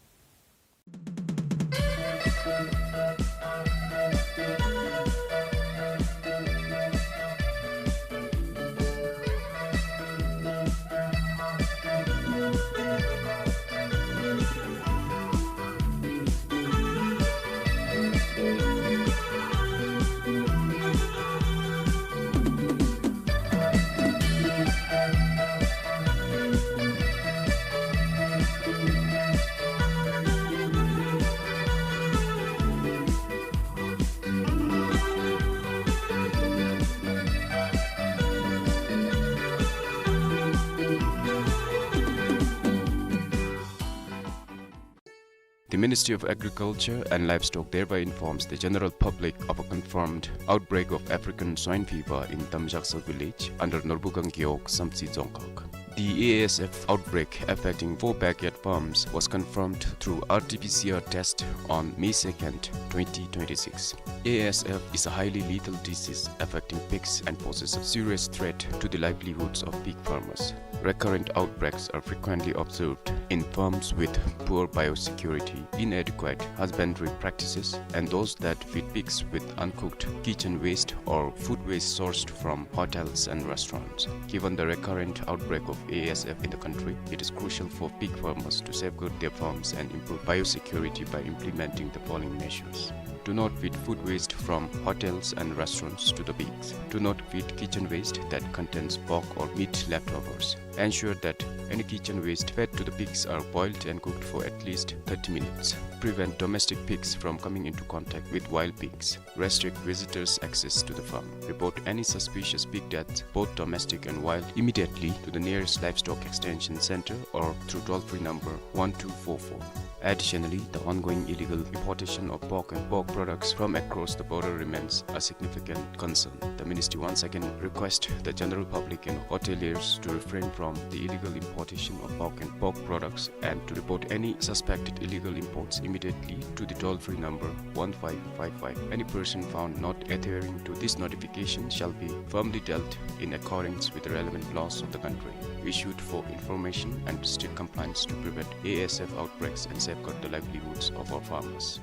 The Ministry of Agriculture and Livestock thereby informs the general public of a confirmed outbreak of African swine fever in Tamjaksa village under Norbugang Gewog, Samtse Dzongkhag. The A S F outbreak affecting four backyard farms was confirmed through R T P C R test on May second, twenty twenty-six. A S F is a highly lethal disease affecting pigs and poses a serious threat to the livelihoods of pig farmers. Recurrent outbreaks are frequently observed in farms with poor biosecurity, inadequate husbandry practices, and those that feed pigs with uncooked kitchen waste or food waste sourced from hotels and restaurants. Given the recurrent outbreak of A S F in the country, it is crucial for pig farmers to safeguard their farms and improve biosecurity by implementing the following measures. Do not feed food waste from hotels and restaurants to the pigs. Do not feed kitchen waste that contains pork or meat leftovers. Ensure that any kitchen waste fed to the pigs are boiled and cooked for at least thirty minutes. Prevent domestic pigs from coming into contact with wild pigs. Restrict visitors' access to the farm. Report any suspicious pig deaths, both domestic and wild, immediately to the nearest livestock extension center or through toll-free number one two four four. Additionally, the ongoing illegal importation of pork and pork products from across the border remains a significant concern. The ministry once again requests the general public and hoteliers to refrain from the illegal importation of pork and pork products and to report any suspected illegal imports immediately to the toll-free number one five five five. Any person found not adhering to this notification shall be firmly dealt in accordance with the relevant laws of the country issued for information and strict compliance to prevent A S F outbreaks and safeguard the livelihoods of our farmers.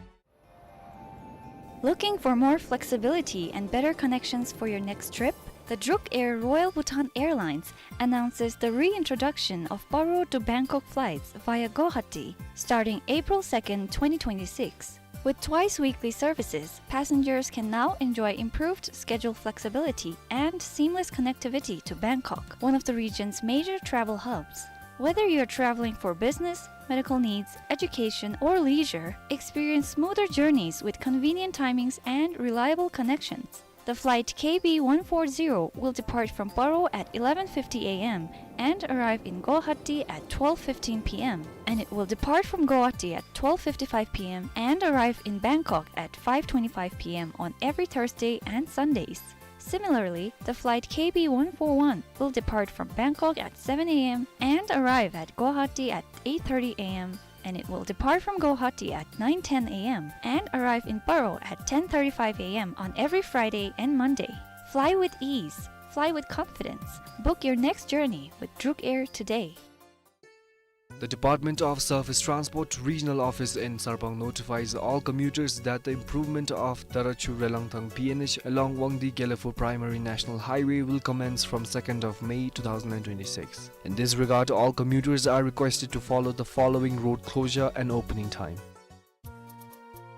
Looking for more flexibility and better connections for your next trip? The Druk Air Royal Bhutan Airlines announces the reintroduction of Paro to Bangkok flights via Guwahati starting April second, twenty twenty-six. With twice weekly services, passengers can now enjoy improved schedule flexibility and seamless connectivity to Bangkok, one of the region's major travel hubs. Whether you're traveling for business, medical needs, education, or leisure, experience smoother journeys with convenient timings and reliable connections. The flight K B one four zero will depart from Paro at eleven fifty A M and arrive in Guwahati at twelve fifteen P M, and it will depart from Guwahati at twelve fifty-five P M and arrive in Bangkok at five twenty-five P M on every Thursday and Sundays. Similarly, the flight K B one four one will depart from Bangkok at seven A M and arrive at Guwahati at eight thirty A M, and it will depart from Guwahati at nine ten A M and arrive in Paro at ten thirty-five A M on every Friday and Monday. Fly with ease. Fly with confidence. Book your next journey with Druk Air today. The Department of Surface Transport Regional Office in Sarpang notifies all commuters that the improvement of Tarachu Relangthang P N H along Wangdi Gelephu Primary National Highway will commence from second of May two thousand and twenty-six. In this regard, all commuters are requested to follow the following road closure and opening time.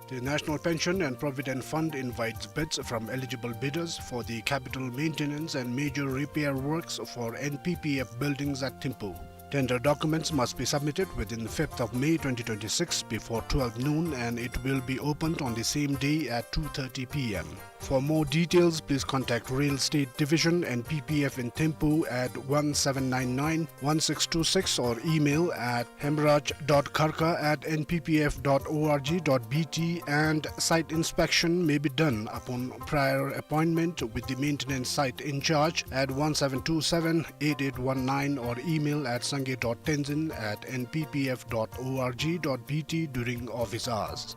The National Pension and Provident Fund invites bids from eligible bidders for the capital maintenance and major repair works for N P P F buildings at Thimphu. Tender documents must be submitted within the fifth of May twenty twenty-six before twelve noon, and it will be opened on the same day at two thirty P M. For more details, please contact Real Estate Division, N P P F in Thimphu at one seven nine nine one six two six or email at hemraj dot kharka at N P P F dot org dot B T, and site inspection may be done upon prior appointment with the maintenance site in charge at one seven two seven eight eight one nine or email at sangay dot tenzin at N P P F dot org dot B T during office hours.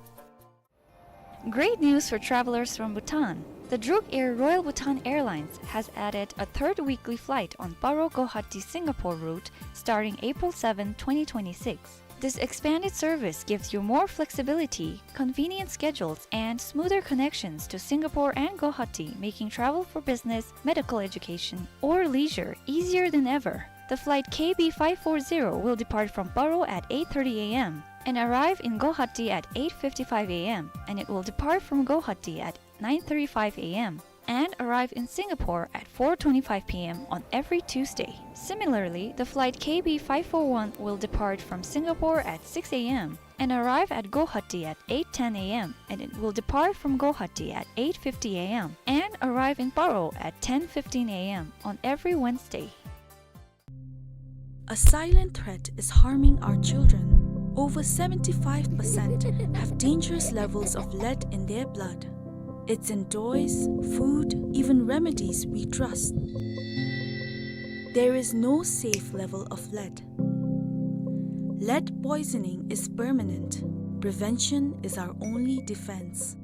Great news for travelers from Bhutan. The Druk Air Royal Bhutan Airlines has added a third weekly flight on Paro Guwahati Singapore route starting April seventh, twenty twenty-six. This expanded service gives you more flexibility, convenient schedules, and smoother connections to Singapore and Guwahati, making travel for business, medical education, or leisure easier than ever. The flight K B five four zero will depart from Paro at eight thirty A M and arrive in Guwahati at eight fifty-five A M, and it will depart from Guwahati at nine thirty-five A M and arrive in Singapore at four twenty-five P M on every Tuesday. Similarly, the flight K B five four one will depart from Singapore at six A M and arrive at Guwahati at eight ten A M, and it will depart from Guwahati at eight fifty A M and arrive in Paro at ten fifteen A M on every Wednesday. A silent threat is harming our children. Over seventy-five percent have dangerous levels of lead in their blood. It's in toys, food, even remedies we trust. There is no safe level of lead. Lead poisoning is permanent. Prevention is our only defense.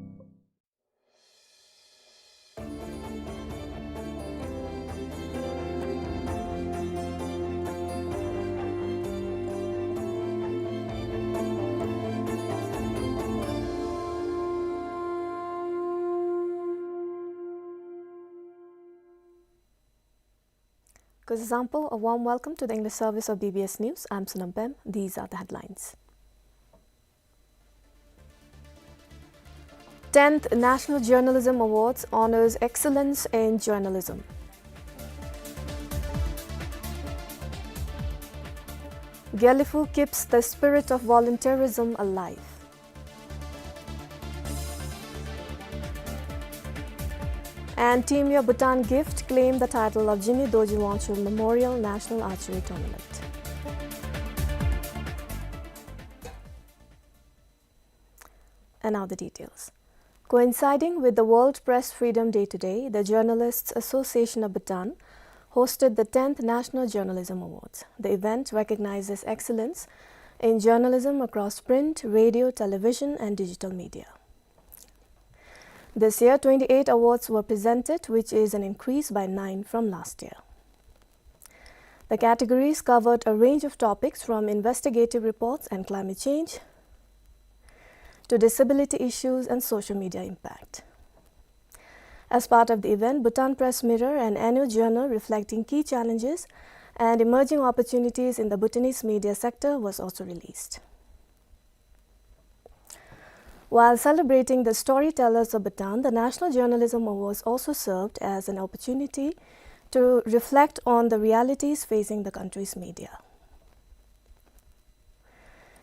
Kuzuzangpo, a warm welcome to the English service of B B S News. I'm Sonam Pem. These are the headlines. Tenth National Journalism Awards honors excellence in journalism. Gelephu keeps the spirit of volunteerism alive. And Team Your Bhutan Gift claimed the title of Jigme Dorji Wangchuk Memorial National Archery Tournament. And now the details. Coinciding with the World Press Freedom Day today, the Journalists Association of Bhutan hosted the tenth National Journalism Awards. The event recognizes excellence in journalism across print, radio, television, and digital media. This year, twenty-eight awards were presented, which is an increase by nine from last year. The categories covered a range of topics from investigative reports and climate change to disability issues and social media impact. As part of the event, Bhutan Press Mirror, an annual journal reflecting key challenges and emerging opportunities in the Bhutanese media sector, was also released. While celebrating the storytellers of Bhutan, the National Journalism Awards also served as an opportunity to reflect on the realities facing the country's media.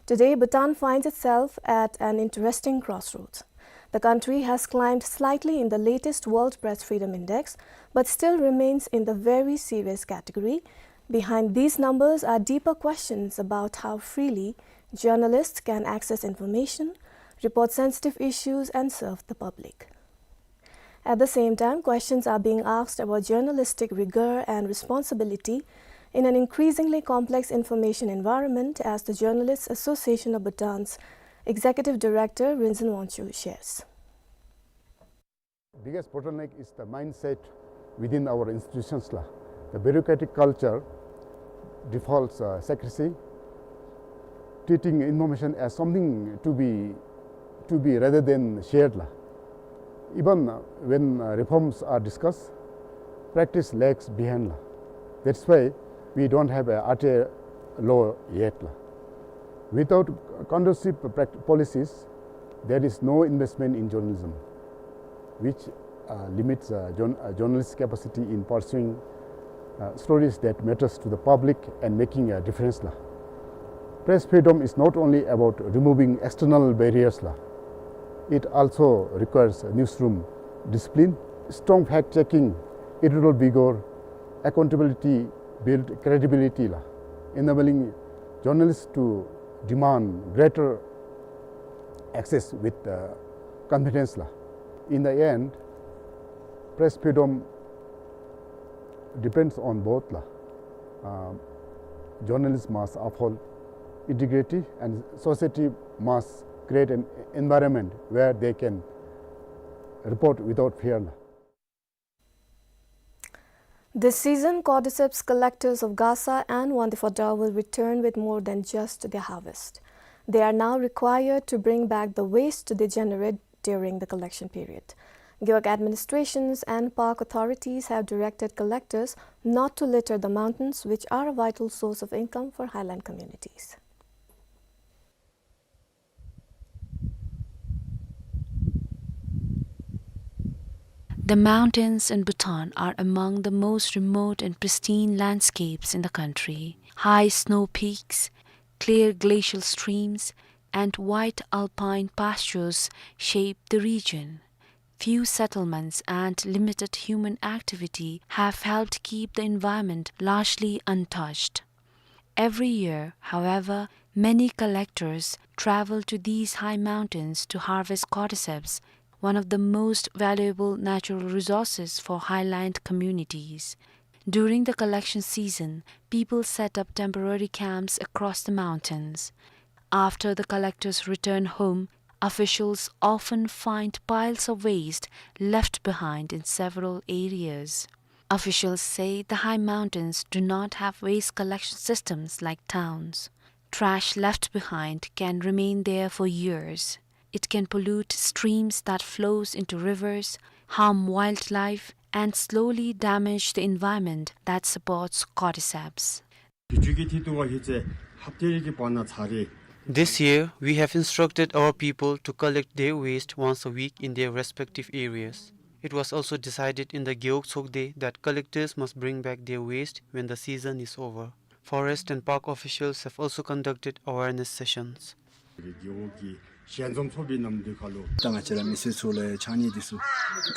Today, Bhutan finds itself at an interesting crossroads. The country has climbed slightly in the latest World Press Freedom Index, but still remains in the very serious category. Behind these numbers are deeper questions about how freely journalists can access information, report sensitive issues, and serve the public. At the same time, questions are being asked about journalistic rigor and responsibility in an increasingly complex information environment, as the Journalists Association of Bhutan's Executive Director, Rinzin Wangchuk, shares. Biggest bottleneck is the mindset within our institutions la. The bureaucratic culture defaults, uh, secrecy, treating information as something to be, to be rather than shared la. Even, uh, when, uh, reforms are discussed, practice lags behind la. That's why we don't have a R T I law yet la. Without conducive prac-, policies, there is no investment in journalism, which, uh, limits, uh, journ-, uh, journalists' capacity in pursuing, uh, stories that matters to the public and making a difference la. Press freedom is not only about removing external barriers la. It also requires newsroom discipline, strong fact-checking, editorial vigor, accountability build credibility la, enabling journalists to demand greater access with, uh, confidence la. In the end, press freedom depends on both la. Uh, journalists must uphold integrity and society must create an environment where they can report without fear la. This season, Cordyceps collectors of Gasa and Wangdue Phodrang will return with more than just their harvest. They are now required to bring back the waste they generate during the collection period. Gewog administrations and park authorities have directed collectors not to litter the mountains, which are a vital source of income for highland communities. The mountains in Bhutan are among the most remote and pristine landscapes in the country. High snow peaks, clear glacial streams, and wide alpine pastures shape the region. Few settlements and limited human activity have helped keep the environment largely untouched. Every year, however, many collectors travel to these high mountains to harvest cordyceps, one of the most valuable natural resources for highland communities. During the collection season, people set up temporary camps across the mountains. After the collectors return home, officials often find piles of waste left behind in several areas. Officials say the high mountains do not have waste collection systems like towns. Trash left behind can remain there for years. It can pollute streams that flows into rivers, harm wildlife, and slowly damage the environment that supports cordyceps. This year, we have instructed our people to collect their waste once a week in their respective areas. It was also decided in the Gewog Tsokde that collectors must bring back their waste when the season is over. Forest and park officials have also conducted awareness sessions. རྒེད་འོག་གི་ཞལ་འཛོམས་ཚོགས་པའི་ནང་འདི་ཁ་ལུ། ད་ང་བཅས་ར་མི་སེར་ཚུ་ལུ་ཡང་ཕྱགས་སྙིགས་འདི་ཚུ་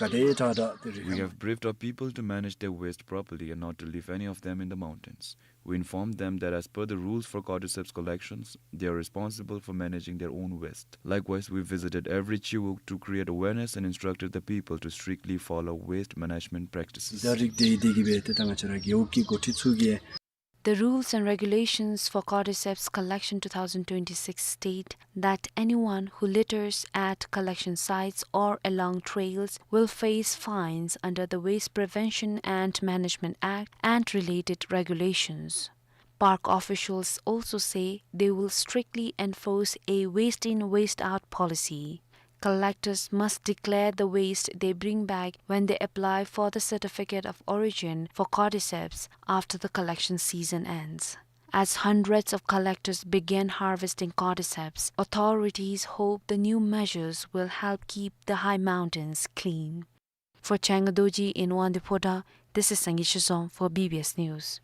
ག་དེ་དྲག་དྲག་དེ་རེ། We have briefed our people to manage their waste properly and not to leave any of them in the mountains. We informed them that as per the rules for cordyceps collections, they are responsible for managing their own waste. Likewise, we visited every chiwog to create awareness and instructed the people to strictly follow waste management practices. ད་རིགས་དེ་དེ་གིས་འབད་དེ་ད་ང་བཅས་ར་རྒེད་འོག་གི་འགོ་ཁྲིད་ཚུ་གིས། The rules and regulations for cordyceps collection two thousand twenty-six state that anyone who litters at collection sites or along trails will face fines under the Waste Prevention and Management Act and related regulations. Park officials also say they will strictly enforce a waste in, waste out policy. Collectors must declare the waste they bring back when they apply for the certificate of origin for cordyceps after the collection season ends. As hundreds of collectors begin harvesting cordyceps, authorities hope the new measures will help keep the high mountains clean. For Changa Dorji in Wangdue Phodrang, this is Sangay Shizom for B B S News.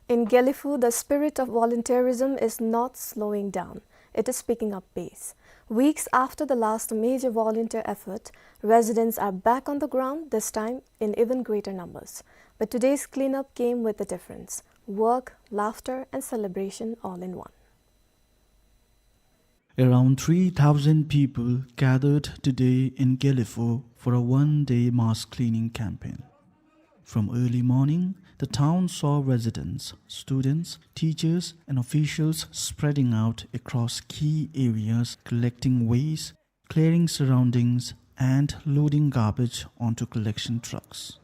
In Gelephu, the spirit of volunteerism is not slowing down. It is picking up pace. Weeks after the last major volunteer effort, residents are back on the ground, this time in even greater numbers. But today's cleanup came with a difference: work, laughter, and celebration all in one. Around three thousand people gathered today in Gelephu for a one-day mass cleaning campaign. From early morning, the town saw residents, students, teachers, and officials spreading out across key areas, collecting waste, clearing surroundings, and loading garbage onto collection trucks.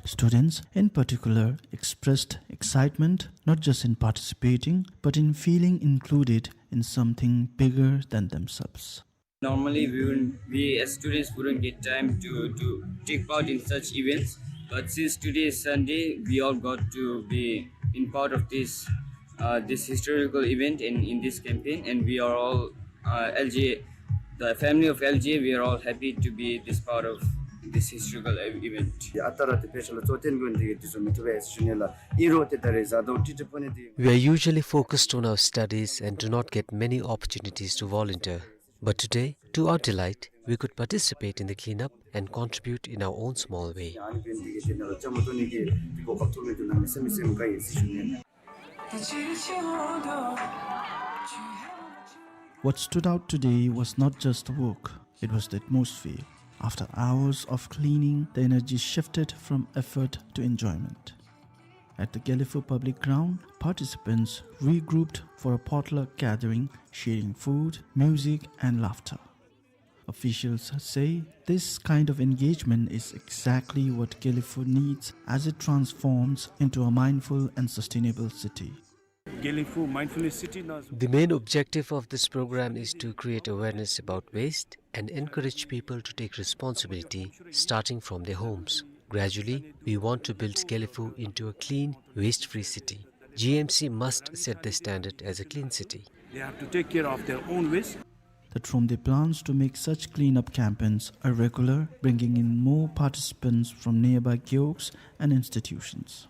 Students, in particular, expressed excitement not just in participating, but in feeling included in something bigger than themselves. Normally, we wouldn't, we as students wouldn't get time to, to take part in such events. But since today is Sunday, we all got to be in part of this, uh, this historical event and in this campaign, and we are all, uh, L G A, the family of L G A, we are all happy to be this part of this historical ev-, event. ཨ་རྟག་ར་ཏེ་དཔེ་ཆ་ལུ་གཙོ་བོ་བཏོན་དགོ་ནི་འདི་གིས་འདི་ཚུ་མི་ཐུབ་པས་ཟེར་ཞུ་ནི་ལགས། ཨིན་རུང་ཏེ་ད་རེས་གཟའ་གདོང་ཊི་ཊི་ཕུ་ནི་འདི། We are usually focused on our studies and do not get many opportunities to volunteer. But today, to our delight, we could participate in the cleanup and contribute in our own small way. What stood out today was not just the work, it was the atmosphere. After hours of cleaning, the energy shifted from effort to enjoyment. At the Gelephu Public Ground, participants regrouped for a potluck gathering, sharing food, music, and laughter. Officials say this kind of engagement is exactly what Gelephu needs as it transforms into a mindful and sustainable city. Gelephu Mindfulness City. The main objective of this program is to create awareness about waste and encourage people to take responsibility, starting from their homes. Gradually, we want to build Gelephu into a clean, waste-free city. G M C must set the standard as a clean city. They have to take care of their own waste. That from their plans to make such cleanup campaigns a regular, bringing in more participants from nearby gewogs and institutions.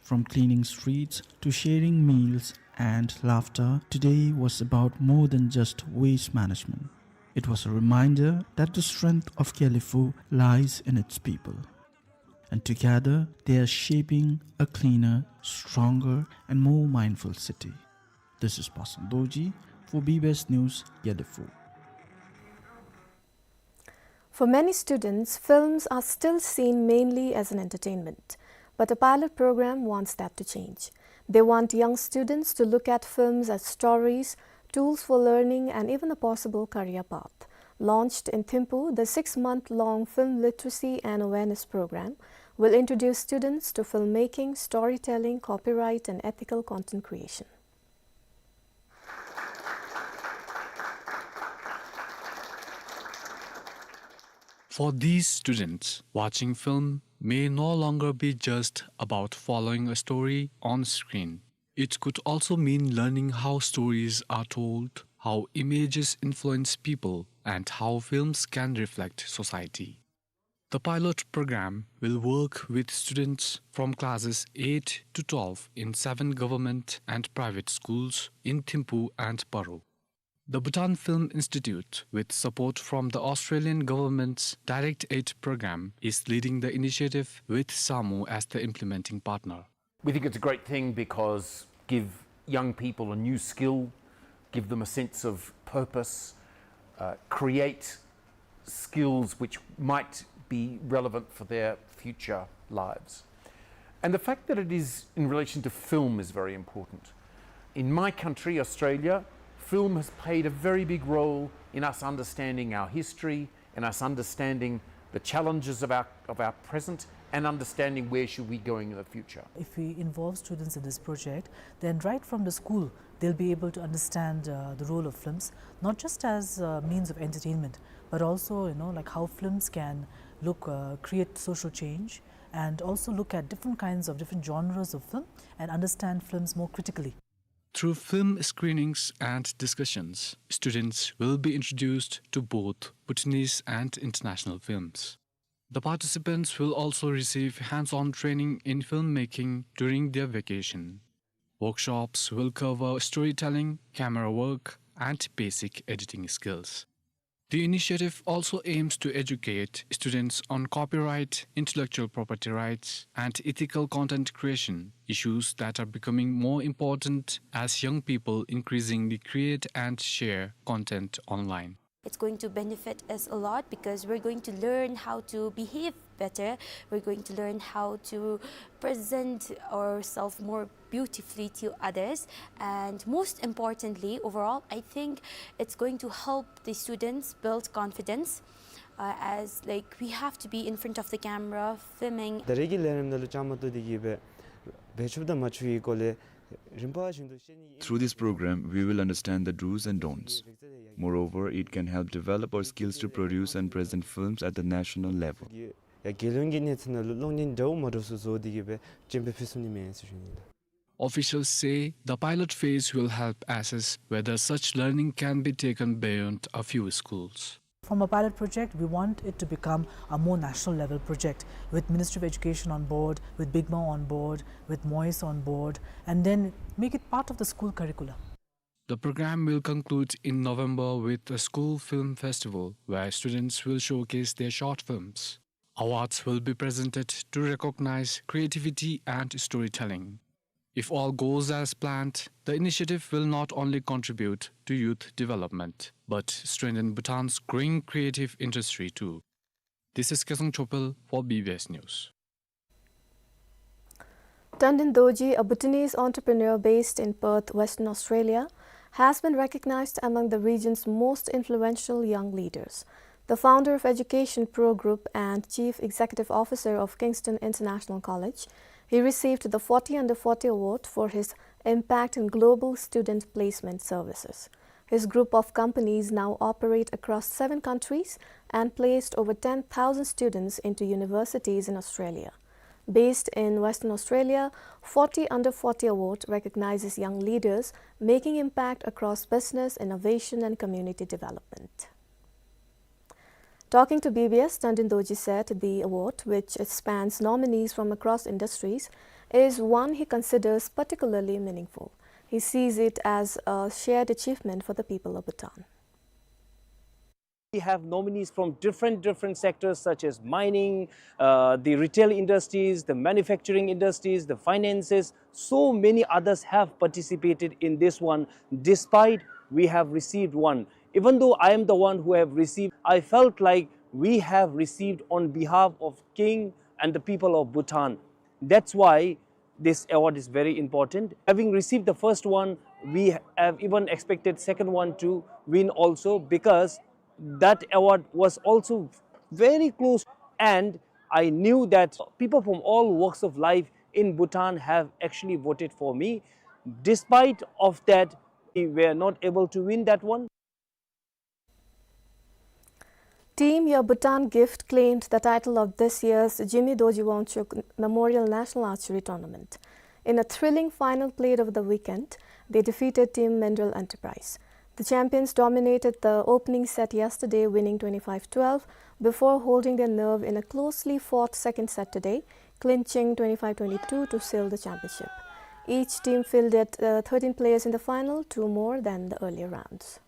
From cleaning streets to sharing meals and laughter, today was about more than just waste management. It was a reminder that the strength of Gelephu lies in its people. And together, they are shaping a cleaner, stronger, and more mindful city. This is Pasang Dorji for B B S News, Gelephu. For many students, films are still seen mainly as an entertainment, but a pilot program wants that to change. They want young students to look at films as stories, tools for learning, and even a possible career path. Launched in Thimphu, the six-month-long Film Literacy and Awareness Program will introduce students to filmmaking, storytelling, copyright, and ethical content creation. For these students, watching film may no longer be just about following a story on screen. It could also mean learning how stories are told, how images influence people, and how films can reflect society. The pilot program will work with students from classes eight to twelve in seven government and private schools in Thimphu and Paro. The Bhutan Film Institute, with support from the Australian government's Direct Aid program, is leading the initiative with SAMU as the implementing partner. We think it's a great thing because give young people a new skill, give them a sense of purpose, uh, create skills which might be relevant for their future lives. And the fact that it is in relation to film is very important. In my country, Australia, film has played a very big role in us understanding our history, in us understanding the challenges of our, of our present and understanding where should we going in the future. If we involve students in this project, then right from the school, they'll be able to understand, uh, the role of films, not just as a means of entertainment, but also, you know, like, how films can look, uh, create social change, and also look at different kinds of, different genres of film and understand films more critically. Through film screenings and discussions, students will be introduced to both Bhutanese and international films. The participants will also receive hands-on training in filmmaking during their vacation. Workshops will cover storytelling, camera work, and basic editing skills. The initiative also aims to educate students on copyright, intellectual property rights, and ethical content creation, issues that are becoming more important as young people increasingly create and share content online. It's going to benefit us a lot because we're going to learn how to behave better. We're going to learn how to present ourselves more beautifully to others. And most importantly, overall, I think it's going to help the students build confidence, uh, as, like, we have to be in front of the camera filming. ད་རེས་ཀྱི་ལས་རིམ་ནང་ལུ་བཅའ་མར་གཏོགས་ཏེ་གིས་སྦེ་འབད་ཚུགསཔ་དང་མ་ཚུགསཔ་ཀྱི་སྐོར་ལས་རིམ་པ་བཞིན་དུ་ཤེས་ནི་ཨིན། Through this program, we will understand the do's and don'ts. Moreover, it can help develop our skills to produce and present films at the national level. ཡ་རྒྱལ་ཡོངས་ཀྱི་གནས་ཚད་ནང་ལུ་གློག་བརྙན་འདྲཝ་མ་འདྲཝ་ཚུ་བཟོ་སྟེ་གིས་སྦེ་སྤྱན་འབུལ་ཕུལ་ཚུགས་ནི་མས་ཟེར་ཞུ་ནི་ལགས། Officials say the pilot phase will help assess whether such learning can be taken beyond a few schools. From a pilot project, we want it to become a more national level project with Ministry of Education on board, with BIGMAR on board, with MOIS on board, and then make it part of the school curricula. The program will conclude in November with a school film festival where students will showcase their short films. Awards will be presented to recognize creativity and storytelling. If all goes as planned, the initiative will not only contribute to youth development, but strengthen Bhutan's growing creative industry too. This is Kesang Chopel for B B S News. Tandin Dorji, a Bhutanese entrepreneur based in Perth, Western Australia, has been recognized among the region's most influential young leaders. The founder of Education Pro Group and Chief Executive Officer of Kingston International College, he received the forty under forty award for his impact in global student placement services. His group of companies now operate across seven countries and placed over ten thousand students into universities in Australia. Based in Western Australia, forty under forty award recognizes young leaders making impact across business, innovation, and community development. Talking to B B S, Tandin Dorji said the award, which spans nominees from across industries, is one he considers particularly meaningful. He sees it as a shared achievement for the people of Bhutan. We have nominees from different, different sectors such as mining, uh, the retail industries, the manufacturing industries, the finances. So many others have participated in this one, despite we have received one. Even though I am the one who have received, I felt like we have received on behalf of King and the people of Bhutan. That's why this award is very important. Having received the first one, we have even expected second one to win also, because that award was also very close, and I knew that people from all walks of life in Bhutan have actually voted for me. Despite of that, we were not able to win that one. Team Your Bhutan Gift claimed the title of this year's Jigme Dorji Wangchuk Memorial National Archery Tournament. In a thrilling final played over the weekend, they defeated Team Mineral Enterprise. The champions dominated the opening set yesterday, winning twenty-five twelve, before holding their nerve in a closely fought second set today, clinching twenty-five twenty-two to seal the championship. Each team fielded, uh, thirteen players in the final, two more than the earlier rounds.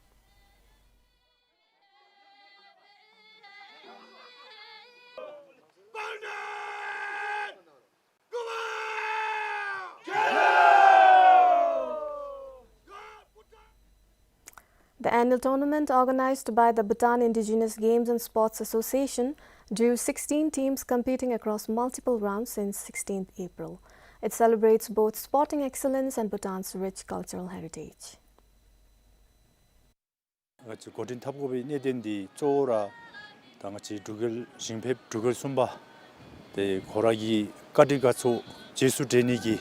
The annual tournament organized by the Bhutan Indigenous Games and Sports Association drew sixteen teams competing across multiple rounds since sixteenth April. It celebrates both sporting excellence and Bhutan's rich cultural heritage. ང་བཅས་འགོ་འདྲེན་འཐབ་དགོ་པའི་གནད་དོན་འདི་གཙོ་བོ་ར་ད་ང་བཅས་འབྲུག་རྒྱལ་ཞིང་ཕེབས་འབྲུག་རྒྱལ་གསུམ་པ་དེ་ཁོ་ར་གི་བཀའ་དྲིན་དགའ་ཚོར་རྗེས་སུ་དྲན་ནི་གི་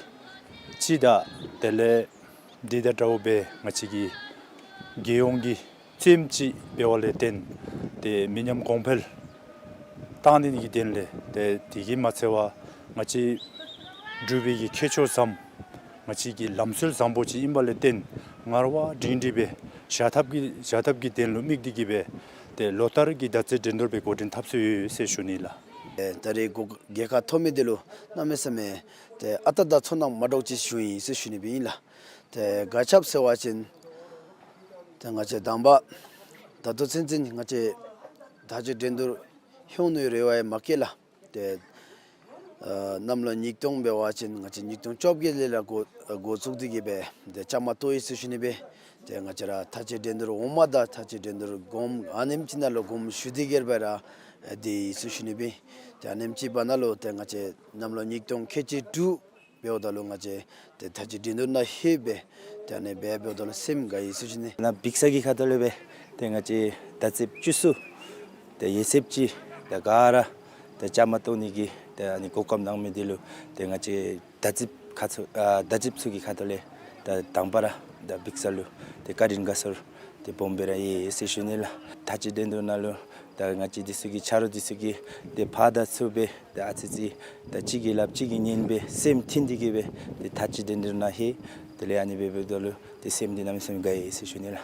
ཅིག་དང་དེ་ལས་འདི་དང་འདྲཝ་སྦེ་ང་བཅས་ཀྱི་རྒྱལ་ཡོངས་ཀྱི་རྩེདམོ་ཅིག་འབད་བ་ལས་བརྟེན་ཏེ་མི་ཉམས་གོང་འཕེལ་བཏང་ནི་གི་དོན་ལས་ཏེ་དེ་གིས་མ་ཚད་པར་ང་བཅས་འབྲུག་པའི་གི་ཁྱད་ཆོས་བཟང་ང་བཅས་ཀྱི་ལམ་སྲོལ་བཟང་པོ་ཅིག་ཨིན་པ་ལས་བརྟེན་ངར་བ་སྒྲིང་སྒྲི་སྦེ་བཞག་ཐབས་ཀྱི་བཞག་ཐབས་ཀྱི་དོན་ལུ་དམིགས་ཏེ་གི་སྦེ་ཏེ་ལོ་ལྟར་གྱི་མདའ་རྩེད་འགྲན་བསྡུར་སྦེ་འགོ་འདྲེན་འཐབ་སྲོལ་ཡོད་ཟེར་ཞུ་ནི་ལགས། ཨེ་ད་རེས་གོ་རྒྱལ་ཁ་ཐོབ་མི་འདི་ལུ་གནམ་མེད་ས་མེད་ཏེ་ཨ་རྟག་དང་ཚོར་སྣང་མ་འདྲཝ་ཅིག་བྱུང་ཡི་ཟེར་ཞུ་ནི་སྦེ་ཨིན་ལགས། ཏེ་ག་ཅི་སྦེ་ཟེར་བ་ཅིན་ཏེ་ང་བཅས་དང་པ་ད་ལྟོ་ཚུན་ཚོད་ང་བཅས་མདའ་རྩེད་འགྲན་བསྡུར་ལྷོད་ནི་རེ་བ་ཡང་མ་བསྐྱེད་ལགས། ཏེ་ཨ་གནམ་ལོ་ཉིས་སྟོང་འབད་བ་ཅིན་ང་བཅས་ཉིས་སྟོང་བཅོ་བརྒྱད་ལས་ར་འགོ་འགོ་བཙུགས་ཏེ་གི་སྦེ་ཏེ་བཅའ་མར་གཏོགས་ཡི་ཟེར་ཞུ་ནི་སྦེ། ཏེ་ང་བཅས་ར་མདའ་རྩེད་འགྲན་བསྡུར་འོག་མ་དང་མདའ་རྩེད་འགྲན་བསྡུར་གོངམ་ཨ་ནེམ་ཅིག་ནང་ལུ་དགོངསམ་ཞུ་སྟེ་གི་སྦེ་ར་སྡོད་ཡི་ཟེར་ཞུ་ནི་སྦེ། ཏེ་ཨ་ནེམ་ཅིག་བར་ན་ལུ་ཏེ་ང་བཅས་གནམ་ལོ་ཉིས་སྟོང་ཁལ་གཅིག་དྲུག་འབདཝ་ད་ལུ་ང་བཅས་ཏེ་མདའ་རྩེད་འགྲན་བསྡུར་ནང་ལྷོད་སྦེ་ཏེ་ཨ་ནི་སྦེ་འབདཝ་ད་ལུ་སེམས་དགའ་ཡི་ཟེར་ཞུ་ནི། ནཱ་འབིགས་ས་གི་ཁ་ཐུག་ལས་སྦེ་ཏེ་ང་བཅས་མདའ་རྩེདཔ་བཅུ་གསུམ་ཏེ་ཡོད་ཚད་ཅིག་ཏེ་ག་ར་ཏེ་བཅའ་མར་གཏོགས་ནི་གི་ཏེ་ཨ་ནི་གོ་སྐབས་གནང་མི་འདི་ལུ་ཏེ་ང་བཅས་མདའ་རྩེདཔ་ཁ་ཚུ་ཨ་མདའ་རྩེདཔ་ཚུ་གི་ཁ་ཐུག་ལས་ཏེ་དང་པ་ར་ཏེ་འབིགས་ས་ལུ་ཏེ་བཀའ་དྲིན་དགའ་ཚོར་ཏེ་སྦོམ་སྦེ་ར་ཡོད་ཟེར་ཞུ་ནི་ལགས། མདའ་རྩེད་འགྲན་བསྡུར་ནང་ལུ་ད་ང་བཅས་འདི་ཚུ་གི་ཆ་རོགས་འདི་ཚུ་གིས་ཏེ་ཕར་དང་ཚུར་སྦེ་ད་ཨ་ཙི་ཙི་ད་གཅིག་གིས་སླབ་གཅིག་གིས་ཉན་སྦེ་སེམས་མཐུན་ཏེ་གི་སྦེ་ཏེ་མདའ་རྩེད་འགྲན་བསྡུར་ནང་ལྷོད། དེ་ལས་ཨ་ནི་སྦེ་འབདཝ་ད་ལུ་ཏེ་སེམས་འདི་གནམ་མེད་ས་མེད་དགའ་ཡི་ཟེར་ཞུ་ནི་ལགས།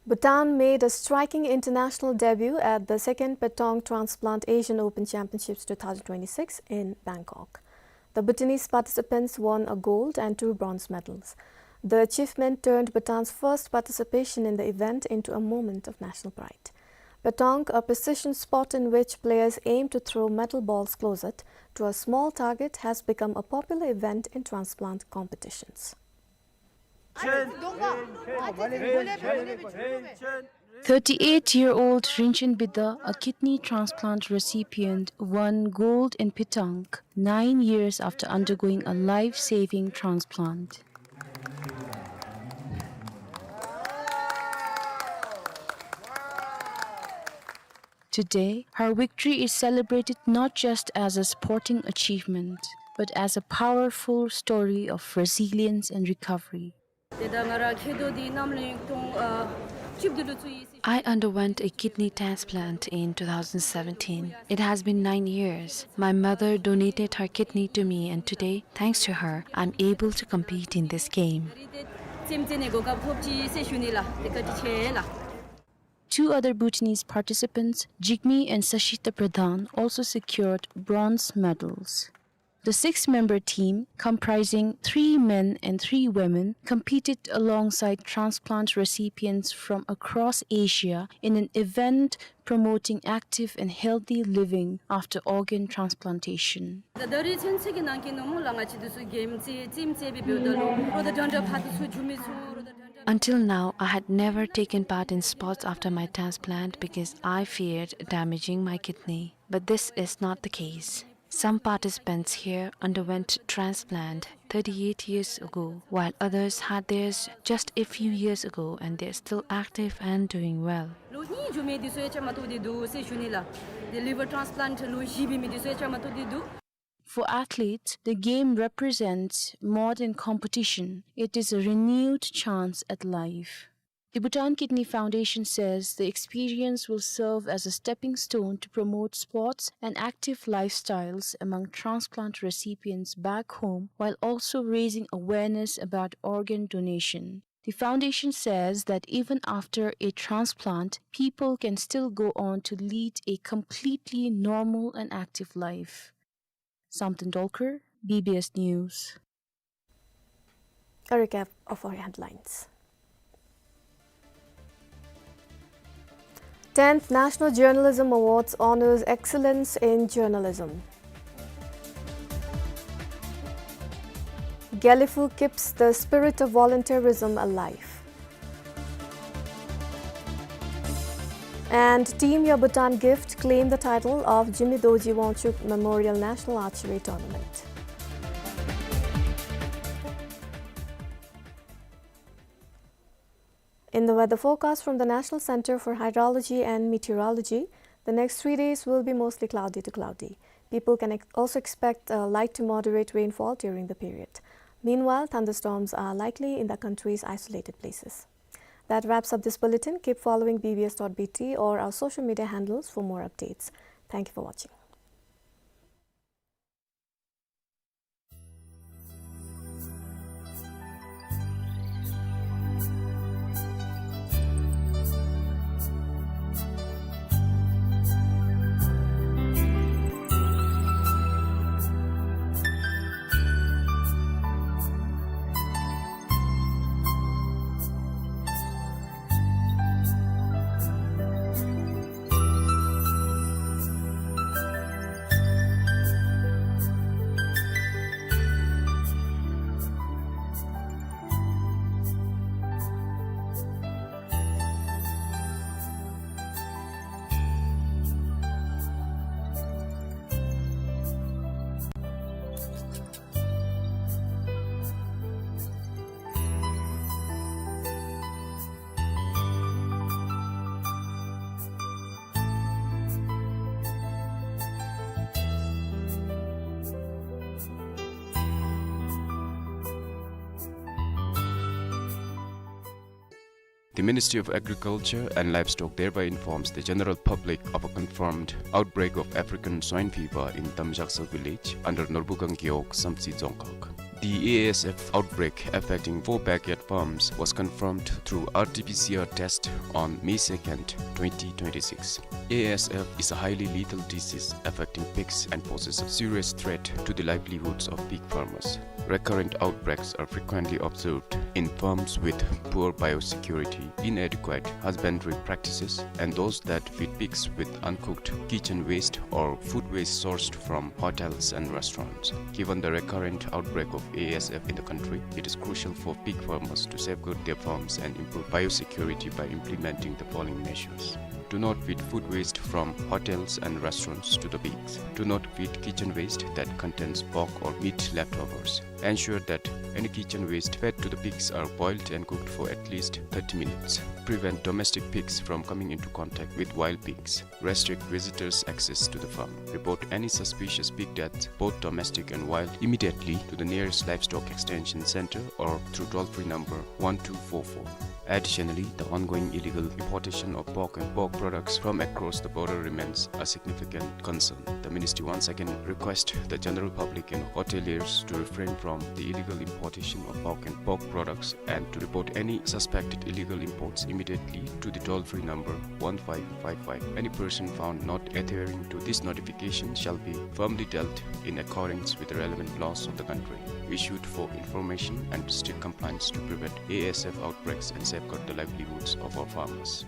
Bhutan made a striking international debut at the second Patong Transplant Asian Open Championships two thousand twenty-six in Bangkok. The Bhutanese participants won a gold and two bronze medals. The achievement turned Bhutan's first participation in the event into a moment of national pride. Patong, a precision sport in which players aim to throw metal balls closer to a small target, has become a popular event in transplant competitions. Thirty-eight-year-old Rinchen Bida, a kidney transplant recipient, won gold in Patong nine years after undergoing a life-saving transplant. Today, her victory is celebrated not just as a sporting achievement, but as a powerful story of resilience and recovery. ཏེ་ད་ང་ར་མཁལ་རྡོག་འདི་གནམ་ལོ་ཉིས་སྟོང་ཨ་བཅུ་བདུན་ལུ་བཙུགས་ཡི་ཟེར། I underwent a kidney transplant in two thousand seventeen. It has been nine years. My mother donated her kidney to me, and today, thanks to her, I'm able to compete in this game. ད་རིས་ཏེ་རྩེདམོ་རྩེ་ནི་གོ་སྐབས་ཐོབ་ཅི་ཟེར་ཞུ་ནི་ལགས། ཏེ་བཀའ་དྲིན་ཆེ་ལགས། Two other Bhutanese participants, Jigme and Sashita Pradhan, also secured bronze medals. The six-member team, comprising three men and three women, competed alongside transplant recipients from across Asia in an event promoting active and healthy living after organ transplantation. ད་ད་རེས་ཚུན་ཚོད་ཀྱི་ནང་གི་ནང་ལུ་ང་བཅས་འདི་ཚུ་གེམ་རྩེད་རྩེདམོ་རྩེད་སྦེ་འབདཝ་ད་ལུ་རོགས་དང་འདྲན་འདྲ་ཕར་འདི་ཚུ་འགྱོ་མི་ཚུགས། རོགས་དང་འདྲན་འདྲ། Until now, I had never taken part in sports after my transplant because I feared damaging my kidney. But this is not the case. Some participants here underwent transplant thirty-eight years ago, while others had theirs just a few years ago, and they're still active and doing well. ལོ་གཉིས་འགྱོ་མི་འདི་ཚུ་ཡང་བཅའ་མར་གཏོགས་ཏེ་འདུག་ཟེར་ཞུ་ནི་ལགས། ཏེ་ལི་ཝར་ཊཱན་སི་པ་ལེནཊ་ལོ་བཞི་འབད་མི་འདི་ཚུ་ཡང་བཅའ་མར་གཏོགས་ཏེ་འདུག། For athletes, the game represents more than competition. It is a renewed chance at life. The Bhutan Kidney Foundation says the experience will serve as a stepping stone to promote sports and active lifestyles among transplant recipients back home, while also raising awareness about organ donation. The foundation says that even after a transplant, people can still go on to lead a completely normal and active life. Samten Dolkar, B B S News. A recap of our headlines. Tenth National Journalism Awards honors excellence in journalism. Gelephu keeps the spirit of volunteerism alive. And Team Your Bhutan Gift claim the title of Jigme Dorji Wangchuck Memorial National Archery Tournament. In the weather forecast from the National Center for Hydrology and Meteorology, the next three days will be mostly cloudy to cloudy. People can ex-, also expect a light to moderate rainfall during the period. Meanwhile, thunderstorms are likely in the country's isolated places. That wraps up this bulletin. Keep following B B S dot B T or our social media handles for more updates. Thank you for watching. The Ministry of Agriculture and Livestock thereby informs the general public of a confirmed outbreak of African swine fever in Tamjaksa village under Norbukang Gewog, Samtse Dzongkhag. The A S F outbreak affecting four backyard farms was confirmed through R T P C R test on May second, twenty twenty-six. A S F is a highly lethal disease affecting pigs and poses a serious threat to the livelihoods of pig farmers. Recurrent outbreaks are frequently observed in farms with poor biosecurity, inadequate husbandry practices, and those that feed pigs with uncooked kitchen waste or food waste sourced from hotels and restaurants. Given the recurrent outbreak of A S F in the country, it is crucial for pig farmers to safeguard their farms and improve biosecurity by implementing the following measures. Do not feed food waste from hotels and restaurants to the pigs. Do not feed kitchen waste that contains pork or meat leftovers. Ensure that any kitchen waste fed to the pigs are boiled and cooked for at least thirty minutes. Prevent domestic pigs from coming into contact with wild pigs. Restrict visitors' access to the farm. Report any suspicious pig deaths, both domestic and wild, immediately to the nearest livestock extension center or through toll-free number one two four four. Additionally, the ongoing illegal importation of pork and pork products from across the border remains a significant concern. The ministry once again requests the general public and hoteliers to refrain from the illegal importation of pork and pork products and to report any suspected illegal imports immediately to the toll-free number one five five five. Any person found not adhering to this notification shall be firmly dealt in accordance with the relevant laws of the country issued for information and strict compliance to prevent A S F outbreaks and safeguard the livelihoods of our farmers.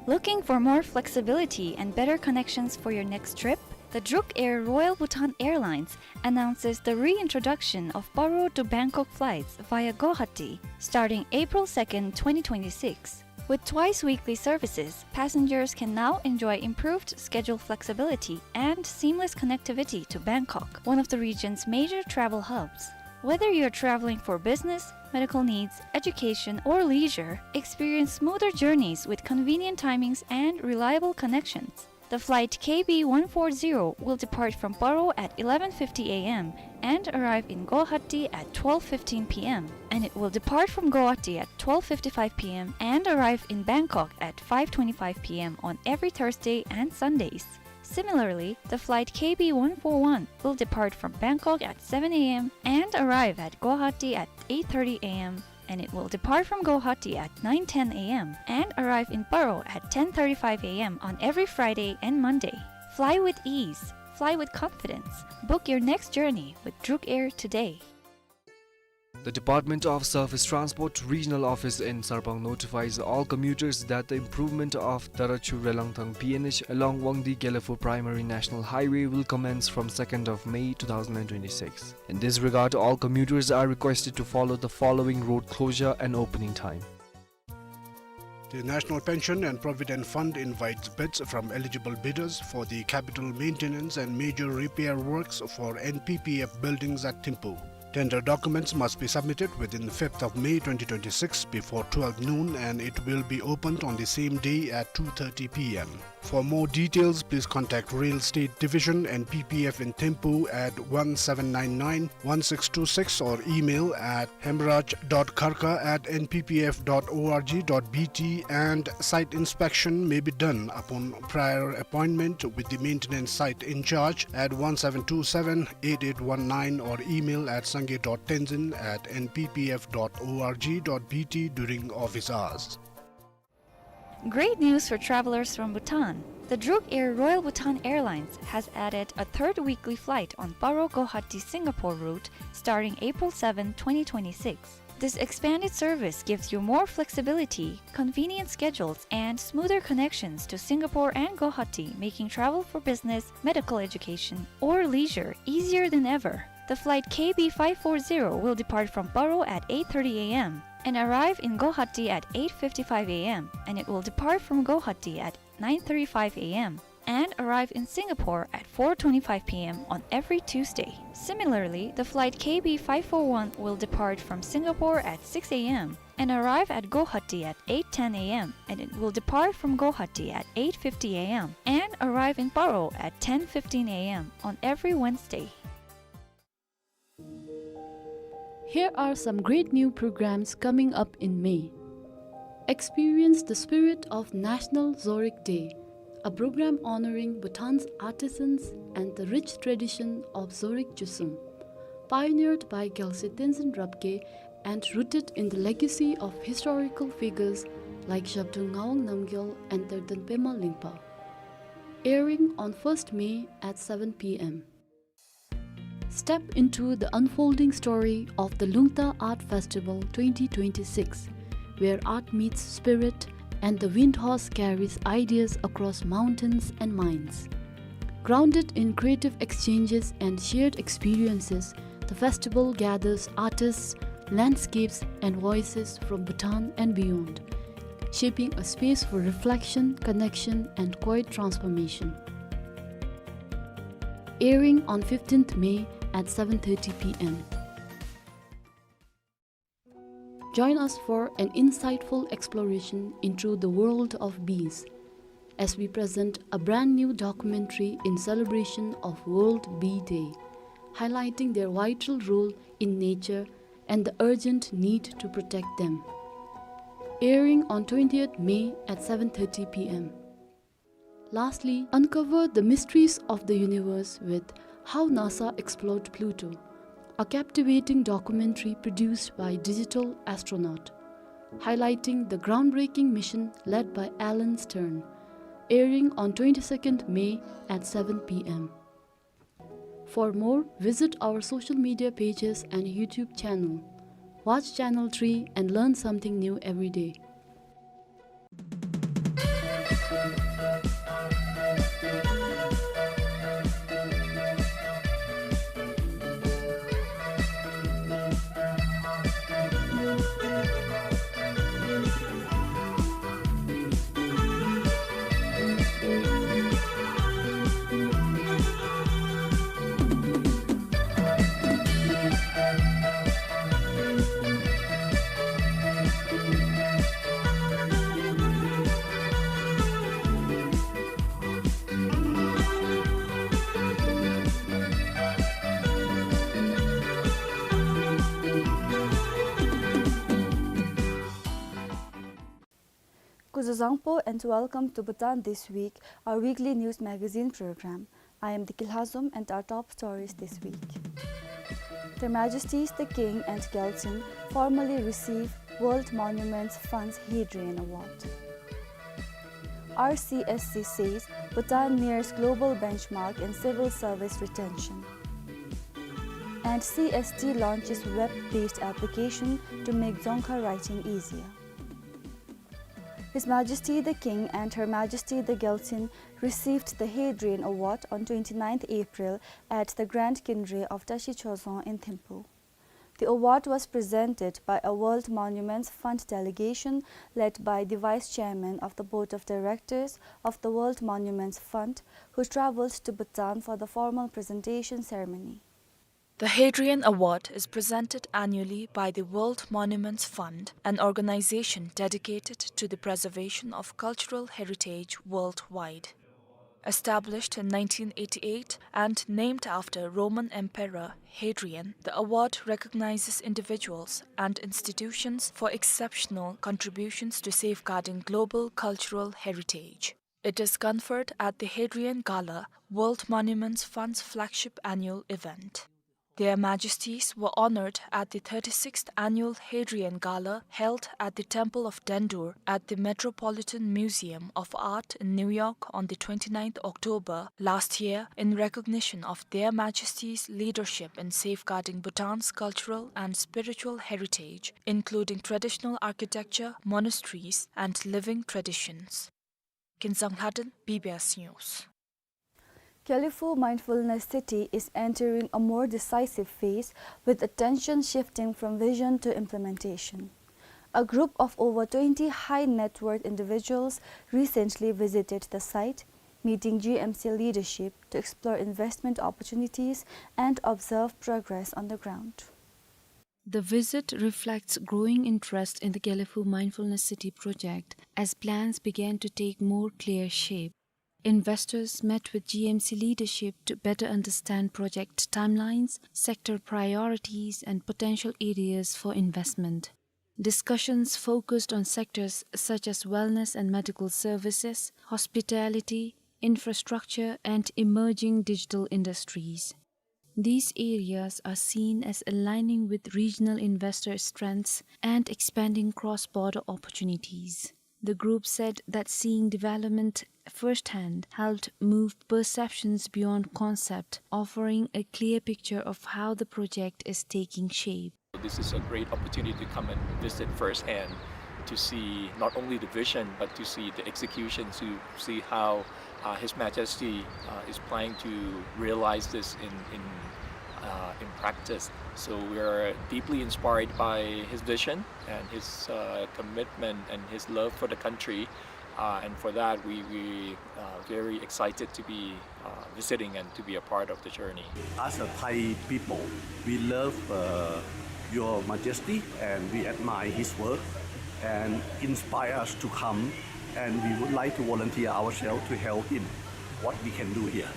Looking for more flexibility and better connections for your next trip? The Druk Air Royal Bhutan Airlines announces the reintroduction of Paro to Bangkok flights via Guwahati, starting April second, twenty twenty-six. With twice weekly services, passengers can now enjoy improved schedule flexibility and seamless connectivity to Bangkok, one of the region's major travel hubs. Whether you're traveling for business, medical needs, education, or leisure, experience smoother journeys with convenient timings and reliable connections. The flight K B one four zero will depart from Paro at eleven fifty A M and arrive in Guwahati at twelve fifteen P M, and it will depart from Guwahati at twelve fifty-five P M and arrive in Bangkok at five twenty-five P M on every Thursday and Sundays. Similarly, the flight K B one four one will depart from Bangkok at seven A M and arrive at Guwahati at eight thirty A M, and it will depart from Guwahati at nine ten A M and arrive in Paro at ten thirty-five A M on every Friday and Monday. Fly with ease. Fly with confidence. Book your next journey with Druk Air today. The Department of Surface Transport Regional Office in Sarpang notifies all commuters that the improvement of Tarachu Relangthang P N H along Wangdi Gelephu Primary National Highway will commence from second of May two thousand and twenty-six. In this regard, all commuters are requested to follow the following road closure and opening time. The National Pension and Provident Fund invites bids from eligible bidders for the capital maintenance and major repair works for N P P F buildings at Thimphu. Tender documents must be submitted within the fifth of May twenty twenty-six before twelve noon, and it will be opened on the same day at two thirty P M. For more details, please contact Real Estate Division, N P P F in Thimphu at one seven nine nine one six two six or email at hemraj dot kharka at N P P F dot org dot B T, and site inspection may be done upon prior appointment with the maintenance site in charge at one seven two seven eight eight one nine or email at sangay dot tenzin at N P P F dot org dot B T during office hours. Great news for travelers from Bhutan. The Druk Air Royal Bhutan Airlines has added a third weekly flight on Paro Guwahati Singapore route starting April seventh, twenty twenty-six. This expanded service gives you more flexibility, convenient schedules, and smoother connections to Singapore and Guwahati, making travel for business, medical education, or leisure easier than ever. The flight K B five four zero will depart from Paro at eight thirty A M and arrive in Guwahati at eight fifty-five A M, and it will depart from Guwahati at nine thirty-five A M and arrive in Singapore at four twenty-five P M on every Tuesday. Similarly, the flight K B five four one will depart from Singapore at six A M and arrive at Guwahati at eight ten A M, and it will depart from Guwahati at eight fifty A M and arrive in Paro at ten fifteen A M on every Wednesday. Here are some great new programs coming up in May. Experience the spirit of National Zorig Day, a program honoring Bhutan's artisans and the rich tradition of Zorig Chusum, pioneered by Gyalse Tenzin Rabgye and rooted in the legacy of historical figures like Zhabdrung Ngawang Namgyal and Terden Pema Lingpa. Airing on first May at seven P M. Step into the unfolding story of the Lungta Art Festival twenty twenty-six, where art meets spirit and the wind horse carries ideas across mountains and minds. Grounded in creative exchanges and shared experiences, the festival gathers artists, landscapes, and voices from Bhutan and beyond, shaping a space for reflection, connection, and quiet transformation. Airing on fifteenth May at seven thirty P M. Join us for an insightful exploration into the world of bees as we present a brand new documentary in celebration of World Bee Day, highlighting their vital role in nature and the urgent need to protect them. Airing on twentieth May at seven thirty p m. Lastly, uncover the mysteries of the universe with How NASA Explored Pluto, a captivating documentary produced by Digital Astronaut, highlighting the groundbreaking mission led by Alan Stern, airing on twenty-second May at seven p m. For more, visit our social media pages and YouTube channel. Watch Channel three and learn something new every day. Kuzuzangpo and welcome to Bhutan This Week, our weekly news magazine program. I am Diki Lhazom and our top stories this week. Their Majesties the King and Gyaltsuen formally receive World Monuments Fund's Hadrian Award. R C S C says Bhutan nears global benchmark in civil service retention. And C S T launches web-based application to make Dzongkha writing easier. His Majesty the King and Her Majesty the Gyaltsuen received the Hadrian Award on twenty-ninth April at the Grand Kinre of Tashi Chorzong in Thimphu. The award was presented by a World Monuments Fund delegation led by the Vice Chairman of the Board of Directors of the World Monuments Fund, who travelled to Bhutan for the formal presentation ceremony. The Hadrian Award is presented annually by the World Monuments Fund, an organization dedicated to the preservation of cultural heritage worldwide. Established in nineteen eighty-eight and named after Roman Emperor Hadrian, the award recognizes individuals and institutions for exceptional contributions to safeguarding global cultural heritage. It is conferred at the Hadrian Gala, World Monuments Fund's flagship annual event. Their Majesties were honored at the thirty-sixth Annual Hadrian Gala held at the Temple of Dendur at the Metropolitan Museum of Art in New York on the twenty-ninth October last year in recognition of Their Majesties' leadership in safeguarding Bhutan's cultural and spiritual heritage, including traditional architecture, monasteries, and living traditions. Kinzang Lhaden, B B S News. Gelephu Mindfulness City is entering a more decisive phase, with attention shifting from vision to implementation. A group of over twenty high net worth individuals recently visited the site, meeting G M C leadership to explore investment opportunities and observe progress on the ground. The visit reflects growing interest in the Gelephu Mindfulness City project as plans began to take more clear shape. Investors met with G M C leadership to better understand project timelines, sector priorities, and potential areas for investment. Discussions focused on sectors such as wellness and medical services, hospitality, infrastructure, and emerging digital industries. These areas are seen as aligning with regional investor strengths and expanding cross-border opportunities. The group said that seeing development firsthand helped move perceptions beyond concept, offering a clear picture of how the project is taking shape. This is a great opportunity to come and visit firsthand, to see not only the vision, but to see the execution, to see how, uh, His Majesty, uh, is planning to realize this in, in, uh, in practice. So we are deeply inspired by his vision and his, uh, commitment and his love for the country. Uh, and for that, we, we, uh, very excited to be, uh, visiting and to be a part of the journey. As a Thai people, we love, uh, Your Majesty, and we admire his work, and inspire us to come, and we would like to volunteer ourselves to help him what we can do here.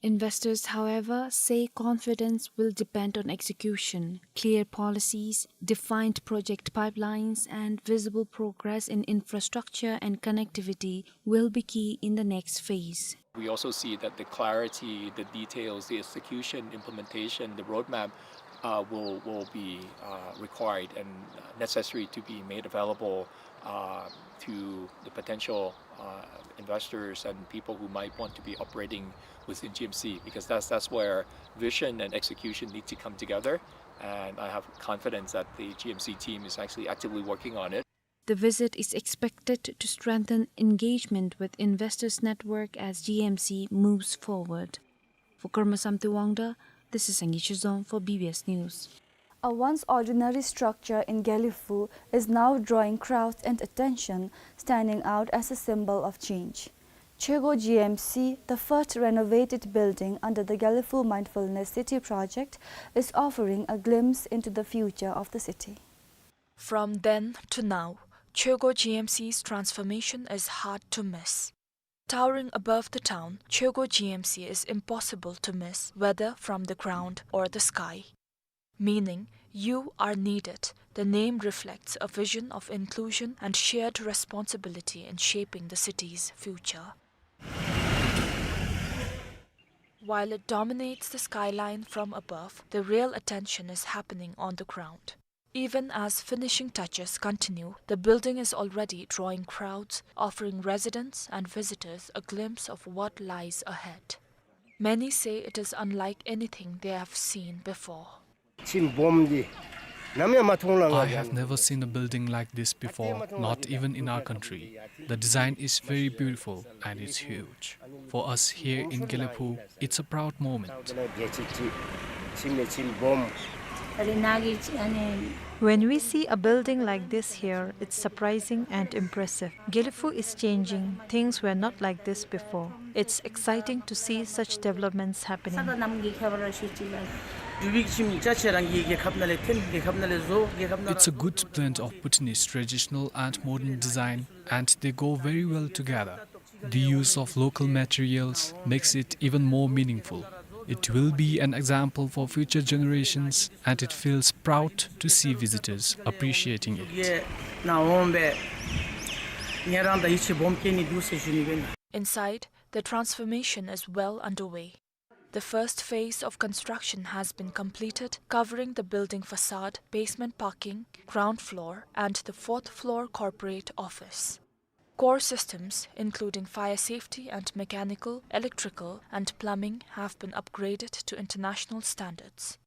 Investors, however, say confidence will depend on execution. Clear policies, defined project pipelines, and visible progress in infrastructure and connectivity will be key in the next phase. We also see that the clarity, the details, the execution, implementation, the roadmap, uh, will, will be, uh, required and necessary to be made available, uh, to the potential, uh, investors and people who might want to be operating within G M C, because that's, that's where vision and execution need to come together. And I have confidence that the G M C team is actually actively working on it. The visit is expected to strengthen engagement with investors network as G M C moves forward. For Karma Samte Wangda, this is Angi Chizong for B B S News. A once ordinary structure in Gelephu is now drawing crowds and attention, standing out as a symbol of change. Choegho G M C, the first renovated building under the Gelephu Mindfulness City project, is offering a glimpse into the future of the city. From then to now, Choegho G M C's transformation is hard to miss. Towering above the town, Choegho G M C is impossible to miss, whether from the ground or the sky. Meaning, you are needed. The name reflects a vision of inclusion and shared responsibility in shaping the city's future. While it dominates the skyline from above, the real attention is happening on the ground. Even as finishing touches continue, the building is already drawing crowds, offering residents and visitors a glimpse of what lies ahead. Many say it is unlike anything they have seen before. ཁྱིམ་སྦོམ་འདི་ནམ་ཡང་མ་མཐོང་ལགས། I have never seen a building like this before, not even in our country. The design is very beautiful and it's huge. For us here in Gelephu, it's a proud moment. When we see a building like this here, it's surprising and impressive. Gelephu is changing. Things were not like this before. It's exciting to see such developments happening. It's a good blend of Bhutanese traditional and modern design, and they go very well together. The use of local materials makes it even more meaningful. It will be an example for future generations, and it feels proud to see visitors appreciating it. Inside, the transformation is well underway. The first phase of construction has been completed, covering the building facade, basement parking, ground floor, and the fourth floor corporate office. Core systems, including fire safety and mechanical, electrical, and plumbing, have been upgraded to international standards.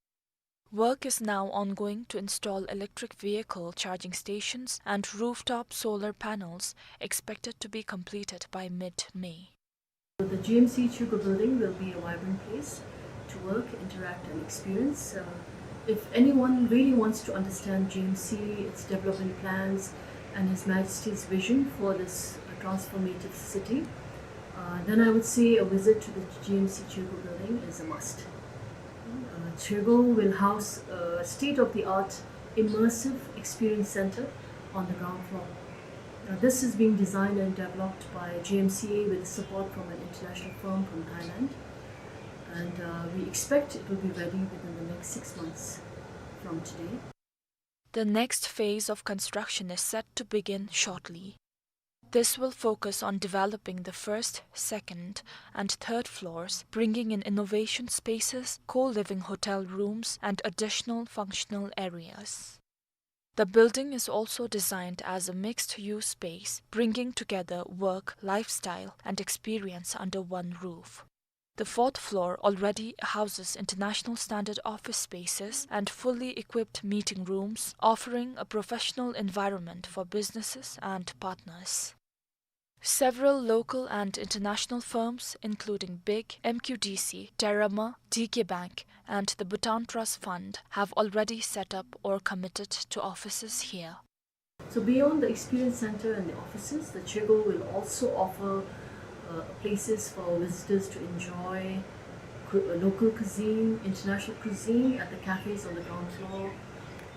Work is now ongoing to install electric vehicle charging stations and rooftop solar panels, expected to be completed by mid-May. The G M C Choegho building will be a vibrant place to work, interact, and experience. Uh, if anyone really wants to understand G M C, its development plans, and His Majesty's vision for this, uh, transformative city, uh, then I would say a visit to the G M C Choegho building is a must. Uh, Choegho will house a state-of-the-art immersive experience center on the ground floor. Uh, this is being designed and developed by G M C A with support from an international firm from Thailand. And, uh, we expect it will be ready within the next six months from today. The next phase of construction is set to begin shortly. This will focus on developing the first, second, and third floors, bringing in innovation spaces, co-living hotel rooms, and additional functional areas. The building is also designed as a mixed-use space, bringing together work, lifestyle, and experience under one roof. The fourth floor already houses international standard office spaces and fully equipped meeting rooms, offering a professional environment for businesses and partners. Several local and international firms, including big M Q D C, Terama, D K Bank, and the Bhutan Trust Fund, have already set up or committed to offices here. So beyond the experience center and the offices, the Choegho will also offer, uh, places for visitors to enjoy cu-, uh, local cuisine, international cuisine at the cafes on the ground floor.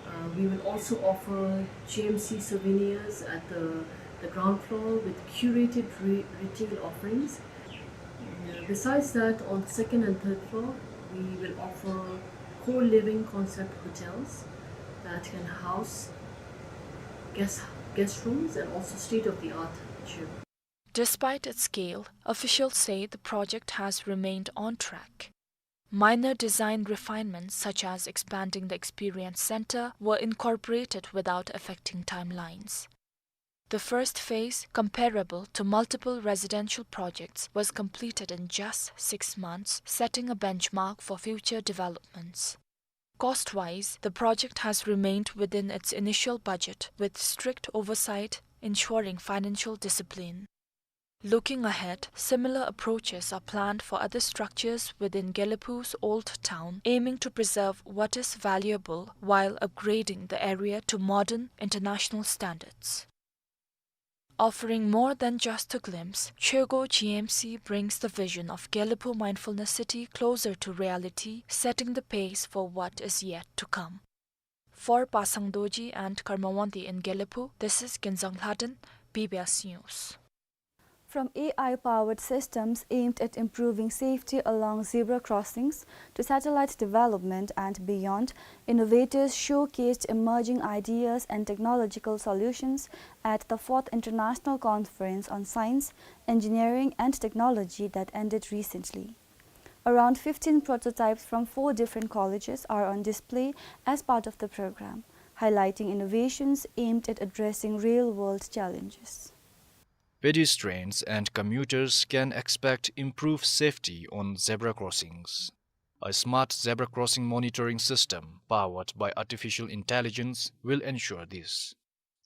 Uh, we will also offer G M C souvenirs at the, the ground floor with curated re-, retail offerings. Uh, Besides that, on the second and third floor, we will offer co-living concept hotels that can house guest, guest rooms and also state-of-the-art gym. Despite its scale, officials say the project has remained on track. Minor design refinements, such as expanding the experience center, were incorporated without affecting timelines. The first phase, comparable to multiple residential projects, was completed in just six months, setting a benchmark for future developments. Cost-wise, the project has remained within its initial budget, with strict oversight ensuring financial discipline. Looking ahead, similar approaches are planned for other structures within Gelephu's old town, aiming to preserve what is valuable while upgrading the area to modern international standards. Offering more than just a glimpse, Choegol G M C brings the vision of Gelephu Mindfulness City closer to reality, setting the pace for what is yet to come. For Pasang Dorji and Karma Wangdi in Gelephu, this is Kinzang Lhaden, B B S News. From A I-powered systems aimed at improving safety along zebra crossings to satellite development and beyond, innovators showcased emerging ideas and technological solutions at the fourth International Conference on Science, Engineering and Technology that ended recently. Around fifteen prototypes from four different colleges are on display as part of the program, highlighting innovations aimed at addressing real-world challenges. Pedestrians and commuters can expect improved safety on zebra crossings. A smart zebra crossing monitoring system powered by artificial intelligence will ensure this.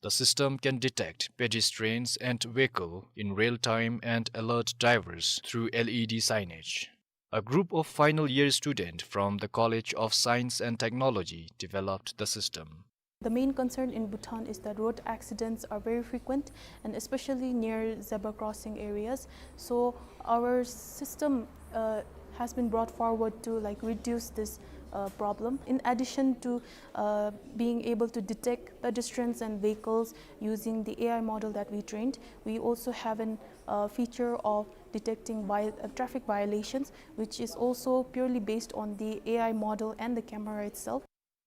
The system can detect pedestrians and vehicle in real time and alert drivers through L E D signage. A group of final year students from the College of Science and Technology developed the system. The main concern in Bhutan is that road accidents are very frequent, and especially near zebra crossing areas. So our system, uh, has been brought forward to, like, reduce this, uh, problem. In addition to, uh, being able to detect pedestrians and vehicles using the A I model that we trained, we also have an, uh, feature of detecting vi-, uh, traffic violations, which is also purely based on the A I model and the camera itself.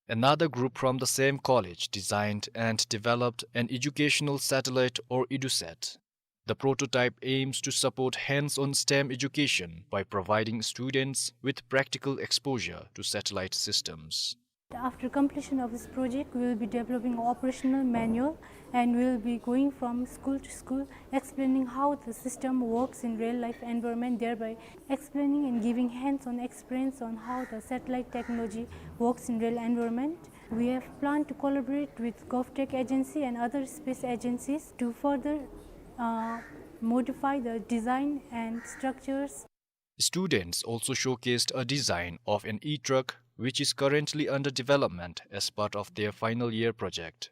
Another group from the same college designed and developed an educational satellite, or EduSat. The prototype aims to support hands-on STEM education by providing students with practical exposure to satellite systems. After completion of this project, we will be developing an operational manual and we will be going from school to school, explaining how the system works in real life environment, thereby explaining and giving hands-on experience on how the satellite technology works in real environment. We have planned to collaborate with GovTech agency and other space agencies to further, uh, modify the design and structures. Students also showcased a design of an e-truck, which is currently under development as part of their final year project.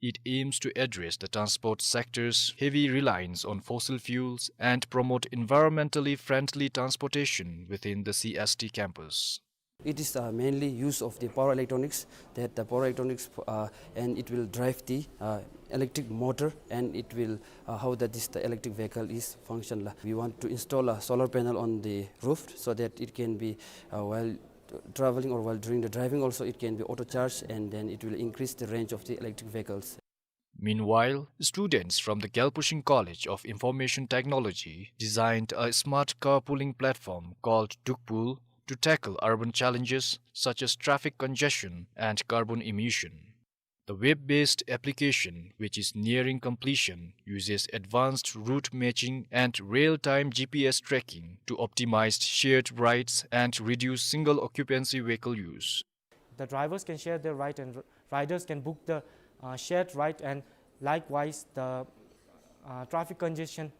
It aims to address the transport sector's heavy reliance on fossil fuels and promote environmentally friendly transportation within the C S T campus. It is, uh, mainly use of the power electronics, that the power electronics, uh, and it will drive the, uh, electric motor, and it will, uh, how that is the electric vehicle is function la. We want to install a solar panel on the roof so that it can be, uh, while traveling or while during the driving also, it can be auto charged, and then it will increase the range of the electric vehicles. Meanwhile, students from the Gyalpo Shing College of Information Technology designed a smart carpooling platform called Dukpool to tackle urban challenges such as traffic congestion and carbon emission. The web-based application, which is nearing completion, uses advanced route matching and real-time G P S tracking to optimize shared rides and reduce single-occupancy vehicle use. The drivers can share their ride and r-, riders can book the, uh, shared ride, and likewise the, uh, traffic congestion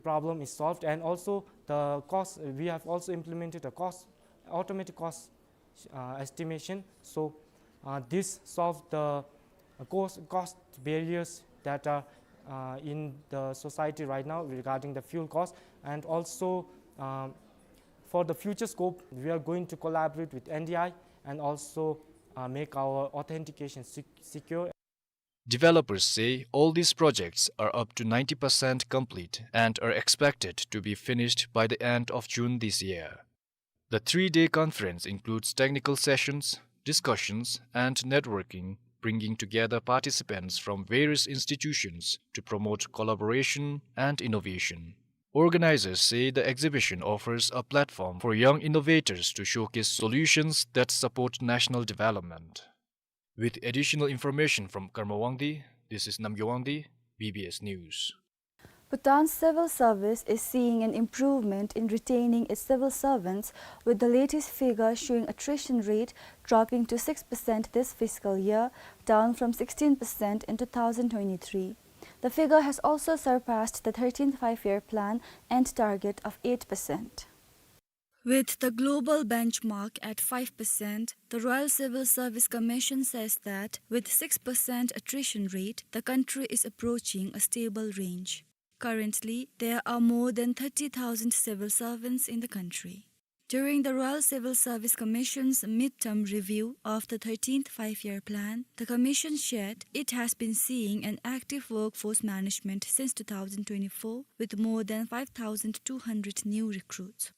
problem is solved, and also the cost, we have also implemented a cost, automatic cost, uh, estimation. So, uh, this solved the, uh, cost, cost barriers that are, uh, in the society right now regarding the fuel cost, and also, um, for the future scope, we are going to collaborate with N D I and also, uh, make our authentication sec-, secure. Developers say all these projects are up to ninety percent complete and are expected to be finished by the end of June this year. The three-day conference includes technical sessions, discussions, and networking, bringing together participants from various institutions to promote collaboration and innovation. Organizers say the exhibition offers a platform for young innovators to showcase solutions that support national development. With additional information from Karma Wangdi, this is Namgyo Wangdi, B B S News. Bhutan's civil service is seeing an improvement in retaining its civil servants, with the latest figure showing attrition rate dropping to six percent this fiscal year, down from sixteen percent in two thousand twenty-three. The figure has also surpassed the thirteenth Five-Year Plan end target of eight percent. With the global benchmark at five percent, the Royal Civil Service Commission says that with six percent attrition rate, the country is approaching a stable range. Currently, there are more than thirty thousand civil servants in the country. During the Royal Civil Service Commission's midterm review of the thirteenth Five-Year Plan, the Commission shared it has been seeing an active workforce management since two thousand twenty-four, with more than five thousand two hundred new recruits.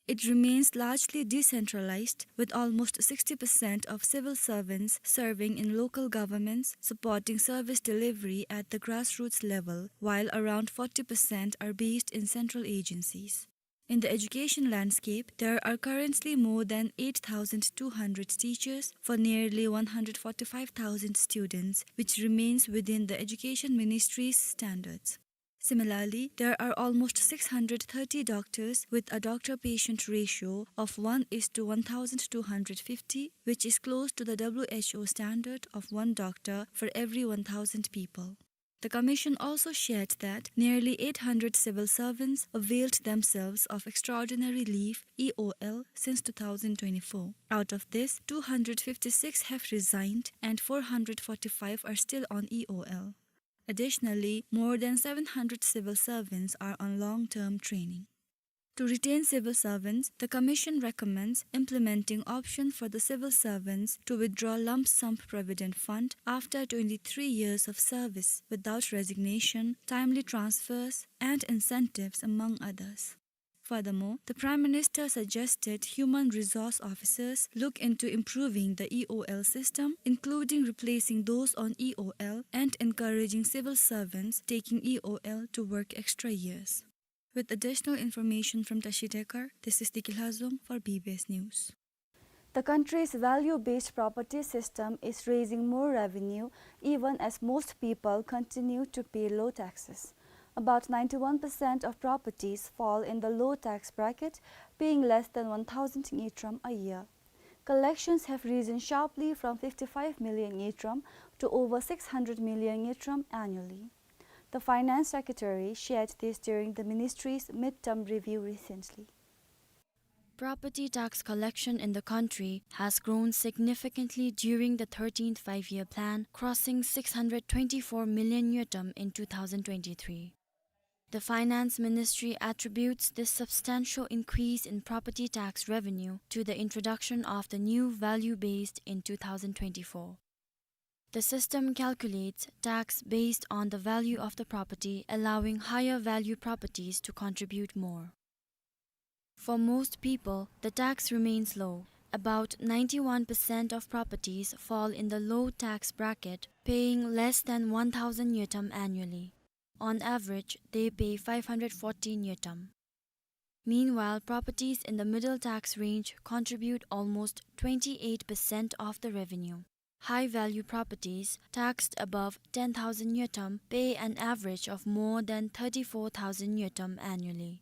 It remains largely decentralized, with almost sixty percent of civil servants serving in local governments supporting service delivery at the grassroots level, while around forty percent are based in central agencies. In the education landscape, there are currently more than eight thousand two hundred teachers for nearly one hundred forty-five thousand students, which remains within the Education Ministry's standards. Similarly, there are almost six hundred thirty doctors, with a doctor-patient ratio of one is to one thousand two hundred fifty, which is close to the W H O standard of one doctor for every one thousand people. The Commission also shared that nearly eight hundred civil servants availed themselves of extraordinary leave, E O L, since two thousand twenty-four. Out of this, two hundred fifty-six have resigned and four hundred forty-five are still on E O L. Additionally, more than seven hundred civil servants are on long-term training. To retain civil servants, the Commission recommends implementing option for the civil servants to withdraw lump sum provident fund after twenty-three years of service without resignation, timely transfers, and incentives, among others. Furthermore, the Prime Minister suggested human resource officers look into improving the E O L system, including replacing those on E O L and encouraging civil servants taking E O L to work extra years. With additional information from Tashi Dekar, this is Diki Lhazom for B B S News. The country's value-based property system is raising more revenue, even as most people continue to pay low taxes. About ninety-one percent of properties fall in the low tax bracket, paying less than one thousand ngultrum a year. Collections have risen sharply from fifty-five million ngultrum to over six hundred million ngultrum annually. The Finance Secretary shared this during the ministry's midterm review recently. Property tax collection in the country has grown significantly during the thirteenth Five-Year Plan, crossing six hundred twenty-four million ngultrum in two thousand twenty-three. The Finance Ministry attributes this substantial increase in property tax revenue to the introduction of the new value-based in two thousand twenty-four. The system calculates tax based on the value of the property, allowing higher value properties to contribute more. For most people, the tax remains low. About ninety-one percent of properties fall in the low tax bracket, paying less than one thousand ngultrum annually. On average, they pay five hundred forty ngultrum. Meanwhile, properties in the middle tax range contribute almost twenty-eight percent of the revenue. High-value properties taxed above ten thousand ngultrum pay an average of more than thirty-four thousand ngultrum annually.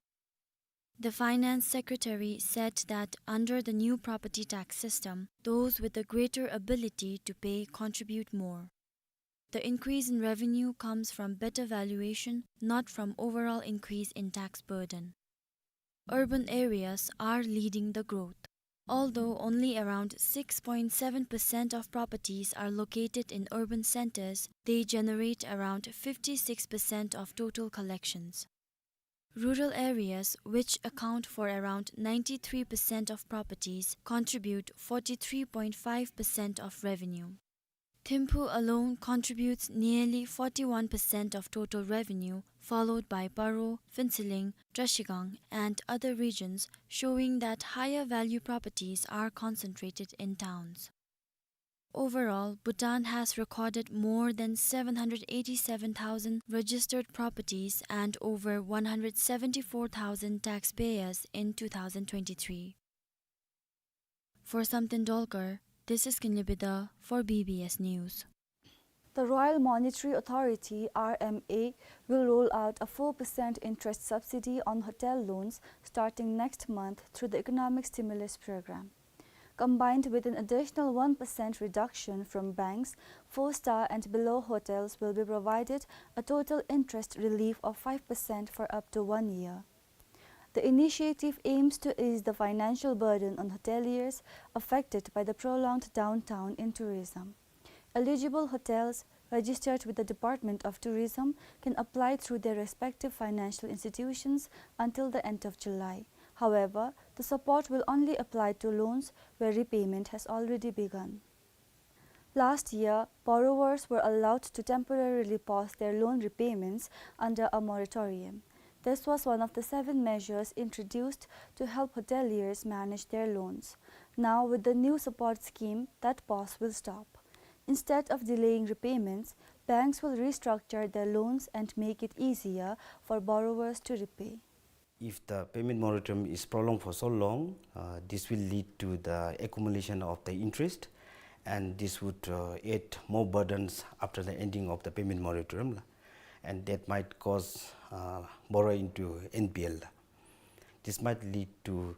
The Finance Secretary said that under the new property tax system, those with a greater ability to pay contribute more. The increase in revenue comes from better valuation, not from overall increase in tax burden. Urban areas are leading the growth. Although only around six point seven percent of properties are located in urban centers, they generate around fifty-six percent of total collections. Rural areas, which account for around ninety-three percent of properties, contribute forty-three point five percent of revenue. Thimphu alone contributes nearly forty-one percent of total revenue, followed by Paro, Phuentsholing, Trashigang, and other regions, showing that higher value properties are concentrated in towns. Overall, Bhutan has recorded more than seven hundred eighty-seven thousand registered properties and over one hundred seventy-four thousand taxpayers in two thousand twenty-three. For Samten Dolkar, this is Kinley Bida for B B S News. The Royal Monetary Authority, R M A, will roll out a four percent interest subsidy on hotel loans starting next month through the Economic Stimulus Program. Combined with an additional one percent reduction from banks, four-star and below hotels will be provided a total interest relief of five percent for up to one year. The initiative aims to ease the financial burden on hoteliers affected by the prolonged downturn in tourism. Eligible hotels registered with the Department of Tourism can apply through their respective financial institutions until the end of July. However, the support will only apply to loans where repayment has already begun. Last year, borrowers were allowed to temporarily pause their loan repayments under a moratorium. This was one of the seven measures introduced to help hoteliers manage their loans. Now, with the new support scheme, that pause will stop. Instead of delaying repayments, banks will restructure their loans and make it easier for borrowers to repay. If the payment moratorium is prolonged for so long, uh, this will lead to the accumulation of the interest, and this would, uh, add more burdens after the ending of the payment moratorium, la. And that might cause, uh, borrowing to N P L. This might lead to,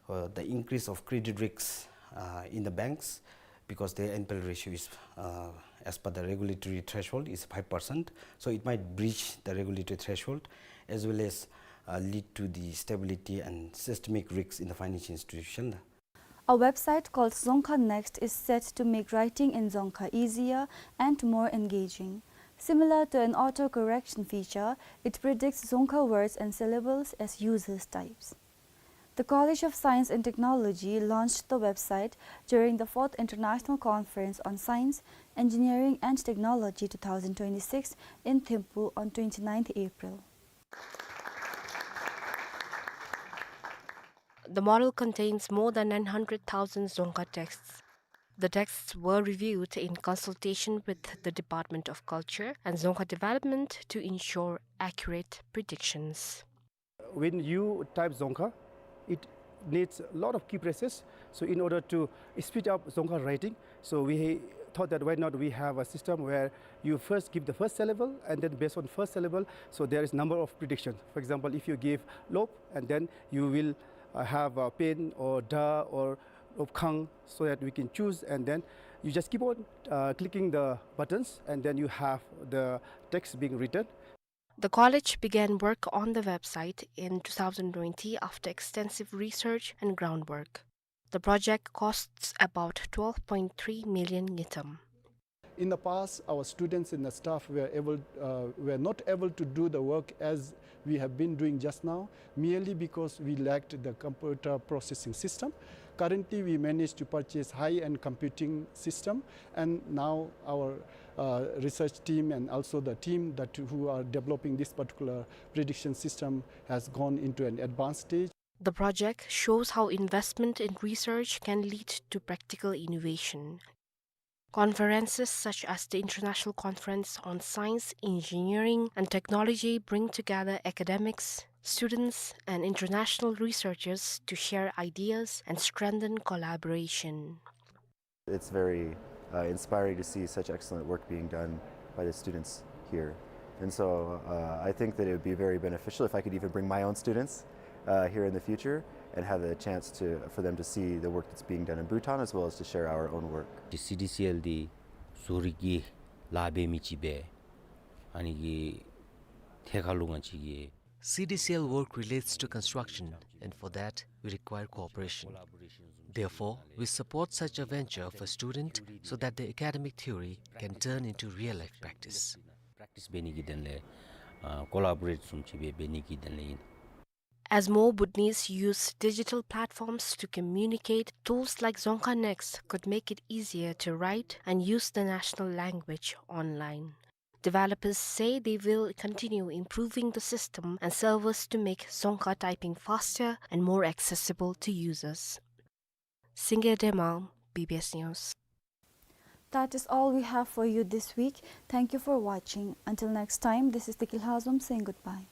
uh, the increase of credit risks, uh, in the banks, because their N P L ratio is, uh, as per the regulatory threshold, is five percent. So it might breach the regulatory threshold, as well as, uh, lead to the stability and systemic risks in the financial institution. A website called Dzongkha Next is set to make writing in Dzongkha easier and more engaging. Similar to an auto-correction feature, it predicts Dzongkha words and syllables as users types. The College of Science and Technology launched the website during the fourth International Conference on Science, Engineering and Technology two thousand twenty-six in Thimphu on twenty-ninth April. The model contains more than nine hundred thousand Dzongkha texts. The texts were reviewed in consultation with the Department of Culture and Dzongkha Development to ensure accurate predictions. When you type Dzongkha, it needs a lot of key presses. So in order to speed up Dzongkha writing, so we thought that why not we have a system where you first give the first syllable, and then based on first syllable, so there is number of predictions. For example, if you give lop, and then you will, uh, have a pen or da or lop khang, so that we can choose, and then you just keep on, uh, clicking the buttons, and then you have the text being written. The college began work on the website in two thousand twenty after extensive research and groundwork. The project costs about twelve point three million ngultrum. In the past, our students and the staff were able, uh, were not able to do the work as we have been doing just now, merely because we lacked the computer processing system. Currently, we managed to purchase high-end computing system, and now our, uh, research team and also the team that who are developing this particular prediction system has gone into an advanced stage. The project shows how investment in research can lead to practical innovation. Conferences such as the International Conference on Science, Engineering, and Technology bring together academics, students, and international researchers to share ideas and strengthen collaboration. It's very, uh, inspiring to see such excellent work being done by the students here. And so, uh, I think that it would be very beneficial if I could even bring my own students, uh, here in the future and have the chance to, for them to see the work that's being done in Bhutan as well as to share our own work. ཏེ་སི་ཌི་སི་ཨེལ་འདི་བཟོ་རིག་གི་ལཱ་འབད་མི་ཅིག་སྦེ་ཨ་ནི་གི་ཐད་ཁར་ལུ་ང་བཅས་ཀྱིས། C D C L work relates to construction, and for that, we require cooperation. Therefore, we support such a venture of a student so that the academic theory can turn into real-life practice. པེརེག་ཊིསི་འབད་ནི་གི་དོན་ལས་ཨ་ཀོ་ལ་བོ་རེཊ་བཟུམ་ཅིག་སྦེ་འབད་ནི་གི་དོན་ལས་ཨིན། As more Bhutanese use digital platforms to communicate, tools like Dzongkha Next could make it easier to write and use the national language online. Developers say they will continue improving the system and servers to make Dzongkha typing faster and more accessible to users. Singye Dema, B B S News. That is all we have for you this week. Thank you for watching. Until next time, this is Tiki Lhazom saying goodbye.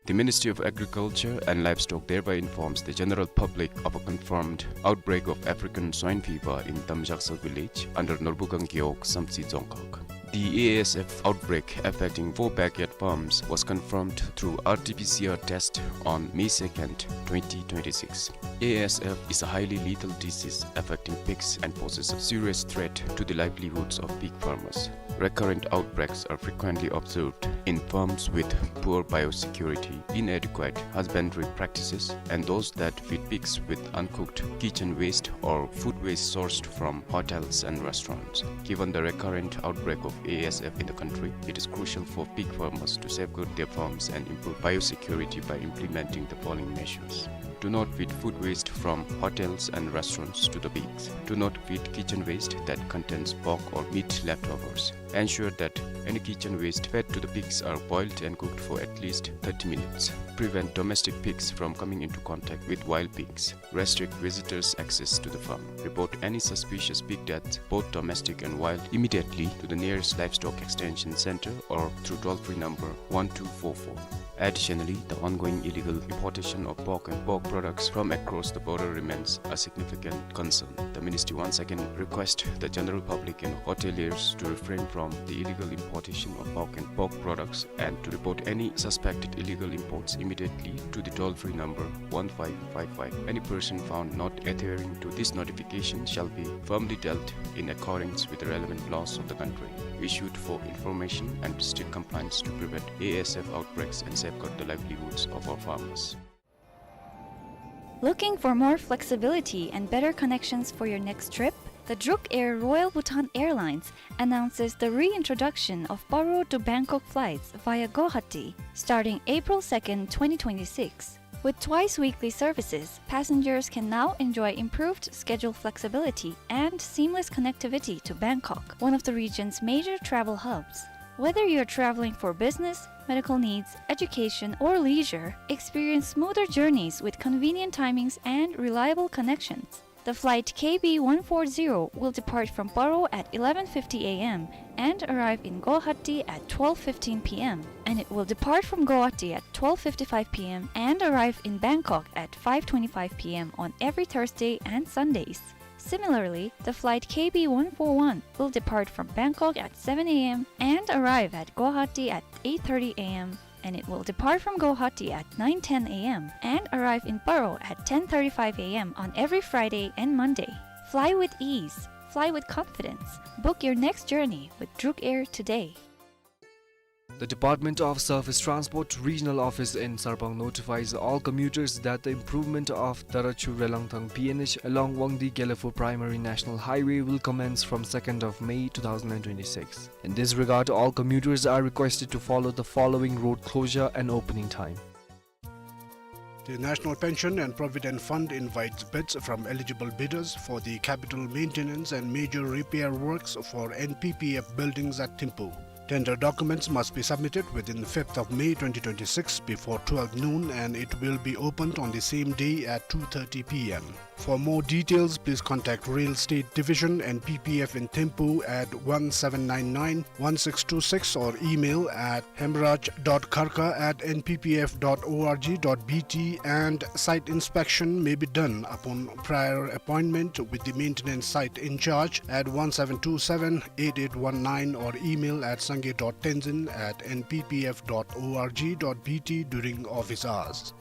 The Ministry of Agriculture and Livestock thereby informs the general public of a confirmed outbreak of African swine fever in Tamjaksa village under Norbugang Gewog, Samtse Dzongkhag. The A S F outbreak affecting four backyard farms was confirmed through R T P C R test on May second, twenty twenty-six. A S F is a highly lethal disease affecting pigs and poses a serious threat to the livelihoods of pig farmers. Recurrent outbreaks are frequently observed in farms with poor biosecurity, inadequate husbandry practices, and those that feed pigs with uncooked kitchen waste or food waste sourced from hotels and restaurants. Given the recurrent outbreak of A S F in the country, it is crucial for pig farmers to safeguard their farms and improve biosecurity by implementing the following measures. Do not feed food waste from hotels and restaurants to the pigs. Do not feed kitchen waste that contains pork or meat leftovers. Ensure that any kitchen waste fed to the pigs are boiled and cooked for at least thirty minutes. Prevent domestic pigs from coming into contact with wild pigs. Restrict visitors' access to the farm. Report any suspicious pig deaths, both domestic and wild, immediately to the nearest livestock extension center or through toll-free number one two four four. Additionally, the ongoing illegal importation of pork and pork products from across the border remains a significant concern. The ministry once again requests the general public and hoteliers to refrain from the illegal importation of pork and pork products and to report any suspected illegal imports immediately to the toll-free number one five five five. Any person found not adhering to this notification shall be firmly dealt in accordance with the relevant laws of the country issued for information and strict compliance to prevent A S F outbreaks and safeguard the livelihoods of our farmers. Looking for more flexibility and better connections for your next trip? The Druk Air Royal Bhutan Airlines announces the reintroduction of Paro to Bangkok flights via Guwahati starting April second, twenty twenty-six. With twice weekly services, passengers can now enjoy improved schedule flexibility and seamless connectivity to Bangkok, one of the region's major travel hubs. Whether you're traveling for business, medical needs, education, or leisure, experience smoother journeys with convenient timings and reliable connections. The flight K B one four zero will depart from Paro at eleven fifty A M and arrive in Guwahati at twelve fifteen P M, and it will depart from Guwahati at twelve fifty-five P M and arrive in Bangkok at five twenty-five P M on every Thursday and Sundays. Similarly, the flight K B one four one will depart from Bangkok at seven A M and arrive at Guwahati at eight thirty A M, and it will depart from Guwahati at nine ten A M and arrive in Paro at ten thirty-five A M on every Friday and Monday. Fly with ease. Fly with confidence. Book your next journey with Druk Air today. The Department of Surface Transport Regional Office in Sarpang notifies all commuters that the improvement of Darachu Relangthang P N H along Wangdi Gelaphu Primary National Highway will commence from second of May two thousand and twenty-six. In this regard, all commuters are requested to follow the following road closure and opening time. The National Pension and Provident Fund invites bids from eligible bidders for the capital maintenance and major repair works for N P P F buildings at Thimphu. Tender documents must be submitted within the fifth of May twenty twenty-six before twelve noon, and it will be opened on the same day at two thirty p m. For more details, please contact Real Estate Division, N P P F in Thimphu at one seven nine nine one six two six or email at hemraj dot kharka at N P P F dot org dot B T, and site inspection may be done upon prior appointment with the maintenance site in charge at one seven two seven eight eight one nine or email at sangay dot tenzin at N P P F dot org dot B T during office hours.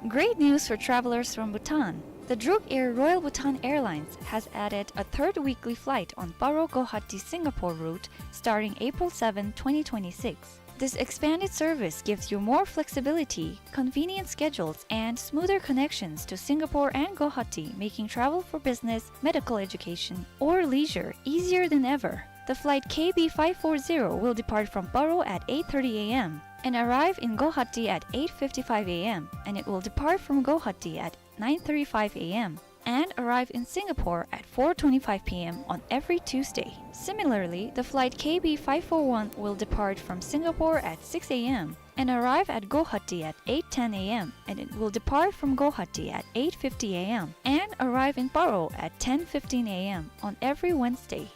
Great news for travelers from Bhutan. The Druk Air Royal Bhutan Airlines has added a third weekly flight on Paro Guwahati Singapore route starting April seventh, twenty twenty-six. This expanded service gives you more flexibility, convenient schedules, and smoother connections to Singapore and Guwahati, making travel for business, medical education, or leisure easier than ever. The flight K B five four zero will depart from Paro at eight thirty a m and arrive in Guwahati at eight fifty-five a m, and it will depart from Guwahati at nine thirty-five a m and arrive in Singapore at four twenty-five p m on every Tuesday. Similarly, the flight K B five four one will depart from Singapore at six a m and arrive at Guwahati at eight ten a m, and it will depart from Guwahati at eight fifty a m and arrive in Paro at ten fifteen a m on every Wednesday.